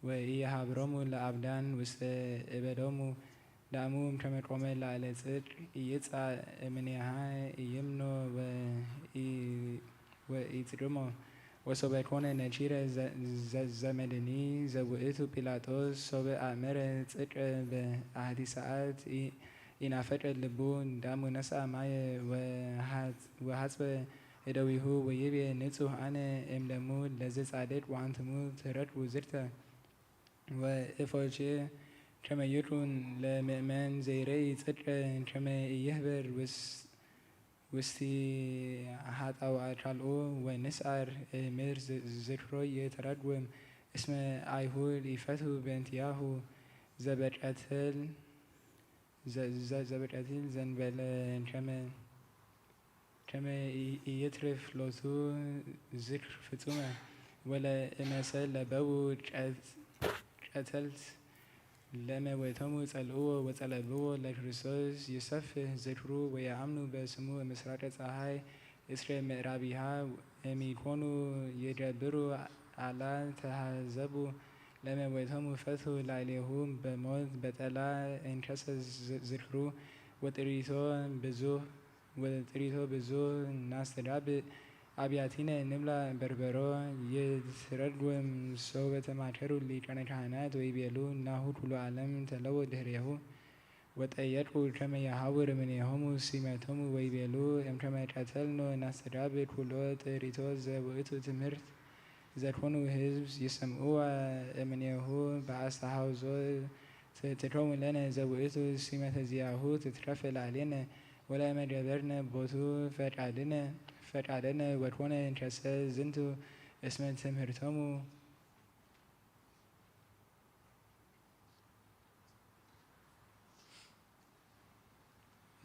ወኢይሃብሮሙ ለአብዳን ውስተ እበዶሙ ዳእሙ እምከመ ቆመ ላዕለ ጽድቅ ኢይጻእ እምኔሃ ኢይምኖ ወኢጽግሞ። ወሶበ ኮነ ነኪረ ዘመድኒ ዘውእቱ ጲላጦስ ሶበ አእመረ ጽድቀ በአሐቲ ሰዓት ኢናፈቀ ልቡ ዳእሙ ነስአ ማየ ወሐጽበ እደዊሁ ወይቤ ንጹሕ አነ እምደሙ ለዘጻድቅ ወአንትሙ ትረድኡ ዝርተ። ወእፎቼ ከመ ይኩን ለምእመን ዘይረኢ ጽድቀ ከመ ኢይህበር ውስቲ ሀጣውአ ካልኡ ወንስአር እምር ዝክሮ ይትረጉም እስመ አይሁድ ኢፈቱ በእንቲአሁ ዘበቀትል ዘበቀትል ዘንበለ ከመ ከመ ኢይትርፍ ሎቱ ዝክር ፍጹመ ወለእመሰ ለበው ቀተልት ለመወቶሙ ጸልእዎ ወጸለብዎ ለክርስቶስ ይሰፍህ ዝክሩ ወየአምኑ በስሙ ምስራቀ ጸሓይ እስረ ምዕራቢሃ እሚኮኑ ይገብሩ አላ ተሃዘቡ ለመወቶሙ ፈትሁ ላዕሌሁ በሞት በጠላ እንከሰ ዝክሩ ወጥሪቶ ብዙህ ወጥሪቶ ብዙህ ናስተጋብእ አብያቲነ ንብላ በርበሮ ይትረጉም ሶበ ተማከሩ ሊቃነ ካህናት ወይቤሉ ናሁ ኩሉ ዓለም ተለዎ ድህሬሁ ወጠየቁ ከመ የሐውር እምኔሆሙ ሲመቶሙ ወይቤሉ እምከመ ቀተልኖ ናስተጋብእ ኩሎ ጥሪቶ ዘውእቱ ትምህርት ዘኮኑ ህዝብ ይሰምዕዋ እምኔሁ በአስተሐውዞ ትእትኮሙ ለነ ዘውእቱ ሲመተ ዚአሁ ትትረፈ ላዕሌነ ወለእመ ገበርነ ቦቱ ፈቃድነ ፈቃደነ ወኮነ እንከሰ ዝንቱ እስመ ትምህርቶሙ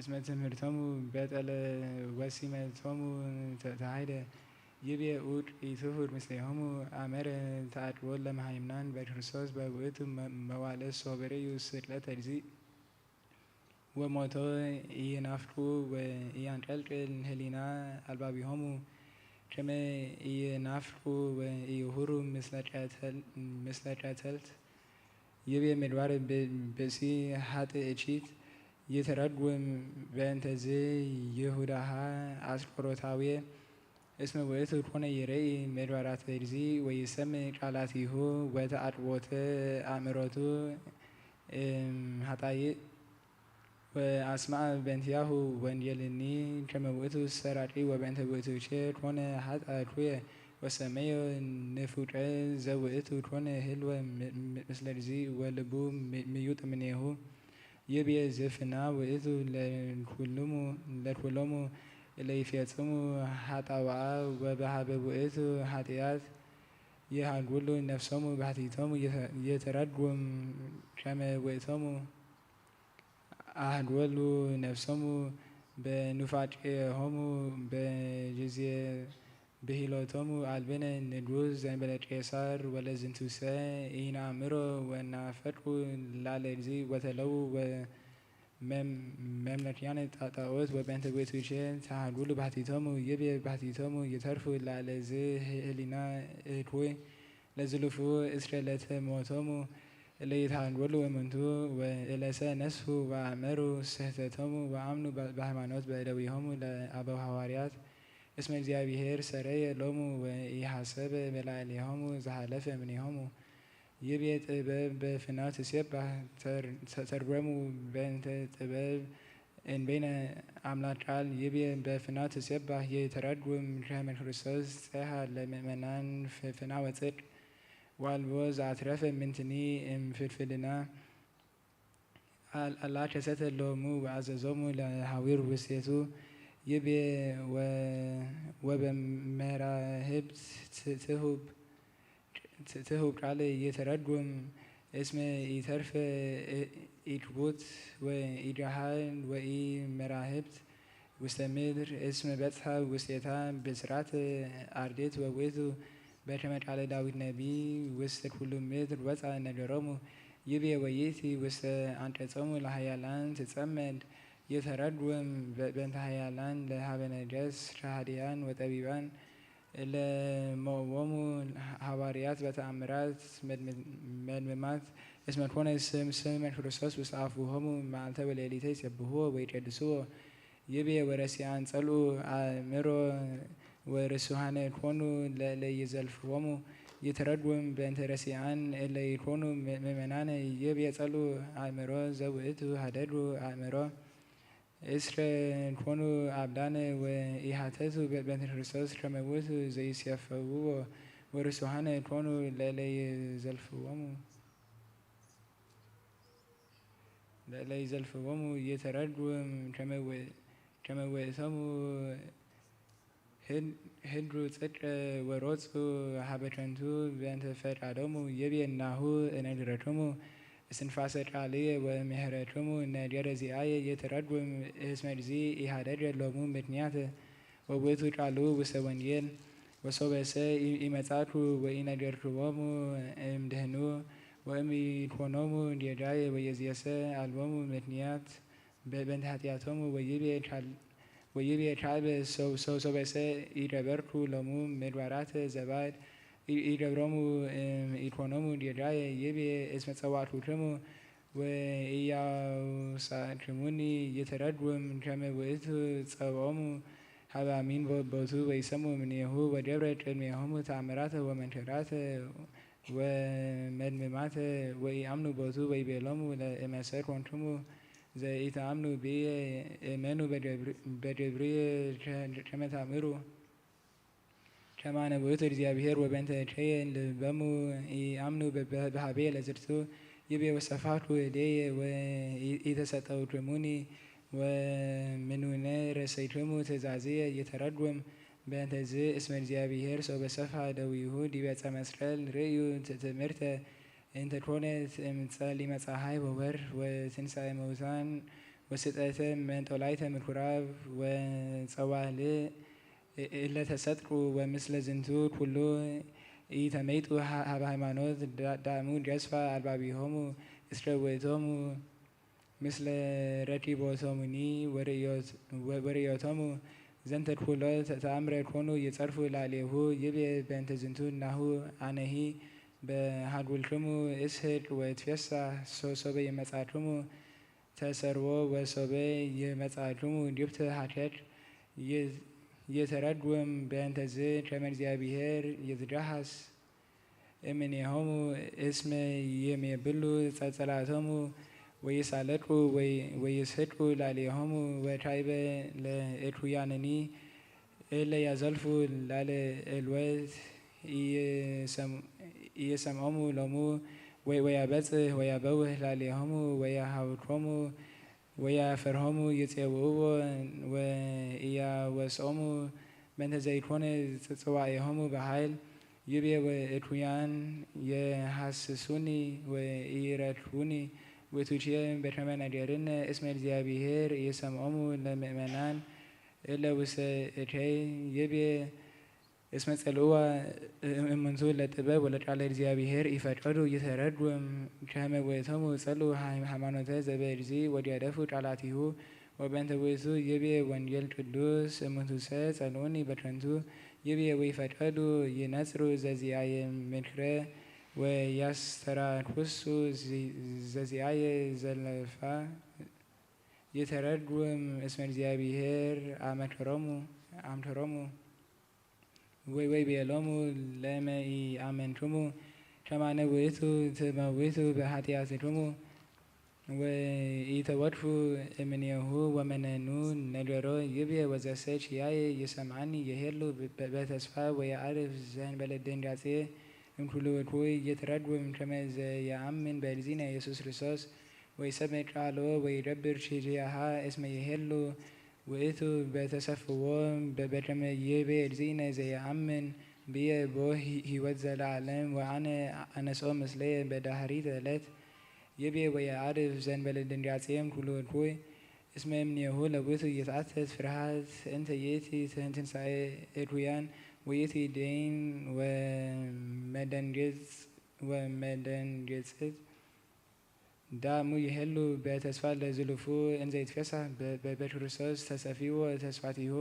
እስመ ትምህርቶሙ በጠለ ወሲመቶሙ ተተሃይደ። ይቤ ኡድ ኢትሁር ምስሌሆሙ አመረ ተአድወለ መሃይምናን በክርስቶስ በውእቱ መዋለ ሶበሬዩ ስቅለተ እግዚእ ወሞቶ ኢይናፍቁ ወኢያንጠልጥል ህሊና አልባቢሆሙ ከመ ኢይናፍቁ ወኢይሁሩ ምስለ ቀተልት። ይቤ ምድባር ብእሲ ሀጥ እቺት ይትረጉም በእንተዝ ይሁዳሃ አስቆሮታዊ እስመ ውእቱ ኮነ ይርኢ ምድባራት እግዚእ ወይሰምዕ ቃላቲሁ ወተአቅቦተ አእምሮቱ እምሃጣይእ ወአስማዕ በእንቲያሁ ወንጌልኒ ከመ ውእቱ ሰራቂ ወበእንተ ውእቱ ቼ ኮነ ሀጣኩየ ወሰመዮ ንፉቀ ዘውእቱ ኮነ ህልወ ምስለ እግዚእ ወልቡ ምዩጥ ምኔሁ። ይቤ ዝፍና ውእቱ ለኩሎሙ ለኩሎሙ ለይፌጽሙ ሀጣውአ ወበሀበ ውእቱ ሀጥያት የሃጉሉ ነፍሶሙ ባሕቲቶሙ የተረጉም ከመ ውእቶሙ አህድወሉ ነፍሶሙ በኑፋቄሆሙ በጊዜ ብሂሎቶሙ አልብነ ንጉስ ዘንበለ ቄሳር ወለዝንቱሰ ኢናምሮ ወናፈቁ ላለ እግዚእ ወተለው መምለኪያነ ጣጣኦት ወበእንተ ውእቱኬ ተሃጉሉ ባሕቲቶሙ ይቤ ባሕቲቶሙ ይተርፉ ላለ ዝህሊና እኩይ ለዝሉፉ እስረ ለተሞቶሙ ለይትሃንጎሉ እምንቱ ወእለሰ ነስሑ ወአመሩ ስህተቶሙ ወአምኑ በሃይማኖት በእደዊሆሙ ለአበው ሐዋርያት እስመ እግዚአብሔር ሰረየ ሎሙ ወኢሐሰበ በላዕሌሆሙ ዘሐለፈ እምኔሆሙ። ይቤ ጥበብ በፍናው ትሴባህ ተርጎሙ በእንተ ጥበብ እንበይነ አምላክ ቃል ይቤ በፍናው ትሴባህ የተረጉም ከመ ክርስቶስ ጸሐ ለምእመናን ፍናወ ጽድቅ ወአልቦ ዘአትረፈ ምንትኒ እምፍልፍልና አላ ከሰተ ሎሙ ወአዘዞሙ ለሐዊር ውስቴቱ ይቤ ወበመራህብት ትሁብ ትሁብ ቃል ይትረጉም እስመ ኢተርፈ ኢክቡት ወኢደሃን ወኢመራህብት ውስተ ምድር እስመ በጽሐ ውስቴታ ብስራት አርድእት ወውእቱ በከመ ቃለ ዳዊት ነቢይ ውስተ ኩሉ ምድር ወፃ ነገሮሙ ይቤ ወይእቲ ውስተ አንቀጾሙ ለሃያላን ትጸመድ ይተረጉም በእንተ ሃያላን ለሀበ ነገስ ከሃዲያን ወጠቢባን እለ ሞእዎሙ ሐዋርያት በተአምራት መድምማት እስመ ኮነ ስም ስመ ክርስቶስ ውስተ አፉሆሙ መዓልተ ወሌሊተ ይሴብሕዎ ወይቀድስዎ። ይቤ ወረሲአን ጸልኡ አእምሮ ወርሱሃነ ኮኑ ለለይዘልፍዎሙ ይትረጉም በእንተ ረሲአን እለ ይኮኑ ምእመናነ ይቤ ጸልኡ አእምሮ ዘውእቱ ሀደዱ አእምሮ እስረ ኮኑ አብዳነ ወኢሃተቱ በእንተ ክርስቶስ ከመ ውእቱ ዘይሴፈውዎ ወርሱሃነ ኮኑ ለለይዘልፍዎሙ ለለይዘልፍዎሙ ይትረጉም ከመ ውእቶሙ ህድሩ ጽድቅ ወሮጹ ሀበ ከንቱ በእንተ ፈቃዶሙ ይቤ ናሁ እነግረክሙ እስትንፋሰ ቃልየ ወምሕረክሙ ነገረ ዚአየ ይትረጉም እስመ እግዚእ ኢሃደገ ሎሙ ምክንያት ወውእቱ ቃሉ ውስተ ወንጌል ወሶበሰ ኢመጻኩ ወኢነገርክዎሙ እምድህኑ ወእምይኮኖሙ ጌጋየ ወየዝየሰ አልቦሙ ምክንያት በእንተ ኃጢአቶሙ ወይቤ ካልበ ሶበሰ ኢደበርኩ ሎሙ ምግባራተ ዘባድ ኢደብሮሙ ኢኮኖሙ ጌጋየ ይቤ እስመ ጸዋዕኩክሙ ወኢያውሳእክሙኒ ይትረጉም ከመ ውእቱ ጸብኦሙ ሀበ አሚን ቦቱ ወይሰሙ እምኔሁ ወገብረ ቅድሜሆሙ ተአምራተ ወመንክራተ ወመድምማተ ወኢአምኑ ቦቱ ወይቤሎሙ ለእመሰር ኮንክሙ ዘኢተአምኑ ብየ እመኑ በገብርየ ከመ ተአምሩ ከማነ ውእቱ እግዚአብሔር ወበእንተ እከየ ልበሙ ኢአምኑ በሀቤ ለዝርቱ ይቤ ወሰፋቱ እዴየ ወኢተሰጠውክሙኒ ወምኑነ ረሰይክሙ ትእዛዝየ ይተረጉም በእንተዝ እስመ እግዚአብሔር ሶበ ሰፋ ደዊሁ ዲበ ዕፀ መስቀል ርእዩ ትእምርተ እንተ ኮነት እምፀሊመ ፀሐይ ወወር ወትንሳኤ መውታን ወስጠተ መንጦላይተ ምኩራብ ወጸዋህል እለ ተሰጥሩ ወምስለ ዝንቱ ኩሉ ኢተመይጡ ሀበ ሃይማኖት ዳእሙ ጀስፋ አልባቢሆሙ እስረ ውእቶሙ ምስለ ረኪቦቶሙኒ ወርእዮቶሙ ዘንተ ኩሎ ተአምረ ኮኑ ይጸርፉ ላሌሁ ይቤ በእንተ ዝንቱ ናሁ አነሂ በሃጉልክሙ እስህቅ ወትፌሳ ሶሶበ ይመጻክሙ ተሰርዎ ወሶበ ይመጻክሙ ዲብተ ሀከክ ይተረጉም በእንተዝ ከመ እግዚአብሔር ይትዳሃስ እምኔሆሙ እስመ የሜብሉ ጸጸላቶሙ ወይሳለቁ ወይስሕቁ ላሌሆሙ ወካይበ ለእኩያንኒ እለ ያዘልፉ ላለ እልወት ኢየሰምዖሙ ሎሙ ወያበጽሕ ወያበውህ ላሌሆሙ ወያሃውኮሙ ወያፈርሆሙ ይጼውእዎ ወኢያወስኦሙ በእንተ ዘይኮነ ጽጽዋኤሆሙ በኃይል ይቤ ወእኩያን የሐስሱኒ ወኢረድፉኒ ውእቱኬ በከመ ነገርነ እስመ እግዚአብሔር ኢየሰምዖሙ ለምእመናን እለ ውስተ እከይ ይቤ እስመ ጸልእዋ እምንቱ ለጥበብ ወለቃለ እግዚአብሔር ኢፈቀዱ ይተረጉም ከመ ውእቶሙ ጸልኡ ሃይማኖተ ዘበእግዚእ ወዲያደፉ ቃላቲሁ ወበእንተ ውእቱ ይቤ ወንጌል ቅዱስ እምንቱሰ ጸልኡኒ በከንቱ ይቤ ወይፈቀዱ ይነጽሩ ዘዚአየ ምክረ ወያስተራኩሱ ዘዚአየ ዘለፋ ይተረጉም እስመ እግዚአብሔር አመከሮሙ አምከሮሙ ወይቤሎሙ ለመ ኢአመንክሙ ከማነ ውእቱ ትመውቱ በኃጢአትክሙ ወኢተወድፉ እምኔሁ ወመነኑ ነገሮ ይቤ ወዘሰ ኪያየ ይሰምዓኒ የሄሉ በተስፋ ወየዐርፍ ዘእንበለ ድንጋጼ እምኩሉ እኩይ ይትረጉም ከመ ዘየአምን በእግዚእነ ኢየሱስ ክርስቶስ ወይሰምዕ ቃሎ ወይገብር ኪያሃ እስመ ይሄሉ ውእቱ በተሰፍዎ በበከመ ይቤ እግዚእነ ዘየአምን ብየ ቦ ሕይወት ዘለዓለም ወአነ አነስኦ ምስለየ በዳህሪት ዕለት ይቤ ወየዐርፍ ዘእንበለ ድንጋጼ እምኩሉ እኩይ እስመ እምኔሁ ለውእቱ ይትአተት ፍርሃት እንተ ይእቲ ትንሳኤ እኩያን ወይእቲ ደይን ወመደንገጽ ወመደንገጽት ዳእሙ ይሄሉ በተስፋ ለዝሉፉ እንዘ ይትፌሳህ በበክርስቶስ ተሰፊዎ ተስፋቲሁ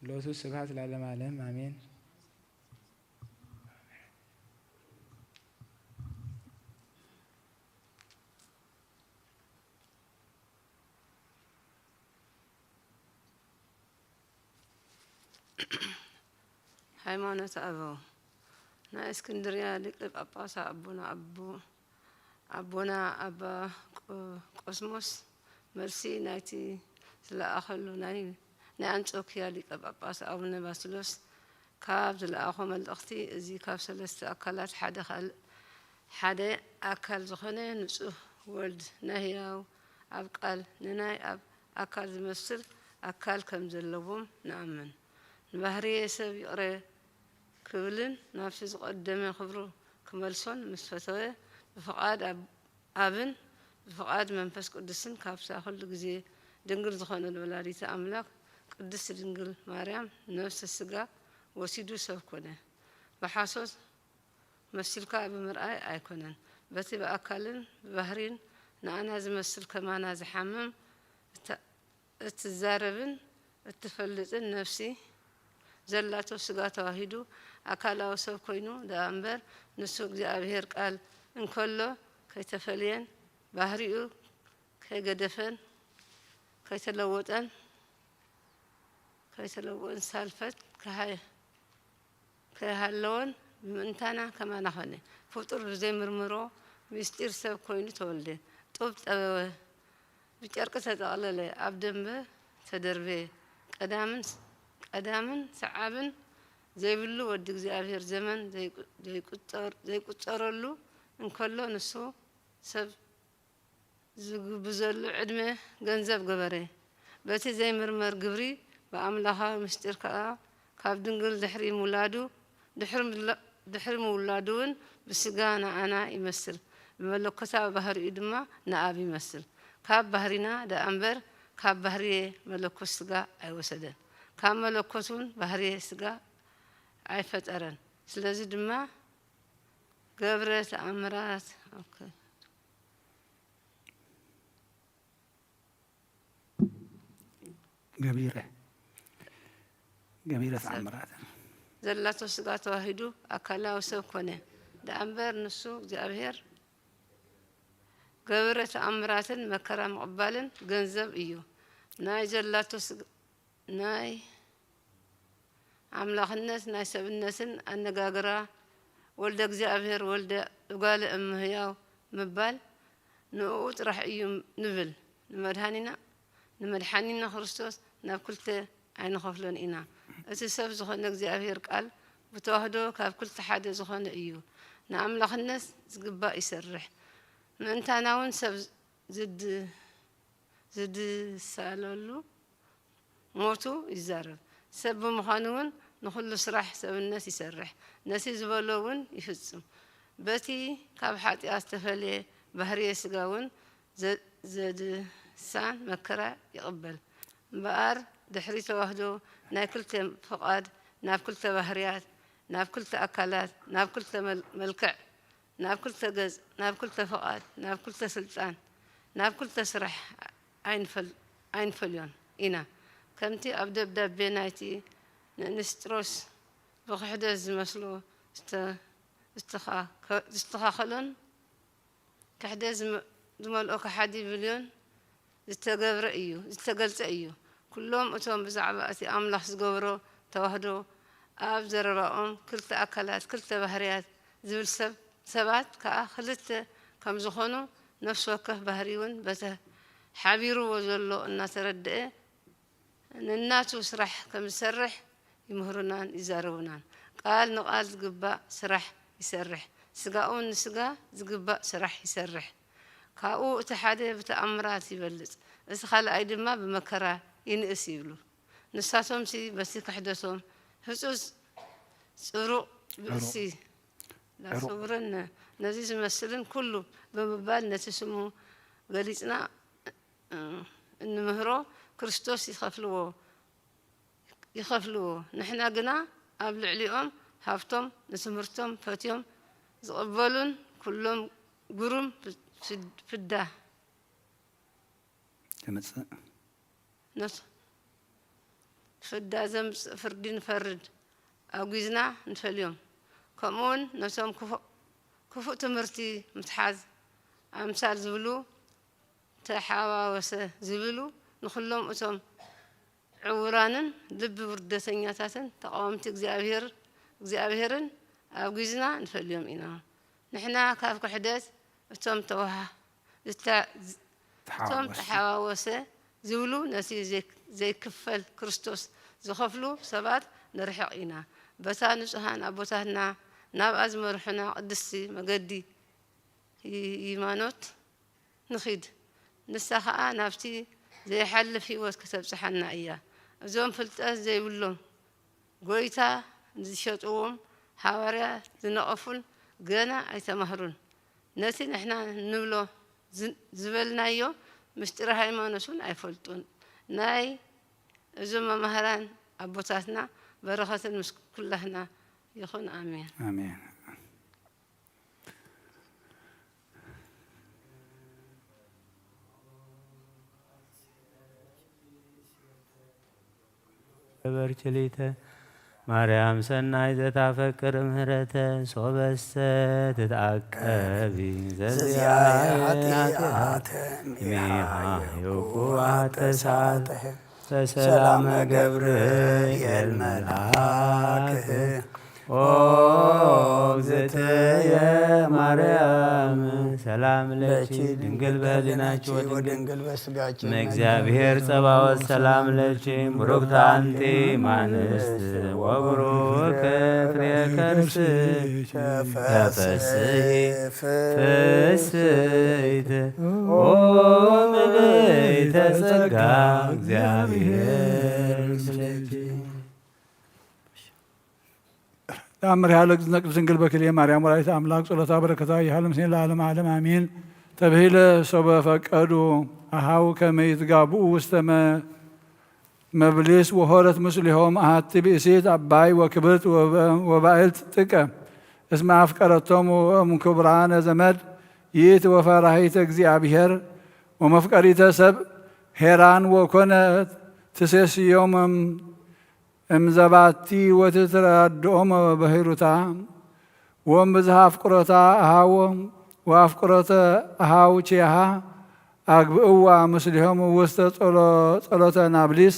ሎቱ ስብሐት ለዓለመ ዓለም አሜን። ሃይማኖተ ኣበው ናይ እስክንድርያ ሊቀ ጳጳሳት ኣቦና ኣቦ ኣቦና ኣባ ቆስሞስ መልሲ ናይቲ ዝለኣኸሉ ናይ ናይ ኣንጾኪያ ሊቀ ጳጳስ ኣቡነ ባስልዮስ ካብ ዝለኣኾ መልእኽቲ እዚ ካብ ሰለስተ ኣካላት ሓደ ካልእ ሓደ ኣካል ዝኾነ ንጹህ ወልድ ናይ ህያው ኣብ ቃል ንናይ ኣብ ኣካል ዝመስል ኣካል ከም ዘለዎም ንኣምን። ንባህርየ ሰብ ይቕረ ክብልን ናብቲ ዝቐደመ ክብሩ ክመልሶን ምስ ፈተወ፣ ብፍቓድ ኣብን ብፍቓድ መንፈስ ቅዱስን ካብታ ኩሉ ግዜ ድንግል ዝኾነት ወላዲተ ኣምላክ ቅድስት ድንግል ማርያም ነፍሲ ስጋ ወሲዱ ሰብ ኮነ። ብሓሶት መሲልካ ብምርኣይ ኣይኮነን፣ በቲ ብኣካልን ብባህሪን ንኣና ዝመስል ከማና ዝሓምም እትዛረብን እትፈልጥን ነፍሲ ዘላቶ ስጋ ተዋሂዱ ኣካላዊ ሰብ ኮይኑ ደኣ እምበር ንሱ እግዚኣብሔር ቃል እንከሎ ከይተፈልየን ባህሪኡ ከይገደፈን ከይተለወጠን ከይተለወጠን ሳልፈት ከሃ ከይሃለወን ብምእንታና ከማና ኾነ። ፍጡር ብዘይምርምሮ ምስጢር ሰብ ኮይኑ ተወልደ። ጡብ ጠበወ፣ ብጨርቂ ተጠቕለለ፣ ኣብ ደንበ ተደርበየ። ቀዳምን ቀዳምን ሰዓብን ዘይብሉ ወዲ እግዚኣብሔር ዘመን ዘይቁጸረሉ እንከሎ ንሱ ሰብ ዝግብዘሉ ዕድመ ገንዘብ ገበረ። በቲ ዘይምርመር ግብሪ ብኣምላኻዊ ምስጢር ከኣ ካብ ድንግል ድሕሪ ምውላዱ ድሕሪ ምውላዱ እውን ብስጋ ንኣና ይመስል፣ ብመለኮታዊ ባህሪኡ ድማ ንኣብ ይመስል። ካብ ባህሪና ደኣ እምበር ካብ ባህርየ መለኮት ስጋ ኣይወሰደን፣ ካብ መለኮት እውን ባህርየ ስጋ ኣይፈጠረን። ስለዚ ድማ ገብረ ተኣምራት። ኦኬ። ገቢረ ገቢረ ተኣምራት። ዘላቶ ስጋ ተዋሂዱ ኣካላዊ ሰብ ኮነ። ደኣ እምበር ንሱ እግዚኣብሔር ገብረ ተኣምራትን መከራ ምቕባልን ገንዘብ እዩ። ናይ ዘላቶ ስጋ ናይ ኣምላኽነት ናይ ሰብነትን ኣነጋግራ ወልደ እግዚኣብሔር ወልደ እጓለ እመሕያው ምባል ንእኡ ጥራሕ እዩ ንብል። ንመድሓኒና ንመድሓኒና ክርስቶስ ናብ ክልተ ኣይንኸፍሎን ኢና። እቲ ሰብ ዝኾነ እግዚኣብሔር ቃል ብተዋህዶ ካብ ክልተ ሓደ ዝኾነ እዩ። ንኣምላኽነት ዝግባእ ይሰርሕ። ምእንታና እውን ሰብ ዝድ ዝድሳለሉ ሞቱ ይዛረብ። ሰብ ብምዃኑ እውን ንኹሉ ስራሕ ሰብነት ይሰርሕ፣ ነቲ ዝበሎ እውን ይፍጽም። በቲ ካብ ሓጢኣት ዝተፈልየ ባህርየ ስጋ እውን ዘድሳን መከራ ይቕበል። እምበኣር ድሕሪ ተዋህዶ ናይ ክልተ ፍቓድ ናብ ክልተ ባህርያት፣ ናብ ክልተ ኣካላት፣ ናብ ክልተ መልክዕ ናብ ክልተ ገጽ፣ ናብ ክልተ ፍቓድ፣ ናብ ክልተ ስልጣን፣ ናብ ክልተ ስራሕ ኣይንፈልዮን ኢና። ከምቲ ኣብ ደብዳቤ ናይቲ ንንስጥሮስ ብክሕደት ዝመስሎ ዝተኻኸሎን ክሕደት ዝመልኦ ከሓዲ ብልዮን ዝተገብረ እዩ፣ ዝተገልጸ እዩ። ኩሎም እቶም ብዛዕባ እቲ ኣምላኽ ዝገብሮ ተዋህዶ ኣብ ዘረባኦም ክልተ ኣካላት ክልተ ባህርያት ዝብል ሰብ ሰባት ከኣ ክልተ ከም ዝኾኑ ነፍሲ ወከፍ ባህሪ እውን በቲ ሓቢርዎ ዘሎ እናተረድአ ነናቱ ስራሕ ከም ዝሰርሕ ይምህሩናን ይዛረቡናን። ቃል ንቓል ዝግባእ ስራሕ ይሰርሕ፣ ስጋኡ ንስጋ ዝግባእ ስራሕ ይሰርሕ። ካብኡ እቲ ሓደ ብተኣምራት ይበልጽ፣ እቲ ካልኣይ ድማ ብመከራ ይንእስ ይብሉ። ንሳቶምሲ በቲ ክሕደቶም ህጹጽ ጽሩቕ ብእሲ ላሰውረን ነዚ ዝመስልን ኩሉ ብምባል ነቲ ስሙ ገሊጽና እንምህሮ ክርስቶስ ይኸፍልዎ ይኸፍልዎ። ንሕና ግና ኣብ ልዕሊኦም ሃብቶም ንትምህርቶም ፈትዮም ዝቕበሉን ኩሎም ግሩም ፍዳ ተመጽእ ነቲ ፍዳ ዘምጽእ ፍርዲ ንፈርድ ኣጒዝና ንፈልዮም። ከምኡውን ነቶም ክፉእ ትምህርቲ ምትሓዝ ኣምሳል ዝብሉ ተሓዋወሰ ዝብሉ ንኹሎም እቶም ዕውራንን ልቢ ውርደተኛታትን ተቓወምቲ እግዚኣብሔር እግዚኣብሔርን ኣጒዝና ንፈልዮም ኢና። ንሕና ካብ ክሕደት እቶም ተዋሃ እቶም ተሓዋወሰ ዝብሉ ነቲ ዘይክፈል ክርስቶስ ዝኸፍሉ ሰባት ንርሕቕ ኢና። በታ ንጹሃን ኣቦታትና ናብኣ ዝመርሑና ቅድስቲ መገዲ ይማኖት ንኺድ። ንሳ ኸኣ ናብቲ ዘይሓልፍ ህይወት ከተብጽሓና እያ። እዞም ፍልጠት ዘይብሎም ጎይታ ዝሸጥዎም ሃዋርያ ዝነቐፉን ገና ኣይተማህሩን። ነቲ ንሕና ንብሎ ዝበልናዮ ምስጢረ ሃይማኖት እውን ኣይፈልጡን። ናይ እዞም መማህራን ኣቦታትና በረኸትን ምስ ኩላህና ይኹን። ኣሜን። ኣሜን። ገበር ችሊተ ማርያም ሰናይ ዘታፈቅር ምህረተ ሶበሰ ትትዓቀቢ ዘዚኣየ ኃጢአተ ሚሃ ዮኩ ኣተሳተ በሰላመ ገብርኤል መልአክ ኦ እግዝእትየ ማርያም ሰላም ለኪ ድንግል በህሊናኪ ወድንግል በስጋኪ እምእግዚአብሔር ጸባኦት ሰላም ለኪ ብሩክት አንቲ እማንስት ወብሩክ ፍሬ ከርስኪ ተፈስሒ ፍስሕት ኦ ምልዕተ ጸጋ እግዚአብሔር ምስሌኪ። ተአምር ያለ ቅድስት ድንግል በክልኤ ማርያም ወላዲተ አምላክ ጸሎታ በረከታ ይሃለ ምስሌነ ለዓለመ ዓለም አሜን። ተብሂለ ሶበ ፈቀዱ ኣሃው ከመ ይትጋብኡ ውስተ መ-፣ መብሊስ ወሆረት ምስሊሆም ኣሃቲ ብእሲት ኣባይ ወክብርት ወበ-፣ ወባእልት ጥቀ እስመ ኣፍቀረቶም ወእም ክቡራነ ዘመድ ይእቲ ወፈራሂተ እግዚኣብሔር ወመፍቀሪተ ሰብ ሄራን ወኮነት ትሴስዮም እምዘባቲ ወትትረድኦም በሂሩታ ወእምብዝሃ ኣፍቅሮታ ኣሃዎ ወኣፍቅሮተ ኣሃው ቼሃ ኣግብእዋ ምስሊሆም ውስተ ጸሎ-፣ ጸሎተ ናብሊስ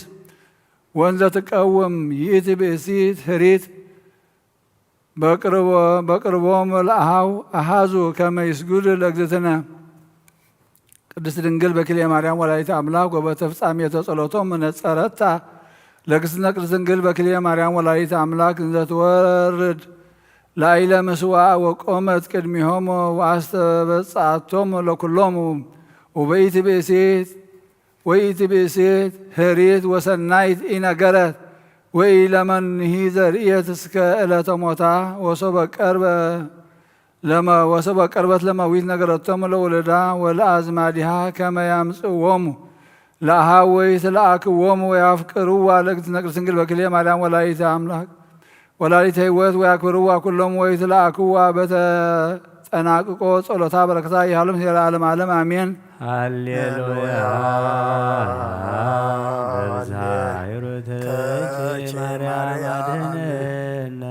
ወንዘ ትቀውም ይእቲ ብእሲት ህሪት በቅርቦ-፣ በቅርቦም ለአሃው አሃዙ ከመ ይስግዱ ለእግዝእትነ ቅድስት ድንግል በክልኤ ማርያም ወላዲተ አምላክ ወበተፍጻሜተ ጸሎቶም ነጸረታ ለእግዝእትነ ቅድስት ድንግል በክልኤ ማርያም ወላዲተ አምላክ እንዘትወርድ ላይለ ምስዋዕ ወቆመት ቅድሚሆም ወአስተበጽአቶም ለኩሎም ወበይቲ ብእሲት ወይእቲ ብእሲት ህሪት ወሰናይት ኢነገረት ወኢለመንሂ ዘርእየት እስከ ዕለተ ሞታ ወሶበ ቀርበ ለመ-፣ ወሶበ ቀርበት ለመዊት ነገረቶም ለውልዳ ወለአዝማዲሃ ከመ ያምጽእዎሙ ለአሃው ወይትለአክዎሙ ወያፍቅርዋ ለእግዝእትነ ቅድስት ድንግል በክልኤ ማርያም ወላዲተ አምላክ ወላዲተ ሕይወት ወያክብርዋ ኩሎም ወይትለአክዋ በተጠናቅቆ ጸሎታ በረከታ ይሃሎም ሴራ ዓለም ዓለም አሜን። ሃሌሉያ። ሃሌሉያ። በብዝሃ ሂሩትኪ ሃሌሉያ። ማርያም አድህነነ።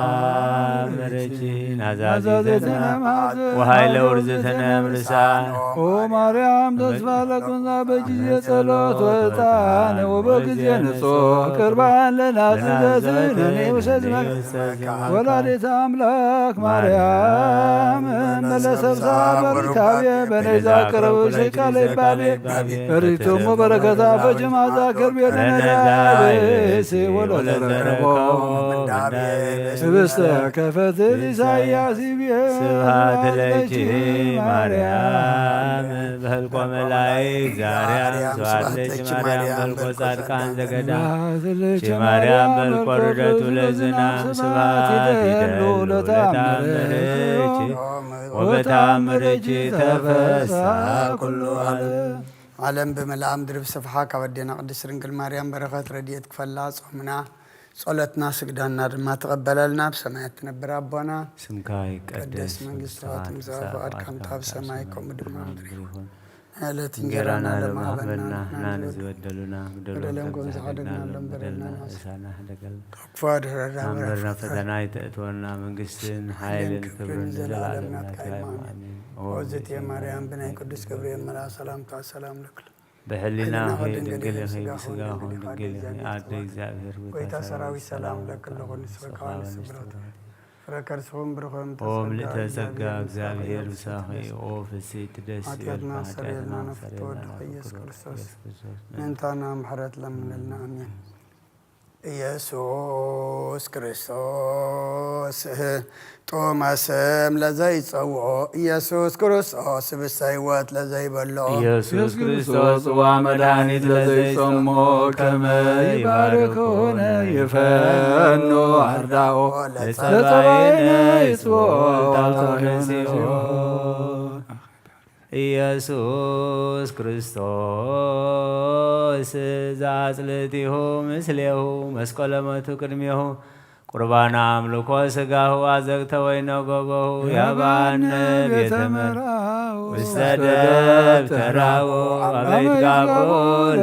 በተአምርኪ ናዛዚተነ ናዛዚተነ መዓት ወኃይለ ውርዝትነ ምርሳን። ኦ ማርያም ተስፋ ለኩንዛ በጊዜ ጸሎት ወዕጣን ወበጊዜ ንጹሕ ቅርባን ለናዝዘትነኒ ውሰዝመ ወላዲተ አምላክ ማርያም መለሰብሳ በርካቤ በነዛ ቅረቡ ሸቃለ ይባቤ በሪቱም በረከታ ፈጅማዛ ከርቤ ለነዳቤ ወለተረከቦ ህብስተ ከፈትል ኢሳያስ ይብሔር ስብሐት ለኪ ማርያም በህልቆ መላእክት ዛርያም ስብሐት ለኪ ማርያም በህልቆ ጻድቃን ዘገዳም ስብሐት ለኪ ማርያም በህልቆ ርደቱ ለዝናም ስብሐት ይደሉ ለተአምርኪ ወበተአምርኪ ተፈሳ ኩሉ ዓለም። ዓለም ብምልኣም ድርብ ስፍሓ ካብ ኣዴና ቅድስት ድንግል ማርያም በረኸት ረድኤት ክፈላ ጾምና ጸሎትና ስግዳና ድማ ተቐበለልና። ብሰማያት ትነብር ኣቦና ስምካ ይቀደስ፣ ቅድስት መንግስትካ መንግስትካ ትምጻእ፣ ትምጻእ፣ ፍቓድካ ፍቓድካ ከም ኣብ ሰማይ ከምኡ ድማ ኣብ ምድሪ ምድሪ ይኹን። ይኹን። ዕለት እንጀራና እንጀራና ለማህበና ለማህበና ንሕና ንሕና ንዝበደሉና በደሎም ከም ዝሓደግና በደልና ለምበረልና በደልና ነሳና ሕደገልና። ክፉ ኣድሕረና ኣንበርና ፈተና ይተእትወና መንግስትን ሓይልን ክብርን ንዘለዓለም ናትካ እዩ። ኣሜን። ኦ እግዝእትየ ማርያም ብናይ ቅዱስ ገብርኤል መልኣክ ሰላምታ ሰላም ለክል ብሕሊናኺ ድንግል ኢኺ፣ ብስጋኹም ድንግል ኢኺ፣ ኣደ እግዚኣብሔር ጎይታ ሰራዊት ሰላም ለክል ለኹን ስበካ ስብረት ፍረ ከርስኹም ብርኾም ኦ ምልእተ ጸጋ እግዚኣብሔር ምሳኺ ኦ ፍስሕቲ ደስ ይበልካ ኃጢአትና ሰረየልና ነፍቶ ወድኸ ኢየሱስ ክርስቶስ ምእንታና ምሕረት ለምንልና ኣሜን። ኢየሱስ ክርስቶስ ጥዑመ ስም ለዘይጸውዖ ኢየሱስ ክርስቶስ ህብስተ ሕይወት ለዘይበልዖ ኢየሱስ ክርስቶስ ጽዋ መድኃኒት ለዘይጸሞ ከመ ይባርኮነ ይፈኑ አርዳኦ ለጸባይነ ይጽብኦ ታውታው ነሲኦ ኢየሱስ ክርስቶስ ዘአጽልእቲሁ ምስሌሁ መስቀለ ሞቱ ቅድሜሁ ቁርባነ አምልኮ ሥጋሁ አዘግተ ወይነ ጎበሁ ያባነ ቤተ መርአሁ ውስተ ደብተራሁ አበይት ጋቦ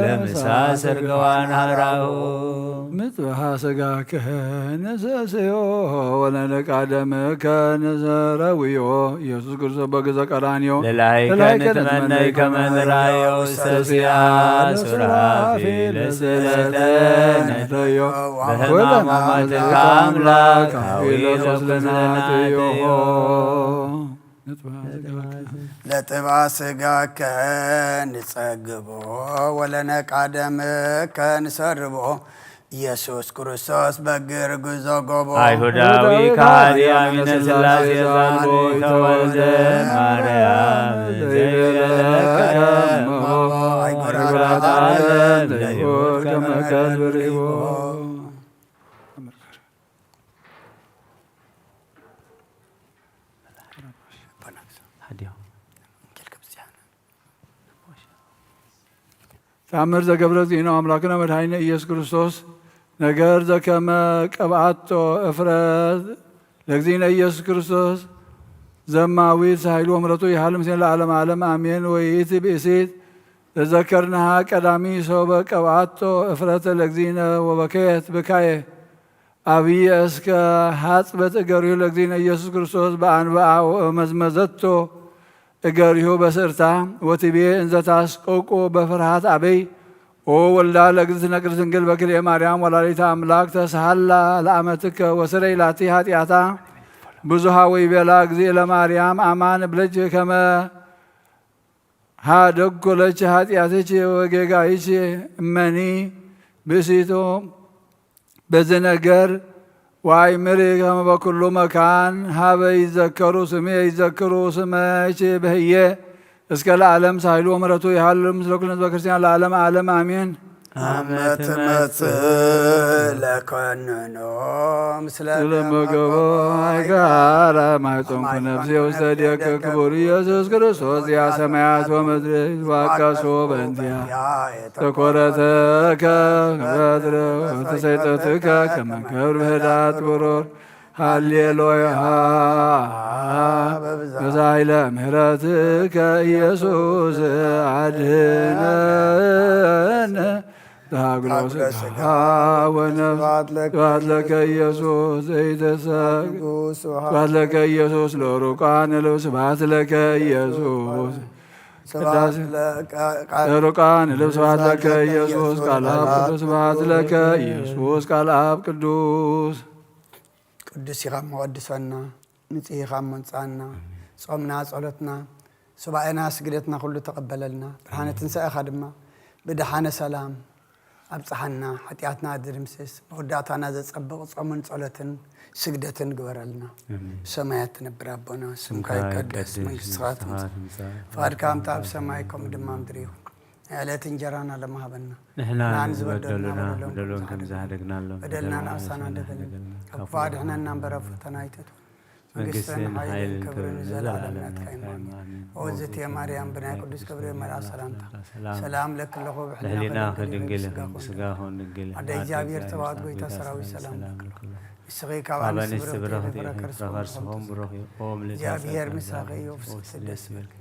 ለምሳ ስርገዋን ሀራሁ ምጽብሃ ሥጋከ ንሰስዮ ወለነቃ ደምከ ንዘረውዮ ኢየሱስ ክርስቶስ በግዘ ቀራንዮ ለላይከ ለላይከ ንትመነይ ንትመነይ ከመ ንራዮ ውስተ ውስተ ሲያ ሲያ ሱራፌል ሱራፌል ስእለተ ስእለተ ነደዮ በህማሙ ሞትከ አምላክ አዊ ለኩልነ ነጥዮ። ለጥባ ስጋከ ንጸግቦ ወለነቃ ደምከ ንሰርቦ ኢየሱስ ክርስቶስ በግ ርጉዞ ጎቦ አይሁዳዊ ከሃዲ አሚነ ሥላሴ ዛልቦ ተወልደ ማርያም ዘይበለከ እሞ አይጉራት ዓለም ለይሁድ ከመ ከልብ ርሂቦ። ተኣምር ዘገብረ ዚእነ ኣምላክነ መድኃኒነ ኢየሱስ ክርስቶስ ነገር ዘከመ ቀብኣቶ እፍረት ለእግዚእነ ኢየሱስ ክርስቶስ ዘማዊት ሳይሉ ወምረቱ ይሃሉ ምስሌነ ለዓለመ ዓለም ኣሜን። ወይእቲ ብእሲት ዘዘከርናሃ ቀዳሚ ሶበ ቀብኣቶ እፍረተ ለእግዚእነ ወበከየት ብካየ ኣብየ እስከ ሐጽበት እገሪሁ ለእግዚእነ ኢየሱስ ክርስቶስ በአንብአ ወመዝመዘቶ እገሪሁ በስእርታ ወትቤ እንዘ ታስቆቁ በፍርሃት አበይ ኦ ወልዳ ለእግዝእትነ ቅድስት ድንግል በክልኤ ማርያም ወላዲተ አምላክ ተስሃላ ለአመትከ ወስረይ ላቲ ኃጢአታ ብዙሃ ወይቤላ እግዚእ ለማርያም አማን ብለች ከመ ሃደግ ኮለች ኃጢአትች ወጌጋይች እመኒ ብእሲቶ በዚ ነገር ዋይ ምሪ ከመ በኩሉ መካን ሀበ ይዘከሩ ስሜ ይዘክሩ ስመች በህየ እስከ ለዓለም ሳይሉ ወምሕረቱ ይሃሉ ምስለ ኩልነ ህዝበ ክርስቲያን ለዓለም ዓለም አሜን። አመ ትመጽእ ለኮንኖ ምስለ ስለ መገቦ አይጋራ ማይጾምኩ ነፍሴ ውስተ እዴከ ክቡር ኢየሱስ ክርስቶስ ዚአ ሰማያት ወምድር ይትዋቀሱ በእንቲያ ተኮረተከ ክበድር ወተሰይጠትከ ከመ ገብር ብህዳት ብሩር ሃሌሉያ በብዛ ኃይለ ምሕረትከ ኢየሱስ አድህነን። ታግሎ ስጋ ወነፍስ ስብሐት ለከ ኢየሱስ ዘይተሰግ ንጉሥ ስብሐት ለከ ኢየሱስ ለሩቃን ልብ ስብሐት ለከ ኢየሱስ ስብሐት ቅዳሴ ለሩቃን ልብ ስብሐት ለከ ኢየሱስ ቃል አብ ቅዱስ ስብሐት ለከ ኢየሱስ ቃል አብ ቅዱስ። ቅዱስ ኢኻ እሞ ቀድሰና፣ ንጽህ ኢኻ እሞ እንጽኣና። ጾምና፣ ጸሎትና፣ ሱባኤና፣ ስግደትና ኩሉ ተቐበለልና። ብርሃነ ትንሳኤኻ ድማ ብደሓነ ሰላም ኣብጽሓና። ሓጢኣትና ድምስስ፣ መወዳእታና ዘጸብቕ ጾምን ጸሎትን ስግደትን ግበረልና። ኣሜን። ሰማያት ትነብር ኣቦና፣ ስምካ ስምካ ይቀደስ፣ ይቀደስ፣ መንግስትኻ መንግስትኻ ትምጻእ፣ ትምጻእ፣ ፍቓድካ ፍቓድካ ከምቲ ኣብ ከምቲ ሰማይ ኣብ ከምኡ ሰማይ ድማ ከምኡ ኣብ ምድሪ ይኹን። ምድሪ ይኹን። ዕለት እንጀራና ለማሃበና። ንሕና ንሕና ንዝበደሉና ንዝበደሉና በደሎም ከም በደሎም ዝሃደግናሎም፣ ዝሃደግናሎም በደልና በደልና ንኣሳና ንኣሳና ንደፈን። ንደፈን። ካብ ክፉ ኣድሕነና እምበር ኣብ ፈተና ኣይተእትወና። መንግስትን መንግስትን ሓይልን ሓይልን ክብርን ክብርን ንዘለኣለም ንዘለኣለም ናትካ እዩ። ናትካ እዩ። ኣሜን። ኣሜን። ኦ እግዝእትየ ማርያም፣ ብናይ ቅዱስ ገብርኤል መልኣክ ሰላምታ፣ ሰላም ሰላም ለኪ ኣለኹ፣ ብሕሊናኺ ብሕሊናኺ ድንግል ድንግል ኢኺ፣ ኢኺ፣ ብስጋኺ እውን ድንግል፣ ኣደ ኣደ እግዚኣብሔር እግዚኣብሔር ጸባኦት ጸባኦት ጎይታ ጌታ ሰራዊት ሰራዊት ሰላም ሰላም ለኪ። ለኪ። ንስኺ ካብ ካብ ኣንስቲ ኣንስቲ ብሩኽቲ ብሩኽቲ ኢኺ፣ ኢኺ፣ ፍረ ከርሲ ፍረ ከርሲ እውን እውን ብሩኽ እዩ። ብሩኽ እዩ። ኦ ልዕልቲ ኦ ልዕልቲ ኣስታት ኣስታት ጸጋ ጸጋ ይብዛሕልኪ፣ ይብዛሕልኪ፣ ኦ ፍስሕቲ ደስ ይበልኪ።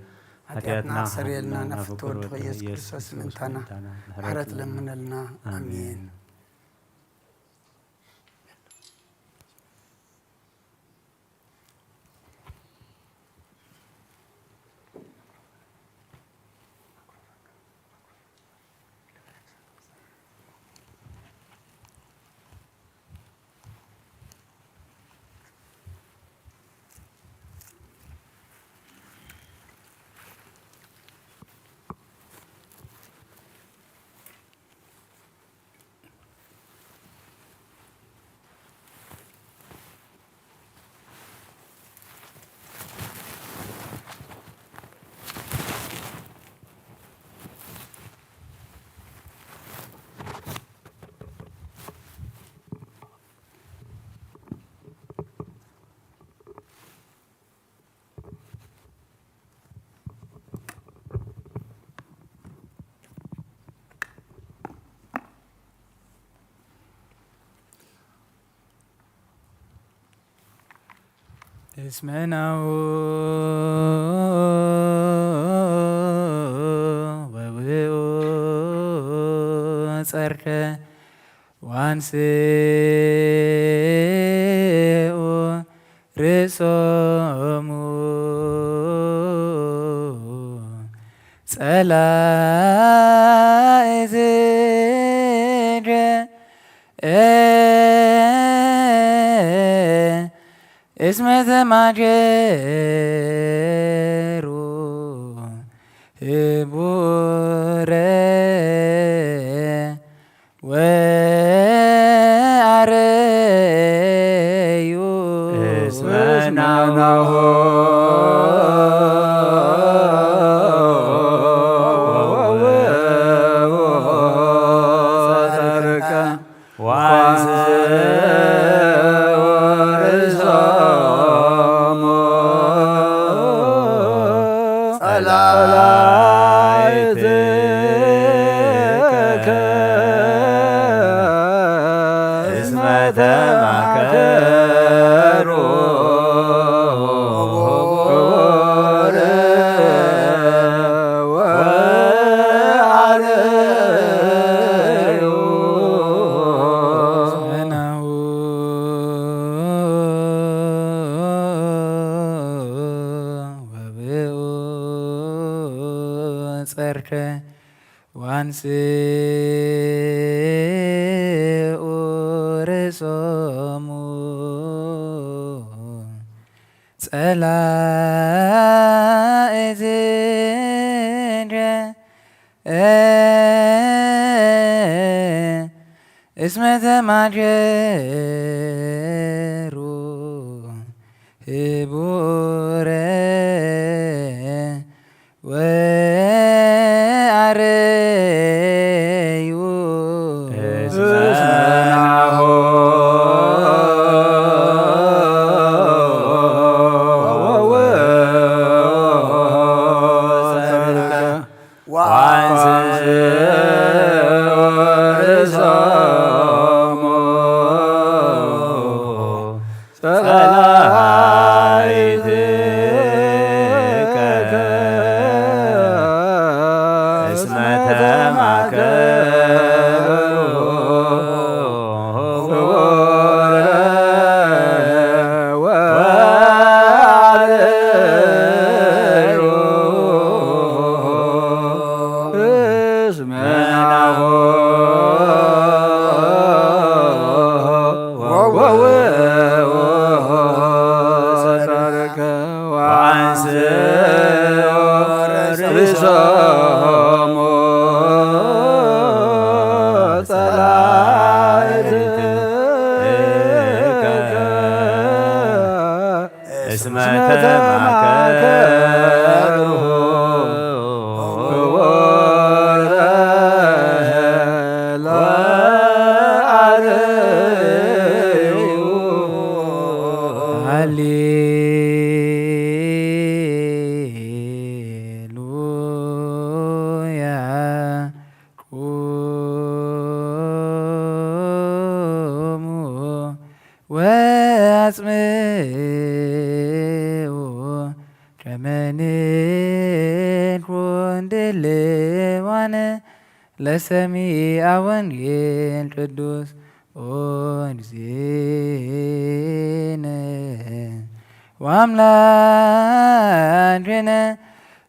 ሓጢኣትና ሓጢኣትና ኣሰርየልና፣ ሓጢኣትና ናብ ፍትወ ወድኺ ወድኺ ኢየሱስ ኢየሱስ ክርስቶስ ክርስቶስ ምእንታና ምእንታና ምሕረት ምሕረት ለምነልና። ለምነልና። ኣሜን። ኣሜን። እስመ ናሁ ወውኡ ጸርደ ዋንስኡ ርእሶሙ ጸላእትከ እስመ ተማጀሩ ህቡረ ወአረዩ እስመ ናሁ ጸርከ ዋንስ ወርእሶሙ ጸላእትከ ተማከሩ ወአርዩ። ወብኡ ጸርፈ ዋንስኡ ርእሶሙ ጸላእትከ እስመ ተማከሩ ህቡረ ወአርዩ እስመ ናሁ ወአንስኡ ርእሶሙ ጸላኢትከ እስመ ተማከሩ ወአርዩ እስመ ናሁ ወወ ጸርከ ወአንስኡ ርእሶሙ ጸላእትከ እስመ ተማከሩ ወአርዩ። ሃሌሉያ። ቁሙ ወአጽምዑ ከመ ንኩን ድልዋነ ለሰሚዐ ወንጌል ቅዱስ። ኦ እግዚእነ ወአምላክነ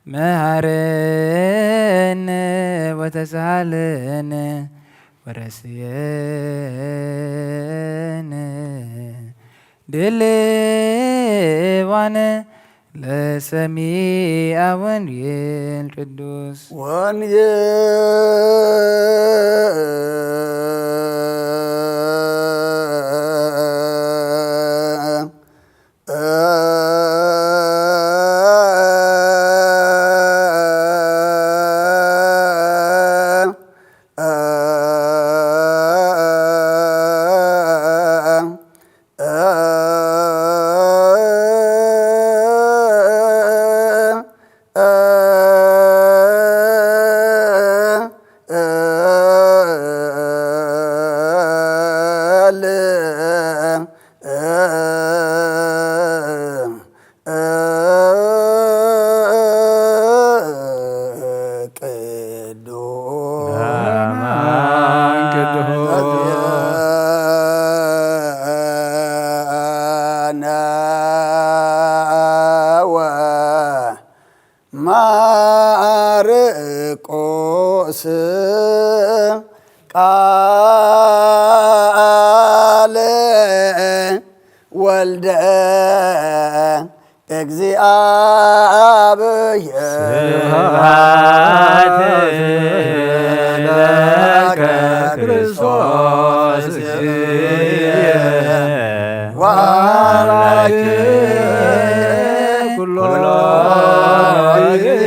መሃረነ ወተሳሃለነ ወረስየነ ድልዋነ ለሰሚዐ ወንጌል ቅዱስ። ወንጌል ማርቆስ ቃለ ወልደ እግዚአብሔር። ስብሐት ለከ ክርስቶስ እግዚእነ ወአምላክነ ኩሎ ጊዜ።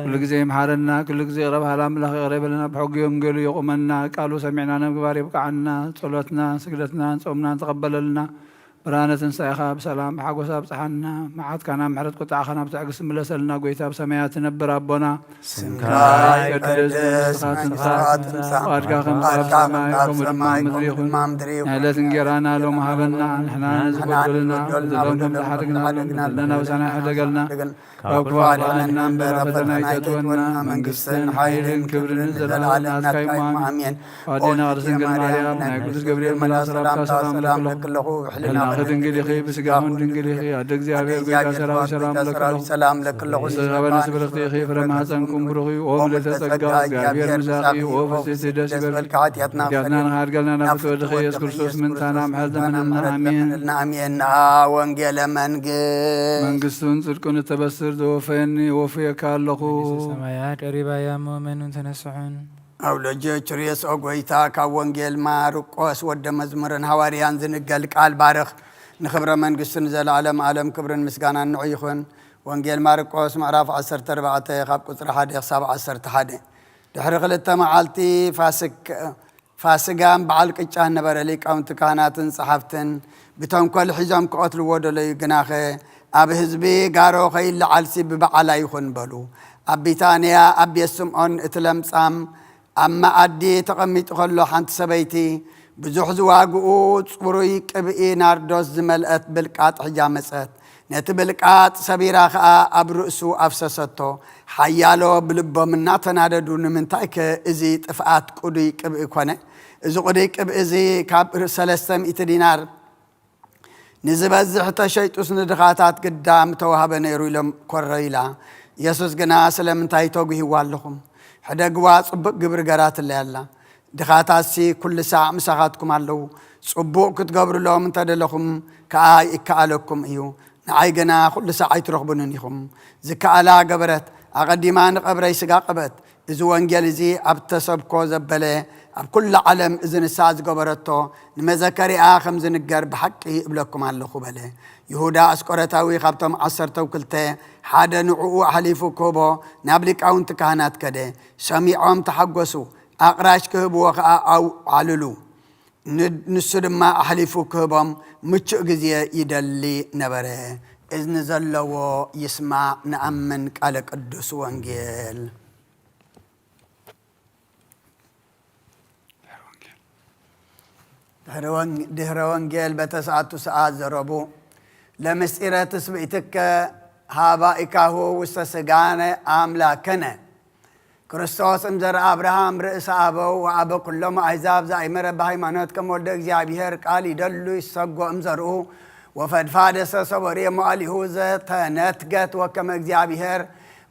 ኩሉ ግዜ ይምሓረና፣ ኩሉ ግዜ ይቕረ በሃሊ ኣምላኽ ይቕረ ይበለና፣ ብሕጊ ወንጌሉ ይቑመና፣ ቃሉ ሰሚዕና ንምግባር ይብቅዓና፣ ጸሎትና፣ ስግደትና፣ ጾምና ተቐበለልና። ብርሃነ ትንሳኤኻ ብሰላም ብሓጎስ ኣብጽሓና። መዓትካ ናብ ምሕረት፣ ቁጥዓኻ ናብ ትዕግስቲ ምለሰልና። ጎይታ ብሰማያት ትነብር ኣቦና፣ ስምካ ይቀደስ፣ መንግስትኻ ትምጻእ፣ ፍቓድካ ከም ኣብ ሰማይ ከምኡ ድማ ኣብ ምድሪ ይኹን። ናይ ዕለት እንጌራና ሎም ሃበና፣ ንሕና ንዝበደሉና በደሎም ከም ዝሓደግና፣ በደልና ብሳና ይሕደገልና፣ ካብ ክፉ ኣድሕነና እምበር ኣብ ፈተና ኣይተእትወና። መንግስትን ሓይልን ክብርን ንዘለኣለም ናትካ እዩ። ኣሜን። ኣዴና ቅድስት ድንግል ማርያም፣ ናይ ቅዱስ ገብርኤል መልኣክ ሰላምታ ሰላም ለክለኹ፣ ሕልናኺ ድንግል ኢኺ፣ ብስጋኹን ድንግል ኢኺ። ኣደ እግዚኣብሔር፣ ጎይታ ሰራዊት፣ ሰላም ለክለኹ። ሰላም ለክለኹ። ንስኺ ከበነ ስብርኽቲ ኢኺ፣ ፍረ ማህፀንኩም ብሩኽ እዩ። ኦ ምልዕተ ጸጋ፣ እግዚኣብሔር ምሳኺ እዩ። ኦ ፍጽሕቲ ደስ ይበልኪ፣ ኃጢኣትና ንኻድገልና ናብ ፍትወ ድኸ ኢየሱስ ክርስቶስ ምንታና ምሕረት ለምንልና። ኣሜን። ኣሜን። ወንጌለ መንግስት መንግስቱን ጽድቁን እተበስር ዘወፈየኒ ወፍየካ ኣለኹ። መንግስተ ሰማያት ቀሪባ እያ እሞ እመኑን ተነስሑን። ኣውሎጀ ችርየስ ኦ ጎይታ፣ ካብ ወንጌል ማርቆስ ወደ መዝሙርን ሃዋርያን ዝንገል ቃል ባርኽ። ንኽብረ መንግስቱ ንዘለዓለም ዓለም ክብርን ምስጋናን ንዑ ይኹን። ወንጌል ማርቆስ ምዕራፍ ዓሰርተ ኣርባዕተ ካብ ቁጽሪ ሓደ ክሳብ ዓሰርተ ሓደ። ድሕሪ ክልተ መዓልቲ ፋስክ ፋስጋን በዓል ቅጫን ነበረ። ሊቃውንቲ ካህናትን ጸሓፍትን ብተንኮል ሒዞም ክቐትልዎ ደለዩ። ግናኸ ኣብ ህዝቢ ጋሮ ከይለዓልሲ ብበዓል ኣይኹን በሉ። ኣብ ቢታንያ ኣብ ቤት ስምዖን እቲ ለምጻም ኣብ መኣዲ ተቐሚጡ ከሎ ሓንቲ ሰበይቲ ብዙሕ ዝዋግኡ ጽሩይ ቅብኢ ናርዶስ ዝመልአት ብልቃጥ ሒዛ መጸት። ነቲ ብልቃጥ ሰቢራ ኸኣ ኣብ ርእሱ ኣፍሰሰቶ። ሓያሎ ብልቦም እናተናደዱ፣ ንምንታይከ እዚ ጥፍኣት ቅዱይ ቅብኢ ኮነ? እዚ ቅዱይ ቅብኢ እዚ ካብ ሰለስተ ሚእቲ ዲናር ንዝበዝሕ ተሸይጡስ ንድኻታት ግዳ ምተዋህበ ነይሩ ኢሎም ኮረዩላ። የሱስ ግና ስለምንታይ ተጉሂዋ ኣለኹም? ሕደግዋ ጽቡቕ ግብሪ ገራትለይ ኣላ። ድኻታትሲ ኩሉ ሳዕ ምሳኻትኩም ኣለዉ። ጽቡቕ ክትገብሩሎም እንተደለኹም ከኣ ይከኣለኩም እዩ። ንዓይ ግና ኩሉ ሳዕ ኣይትረኽቡንን ኢኹም። ዝከኣላ ገበረት። ኣቐዲማ ንቐብረይ ስጋ ቀበት። እዚ ወንጌል እዚ ኣብ ተሰብኮ ዘበለ ኣብ ኩላ ዓለም እዚ ንሳ ዝገበረቶ ንመዘከሪኣ ከም ዝንገር ብሓቂ እብለኩም ኣለኹ በለ። ይሁዳ ኣስቆረታዊ ካብቶም ዓሰርተው ክልተ ሓደ ንዕኡ ኣሕሊፉ ክህቦ ናብ ሊቃውንቲ ካህናት ከደ። ሰሚዖም ተሓጎሱ። ኣቕራሽ ክህብዎ ኸኣ ኣውዓልሉ። ን- ንሱ ድማ ኣሕሊፉ ክህቦም ምቹእ ግዜ ይደሊ ነበረ። እዝኒ ዘለዎ ይስማዕ። ንኣምን ቃለ ቅዱስ ወንጌል። ድሕረ ወንጌል በተሰዓቱ ሰዓት ዘረቡ ለምስጢረ ትስብእትከ ሃባኢካሁ ውስተ ስጋነ ኣምላከነ። ክርስቶስ እምዘርአ ኣብርሃም ርእሰ ኣበው ወኣበ ኩሎም ኣሕዛብ ዘኣይመረ ብሃይማኖት ከም ወልደ እግዚኣብሔር ቃል ይደሉ ይሰጎ እምዘርኡ ወፈድፋደ ሰሰወርየ መዋሊሁ ዘተነትገት ወከመ እግዚኣብሔር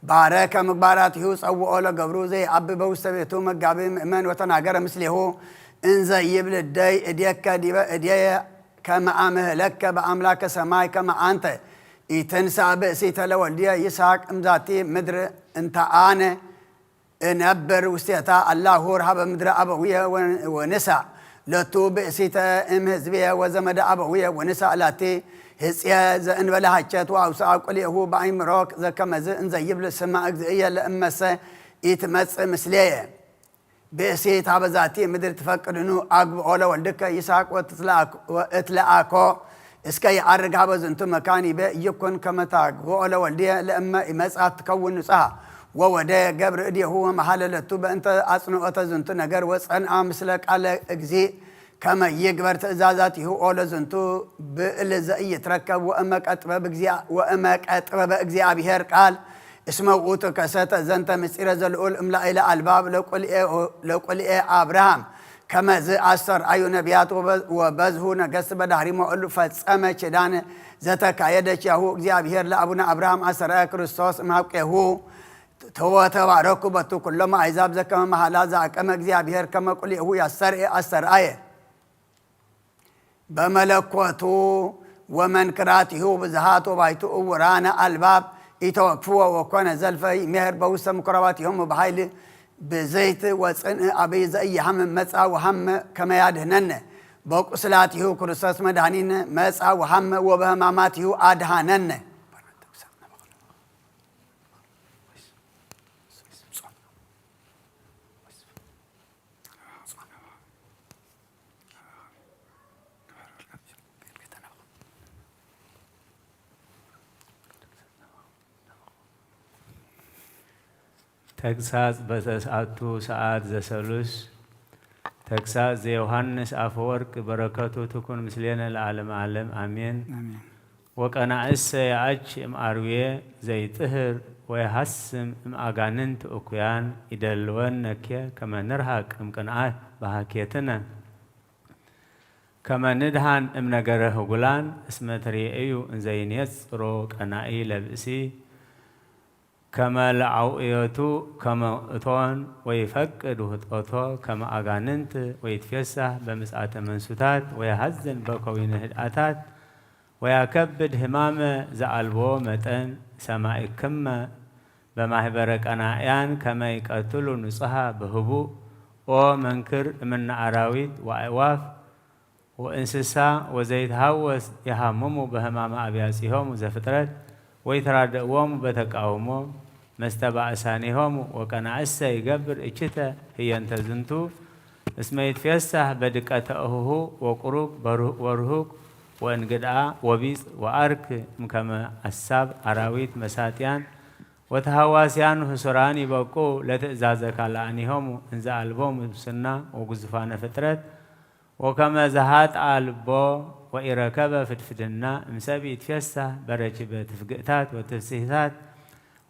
ባረከ ምግባራቲሁ ጸውኦ ለገብሩ ዘይኣቢ በውስተ ቤቱ መጋቢ ምእመን ወተናገረ ምስሌሁ እንዘ ይብል እደይ እድየከ ዲበ እድየ ከመ ኣምህለከ በኣምላከ ሰማይ ከመ ኣንተ ኢትንሳ ብእሲተ ለወልድየ ይስሐቅ እምዛቲ ምድር እንተ ኣነ እነብር ውስቴታ ኣላ ሁር ሀበ ምድረ ኣበውየ ወንሳ ለቱ ብእሲተ እም ህዝብየ ወዘመደ ኣበውየ ወንሳ ላቲ ህጽየ ዘእንበለ ሃቸት ወኣውስኣ ቁልኤሁ በኣይምሮ ዘከመዝ እንዘይብል ስማ እግዝእየ ለእመሰ ኢትመጽእ ምስሌየ ብእሲት ሀበ ዛቲ ምድር ትፈቅድኑ ኣግብኦ ለወልድከ ይስሐቅ ወእትለኣኮ እስከ ይዓርግ ሀበ ዝንቱ መካን ይቤ ይኩን ከመ ታግብኦ ለወልድየ ለእመ ኢመጽኣት ትከውን ንጹሃ ወወደ ገብር እዴሁ ወመሃለ ለቱ በእንተ ኣጽንኦተ ዝንቱ ነገር ወጸንኣ ምስለ ቃለ እግዚእ ከመ ይግበር ትእዛዛቲሁ ኦ ለዝንቱ ብእል ዘኢይትረከብ ወእመ ቀጥበበ እግዚኣብሔር ቃል እስመ ውእቱ ከሰተ ዘንተ ምስጢረ ዘልዑል እምላኢለ ኣልባብ ለቁልኤ ኣብርሃም ከመዝ ኣስተርኣዩ ነቢያት ወበዝሁ ነገስት በዳህሪ መእሉ ፈጸመ ኪዳን ዘተካየደ ኪያሁ እግዚኣብሔር ለአቡነ ኣብርሃም ኣስተርኣየ ክርስቶስ እምሃብቄሁ ተወተባረኩ በቱ ኩሎም ኣሕዛብ ዘከመ መሃላ ዘአቀመ እግዚኣብሔር ከመ ቁልኤሁ ያስተርኤ ኣስተርኣየ በመለኮቱ ወመንክራቲሁ ብዝሃት ወባይቱ እውራነ ኣልባብ ኢተወክፍዎ ወኮነ ዘልፈ ይሜህር በውስተ ምኩራባቲሆሙ ብኃይል ብዘይት ወጽንዕ ኣበይ ዘኢይሃምም መጻ ወሃመ ከመ ያድህነነ በቁስላቲሁ ክርስቶስ መድኃኒነ መጻ ወሃመ ወበህማማቲሁ ኣድሃነነ። ተግሳጽ በተስዓቱ ሰዓት ዘሰሉስ። ተግሳጽ ዘዮሃንስ ኣፈወርቅ። በረከቱ ትኩን ምስሌነ ለዓለመ ዓለም ኣሜን። ኣሜን። ወቀናእሰ የኣች እምኣርዌ ዘይጥህር ወየሃስም እምኣጋንንት እኩያን ይደልወነኬ ከመ ንርሃቅ እምቅንዓት በሃኬትነ። ከመ ንድሃን እምነገረ ህጉላን እስመ ትሬእዩ እንዘይኔጽሮ ቀናኢ ለብእሲ። ከመ ለዐውእዮቱ ከመ እቶን ወይፈቅድ ውህጠቶ ከመ ኣጋንንት ወይትፌሳህ በምጽኣተ መንሱታት ወያሃዝን በከዊነ ህድኣታት ወያከብድ ህማመ ዘኣልቦ መጠን ሰማይክመ በማህበረ ቀናእያን ከመ ይቀትሉ ንጹሃ በህቡእ ኦ መንክር እምነ ኣራዊት ወኣእዋፍ ወእንስሳ ወዘይትሃወስ የሃምሙ በህማመ ኣብያጺሆሙ ዘፍጥረት ወይትራደእዎሙ በተቃውሞ መስተባእሳኒሆሙ ወቀናእሰ ይገብር እችተ ህየንተ ዝንቱ እስመ ይትፌሳህ በድቀተ እሁሁ ወቁሩብ ወርሁቅ ወእንግድኣ ወቢጽ ወኣርክ እምከመ ኣሳብ ኣራዊት መሳጥያን ወተሃዋስያን ህሱራን ይበቁ ለትእዛዘ ካልኣኒሆሙ እንዘ ኣልቦሙ ስና ወጉዙፋነ ፍጥረት ወከመ ዘሃጥኣ ልቦ ወኢረከበ ፍድፍድና እምሰብ ይትፌሳህ በረኪበ ትፍግእታት ወትፍስህታት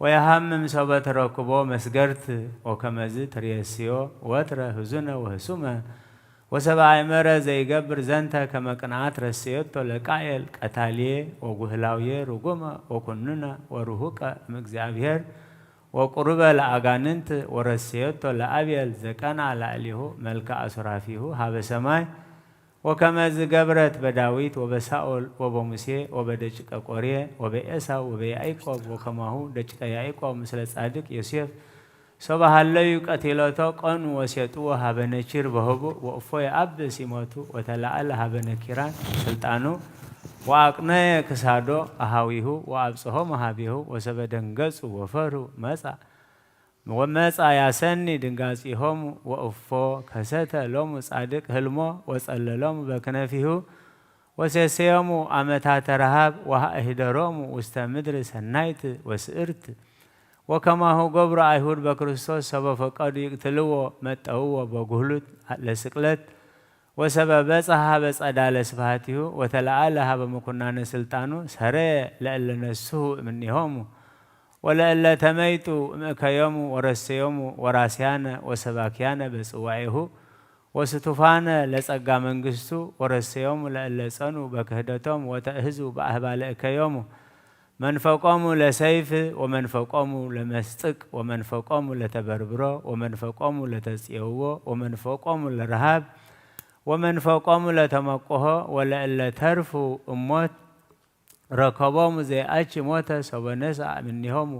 ወየሃምም ሰበ ተረክቦ መስገርት ወከመዝ ትሬስዮ ወትረ ህዙነ ወህሱመ ወሰብ ኣእመረ ዘይገብር ዘንተ ከመ ቅንዓት ረስየቶ ለቃኤል ቀታልየ ወጉህላውየ ርጉመ ወኩኑነ ወርሁቀ እምእግዚኣብሔር ወቁሩበ ለኣጋንንት ወረስየቶ ለኣብየል ዘቀንዓ ላዕሌሁ መልክዓ ሱራፊሁ ሃበ ሰማይ ወከመዝ ገብረት በዳዊት ወበሳኦል ወበሙሴ ወበደቂቀ ቆሬ ወበኤሳው ወበያኢቆብ ወከማሁ ደቂቀ ያኢቆብ ምስለ ጻድቅ ዮሴፍ ሶበ ሃለዩ ቀቲለቶ ቀኑ ወሴጥዎ ሀበ ነቺር በህቡእ ወእፎ የአብ ሲመቱ ወተላእለ ሀበ ነኪራን ስልጣኑ ወአቅነየ ክሳዶ አሃዊሁ ወአብጽሆሙ ሀቤሁ ወሰበ ደንገጹ ወፈርሁ መጻ ወመጻ ያሰኒ ድንጋጺሆሙ ወእፎ ከሰተ ሎሙ ጻድቅ ህልሞ ወጸለሎሙ በክነፊሁ ወሴሰዮሙ አመታተ ረሃብ ወአህደሮሙ ውስተ ምድር ሰናይት ወስእርት። ወከማሁ ገብሩ አይሁድ በክርስቶስ ሰበ ፈቀዱ ይቅትልዎ መጠውዎ በጉህሉት ለስቅለት ወሰበ በጽሐ ሀበ ጸዳለ ስብሐቲሁ ወተለዓለ ሀበ ምኩናነ ስልጣኑ ሰረየ ለእለ ነስሁ እምኔሆሙ ወለእለ ተመይጡ እምእከዮሙ ወረሰዮሙ ወራስያነ ወሰባክያነ በጽዋኤሁ ወስቱፋነ ለጸጋ መንግስቱ ወረሰዮሙ ለእለ ጸኑ በክህደቶም ወተእህዙ በአህባለ እከዮሙ መንፈቆሙ ለሰይፍ ወመንፈቆሙ ለመስጥቅ ወመንፈቆሙ ለተበርብሮ ወመንፈቆሙ ለተጽየዎ ወመንፈቆሙ ለረሃብ ወመንፈቆሙ ለተመቆሆ ወለእለ ተርፉ እሞት ረከቦሙ ዘይኣች ሞተ ሰቦ ነስኣ እምኔሆሙ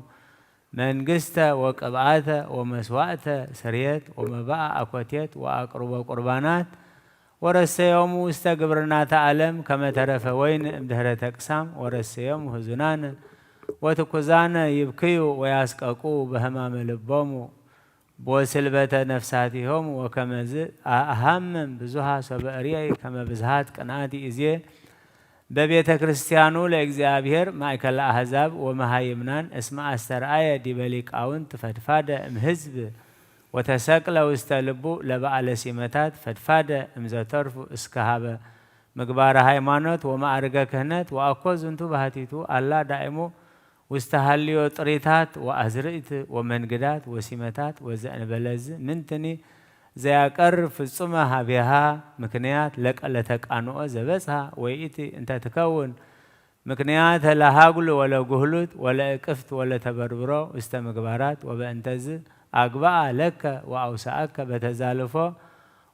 መንግስተ ወቅብኣተ ወመስዋእተ ስርየት ወመባኣ ኣኮቴት ወኣቅርቦ ቁርባናት ወረሰዮሙ ውስተ ግብርናተ ዓለም ከመ ተረፈ ወይን እምድህረ ተቅሳም ወረሰዮሙ ህዙናነ ወትኩዛነ ይብክዩ ወያስቀቁ በህማመ ልቦሙ ወስልበተ ነፍሳቲሆሙ ወከመዝ ኣሃምም ብዙሃ ሰበ እርየይ ከመ ብዝሃት ቅንኣት ይእዜ በቤተ ክርስቲያኑ ለእግዚኣብሔር ማእከለ ኣሕዛብ ወመሃይምናን እስመ ኣስተርኣየ ዲበ ሊቃውንት ፈድፋደ እምሕዝብ ወተሰቅለ ውስተ ልቡ ለበዓለ ሲመታት ፈድፋደ እምዘተርፉ እስከ ሀበ ምግባረ ሃይማኖት ወማዕርገ ክህነት ወኣኮ ዝንቱ ባህቲቱ ኣላ ዳእሙ ውስተ ሃልዮ ጥሪታት ወኣዝርእት ወመንግዳት ወሲመታት ወዘእንበለዝ ምንትኒ ዘያቀርብ ፍጹመ ሀቤሃ ምክንያት ለቀ ለተቃንኦ ዘበጽሃ ወይእቲ እንተ ትከውን ምክንያተ ለሃጉል ወለጉህሉት ወለእቅፍት ወለተበርብሮ ውስተ ምግባራት ወበእንተዝ አግባኣ ለከ ወአውሳአከ በተዛልፎ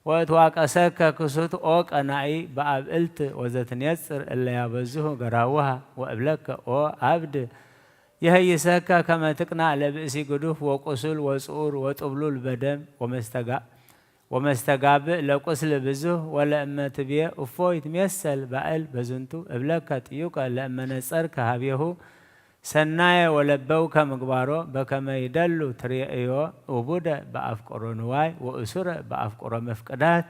ወእትዋቀሰከ ክሱት ኦ ቀናኢ በአብዕልት ወዘትኔጽር እለ ያበዝሁ ገራውሃ ወእብለከ ኦ አብድ የሀይሰከ ከመ ትቅናእ ለብእሲ ግዱፍ ወቁሱል ወጽኡር ወጥብሉል በደም ወመስተጋብእ ለቁስል ብዙህ ወለእመ ትብየ እፎ ይትሜሰል ባእል በዝንቱ እብለከ ጥዩቀ ለእመ ነጸርከ ሀቤሁ ሰናየ ወለበውከ ምግባሮ በከመ ይደሉ ትሬእዮ እቡደ በአፍቅሮ ንዋይ ወእሱረ በአፍቅሮ መፍቅዳት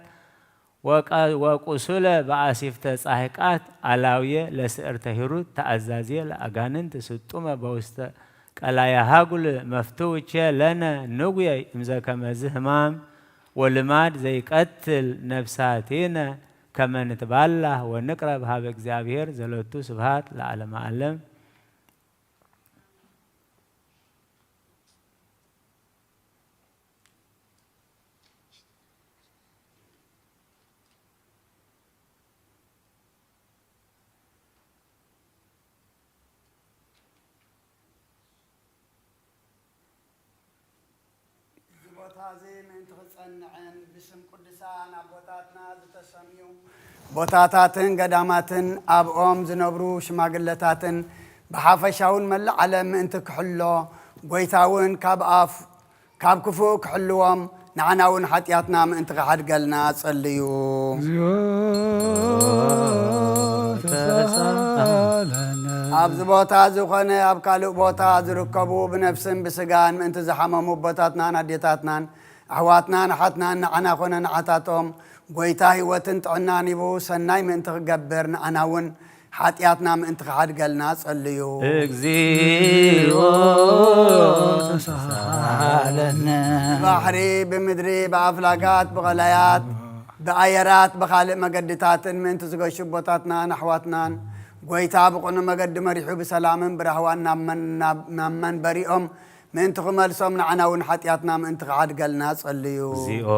ወቁሱለ በአሲፍተ ጻሂቃት አላውየ ለስዕርተ ሂሩት ተአዛዝየ ለአጋንንት ስጡመ በውስተ ቀላያ ሃጉል መፍትውቼ ለነ ንጉየይ እምዘ ከመዝ ህማም ወልማድ ዘይቀትል ነፍሳቲነ ከመ ንትባላህ ወንቅረብ ሀበ እግዚኣብሔር ዘሎቱ ስብሃት ለዓለመ ዓለም። እዚ ቦታ እዚ ምእንቲ ክጸንዕን ብስም ቅዱሳን ኣቦታትና ዝተሰምዩ ቦታታትን ገዳማትን ኣብኦም ዝነብሩ ሽማግለታትን ብሓፈሻውን መላእ ዓለም ምእንቲ ክሕሎ፣ ጎይታ እውን ካብ ኣፍ ካብ ክፉእ ክሕልዎም፣ ንዓና እውን ሓጢኣትና ምእንቲ ክሓድገልና ጸልዩ። እግዚኣብሔር ተሳሃለነ። ኣብዚ ቦታ ዝኾነ ኣብ ካልእ ቦታ ዝርከቡ ብነፍስን ብስጋን ምእንቲ ዝሓመሙ ኣቦታትናን ኣዴታትናን ኣሕዋትናን ኣሓትናን ንዓና ኮነ ንዓታቶም ጎይታ ህይወትን ጥዕናን ሂቡ ሰናይ ምእንቲ ክገብር ንዓና እውን ሓጢኣትና ምእንቲ ክሓድገልና ጸልዩ። እግዚኣብሔር ተሳሃለነ። ብባሕሪ፣ ብምድሪ፣ ብኣፍላጋት፣ ብቐላያት፣ ብኣየራት፣ ብኻልእ መገድታትን ምእንቲ ዝገሹ ኣቦታትናን ኣሕዋትናን ጎይታ ብቕኑዕ መገዲ መሪሑ ብሰላምን ብራህዋን ናብ መን-፣ ናብ-፣ ናብ መንበሪኦም ምእንቲ ክመልሶም ንዓና እውን ሓጢኣትና ምእንቲ ክሓድገልና ጸልዩ። እግዚኣብሔር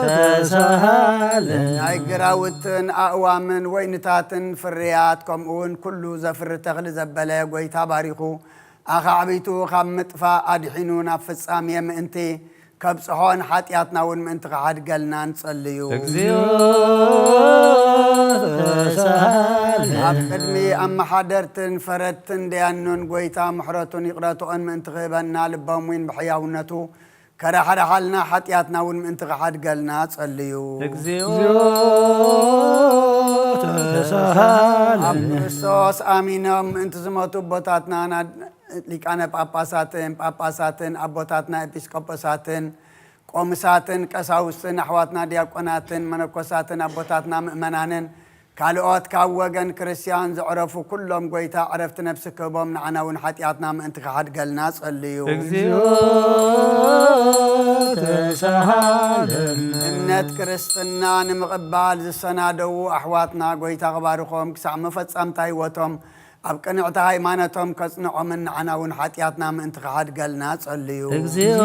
ተሳሃለነ። ናይ ግራውትን ኣእዋምን ወይንታትን ፍርያት ከምኡ እውን ኩሉ ዘፍሪ ተኽሊ ዘበለ ጎይታ ባሪኹ ኣኻዕቢቱ ካብ ምጥፋእ ኣድሒኑ ናብ ፍጻሜ ምእንቲ ከብጽሖን ሓጢኣትና እውን ምእንቲ ክሓድገልና ንጸልዩ። እግዚኣብሔር ተሳሃለነ። ኣብ ቅድሚ ኣመሓደርትን ፈረድትን ደያኑን ጎይታ ምሕረቱን ይቕረትኦን ምእንቲ ክህበና ልቦም እውን ብሕያውነቱ ከራሕርሓልና ሓጢኣትና እውን ምእንቲ ክሓድገልና ጸልዩ። እግዚኣብሔር ተሳሃለነ። ኣብ ክርስቶስ ኣሚኖም ምእንቲ ዝሞቱ ኣቦታትና ና-፣ ሊቃነ ጳጳሳትን ጳጳሳትን ኣቦታትና ኤጲስቆጶሳትን ቆምሳትን ቀሳውስትን ኣሕዋትና ዲያቆናትን መነኮሳትን ኣቦታትና ምእመናንን ካልኦት ካብ ወገን ክርስቲያን ዘዕረፉ ኩሎም ጎይታ ዕረፍቲ ነፍሲ ክህቦም ንዓና እውን ሓጢኣትና ምእንቲ ክሓድገልና ጸልዩ። እግዚኣብሔር ተሳሃለነ። እምነት ክርስትና ንምቕባል ዝሰናደዉ ኣሕዋትና ጎይታ ክባርኾም ክሳዕ መፈጻምታ ህይወቶም ኣብ ቅንዕቲ ሃይማኖቶም ከጽንዖምን ንዓና እውን ሓጢኣትና ምእንቲ ክሓድገልና ጸልዩ። እግዚኣብሔር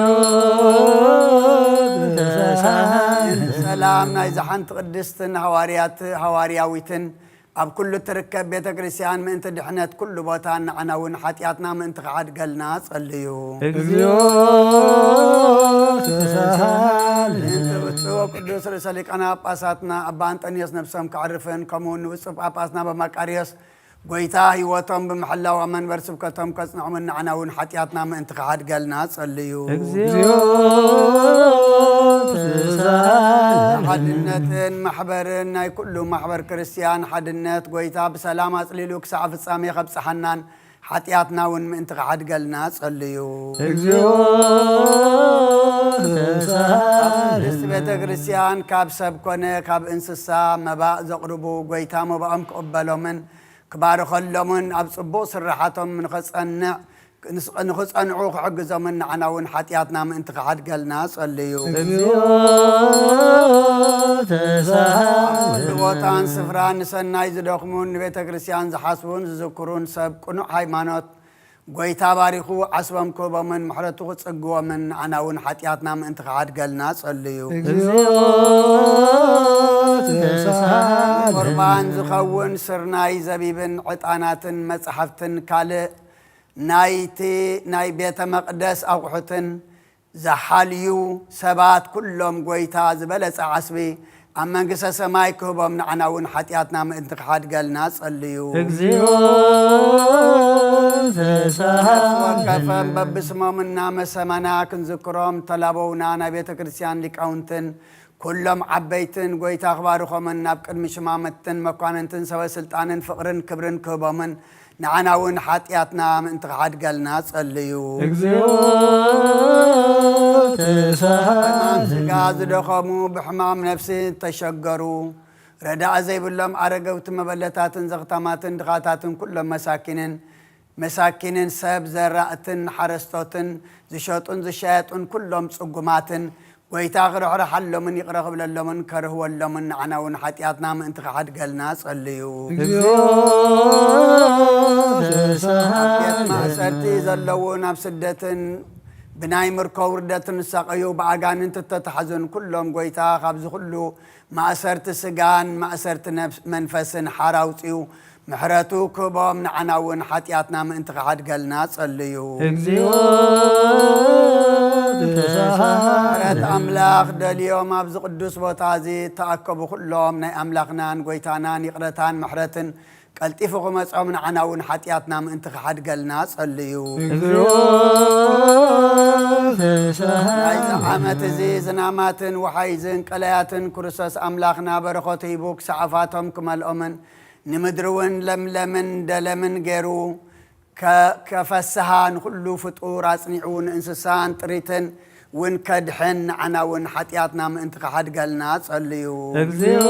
ተሳሃለነ። ሰላም ናይዛ ሓንቲ ቅድስትን ሃዋርያት-፣ ሃዋርያዊትን ኣብ ኩሉ እትርከብ ቤተ ክርስቲያን ምእንቲ ድሕነት ኩሉ ቦታን ንዓና እውን ሓጢኣትና ምእንቲ ክሓድገልና ጸልዩ። እግዚኣብሔር ተሳሃለነ። ምእንቲ ብፁዕ ወቅዱስ ርእሰ ሊቃነ ጳጳሳትና ኣባ ኣንጠንዮስ ነብሶም ከዕርፍን ከምኡ እውን ንብፁዕ ጳጳስና በማቃርዮስ ጎይታ ህይወቶም ብምሕላው ኣብ መንበር ስብከቶም ከጽንዖምን ንዓና እውን ሓጢኣትና ምእንቲ ክሓድገልና ጸልዩ። እግዚኣብሔር ተሳሃለነ። ሓድነትን ማሕበርን ናይ ኩሉ ማሕበር ክርስቲያን ሓድነት ጎይታ ብሰላም ኣጽሊሉ ክሳዕ ፍጻሜ ከብጽሓናን ሓጢኣትና እውን ምእንቲ ክሓድገልና ጸልዩ። እግዚኣብሔር ተሳሃለነ። ኣብ ቅድስቲ ቤተ ክርስቲያን ካብ ሰብ ኮነ ካብ እንስሳ መባእ ዘቕርቡ ጎይታ መባኦም ክቕበሎምን ክባርኸሎምን ኣብ ጽቡቕ ስራሓቶም ንኸጸንዕ-፣ ንስ-፣ ንኽጸንዑ ክሕግዞምን ንዓና እውን ሓጢኣትና ምእንቲ ክሓድገልና ጸልዩ። እግዚኣብሔር ተሳሃለነ። ኣብ ኩሉ ቦታን ስፍራን ንሰናይ ዝደኽሙን ንቤተ ክርስቲያን ዝሓስቡን ዝዝክሩን ሰብ ቅኑዕ ሃይማኖት ጎይታ ባሪኹ ዓስቦም ክህቦምን ምሕረቱ ክጽግቦምን ንዓና እውን ሓጢኣትና ምእንቲ ክሓድገልና ጸልዩ። እግዚኣብሔር ተሳሃለነ። ቁርባን ዝኸውን ስርናይ ዘቢብን ዕጣናትን መጻሕፍትን ካልእ ናይቲ ናይ ቤተ መቕደስ ኣቑሑትን ዝሓልዩ ሰባት ኩሎም ጎይታ ዝበለጸ ዓስቢ ኣብ መንግስተ ሰማይ ክህቦም ንዓና እውን ሓጢኣትና ምእንቲ ክሓድገልና ጸልዩ። እግዚኣብሔር ተሳሃለነ። ወከፈን በብስሞም እናመሰመና ክንዝክሮም ተላበውና ናይ ቤተ ክርስቲያን ሊቃውንትን ኩሎም ዓበይትን ጎይታ ክባርኾምን ናብ ቅድሚ ሽማምትን መኳንንትን ሰበ ስልጣንን ፍቕርን ክብርን ክህቦምን ንዓና እውን ሓጢኣትና ምእንቲ ክሓድገልና ጸልዩ። እግዚኣብሔር ተሳሃለነ። ሕማም ስጋ ዝደኸሙ፣ ብሕማም ነፍሲ እተሸገሩ፣ ረዳኢ ዘይብሎም ኣረገውቲ መበለታትን ዘኽታማትን ድኻታትን ኩሎም መሳኪንን መሳኪንን ሰብ ዘራእትን ሓረስቶትን ዝሸጡን ዝሻየጡን ኩሎም ጽጉማትን፣ ጎይታ ክርሕርሓሎምን ይቕረ ክብለሎምን ከርህወሎምን ንዓና እውን ሓጢኣትና ምእንቲ ክሓድገልና ጸልዩ። እግዚኦ ተሳሃለ። ቤት ማእሰርቲ ዘለውን ኣብ ስደትን ብናይ ምርኮ ውርደትን ዝሳቐዩ ብኣጋንንቲ እተታሕዙን ኩሎም ጎይታ ካብዚ ኩሉ ማእሰርቲ ስጋን ማእሰርቲ ነፍስ-፣ መንፈስን ሓራ ኣውጺኡ ምሕረቱ ክህቦም ንዓና እውን ሓጢኣትና ምእንቲ ክሓድገልና ጸልዩ። እግዚኦ ተሳሃለ። ምሕረት ኣምላኽ ደልዮም ኣብዚ ቅዱስ ቦታ እዚ እተኣከቡ ኩሎም ናይ ኣምላኽናን ጎይታናን ይቕረታን ምሕረትን ቀልጢፉ ክመጾም ንዓና እውን ሓጢኣትና ምእንቲ ክሓድገልና ጸልዩ። እግዚኦ ተሳሃለ። ናይዚ ዓመት እዚ ዝናማትን ወሓይዝን ቀለያትን ክርስቶስ ኣምላኽና በረኸቱ ሂቡ ክሳዕፋቶም ክመልኦምን ንምድሪ እውን ለምለምን ደለምን ገይሩ ከ-፣ ከፈስሃ ንኹሉ ፍጡር ኣጽኒዑ ንእንስሳን ጥሪትን እውን ከድሕን ንዓና እውን ሓጢኣትና ምእንቲ ክሓድገልና ጸልዩ። እግዚኦ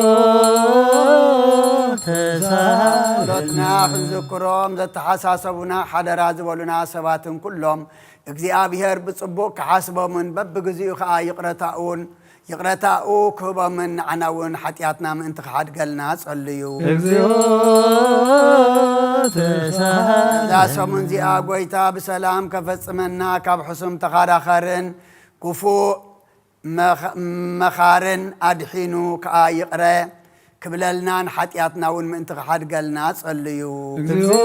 ተሳሃለ። ጸሎትና ክንዝክሮም ዘተሓሳሰቡና ሓደራ ዝበሉና ሰባትን ኩሎም እግዚኣብሔር ብጽቡቕ ክሓስቦምን በብግዚኡ ኸኣ ይቕረታኡን ይቕረታኡ ክህቦምን ንዓና እውን ሓጢኣትና ምእንቲ ክሓድገልና ጸልዩ። እግዚኦ ተሳሃለ። እዛ ሰሙን እዚኣ ጎይታ ብሰላም ከፈጽመና ካብ ሕሱም ተኻራኸርን ክፉእ መኸ-፣ መኻርን ኣድሒኑ ከኣ ይቕረ ክብለልናን ሓጢኣትና እውን ምእንቲ ክሓድገልና ጸልዩ። እግዚኦ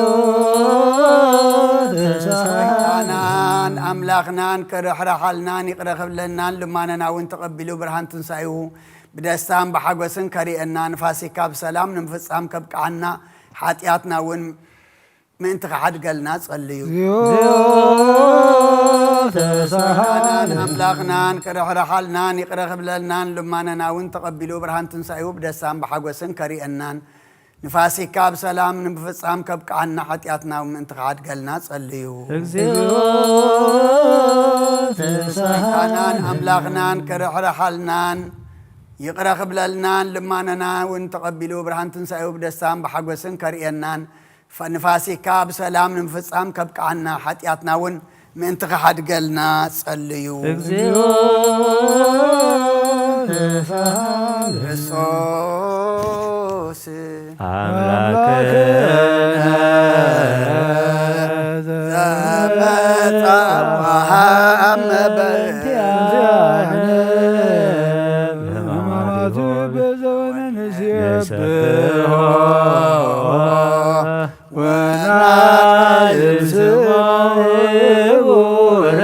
ተሳሃለ። ጎይታናን ኣምላኽናን ክርሕርሓልናን ይቕረ ክብለልናን ልማነና እውን ተቐቢሉ ብርሃን ትንሳኤኡ ብደስታን ብሓጎስን ከርእየና ንፋሲካ ብሰላም ንምፍጻም ከብቅዓና ሓጢኣትና እውን ምእንቲ ክሓድገልና ጸልዩ። እግዚኦ ተሳሃለ። ኣምላኽናን ክርሕርሓልናን ይቕረ ክብለልናን ልማነና እውን ተቐቢሉ ብርሃን ትንሳኤኡ ብደስታን ብሓጎስን ከርእየናን ንፋሲካ ብሰላም ንምፍጻም ከብቅዓና ሓጢኣትና እውን ምእንቲ ክሓድገልና ጸልዩ። እግዚኦ ተሳሃለ። ጎይታናን ኣምላኽናን ክርሕርሓልናን ይቕረ ክብለልናን ልማነና እውን ተቐቢሉ ብርሃን ትንሳኤኡ ብደስታን ብሓጎስን ከርእየናን ፈ-፣ ንፋሲካ ብሰላም ንምፍጻም ከብቅዓና ሓጢኣትና እውን ምእንቲ ክሓድገልና ጸልዩ። እግዚኦ ተሳሃለ። ክርስቶስ ኣምላክነ ዘመጻ ወሃመ በእንቲአነ ለማማቱ በዘወነ ንሴብሖ ንሴብሖ ወናይል ስሞ ክቡረ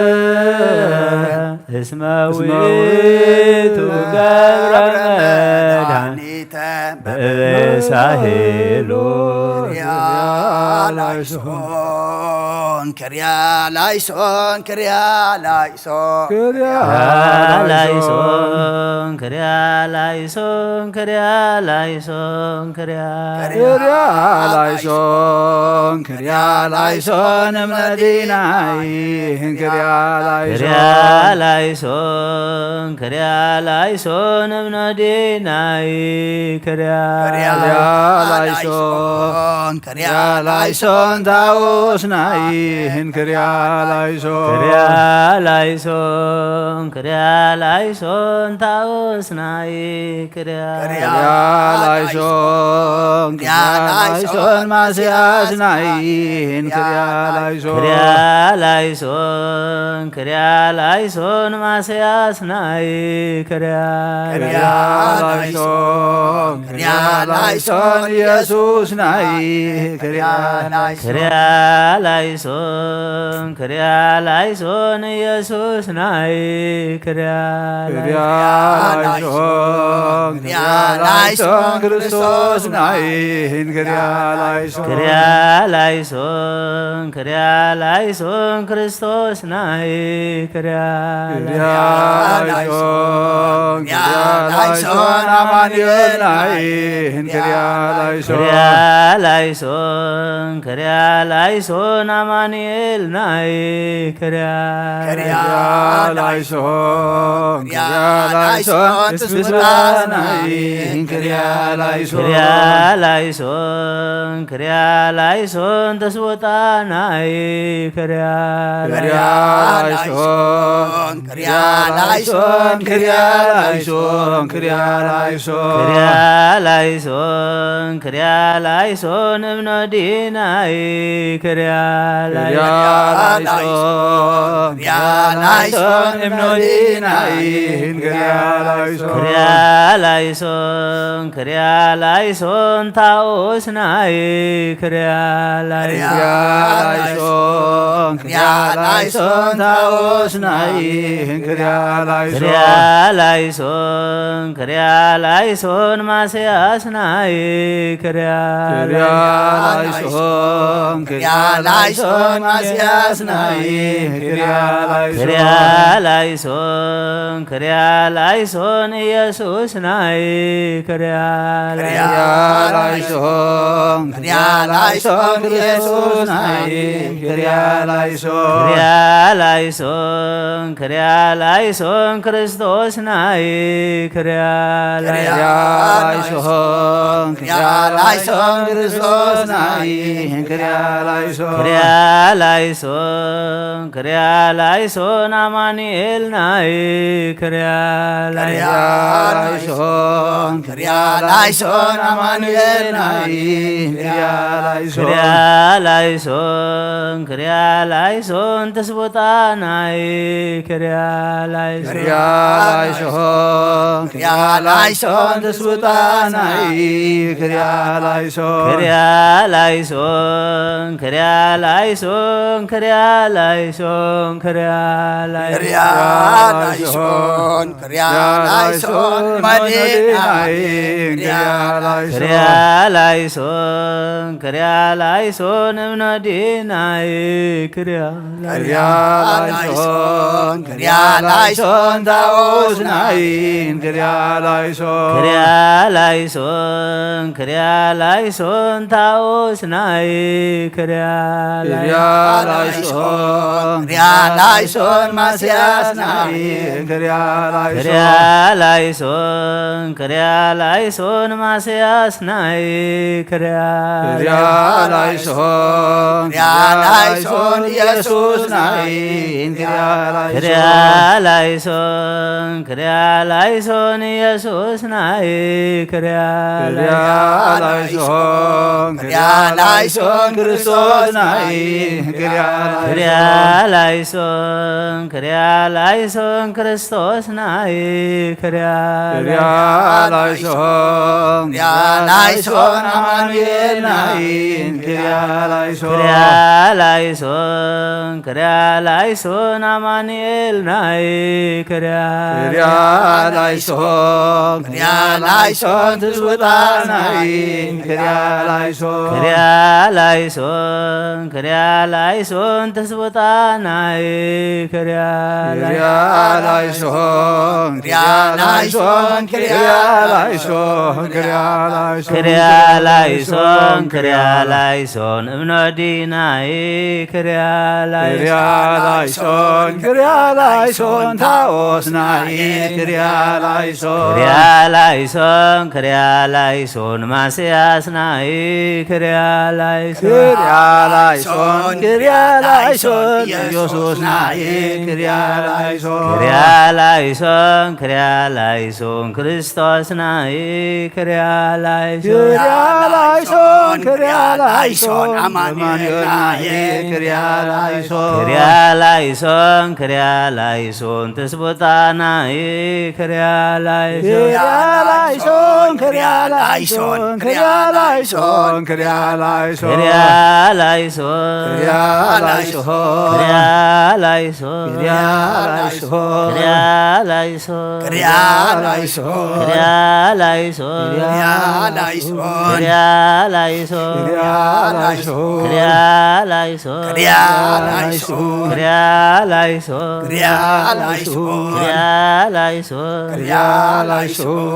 እስመ ውእቱ ገብረ መድኃኒተ በበሳሄሉ። ክርያ ላይሶን፣ ክርያ ላይሶን፣ ክርያ ላይሶን። ክርያ ላይሶን፣ ክርያ ላይሶን፣ ክርያ ላይሶን፣ ክርያ። ክርያ ላይሶን፣ ክርያ ላይሶን እምነዲናይ፣ ክርያ ላይሶን። ክርያ ላይሶን፣ ክርያ ላይሶን እምነዲናይ፣ ክርያ። ክርያ ላይሶን፣ ክርያ ላይሶን ታውስናይ፣ ክርያ ላይሶን። ክርያ ላይሶን፣ ክርያ ላይሶን ታውስናይ፣ ክርያ። ክርያ ላይሶን፣ ክርያ ላይሶን ማስያስናይ፣ ክርያ ላይሶን። ክርያ ላይሶን፣ ክርያ ላይሶን ማስያስናይ፣ ክርያ። ክርያ ላይሶን፣ ክርያ ላይሶን ኢየሱስናይ፣ ክርያ ላይሶን። ክርያ ላይሶን፣ ክርያ ላይሶን ኢየሱስናይ፣ ክርያ። ክርያ ላይሶን፣ ክርያ ላይሶን ክርስቶስናይ፣ ክርያ ላይሶን። ክርያ ላይሶን፣ ክርያ ላይሶን ክርስቶስናይ፣ ክርያ። ክርያ ላይሶን፣ ክርያ ላይሶን ኣማኑኤል ናይ ክርያ ላይሶን። ክርያ ላይሶን፣ ክርያ ላይሶን፣ ኣማኑኤል ናይ ክርያ ክርያ ላይሶን። ክርያ ላይሶን፣ ክርያ ላይሶን፣ ክርያ ላይሶን። ክርያ ላይሶን ተስቦጣናይ ክርያ ክርያ ላይሶን። ክርያ ላይሶን፣ ክርያ ላይሶን፣ ክርያ ላይሶን። ክርያ ላይሶን፣ ክርያ ላይሶን እምኖዲናይ ክርያ ክርያ ላይሶን። ላይሶን፣ ክርያ ላይሶን እምኖዲናይ ክርያ ላይሶን። ክርያ ላይሶን፣ ክርያ ላይሶን ታኦስናይ ክርያ ላይሶን። ክርያ ላይሶን፣ ክርያ ላይሶን ታኦስናይ ክርያ ላይሶን። ክርያ ላይሶን፣ ክርያ ላይሶን ማስያስናይ ክርያ ክርያ ላይሶን። ላይሶን፣ ክርያ ላይሶን ማስያስናይ ክርያ ክርያ ላይሶን። ላይሶን፣ ክርያ ላይሶን ኢየሱስናይ ክርያ ክርያ ላይሶን። ላይሶን፣ ክርያ ላይሶን ኢየሱስናይ ክርያ ላይሶን። ክርያ ላይሶን፣ ክርያ ላይሶን ክርስቶስናይ ክርያ ክርያ ላይሶን። ላይሶን፣ ክርያ ላይሶን ክርስቶስናይ ክርያ ላይሶን። ክርያ ላይሶን፣ ክርያ ላይሶን ኣማኑኤልናይ ክርያ ክርያ ላይሶን። ላይሶን፣ ክርያ ላይሶን ኣማኑኤልናይ ክርያ ላይሶን። ክርያ ላይሶን፣ ክርያ ላይሶን ተስቦጣናይ ክርያ ላይሶን። ክርያ ላይሶን፣ ክርያ ላይሶን ተስቦጣናይ ክርያ ላይሶን። ክርያ ላይሶን፣ ክርያ ላይሶን፣ ክርያ ላይሶን፣ ክርያ ላይሶን። ክርያ ላይሶን፣ ክርያ ላይሶን መዲናይ ክርያ ላይሶን። ክርያ ላይሶን፣ ክርያ ላይሶን እምኖዲናይ ክርያ ክርያ ላይሶን፣ ክርያ ላይሶን ታኦስናይ ክርያ ላይሶን። ክርያ ላይሶን፣ ክርያ ላይሶን ታኦስናይ ክርያ ክርያ ላይሶን። ላይሶን፣ ክርያ ላይሶን ማስያስናይ ክርያ ላይሶን። ክርያ ላይሶን፣ ክርያ ላይሶን ማስያስናይ ክርያ ክርያ ላይሶን፣ ክርያ ላይሶን ኢየሱስናይ ክርያ ላይሶን። ክርያ ላይሶን፣ ክርያ ላይሶን ኢየሱስናይ ክርያ ክርያ ላይሶን። ላይሶን፣ ክርያ ላይሶን ክርስቶስናይ ክርያ ክርያ ላይሶን። ላይሶን፣ ክርያ ላይሶን ክርስቶስናይ ክርያ ክርያ ላይሶን። ላይሶን፣ ክርያ ላይሶን ኣማኑኤልናይ ክርያ ላይሶን። ክርያ ላይሶን፣ ክርያ ላይሶን ኣማኑኤልናይ ክርያ ክርያ ላይሶን፣ ክርያ ላይሶን ትስውጣናይ ክርያ ላይሶን። ክርያ ላይሶን፣ ክርያ ላይሶን ትስውጣናይ ክርያ ክርያ ላይሶን። ላይሶን፣ ክርያ ላይሶን፣ ክርያ ላይሶን፣ ክርያ ላይሶን፣ ክርያ ላይሶን እምኖዲናይ ክርያ ክርያ ላይሶን። ላይሶን፣ ክርያ ላይሶን ታኦስናይ ክርያ ላይሶን። ክርያ ላይሶን፣ ክርያ ላይሶን ማስያስናይ ክርያ ላይሶን። ክርያ ላይሶን፣ ክርያ ላይሶን ኢየሱስናይ ክርያ ላይሶን። ክርያ ላይሶን፣ ክርያ ላይሶን ክርስቶስናይ ክርያ ላይሶን። ክርያ ላይሶን፣ ክርያ ላይሶን ኣማኑኤልናይ ክርያ ላይሶን። ክርያ ላይሶን፣ ክርያ ላይሶን ትስቡጣናይ ክርያ ላይሶን። ክርያ ላይሶን፣ ክርያ ላይሶን፣ ክርያ ላይሶን፣ ክርያ ላይሶን። ክርያ ላይሶን፣ ክርያ ላይሶን፣ ክርያ ላይሶን፣ ክርያ ላይሶን፣ ክርያ ላይሶን፣ ክርያ ላይሶን፣ ክርያ ላይሶን፣ ክርያ ላይሶን፣ ክርያ ላይሶን፣ ክርያ ላይሶን፣ ክርያ ላይሶን፣ ክርያ ላይሶን፣ ክርያ ላይሶን፣ ክርያ ላይሶን፣ ክርያ ላይሶን፣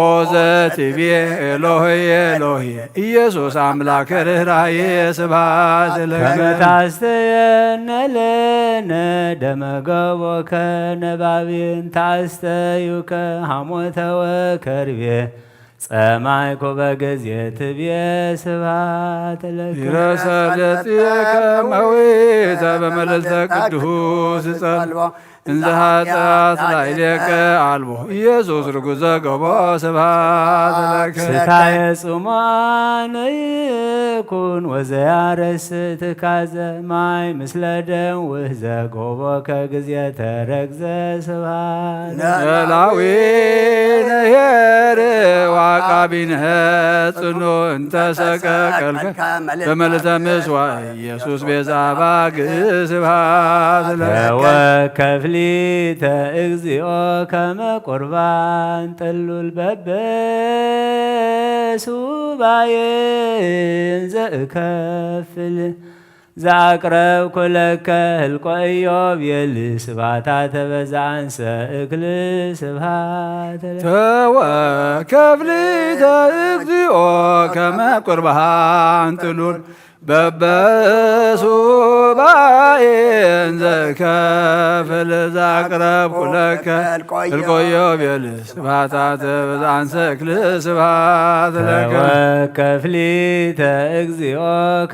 ኦዘ ትቤ ኤሎሄ ኤሎሄ ኢየሱስ ኣምላክ ርህራሄ ስብሐት ለከ። ከመ ታስተየነ ለነ ደመ ገቦከ ነባቢን ታስተዩከ ሐሞተ ወከርቤ ጸማይኮ በጊዜ ትቤ ስብሐት ለከ። ይረሰ ለጽየከ መዊተ በመልዕልተ ቅዱስ ጸልቦ እንዘ ኃጢአት ላዕሌከ አልቦ ኢየሱስ ርጉዘ ገቦ ስብሐት ለከ። ስካየ ጽሙዓን ይኩን ወዘያረስ ትካዘ ማይ ምስለ ደም ውህዘ ጎቦከ ጊዜ ተረግዘ ስብሐት ለከ። ለላዊነ ኄር ወዐቃቢነ ጽኑ እንተ ሰቀቀልከ በመልዕልተ ምስዋዕ ኢየሱስ ቤዛ አባግ ስብሐት ለከ። ተወከፍ ሊተ እግዚኦ ከመ ቁርባን ጥሉል በበ ሱባኤ እንዘ እከፍል ዘአቅረብኩ ለከ ህልቆ ኢዮቤል ስብሐታ ተበዛንሰ እክል ስብሐት ለከ። ተወከፍ ሊተ እግዚኦ ከመ ቁርባን ጥሉል በበሱባኤ እንዘ እከፍል ዘአቅረብኩ ለከ ህልቆ ኢዮቤል ስብሐታ ተበዛንሰ እክል ስብሐት ለከ። ተወከፍ ሊተ እግዚኦ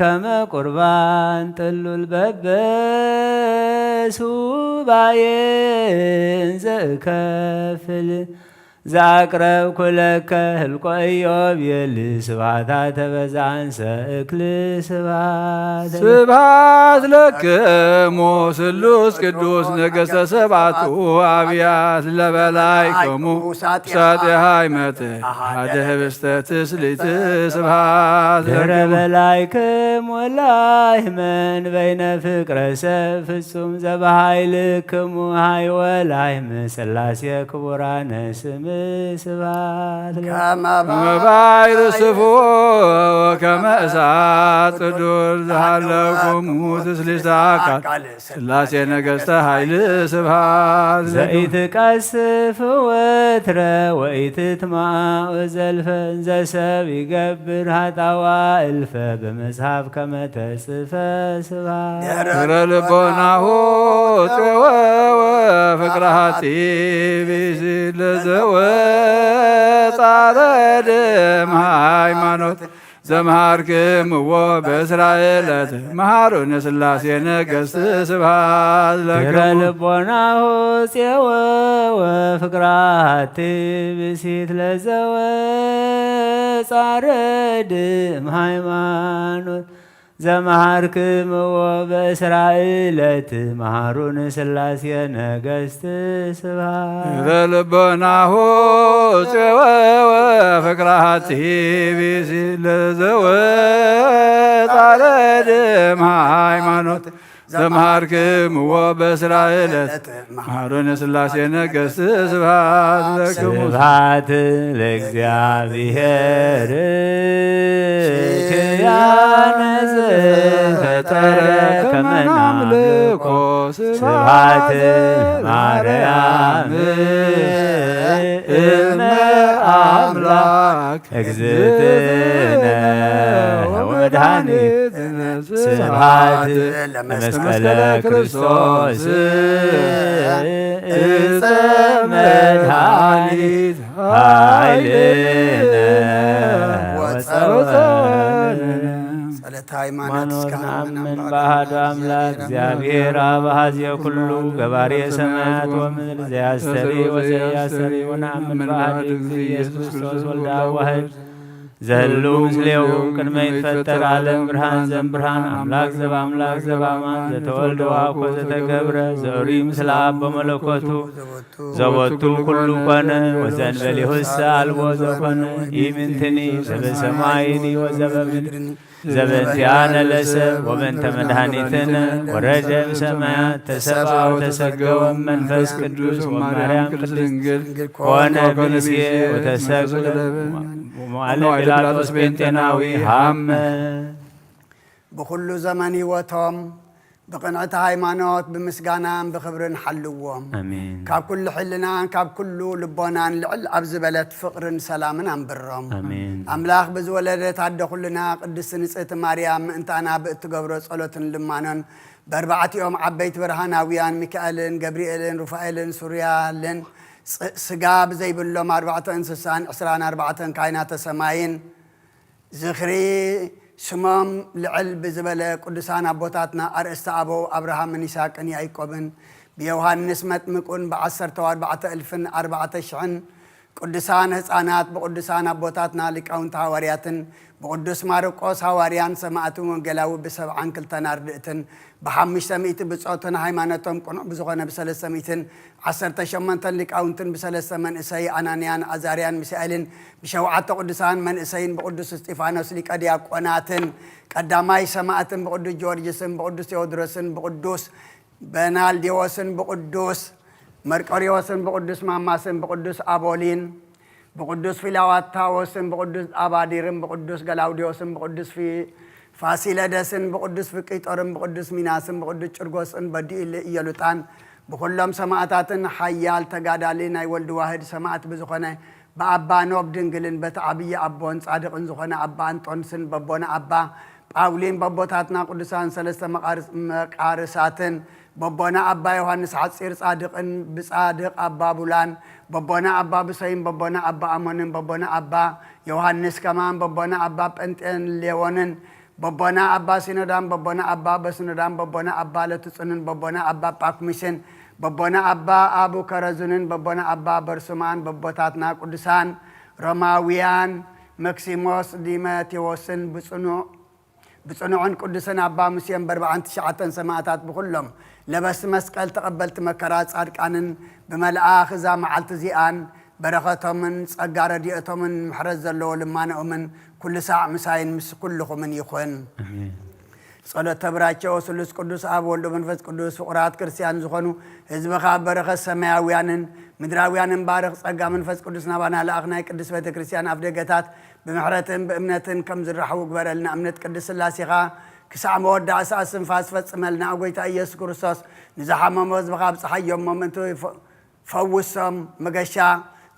ከመ ቁርባን ጥሉል በበ ሱባኤ እንዘ እከፍል ዘአቅረብኩ ለከ ህልቆ ኢዮቤል ስብሐታ ተበዛንሰ እክል ስብሐት ለከ። ስብሐት ለክሙ ስሉስ ቅዱስ ነገሥተ ሰባቱ አብያት ለበላይክሙ ውሳጤ ሃይመት አሐደ ህብስተ ትስሊት ስብሐት ድህረ ለክሙ። በላይክም ወላይመን በይነ ፍቅረ ሰብ ፍጹም ዘበሃይልክሙ ሃይ ወላይም ሥላሴ ክቡራነ ስም ስብሐት ለክሙ። ከመ ባሕር ስፉ ወከመ እሳት ጥዱር ዘሃለኩሙ ትስሊስተ አካል ሥላሴ ነገሥተ ኃይል ስብሐት ለክሙ። ዘኢትቀስፍ ወትረ ወኢትትማዕ ዘልፈ እንዘ ሰብ ይገብር ኃጣዋ እልፈ በመጽሐፍ ከመ ተጽፈ ስብሐት ድረ ልቦናሁ ፄወ ወፍቅረ ኃቲ ብእሲ ለዘወ ጻረድም ሃይማኖት ዘመሃርክምዎ በእስራኤለት መሃሩነ ሥላሴ ነገሥት ስብሐት ድረ ለክሙ። ልቦናሁ ፄወ ወፍቅረ ኃቲ ብእሲት ለዘወ ጻረድም ሃይማኖት ዘመሃርክምዎ በእስራኤለት መሃሩን ሥላሴ ነገሥት ስብሐት። ለልቦናሁ ፄወ ወፍቅረ ኃቲ ብእሲ ለዘወ ጻረድም ሃይማኖት ዘመሃርክምዎ በእስራኤለት መሃሩን ሥላሴ ነገሥት ስብሐት ለክሙ። ስብሐት ለእግዚአብሔር ኪያነ ዘፈጠረ ከመ ናምልኮ ስብሐት ለማርያም እመ አምላክ እግዝእትነ ወመድኃኒትነ ስብሐት ለመስቀለ ክርስቶስ እፀ መድኃኒት ኃይልነ ወፀወነ። ጸሎተ ሃይማኖት። እስከ ሃይማኖት አምን ነአምን በአሐዱ አምላክ አምላክ እግዚአብሔር አብ አሐዜ ኩሉ ገባሬ ሰማያት ወምድር ዘያስተሪ ወዘያስተሪ ወነአምን በአሐዱ እግዚእ ኢየሱስ ክርስቶስ ወልደ አብ ዋሕድ ዘህሉ ምስሌሁ ቅድመ ይትፈጠር ዓለም ብርሃን ዘእምብርሃን አምላክ ዘበአምላክ ዘበአማን ዘተወልደ ወአኮ ዘተገብረ ዘእሩይ ምስለ አብ በመለኮቱ ዘቦቱ ኩሉ ኮነ ወዘእንበሌሁሰ አልቦ ዘኮነ ኢምንትኒ ዘበሰማይኒ ወዘበምድር ዘበእንቲአነ ለሰብ ወበእንተ መድኃኒትነ ወረደ እምሰማያት ተሰብአ ወተሰገወ መንፈስ ቅዱስ ወማርያም ቅድስት ድንግል ኮነ ብእሴ ወተሰቅለ ወመዋዕለ ጲላጦስ ጴንጤናዊ ሀመ። ብኹሉ ዘመን ሕይወቶም ብቕንዕቲ ሃይማኖት ብምስጋናን ብኽብርን ሓልዎም። ኣሜን። ካብ ኩሉ ሕልናን ካብ ኩሉ ልቦናን ልዕል ኣብ ዝበለት ፍቕርን ሰላምን ኣንብሮም። ኣሜን። ኣምላኽ ብዝወለደት ኣደ ኩልና ቅድስቲ ንጽህቲ ማርያም ምእንታና ብእትገብሮ ጸሎትን ልማኖን በርባዕቲኦም ዓበይቲ ብርሃናውያን ሚካኤልን ገብርኤልን ሩፋኤልን ሱርያልን ጽ- ስጋ ብዘይብሎም ኣርባዕተ እንስሳን ዕስራን ኣርባዕተን ካይናተ ሰማይን ዝኽሪ ስሞም ልዕል ብዝበለ ቅዱሳን ኣቦታትና ኣርእስቲ ኣበው ኣብርሃምን ይስሐቅን ያዕቆብን ብዮሃንስ መጥምቁን ብዓሰርተ ኣርባዕተ እልፍን ኣርባዕተ ሽሕን ቅዱሳን ህፃናት ብቅዱሳን ኣቦታትና ሊቃውንቲ ሃዋርያትን ብቅዱስ ማርቆስ ሃዋርያን ሰማዕትን ወንጌላዊ ብሰብዓን ክልተን ኣርድእትን ብሓሙሽተ ሚእቲ ብጾትን ሃይማኖቶም ቅኑዕ ብዝኾነ ብሰለስተ ሚእትን ዓሰርተ ሸሞንተን ሊቃውንትን ብሰለስተ መንእሰይ ኣናንያን ኣዛርያን ሚሳኤልን ብሸውዓተ ቅዱሳን መንእሰይን ብቅዱስ እስጢፋኖስ ሊቀ ዲያቆናትን ቀዳማይ ሰማዕትን ብቅዱስ ጊዮርጊስን ብቅዱስ ቴዎድሮስን ብቅዱስ በናልዴዎስን ብቅዱስ መርቆሪዎስን ብቅዱስ ማማስን ብቅዱስ ኣቦሊን ብቅዱስ ፊላዋታዎስን ብቅዱስ ኣባዲርን ብቅዱስ ገላውዲዮስን ብቅዱስ ፊ- ፋሲለደስን ብቅዱስ ፍቂጦርን ብቅዱስ ሚናስን ብቅዱስ ጭርጎስን በዲኡ ኢየሉጣን ብኩሎም ሰማእታትን ሓያል ተጋዳሊ ናይ ወልድ ዋህድ ሰማእት ብዝኾነ ብኣባ ኖብ ድንግልን በቲ ዓብዪ ኣቦን ጻድቕን ዝኾነ ኣባ ኣንጦንስን በቦና ኣባ ጳውሊን በቦታትና ቅዱሳን ሰለስተ መቃርስ- መቃርሳትን በቦና ኣባ ዮሃንስ ሓጺር ጻድቕን ብጻድቕ ኣባ ቡላን በቦና ኣባ ብሰይን በቦና ኣባ ኣሞንን በቦና ኣባ ዮሃንስ ከማን በቦና ኣባ ጴንጤን ሌዎንን በቦና ኣባ ሲኖዳን በቦና ኣባ በሲኖዳን በቦና ኣባ ለትጹንን በቦና ኣባ ጳኩሚስን በቦና ኣባ ኣቡ ከረዙንን በቦና ኣባ በርሱማን በቦታትና ቅዱሳን ሮማውያን መክሲሞስ ዲመቴዎስን ብጽኑዕ ብጽኑዕን ቅዱስን ኣባ ሙሴን በርብዓን ትሽዓተን ሰማእታት ብኹሎም ለበስቲ መስቀል ተቐበልቲ መከራ ጻድቃንን ብመልኣኽ እዛ መዓልቲ እዚኣን በረኸቶምን ጸጋ ረድኤቶምን ምሕረት ዘለዎ ልማኖኦምን ኩሉ ሳዕ ምሳይን ምስ ኩልኹምን ይኹን። ኣሜን። ጸሎት ተብራቸው ስሉስ ቅዱስ ኣብ ወልድ መንፈስ ቅዱስ ፍቑራት ክርስቲያን ዝኾኑ ህዝብኻ በረኸት ሰማያውያንን ምድራውያንን ባርኽ። ጸጋ መንፈስ ቅዱስ ናባና ለኣኽ ናይ ቅድስት ቤተ ክርስቲያን ኣፍ ደገታት ብምሕረትን ብእምነትን ከም ዝራሕዉ ግበረልና። እምነት ቅድስት ስላሴኻ ክሳዕ መወዳእታ እስትንፋስ ፈጽመልና። ኦ ጎይታ ኢየሱስ ክርስቶስ ንዝሓመሙ ህዝብኻ ኣብጽሓዮ እሞ ምእንቲ ፈውሶም መገሻ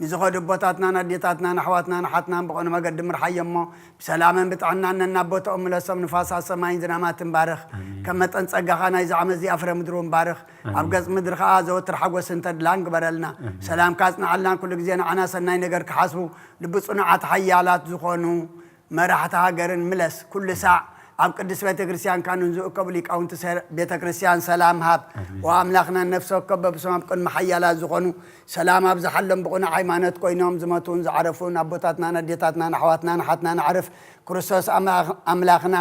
ንዝኸዱ ኣቦታትናን ኣዴታትናን ኣሕዋትናን ኣሓትናን ብቐኑ መገዲ ምርሓዮ እሞ ብሰላምን ብጥዕናን ነናብ ቦታኦም ምለሶም። ንፋሳት ሰማይን ዝናማትን ባርኽ። ከም መጠን ጸጋኻ ናይዚ ዓመት እዚኣ ፍረ ምድሪ እውን ባርኽ። ኣብ ገጽ ምድሪ ኸኣ ዘወትር ሓጎስን ተድላን ግበረልና። ሰላምካ ኣጽንዓልና። ኩሉ ግዜ ንዓና ሰናይ ነገር ክሓስቡ ልቢ ጽኑዓት ሓያላት ዝኾኑ መራሕቲ ሃገርን ምለስ። ኩሉ ሳዕ ኣብ ቅድስት ቤተ ክርስቲያን ካኑን ዝእከቡ ሊቃውንቲ ሰ- ቤተ ክርስቲያን ሰላም ሃብ። ኦ ኣምላኽና ነፍሲ ወከፍ በብሶም ኣብ ቅድሚ ሓያላት ዝኾኑ ሰላም ኣብዝሓሎም። ብቕኑዕ ሃይማኖት ኮይኖም ዝመቱን ዝዓረፉን ኣቦታትናን ኣዴታትናን ኣሕዋትናን ኣሓትናን ኣዕርፍ ክርስቶስ ኣምላኽ- ኣምላኽና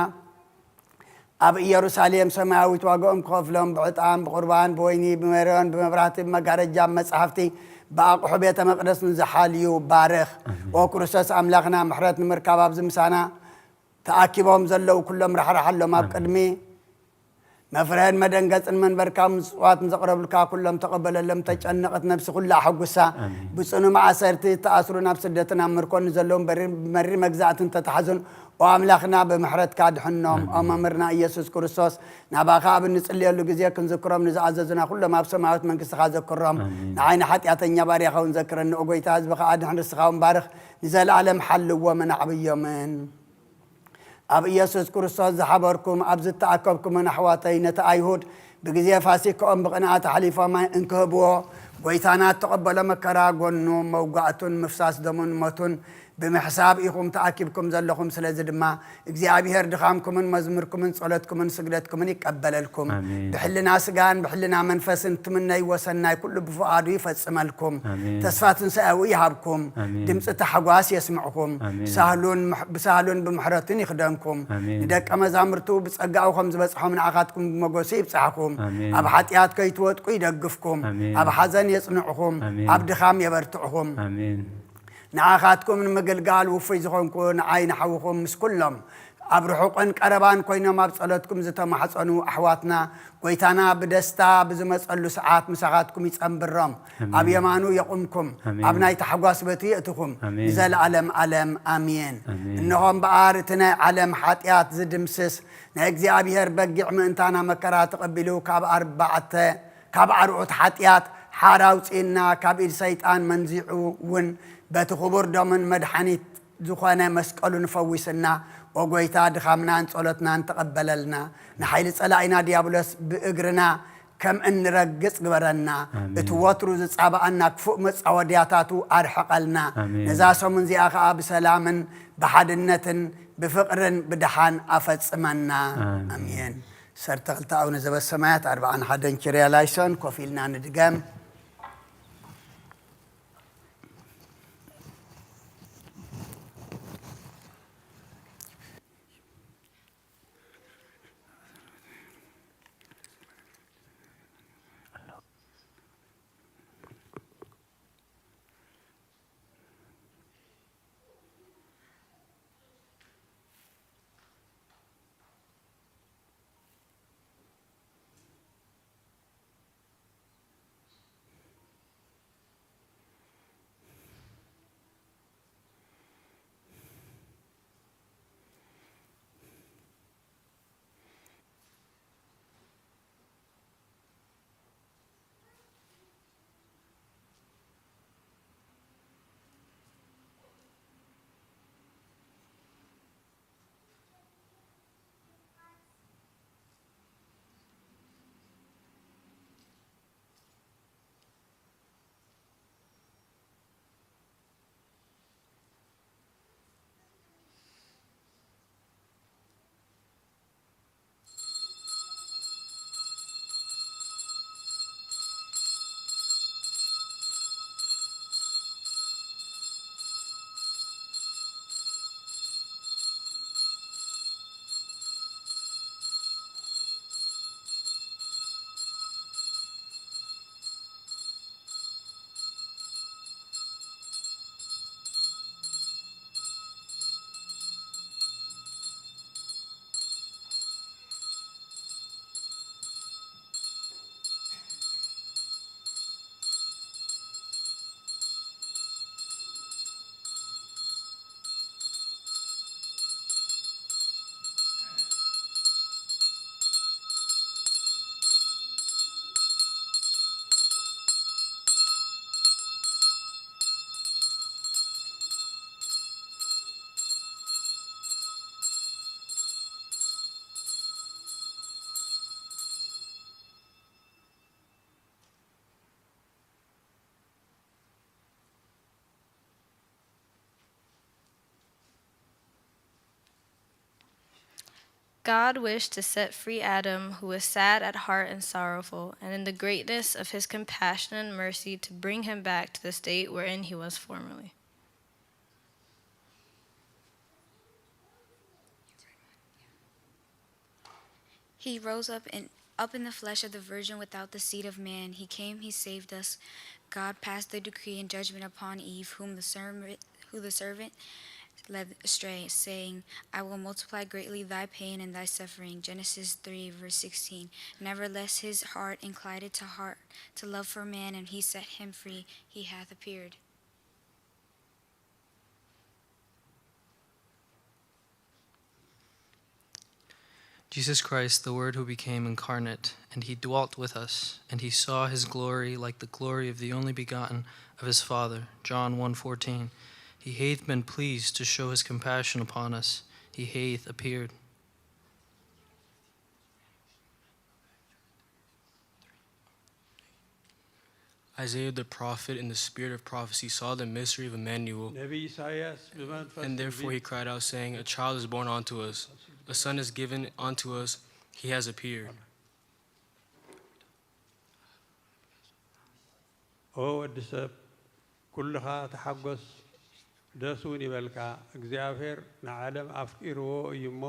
ኣብ ኢየሩሳሌም ሰማያዊት ዋጋኦም ክኸፍሎም ብዕጣን ብቁርባን ብወይኒ ብሜሮን ብመብራህቲ ብመጋረጃ ብመጻሕፍቲ ብኣቑሑ ቤተ መቕደስ ንዝሓልዩ ባርኽ። ኦ ክርስቶስ ኣምላኽና ምሕረት ንምርካብ ኣብዚ ምሳና ተኣኪቦም ዘለዉ ኩሎም ራሕራሓሎም። ኣብ ቅድሚ መፍርህን መደንገጽን መንበርካ ምጽዋት ንዘቕረብልካ ኩሎም ተቐበለሎም። ተጨነቐት ነብሲ ኩላ ኣሐጉሳ። ብጽኑ ማእሰርቲ እተኣስሩ ናብ ስደትን ኣብ ምርኮን ንዘለዉ መሪር መግዛእትን ተታሕዙን ኦ ኣምላኽና ብምሕረትካ ድሕኖም። ኦ መምህርና ኢየሱስ ክርስቶስ ናባኻ ኣብ እንጽልየሉ ግዜ ክንዝክሮም ንዝኣዘዙና ኩሎም ኣብ ሰማያዊት መንግስትኻ ዘክሮም። ንዓይ ንሓጢኣተኛ ባርያኻ እውን ዘክረኒ። ኦ ጎይታ ህዝብኻ ኣድሕን ርስኻ እውን ባርኽ። ንዘለኣለም ሓልዎምን ኣዕብዮምን። ኣብ ኢየሱስ ክርስቶስ ዝሓበርኩም ኣብ ዝተኣከብኩምን ኣሕዋተይ ነቲ ኣይሁድ ብግዜ ፋሲካኦም ብቕንኣት ኣሕሊፎም እንክህብዎ ጎይታና እተቐበሎ መከራ ጎኑ መውጋእቱን ምፍሳስ ደሙን ሞቱን ብምሕሳብ ኢኹም ተኣኪብኩም ዘለኹም። ስለዚ ድማ እግዚኣብሔር ድኻምኩምን መዝሙርኩምን ጸሎትኩምን ስግደትኩምን ይቀበለልኩም። ብሕልና ስጋን ብሕልና መንፈስን ትምነይዎ ሰናይ ኩሉ ብፍቓዱ ይፈጽመልኩም። ተስፋ ትንሳኤኡ ይሃብኩም። ድምፂ ታሕጓስ የስምዕኹም። ብሳህሉን ብምሕረቱን ይኽደንኩም። ንደቀ መዛሙርቱ ብጸጋኡ ከም ዝበጽሖም ንዓኻትኩም ብመጎሱ ይብጽሓኹም። ኣብ ሓጢኣት ከይትወጥቁ ይደግፍኩም። ኣብ ሓዘን የጽንዕኹም። ኣብ ድኻም የበርትዕኹም። ንዓኻትኩም ንምግልጋል ውፉይ ዝኾንኩ ንዓይ ንሓውኹም ምስ ኩሎም ኣብ ርሑቕን ቀረባን ኮይኖም ኣብ ጸሎትኩም ዝተማሕጸኑ ኣሕዋትና፣ ጎይታና ብደስታ ብዝመጸሉ ሰዓት ምሳኻትኩም ይጸንብሮም። ኣሜን። ኣብ የማኑ የቑምኩም። ኣሜን። ኣብ ናይ ታሕጓስ ቤቱ የእትኹም። ኣሜን። ንዘለኣለም ዓለም። ኣሜን። ኣሜን። እንሆ እምበኣር እቲ ናይ ዓለም ሓጢኣት ዝድምስስ ናይ እግዚኣብሔር በጊዕ ምእንታና መከራ ተቐቢሉ ካብ ኣርባዕተ ካብ ኣርዑት ሓጢኣት ሓር ኣውጺእና ካብ ኢድ ሰይጣን መንዚዑ እውን በቲ ክቡር ደሙን መድሓኒት ዝኾነ መስቀሉን ፈዊስና። ኦ ጎይታ፣ ድኻምናን ጸሎትናን ተቐበለልና። ንሓይሊ ጸላኢና ዲያብሎስ ብእግርና ከም እንረግጽ ግበረና። ኣሜን። እቲ ወትሩ ዝጻባኣና ክፉእ መጻወድያታቱ ኣርሕቐልና። ኣሜን። ነዛ ሰሙን እዚኣ ኸኣ ብሰላምን ብሓድነትን ብፍቕርን ብደሓን ኣፈጽመና። ኣሜን። ኣሜን። ሰርተ ክልተ ኣቡነ ዘበሰማያት ኣርብዓን ሓደን ኪርያ ላይሶን ኮፍ ኢልና ንድገም። God wished to set free Adam, who was sad at heart and sorrowful, and in the greatness of his compassion and mercy to bring him back to the state wherein he was formerly. He rose up in up in the flesh of the virgin without the seed of man. He came, he saved us. God passed the decree and judgment upon Eve, whom the servant who the servant led astray, saying, "I will multiply greatly thy pain and thy suffering." Genesis three, verse sixteen. Nevertheless, his heart inclined to heart to love for man, and he set him free. He hath appeared. Jesus Christ, the Word who became incarnate, and he dwelt with us, and he saw his glory like the glory of the only begotten of his Father, John one fourteen. He hath been pleased to show his compassion upon us. He hath appeared. Isaiah the prophet in the spirit of prophecy saw the mystery of Emmanuel, ነቢይ ኢሳይያስ ብመንፈስ and therefore he ትንቢት cried out, saying, "A child is born unto us, a son is given unto us, he has appeared." ኦ ወዲ ሰብ፣ ኩልኻ ተሓጎስ፣ ደስ እውን ይበልካ። እግዚኣብሔር ንዓለም ኣፍቂርዎ እዩ እሞ፣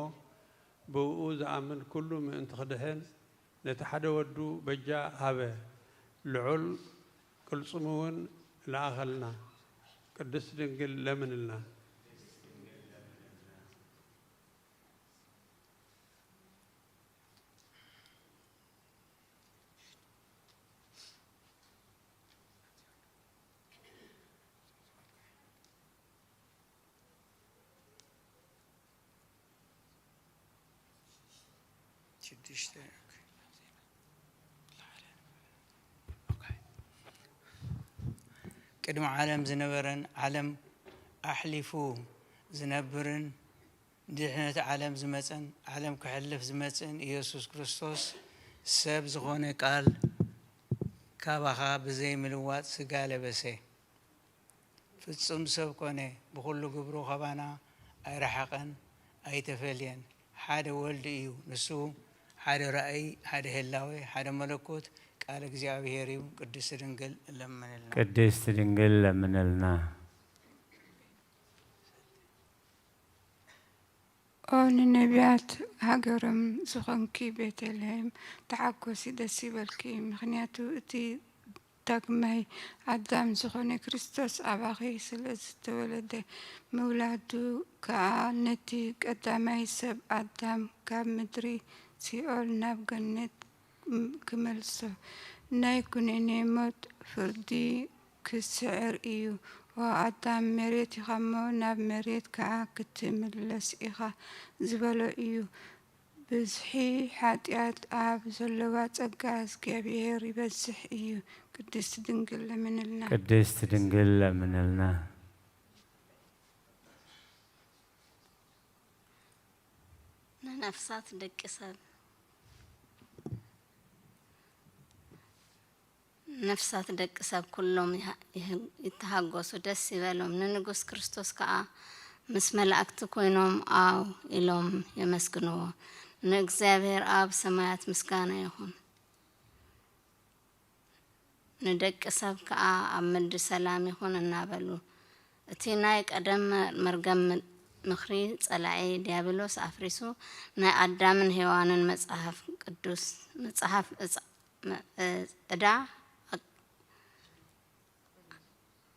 ብእኡ ዝኣምን ኩሉ ምእንቲ ክድሕን፣ ነቲ ሓደ ወዱ በጃ ሃበ። ልዑል ቅልጽሙ እውን ለኣኸልና። ቅድስት ድንግል ለምንልና። ሽዱሽተ። ቅድሚ ዓለም ዝነበረን ዓለም ኣሕሊፉ ዝነብርን ድሕነት ዓለም ዝመጸን ዓለም ክሕልፍ ዝመጽእን ኢየሱስ ክርስቶስ ሰብ ዝኾነ ቃል ካባኻ ብዘይ ምልዋጥ ስጋ ለበሰ። ፍጹም ሰብ ኮነ፣ ብኹሉ ግብሩ ካባና ኣይረሓቐን ኣይተፈልየን። ሓደ ወልድ እዩ፣ ንሱ ሓደ ራእይ፣ ሓደ ህላዌ፣ ሓደ መለኮት ቃል እግዚኣብሔር እዩ። ቅድስት ድንግል ለምንልና። ቅድስት ድንግል ለምንልና። ኦ ንነቢያት ሃገሮም ዝኾንኪ ቤተልሔም፣ ተሓጎሲ ደስ ይበልኪ፣ ምኽንያቱ እቲ ዳግማይ ኣዳም ዝኾነ ክርስቶስ ኣባኺ ስለ ዝተወለደ፣ ምውላዱ ከኣ ነቲ ቀዳማይ ሰብ ኣዳም ካብ ምድሪ ሲኦል ናብ ገነት ክመልሶ፣ ናይ ኩነኔ ሞት ፍርዲ ክስዕር እዩ። ኦ ኣዳም፣ መሬት ኢኻ'ሞ ናብ መሬት ከኣ ክትምለስ ኢኻ ዝበሎ እዩ። ብዝሒ ሓጢኣት ኣብ ዘለዋ ጸጋ እግዚኣብሔር ይበዝሕ እዩ። ቅድስት ድንግል ለምንልና። ቅድስት ድንግል ለምንልና። ንነፍሳት ደቂ ሰብ፣ ነፍሳት ደቂ ሰብ ኩሎም ይሃ-፣ ይህ-፣ ይተሃጎሱ፣ ደስ ይበሎም። ንንጉስ ክርስቶስ ከኣ ምስ መላእክቲ ኮይኖም ኣው ኢሎም የመስግንዎ። ንእግዚኣብሔር ኣብ ሰማያት ምስጋና ይኹን። ንደቂ ሰብ ከኣ ኣብ ምድሪ ሰላም ይኹን እናበሉ፣ እቲ ናይ ቀደም መርገም ምኽሪ ጸላኢ ዲያብሎስ ኣፍሪሱ፣ ናይ ኣዳምን ሄዋንን መጽሓፍ ቅዱስ፣ መጽሓፍ ዕጻ-፣ መ-፣ ዕዳ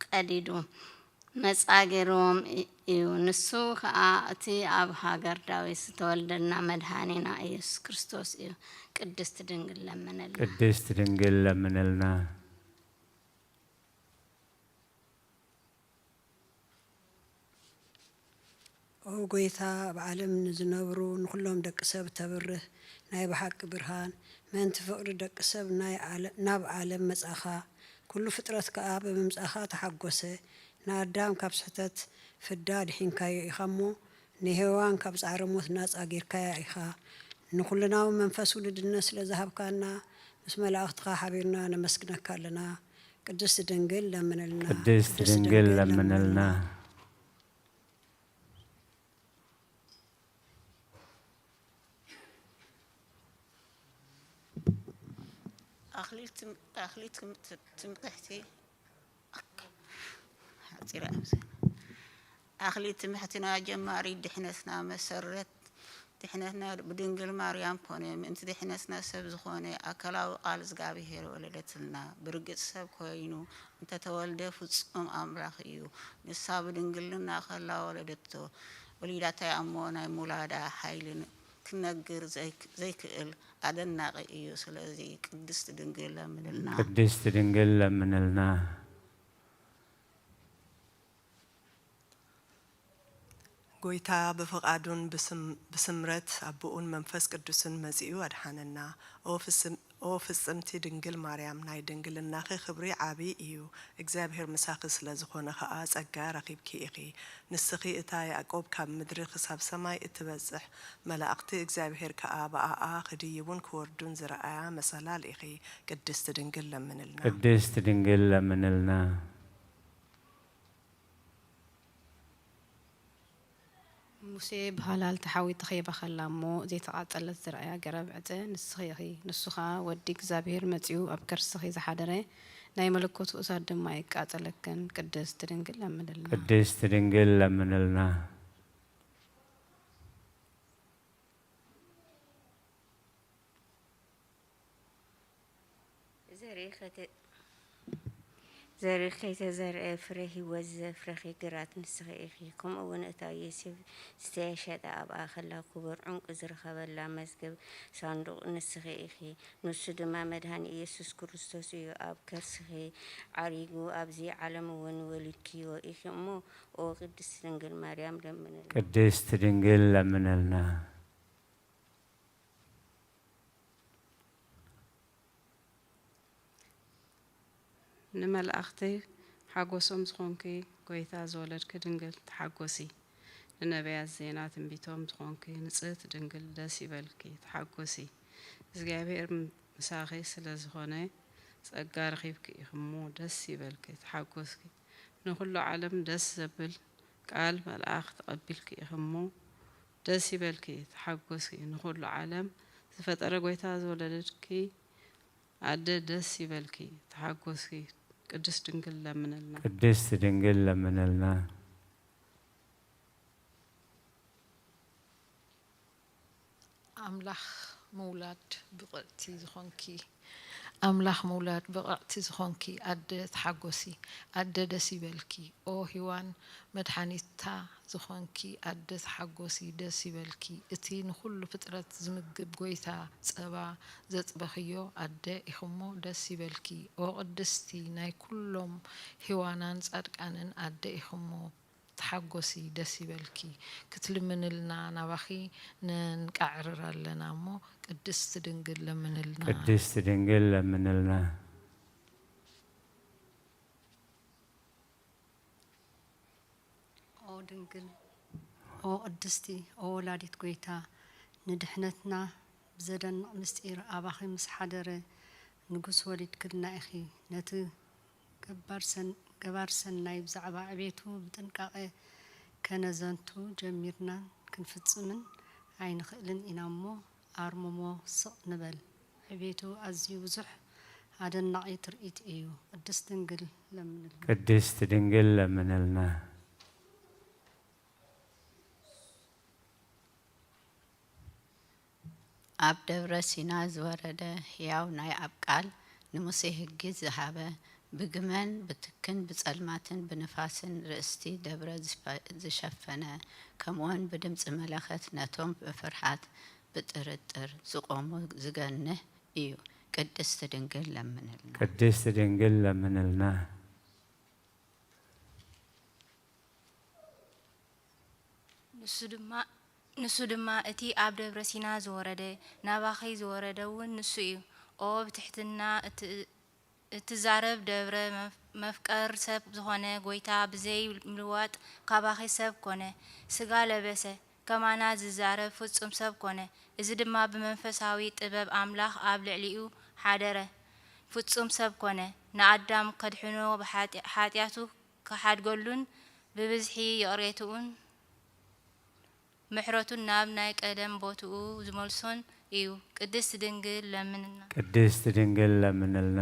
ቀዲዱ ነጻ ገይርዎም እ-፣ እዩ። ንሱ ከኣ እቲ ኣብ ሃገር ዳዊት ዝተወልደልና መድኃኒና ኢየሱስ ክርስቶስ እዩ። ቅድስት ድንግል ለምንልና። ቅድስት ድንግል ለምንልና። ኦ ጎይታ፣ ኣብ ዓለም ንዝነብሩ ንኹሎም ደቂ ሰብ ተብርህ ናይ ብሓቂ ብርሃን፣ ምእንቲ ፍቕሪ ደቂ ሰብ ናይ ዓለ-፣ ናብ ዓለም መጻኻ። ኩሉ ፍጥረት ከኣ ብምምጻኻ ተሓጎሰ። ንኣዳም ካብ ስሕተት ፍዳ ኣድሒንካዮ ኢኻ እሞ፣ ንሄዋን ካብ ጻዕሪ ሞት ናጻ ጌርካያ ኢኻ። ንኹልናዊ መንፈስ ውሉድነት ስለ ዝሃብካና፣ ምስ መላእኽትኻ ሓቢርና ነመስግነካ ኣለና። ቅድስት ድንግል ለምንልና። ቅድስት ድንግል ለምንልና። ኣኽሊል ትም-፣ ኣኽሊል ትም-፣ ትምክሕቲ፣ ሓጺረ ኣብዚ። ኣኽሊል ትምክሕትና ጀማሪ ድሕነትና መሰረት ድሕነትና ብድንግል ማርያም ኮነ፣ ምእንቲ ድሕነትና ሰብ ዝኾነ ኣካላዊ ቃል እግዚኣብሔር ወለደትልና። ብርግጽ ሰብ ኮይኑ እንተተወልደ ፍጹም ኣምላኽ እዩ። ንሳ ብድንግልና ከላ ወለደቶ። ወሊዳታ እሞ ናይ ሙላዳ ሓይሊ ክነግር ዘይክ-፣ ዘይክእል ኣደናቂ እዩ። ስለዚ ቅድስት ድንግል ለምንልና። ቅድስት ድንግል ለምንልና። ጎይታ ብፍቓዱን ብስም-፣ ብስምረት ኣቦኡን መንፈስ ቅዱስን መጺኡ ኣድሓነና። ኦ ፍስም-፣ ኦ ፍጽምቲ ድንግል ማርያም፣ ናይ ድንግልናኺ ክብሪ ዓቢ እዩ። እግዚኣብሔር ምሳኺ ስለ ዝኾነ ኸኣ ጸጋ ረኺብኪ ኢኺ። ንስኺ እታ ያዕቆብ ካብ ምድሪ ክሳብ ሰማይ እትበጽሕ፣ መላእኽቲ እግዚኣብሔር ከኣ ብኣኣ ክድይቡን ክወርዱን ዝረኣያ መሰላል ኢኺ። ቅድስት ድንግል ለምንልና። ቅድስት ድንግል ለምንልና። ሙሴ ብሃላል ተሓዊ ተኸይባ ኸላ እሞ ዘይተቓጸለት ዝረኣያ ገረብ ዕጸ ንስኺ ኢኺ። ንሱ ኸኣ ወዲ እግዚኣብሔር መጺኡ ኣብ ከርስኺ ዝሓደረ ናይ መለኮቱ እሳት ድማ ይቃጸለክን። ቅድስት ድንግል ለምንልና። ቅድስት ድንግል ለምንልና። ዘርኢ ከተ-፣ ዘርኢ ከይተዘርአ ፍረ ህይወት ዘፍረኺ ግራት ንስኺ ኢኺ። ከምኡ እውን እታ ዮሴፍ ዝተሸጠ ኣብኣ ኸላ ክቡር ዕንቁ ዝረኸበላ መዝገብ ሳንዱቕ ንስኺ ኢኺ። ንሱ ድማ መድኃኒ ኢየሱስ ክርስቶስ እዩ። ኣብ ከርስኺ ዓሪጉ ኣብዚ ዓለም እውን ወሊድክዮ ኢኺ እሞ፣ ኦ ቅድስት ድንግል ማርያም ለምንልና። ቅድስት ድንግል ለምንልና። ንመላእኽቲ ሓጎሶም ዝኾንኪ ጐይታ ዝወለድኪ ድንግል ተሓጎሲ። ንነቢያት ዜና ትንቢቶም ዝኾንኪ ንጽህት ድንግል ደስ ይበልኪ፣ ተሓጎሲ። እግዚኣብሔር ምሳኺ ስለ ዝኾነ ጸጋ ረኺብኪ ኢኺ እሞ ደስ ይበልኪ፣ ተሓጎስኪ። ንኹሉ ዓለም ደስ ዘብል ቃል መልኣኽ ተቐቢልኪ ኢኺ እሞ ደስ ይበልኪ፣ ተሓጎስኪ። ንኹሉ ዓለም ዝፈጠረ ጐይታ ዝወለደትኪ ኣደ ደስ ይበልኪ፣ ተሓጎስኪ። ቅድስት ድንግል ለምንልና። ቅድስት ድንግል ለምንልና። ኣምላኽ ምውላድ ብቕዕቲ ዝኾንኪ፣ ኣምላኽ ምውላድ ብቕዕቲ ዝኾንኪ ኣደ ተሓጎሲ፣ ኣደ ደስ ይበልኪ። ኦ ሂዋን መድሓኒታ ዝኾንኪ ኣደ ተሓጎሲ፣ ደስ ይበልኪ። እቲ ንኹሉ ፍጥረት ዝምግብ ጐይታ ጸባ ዘጥበኽዮ ኣደ ኢኽሞ ደስ ይበልኪ። ኦ ቅድስቲ ናይ ኩሎም ሂዋናን ጻድቃንን ኣደ ኢኽሞ ተሓጎሲ፣ ደስ ይበልኪ። ክትልምንልና ናባኺ ነንቃዕርር ኣለና እሞ ቅድስት ድንግል ለምንልና። ቅድስት ድንግል ለምንልና። ኦ ድንግል፣ ኦ ቅድስቲ፣ ኦ ወላዲት ጐይታ፣ ንድሕነትና ብዘደንቕ ምስጢር ኣባኺ ምስ ሓደረ ንጉስ ወሊድክልና ኢኺ። ነቲ ገባር ሰን-፣ ገባር ሰናይ ብዛዕባ ዕቤቱ ብጥንቃቐ ከነዘንቱ ጀሚርናን ክንፍጽምን ኣይንኽእልን ኢና እሞ፣ ኣርምሞ ስቕ ንበል። ዕቤቱ ኣዝዩ ብዙሕ ኣደናቒ ትርኢት እዩ። ቅድስት ድንግል ለምንልና። ቅድስት ድንግል ለምንልና። ኣብ ደብረ ሲና ዝወረደ ሕያው ናይ ኣብ ቃል ንሙሴ ሕጊ ዝሃበ፣ ብግመን ብትክን ብጸልማትን ብንፋስን ርእስቲ ደብረ ዝፈ-፣ ዝሸፈነ፣ ከምኡውን ብድምጺ መለኸት ነቶም ብፍርሃት ብጥርጥር ዝቖሙ ዝገንህ እዩ። ቅድስት ድንግል ለምንልና። ቅድስት ድንግል ለምንልና። ንሱ ድማ፣ ንሱ ድማ እቲ ኣብ ደብረ ሲና ዝወረደ፣ ናባኺ ዝወረደ እውን ንሱ እዩ። ኦ ብትሕትና እት-፣ እትዛረብ ደብረ መፍ-፣ መፍቀር ሰብ ዝኾነ ጐይታ ብዘይ ምልዋጥ ካባኺ ሰብ ኮነ፣ ሥጋ ለበሰ፣ ከማና ዝዛረብ ፍጹም ሰብ ኮነ። እዚ ድማ ብመንፈሳዊ ጥበብ ኣምላኽ ኣብ ልዕሊኡ ሓደረ፣ ፍጹም ሰብ ኮነ። ንኣዳም ከድሕኖ ብሓጢ-፣ ሓጢኣቱ ክሓድገሉን ብብዝሒ ይቕሬትኡን ምሕረቱን ናብ ናይ ቀደም ቦትኡ ዝመልሶን እዩ። ቅድስት ድንግል ለምንልና። ቅድስት ድንግል ለምንልና።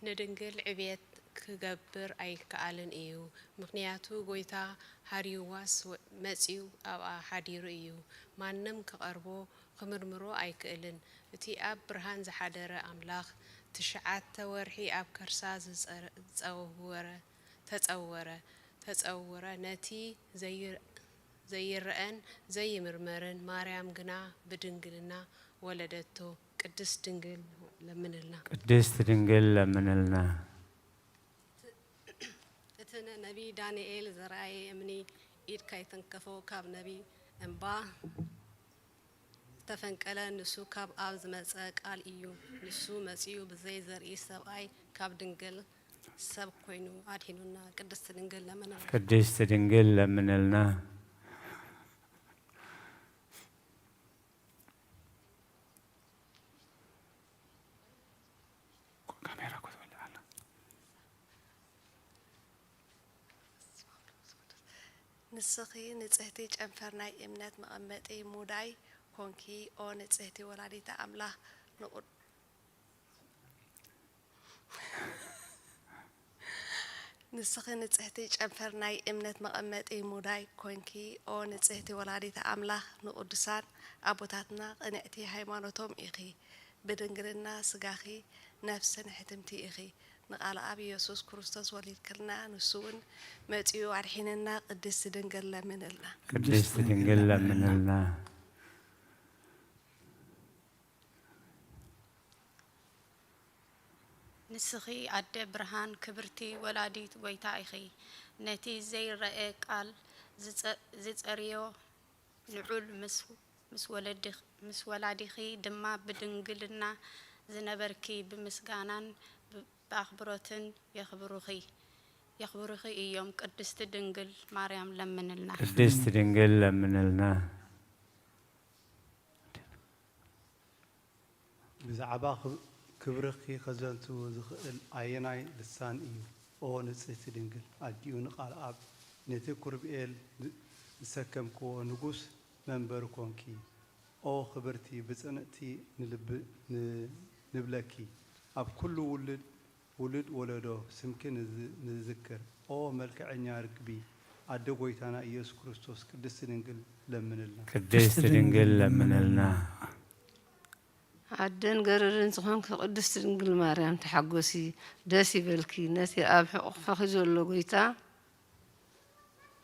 ንድንግል ዕብየት ክገብር ኣይከኣልን እዩ። ምኽንያቱ ጐይታ ሃርይዋስ ወ-፣ መጺኡ ኣብኣ ሓዲሩ እዩ። ማንም ክቐርቦ ክምርምሮ ኣይክእልን። እቲ ኣብ ብርሃን ዝሓደረ ኣምላኽ፣ ትሽዓተ ወርሒ ኣብ ከርሳ ዝጸረ-፣ ዝጸወረ፣ ተጸወረ፣ ተጸውረ፣ ነቲ ዘይር-፣ ዘይረኣን ዘይምርመርን ማርያም ግና ብድንግልና ወለደቶ። ቅድስት ድንግል ለምንልና። ቅድስት ድንግል ለምንልና። እቲ ንነቢይ ዳንኤል ዝረኣየ እምኒ ኢድ ከይትንከፎ ካብ ነቢይ እምባ ዝተፈንቀለ ንሱ ካብ ኣብ ዝመጸ ቃል እዩ። ንሱ መጺኡ ብዘይ ዘርኢ ሰብኣይ ካብ ድንግል ሰብ ኮይኑ ኣድሒኑና። ቅድስት ድንግል ለምንልና። ቅድስት ድንግል ለምንልና። ካሜራ እኮ ትበልዕ ኣላ። ንስኺ ንጽህቲ ጨንፈር ናይ እምነት መቐመጢ ሙዳይ ኮንኪ፣ ኦ ንጽህቲ ወላዲተ ኣምላኽ ንቑ-፣ ንስኺ ንጽህቲ ጨንፈር ናይ እምነት መቐመጢ ሙዳይ ኮንኪ፣ ኦ ንጽህቲ ወላዲተ ኣምላኽ ንቕዱሳን ኣቦታትና ቅንዕቲ ሃይማኖቶም ኢኺ። ብድንግልና ስጋኺ ነፍስን ሕትምቲ ኢኺ። ንቃል ኣብ ኢየሱስ ክርስቶስ ወሊድክልና፣ ንሱ እውን መጺኡ ኣድሒንና። ቅድስቲ ድንግል ለምንልና። ቅድስቲ ድንግል ለምንልና። ንስኺ ኣደ ብርሃን ክብርቲ ወላዲት ጐይታ ኢኺ። ነቲ ዘይረኣ ቃል ዝጸ-፣ ዝጸርዮ ንዑል ምስ፣ ምስ ወለድኽ-፣ ምስ ወላዲኺ ድማ ብድንግልና ዝነበርኪ ብምስጋናን ብ-፣ ብኣኽብሮትን የኽብሩኺ፣ የኽብሩኺ እዮም። ቅድስቲ ድንግል ማርያም ለምንልና። ቅድስቲ ድንግል ለምንልና። ብዛዕባ ክብ-፣ ክብርኺ ኸዘንቱ ዝኽእል ኣየናይ ልሳን እዩ? ኦ ንጽህቲ ድንግል ኣዲኡ ንቓል ኣብ፣ ነቲ ኪሩቤል ዝ-፣ ዝሰከምክዎ ንጉስ መንበሪ ኮንኪ። ኦ ክብርቲ ብጽንዕቲ ንልብ-፣ ን-፣ ንብለኪ፣ ኣብ ኩሉ ውሉድ ውሉድ ወለዶ ስምኪ ንዝ-፣ ንዝዝክር። ኦ መልክዐኛ ርግቢ፣ ኣደ ጐይታና ኢየሱስ ክርስቶስ፣ ቅድስቲ ድንግል ለምንልና። ቅድስቲ ድንግል ለምንልና። ኣደን ገረድን ዝኾንኪ ቅድስቲ ድንግል ማርያም ተሓጎሲ፣ ደስ ይበልኪ። ነቲ ኣብ ሕቑፍኺ ዘሎ ጐይታ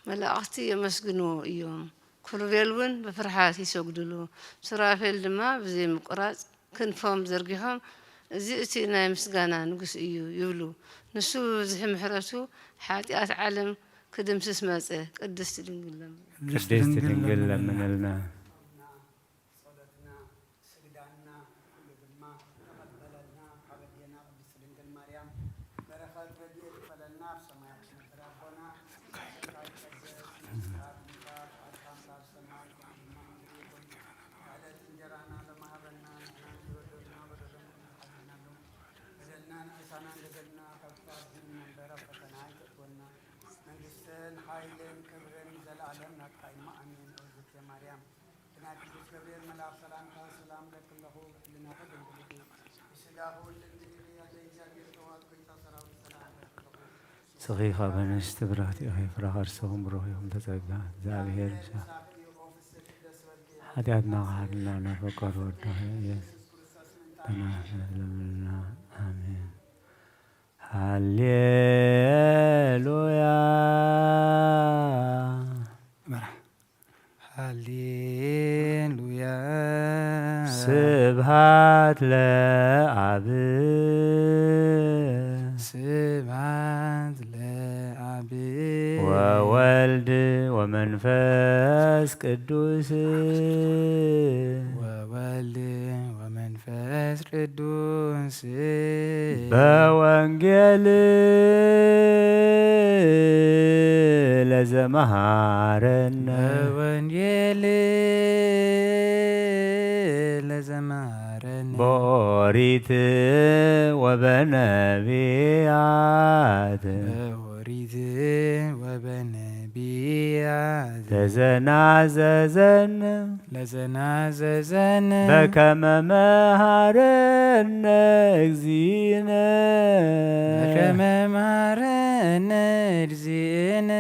መላእኽቲ የመስግንዎ እዮም። ኪሩቤል እውን ብፍርሓት ይሰግዱሉ። ሱራፌል ድማ ብዘይ ምቁራጽ ክንፎም ዘርጊሖም፣ "እዚ እቲ ናይ ምስጋና ንጉስ እዩ" ይብሉ። ንሱ ብብዝሒ ምሕረቱ ሓጢኣት ዓለም ክድምስስ መጸ። ቅድስቲ ድንግል ለምንልና። ቅድስቲ ድንግል ለምንልና። ጸሎትና፣ ስግዳንና ኩሉ ድማ ተቐበለልና። ካብ ኣዴና ቅድስቲ ድንግል ማርያም በረኸት ረድኤት ይክፈለልና። ኣብ ሰማያት ትነብር ኣቦና፣ ስምካ ይትቀደስ፣ መንግስትኻ ትምጻእ፣ ፍቓድካ ከምቲ ኣብ ሰማይ ከምኡ ድማ ኣብ ምድሪ ይኹን። ዕለት እንጀራና ሎሚ ሃበና፣ ንሕና ንዝበደሉና በደሎም ንሓድግናሎም፣ በደልና ንኣሳና እንደበልና ካብ ክፋት ንመንበር፣ ኣብ ፈተና ኣይተእትወና፣ መንግስትን ሓይልን ክብርን ንዘለኣለም ናትካ እዩ። ኣሜን። ኦ ዝክየ ማርያም፣ ብናይ ቅዱስ ገብርኤል መልኣክ ሰላምታ ሰላም እብለኪ ኣለኹ፣ ብሕልናኺ ድንግል ኢኺ፣ ብስጋኺ እውን ድንግል ኢኺ፣ ኣደ እግዚኣብሔር ተዋህዶ ጐይታ ሰራዊት ሰላም እብለኪ ኣለኹ። ንስኺ ካብ ኣንስቲ ብርኽቲ ኢኺ፣ ፍረ ከርስኽን ብሩኽ እዩ። እምተ ጸጋ እግዚኣብሔር ምሳኺ እዩ። ኦ ፍስሕቲ ደስ በልኪ፣ ሓጢኣትና ክሓርልና ንፈቀዶ ወድኺ ኢየሱስ ክርስቶስ ምንታ ተናዘዘልና። ኣሜን። ሃሌሉያ። መርሓ። ሃሌሉያ። ስብሃት ለኣብ። ስብሃት ለኣብ። ወወልድ ወመንፈስ ቅዱስ። ወወልድ ወመንፈስ ቅዱስ። በወንጌል ለዘመሃረነ። በወንጌል ለዘመሃረነ። በኦሪት ወበነቢያት። በኦሪት ወበነቢያት። ለዘናዘዘነ። ለዘናዘዘነ። በከመ መሃረነ እግዚእነ። በከመ መሃረነ እግዚእነ።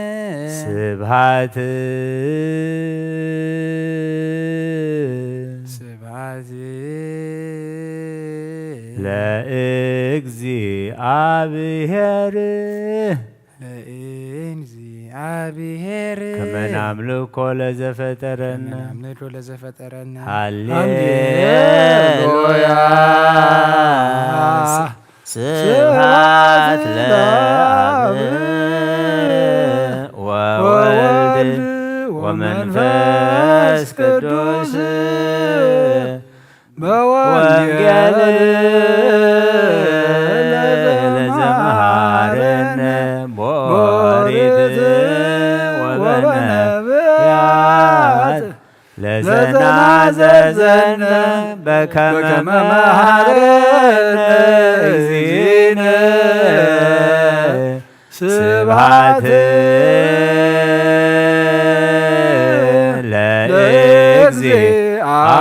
ስብሃት። ስብሃት። ለእግዚኣብሔር። ለእግዚኣብሔር። ከመ ናምልኮ ለዘፈጠረነ። ከመ ናምልኮ ለዘፈጠረነ። ሃሌሉያ። ሃሌሉያ። ስብሐት ለአብ ወወልድ ወመንፈስ ቅዱስ። በወንጌል ለዘመሃረነ በኦሪት ወበነቢያት ለዘናዘዘነ በከመ መሃረነ እግዚእነ። ስብሐት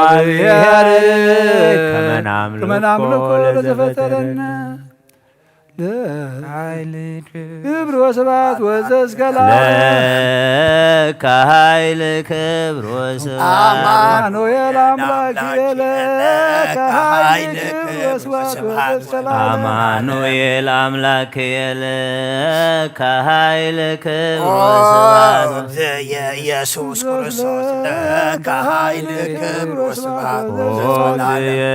ለእግዚኣብሔር ከመ ናምልኮ ለዘፈጠረነ። ክብር ወስብሐት ወዘእስከ ለዓለም። ለከ ኃይል ክብር ወስብሐት። አማኑኤል አምላክ ለከ ኃይል ክብር ወስብሐት ወዘእስከ ለዓለም። አማኑኤል አምላክ ለከ ኃይል ክብር ወስብሐት። ኢየሱስ ክርስቶስ ለከ ኃይል ክብር ወስብሐት ወዘእስከ ለዓለም።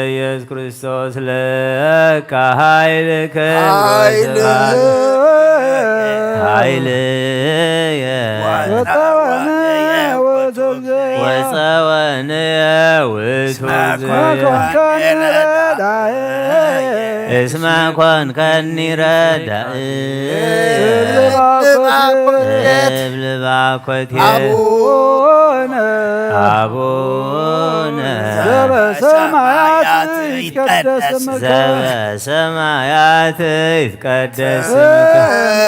ኢየሱስ ክርስቶስ ለከ ኃይል ክብር ወስብሐት። ኃይልየ ወጸወንየ ውእቱ እግዚእ። ወጸወንየ ውእቱ እስመ እግዚእ። ኮንከኒ ረዳእ። እስመ ኮንከኒ ረዳእ። እብል ባኮቴ። እብል ባኮቴ። አቡነ። አቡነ። ዘበሰማያት ይትቀደስ ስምከ። ዘበሰማያት ይትቀደስ ስምከ።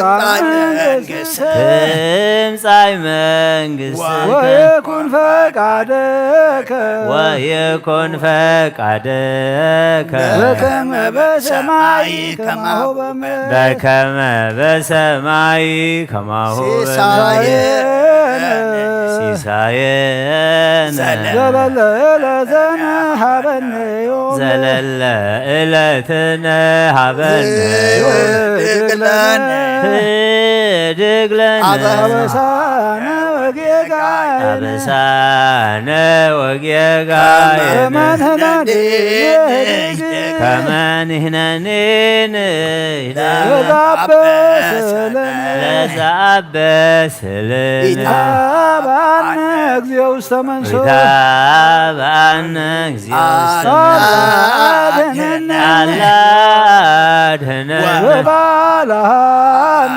ትምጻእ መንግስትከ። ትምጻእ መንግስትከ። ወይኩን ፈቃድከ። ወይኩን ፈቃድከ። በከመ በሰማይ ከማሁ በምድር። በከመ በሰማይ ከማሁ በምድር። ሲሳየነ። ሲሳየነ። ዘለለ ዕለትነ ሀበነ ዮም። ዘለለ ዕለትነ ሀበነ ዮም። ህድግ ለነ። ህድግ ለነ። አበሳነ ወጌጋየነ። አበሳነ ወጌጋየነ። ከመ ንሕነኒ ንህድግ። ከመ ንሕነኒ ንህድግ። ለዘአበሰ ለነ። ለዘአበሰ ለነ። ኢታብአነ እግዚኦ ውስተ መንሱት። ኢታብአነ እግዚኦ ውስተ መንሱት። አላ አድህነነ። አላ አድህነነ። ወባልሐነ።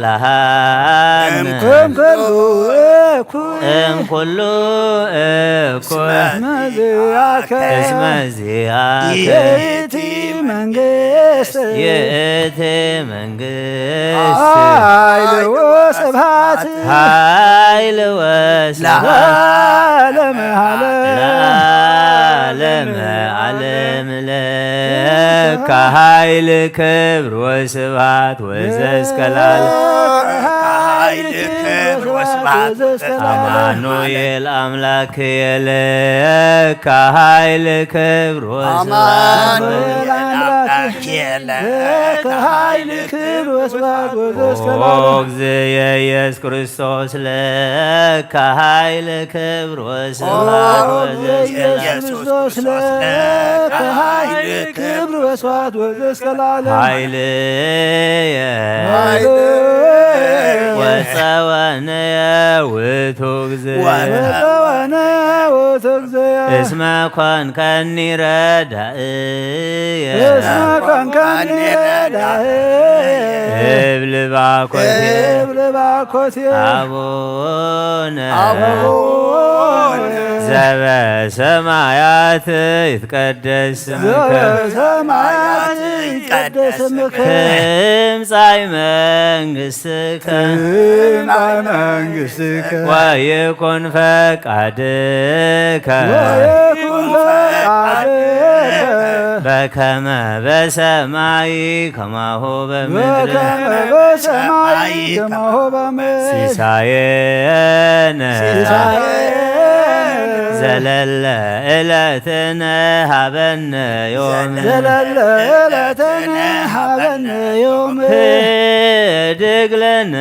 ወባልሐነ። እምኩሉ እኩይ። እምኩሉ እኩይ። እስመ ዚአከ። እስመ ዚአከ። ይእቲ መንግስት። ይእቲ መንግስት። ኃይል ወስብሐት። ኃይል ወስብሐት። ለዓለመ ዓለም። ለዓለመ ዓለም ለከ ኃይል ክብር ወስብሐት ወዘእስከ ለዓለም። ኃይል ክብር ወስብሐት ወዘእስከ ለዓለም። አማኑኤል አምላክ ለከ ኃይል ክብር ወስብሐት። አማኑኤል አምላክ ለከ ኃይል ክብር ወስብሐት ወዘእስከ ኦ ለዓለም። እግዚእ ኢየሱስ ክርስቶስ ለከ ኃይል ክብር ወስብሐት ኦ ወዘእስከ ለዓለም። ኢየሱስ ክርስቶስ ለከ ኃይል ክብር ወስብሐት ወዘእስከ ለዓለም። ኃይልየ ኃይልየ ወጸወንየ ውእቱ እግዚእ። ወጸወንየ ውእቱ እግዚእ። እስመ ኮንከኒ ረዳእየ። እስመ ኮንከኒ ረዳእየ። እብል ባኮቴ። እብል ባኮቴ። አቡነ። አቡነ። ዘበሰማያት ይትቀደስ ስምከ። ዘበሰማያት ይትቀደስ ስምከ። ትምጻእ መንግስትከ። ትምጻእ መንግስትከ። ወይኩን ፈቃድከ። ወይኩን ፈቃድከ። በከመ በሰማይ ከማሁ በምድር። በከመ በሰማይ ከማሁ በምድር። ሲሳየነ። ሲሳየነ። ዘለለ ዕለትነ ሀበነ ዮም። ዘለለ ዕለትነ ሀበነ ዮም። ህድግ ለነ።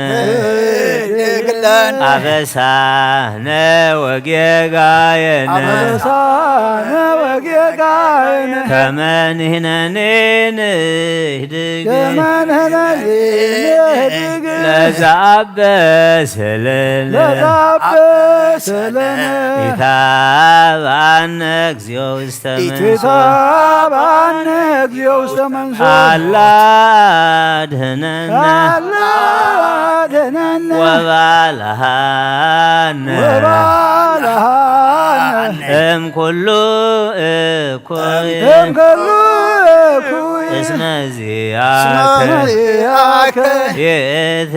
ህድግ ለነ። አበሳነ ወጌጋየነ። አበሳነ ወጌጋየነ። ከመ ንሕነኒ ንህድግ። ከመ ንሕነኒ ንህድግ። ለዘአበሰ ለነ። ለዘአበሰ ለነ። ኢታብአነ እግዚኦ ውስተ መንሱት። ኢታብአነ እግዚኦ ውስተ መንሱት። አላ አድህነነ። አላ አድህነነ። ወባልሐነ። ወባልሐነ። እምኩሉ እኩይ። እምኩሉ እኩይ። እስመ ዚአከ። እስመ ዚአከ። ይእቲ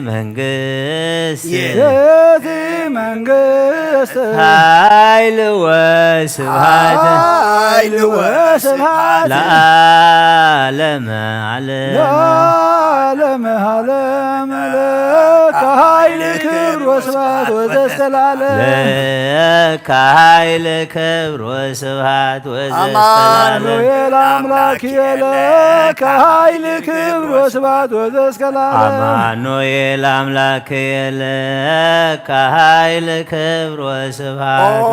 መንግስት። ይእቲ መንግስት። ኃይል ወስብሐት። ኃይል ወስብሐት። ለዓለም ለዓለመ ዓለም። ለዓለመ ዓለም። ለከ ኃይል ክብር ወስብሐት ወዘእስከ ለዓለም። ለከ ኃይል ክብር ወስብሐት ወዘእስከ ለዓለም። አማኑኤል አምላክ ለከ ኃይል ክብር ወስብሐት ወዘእስከ ለዓለም። አማኑኤል አምላክ ለከ ኃይል ክብር ወስብሐት። ኦ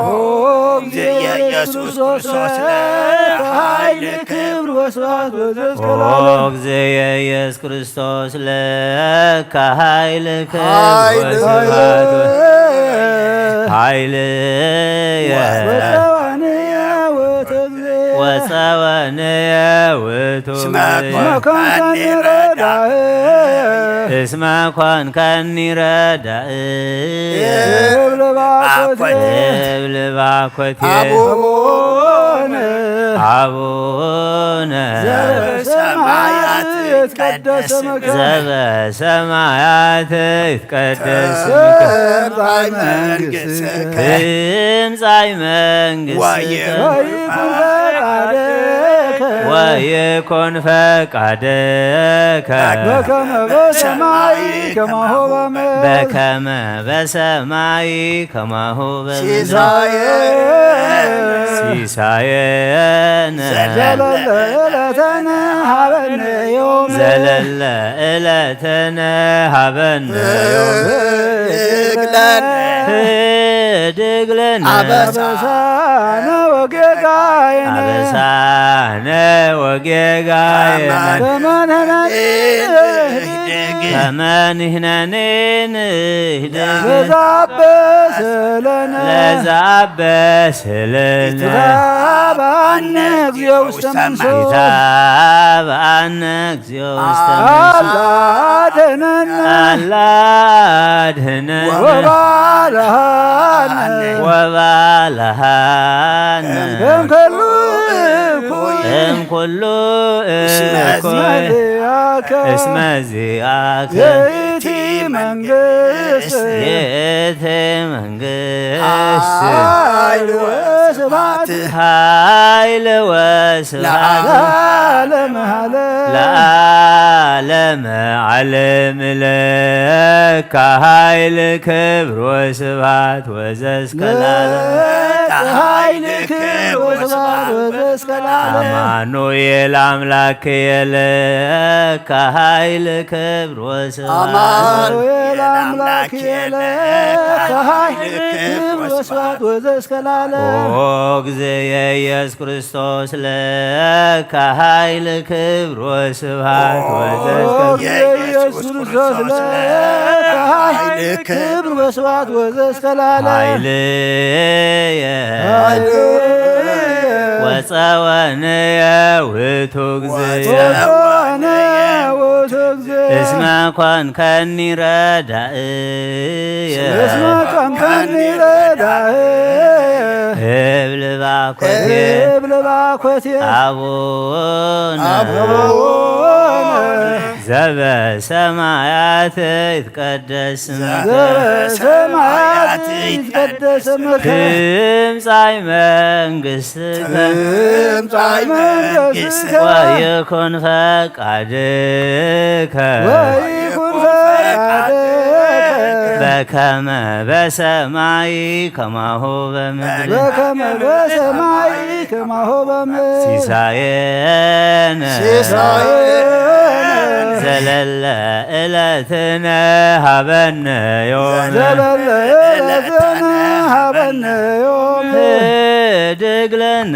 እግዚእ ኢየሱስ ክርስቶስ ለከ ኃይል ክብር ወስብሐት ወዘእስከ ለዓለም። ኦ እግዚእ ኢየሱስ ክርስቶስ ለከ ኃይል ክብር ኃይል ወስብሐት። ኃይል ወጸወንየ ውእቱ እግዚእ። ወጸወንየ ውእቱ እስመ እግዚእ። ኮንከኒ ረዳእ። እስመ ኮንከኒ ረዳእ። እብል ባኮቴ። እብል ባኮቴ። አቡነ። አቡነ። ዘበሰማያት ይትቀደስ ስምከ። ዘበሰማያት ይትቀደስ ስምከ። ትምጻእ መንግሥትከ። ትምጻእ መንግሥትከ። ወይኩን ፈቃድከ። ወይኩን ፈቃድከ። በከመ በሰማይ ከማሁ በምድር። በከመ በሰማይ ከማሁ በምድር። ሲሳየነ። ሲሳየነ። ዘለለ ዕለትነ ሀበነ ዮም። ዘለለ ዕለትነ ሀበነ ዮም። ህድግ ለነ። ህድግ ለነ። አበሳነ ወጌጋየነ። አበሳነ ወጌጋየነ። ከመ ንሕነኒ ንህድግ። ከመ ንሕነኒ ንህድግ። ለዘአበሰ ለነ። ለዘአበሰ ለነ። ኢትትሃበነ እግዚኦ ውስተ መንሱት። ኢትትሃበነ እግዚኦ ውስተ መንሱት። አላ አድህነነ። አላ አድህነነ። ወባልሃነ። ወባልሃነ። እምከሉ እኩይ። እምኩሉ እስመ እኩይ። ዚአከ። እስመ ዚአከ። ይእቲ መንግስት። ይእቲ መንግስት። ኃይል ወስብሐት። ኃይል ወስብሐት። ለዓለመ ዓለም። ለዓለመ ዓለም ለከ ኃይል ክብር ወስብሐት ወዘእስከ ለዓለም። ለከ ኃይል ክብር ወስብሐት ወዘእስከ ለዓለም። አማኑኤል አምላክ ለከ ኃይል ክብር ወስብሐት። አማኑኤል አምላክ ለከ ኃይል ክብር ወስብሐት ወዘእስከ ለዓለም። ኦ እግዚእ ኢየሱስ ክርስቶስ ለከ ኃይል ክብር ወስብሐት ወዘእስከ ኦ ኢየሱስ ክርስቶስ ለከ ኃይል ክብር ወስብሐት ወዘእስከ ለዓለም። ኃይልየ ኃይልየ ወጸወንየ ውእቱ እግዚእ። ወጸወንየ ውእቱ እግዚእ። እስመ ኮንከኒ ረዳእየ። እስመ ኮንከኒ ረዳእየ። እብል ባኮቴ። እብል ባኮቴ። አቡነ። አቡነ። ዘበሰማያት ይትቀደስ ስምከ። ዘበሰማያት ይትቀደስ ስምከ። ትምጻእ መንግሥትከ። ትምጻእ መንግሥትከ። ወይኩን ፈቃድከ። ወይኩን ፈቃድከ። በከመ በሰማይ ከማሁ በምድር። በከመ በሰማይ ከማሁ በምድር። ሲሳየነ። ሲሳየነ። ዘለለ ዕለትነ ሀበነ ዮም። ዘለለ ዕለትነ ሀበነ ዮም። ህድግ ለነ።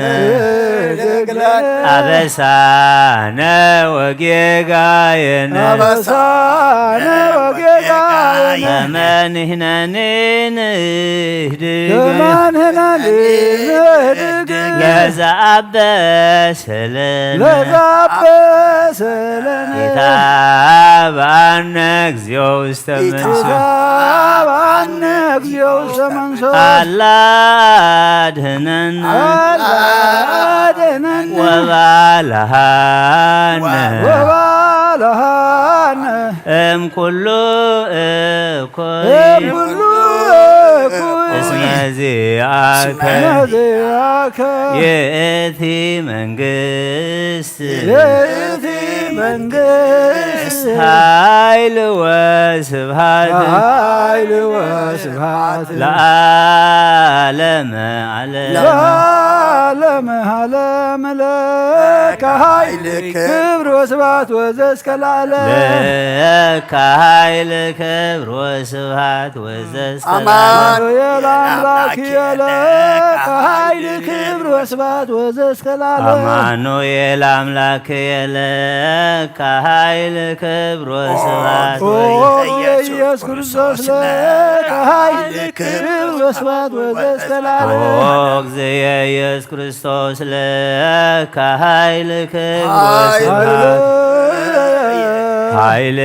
ህድግ ለነ። አበሳነ ወጌጋየነ። አበሳነ ወጌጋየነ። ከመ ንሕነኒ ንህድግ። ከመ ንሕነኒ ንህድግ። ለዘአበሰ ለነ። ለዘአበሰ ለነ። ኢታብአነ እግዚኦ ውስተ መንሱት። ኢታብአነ እግዚኦ ውስተ መንሱት። አላ አድህነነ። አላ አድህነነ። ወባልሃነ። ወባልሃነ። እምኩሉ እኩይ። እምኩሉ እስመ ዚአከ እስመ ዚአከ ይእቲ መንግስት ይእቲ መንግስት ኃይል ወስብሐት ኃይል ወስብሐት ለዓለመ ዓለም። ለዓለመ ዓለም ለከ ኃይል ክብር ወስብሐት ወዘእስከ ለዓለም። ለከ ኃይል ክብር ወስብሐት ወዘእስከ ለዓለም። አማኑኤል አምላክ ለከ ኃይል ክብር ወስብሐት ወዘእስከ ለዓለም። አማኑኤል አምላክ ለከ ኃይል ክብር ወስብሐት ኦ ኢየሱስ ክርስቶስ ለከ ኃይል ክብር ወስብሐት ወዘእስከ ለዓለም። ኦ እግዝየ ኢየሱስ ክርስቶስ ለከ ኃይል ክብር ወስብሐት ኃይል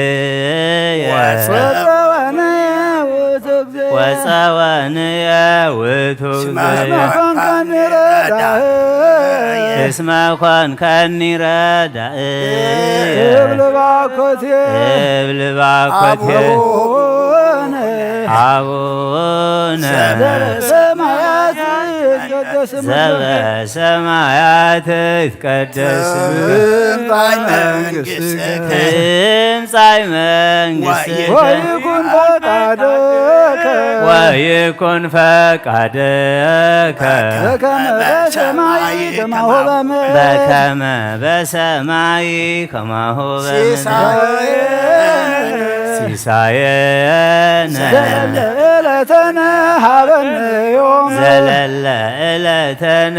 ወፀወነ ውእቱ እግዚእ ወፀወንየ ውእቱ እስመ እግዚእ ኮንከኒ ረዳእ እስመ ኮንከኒ ረዳእ እብል ባኮቴ እብል ባኮቴ አቡነ አቡነ ዘበሰማያት ይትቀደስ ስምከ ዘበሰማያት ይትቀደስ ስምከ ትምጻእ መንግሥትከ ትምጻእ መንግሥትከ ወይኩን ፈቃድከ ወይኩን ፈቃድከ በከመ በሰማይ ከማሁ በምድር በከመ በሰማይ ከማሁ በምድር ሲሳየነ ሲሳየነ ዘለለ ዕለትነ ሀበነ ዮም ዘለለ ዕለትነ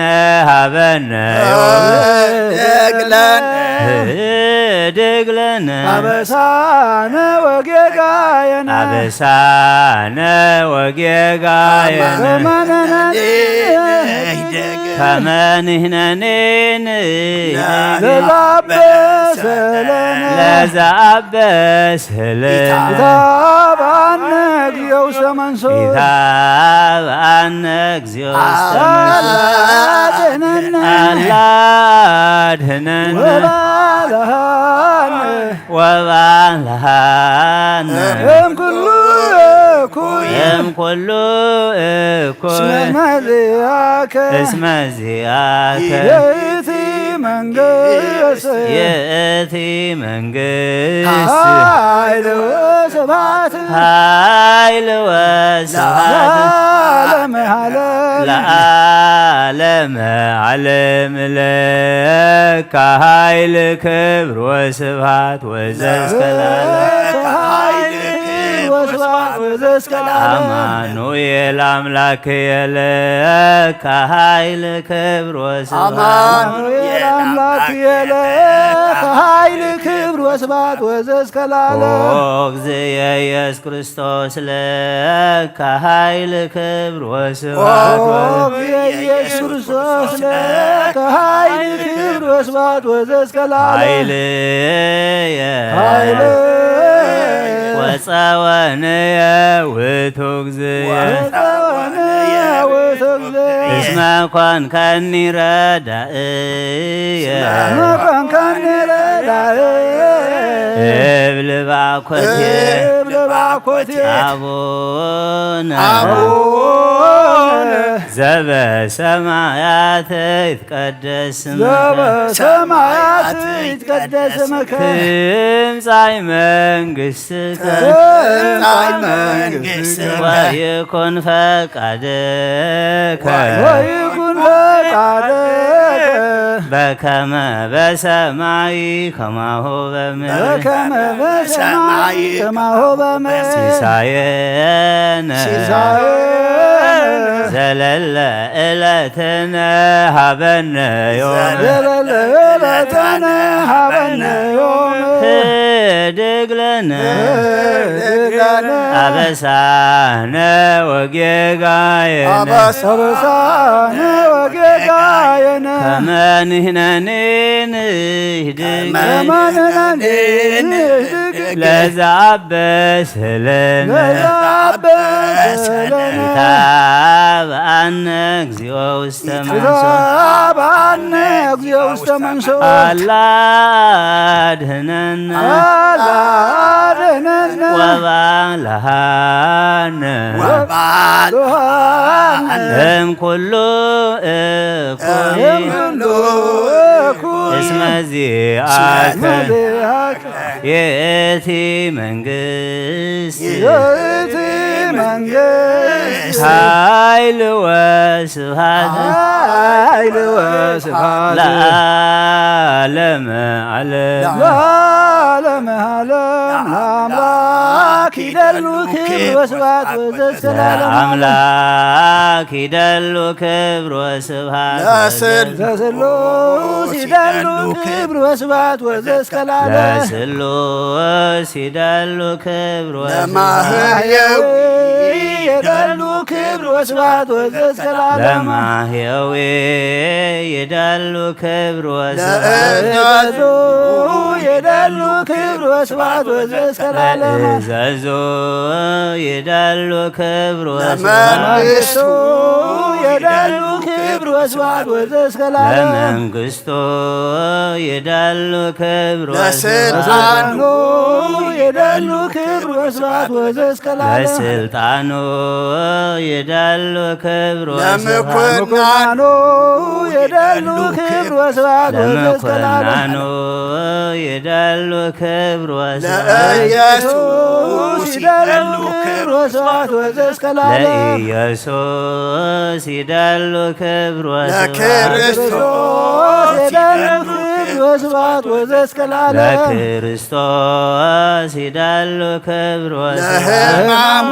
ሀበነ ዮም ህደግ ለነ ህደግ ለነ አበሳነ ወጌጋየነ አበሳነ ወጌጋየነ ከመ ንሕነኒ ከመ ንሕነኒ ለዘአበሰ ለነ ለዘአበሰ ለነ ኢታብአነ እግዚኦ ውስተ መንሱት ኢታብአነ እግዚኦ ውስተ መንሱት አድነነ አላ አድህነነ ወባልሃነ ወባልሃነ እምኩሉ እኩይ እምኩሉ እኩይ እስመ ዚአከ እስመ ዚአከ ይእቲ መንግስት ይእቲ መንግስት ኃይል ወስብሐት ኃይል ወስብሐት ለዓለመ ዓለም ለዓለመ ዓለም ለከ ኃይል ክብር ወስብሐት ወዘእስከ ለዓለም። ኃይል ክብር ወስብሐት ወዘእስከ ለዓለም። አማኑኤል አምላክ ለከ ኃይል ክብር ወስብሐት አማኑኤል አምላክ ለከ ኃይል ክብር ወስብሐት ወዘእስከ ለዓለም። ኦ እግዝየ ኢየሱስ ክርስቶስ ለከ ኃይል ክብር ወስብሐት ኦ ኢየሱስ ክርስቶስ ለከ ኃይል ክብር ወስብሐት ወዘእስከ ለዓለም። ኃይልየ ኃይልየ ወፀወንየ ውእቱ እግዝየ ወፀወንየ ውእቱ እግዝየ እስመ ኮንከኒ ረዳእየ እስመ ኮንከኒ ረዳእየ እብል ባኮቴ እብል ባኮቴ አቡነ አቡነ ዘበሰማያት ይትቀደስ ስምከ ዘበሰማያት ይትቀደስ ስምከ ትምጻእ መንግስትከ ትምጻእ መንግስትከ ወይኩን ፈቃድከ ወይኩን ፈቃድከ በከመ በሰማይ ከማሁ በምድር በከመ በሰማይ ከማሁ በምድር ሲሳየነ ሲሳየነ ዘለለ ዕለትነ ሀበነ ዮም ዘለለ ዕለትነ ሀበነ ዮም ህድግ ለነ ህድግ ለነ አበሳነ ወጌጋየነ አበሳነ ወጌጋየነ ከመ ንሕነኒ ንህድግ ከመ ንሕነኒ ንህድግ ለዘአበሰ ለነ ለዘአበሰ ለነ ኢታብአነ እግዚኦ ውስተ መንሱት ኢታብአነ አነ እግዚኦ ውስተ መንሶት። አላ አድህነነ። አላ አድህነነ። ወባልሃነ። ወባልሃነ። እም ኩሉ እኩይ። እም ኩሉ እኩይ። እስመ ዚአከ። እስመ ዚአከ። የእቲ መንግስት። የእቲ መንግስት። ኃይል ወስብሐት። ኃይል ወስብሐት። ለዓለመ ዓለም። ለዓለመ ዓለም። ለአምላክ ይደሉ ክብር ወስብሐት ወዘእስከ ለዓለም። ለአምላክ ይደሉ ክብር ወስብሐት። ለስሉስ ይደሉ ክብር ወስብሐት ወዘእስከ ለዓለም። ለስሉስ ይደሉ ክብር ወስብሐት። ለማህየዊ ይደሉ ክብር ወስብሐት ወዘእስከ ለዓለም። ለማህየዊ ይደሉ ክብር ወስብሐት። ለእዘዙ ይደሉ ክብር ወስብሐት ወዘእስከ ለዓለም። ለእዘዙ ይደሉ ክብር ወስብሐት። ለመንግስቱ ይደሉ ክብር ወስብሐት ወዘእስከ ለዓለም። ለመንግስቱ ይደሉ ክብር ወስብሐት። ለስልጣኑ ይደሉ ክብር ወስብሐት ወዘእስከ ለዓለም። ለስልጣኑ ይደሉ ክብር ወስብሐት። ለምኩናኑ ይደሉ ክብር ወስብሐት ወዘእስከ ለዓለም። ለምኩናኑ ይደሉ ክብር ወስብሐት። ለኢየሱስ ይደሉ ክብር ወስብሐት ወዘእስከ ለዓለም። ለኢየሱስ ይደሉ ክብር ወስብሐት። ለክርስቶስ ይደሉ ክብር ወስብሐት ወዘእስከ ለዓለም። ለክርስቶስ ይደሉ ክብር ወስብሐት። ለሕማሙ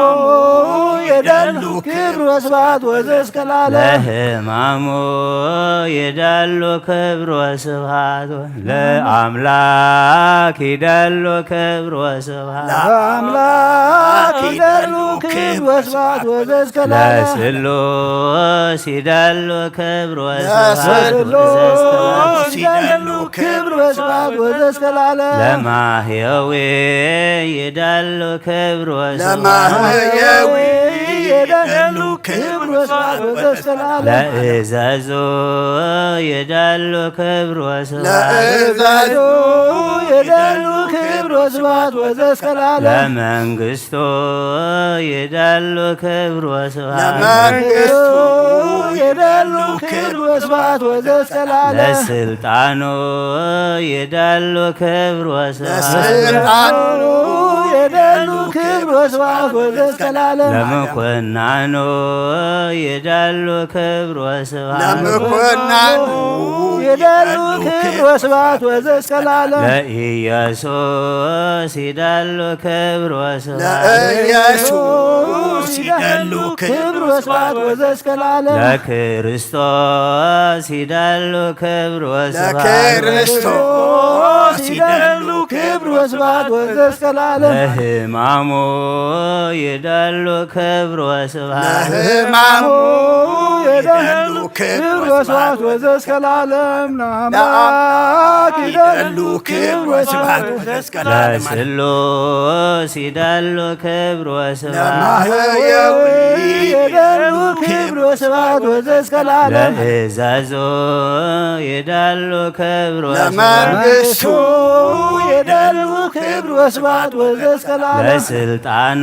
ይደሉ ክብር ወስብሐት ወዘእስከ ለዓለም። ለሕማሙ ይደሉ ክብር ወስብሐት። ለአምላክ ይደሉ ክብር ወስብሐት። ለአምላክ ይደሉ ክብር ወስብሐት ወዘእስከ ለዓለም። ለስሉስ ይደሉ ክብር ወስብሐት። ለስሉስ ይደሉ ክብር ወስብሐት ወዘእስከ ለዓለም። ለማህየዊ ይደሉ ክብር ወስብሐት። ለማህየዊ ይደሉ ክብር ወስብሐት ወዘእስከ ለዓለም። ለእዘዙ ይደሉ ክብር ወስብሐት። ለእዘዙ ይደሉ ክብር ወስብሐት ወዘእስከ ለዓለም። ለመንግስቱ ይደሉ ክብር ወስብሐት። ለመንግስቱ ይደሉ ክብር ወስብሐት ወዘእስከ ለዓለም። ለስልጣኑ ይደሉ ክብር ወስብሐት። ለስልጣኑ ይደሉ ክብር ወስብሐት ወዘእስከ ለዓለም። ለምኩናኑ ይደሉ ክብር ወስብሐት። ለምኩናኑ ይደሉ ክብር ወስብሐት ወዘእስከ ለዓለም። ለኢየሱስ ይደሉ ክብር ወስብሐት። ለኢየሱስ ይደሉ ክብር ወስብሐት ወዘእስከ ለዓለም። ለክርስቶስ ይደሉ ክብር ወስብሐት። ለክርስቶስ ይደሉ ክብር ወስብሐት ወዘእስከ ለዓለም። ለሕማሙ ይደሉ ክብር ወስብሐት። ለሕማሙ ይደሉ ክብር ወስብሐት ወዘእስከ ለዓለም። ለአምላክ ይደሉ ክብር ወስብሐት ወዘእስከ ለዓለም። ለስሉስ ይደሉ ክብር ወስብሐት። ለማህየዊ ይደሉ ክብር ወስብሐት ወዘእስከ ለዓለም። ለእዘዙ ይደሉ ክብር ወስብሐት። ለመንግስቱ ይደሉ ክብር ወስብሐት ወዘእስከ ለዓለም። ለስልጣኑ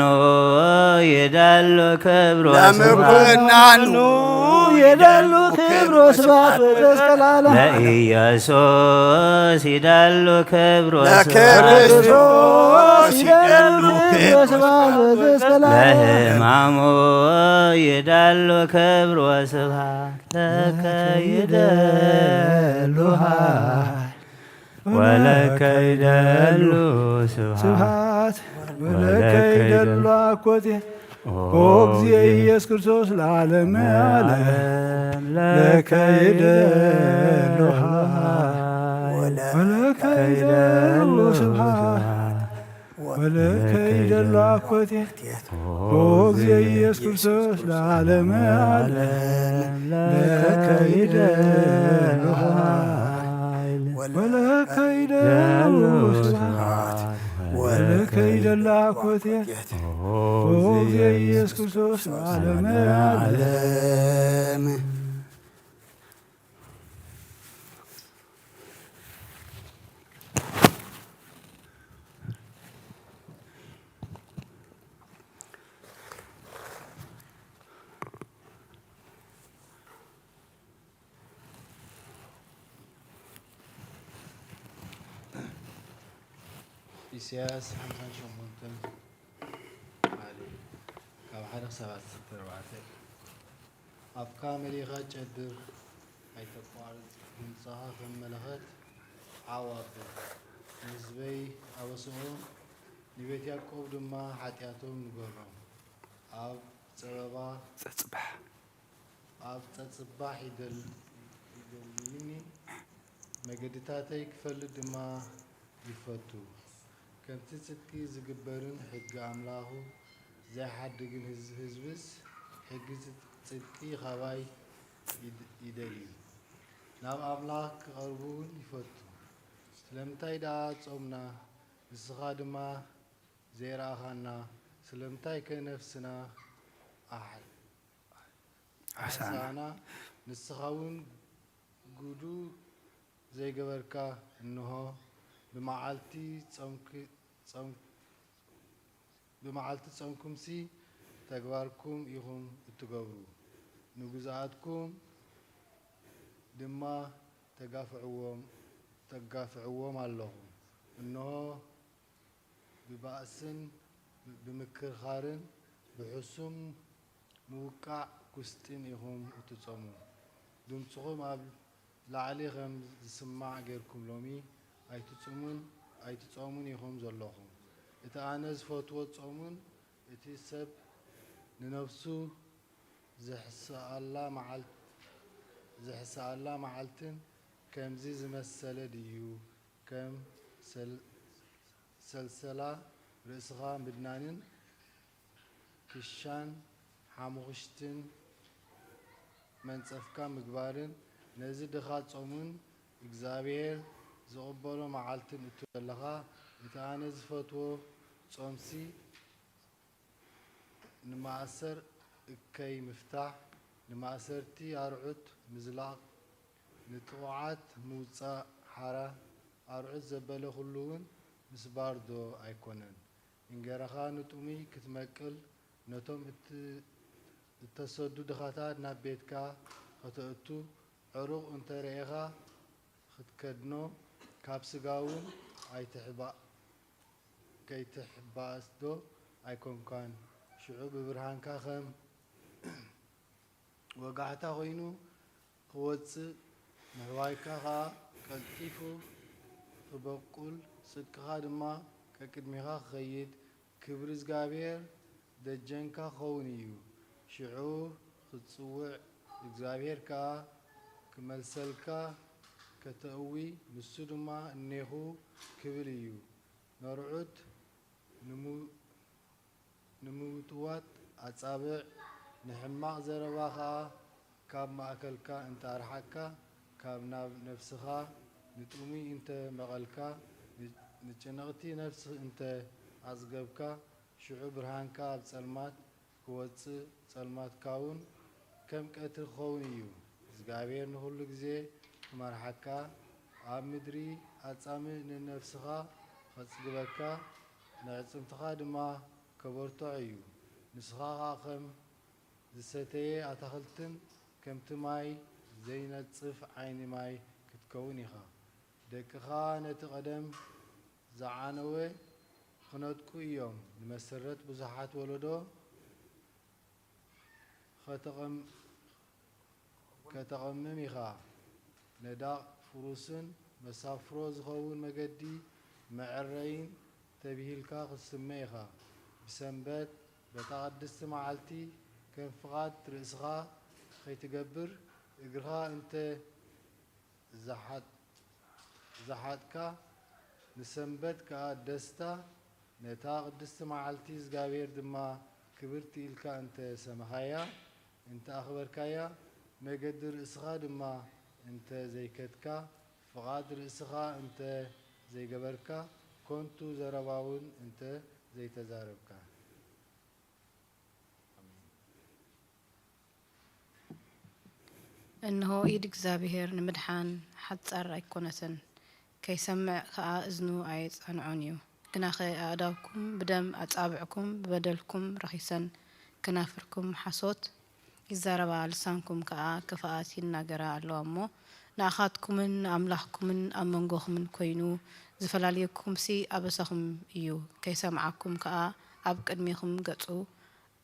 ይደሉ ክብር ወስብሐት። ለምኩናኑ ይደሉ ክብር ወስብሐት ወዘእስከ ለዓለም። ለኢየሱስ ይደሉ ክብር ወስብሐት። ለክርስቶስ ይደሉ ክብር ወስብሐት ወዘእስከ ለዓለም። ለሕማሙ ይደሉ ክብር ወስብሐት። ለከ ይደሉ ኃይል ወለከ ይደሉ ስብሐት። ስብሐት ወለከ ይደሉ አኮቴ ኦ ኦ እግዚእ ኢየሱስ ክርስቶስ ለዓለመ ዓለም። ለከ ይደሉ ኃይል ወለከ ይደሉ ስብሐት። ወለከ ይደሉ አኮቴ ኦ እግዚእ ኢየሱስ ክርስቶስ ለዓለመ ዓለም። ለከ ይደሉ ኃይል ወለከ ይደሉ ስብሐት። ወለከ ይደሉ አኮቴ ኦ እግዚእ ኢየሱስ ክርስቶስ ለዓለመ ዓለም። ኢሳያስ ሓምሳን ሸሞንተን ሓደ ካብ ሓደ ክሳብ ዓሰርተ ኣርባዕተ። ኣፍካ መሊኻ ጨድር፣ ኣይተቋርጽ፣ ድምጽኻ ከም መለኸት ዓው ኣብል። ንህዝበይ ኣበስኦም፣ ንቤት ያዕቆብ ድማ ሓጢኣቶም ንገሮም። ኣብ ጸበባ ጸጽባሕ ኣብ ጸጽባሕ ይደል-፣ ይደልይኒ፣ መገድታተይ ክፈልጥ ድማ ይፈቱ። ከምቲ ጽድቂ ዝግበርን ሕጊ ኣምላኹ ዘይሓድግን ህዝ-፣ ህዝብስ፣ ሕጊ ጽ-፣ ጽድቂ ኻባይ ይድ-፣ ይደልዩ፣ ናብ ኣምላኽ ክቐርቡ እውን ይፈቱ። ስለምንታይ ደኣ ጾምና፣ ንስኻ ድማ ዘይረኣኻና? ስለምንታይከ ነፍስና ኣሕ-፣ ኣሕሳእና? ኣሕሳእና? ንስኻ እውን ጉዱ ዘይገበርካ። እንሆ፣ ብመዓልቲ ጾምክ-፣ ጾም-፣ ብመዓልቲ ጾምኩምሲ ተግባርኩም ኢኹም እትገብሩ፣ ንግዙኣትኩም ድማ ተጋፍዕዎም፣ ተጋፍዕዎም ኣለኹም። እንሆ፣ ብባእስን ብምክርኻርን ብሕሱም ምውቃዕ ጒስጢን ኢኹም እትጾሙ። ድምጽኹም ኣብ ላዕሊ ኸም ዝስማዕ ጌርኩም ሎሚ ኣይትጹሙን፣ ኣይትጾሙን ኢኹም ዘለኹም። እቲ ኣነ ዝፈትዎ ጾምን እቲ ሰብ ንነፍሱ ዝሕስኣላ መዓልት-፣ ዝሕስኣላ መዓልትን ከምዚ ዝመሰለ ድዩ? ከም ሰል-፣ ሰልሰላ ርእስኻ ምድናንን ክሻን ሓሙኽሽትን መንጸፍካ ምግባርን፣ ነዚ ድኻ ጾምን እግዚኣብሔር ዝቕበሎ መዓልትን እትብሎ ዘለኻ፣ እቲ ኣነ ዝፈትዎ ጾምሲ፣ ንማእሰር እከይ ምፍታሕ፣ ንማእሰርቲ ኣርዑት ምዝላቕ፣ ንጥቑዓት ምውጻእ ሓራ፣ ኣርዑት ዘበለ ኩሉ እውን ምስባር ዶ ኣይኮነን? እንጌራኻ ንጥሙይ ክትመቅል፣ ነቶም እት-፣ እተሰዱ ድኻታት ናብ ቤትካ ኸተእቱ፣ ዕሩቕ እንተ ረኤኻ ኽትከድኖ፣ ካብ ስጋ እውን ኣይትሕባእ፣ ከይትሕባእስ ዶ ኣይኮንካን? ሽዑ ብብርሃንካ ኸም ወጋሕታ ኾይኑ ኽወጽእ፣ ምሕዋይካ ኸኣ ቀልጢፉ ኽበቁል፣ ጽድቅኻ ድማ ቀቅድሜኻ ኽኸይድ፣ ክብሪ እግዚኣብሔር ደጀንካ ክኸውን እዩ። ሽዑ ኽትጽውዕ፣ እግዚኣብሔር ከኣ ክመልሰልካ ከተእዊ፣ ንሱ ድማ እኔኹ ክብል እዩ። ነርዑት ንሙ-፣ ንምውጥዋጥ ኣጻብዕ፣ ንሕማቕ ዘረባ ኸኣ ካብ ማእከልካ እንተ ኣርሓቅካ፣ ካብ ናብ ነፍስኻ ንጥሙይ እንተ መቐልካ፣ ን-፣ ንጭንቕቲ ነፍሲ እንተ ኣጽገብካ፣ ሽዑ ብርሃንካ ኣብ ጸልማት ክወጽእ፣ ጸልማትካውን ከም ቀትሪ ክኸውን እዩ። እግዚኣብሔር ንኹሉ ግዜ ክመርሓካ፣ ኣብ ምድሪ ኣጻምእ ንነፍስኻ ኸጽግበካ፣ ንዕጽምትኻ ድማ ከበርትዖ እዩ። ንስኻ ኸኣ ከም ዝሰተየ ኣታኽልትን ከምቲ ማይ ዘይነጽፍ ዓይኒ ማይ ክትከውን ኢኻ። ደቅኻ ነቲ ቀደም ዝዓነወ ክነጥቁ እዮም። ንመሰረት ብዙሓት ወለዶ ኸተቐም-፣ ከተቐምም ኢኻ። ነዳቕ ፍሩስን መሳፍሮ ዝኸውን መገዲ መዐረይን ተብሂልካ ክትስመ ኢኻ። ብሰንበት በታ ቅድስቲ መዓልቲ ከም ፍቓድ ርእስኻ ኸይትገብር እግርኻ እንተ ዝሓጥ-፣ ዝሓጥካ፣ ንሰንበት ከኣ ደስታ፣ ነታ ቅድስቲ መዓልቲ እግዚኣብሔር ድማ ክብርቲ ኢልካ እንተ ሰመኻያ፣ እንተ ኣኽበርካያ፣ መገዲ ርእስኻ ድማ እንተ ዘይከድካ፣ ፍቓድ ርእስኻ እንተ ዘይገበርካ፣ ኮንቱ ዘረባውን እንተ ዘይተዛረብካ። ኣሜን። እንሆ ኢድ እግዚኣብሔር ንምድሓን ሓጻር ኣይኮነትን፣ ከይሰምዕ ከኣ እዝኑ ኣየጸንዖን እዩ። ግናኸ ኣእዳውኩም ብደም ኣጻብዕኩም ብበደልኩም ረኺሰን፣ ከናፍርኩም ሓሶት ይዛረባ፣ ልሳንኩም ከኣ ክፍኣት ይናገራ ኣለዋ እሞ፣ ንኣኻትኩምን ንኣምላኽኩምን ኣብ መንጎኹምን ኮይኑ ዝፈላልየኩምሲ ኣበሳኹም እዩ። ከይሰምዓኩም ከኣ ኣብ ቅድሜኹም ገጹ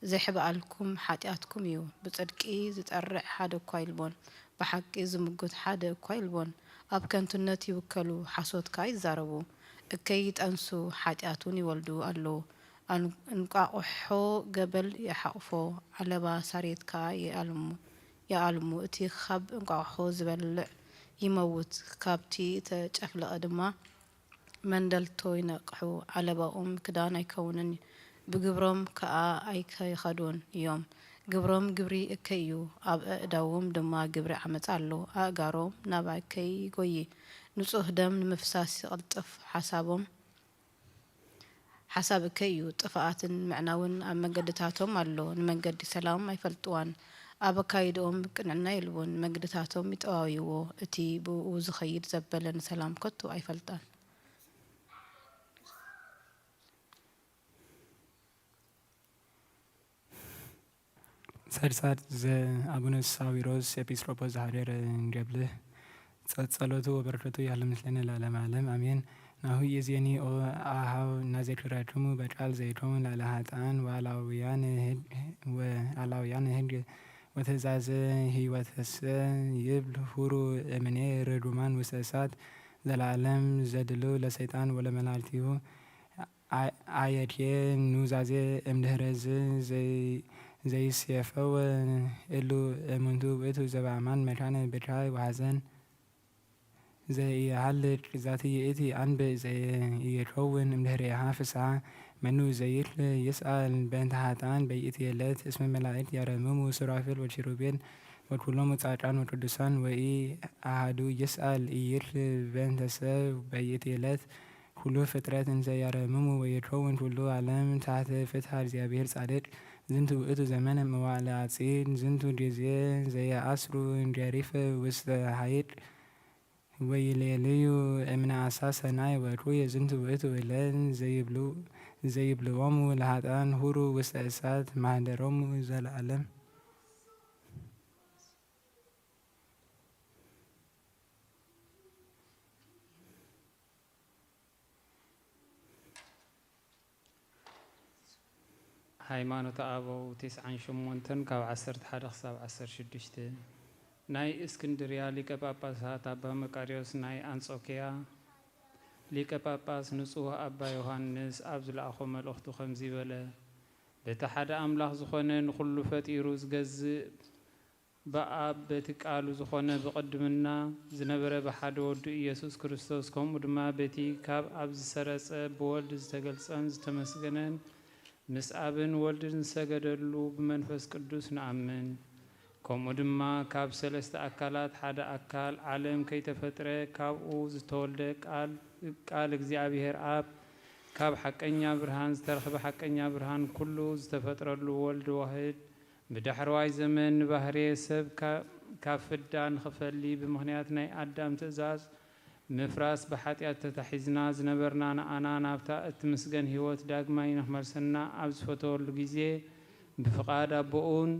ዘይሕብኣልኩም ሓጢኣትኩም እዩ። ብጽድቂ ዝጠርዕ ሓደ እኳ የልቦን፣ ብሓቂ ዝምጉት ሓደ እኳ የልቦን። ኣብ ከንቱነት ይውከሉ፣ ሓሶት ከኣ ይዛረቡ። እከይ ይጠንሱ፣ ሓጢኣት እውን ይወልዱ ኣለዉ። ኣን-፣ እንቋቑሖ ገበል ይሓቑፎ፣ ዓለባ ሳሬት ከኣ ይኣልሙ፣ ይኣልሙ። እቲ ኻብ እንቋቑሖ ዝበልዕ ይመውት፣ ካብቲ እተጨፍለቐ ድማ መንደልቶ ይነቕሑ። ዓለባኦም ክዳን ኣይከውንን፣ ብግብሮም ከኣ ኣይከይኸዱን እዮም። ግብሮም ግብሪ እከይ እዩ፣ ኣብ ኣእዳዎም ድማ ግብሪ ዓመጻ ኣሎ። ኣእጋሮም ናብ እከይ ይጎዪ፣ ንጹህ ደም ንምፍሳስ ይቕልጥፍ። ሓሳቦም ሓሳብ እከይ እዩ፣ ጥፍኣትን ምዕናውን ኣብ መገድታቶም ኣሎ፣ ንመንገዲ ሰላም ኣይፈልጥዋን። ኣብ ኣካይድኦም ቅንዕና የልቦን፣ ንመገድታቶም ይጠዋውይዎ። እቲ ብእኡ ዝኸይድ ዘበለ ንሰላም ከቶ ኣይፈልጣን። ሳድሳት ዘ-፣ ኣቡነ ሳዊሮስ ኤጲስቆጶስ ዘሃገረ እንገብልህ፣ ጸ-፣ ጸሎቱ ወበረከቱ ያህል ምስሌነ ለዓለመ ዓለም፣ ኣሜን። ናሁ ይእዜኒ ኦ አሃው እናዘክራክሙ በቃል ዘይከውን ላዕለ ኃጥኣን ወአላውያን ህግ-፣ ወአላውያን ህግ ወትእዛዘ ሕይወትሰ ይብል ሁሩ እምኔ ርጉማን ውስተ እሳት ዘለዓለም ዘድሉ ለሰይጣን ወለመላእክቲሁ። አ-፣ አየድየ ኑዛዜ እምድህረዝ ዘይ-፣ ዘይሴፈው እሉ እሙንቱ ውእቱ ዘበአማን መካነ ብካይ ወሐዘን ዘኢሃልቅ ዛቲ ይእቲ አንብዕ ዘኢይከውን እምድህሬሃ ፍስሐ። መኑ ዘይል ይስአል በእንተ ኃጥኣን በይእቲ የለት እስመ መላእክት ያረምሙ ሱራፌል ወኪሩቤል ወኩሎሙ ጻድቃን ወቅዱሳን ወኢ አሃዱ ይስአል ኢይል በእንተ ሰብ በይእቲ የለት ኩሉ ፍጥረት እንዘ ያረምሙ ወይከውን ኩሉ ዓለም ታሕተ ፍትሐ እግዚአብሔር ጻድቅ። ዝንቱ ውእቱ ዘመነ መዋዕለ አጺድ፣ ዝንቱ ጊዜ ዘየአስሩ እንገሪፍ ውስተ ሐይቅ ወይሌልዩ እምነ አሳ ሰናይ ወኩየ። ዝንቱ ውእቱ እለን ዘይብሉ-፣ ዘይብልዎሙ ለኃጥኣን ሁሩ ውስተ እሳት ማህደሮሙ ዘለዓለም። ሃይማኖተ ኣበው ተስዓን ሸሞንተን ካብ ዓሰርተ ሓደ ክሳብ ዓሰርተ ሽዱሽተ። ናይ እስክንድርያ ሊቀ ጳጳሳት ኣባ መቃርዮስ ናይ ኣንጾክያ ሊቀ ጳጳስ ንጹህ ኣባ ዮሃንስ ኣብ ዝለኣኾ መልእኽቱ ከምዚ በለ። በቲ ሓደ ኣምላኽ ዝኾነ ንኹሉ ፈጢሩ ዝገዝእ ብኣብ በቲ ቃሉ ዝኾነ ብቕድምና ዝነበረ ብሓደ ወዱ ኢየሱስ ክርስቶስ፣ ከምኡ ድማ በቲ ካብ ኣብ ዝሰረጸ ብወልድ ዝተገልጸን ዝተመስገነን ምስ ኣብን ወልድን ዝሰገደሉ ብመንፈስ ቅዱስ ንኣምን። ከምኡ ድማ ካብ ሰለስተ ኣካላት ሓደ ኣካል ዓለም ከይተፈጥረ ካብኡ ዝተወልደ ቃል፣ ቃል እግዚኣብሔር ኣብ ካብ ሓቀኛ ብርሃን ዝተረኽበ ሓቀኛ ብርሃን ኩሉ ዝተፈጥረሉ ወልድ ዋህድ ብዳሕረዋይ ዘመን ንባህርየ ሰብ ካ-፣ ካብ ፍዳ ንኽፈሊ ብምኽንያት ናይ ኣዳም ትእዛዝ ምፍራስ ብሓጢኣት ተታሒዝና ዝነበርና ንኣና ናብታ እትምስገን ህይወት ዳግማይ ንኽመልሰና ኣብ ዝፈተወሉ ግዜ ብፍቓድ ኣቦኡን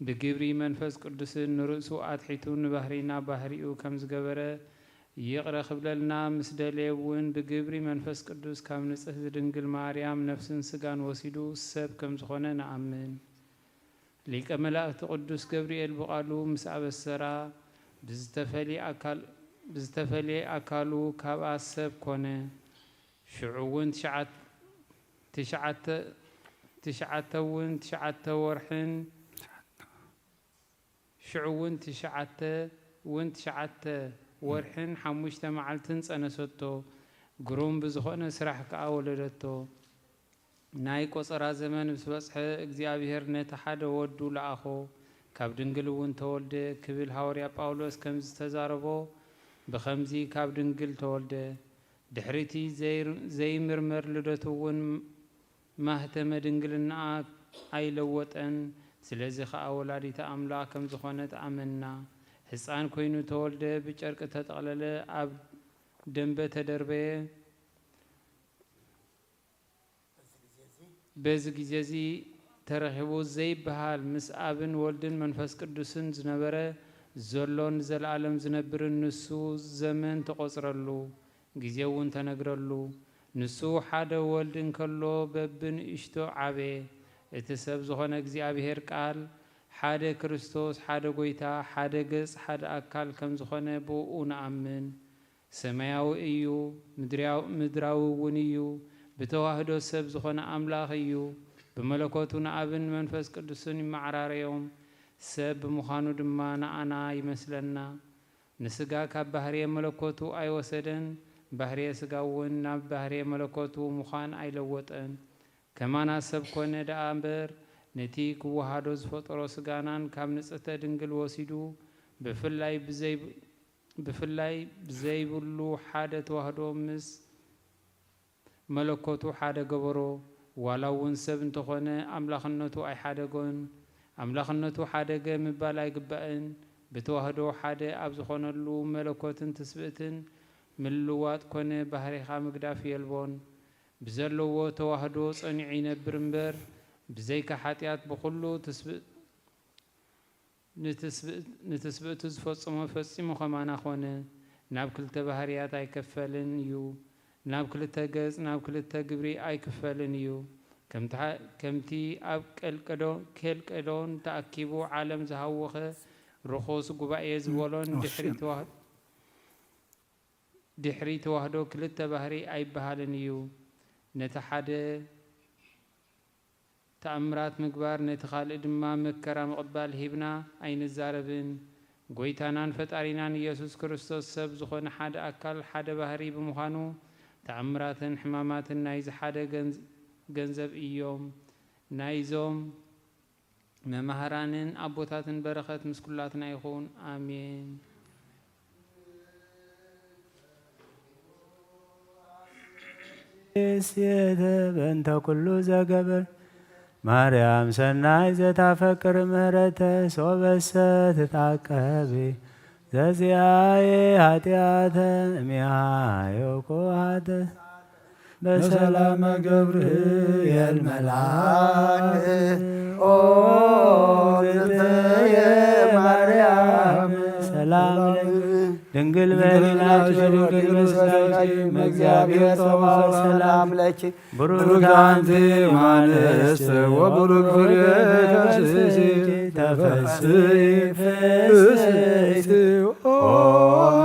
ብግብሪ መንፈስ ቅዱስን ንርእሱ ኣትሒቱ ንባህሪና ባህሪኡ ከም ዝገበረ ይቕረ ክብለልና ምስ ደለየ እውን ብግብሪ መንፈስ ቅዱስ ካብ ንጽህቲ ድንግል ማርያም ነፍስን ስጋን ወሲዱ ሰብ ከም ዝኾነ ንኣምን። ሊቀ መላእክቲ ቅዱስ ገብርኤል ብቓሉ ምስ ኣበሰራ ብዝተፈልየ ኣካል-፣ ብዝተፈልየ ኣካሉ ካብኣ ሰብ ኮነ። ሽዑ እውን ትሽዓት-፣ ትሽዓተ፣ ትሽዓተ እውን ትሽዓተ ወርሕን ሽዑ እውን ትሽዓተ እውን ትሽዓተ ወርሕን ሓሙሽተ መዓልትን ጸነሰቶ። ግሩም ብዝኾነ ስራሕ ከኣ ወለደቶ። ናይ ቆጸራ ዘመን ምስ በጽሐ፣ እግዚኣብሔር ነቲ ሓደ ወዱ ለኣኾ፣ ካብ ድንግል እውን ተወልደ ክብል ሃዋርያ ጳውሎስ ከምዚ ዝተዛረቦ፣ ብኸምዚ ካብ ድንግል ተወልደ። ድሕሪቲ ዘይር-፣ ዘይምርመር ልደቱ እውን ማህተመ ድንግልናኣ ኣይለወጠን። ስለዚ ኸኣ ወላዲተ ኣምላኽ ከም ዝኾነት ኣመንና። ህጻን ኮይኑ ተወልደ፣ ብጨርቂ ተጠቕለለ፣ ኣብ ደንበ ተደርበየ። በዚ ግዜ እዚ ተረኺቡ ዘይበሃል ምስ ኣብን ወልድን መንፈስ ቅዱስን ዝነበረ ዘሎን ንዘለኣለም ዝነብርን ንሱ ዘመን ተቖጽረሉ፣ ግዜ እውን ተነግረሉ። ንሱ ሓደ ወልድ እንከሎ በብንእሽቶ ዓበ። እቲ ሰብ ዝኾነ እግዚኣብሔር ቃል ሓደ ክርስቶስ፣ ሓደ ጐይታ፣ ሓደ ገጽ፣ ሓደ ኣካል ከም ዝኾነ ብእኡ ንኣምን። ሰማያዊ እዩ፣ ምድርያው-፣ ምድራዊ እውን እዩ። ብተዋህዶ ሰብ ዝኾነ ኣምላኽ እዩ። ብመለኮቱ ንኣብን መንፈስ ቅዱስን ይመዓራረዮም። ሰብ ብምዃኑ ድማ ንኣና ይመስለና። ንስጋ ካብ ባህርየ መለኮቱ ኣይወሰደን፣ ባህርየ ስጋ እውን ናብ ባህርየ መለኮቱ ምዃን ኣይለወጠን። ከማና ሰብ ኮነ ደኣ እምበር፣ ነቲ ክወሃዶ ዝፈጠሮ ስጋናን ካብ ንጽሕተ ድንግል ወሲዱ፣ ብፍላይ ብዘይ-፣ ብፍላይ ብዘይብሉ ሓደ ተዋህዶ ምስ መለኮቱ ሓደ ገበሮ። ዋላ እውን ሰብ እንተኾነ፣ ኣምላኽነቱ ኣይሓደጎን። ኣምላኽነቱ ሓደገ ምባል ኣይግባእን። ብተዋህዶ ሓደ ኣብ ዝኾነሉ፣ መለኮትን ትስብእትን ምልዋጥ ኮነ ባህሪኻ ምግዳፍ የልቦን። ብዘለዎ ተዋህዶ ጸኒዑ ይነብር እምበር፣ ብዘይካ ሓጢኣት ብኹሉ ትስብእ-፣ ንትስብእ-፣ ንትስብእቱ ዝፈጸሞ ፈጺሙ ከማና ኾነ። ናብ ክልተ ባህርያት ኣይክፈልን እዩ። ናብ ክልተ ገጽ፣ ናብ ክልተ ግብሪ ኣይክፈልን እዩ። ከምቲ ሓ-፣ ከምቲ ኣብ ቀልቀዶ-፣ ኬልቄዶን ተኣኪቡ ዓለም ዝሃወኸ ርኹስ ጉባኤ ዝበሎን ድሕሪ ተዋህ-፣ ድሕሪ ተዋህዶ ክልተ ባህሪ ኣይበሃልን እዩ። ነቲ ሓደ ተኣምራት ምግባር፣ ነቲ ካልእ ድማ መከራ ምቕባል ሂብና ኣይንዛረብን። ጐይታናን ፈጣሪናን ኢየሱስ ክርስቶስ ሰብ ዝኾነ ሓደ ኣካል ሓደ ባህሪ ብምዃኑ፣ ተኣምራትን ሕማማትን ናይዚ ሓደ ገንዝ-፣ ገንዘብ እዮም። ናይዞም መማህራንን ኣቦታትን በረኸት ምስ ኩላትና ይኹን። ኣሜን። ሴት በእንተ ኩሉ ዘገበር ማርያም ሰናይ ዘታፈቅር ምህረተ ሶበሰ ትታቀቢ ዘዚኣየ ኃጢአተ እሚሃዮ ኮሃተ በሰላመ ገብርኤል መልአክ ኦ ግዝእትየ ማርያም ሰላም ለኪ ድንግል በሊናኪ ድንግል በስጋኪ እመእግዚአብሔር ጸባኦት ሰላም ለኪ ብሩክ አንቲ እማንስት ወብሩክ ፍሬ ከርስኪ ተፈስሒ ፍስሕቲ ኦ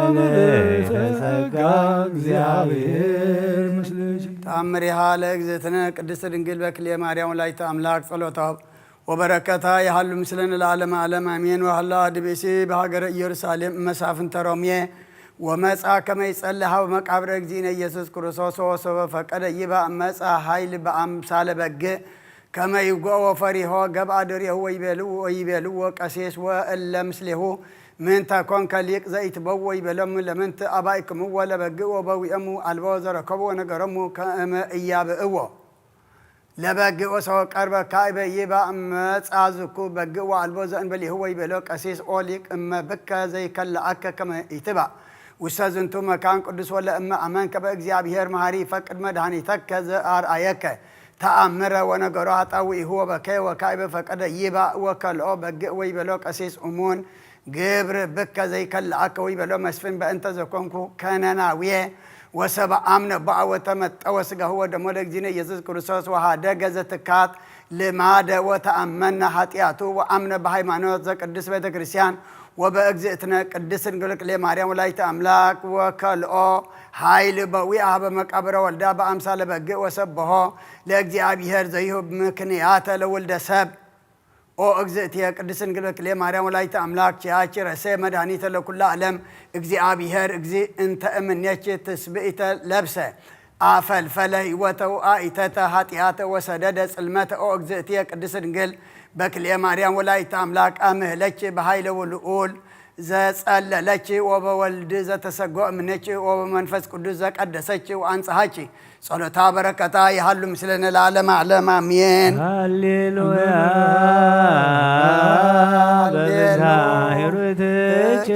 ምልዕተ ጸጋ እግዚአብሔር ምስልኪ። ተአምሪሃ ለእግዝእትነ ቅድስት ድንግል በክልኤ ማርያም ወላዲተ አምላክ ጸሎታ ወበረከታ ይሃሉ ምስለነ ለዓለመ ዓለም አሜን። ወሃላ አድቤሲ በሃገረ ኢየሩሳሌም እመሳፍንተ ሮሜ ወመጻ ከመ ይጸሊ ሀበ መቃብረ እግዚእነ ኢየሱስ ክርስቶስ ወሶበ ፈቀደ ይባእ መጻ ኃይል በአምሳለ በግእ ከመ ይጉኦ ወፈሪሆ ገብአ ድሬሁ ወይቤልዎ ወይቤልዎ ቀሴስ ወእለ ምስሌሁ ምንተ ኮንከ ሊቅ ዘኢትበው ወይቤሎሙ ለምንት አባይክምዎ ለበግእ ወበዊኦሙ አልቦ ዘረከቡ ወነገሮሙ ከእመ እያብእዎ ለበግእ ወሰወ ቀርበ ካይበ ይባእ መጻ ዝኩ በግእ ወአልቦ ዘእንበሌሁ ወይቤሎ ቀሲስ ኦ ሊቅ እመ ብከ ዘይከልአከ ከመ ኢትባእ ውስተ ዝንቱ መካን ቅዱስ ወለእመ አመንከ በእግዚአብሔር መሐሪ ይፈቅድ መድኃኒተከ ዘአርአየከ ተአምረ ወነገሮ ኃጣውኢሁ ወበከየ ወካይበ ፈቀደ ይባእ ወከልኦ በግእ ወይቤሎ ቀሲስ እሙን ግብር ብከ ዘይከልአከ ወይቤሎ መስፍን በእንተ ዘኮንኩ ከነናውየ ወሰበ አምነ በአ ወተመጠወ ስጋሁ ወደሞ ለእግዚእነ ኢየሱስ ክርስቶስ ወሃደገ ዘትካት ልማደ ወተአመነ ኃጢአቱ ወአምነ በሃይማኖት ዘቅድስ ቤተ ክርስቲያን ወበእግዝእትነ ቅድስት ድንግል ክልኤ ማርያም ወላዲተ አምላክ ወከልኦ ኃይል በዊአ ሀበ መቃብረ ወልዳ በአምሳለ በግእ ወሰብሖ ለእግዚአብሔር ዘይሁብ ምክንያተ ለውልደ ሰብ ኦ እግዝእትየ ቅድስት ድንግል በክልኤ ማርያም ወላዲተ አምላክ ኪያኪ ረሴ መድኃኒተ ለኩሉ ዓለም እግዚአብሔር እግዚእ እንተ እምኔኪ ትስብኢተ ለብሰ አፈልፈለ ህይወተ ወአኢተተ ኃጢአተ ወሰደደ ጽልመተ ኦ እግዝእትየ ቅድስት ድንግል በክልኤ ማርያም ወላዲተ አምላክ አምህለኪ በኃይለ ውልኡል ዘጸለለኪ ወበወልድ ዘተሰጎ እምኔኪ ወበመንፈስ ቅዱስ ዘቀደሰኪ ወአንጽሐኪ ጸሎታ በረከታ ይሃሉ ምስለነ ለዓለመ ዓለም አሜን። ሃሌሉያ። በብዝሃ ሂሩትኪ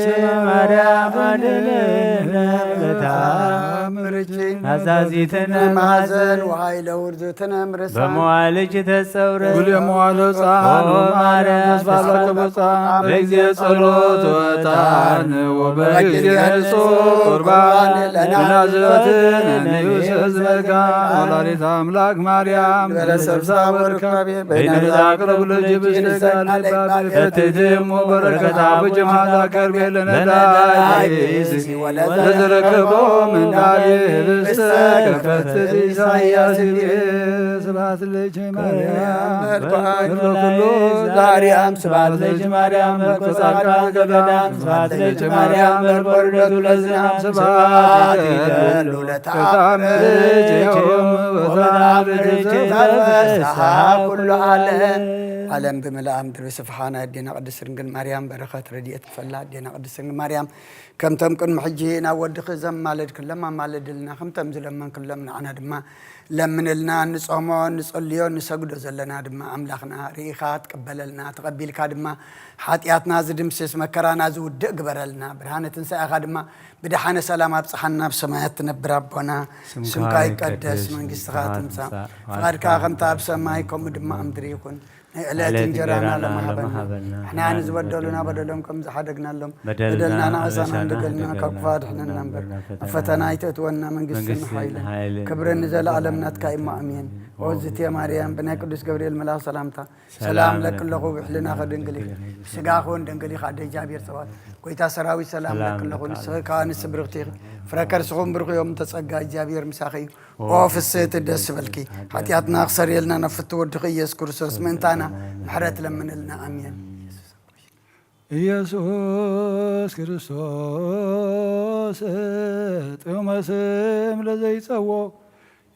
ማርያም አድነነ በተአምርኪ ናዛዚትነ ማሕዘን ወሃይለ ውርዙትነ ምርሳ በመዋልጅ ተጸውረ ጉልኤ መዋለ ሕፃን ኦ ወማርያም ማርያም ተስፋ ተስፋ ለቁ ብፃ በጊዜ ጸሎት ወጣን ወበጊዜ ጾም ቁርባን ለናዘዝን ንዩስ ህዝበካ ወላዲተ ኣምላክ ማርያም በለሰብሳ ወርካቤ በይነ ዛቅረብ ለጅብ ስጋ ልባቤ ፈትትሞ በረከታ በጀማታ ከርቤ ለነዳይ ለዘረከቦም እንዳቤ ህብስተ ከፈትት ኢሳያስ ይቤ ስብሐት ለኪ ማርያም ኩሎ ኩሎ ዛሪያም ስብሐት ለኪ ማርያም በቆጻቃ ገዳም ስብሐት ለኪ ማርያም በቆርደቱ ለዝናም ስብሐት ይደሉ ለታምርጅ ወበታምርጅ ተፈስሐ ኩሉ ዓለም። ዓለም ብምልኣ ምድሪ ስፍሓ ናይ ኣዴና ቅድስት ድንግል ማርያም በረኸት ረድኤት ክፈላ ኣዴና ቅድስት ድንግል ማርያም ከምቶም ቅድሚ ሕጂ ናብ ወድኺ ዘማለድክሎም ኣማልድልና፣ ከምቶም ዝለመንክሎም ንዓና ድማ ለምንልና። ንጾሞ፣ ንጸልዮ፣ ንሰግዶ ዘለና ድማ ኣምላኽና ርኢኻ ትቀበለልና። ተቐቢልካ ድማ ሓጢኣትና ዝድምስስ፣ መከራና ዝውድእ ግበረልና። ብርሃነ ትንሳኤኻ ድማ ብደሓነ ሰላም ኣብጽሓና። ኣብ ሰማያት ትነብር ኣቦና፣ ስምካ ስምካ ይቀደስ፣ ይቀደስ፣ መንግስትኻ መንግስትኻ ትምጻእ፣ ትምጻእ፣ ፍቓድካ ፍቓድካ ከምታ ኣብ ከምታ ሰማይ፣ ኣብ ከምኡ ድማ ኣብ ምድሪ ይኹን። ናይ ዕለት ዕለት እንጀራና እንጀራና ለመሃበና። ለመሃበና። ንሕና ንዝበደሉና በደሎም ከም ዝሓደግናሎም፣ በደልና በደልና ኣበሳና ኣበሳና እንደገልና፣ ካብ ሓደገልና፣ ክፉ ኣድሕነና እምበር፣ ናብ ፈተና ኣብ ፈተና ኣይተእትወና፣ መንግስትን መንግስትን ሓይልን ሓይልን ክብርን ንዘለኣለም ናትካ እዩ። ኣሜን። ኦ እግዝእትየ ማርያም፣ ብናይ ቅዱስ ገብርኤል መልኣኽ ሰላምታ፣ ሰላም ሰላም ለኪ ለኪ ኣለኹ፣ ብሕልናኺ ድንግል ኢኺ፣ ብስጋኺ እውን ድንግል ኢኻ፣ ኣደ እግዚኣብሔር ጸባኦት። ጎይታ ሰራዊት ሰላም ሰላም ለኪ ኣለኹ፣ ለኪ ንስኺ ኣለኹ። ከኣ ንስብርኽቲ ኢኺ፣ ፍረ ከርስኹም ብሩኽ እዮም፣ ተጸጋ እግዚኣብሔር ምሳኺ እዩ። ኦ ፍስሕቲ ደስ በልኪ፣ ሓጢኣትና ክሰርየልና ናብ ፍትው ወድኺ ኢየሱስ ክርስቶስ ምእንታና ምሕረት ለምንልና። ኣሜን። ኢየሱስ ክርስቶስ ጥዑመ ስም ለዘይጸዎ፣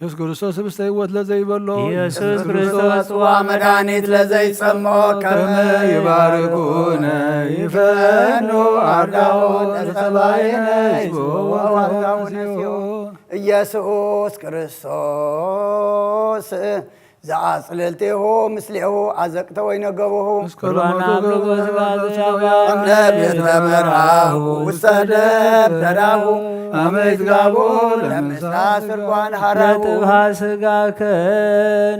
ኢየሱስ ክርስቶስ ህብስተ ሕይወት ለዘይበሎ፣ ኢየሱስ ክርስቶስ ጽዋ መድኃኒት ለዘይጸሞ፣ ከመ ይባርኩነ ይፈኑ አርዳኦ ለጸባኢነ ይስብዎ ወአርዳኦ ነሲኦ። ኢየሱስ ክርስቶስ ዘአጽልልቴሁ ምስሌሁ አዘቅተ ወይነ ገቦሁ እስከ ቁርባን ለሞቱ አምልኮ ስብሐት ለእግዚአብሔር። እምነ ቤተ በርሃሁ ውስተ ደብተራሁ አመ ይትጋቦ ለምሳ ስርጓን ሐራሁ። ነጥብሃ ስጋከ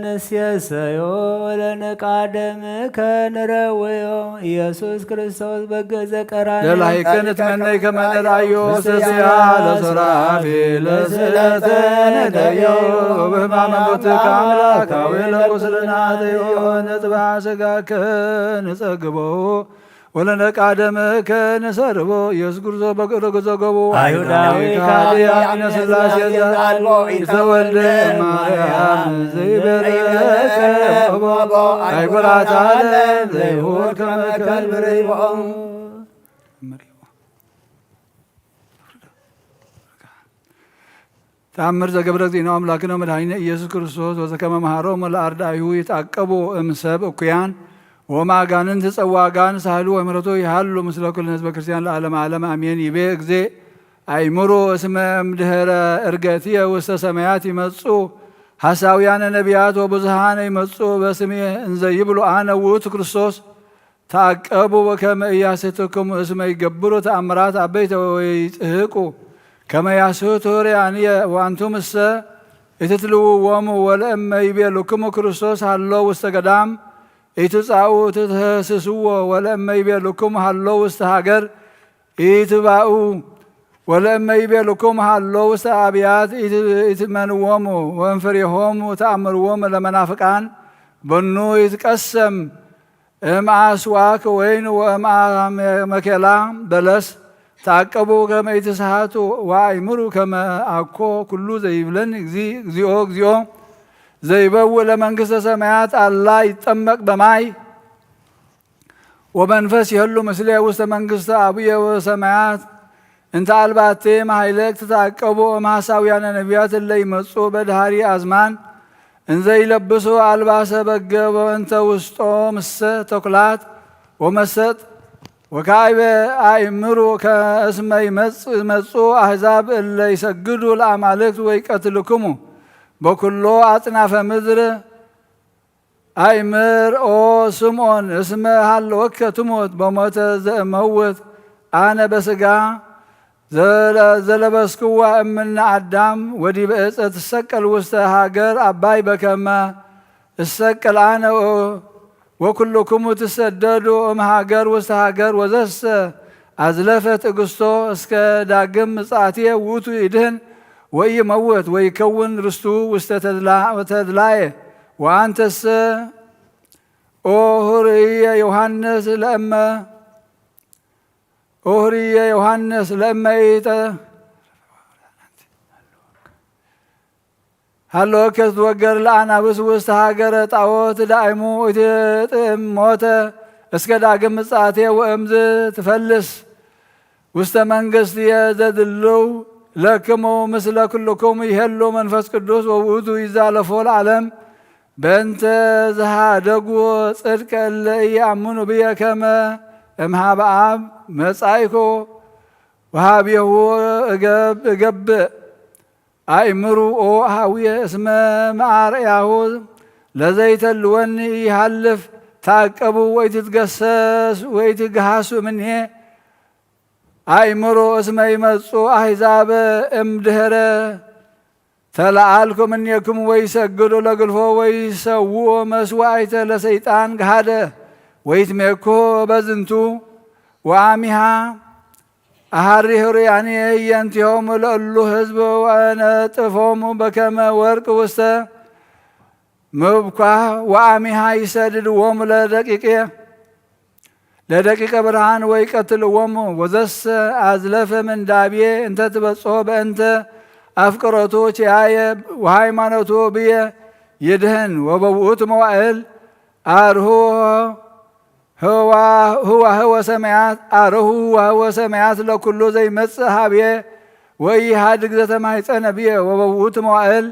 ንሴሰዮ ወለነቃደምከ ንረውዮ። ኢየሱስ ክርስቶስ በገዘ ቀራንዮ ለላይከ ንትመነይ ከመ ንርአዮ ሰስያ ለሱራፊ ለስእለተ ንደዮ። በሕማመ ሞትከ አምላካዊ ለቁስልና ተዮ። ነጥብሃ ስጋከ ንጸግቦ ወለነቃደምከ ንሰርቦ። ኢየሱስ ክርስቶስ በገ-፣ በገዘ ገቦ አይሁዳዊ ከሃዲ አሚነ ሥላሴ ዘአልቦ ኢተወልደ ማርያም ዘይበረከ ቦቦ አይጉራት ዓለም ዘይሁር ከመ ከልብ ርቦ። ተአምር ዘገብረ እግዚእነ አምላክነ መድኃኒነ ኢየሱስ ክርስቶስ ወዘከመ መሃሮሙ ለአርዳኢሁ ይትዓቀቡ እምሰብ እኩያን ወእምአጋንንት ጸዋጋን ሳህሉ ወምሕረቱ ይሃሉ ምስለ ኩልነ ህዝበ ክርስቲያን ለዓለመ ዓለም አሜን። ይቤ እግዜ አይምሩ እስመ እምድህረ እርገትየ ውስተ ሰማያት ይመጹ ሐሳውያነ ነቢያት ወብዙሃነ ይመጹ በስሜ እንዘ ይብሉ አነ ውእቱ ክርስቶስ ተአቀቡ ወከመ ኢያስሕትክሙ እስመ ይገብሩ ተአምራት አበይተ ወይጽህቁ ከመ ያስሕቱ ርእያንየ ወአንቱምሰ ኢትትልውዎሙ። ወለእመ ይቤሉክሙ ክርስቶስ ሀሎ ውስተ ገዳም ኢትጻኡ ትትሐስስዎ። ወለእመ ይቤሉክሙ ሀሎ ውስተ ሀገር ኢትባኡ። ወለእመ ይቤሉክሙ ሀሎ ውስተ አብያት ኢት-፣ ኢትመንዎሙ ወእንፍሬሆሙ ተአምርዎሙ ለመናፍቃን በኑ ይትቀሰም። እምአስዋክ ወይን ወእምአመኬላ በለስ ተአቀቡ ከመ ኢትስሓቱ ወአእምሩ ከመ አኮ ኩሉ ዘይብለኒ እግዚ-፣ እግዚኦ፣ እግዚኦ ዘይበውእ ለመንግስተ ሰማያት አላ ይጠመቅ በማይ ወመንፈስ ይህሉ ምስሌ ውስተ መንግስተ አቡየ ወሰማያት። እንተ አልባቴ ማሕይለክ ትትዓቀቡ እምሐሳውያነ ነቢያት እለ ይመጹ በድሃሪ አዝማን እንዘ ይለብሱ አልባሰ በገ ወእንተ ውስጦ ምሰ ተኩላት ወመሰጥ ወካዕበ አእምሩ ከእስመ ይመጽ-፣ ይመጹ አሕዛብ እለ ይሰግዱ ለአማልክት ወይቀትልክሙ በኩሎ አጽናፈ ምድር። አይምር ኦ ስምዖን እስመ ሀለወከ ትሞት በሞተ ዘእመውት አነ በስጋ ዘለበስክዋ እምነ ኣዳም ወዲበ እፀ ትሰቀል ውስተ ሃገር ኣባይ በከመ እሰቀል ኣነ ወኩልክሙ ትሰደዱ እምሃገር ውስተ ሃገር ወዘሰ ኣዝለፈ ትዕግስቶ እስከ ዳግም ምጽኣትየ ውእቱ ይድህን ወኢይመውት ወይከውን ርስቱ ውስተ ተድላየ። ወአንተሰ ኦ ሁርየ ዮሐንስ ለእመ ኦ ሁርየ ዮሐንስ ለእመ ኢተ ሃለወከ ትወገር ለአናብስ ውስተ ሃገረ ጣዖት ዳእሙ ኢትጥእም ሞተ እስከ ዳግም ምጽኣቴ ወእምዝ ትፈልስ ውስተ መንግስትየ ዘድልው ለክሙ ምስለ ኩልኩም ይሄሉ መንፈስ ቅዱስ ወውእቱ ይዛለፎ ለዓለም። በእንተ ዝሃደጉ ጽድቀ እለ ኢየአምኑ ብየ ከመ እምሃበ አብ መጻኢኮ ወሃብየሁ እገብእ። አእምሩ ኦ አሃውየ እስመ መአርያሁ ለዘይተልወኒ ይሃልፍ። ታቀቡ ወይትትገሰስ ወይትግሃሱ እምኔ። አእምሮ እስመ ይመጹ አሕዛብ እምድህረ ተለዓልኩ እምኔክሙ ወይሰግዱ ለግልፎ ወይሰውኡ መስዋዕተ ለሰይጣን ገሃደ ወይትሜኮ በዝንቱ ወአሚሃ አሃሪ ህሩያንየ ህየንቲሆሙ ለእሉ ህዝብ ወነጥፎሙ በከመ ወርቅ ውስተ ምብኳ ወአሚሃ ይሰድድዎሙ ለደቂቅየ ለደቂቀ ብርሃን ወይቀትልዎሙ። ወዘሰ አዝለፈ ምንዳብየ እንተ ትበጽሖ በእንተ አፍቅረቱ ኪያየ ወሃይማኖቱ ብየ ይድህን። ወበውእቱ መዋእል አርሁ ህዋ ህዋ ህወ ሰማያት አርሁ ህዋ ህወ ሰማያት ለኩሉ ዘይመጽእ ሀብየ ወኢሃድግ ዘተማይጸነ ብየ። ወበውእቱ መዋእል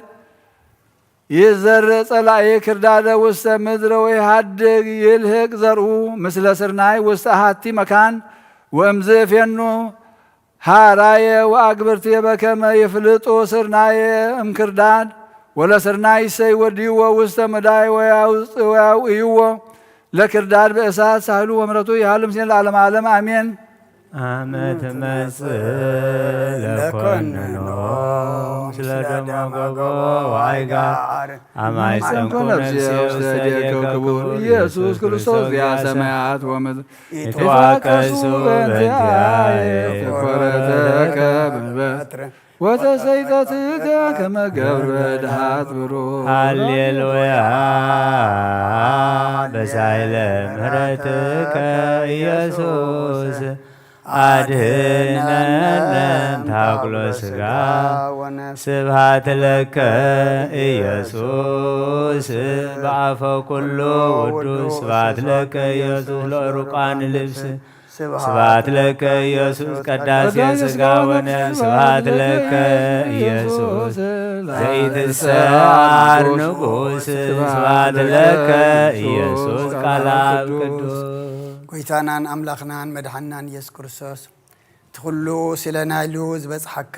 ይዘርእ ጸላኢ ክርዳደ ውስተ ምድር ወይሃድግ ይልህቅ ዘርኡ ምስለ ስርናይ ውስተ አሃቲ መካን ወእምዝ እፌኑ ሃራየ ወአግብርትየ በከመ ይፍልጡ ስርናየ እምክርዳድ ወለስርናይ ሰይወድይዎ ውስተ ምዳይ ወያውፅወያው እይዎ ለክርዳድ በእሳት ሳህሉ ወምረቱ ይሃሉ ምስሌን ለዓለመ ዓለም አሜን። አመ ትመጽእ ለኮንኖ ምስለ ደማጎጎ ወአይጋ አማይ ጸንኩ ነፍስየ ውስተ እዴከ ክቡር ኢየሱስ ክርስቶስ ዚአ ሰማያት ወምድር ኢትዋቀሱ በእንቲአየ ተኮረተከ በበትር ወተሰይጠትከ ከመ ገብረ ድሃት ብሩክ። ሃሌሉያ በሳይለ ምሕረትከ ኢየሱስ አድህነነ ታኩሎ ስጋ። ስብሐት ለከ ኢየሱስ በአፈ ኩሉ ውዱስ። ስብሐት ለከ ኢየሱስ ለዕሩቃን ልብስ። ስብሐት ለከ ኢየሱስ ቀዳሴ ስጋ ወነፍስ። ስብሐት ለከ ኢየሱስ ዘይትሰዓር ንጉስ። ስብሐት ለከ ኢየሱስ ቃል አብ ቅዱስ። ጎይታናን ኣምላኽናን መድሓንናን ኢየሱስ ክርስቶስ፣ እቲ ኩሉ ስለ ናይሉ ዝበጽሓካ፣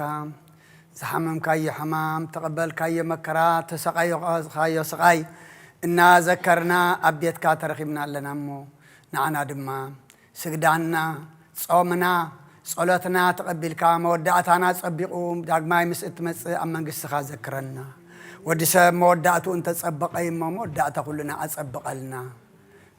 ዝሓመምካዮ ሕማም፣ ተቐበልካዮ መከራ፣ ተሰቃዮኻዮ ስቓይ እናዘከርና ኣብ ቤትካ ተረኺብና ኣለና እሞ፣ ንዓና ድማ ስግዳና፣ ጾምና፣ ጸሎትና ተቐቢልካ፣ መወዳእታና ጸቢቑ ዳግማይ ምስ እትመጽእ ኣብ መንግስትኻ ዘክረና። ወዲ ሰብ መወዳእትኡ እንተጸበቐ እዩ እሞ፣ መወዳእታ ኩልና ኣጸብቐልና።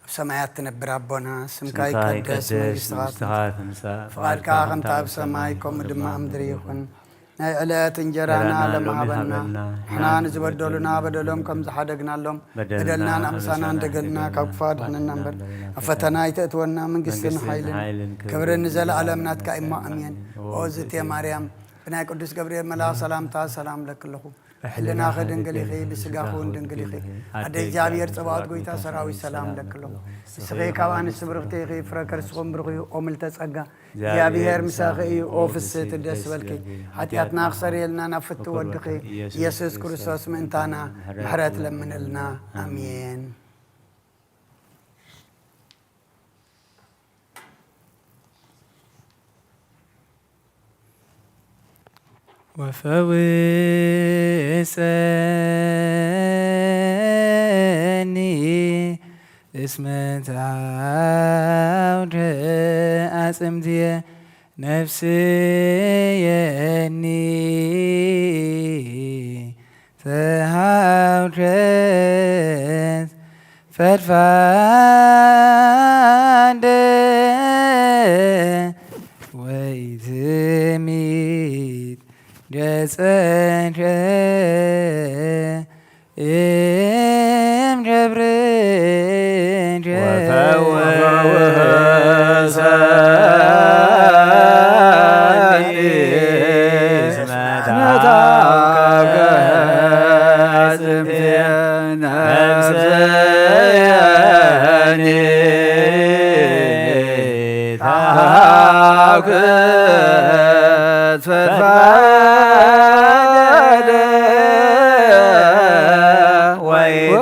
ኣብ ሰማያት ትነብር ኣቦና፣ ስምካ ስምካ ይቀደስ፣ ይቀደስ፣ መንግስትኻ መንግስትኻ ትምጻእ፣ ትምጻእ፣ ፍቓድካ ፍቓድካ ከምታ ከምታ ኣብ ኣብ ሰማይ፣ ሰማይ፣ ከምኡ ከምኡ ድማ ድማ ኣብ ምድሪ ኣብ ምድሪ ይኹን። ይኹን። ናይ ዕለት እንጀራና እንጀራና ሎሚ ሎሚ ሃበና። ሃበና። ንሕና ንዝበደሉና በደሎም ከም ዝሓደግናሎም፣ በደልና በደልናን ኣምሳናን ኣምሳናን ደገልና ካብ ክፉ ኣድሕነና እምበር፣ ኣብ ፈተና ኣይተእትወና፣ መንግስትን መንግስትን ሓይልን ሓይልን ክብርን ክብርን ንዘለኣለም ናትካ እሞ፣ ኣሜን። ኣሜን። ኦ እግዝእትየ ማርያም፣ ብናይ ቅዱስ ገብርኤል መልኣኽ ሰላምታ ሰላም ለኪ ኣለኹ። ብሕልናኺ ድንግል ኢኺ፣ ብስጋኺ እውን ድንግል ኢኺ። ኣደ እግዚኣብሔር ጸባኦት ጎይታ ሰራዊት ሰላም ለኪ ኣለኹ። ንስኺ ካብ ኣንስቲ ብርኽቲ ኢኺ፣ ፍረ ከርስኹም ብሩኽ እዩ። ኦ ምልተ ጸጋ፣ እግዚኣብሔር ምሳኺ እዩ። ኦ ፍስሕቲ ደስ በልኪ፣ ሓጢኣትና ክሰርየልና ናብ ፍቲ ወድኺ ኢየሱስ ክርስቶስ ምእንታና ምሕረት ለምንልና። ኣሜን። ወፈውሰኒ እስመ ተአውደ አጽምድየ ነፍስየኒ ተሃውከት ፈድፋደ ወይ ትሚት ገጸከ እም ገብርከ ወፈውሰኒ እስመ ተሃውከ ጽምቴ ነፍስየኒ ተሃውከት ፈድፋደ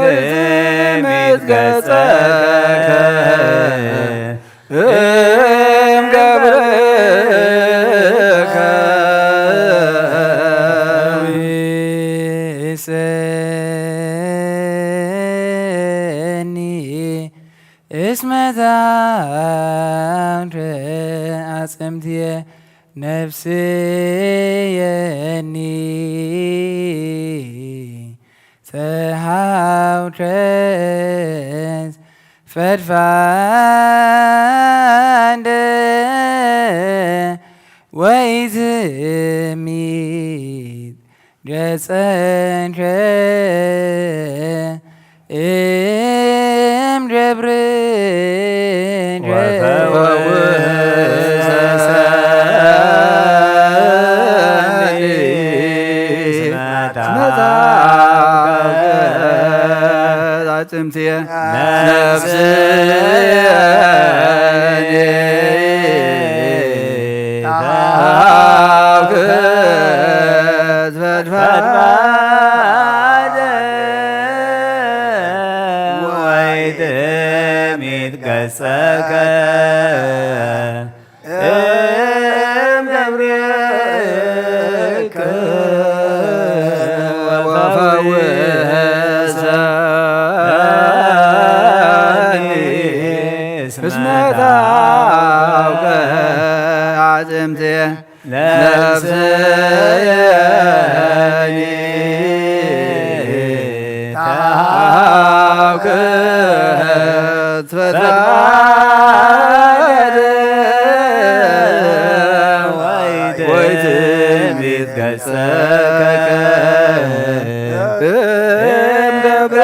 ወይትሚት ገጸከ እም ገብርከ ይእሰኒ እስመ ተሃውከ አጽምትየ ነፍስየኒ ተሃውከት ፈድፋደ ወይትሚት ገጸከ እም ገብርከ ወፈውሰኒ እስመ ተሃውከት አጽምትየ ነፍስየኒ ተሃውከት ፈድፋደ ወይትሚት ገጸከ እም ገብርከ ወፈውሰኒ እስመ ተሃውከ አጽምትየ ነፍስየኒ ተሃውከት ፈድፋደ ወይትሚት ገጸከ እም ገብርከ።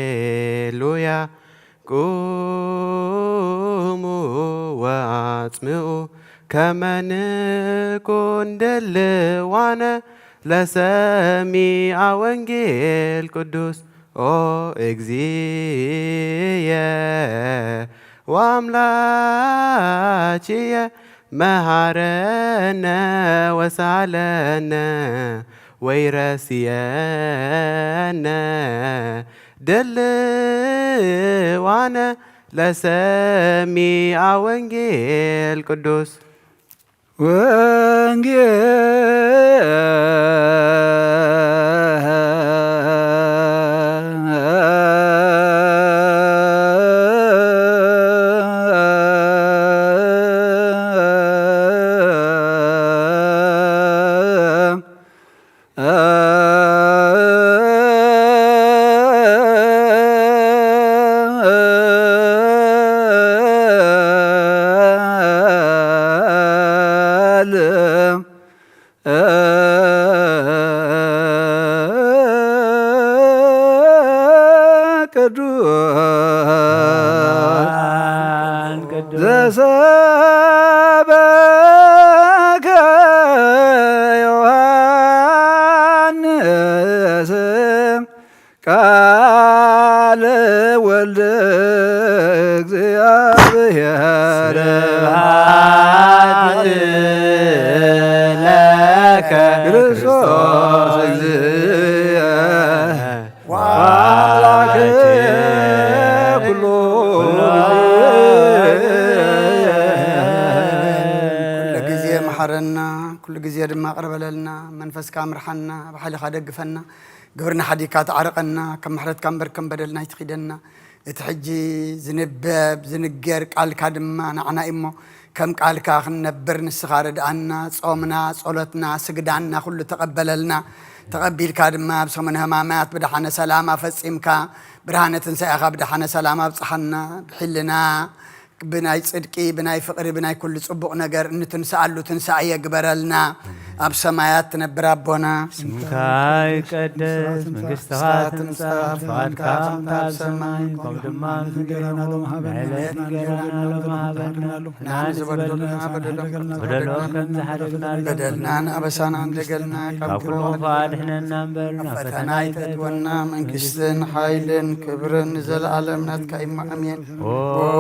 ሃሌሉያ። ቁሙ ወአጽምዑ ከመ ንኩን ድልዋነ ለሰሚዐ ወንጌል ቅዱስ። ኦ እግዚየ ወአምላኪየ መሃረነ ወሳለነ ወይረስየነ ድልዋነ ለሰሚዐ ወንጌል ቅዱስ። ወንጌል ቅዱስ ዘሰበከ ዮሐንስ ቃለ ወልደ እግዚአብሔር። ስብሐት ለከ ክርስቶስ እግዚእ ወአምላክ ኩሉ። ኩሉ ግዜ መሓረና፣ ኩሉ ግዜ ድማ ቅርበለልና። መንፈስካ ምርሓና፣ ብሓይልኻ ደግፈና። ግብርና ሓዲግካ ተዓርቐና፣ ከም ምሕረትካ እምበር ከም በደልና ኣይትኺደና። እቲ ሕጂ ዝንበብ ዝንገር ቃልካ ድማ ንዓና እዩ እሞ፣ ከም ቃልካ ክንነብር ንስኻ ርድኣና። ጾምና፣ ጸሎትና፣ ስግዳንና ኩሉ ተቐበለልና። ተቐቢልካ ድማ ኣብ ሰሙነ ሕማማት ብደሓነ ሰላም ኣፈጺምካ፣ ብርሃነ ትንሳኤኻ ብደሓነ ሰላም ኣብጽሓና። ብሕልና ብናይ ጽድቂ፣ ብናይ ፍቕሪ፣ ብናይ ኩሉ ጽቡቕ ነገር እንትንስኣሉ ትንሳኤ የግበረልና። ኣብ ሰማያት ትነብር ኣቦና፣ ስምካ ይቀደስ፣ መንግስትኻ ትምጻእ፣ ፍቓድካ ከምታ ኣብ ሰማይ፣ ከምኡ ድማ ኣብ ምድሪ። ናዕለት እንጀራና ሎሚ ሃበና፣ ንሕና ዝበደሉና በደሎም፣ በደሎ ከም ዝሓደግናሎም፣ በደልናን ኣበሳናን ደገልና፣ ካብ ካብ ኩሉ ክፉእ ኣድሕነና እምበር፣ ናብ ፈተና ኣይተእትወና። መንግስትን ሓይልን ክብርን ንዘለኣለም ናትካ እዩ። ኣሜን። ኦ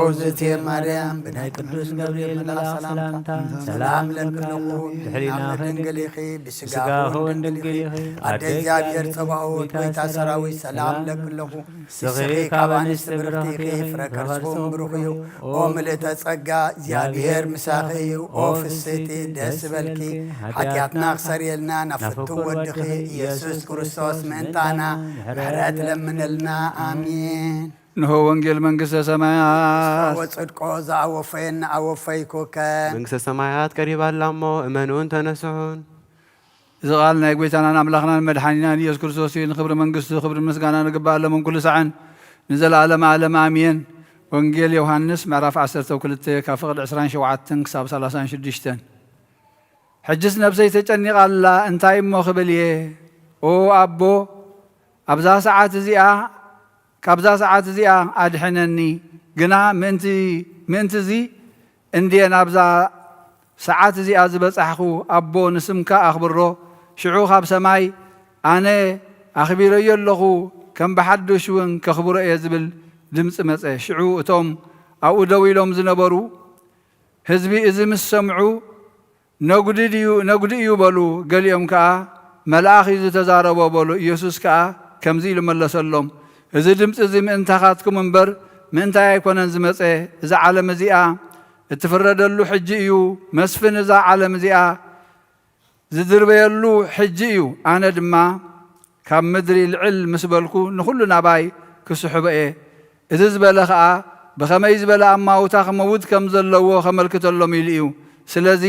እግዝእትየ ማርያም፣ ብናይ ቅዱስ ገብርኤል መልኣኽ ሰላምታ ሰላም እብለኪ ኣለኹ። ድሕሪና ኣብ ድንግል ኢኺ፣ ብስጋ ብስጋ እውን ድንግል ኢኺ። ኣደ እግዚኣብሔር ጸባኦት፣ ጎይታ ሰራዊት፣ ሰላም እብለኪ ኣለኹ። ንስኺ ካብ ኣንስቲ ብርኽቲ ኢኺ፣ ፍረ ከርስኹም ብሩኽ እዩ። ኦ ምልእተ ጸጋ፣ እግዚኣብሔር ምሳኺ እዩ። ኦ ፍስሕቲ፣ ደስ ይበልኪ። ሓጢኣትና ክሰርየልና ናብ ፍቱው ወድኺ ኢየሱስ ክርስቶስ ምእንታና ምሕረት ለምንልና። ኣሜን። እንሆ ወንጌል መንግስተ ሰማያት። ወጽድቆ ዘኣወፈየና ኣወፈይኩከ። መንግስተ ሰማያት ቀሪባ ኣላ እሞ እመኑን ተነስሑን። እዚ ቃል ናይ ጎይታናን ኣምላኽናን መድሓኒናን ኢየሱስ ክርስቶስ እዩ። ንክብሪ መንግስቱ ክብሪ ምስጋና ንግባእ ኣለምን ኩሉ ሳዕን ንዘለኣለም ዓለም ኣሜን። ወንጌል ዮሃንስ ምዕራፍ ዓሰርተ ክልተ ካብ ፍቕዲ ዕስራን ሸውዓተን ክሳብ ሰላሳን ሽዱሽተን። ሕጅስ ነብሰይ ተጨኒቓ ኣላ፣ እንታይ እሞ ክብል እየ? ኦ ኣቦ፣ ኣብዛ ሰዓት እዚኣ፣ ካብዛ ሰዓት እዚኣ ኣድሕነኒ። ግና ምእንቲ፣ ምእንቲ እዚ እንድየ ናብዛ ሰዓት እዚኣ ዝበጻሕኩ። ኣቦ፣ ንስምካ ኣኽብሮ። ሽዑ ካብ ሰማይ፣ ኣነ ኣኽቢረዮ ኣለኹ፣ ከም ብሓድሽ እውን ከኽብሮ እየ ዝብል ድምጺ መጸ። ሽዑ እቶም ኣብኡ ደው ኢሎም ዝነበሩ ህዝቢ እዚ ምስ ሰምዑ፣ ነጉዲ ድዩ፣ ነጉዲ እዩ በሉ። ገሊኦም ከኣ፣ መልኣኽ እዩ ዝተዛረቦ በሉ። ኢየሱስ ከኣ ከምዚ ኢሉ መለሰሎም፣ እዚ ድምጺ እዚ ምእንታኻትኩም እምበር ምእንታይ ኣይኮነን ዝመጸ። እዛ ዓለም እዚኣ እትፍረደሉ ሕጂ እዩ። መስፍን እዛ ዓለም እዚኣ ዝድርበየሉ ሕጂ እዩ። ኣነ ድማ ካብ ምድሪ ልዕል ምስ በልኩ፣ ንኹሉ ናባይ ክስሕቦ እየ። እዚ ዝበለ ኸኣ፣ ብኸመይ ዝበለ ኣማውታ ክመውት ከም ዘለዎ ኸመልክተሎም ኢሉ እዩ። ስለዚ፣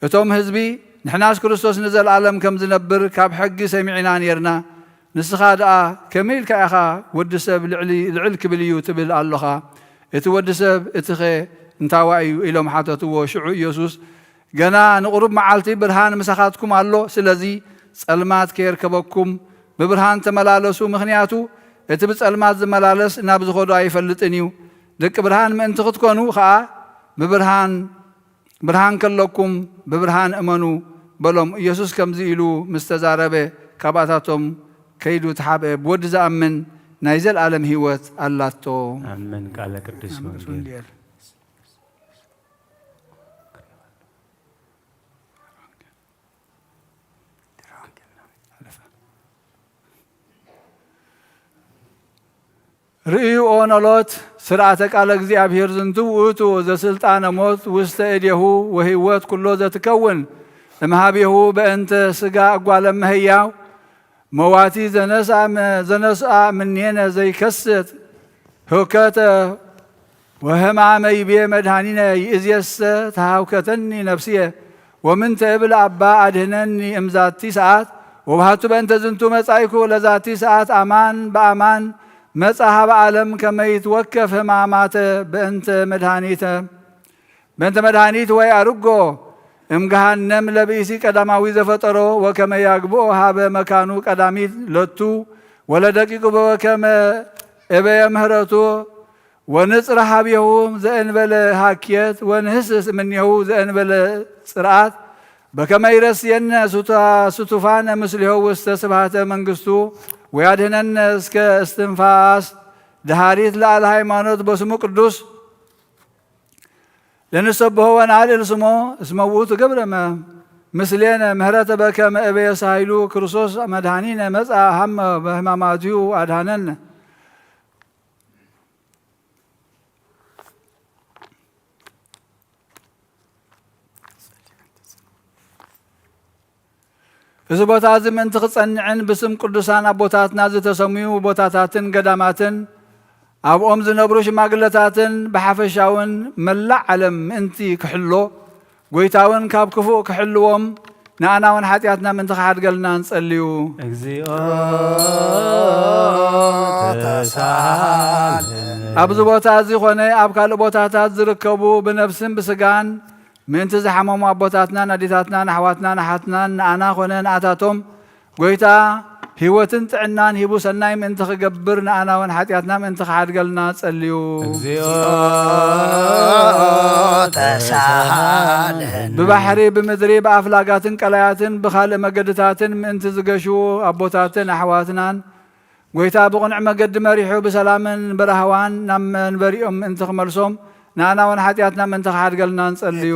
እቶም ህዝቢ፣ ንሕናስ ክርስቶስ ንዘለኣለም ከም ዝነብር ካብ ሕጊ ሰሚዕና ኔርና፣ ንስኻ ደኣ ከመይ ኢልካ ኢኻ፣ ወዲ ሰብ ልዕሊ፣ ልዕል ክብል እዩ ትብል ኣሎኻ? እቲ ወዲ ሰብ እቲኸ እንታዋይ እዩ? ኢሎም ሓተትዎ። ሽዑ ኢየሱስ፣ ገና ንቑሩብ መዓልቲ ብርሃን ምሳኻትኩም ኣሎ። ስለዚ ጸልማት ከየርከበኩም ብብርሃን ተመላለሱ። ምኽንያቱ እቲ ብጸልማት ዝመላለስ ናብ ዝኸዶ ኣይፈልጥን እዩ። ደቂ ብርሃን ምእንቲ ክትኮኑ ኸኣ ብብርሃን፣ ብርሃን ከለኩም ብብርሃን እመኑ በሎም። ኢየሱስ ከምዚ ኢሉ ምስ ተዛረበ፣ ካብኣታቶም ከይዱ ተሓብአ። ብወዲ ዝኣምን ናይ ዘለኣለም ህይወት ኣላቶ። ኣሜን። ቃለ ቅዱስ ኣሜን። ወንጌል። ርእዩ ኦ ኖሎት ስርዓተ ቃለ እግዚኣብሔር ዝንቱ ውእቱ ዘስልጣነ ሞት ውስተ እዴሁ ወህይወት ኩሎ ዘትከውን እምሃቤሁ በእንተ ስጋ እጓለ እመሕያው መዋቲ ዘነስኣ ምኔነ ዘይከስት ህውከተ ወህማመ ይቤ መድኃኒነ ይእዜሰ ተሃውከተኒ ነፍስየ ወምንተ እብል አባ አድህነኒ እምዛቲ ሰዓት ወባህቱ በእንተ ዝንቱ መጻይኩ ለዛቲ ሰዓት አማን በአማን መጻ ሀበ ዓለም ከመ ይትወከፍ ህማማተ በእንተ መድኃኒተ በእንተ መድኃኒት ወይ አርጎ እምገሃነም ለብኢሲ ቀዳማዊ ዘፈጠሮ ወከመ ያግብኦ ሀበ መካኑ ቀዳሚት ለቱ ወለደቂቁ በወከመ እበየ ምህረቱ ወንጽር ሀቤሁ ዘእንበለ ሀኬት ወንህስስ እምኔሁ ዘእንበለ ጽርዓት በከመ ይረስየነ ስቱፋነ ምስሌሁ ውስተ ስብሐተ መንግስቱ ወያድህነነ እስከ እስትንፋስ ደሃሪት ለዓለ ሃይማኖት በስሙ ቅዱስ ለንሰብሖ ወነአልል ስሞ እስመ ውእቱ ገብረ ምስሌነ ምህረተ በከመ እበየ ሳይሉ ክርስቶስ መድኃኒነ መጻ ሀመ በሕማማቲሁ አድኃነነ። እዚ ቦታ እዚ ምእንቲ ክጸንዕን ብስም ቅዱሳን ኣቦታትና ዝተሰምዩ ቦታታትን ገዳማትን ኣብኦም ዝነብሩ ሽማግለታትን ብሓፈሻውን መላእ ዓለም ምእንቲ ክሕሎ፣ ጎይታ እውን ካብ ክፉእ ክሕልዎም፣ ንኣና እውን ሓጢኣትና ምእንቲ ክሓድገልና ንጸልዩ። እግዚኦ ተሳሃለነ። ኣብዚ ቦታ እዚ ኾነ ኣብ ካልእ ቦታታት ዝርከቡ ብነፍስን ብስጋን ምእንቲ ዝሓመሙ ኣቦታትናን ኣዴታትናን ኣሕዋትናን ኣሓትናን ንኣና ኾነ ንኣታቶም ጎይታ ህይወትን ጥዕናን ሂቡ ሰናይ ምእንቲ ክገብር ንኣና እውን ሓጢኣትና ምእንቲ ክሓድገልና ጸልዩ። እግዚኦ ተሳሃለነ። ብባሕሪ፣ ብምድሪ፣ ብኣፍላጋትን ቀላያትን ብኻልእ መገድታትን ምእንቲ ዝገሹ ኣቦታትን ኣሕዋትናን ጎይታ ብቕኑዕ መገዲ መሪሑ ብሰላምን ብራህዋን ናብ መንበሪኦም ምእንቲ ክመልሶም ንኣና እውን ሓጢኣትና ምእንቲ ክሓድገልና ንጸልዩ።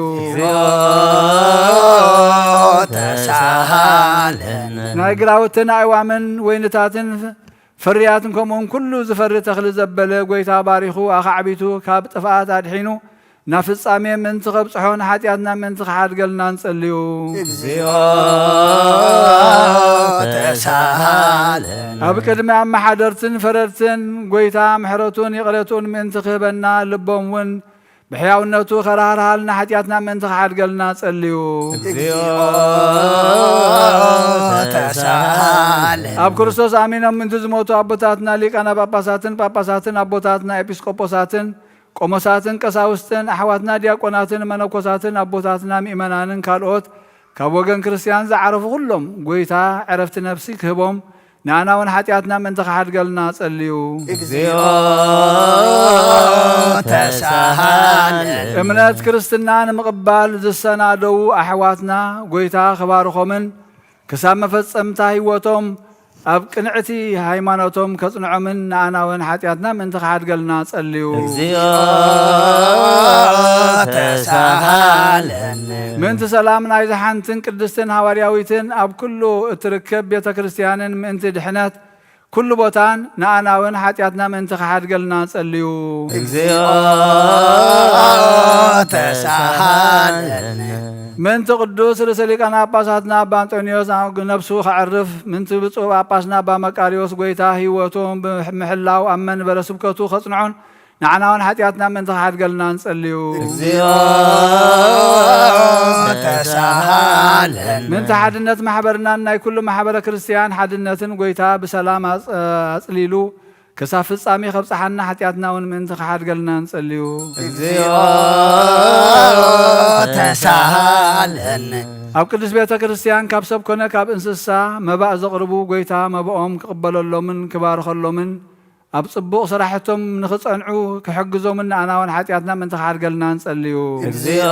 ተሳሃለነ። ናይ ግራውትን ኣእዋምን ወይንታትን ፍርያትን ከምኡውን ኩሉ ዝፈሪ ተኽሊ ዘበለ ጎይታ ባሪኹ ኣኻዕቢቱ ካብ ጥፍኣት ኣድሒኑ ናብ ፍጻሜ ምእንቲ ከብጽሖ ንሓጢኣትና ምእንቲ ክሓድገልና ንጸልዩ። እግዚኦ ተሳሃለነ። ኣብ ቅድሚ ኣመሓደርትን ፈረድትን ጎይታ ምሕረቱን ይቕረቱን ምእንቲ ክህበና ልቦም እውን ብሕያውነቱ ከራህርሃልና ሓጢኣትና ምእንቲ ክሓድገልና ጸልዩ። እግዚኦ ተሳሃለነ። ኣብ ክርስቶስ ኣሚኖም ምእንቲ ዝሞቱ ኣቦታትና ሊቃነ ጳጳሳትን ጳጳሳትን ኣቦታትና ኤጲስቆጶሳትን ቆሞሳትን ቀሳውስትን ኣሕዋትና ዲያቆናትን መነኮሳትን ኣቦታትና ምእመናንን ካልኦት ካብ ወገን ክርስትያን ዝዓረፉ ኩሎም ጎይታ ዕረፍቲ ነፍሲ ክህቦም ንኣና እውን ሓጢኣትና ምእንቲ ክሓድገልና ጸልዩ። እግዚኦ ተሳሃለነ። እምነት ክርስትና ንምቕባል ዝሰናደዉ ኣሕዋትና ጎይታ ክባርኾምን ክሳብ መፈጸምታ ህይወቶም ኣብ ቅንዕቲ ሃይማኖቶም ከጽንዖምን ንኣና እውን ሓጢኣትና ምእንቲ ክሓድገልና ጸልዩ። እግዚኦ ተሳሃለነ። ምእንቲ ሰላም ናይዛ ሓንትን ቅድስትን ሃዋርያዊትን ኣብ ኩሉ እትርከብ ቤተ ክርስትያንን ምእንቲ ድሕነት ኩሉ ቦታን ንኣና እውን ሓጢኣትና ምእንቲ ክሓድገልና ጸልዩ። እግዚኦ ተሳሃለነ። ምእንቲ ቅዱስ ርእሰ ሊቃነ ጳጳሳትና ኣባ ኣንጦንዮስ ነብሱ ከዕርፍ፣ ምእንቲ ብፁዕ ጳጳስና ኣባ መቃርዮስ ጎይታ ህይወቱ ብምሕላው ኣብ መንበረ ስብከቱ ከጽንዖን ንዓና እውን ሓጢኣትና ምእንቲ ክሓድገልና ንጸልዩ። እግዚኦ ተሳሃለነ። ምእንቲ ሓድነት ማሕበርናን ናይ ኩሉ ማሕበረ ክርስትያን ሓድነትን ጎይታ ብሰላም ኣጽ-፣ ኣጽሊሉ ክሳብ ፍጻሜ ከብጽሓና ሓጢኣትና እውን ምእንቲ ክሓድገልና ንጸልዩ። እግዚኦ ተሳሃለነ። ኣብ ቅድስት ቤተ ክርስትያን ካብ ሰብ ኮነ ካብ እንስሳ መባእ ዘቕርቡ ጎይታ መባኦም ክቕበለሎምን ክባርኸሎምን ኣብ ጽቡቕ ስራሕቶም ንኽጸንዑ ክሕግዞምን ንኣና እውን ሓጢኣትና ምእንቲ ክሓድገልና ንጸልዩ። እግዚኦ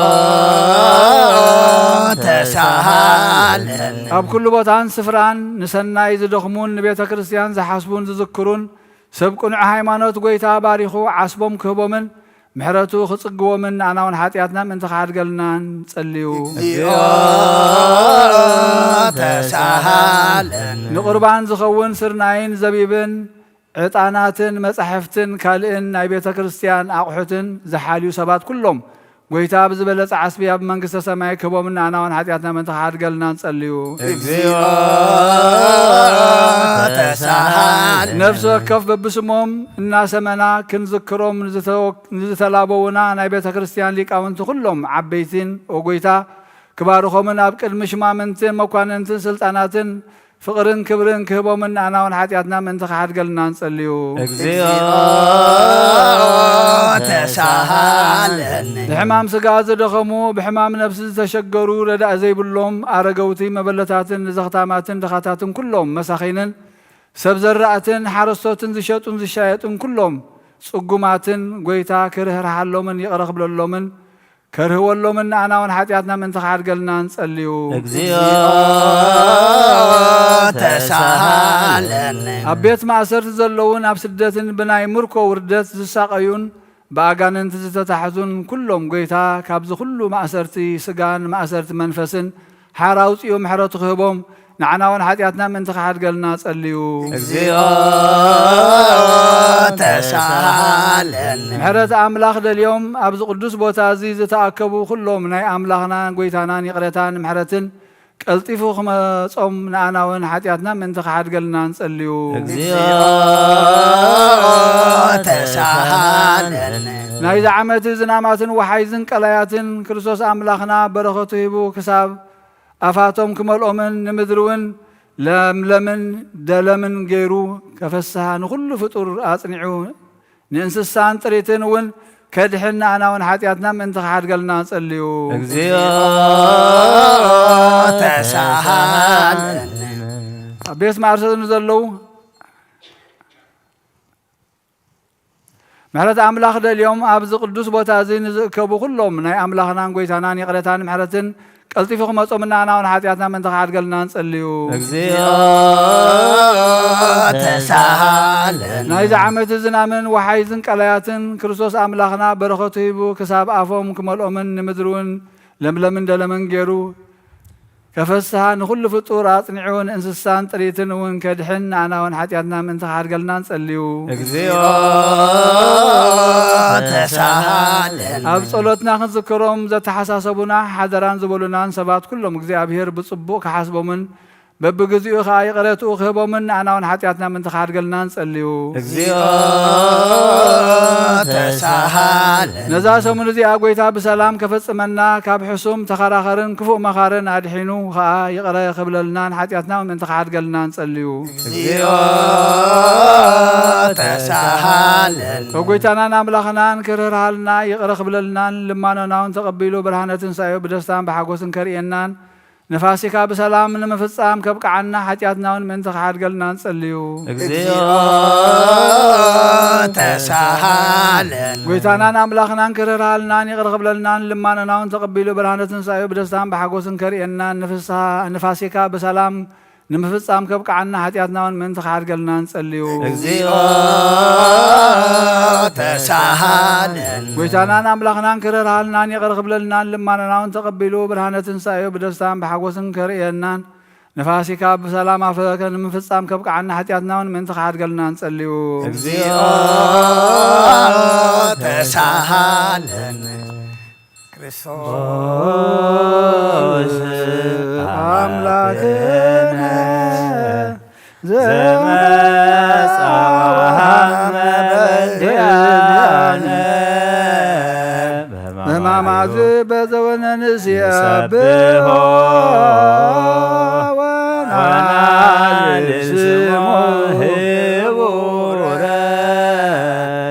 ተሳሃለነ። ኣብ ኩሉ ቦታን ስፍራን ንሰናይ ዝደኽሙን ንቤተ ክርስትያን ዝሓስቡን ዝዝክሩን ሰብ ቅኑዕ ሃይማኖት ጎይታ ባሪኹ ዓስቦም ክህቦምን ምሕረቱ ክጽግቦምን ንኣና እውን ሓጢኣትና ምእንቲ ክሓድገልና ንጸልዩ። እግዚኦ ተሳሃለነ። ንቁርባን ዝኸውን ስርናይን ዘቢብን ዕጣናትን መጻሕፍትን ካልእን ናይ ቤተ ክርስትያን ኣቑሑትን ዝሓልዩ ሰባት ኩሎም፣ ጎይታ ብዝበለጸ ዓስቢ ኣብ መንግስተ ሰማይ ክህቦምን ንኣና እውን ሓጢኣትና ምእንቲ ክሓድገልና ንጸልዩ። እግዚኦ ተሳሃለነ። ነፍሲ ወከፍ በብስሞም እናሰመና ክንዝክሮም ንዝተወ-፣ ንዝተላበዉና ናይ ቤተ ክርስትያን ሊቃውንቲ ኩሎም ዓበይትን፣ ኦ ጎይታ፣ ክባርኾምን ኣብ ቅድሚ ሽማምንትን መኳንንትን ስልጣናትን ፍቕርን ክብርን ክህቦምን ንኣና እውን ሓጢኣትና ምእንቲ ክሓድገልና ንጸልዩ። እግዚኦ ተሳሃለነ። ብሕማም ስጋ ዝደኸሙ፣ ብሕማም ነፍሲ ዝተሸገሩ፣ ረዳእ ዘይብሎም ኣረገውቲ፣ መበለታትን ንዘኽታማትን ድኻታትን ኩሎም መሳኺንን ሰብ ዘራእትን ሓረስቶትን ዝሸጡን ዝሻየጡን ኩሎም ጽጉማትን ጎይታ ክርህርሃሎምን ይቕረ ክብለሎምን ከርህወሎምን ንኣና እውን ሓጢኣትና ምእንቲ ክሓድገልና ንጸልዩ። እግዚኦ ተሳሃለነ። ኣብ ቤት ማእሰርቲ ዘለውን ኣብ ስደትን ብናይ ምርኮ ውርደት ዝሳቐዩን ብኣጋንንቲ ዝተታሕዙን ኩሎም ጎይታ ካብዚ ኩሉ ማእሰርቲ ስጋን ማእሰርቲ መንፈስን ሓር ኣውጺኡ ምሕረቱ ክህቦም ንዓና እውን ሓጢኣትና ምእንቲ ክሓድገልና ጸልዩ። እግዚኦ ተሳሃለነ። ምሕረት ኣምላኽ ደልዮም ኣብዚ ቅዱስ ቦታ እዚ ዝተኣከቡ ኩሎም ናይ ኣምላኽና ጎይታናን ይቕረታን ምሕረትን ቀልጢፉ ክመጾም ንኣና እውን ሓጢኣትና ምእንቲ ክሓድገልና ንጸልዩ። እግዚኦ ተሳሃለነ። ናይዚ ዓመት ዝናማትን ወሓይዝን ቀላያትን ክርስቶስ ኣምላኽና በረኸቱ ሂቡ ክሳብ ኣፋቶም ክመልኦምን ንምድሪ እውን ለምለምን ደለምን ገይሩ ከፈስሃ ንኹሉ ፍጡር ኣጽኒዑ ንእንስሳን ጥሪትን እውን ከድሕን ንኣና እውን ሓጢኣትና ምእንቲ ክሓድገልና ጸልዩ። እግዚኦ ተሳሃለነ። ኣብ ቤት ማእሰርቲ ዘለዉ ምሕረት ኣምላኽ ደልዮም ኣብዚ ቅዱስ ቦታ እዚ ንዝእከቡ ኩሎም ናይ ኣምላኽናን ጎይታናን ይቕረታን ምሕረትን ቀልጢፉ ክመጾም ንኣና እውን ሓጢኣትና ምእንቲ ክሓድገልና ንጸልዩ። እግዚኦ ተሳሃለነ። ናይዚ ዓመት ዝናምን ወሓይዝን ቀላያትን ክርስቶስ ኣምላኽና በረኸቱ ሂቡ ክሳብ ኣፎም ክመልኦምን ንምድሪ እውን ለምለምን ደለምን ገይሩ ከፈስሃ ንኹሉ ፍጡር ኣጽኒዑ ንእንስሳን ጥሪትን እውን ከድሕን ንኣና እውን ሓጢኣትና ምእንቲ ክሓድገልና ንጸልዩ። እግዚኦ ተሳሃለነ። ኣብ ጸሎትና ክንዝክሮም ዘተሓሳሰቡና ሓደራን ዝበሉናን ሰባት ኩሎም እግዚኣብሔር ብጽቡቕ ክሓስቦምን በብግዚኡ ኸኣ ይቕረትኡ ክህቦምን ንኣና እውን ሓጢኣትና ምእንቲ ክሓድገልና ንጸልዩ። እግዚኦ ተሳሃለነ። ነዛ ሰሙን እዚኣ ጎይታ ብሰላም ከፈጽመና ካብ ሕሱም ተኸራኸርን ክፉእ መኻርን ኣድሒኑ ኸኣ ይቕረ ክብለልናን ሓጢኣትና እውን ምእንቲ ክሓድገልና ንጸልዩ። እግዚኦ ተሳሃለነ። ከጎይታናን ኣምላኽናን ክርህርሃልና ይቕረ ክብለልናን ልማኖና እውን ተቐቢሉ ብርሃነ ትንሳኤኡ ብደስታን ብሓጎስን ከርእየናን ንፋሲካ ብሰላም ንምፍጻም ከብቅዓና ሓጢኣትና እውን ምእንቲ ክሓድገልና ንጸልዩ። እግዚኦ ተሳሃለነ። ጎይታናን ኣምላኽናን ክርህርሃልናን ይቕረ ክብለልናን ልማኖና እውን ተቐቢሉ ብርሃነ ትንሳኤኡ ብደስታን ብሓጎስን ከርእየናን ንፍስሃ ንፋሲካ ብሰላም ንምፍጻም ከብቅዓና ሓጢኣትና እውን ምእንቲ ክሓድገልና ንጸልዩ። እግዚኦ ተሳሃለነ። ጎይታናን ኣምላኽናን ክርህርሃልናን ይቕረ ክብለልናን ልማኖና እውን ተቐቢሉ ብርሃነ ትንሳኤኡ ብደስታን ብሓጎስን ከርእየናን ንፋሲካ ብሰላም ኣፈ ንምፍጻም ከብቅዓና ሓጢኣትና እውን ምእንቲ ክሓድገልና ንጸልዩ። እግዚኦ ተሳሃለነ። ክርስቶስ ኣምላክነ ዘመጻ ወሃመ በእንቲአነ በሕማማቱ በዘወነ ንስብሖ ወናልል ስሞ ህቡረ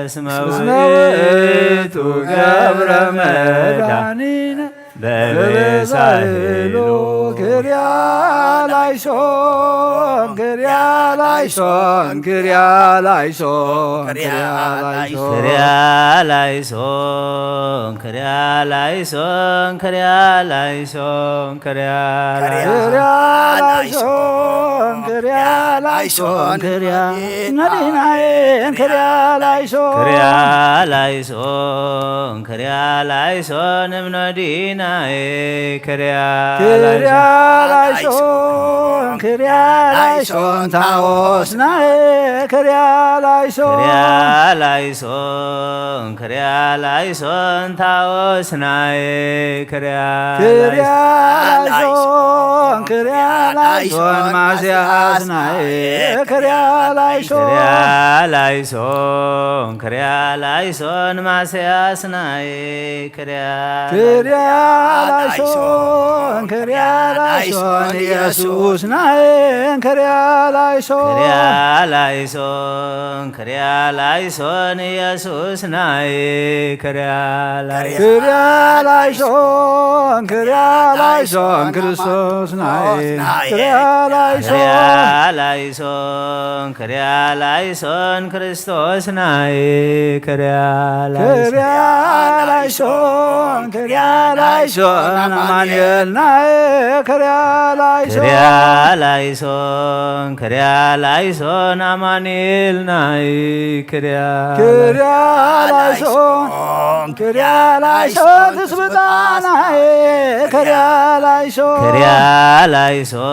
እስመ ውእቱ ገብረ መድኃኒነ በበሳህሉ። ክርያ ላይሶን ክርያ ላይሶን ክርያ ላይሶን ክርያ ላይሶን ክርያ ላይሶን ክርያ ላይሶን ክርያ ላይሶን ክርያ ክርያ ላይሶን ክርያ ላይሶን ክርያ ነዲናዬን ክርያ ላይሶን ክርያ ላይሶን ክርያ ላይሶን እምኖዲናዬ ክርያ ክርያ ላይሶን ክርያ ላይሶን ታወስናዬ ክርያ ላይሶን ክርያ ላይሶን ክርያ ላይሶን ታወስናዬ ክርያ ክርያ ላይሶን ክርያ ላይሶን ማስያስናዬ ክርያ ላይሶን ክርያ ላይሶን ክርያ ላይሶን ማስያስናዬ ክርያ ክርያ ላይሶን ክርያ ላይሶን ኢየሱስ ናዬ ክርያ ላይሶን ክርያ ላይሶን ክርያ ላይሶን ኢየሱስ ናዬ ክርያ ላይሶን ክርያ ላይሶን ክርያ ላይሶን ክርስቶስ ናዬ ክርያ ላይሶን ላይሶን ክርያ ላይሶን ክርስቶስ ናዬ ክርያ ክርያ ላይሶን ክርያ ላይሶን ኣማኑኤል ናዬ ክርያ ላይሶን ክርያ ላይሶን ክርያ ላይሶን ኣማኑኤል ናዬ ክርያ ክርያ ላይሶን ክርያ ላይሶን ትስብጣናዬ ክርያ ላይሶን ክርያ ላይሶን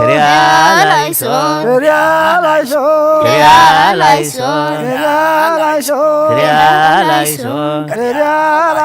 ክሪያ ላይሶን፣ ክሪያ ላይሶን፣ ክሪያ ላይሶን፣ ክሪያ ላይሶን፣ ክሪያ ላይሶን፣ ክሪያ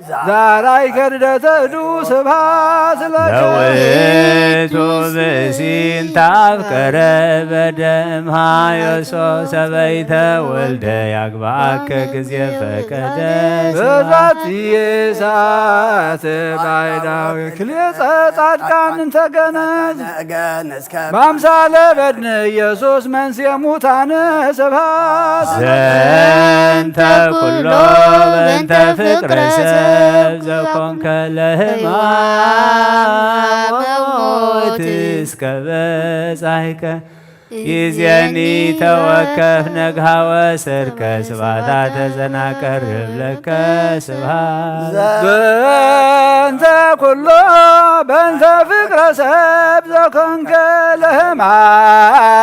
ዛራይ ከርደተ እዱ ስብሐት ለከ። ለውእቱ ብእሲ እንተ አፍቀረ በደም ሃዮሶ ሰበይተ ወልደ ያግባከ ጊዜ ፈቀደ። በዛቲ ሰዓት ባይዳዊ ክልኤ ጻድቃን እንተገነዝ በአምሳለ በድን ኢየሱስ መንስኤ ሙታነ ስብሐት። ዘንተ ኩሎ በእንተ ፍቅረ ሰብ ዘኮንከ ለሕማም ወሞት እስከ በጻሕከ። ይዜኒ ተወከፍ ነግሃወ ስርከ ስብሐታ ተዘናቀርብ ለከ ስብሐት። በእንተ ኩሎ በእንተ ፍቅረ ሰብ ዘኮንከ ለሕማም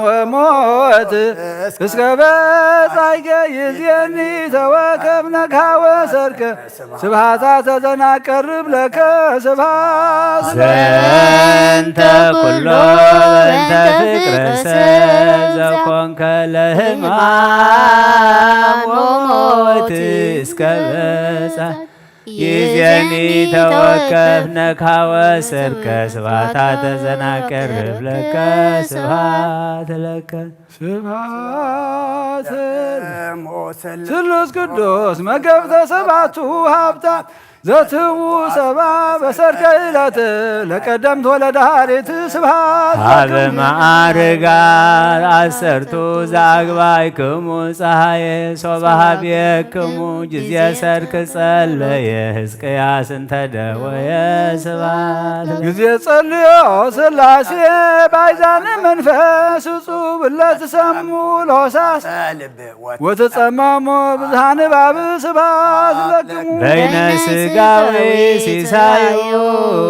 ወሞት እስከ በጻይከ ይዜኒ ተወከፍ ነግሃወ ሰርክ ስብሐታ ተዘናቀርብ ለከ ስብሐት። ዘንተ ኩሎ በእንተ ፍቅረ ሰብ ዘኮንከ ለሕማም ወሞት እስከ በጻ ይዜኒ ተወከፍ ነግሃወ ስርከ ስብሐታ ተዘናቀርብ ለከ ስብሐት ለከ። ስብሐት ስሉስ ቅዱስ መገብተ ሰባቱ ሃብታት ዘትህቡ ሰባ በሰርገ ዕለት ለቀደምት ወለዳሪት ስብሐት ሃበ ለክሙ። ማዕርጋ አሰርቱ ዘአግባይክሙ ፀሐየ ሶበ ሀብየክሙ ጊዜ ሰርክ ጸለየ ሕዝቅያስ እንተደወየ ስብሐት ለክሙ። ጊዜ ጸልዮ ስላሴ ባይዛን መንፈስ እጹብ ለትሰሙ ሎሳስ ወትጸመሙ ብዝሃ ንባብ ስብሐት ለክሙ። በይነ ስጋዊ ሲሳዩ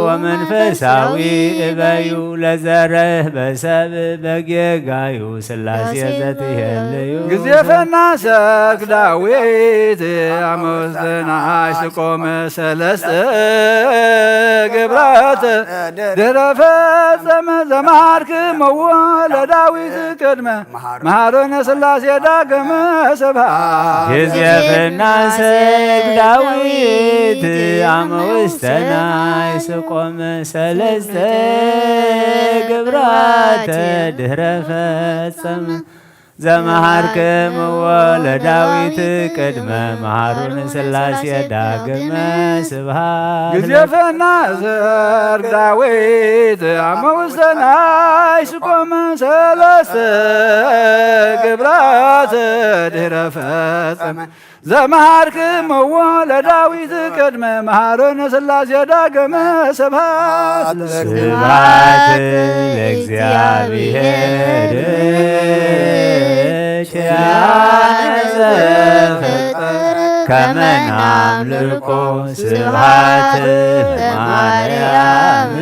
ወመንፈሳዊ እበዩ ለዘረህ በሰብ በጌጋዩ ስላሴ ዘትሄልዩ። ግዜ ፈና ሰርክ ዳዊት አመወስተናሽ ትቆመ ሰለስተ ግብራት ድህረ ፈጸመ ዘመሃርክምዎ ለዳዊት ቅድመ መሃሮነ ስላሴ ዳግመ ስብሐት። ግዜ ፍናሰብ ዳዊት አመ ውስተ ናይ ስቆመ ሰለስተ ግብራተ ድህረ ፈጸመ ዘመሃርክምዎ ለዳዊት ቅድመ መሃሩን ስላሴ ዳግመ ስብሐት። ግዜ ፈና ዘር ዳዊት አመ ውስተ ናይ ስቆመ ሰለስተ ግብራት ድህረ ፈጸመ ዘመሃርክምዎ ለዳዊት ቅድመ መሃሮነ ስላሴ ዳግመ ስብሐት። ስብሐት ለእግዚአብሔር ኪያነ ዘፈጠረ ከመ ናምልኮ ስብሐት ለማርያም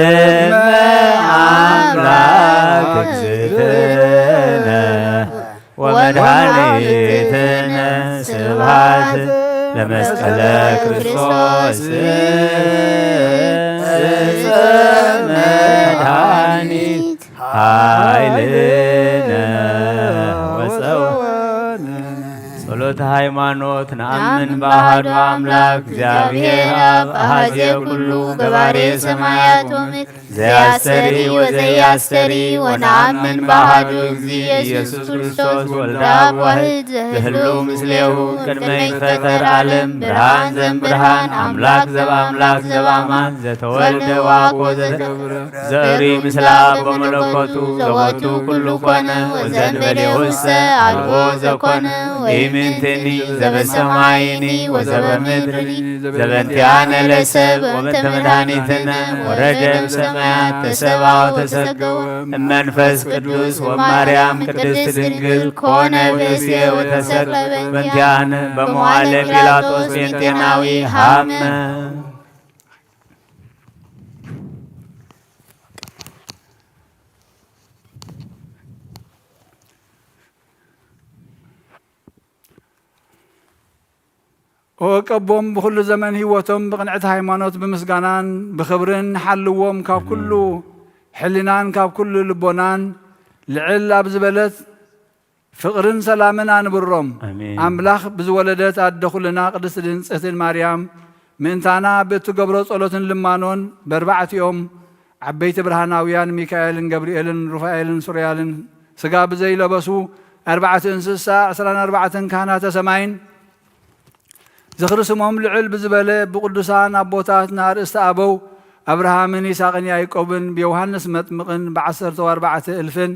እመ አምላክ እግዝእትነ ወመድኃኒትነ ስብሐት ለመስቀለ ክርስቶስ እፀ መድኃኒት ኃይልነ ወፀወነ። ጸሎተ ሃይማኖት። ነአምን በአሐዱ አምላክ እግዚአብሔር አብ አሐዜ ኩሉ ገባሬ ሰማያት ወምድር ዘያስተሪ ወዘያስተሪ ወነአምን በአሐዱ እግዚእ ኢየሱስ ክርስቶስ ወልደ አብ ዋሕድ ዘህሉ ምስሌሁ ቅድመ ይትፈጠር ዓለም ብርሃን ዘእምብርሃን አምላክ ዘበአምላክ ዘበአማን ዘተወልደ ወአኮ ዘተገብረ ዘእሪ ምስለ አብ በመለኮቱ ዘቦቱ ኩሉ ኮነ ወዘእንበሌሁሰ አልቦ ዘኮነ ወኢምንትኒ ዘበሰማይኒ ወዘበምድርኒ ዘበንቲአነ ለሰብ ወበእንተ መድኃኒትነ ወረደ እምሰማያት ተሰብአ ወተሰገወ እመንፈስ ቅዱስ ወማርያም ቅድስት ድንግል ኮነ ብእሴ ወተሰቅለ በእንቲአነ በመዋዕለ ጲላጦስ ጴንጤናዊ ሀመ። ኦ ቀቦም ብኹሉ ዘመን ህይወቶም ብቕንዕቲ ሃይማኖት ብምስጋናን ብኽብርን ሓልዎም ካብ ኩሉ ሕሊናን ካብ ኩሉ ልቦናን ልዕል ኣብ ዝበለት ፍቕርን ሰላምን ኣንብሮም። ኣሜን። ኣምላኽ ብዝወለደት ኣደ ኩልና ቅድስት ንጽሕትን ማርያም ምእንታና ብእትገብሮ ጸሎትን ልማኖን በርባዕቲኦም ዓበይቲ ብርሃናውያን ሚካኤልን ገብርኤልን ሩፋኤልን ሱርያልን ስጋ ብዘይለበሱ ኣርባዕተ እንስሳ ዕስራን ኣርባዕተን ካህናተ ሰማይን ዝኽሪ ስሞም ልዕል ብዝበለ ብቅዱሳን ኣቦታትና ኣርእስተ ኣበው ኣብርሃምን ይስሐቅን ያዕቆብን ብዮሃንስ መጥምቅን ብዓሰርተ ኣርባዕተ እልፍን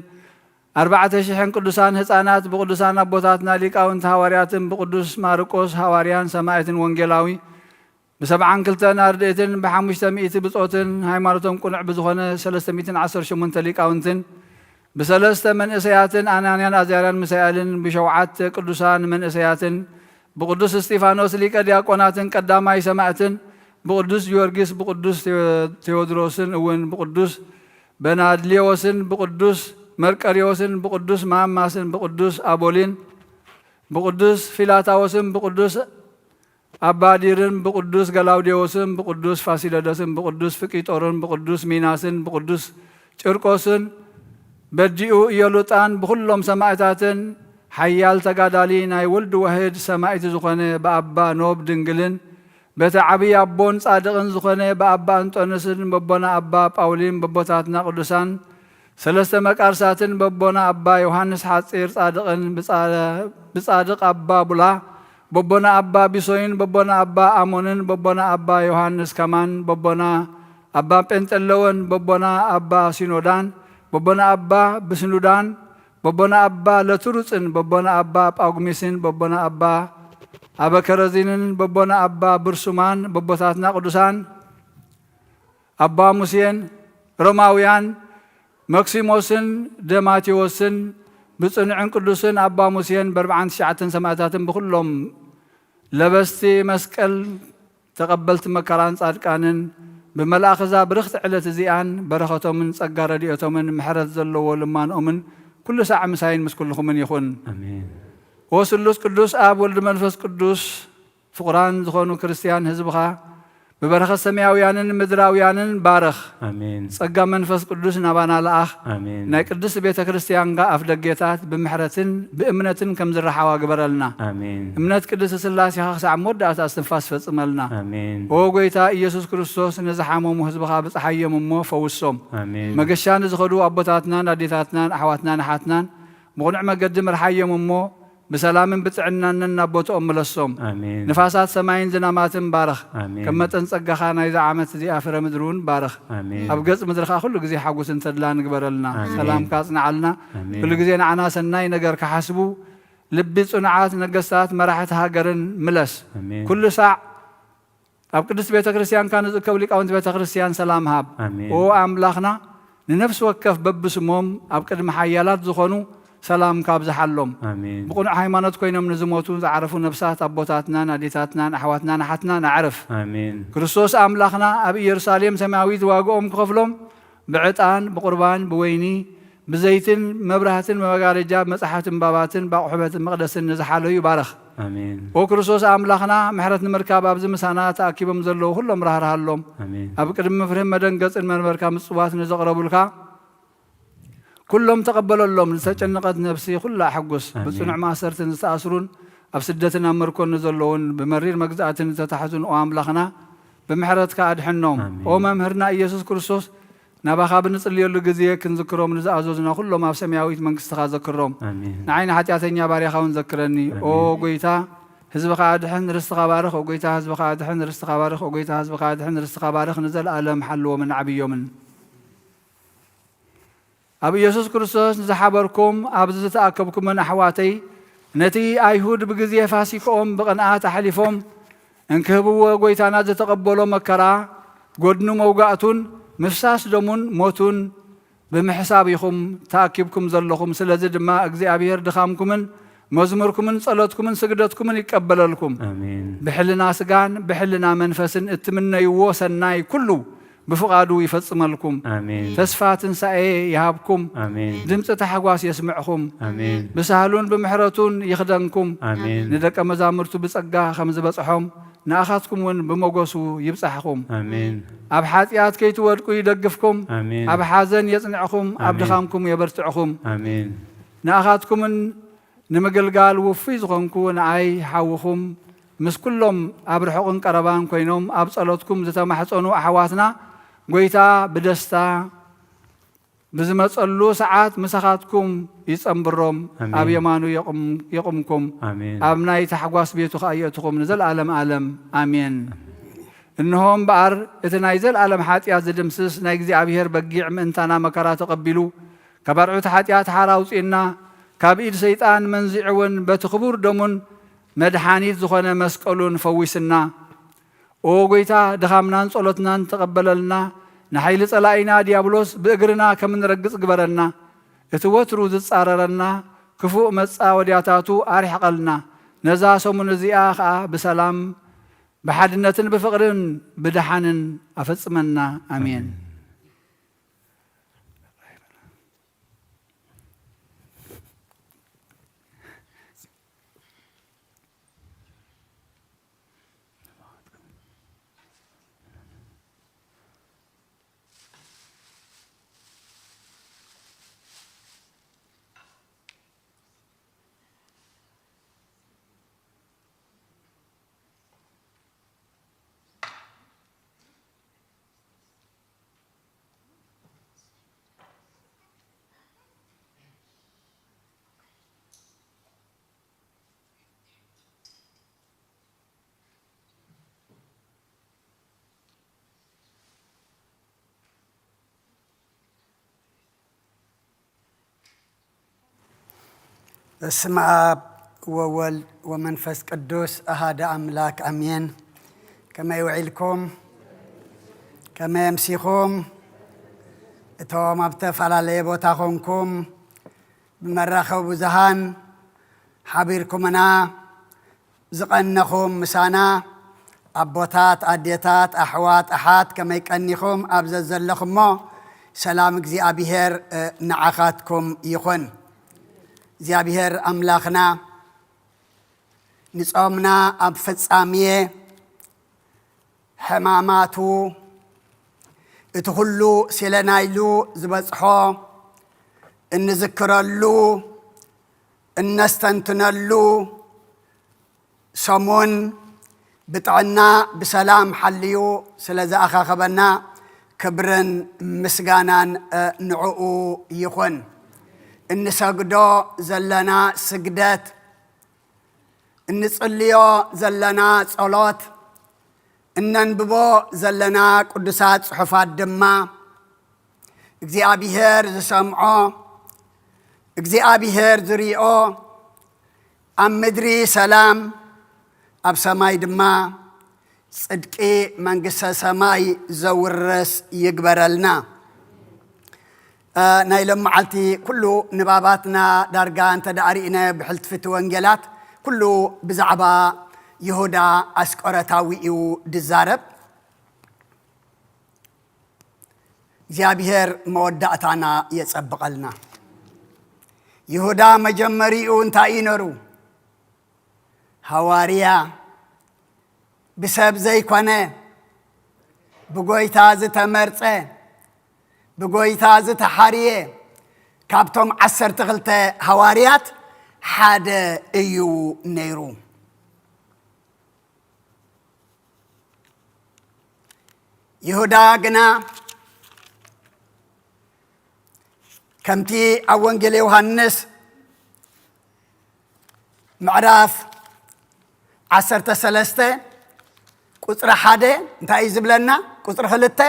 ኣርባዕተ ሽሕን ቅዱሳን ህፃናት ብቅዱሳን ኣቦታትና ሊቃውንቲ ሃዋርያትን ብቅዱስ ማርቆስ ሃዋርያን ሰማዕትን ወንጌላዊ ብሰብዓን ክልተን ኣርድእትን ብሓሙሽተ ሚእቲ ብጾትን ሃይማኖቶም ቅኑዕ ብዝኾነ ሰለስተ ሚእትን ዓሰርተ ሸሞንተ ሊቃውንትን ብሰለስተ መንእሰያትን ኣናንያን ኣዛርያን ሚሳኤልን ብሸውዓተ ቅዱሳን መንእሰያትን ብቅዱስ እስጢፋኖስ ሊቀ ዲያቆናትን ቀዳማይ ሰማዕትን ብቅዱስ ጊዮርጊስ ብቅዱስ ቴዎ- ቴዎድሮስን እውን ብቅዱስ በናድሌዎስን ብቅዱስ መርቀሪዎስን ብቅዱስ ማማስን ብቅዱስ ኣቦሊን ብቅዱስ ፊላታዎስን ብቅዱስ ኣባዲርን ብቅዱስ ገላውዴዎስን ብቅዱስ ፋሲለደስን ብቅዱስ ፍቂጦርን ብቅዱስ ሚናስን ብቅዱስ ጭርቆስን በዲኡ ኢዮሉጣን ብኩሎም ሰማእታትን ሓያል ተጋዳሊ ናይ ወልድ ዋህድ ሰማእቲ ዝኾነ ብኣባ ኖብ ድንግልን በቲ ዓብዪ ኣቦን ጻድቕን ዝኾነ ብኣባ እንጦንስን በቦና ኣባ ጳውሊን በቦታትና ቅዱሳን ሰለስተ መቃርሳትን በቦና ኣባ ዮሃንስ ሓጺር ጻድቕን ብጻ- ብጻድቕ ኣባ ቡላ በቦና ኣባ ቢሶይን በቦና ኣባ ኣሞንን በቦና ኣባ ዮሃንስ ከማን በቦና ኣባ ጴንጠለወን በቦና ኣባ ሲኖዳን በቦና ኣባ ብስኑዳን በቦና ኣባ ለትሩጽን በቦና ኣባ ጳጉሚስን በቦና ኣባ ኣበከረዚንን በቦና ኣባ ብርሱማን በቦታትና ቅዱሳን ኣባ ሙሴን ሮማውያን መክሲሞስን ደማቴዎስን ብጽኑዕን ቅዱስን ኣባ ሙሴን በርብዓን ትሽዓተን ሰማእታትን ብኹሎም ለበስቲ መስቀል ተቐበልቲ መከራን ጻድቃንን ብመልኣኽ እዛ ብርኽቲ ዕለት እዚኣን በረኸቶምን ጸጋ ረድኤቶምን ምሕረት ዘለዎ ልማንኦምን ኩሉ ሳዕ ምሳይን ምስ ኩልኹምን ይኹን። ኣሜን። ኦ ስሉስ ቅዱስ ኣብ ወልድ መንፈስ ቅዱስ ፍቑራን ዝኾኑ ክርስትያን ህዝብኻ ብበረኸት ሰማያውያንን ምድራውያንን ባርኽ። ኣሜን። ጸጋ መንፈስ ቅዱስ ናባና ለኣኽ። ኣሜን። ናይ ቅድስት ቤተ ክርስቲያንካ ኣፍ ደጌታት ብምሕረትን ብእምነትን ከም ዝረሓዋ ግበረልና። ኣሜን። እምነት ቅድስት ስላሴኻ ክሳዕ መወዳእታ እስትንፋስ ፈጽመልና። ኣሜን። ኦ ጎይታ ኢየሱስ ክርስቶስ ነዝሓመሙ ህዝብኻ ብጽሓዮም እሞ ፈውሶም። ኣሜን። መገሻ ንዝኸዱ ኣቦታትናን ኣዴታትናን ኣሕዋትናን ኣሓትናን ብቕኑዕ መገዲ ምርሓዮም እሞ ብሰላምን ብጥዕናን ናብ ቦትኦም ምለሶም። ኣሜን። ንፋሳት ሰማይን ዝናማትን ባርኽ። ኣሜን። ከም መጠን ጸጋኻ ናይዛ ዓመት እዚኣ ፍረ ምድሪ እውን ባርኽ። ኣሜን። ኣብ ገጽ ምድሪ ኸኣ ኩሉ ግዜ ሓጉስን ተድላን ግበረልና። ኣሜን። ሰላምካ ኣጽንዓልና። ኣሜን። ኩሉ ግዜ ንዓና ሰናይ ነገር ክሓስቡ ልቢ ጽኑዓት ነገስታት መራሕቲ ሃገርን ምለስ። ኣሜን። ኩሉ ሳዕ ኣብ ቅድስት ቤተ ክርስቲያንካ ንዝእከቡ ሊቃውንቲ ቤተ ክርስቲያን ሰላም ሃብ። ኣሜን። ኦ ኣምላኽና ንነፍሲ ወከፍ በብስሞም ኣብ ቅድሚ ሓያላት ዝኾኑ ሰላምካ ኣብዝሓሎም። ኣሜን። ብቕኑዕ ሃይማኖት ኮይኖም ንዝሞቱ ዝዓረፉ ነፍሳት ኣቦታትናን ኣዴታትናን ኣሕዋትናን ኣሓትናን ኣዕርፍ። ኣሜን። ክርስቶስ ኣምላኽና ኣብ ኢየሩሳሌም ሰማያዊት ዋግኦም ክኸፍሎም ብዕጣን ብቁርባን ብወይኒ ብዘይትን መብራህትን መጋረጃ ብመጽሓፍቲ እምባባትን ብኣቑሑ ቤተ መቕደስን ንዝሓለዩ ባርኽ። ኣሜን። ኦ ክርስቶስ ኣምላኽና ምሕረት ንምርካብ ኣብዚ ምሳና ተኣኪቦም ዘለዉ ኩሎም ራህርሃሎም። ኣሜን። ኣብ ቅድሚ ፍርህን መደንገጽን መንበርካ ምጽዋት ንዘቕረቡልካ ኩሎም ተቐበለሎም። ዝተጨነቐት ነፍሲ ኩላ ኣሐጉስ። ኣሜን። ብጽኑዕ ማእሰርትን ዝተኣስሩን ኣብ ስደትን ኣብ ምርኮን ንዘለዉን ብመሪር መግዛእትን ዝተታሕዙን ኦ ኣምላኽና ብምሕረትካ ኣድሕኖም። ኣሜን። ኦ መምህርና ኢየሱስ ክርስቶስ ናባኻ ብንጽልየሉ ግዜ ክንዝክሮም ንዝኣዘዙና ኩሎም ኣብ ሰማያዊት መንግስትኻ ዘክሮም። ኣሜን። ንዓይ ንሓጢኣተኛ ባርያኻ እውን ዘክረኒ። ኦ ኣሜን። ጎይታ ህዝብኻ ኣድሕን ርስትኻ ባርኽ። ኦ ጎይታ ህዝብኻ ኣድሕን ርስትኻ ባርኽ። ኦ ጎይታ ህዝብኻ ኣድሕን ርስትኻ ባርኽ። ንዘለኣለም ሓልዎምን ዓብዮምን። ኣብ ኢየሱስ ክርስቶስ ንዝሓበርኩም ኣብዚ ዝተኣከብኩምን ኣሕዋተይ ነቲ ኣይሁድ ብግዜ ፋሲክኦም ብቕንኣት ኣሕሊፎም እንክህብዎ ጎይታና ዝተቐበሎ መከራ ጎድኑ መውጋእቱን ምፍሳስ ደሙን ሞቱን ብምሕሳብ ኢኹም ተኣኪብኩም ዘለኹም። ስለዚ ድማ እግዚኣብሔር ድኻምኩምን መዝሙርኩምን ጸሎትኩምን ስግደትኩምን ይቀበለልኩም። ኣሜን። ብሕልና ስጋን ብሕልና መንፈስን እትምነይዎ ሰናይ ኩሉ ብፍቓዱ ይፈጽመልኩም። ኣሜን። ተስፋ ትንሳኤ ይሃብኩም። ኣሜን። ድምፂ ታሕጓስ የስምዕኹም። ኣሜን። ብሳህሉን ብምሕረቱን ይኽደንኩም። ኣሜን። ንደቀ መዛሙርቱ ብጸጋ ከም ዝበጽሖም ንኣኻትኩም እውን ብመጎሱ ይብጻሕኹም። ኣሜን። ኣብ ሓጢኣት ከይትወድቁ ይደግፍኩም። ኣሜን። ኣብ ሓዘን የጽንዕኹም። ኣብ ኣሜን። ድኻምኩም የበርትዕኹም። ኣሜን። ንኣኻትኩምን ንምግልጋል ውፉይ ዝኾንኩ ንኣይ ሓውኹም ምስ ኩሎም ኣብ ርሑቕን ቀረባን ኮይኖም ኣብ ጸሎትኩም ዝተማሕጸኑ ኣሕዋትና፣ ጎይታ ብደስታ ብዝመጸሉ ሰዓት ምሳኻትኩም ይጸንብሮም፣ ኣሜን። ኣብ የማኑ የቑም-፣ የቑምኩም፣ ኣሜን። ኣብ ናይ ታሕጓስ ቤቱ ኸኣ የእትኹም ንዘለኣለም ኣለም። ኣሜን። እንሆ እምበኣር፣ እቲ ናይ ዘለኣለም ሓጢኣት ዝድምስስ ናይ እግዚኣብሔር በጊዕ ምእንታና መከራ ተቐቢሉ፣ ካብ ኣርዑት ሓጢኣት ሓራ ኣውጺእና፣ ካብ ኢድ ሰይጣን መንዚዑ እውን በቲ ክቡር ደሙን መድሓኒት ዝኾነ መስቀሉን ፈዊስና። ኦ ጎይታ፣ ድኻምናን ጸሎትናን ተቐበለልና፣ ንሓይሊ ጸላኢና ዲያብሎስ ብእግርና ከም እንረግጽ ግበረና። እቲ ወትሩ ዝጻረረና ክፉእ መጻወድያታቱ ኣርሕቐልና። ነዛ ሰሙን እዚኣ ኸኣ ብሰላም፣ ብሓድነትን ብፍቕርን ብደሓንን ኣፈጽመና። ኣሜን። ኣሜን። በስመ አብ ወወልድ ወመንፈስ ቅዱስ አሐደ አምላክ አሜን። ከመይ ውዒልኩም? ከመይ ኣምሲኹም? እቶም ኣብ ዝተፈላለየ ቦታ ኾንኩም ብመራኸቢ ብዙሃን ሓቢርኩምና ዝቐነኹም ምሳና፣ ኣቦታት፣ ኣዴታት፣ ኣሕዋት፣ ኣሓት፣ ከመይ ቀኒኹም? ኣብ ዘዘለኹሞ ሰላም እግዚኣብሔር፣ እ፣ ንዓኻትኩም ይኹን። እግዚኣብሔር ኣምላኽና ንጾምና ኣብ ፍጻሜ ሕማማቱ፣ እቲ ኩሉ ሲለናይሉ ዝበጽሖ እንዝክረሉ፣ እነስተንትነሉ ሰሙን ብጥዕና ብሰላም ሓልዩ ስለ ዝኣኻኸበና ክብርን ምስጋናን፣ እ፣ ንዕኡ ይኹን። እንሰግዶ ዘለና ስግደት፣ እንጽልዮ ዘለና ጸሎት፣ እነንብቦ ዘለና ቅዱሳት ጽሑፋት ድማ እግዚኣብሔር ዝሰምዖ፣ እግዚኣብሔር ዝሪኦ፣ ኣብ ምድሪ ሰላም፣ ኣብ ሰማይ ድማ ጽድቂ መንግስተ ሰማይ ዘውርስ ይግበረልና። እ፣ ናይ ሎም መዓልቲ ኩሉ ንባባትና ዳርጋ እንተ ደኣ ርኢናዮ ብሕልፊ እቲ ወንጌላት ኩሉ ብዛዕባ ይሁዳ ኣስቆረታዊ እዩ ድዛረብ። እግዚኣብሔር መወዳእታና የጸብቐልና። ይሁዳ መጀመሪኡ እንታይ እዩ ነሩ? ሃዋርያ፣ ብሰብ ዘይኮነ፣ ብጎይታ ዝተመርጸ፣ ብጎይታ ዝተሓርየ፣ ካብቶም ዓሰርተ ክልተ ሃዋርያት ሓደ እዩ ነይሩ። ይሁዳ ግና ከምቲ ኣብ ወንጌል ዮሃንስ ምዕራፍ ዓሰርተ ሰለስተ ቁጽሪ ሓደ እንታይ እዩ ዝብለና? ቁጽሪ ክልተ፣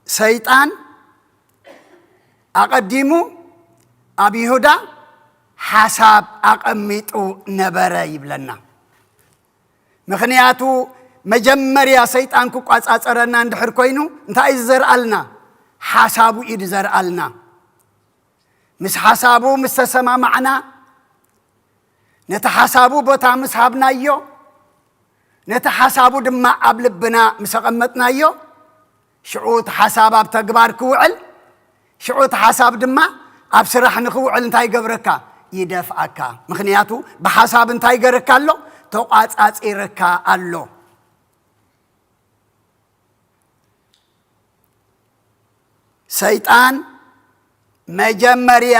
ሰይጣን ኣቐዲሙ ኣብ ይሁዳ ሓሳብ ኣቐሚጡ ነበረ ይብለና። ምኽንያቱ መጀመርያ ሰይጣን ክቋጻጸረና እንድሕር ኮይኑ እንታይ እዩ ዝዘርኣልና? ሓሳቡ እዩ ዝዘርኣልና። ምስ ሓሳቡ ምስ ተሰማማዕና፣ ነቲ ሓሳቡ ቦታ ምስ ሃብናዮ፣ ነቲ ሓሳቡ ድማ ኣብ ልብና ምስ ኣቐመጥናዮ፣ ሽዑ እቲ ሓሳብ ኣብ ተግባር ክውዕል፣ ሽዑ እቲ ሓሳብ ድማ ኣብ ስራሕ ንኽውዕል እንታይ ይገብረካ? ይደፍኣካ። ምኽንያቱ ብሓሳብ እንታይ ይገረካ ኣሎ? ተቋጻጺረካ ኣሎ። ሰይጣን መጀመርያ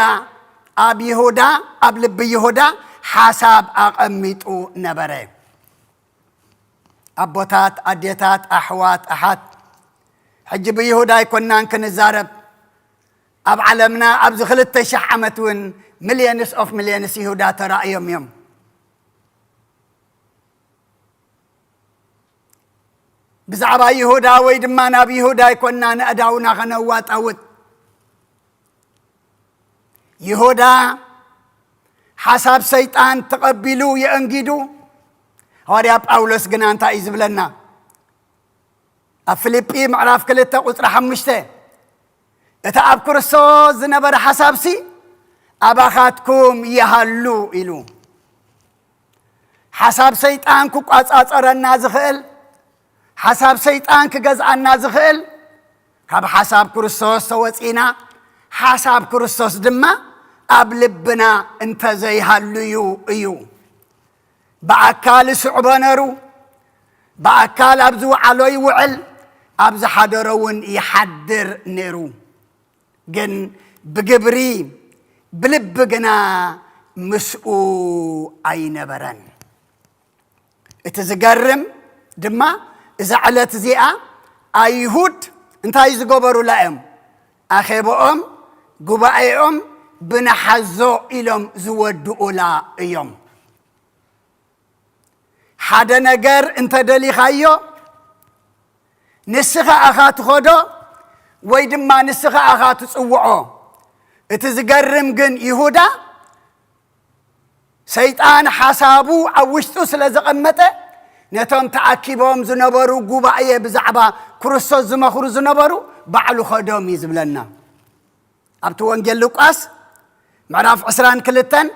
ኣብ ይሁዳ፣ ኣብ ልቢ ይሁዳ ሓሳብ ኣቐሚጡ ነበረ። ኣቦታት፣ ኣዴታት፣ ኣሕዋት፣ ኣሓት፣ ሕጂ ብይሁዳ ኣይኮናን ክንዛረብ። ኣብ ዓለምና ኣብዚ ክልተ ሽሕ ዓመት እውን ሚልዮንስ ኦፍ ሚልዮንስ ይሁዳ ተራእዮም እዮም። ብዛዕባ ይሁዳ ወይ ድማ ናብ ይሁዳ ኣይኮና ንኣእዳውና ከነዋጣውጥ። ይሁዳ ሓሳብ ሰይጣን ተቐቢሉ የእንጊዱ። ሃዋርያ ጳውሎስ ግና እንታይ እዩ ዝብለና? ኣብ ፊልጲ ምዕራፍ ክልተ ቁጽሪ ሓሙሽተ፣ "እቲ ኣብ ክርስቶስ ዝነበረ ሓሳብሲ ኣባኻትኩም ይሃሉ" ኢሉ። ሓሳብ ሰይጣን ክቋጻጸረና ዝኽእል፣ ሓሳብ ሰይጣን ክገዝኣና ዝኽእል፣ ካብ ሓሳብ ክርስቶስ ተወጺና፣ ሓሳብ ክርስቶስ ድማ ኣብ ልብና እንተዘይሃሉዩ እዩ። ብኣካል ይስዕቦ ነሩ፣ ብኣካል ኣብ ዝወዓሎ ይውዕል፣ ኣብ ዝሓደሮ እውን ይሓድር ነሩ። ግን ብግብሪ፣ ብልቢ ግና ምስኡ ኣይነበረን። እቲ ዝገርም ድማ፣ እዛ ዕለት እዚኣ ኣይሁድ እንታይ ዝገበሩላ እዮም? ኣኼባኦም፣ ጉባኤኦም ብንሓዞ ኢሎም ዝወድኡላ እዮም። ሓደ ነገር እንተደሊኻዮ፣ ንስኻ ኢኻ ትኸዶ ወይ ድማ ንስኻ ኢኻ ትጽውዖ። እቲ ዝገርም ግን፣ ይሁዳ ሰይጣን ሓሳቡ ኣብ ውሽጡ ስለ ዘቐመጠ፣ ነቶም ተኣኪቦም ዝነበሩ ጉባኤ ብዛዕባ ክርስቶስ ዝመኽሩ ዝነበሩ ባዕሉ ኸዶም እዩ ዝብለና። ኣብቲ ወንጌል ሉቃስ ምዕራፍ ዕስራን ክልተን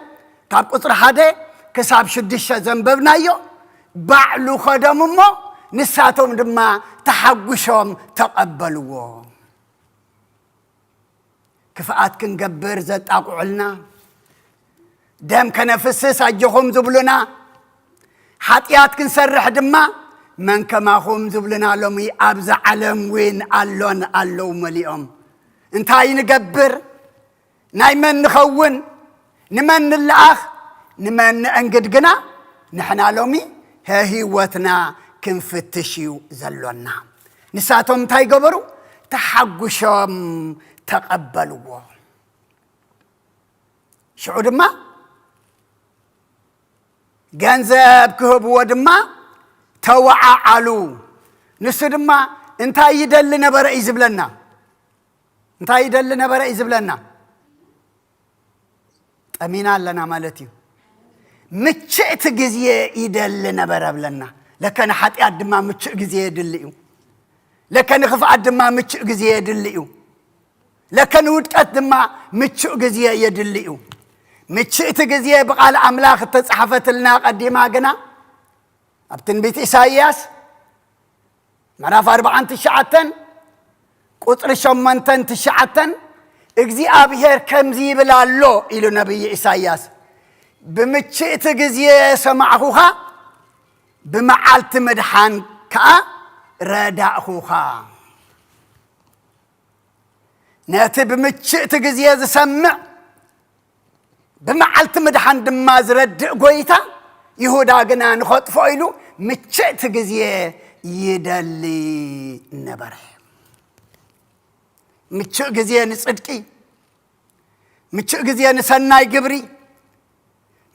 ካብ ቁጽሪ ሓደ ክሳብ ሽዱሽተ ዘንበብናዮ፣ ባዕሉ ኸዶም እሞ ንሳቶም ድማ ተሓጉሾም ተቐበልዎ። ክፍኣት ክንገብር ዘጣቕዑልና፣ ደም ከነፍስስ ኣጆኹም ዝብሉና፣ ሓጢኣት ክንሰርሕ ድማ መን ከማኹም ዝብሉና ሎሚ ኣብዛ ዓለም እውን ኣሎን ኣለዉ መሊኦም። እንታይ ንገብር? ናይ መን ንኸውን? ንመን ንለኣኽ? ንመን ንእንግድ? ግና ንሕና ሎሚ ህይወትና ክንፍትሽ እዩ ዘሎና። ንሳቶም እንታይ ገበሩ? ተሓጉሾም ተቐበልዎ። ሽዑ ድማ ገንዘብ ክህብዎ ድማ ተወዓዓሉ። ንሱ ድማ እንታይ ይደሊ ነበረ እዩ ዝብለና? እንታይ ይደሊ ነበረ እዩ ዝብለና? ጠሚና ኣለና ማለት እዩ። ምችእቲ ግዜ ይደሊ ነበረ ብለና። ለከ ንሓጢኣት ድማ ምቹእ ግዜ የድሊ እዩ። ለከ ንኽፍኣት ድማ ምቹእ ግዜ የድሊ እዩ። ለከ ንውድቀት ድማ ምቹእ ግዜ የድሊ እዩ። ምችእቲ ግዜ ብቓል ኣምላኽ እተጻሕፈትልና ቀዲማ ግና፣ ኣብ ትንቢት ኢሳይያስ ምዕራፍ ኣርባዓን ትሽዓተን ቁጽሪ ሸሞንተን ትሽዓተን፣ እግዚኣብሔር ከምዚ ይብል ኣሎ ኢሉ ነቢይ ኢሳይያስ፣ "ብምችእቲ ግዜ ሰማዕኹኻ፣ ብመዓልቲ ምድሓን ከኣ ረዳእኹኻ።" ነቲ ብምችእቲ ግዜ ዝሰምዕ፣ ብመዓልቲ ምድሓን ድማ ዝረድእ ጐይታ፣ ይሁዳ ግና ንኸጥፍኦ ኢሉ ምችእቲ ግዜ ይደሊ ነበረ። ምቹእ ግዜ ንጽድቂ፣ ምቹእ ግዜ ንሰናይ ግብሪ፣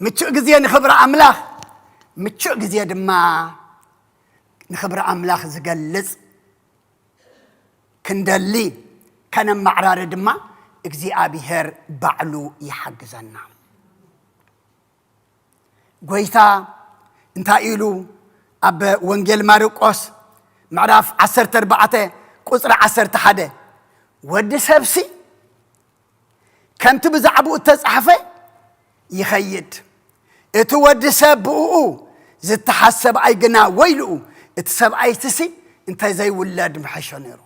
ምቹእ ግዜ ንኽብሪ ኣምላኽ፣ ምቹእ ግዜ ድማ ንኽብሪ ኣምላኽ ዝገልጽ ክንደሊ፣ ከነማዕራሪ ድማ እግዚኣብሔር ባዕሉ ይሓግዘና። ጐይታ እንታይ ኢሉ? ኣብ ወንጌል ማርቆስ ምዕራፍ ዓሰርተ ኣርባዕተ ቁጽሪ ዓሰርተ ሓደ፣ "ወዲ ሰብሲ ከምቲ ብዛዕባኡ እተጻሕፈ ይኸይድ። እቲ ወዲ ሰብ ብእኡ ዝተሓዝ ሰብኣይ ግና ወይልኡ፣ እቲ ሰብኣይትሲ እንተ ዘይውለድ ምሐሾ ነይሩ።"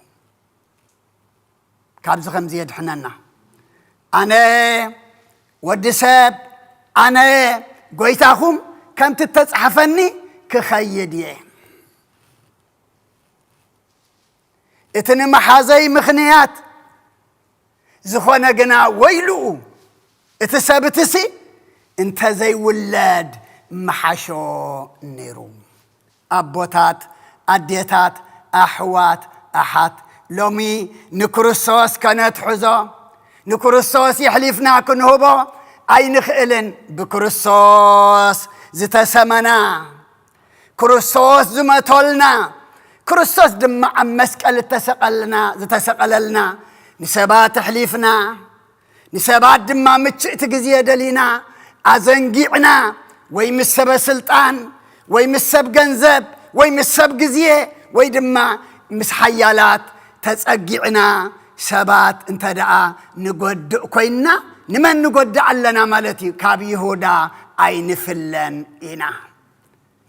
ካብዚ ከምዚ የድሕነና። "ኣነ ወዲ ሰብ፣ ኣነ ጐይታኹም ከምቲ እተጻሕፈኒ ክኸይድ እየ። እቲ ንመሓዘይ ምኽንያት ዝኾነ ግና ወይልኡ፣ እቲ ሰብ እትሲ እንተዘይውለድ ምሓሾ ነይሩ። ኣቦታት፣ ኣዴታት፣ ኣሕዋት፣ ኣሓት፣ ሎሚ ንክርስቶስ ከነትሕዞ፣ ንክርስቶስ የሕሊፍና ክንህቦ ኣይንኽእልን። ብክርስቶስ ዝተሰመና፣ ክርስቶስ ዝመቶልና፣ ክርስቶስ ድማ ኣብ መስቀል እተሰቐልና፣ ዝተሰቐለልና፣ ንሰባት ኣሕሊፍና፣ ንሰባት ድማ ምችእቲ ግዜ ደሊና ኣዘንጊዕና፣ ወይ ምስ ሰበ ስልጣን፣ ወይ ምስ ሰብ ገንዘብ፣ ወይ ምስ ሰብ ግዜ፣ ወይ ድማ ምስ ሓያላት ተጸጊዕና፣ ሰባት እንተ ደኣ ንጎድእ ኮይንና፣ ንመን ንጎድእ ኣለና ማለት እዩ? ካብ ይሁዳ ኣይንፍለን ኢና።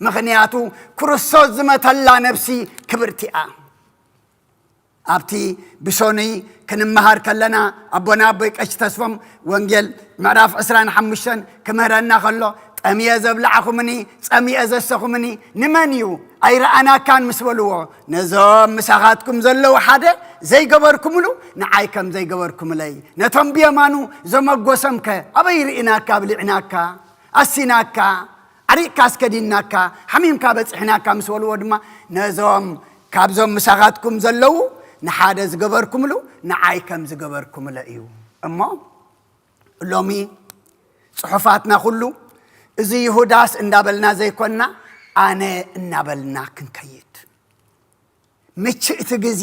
ምኽንያቱ ክርስቶስ ዝመተላ ነፍሲ ክብርቲ እያ። ኣብቲ ብሶኑይ ክንመሃር ከለና፣ ኣቦና ኣቦይ ቀሺ ተስፎም ወንጌል ምዕራፍ ዕስራን ሓሙሽተን ክምህረና ከሎ፣ "ጠምየ ዘብላዕኹምኒ፣ ጸሚኤ ዘሰኹምኒ ንመን እዩ? ኣይረኣናካን" ምስ በልዎ፣ "ነዞም ምሳኻትኩም ዘለዉ ሓደ ዘይገበርኩምሉ፣ ንዓይ ከም ዘይገበርኩምለይ፣ ነቶም ብየማኑ ዘመጎሰምከ ኣበይ ርኢናካ፣ ኣብሊዕናካ፣ ኣሲናካ?" ዓሪቕካ ኣስከዲናካ፣ ሓሚምካ በጺሕናካ ምስ በልዎ ድማ፣ ነዞም ካብዞም ምሳኻትኩም ዘለዉ ንሓደ ዝገበርኩምሉ ንዓይ ከም ዝገበርኩምለ እዩ። እሞ ሎሚ ጽሑፋትና ኩሉ እዚ ይሁዳስ እንዳበልና ዘይኮንና፣ ኣነ እናበልና ክንከይድ ምችእቲ ግዜ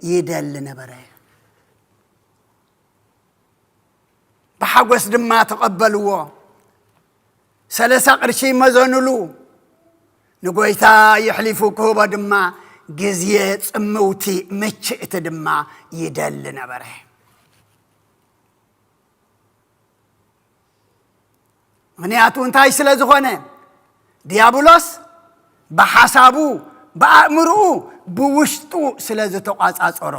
ይደሊ ነበረ። ብሓጎስ ድማ ተቐበልዎ። ሰለሳ ቅርሺ መዘኑሉ። ንጎይታ የሕሊፉ ክህቦ ድማ ግዜ ጽምውቲ ምችእቲ ድማ ይደሊ ነበረ። ምኽንያቱ እንታይ ስለ ዝኾነ? ዲያብሎስ ብሓሳቡ፣ ብኣእምርኡ፣ ብውሽጡ ስለ ዝተቋጻጸሮ።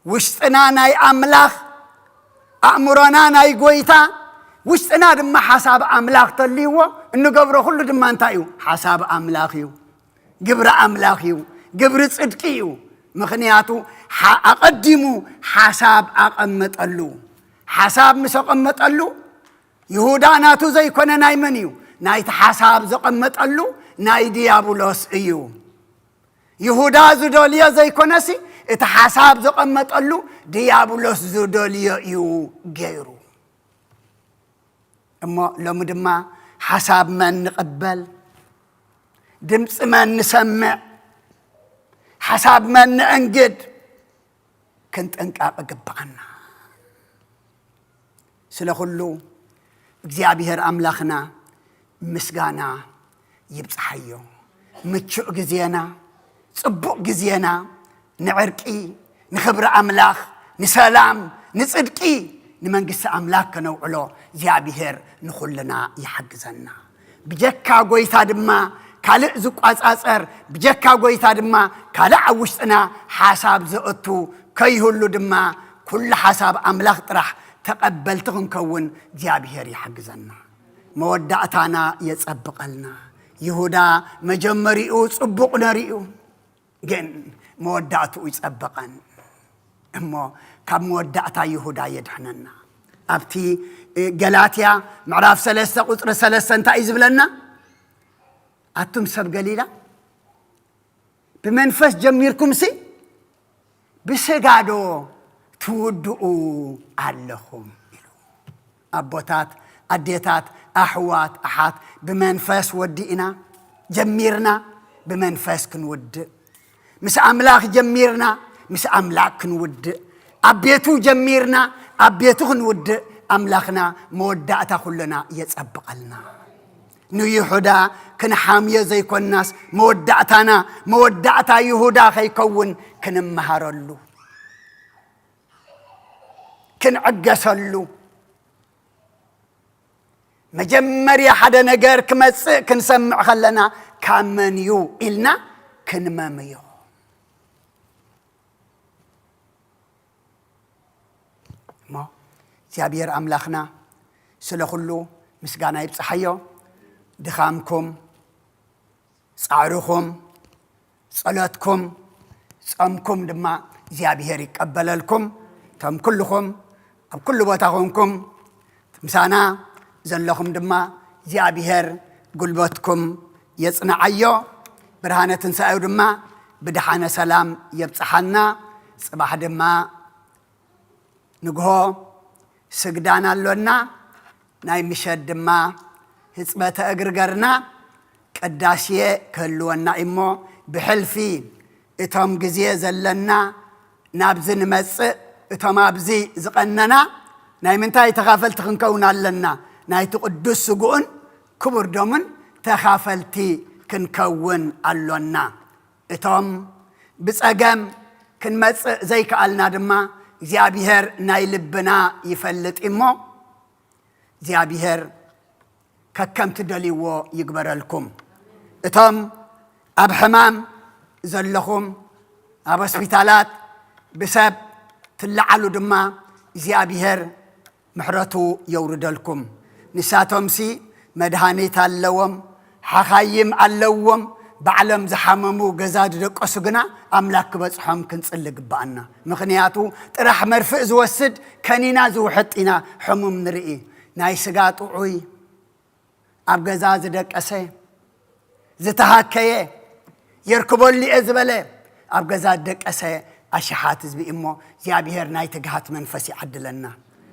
ውሽጥና ናይ ኣምላኽ፣ ኣእምሮና ናይ ጎይታ፣ ውሽጥና ድማ ሓሳብ ኣምላኽ ተልይዎ፣ እንገብሮ ኩሉ ድማ እንታይ እዩ? ሓሳብ ኣምላኽ እዩ። ግብሪ ኣምላኽ እዩ። ግብሪ ጽድቂ እዩ። ምኽንያቱ ሓ-፣ ኣቐዲሙ ሓሳብ ኣቐመጠሉ። ሓሳብ ምስ ኣቐመጠሉ፣ ይሁዳ ናቱ ዘይኮነ ናይ መን እዩ? ናይቲ ሓሳብ ዘቐመጠሉ ናይ ዲያብሎስ እዩ። ይሁዳ ዝደልዮ ዘይኮነሲ፣ እቲ ሓሳብ ዘቐመጠሉ ዲያብሎስ ዝደልዮ እዩ ገይሩ። እሞ ሎሚ ድማ ሓሳብ መን ንቕበል? ድምፂ መን ንሰምዕ? ሓሳብ መን ንእንግድ? ክንጥንቀቕ ይግብኣና። ስለ ኩሉ እግዚኣብሔር ኣምላኽና ምስጋና ይብጽሓዮ። ምቹእ ግዜና፣ ጽቡቕ ግዜና ንዕርቂ፣ ንኽብሪ ኣምላኽ፣ ንሰላም፣ ንጽድቂ፣ ንመንግስቲ ኣምላኽ ከነውዕሎ እግዚኣብሔር ንኹልና ይሓግዘና። ብጀካ ጎይታ ድማ ካልእ ዝቋጻጸር፣ ብጀካ ጎይታ ድማ ካልእ ኣብ ውሽጥና ሓሳብ ዘእቱ ከይህሉ ድማ፣ ኩሉ ሓሳብ ኣምላኽ ጥራሕ ተቐበልቲ ክንከውን እግዚኣብሔር ይሓግዘና። መወዳእታና የጸብቐልና። ይሁዳ መጀመሪኡ ጽቡቕ ነሩ እዩ፣ ግን መወዳእትኡ ይጸብቐን። እሞ ካብ መወዳእታ ይሁዳ የድሕነና። ኣብቲ፣ እ፣ ገላትያ ምዕራፍ ሰለስተ ቁጽሪ ሰለስተ እንታይ እዩ ዝብለና? ኣቱም ሰብ ገሊላ፣ ብመንፈስ ጀሚርኩምሲ ብስጋ ዶ ትውድኡ ኣለኹም? ኢሉ። ኣቦታት፣ ኣዴታት፣ ኣሕዋት፣ ኣሓት፣ ብመንፈስ ወዲእና፣ ጀሚርና፣ ብመንፈስ ክንውድእ። ምስ ኣምላኽ ጀሚርና፣ ምስ ኣምላኽ ክንውድእ። ኣብ ቤቱ ጀሚርና፣ ኣብ ቤቱ ክንውድእ። ኣምላኽና መወዳእታ ኩልና የጸብቐልና። ንይሁዳ ክንሓምዮ ዘይኮንናስ፣ መወዳእታና መወዳእታ ይሁዳ ከይከውን ክንመሃረሉ፣ ክንዕገሰሉ። መጀመርያ ሓደ ነገር ክመጽእ ክንሰምዕ ከለና፣ ካብ መን እዩ ኢልና ክንመምዮ። እሞ እግዚኣብሔር ኣምላኽና ስለ ኩሉ ምስጋና ይብጽሓዮ። ድኻምኩም፣ ጻዕርኹም፣ ጸሎትኩም፣ ጾምኩም ድማ እግዚኣብሔር ይቀበለልኩም። እቶም ኩልኹም ኣብ ኩሉ ቦታ ኮንኩም ምሳና ዘለኹም ድማ እግዚኣብሔር ጉልበትኩም የጽንዓዮ። ብርሃነ ትንሳኤው ድማ ብደሓነ ሰላም የብጽሓና። ጽባሕ ድማ ንግሆ ስግዳን ኣሎና። ናይ ምሸት ድማ ህጽበተ እግሪ ገርና ቅዳሴ ክህልወና እሞ ብሕልፊ እቶም ግዜ ዘለና ናብዚ ንመጽእ፣ እቶም ኣብዚ ዝቐነና ናይ ምንታይ ተኻፈልቲ ክንከውን ኣለና? ናይቲ ቅዱስ ስግኡን ክቡር ደሙን ተኻፈልቲ ክንከውን ኣሎና። እቶም ብጸገም ክንመጽእ ዘይከኣልና ድማ እግዚኣብሔር ናይ ልብና ይፈልጥ እሞ እግዚኣብሔር ከከም ትደልይዎ ይግበረልኩም። እቶም ኣብ ሕማም ዘለኹም፣ ኣብ ሆስፒታላት ብሰብ ትለዓሉ ድማ እግዚኣብሔር ምሕረቱ የውርደልኩም። ንሳቶምሲ መድሃኒት ኣለዎም፣ ሓኻይም ኣለዎም። ባዕሎም ዝሓመሙ ገዛ ዝደቀሱ ግና ኣምላክ ክበጽሖም ክንጽሊ ግብኣና። ምኽንያቱ ጥራሕ መርፍእ ዝወስድ ከኒና ዝውሕጥ ኢና ሕሙም ንርኢ። ናይ ስጋ ጥዑይ ኣብ ገዛ ዝደቀሰ ዝተሃከየ የርክበሉ እየ ዝበለ ኣብ ገዛ ዝደቀሰ ኣሽሓት ህዝቢ እሞ እግዚኣብሔር ናይ ትግሃት መንፈስ ይዓድለና።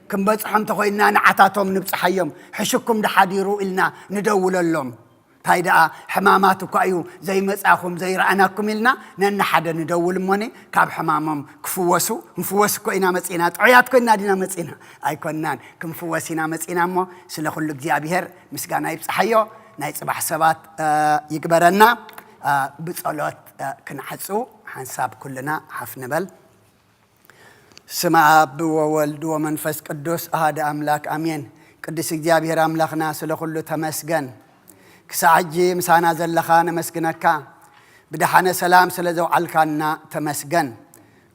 ክንበጽሖም ተኾይንና ንዓታቶም ንብጽሓዮም። ሕሽኩም ድሓዲሩ ኢልና ንደውለሎም። እንታይ ደኣ ሕማማት እኳ እዩ ዘይመጻኹም ዘይረኣናኩም ኢልና ነንሓደ ንደውል እሞኒ ካብ ሕማሞም ክፍወሱ። ክንፍወስ እኮ ኢና መጺና። ጥዑያት ኮይና ዲና መጺና? ኣይኮናን። ክንፍወስ ኢና መጺና እሞ ስለ ኩሉ እግዚኣብሔር ምስጋና ይብጽሓዮ። ናይ ጽባሕ ሰባት ይግበረና። ብጸሎት ክንዓጹ ሓንሳብ ኩልና ሓፍ ንበል። ስመ ኣብ ወወልድ ወመንፈስ ቅዱስ ኣሃደ ኣምላክ ኣሜን። ቅዱስ እግዚኣብሔር ኣምላኽና ስለ ኩሉ ተመስገን። ክሳዕ ሕጂ ምሳና ዘለኻ ነመስግነካ። ብደሓነ ሰላም ስለ ዘውዓልካና ተመስገን።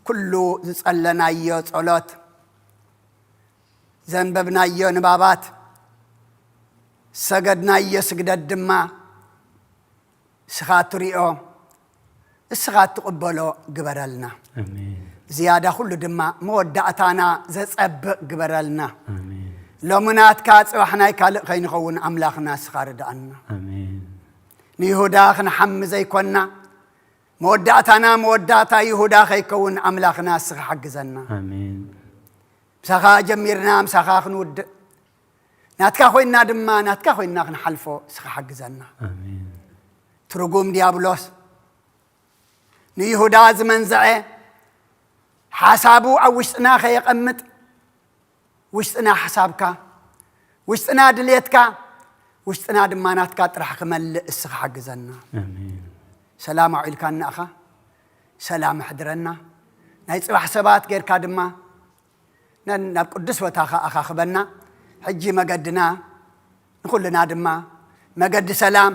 ኩሉ ዝጸለናዮ ጸሎት፣ ዘንበብናዮ ንባባት፣ ሰገድናዮ ስግደት ድማ እስኻ ትሪኦ፣ እስኻ ትቕበሎ ግበረልና። ኣሜን። ዝያዳ ኩሉ ድማ መወዳእታና ዘጸብቕ ግበረልና። ኣሜን። ሎሚ ናትካ ጽባሕ ናይ ካልእ ከይንኸውን ኣምላኽና እስኻ ርድኣና። ኣሜን። ንይሁዳ ክንሓሚ ዘይኮና፣ መወዳእታና መወዳእታ ይሁዳ ከይከውን ኣምላኽና እስኻ ሓግዘና። ኣሜን። ምሳኻ ጀሚርና ምሳኻ ክንውድእ፣ ናትካ ኮይና ድማ ናትካ ኮይና ክንሓልፎ እስኻ ሓግዘና። ኣሜን። ትርጉም ዲያብሎስ ንይሁዳ ዝመንዘዐ ሓሳቡ ኣብ ውሽጥና ከየቐምጥ፣ ውሽጥና ሓሳብካ፣ ውሽጥና ድልየትካ፣ ውሽጥና ድማ ናትካ ጥራሕ ክመልእ እስኻ ሓግዘና። ኣሜን። ሰላም ኣውዒልካና ኢኻ፣ ሰላም ኣሕድረና። ናይ ጽባሕ ሰባት ጌርካ ድማ ነን ናብ ቅዱስ ቦታኻ ኣኻኽበና። ሕጂ መገድና ንኹልና ድማ መገዲ ሰላም፣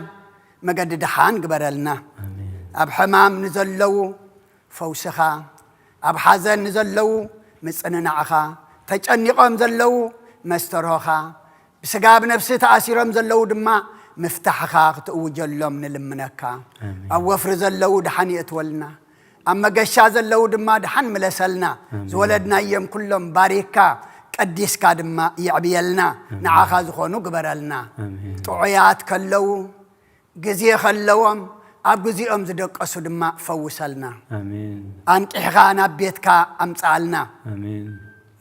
መገዲ ደሓን ግበረልና። ኣሜን። ኣብ ሕማም ንዘለዉ ፈውስኻ፣ ኣብ ሓዘን ንዘለዉ ምጽንናዕኻ፣ ተጨኒቖም ዘለዉ መስተርሆኻ፣ ብስጋ ብነፍሲ ተኣሲሮም ዘለዉ ድማ ምፍታሕኻ ክትእውጀሎም ንልምነካ። ኣሜን። ኣብ ወፍሪ ዘለዉ ደሓን የእትወልና፣ ኣብ መገሻ ዘለዉ ድማ ደሓን ምለሰልና። ኣሜን። ዝወለድናዮም ኩሎም ባሪክካ ቀዲስካ ድማ የዕብየልና። ኣሜን። ንዓኻ ዝኾኑ ግበረልና። ኣሜን። ጥዑያት ከለዉ፣ ግዜ ከለዎም፣ ኣብ ግዜኦም ዝደቀሱ ድማ ፈውሰልና። ኣሜን። ኣንቂሕኻ ናብ ቤትካ ኣምጽኣልና። ኣሜን።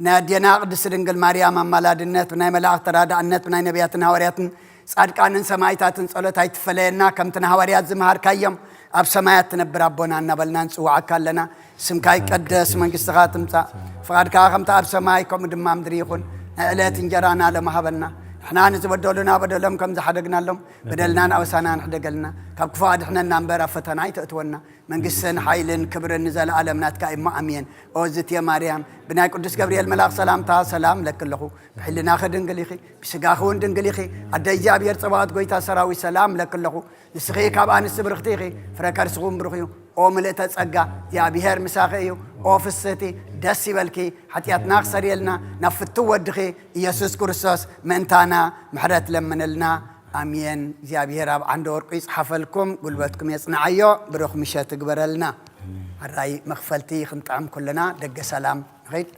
ናይ ኣዴና ቅድስቲ ድንግል ማርያም ኣማላድነት፣ ብናይ መላእኽቲ ተራዳእነት፣ ብናይ ነቢያትን ሃዋርያትን ጻድቃንን ሰማዕታትን ጸሎት ኣይትፈለየና። ከምቲ ንሃዋርያት ዝመሃርካዮም፣ ኣብ ሰማያት ትነብር ኣቦና እናበልና ንጽውዓካ ኣለና። ስምካ ይቀደስ፣ መንግስትኻ ትምጻእ፣ ፍቓድካ ከምቲ ኣብ ሰማይ ከምኡ ድማ ምድሪ ይኹን። ናይ ዕለት እንጀራና ሎሚ ሃበና። ንሕና ንዝበደሉና በደሎም ከም ዝሓደግናሎም በደልናን ኣበሳናን ሕደገልና። ካብ ክፉእ ኣድሕነና እምበር ኣብ ፈተና ኣይተእትወና። መንግስትን ሓይልን ክብርን ንዘለኣለም ናትካ እሞ ኣሜን። ኦ ዝትየ ማርያም፣ ብናይ ቅዱስ ገብርኤል መልኣኽ ሰላምታ ሰላም ለኪ ኣለኹ። ብሕልናኺ ድንግል ኢኺ፣ ብስጋኺ እውን ድንግል ኢኺ። ኣደ እግዚኣብሔር ጸባኦት፣ ጎይታ ሰራዊት፣ ሰላም ለኪ ኣለኹ። ንስኺ ካብ ኣንስቲ ብርኽቲ ኢኺ፣ ፍረ ከርስኺ እውን ብሩኽ እዩ። ኦ ምልእተ ጸጋ፣ እግዚኣብሔር ምሳኺ እዩ። ኦ ፍስህቲ፣ ደስ ይበልኪ፣ ሓጢኣትና ክሰርየልና ናብ ፍትው ወድኺ ኢየሱስ ክርስቶስ ምእንታና ምሕረት ለምንልና። ኣሜን። እግዚኣብሔር ኣብ ዓንደ ወርቁ ይጽሓፈልኩም፣ ጉልበትኩም የጽንዓዮ፣ ብሩኽ ምሸት ይግበረልና። ሕራይ መኽፈልቲ ክንጥዕም ኩልና ደገ ሰላም ንኸይድ።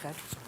ኣድማጭ ጽሑፍ።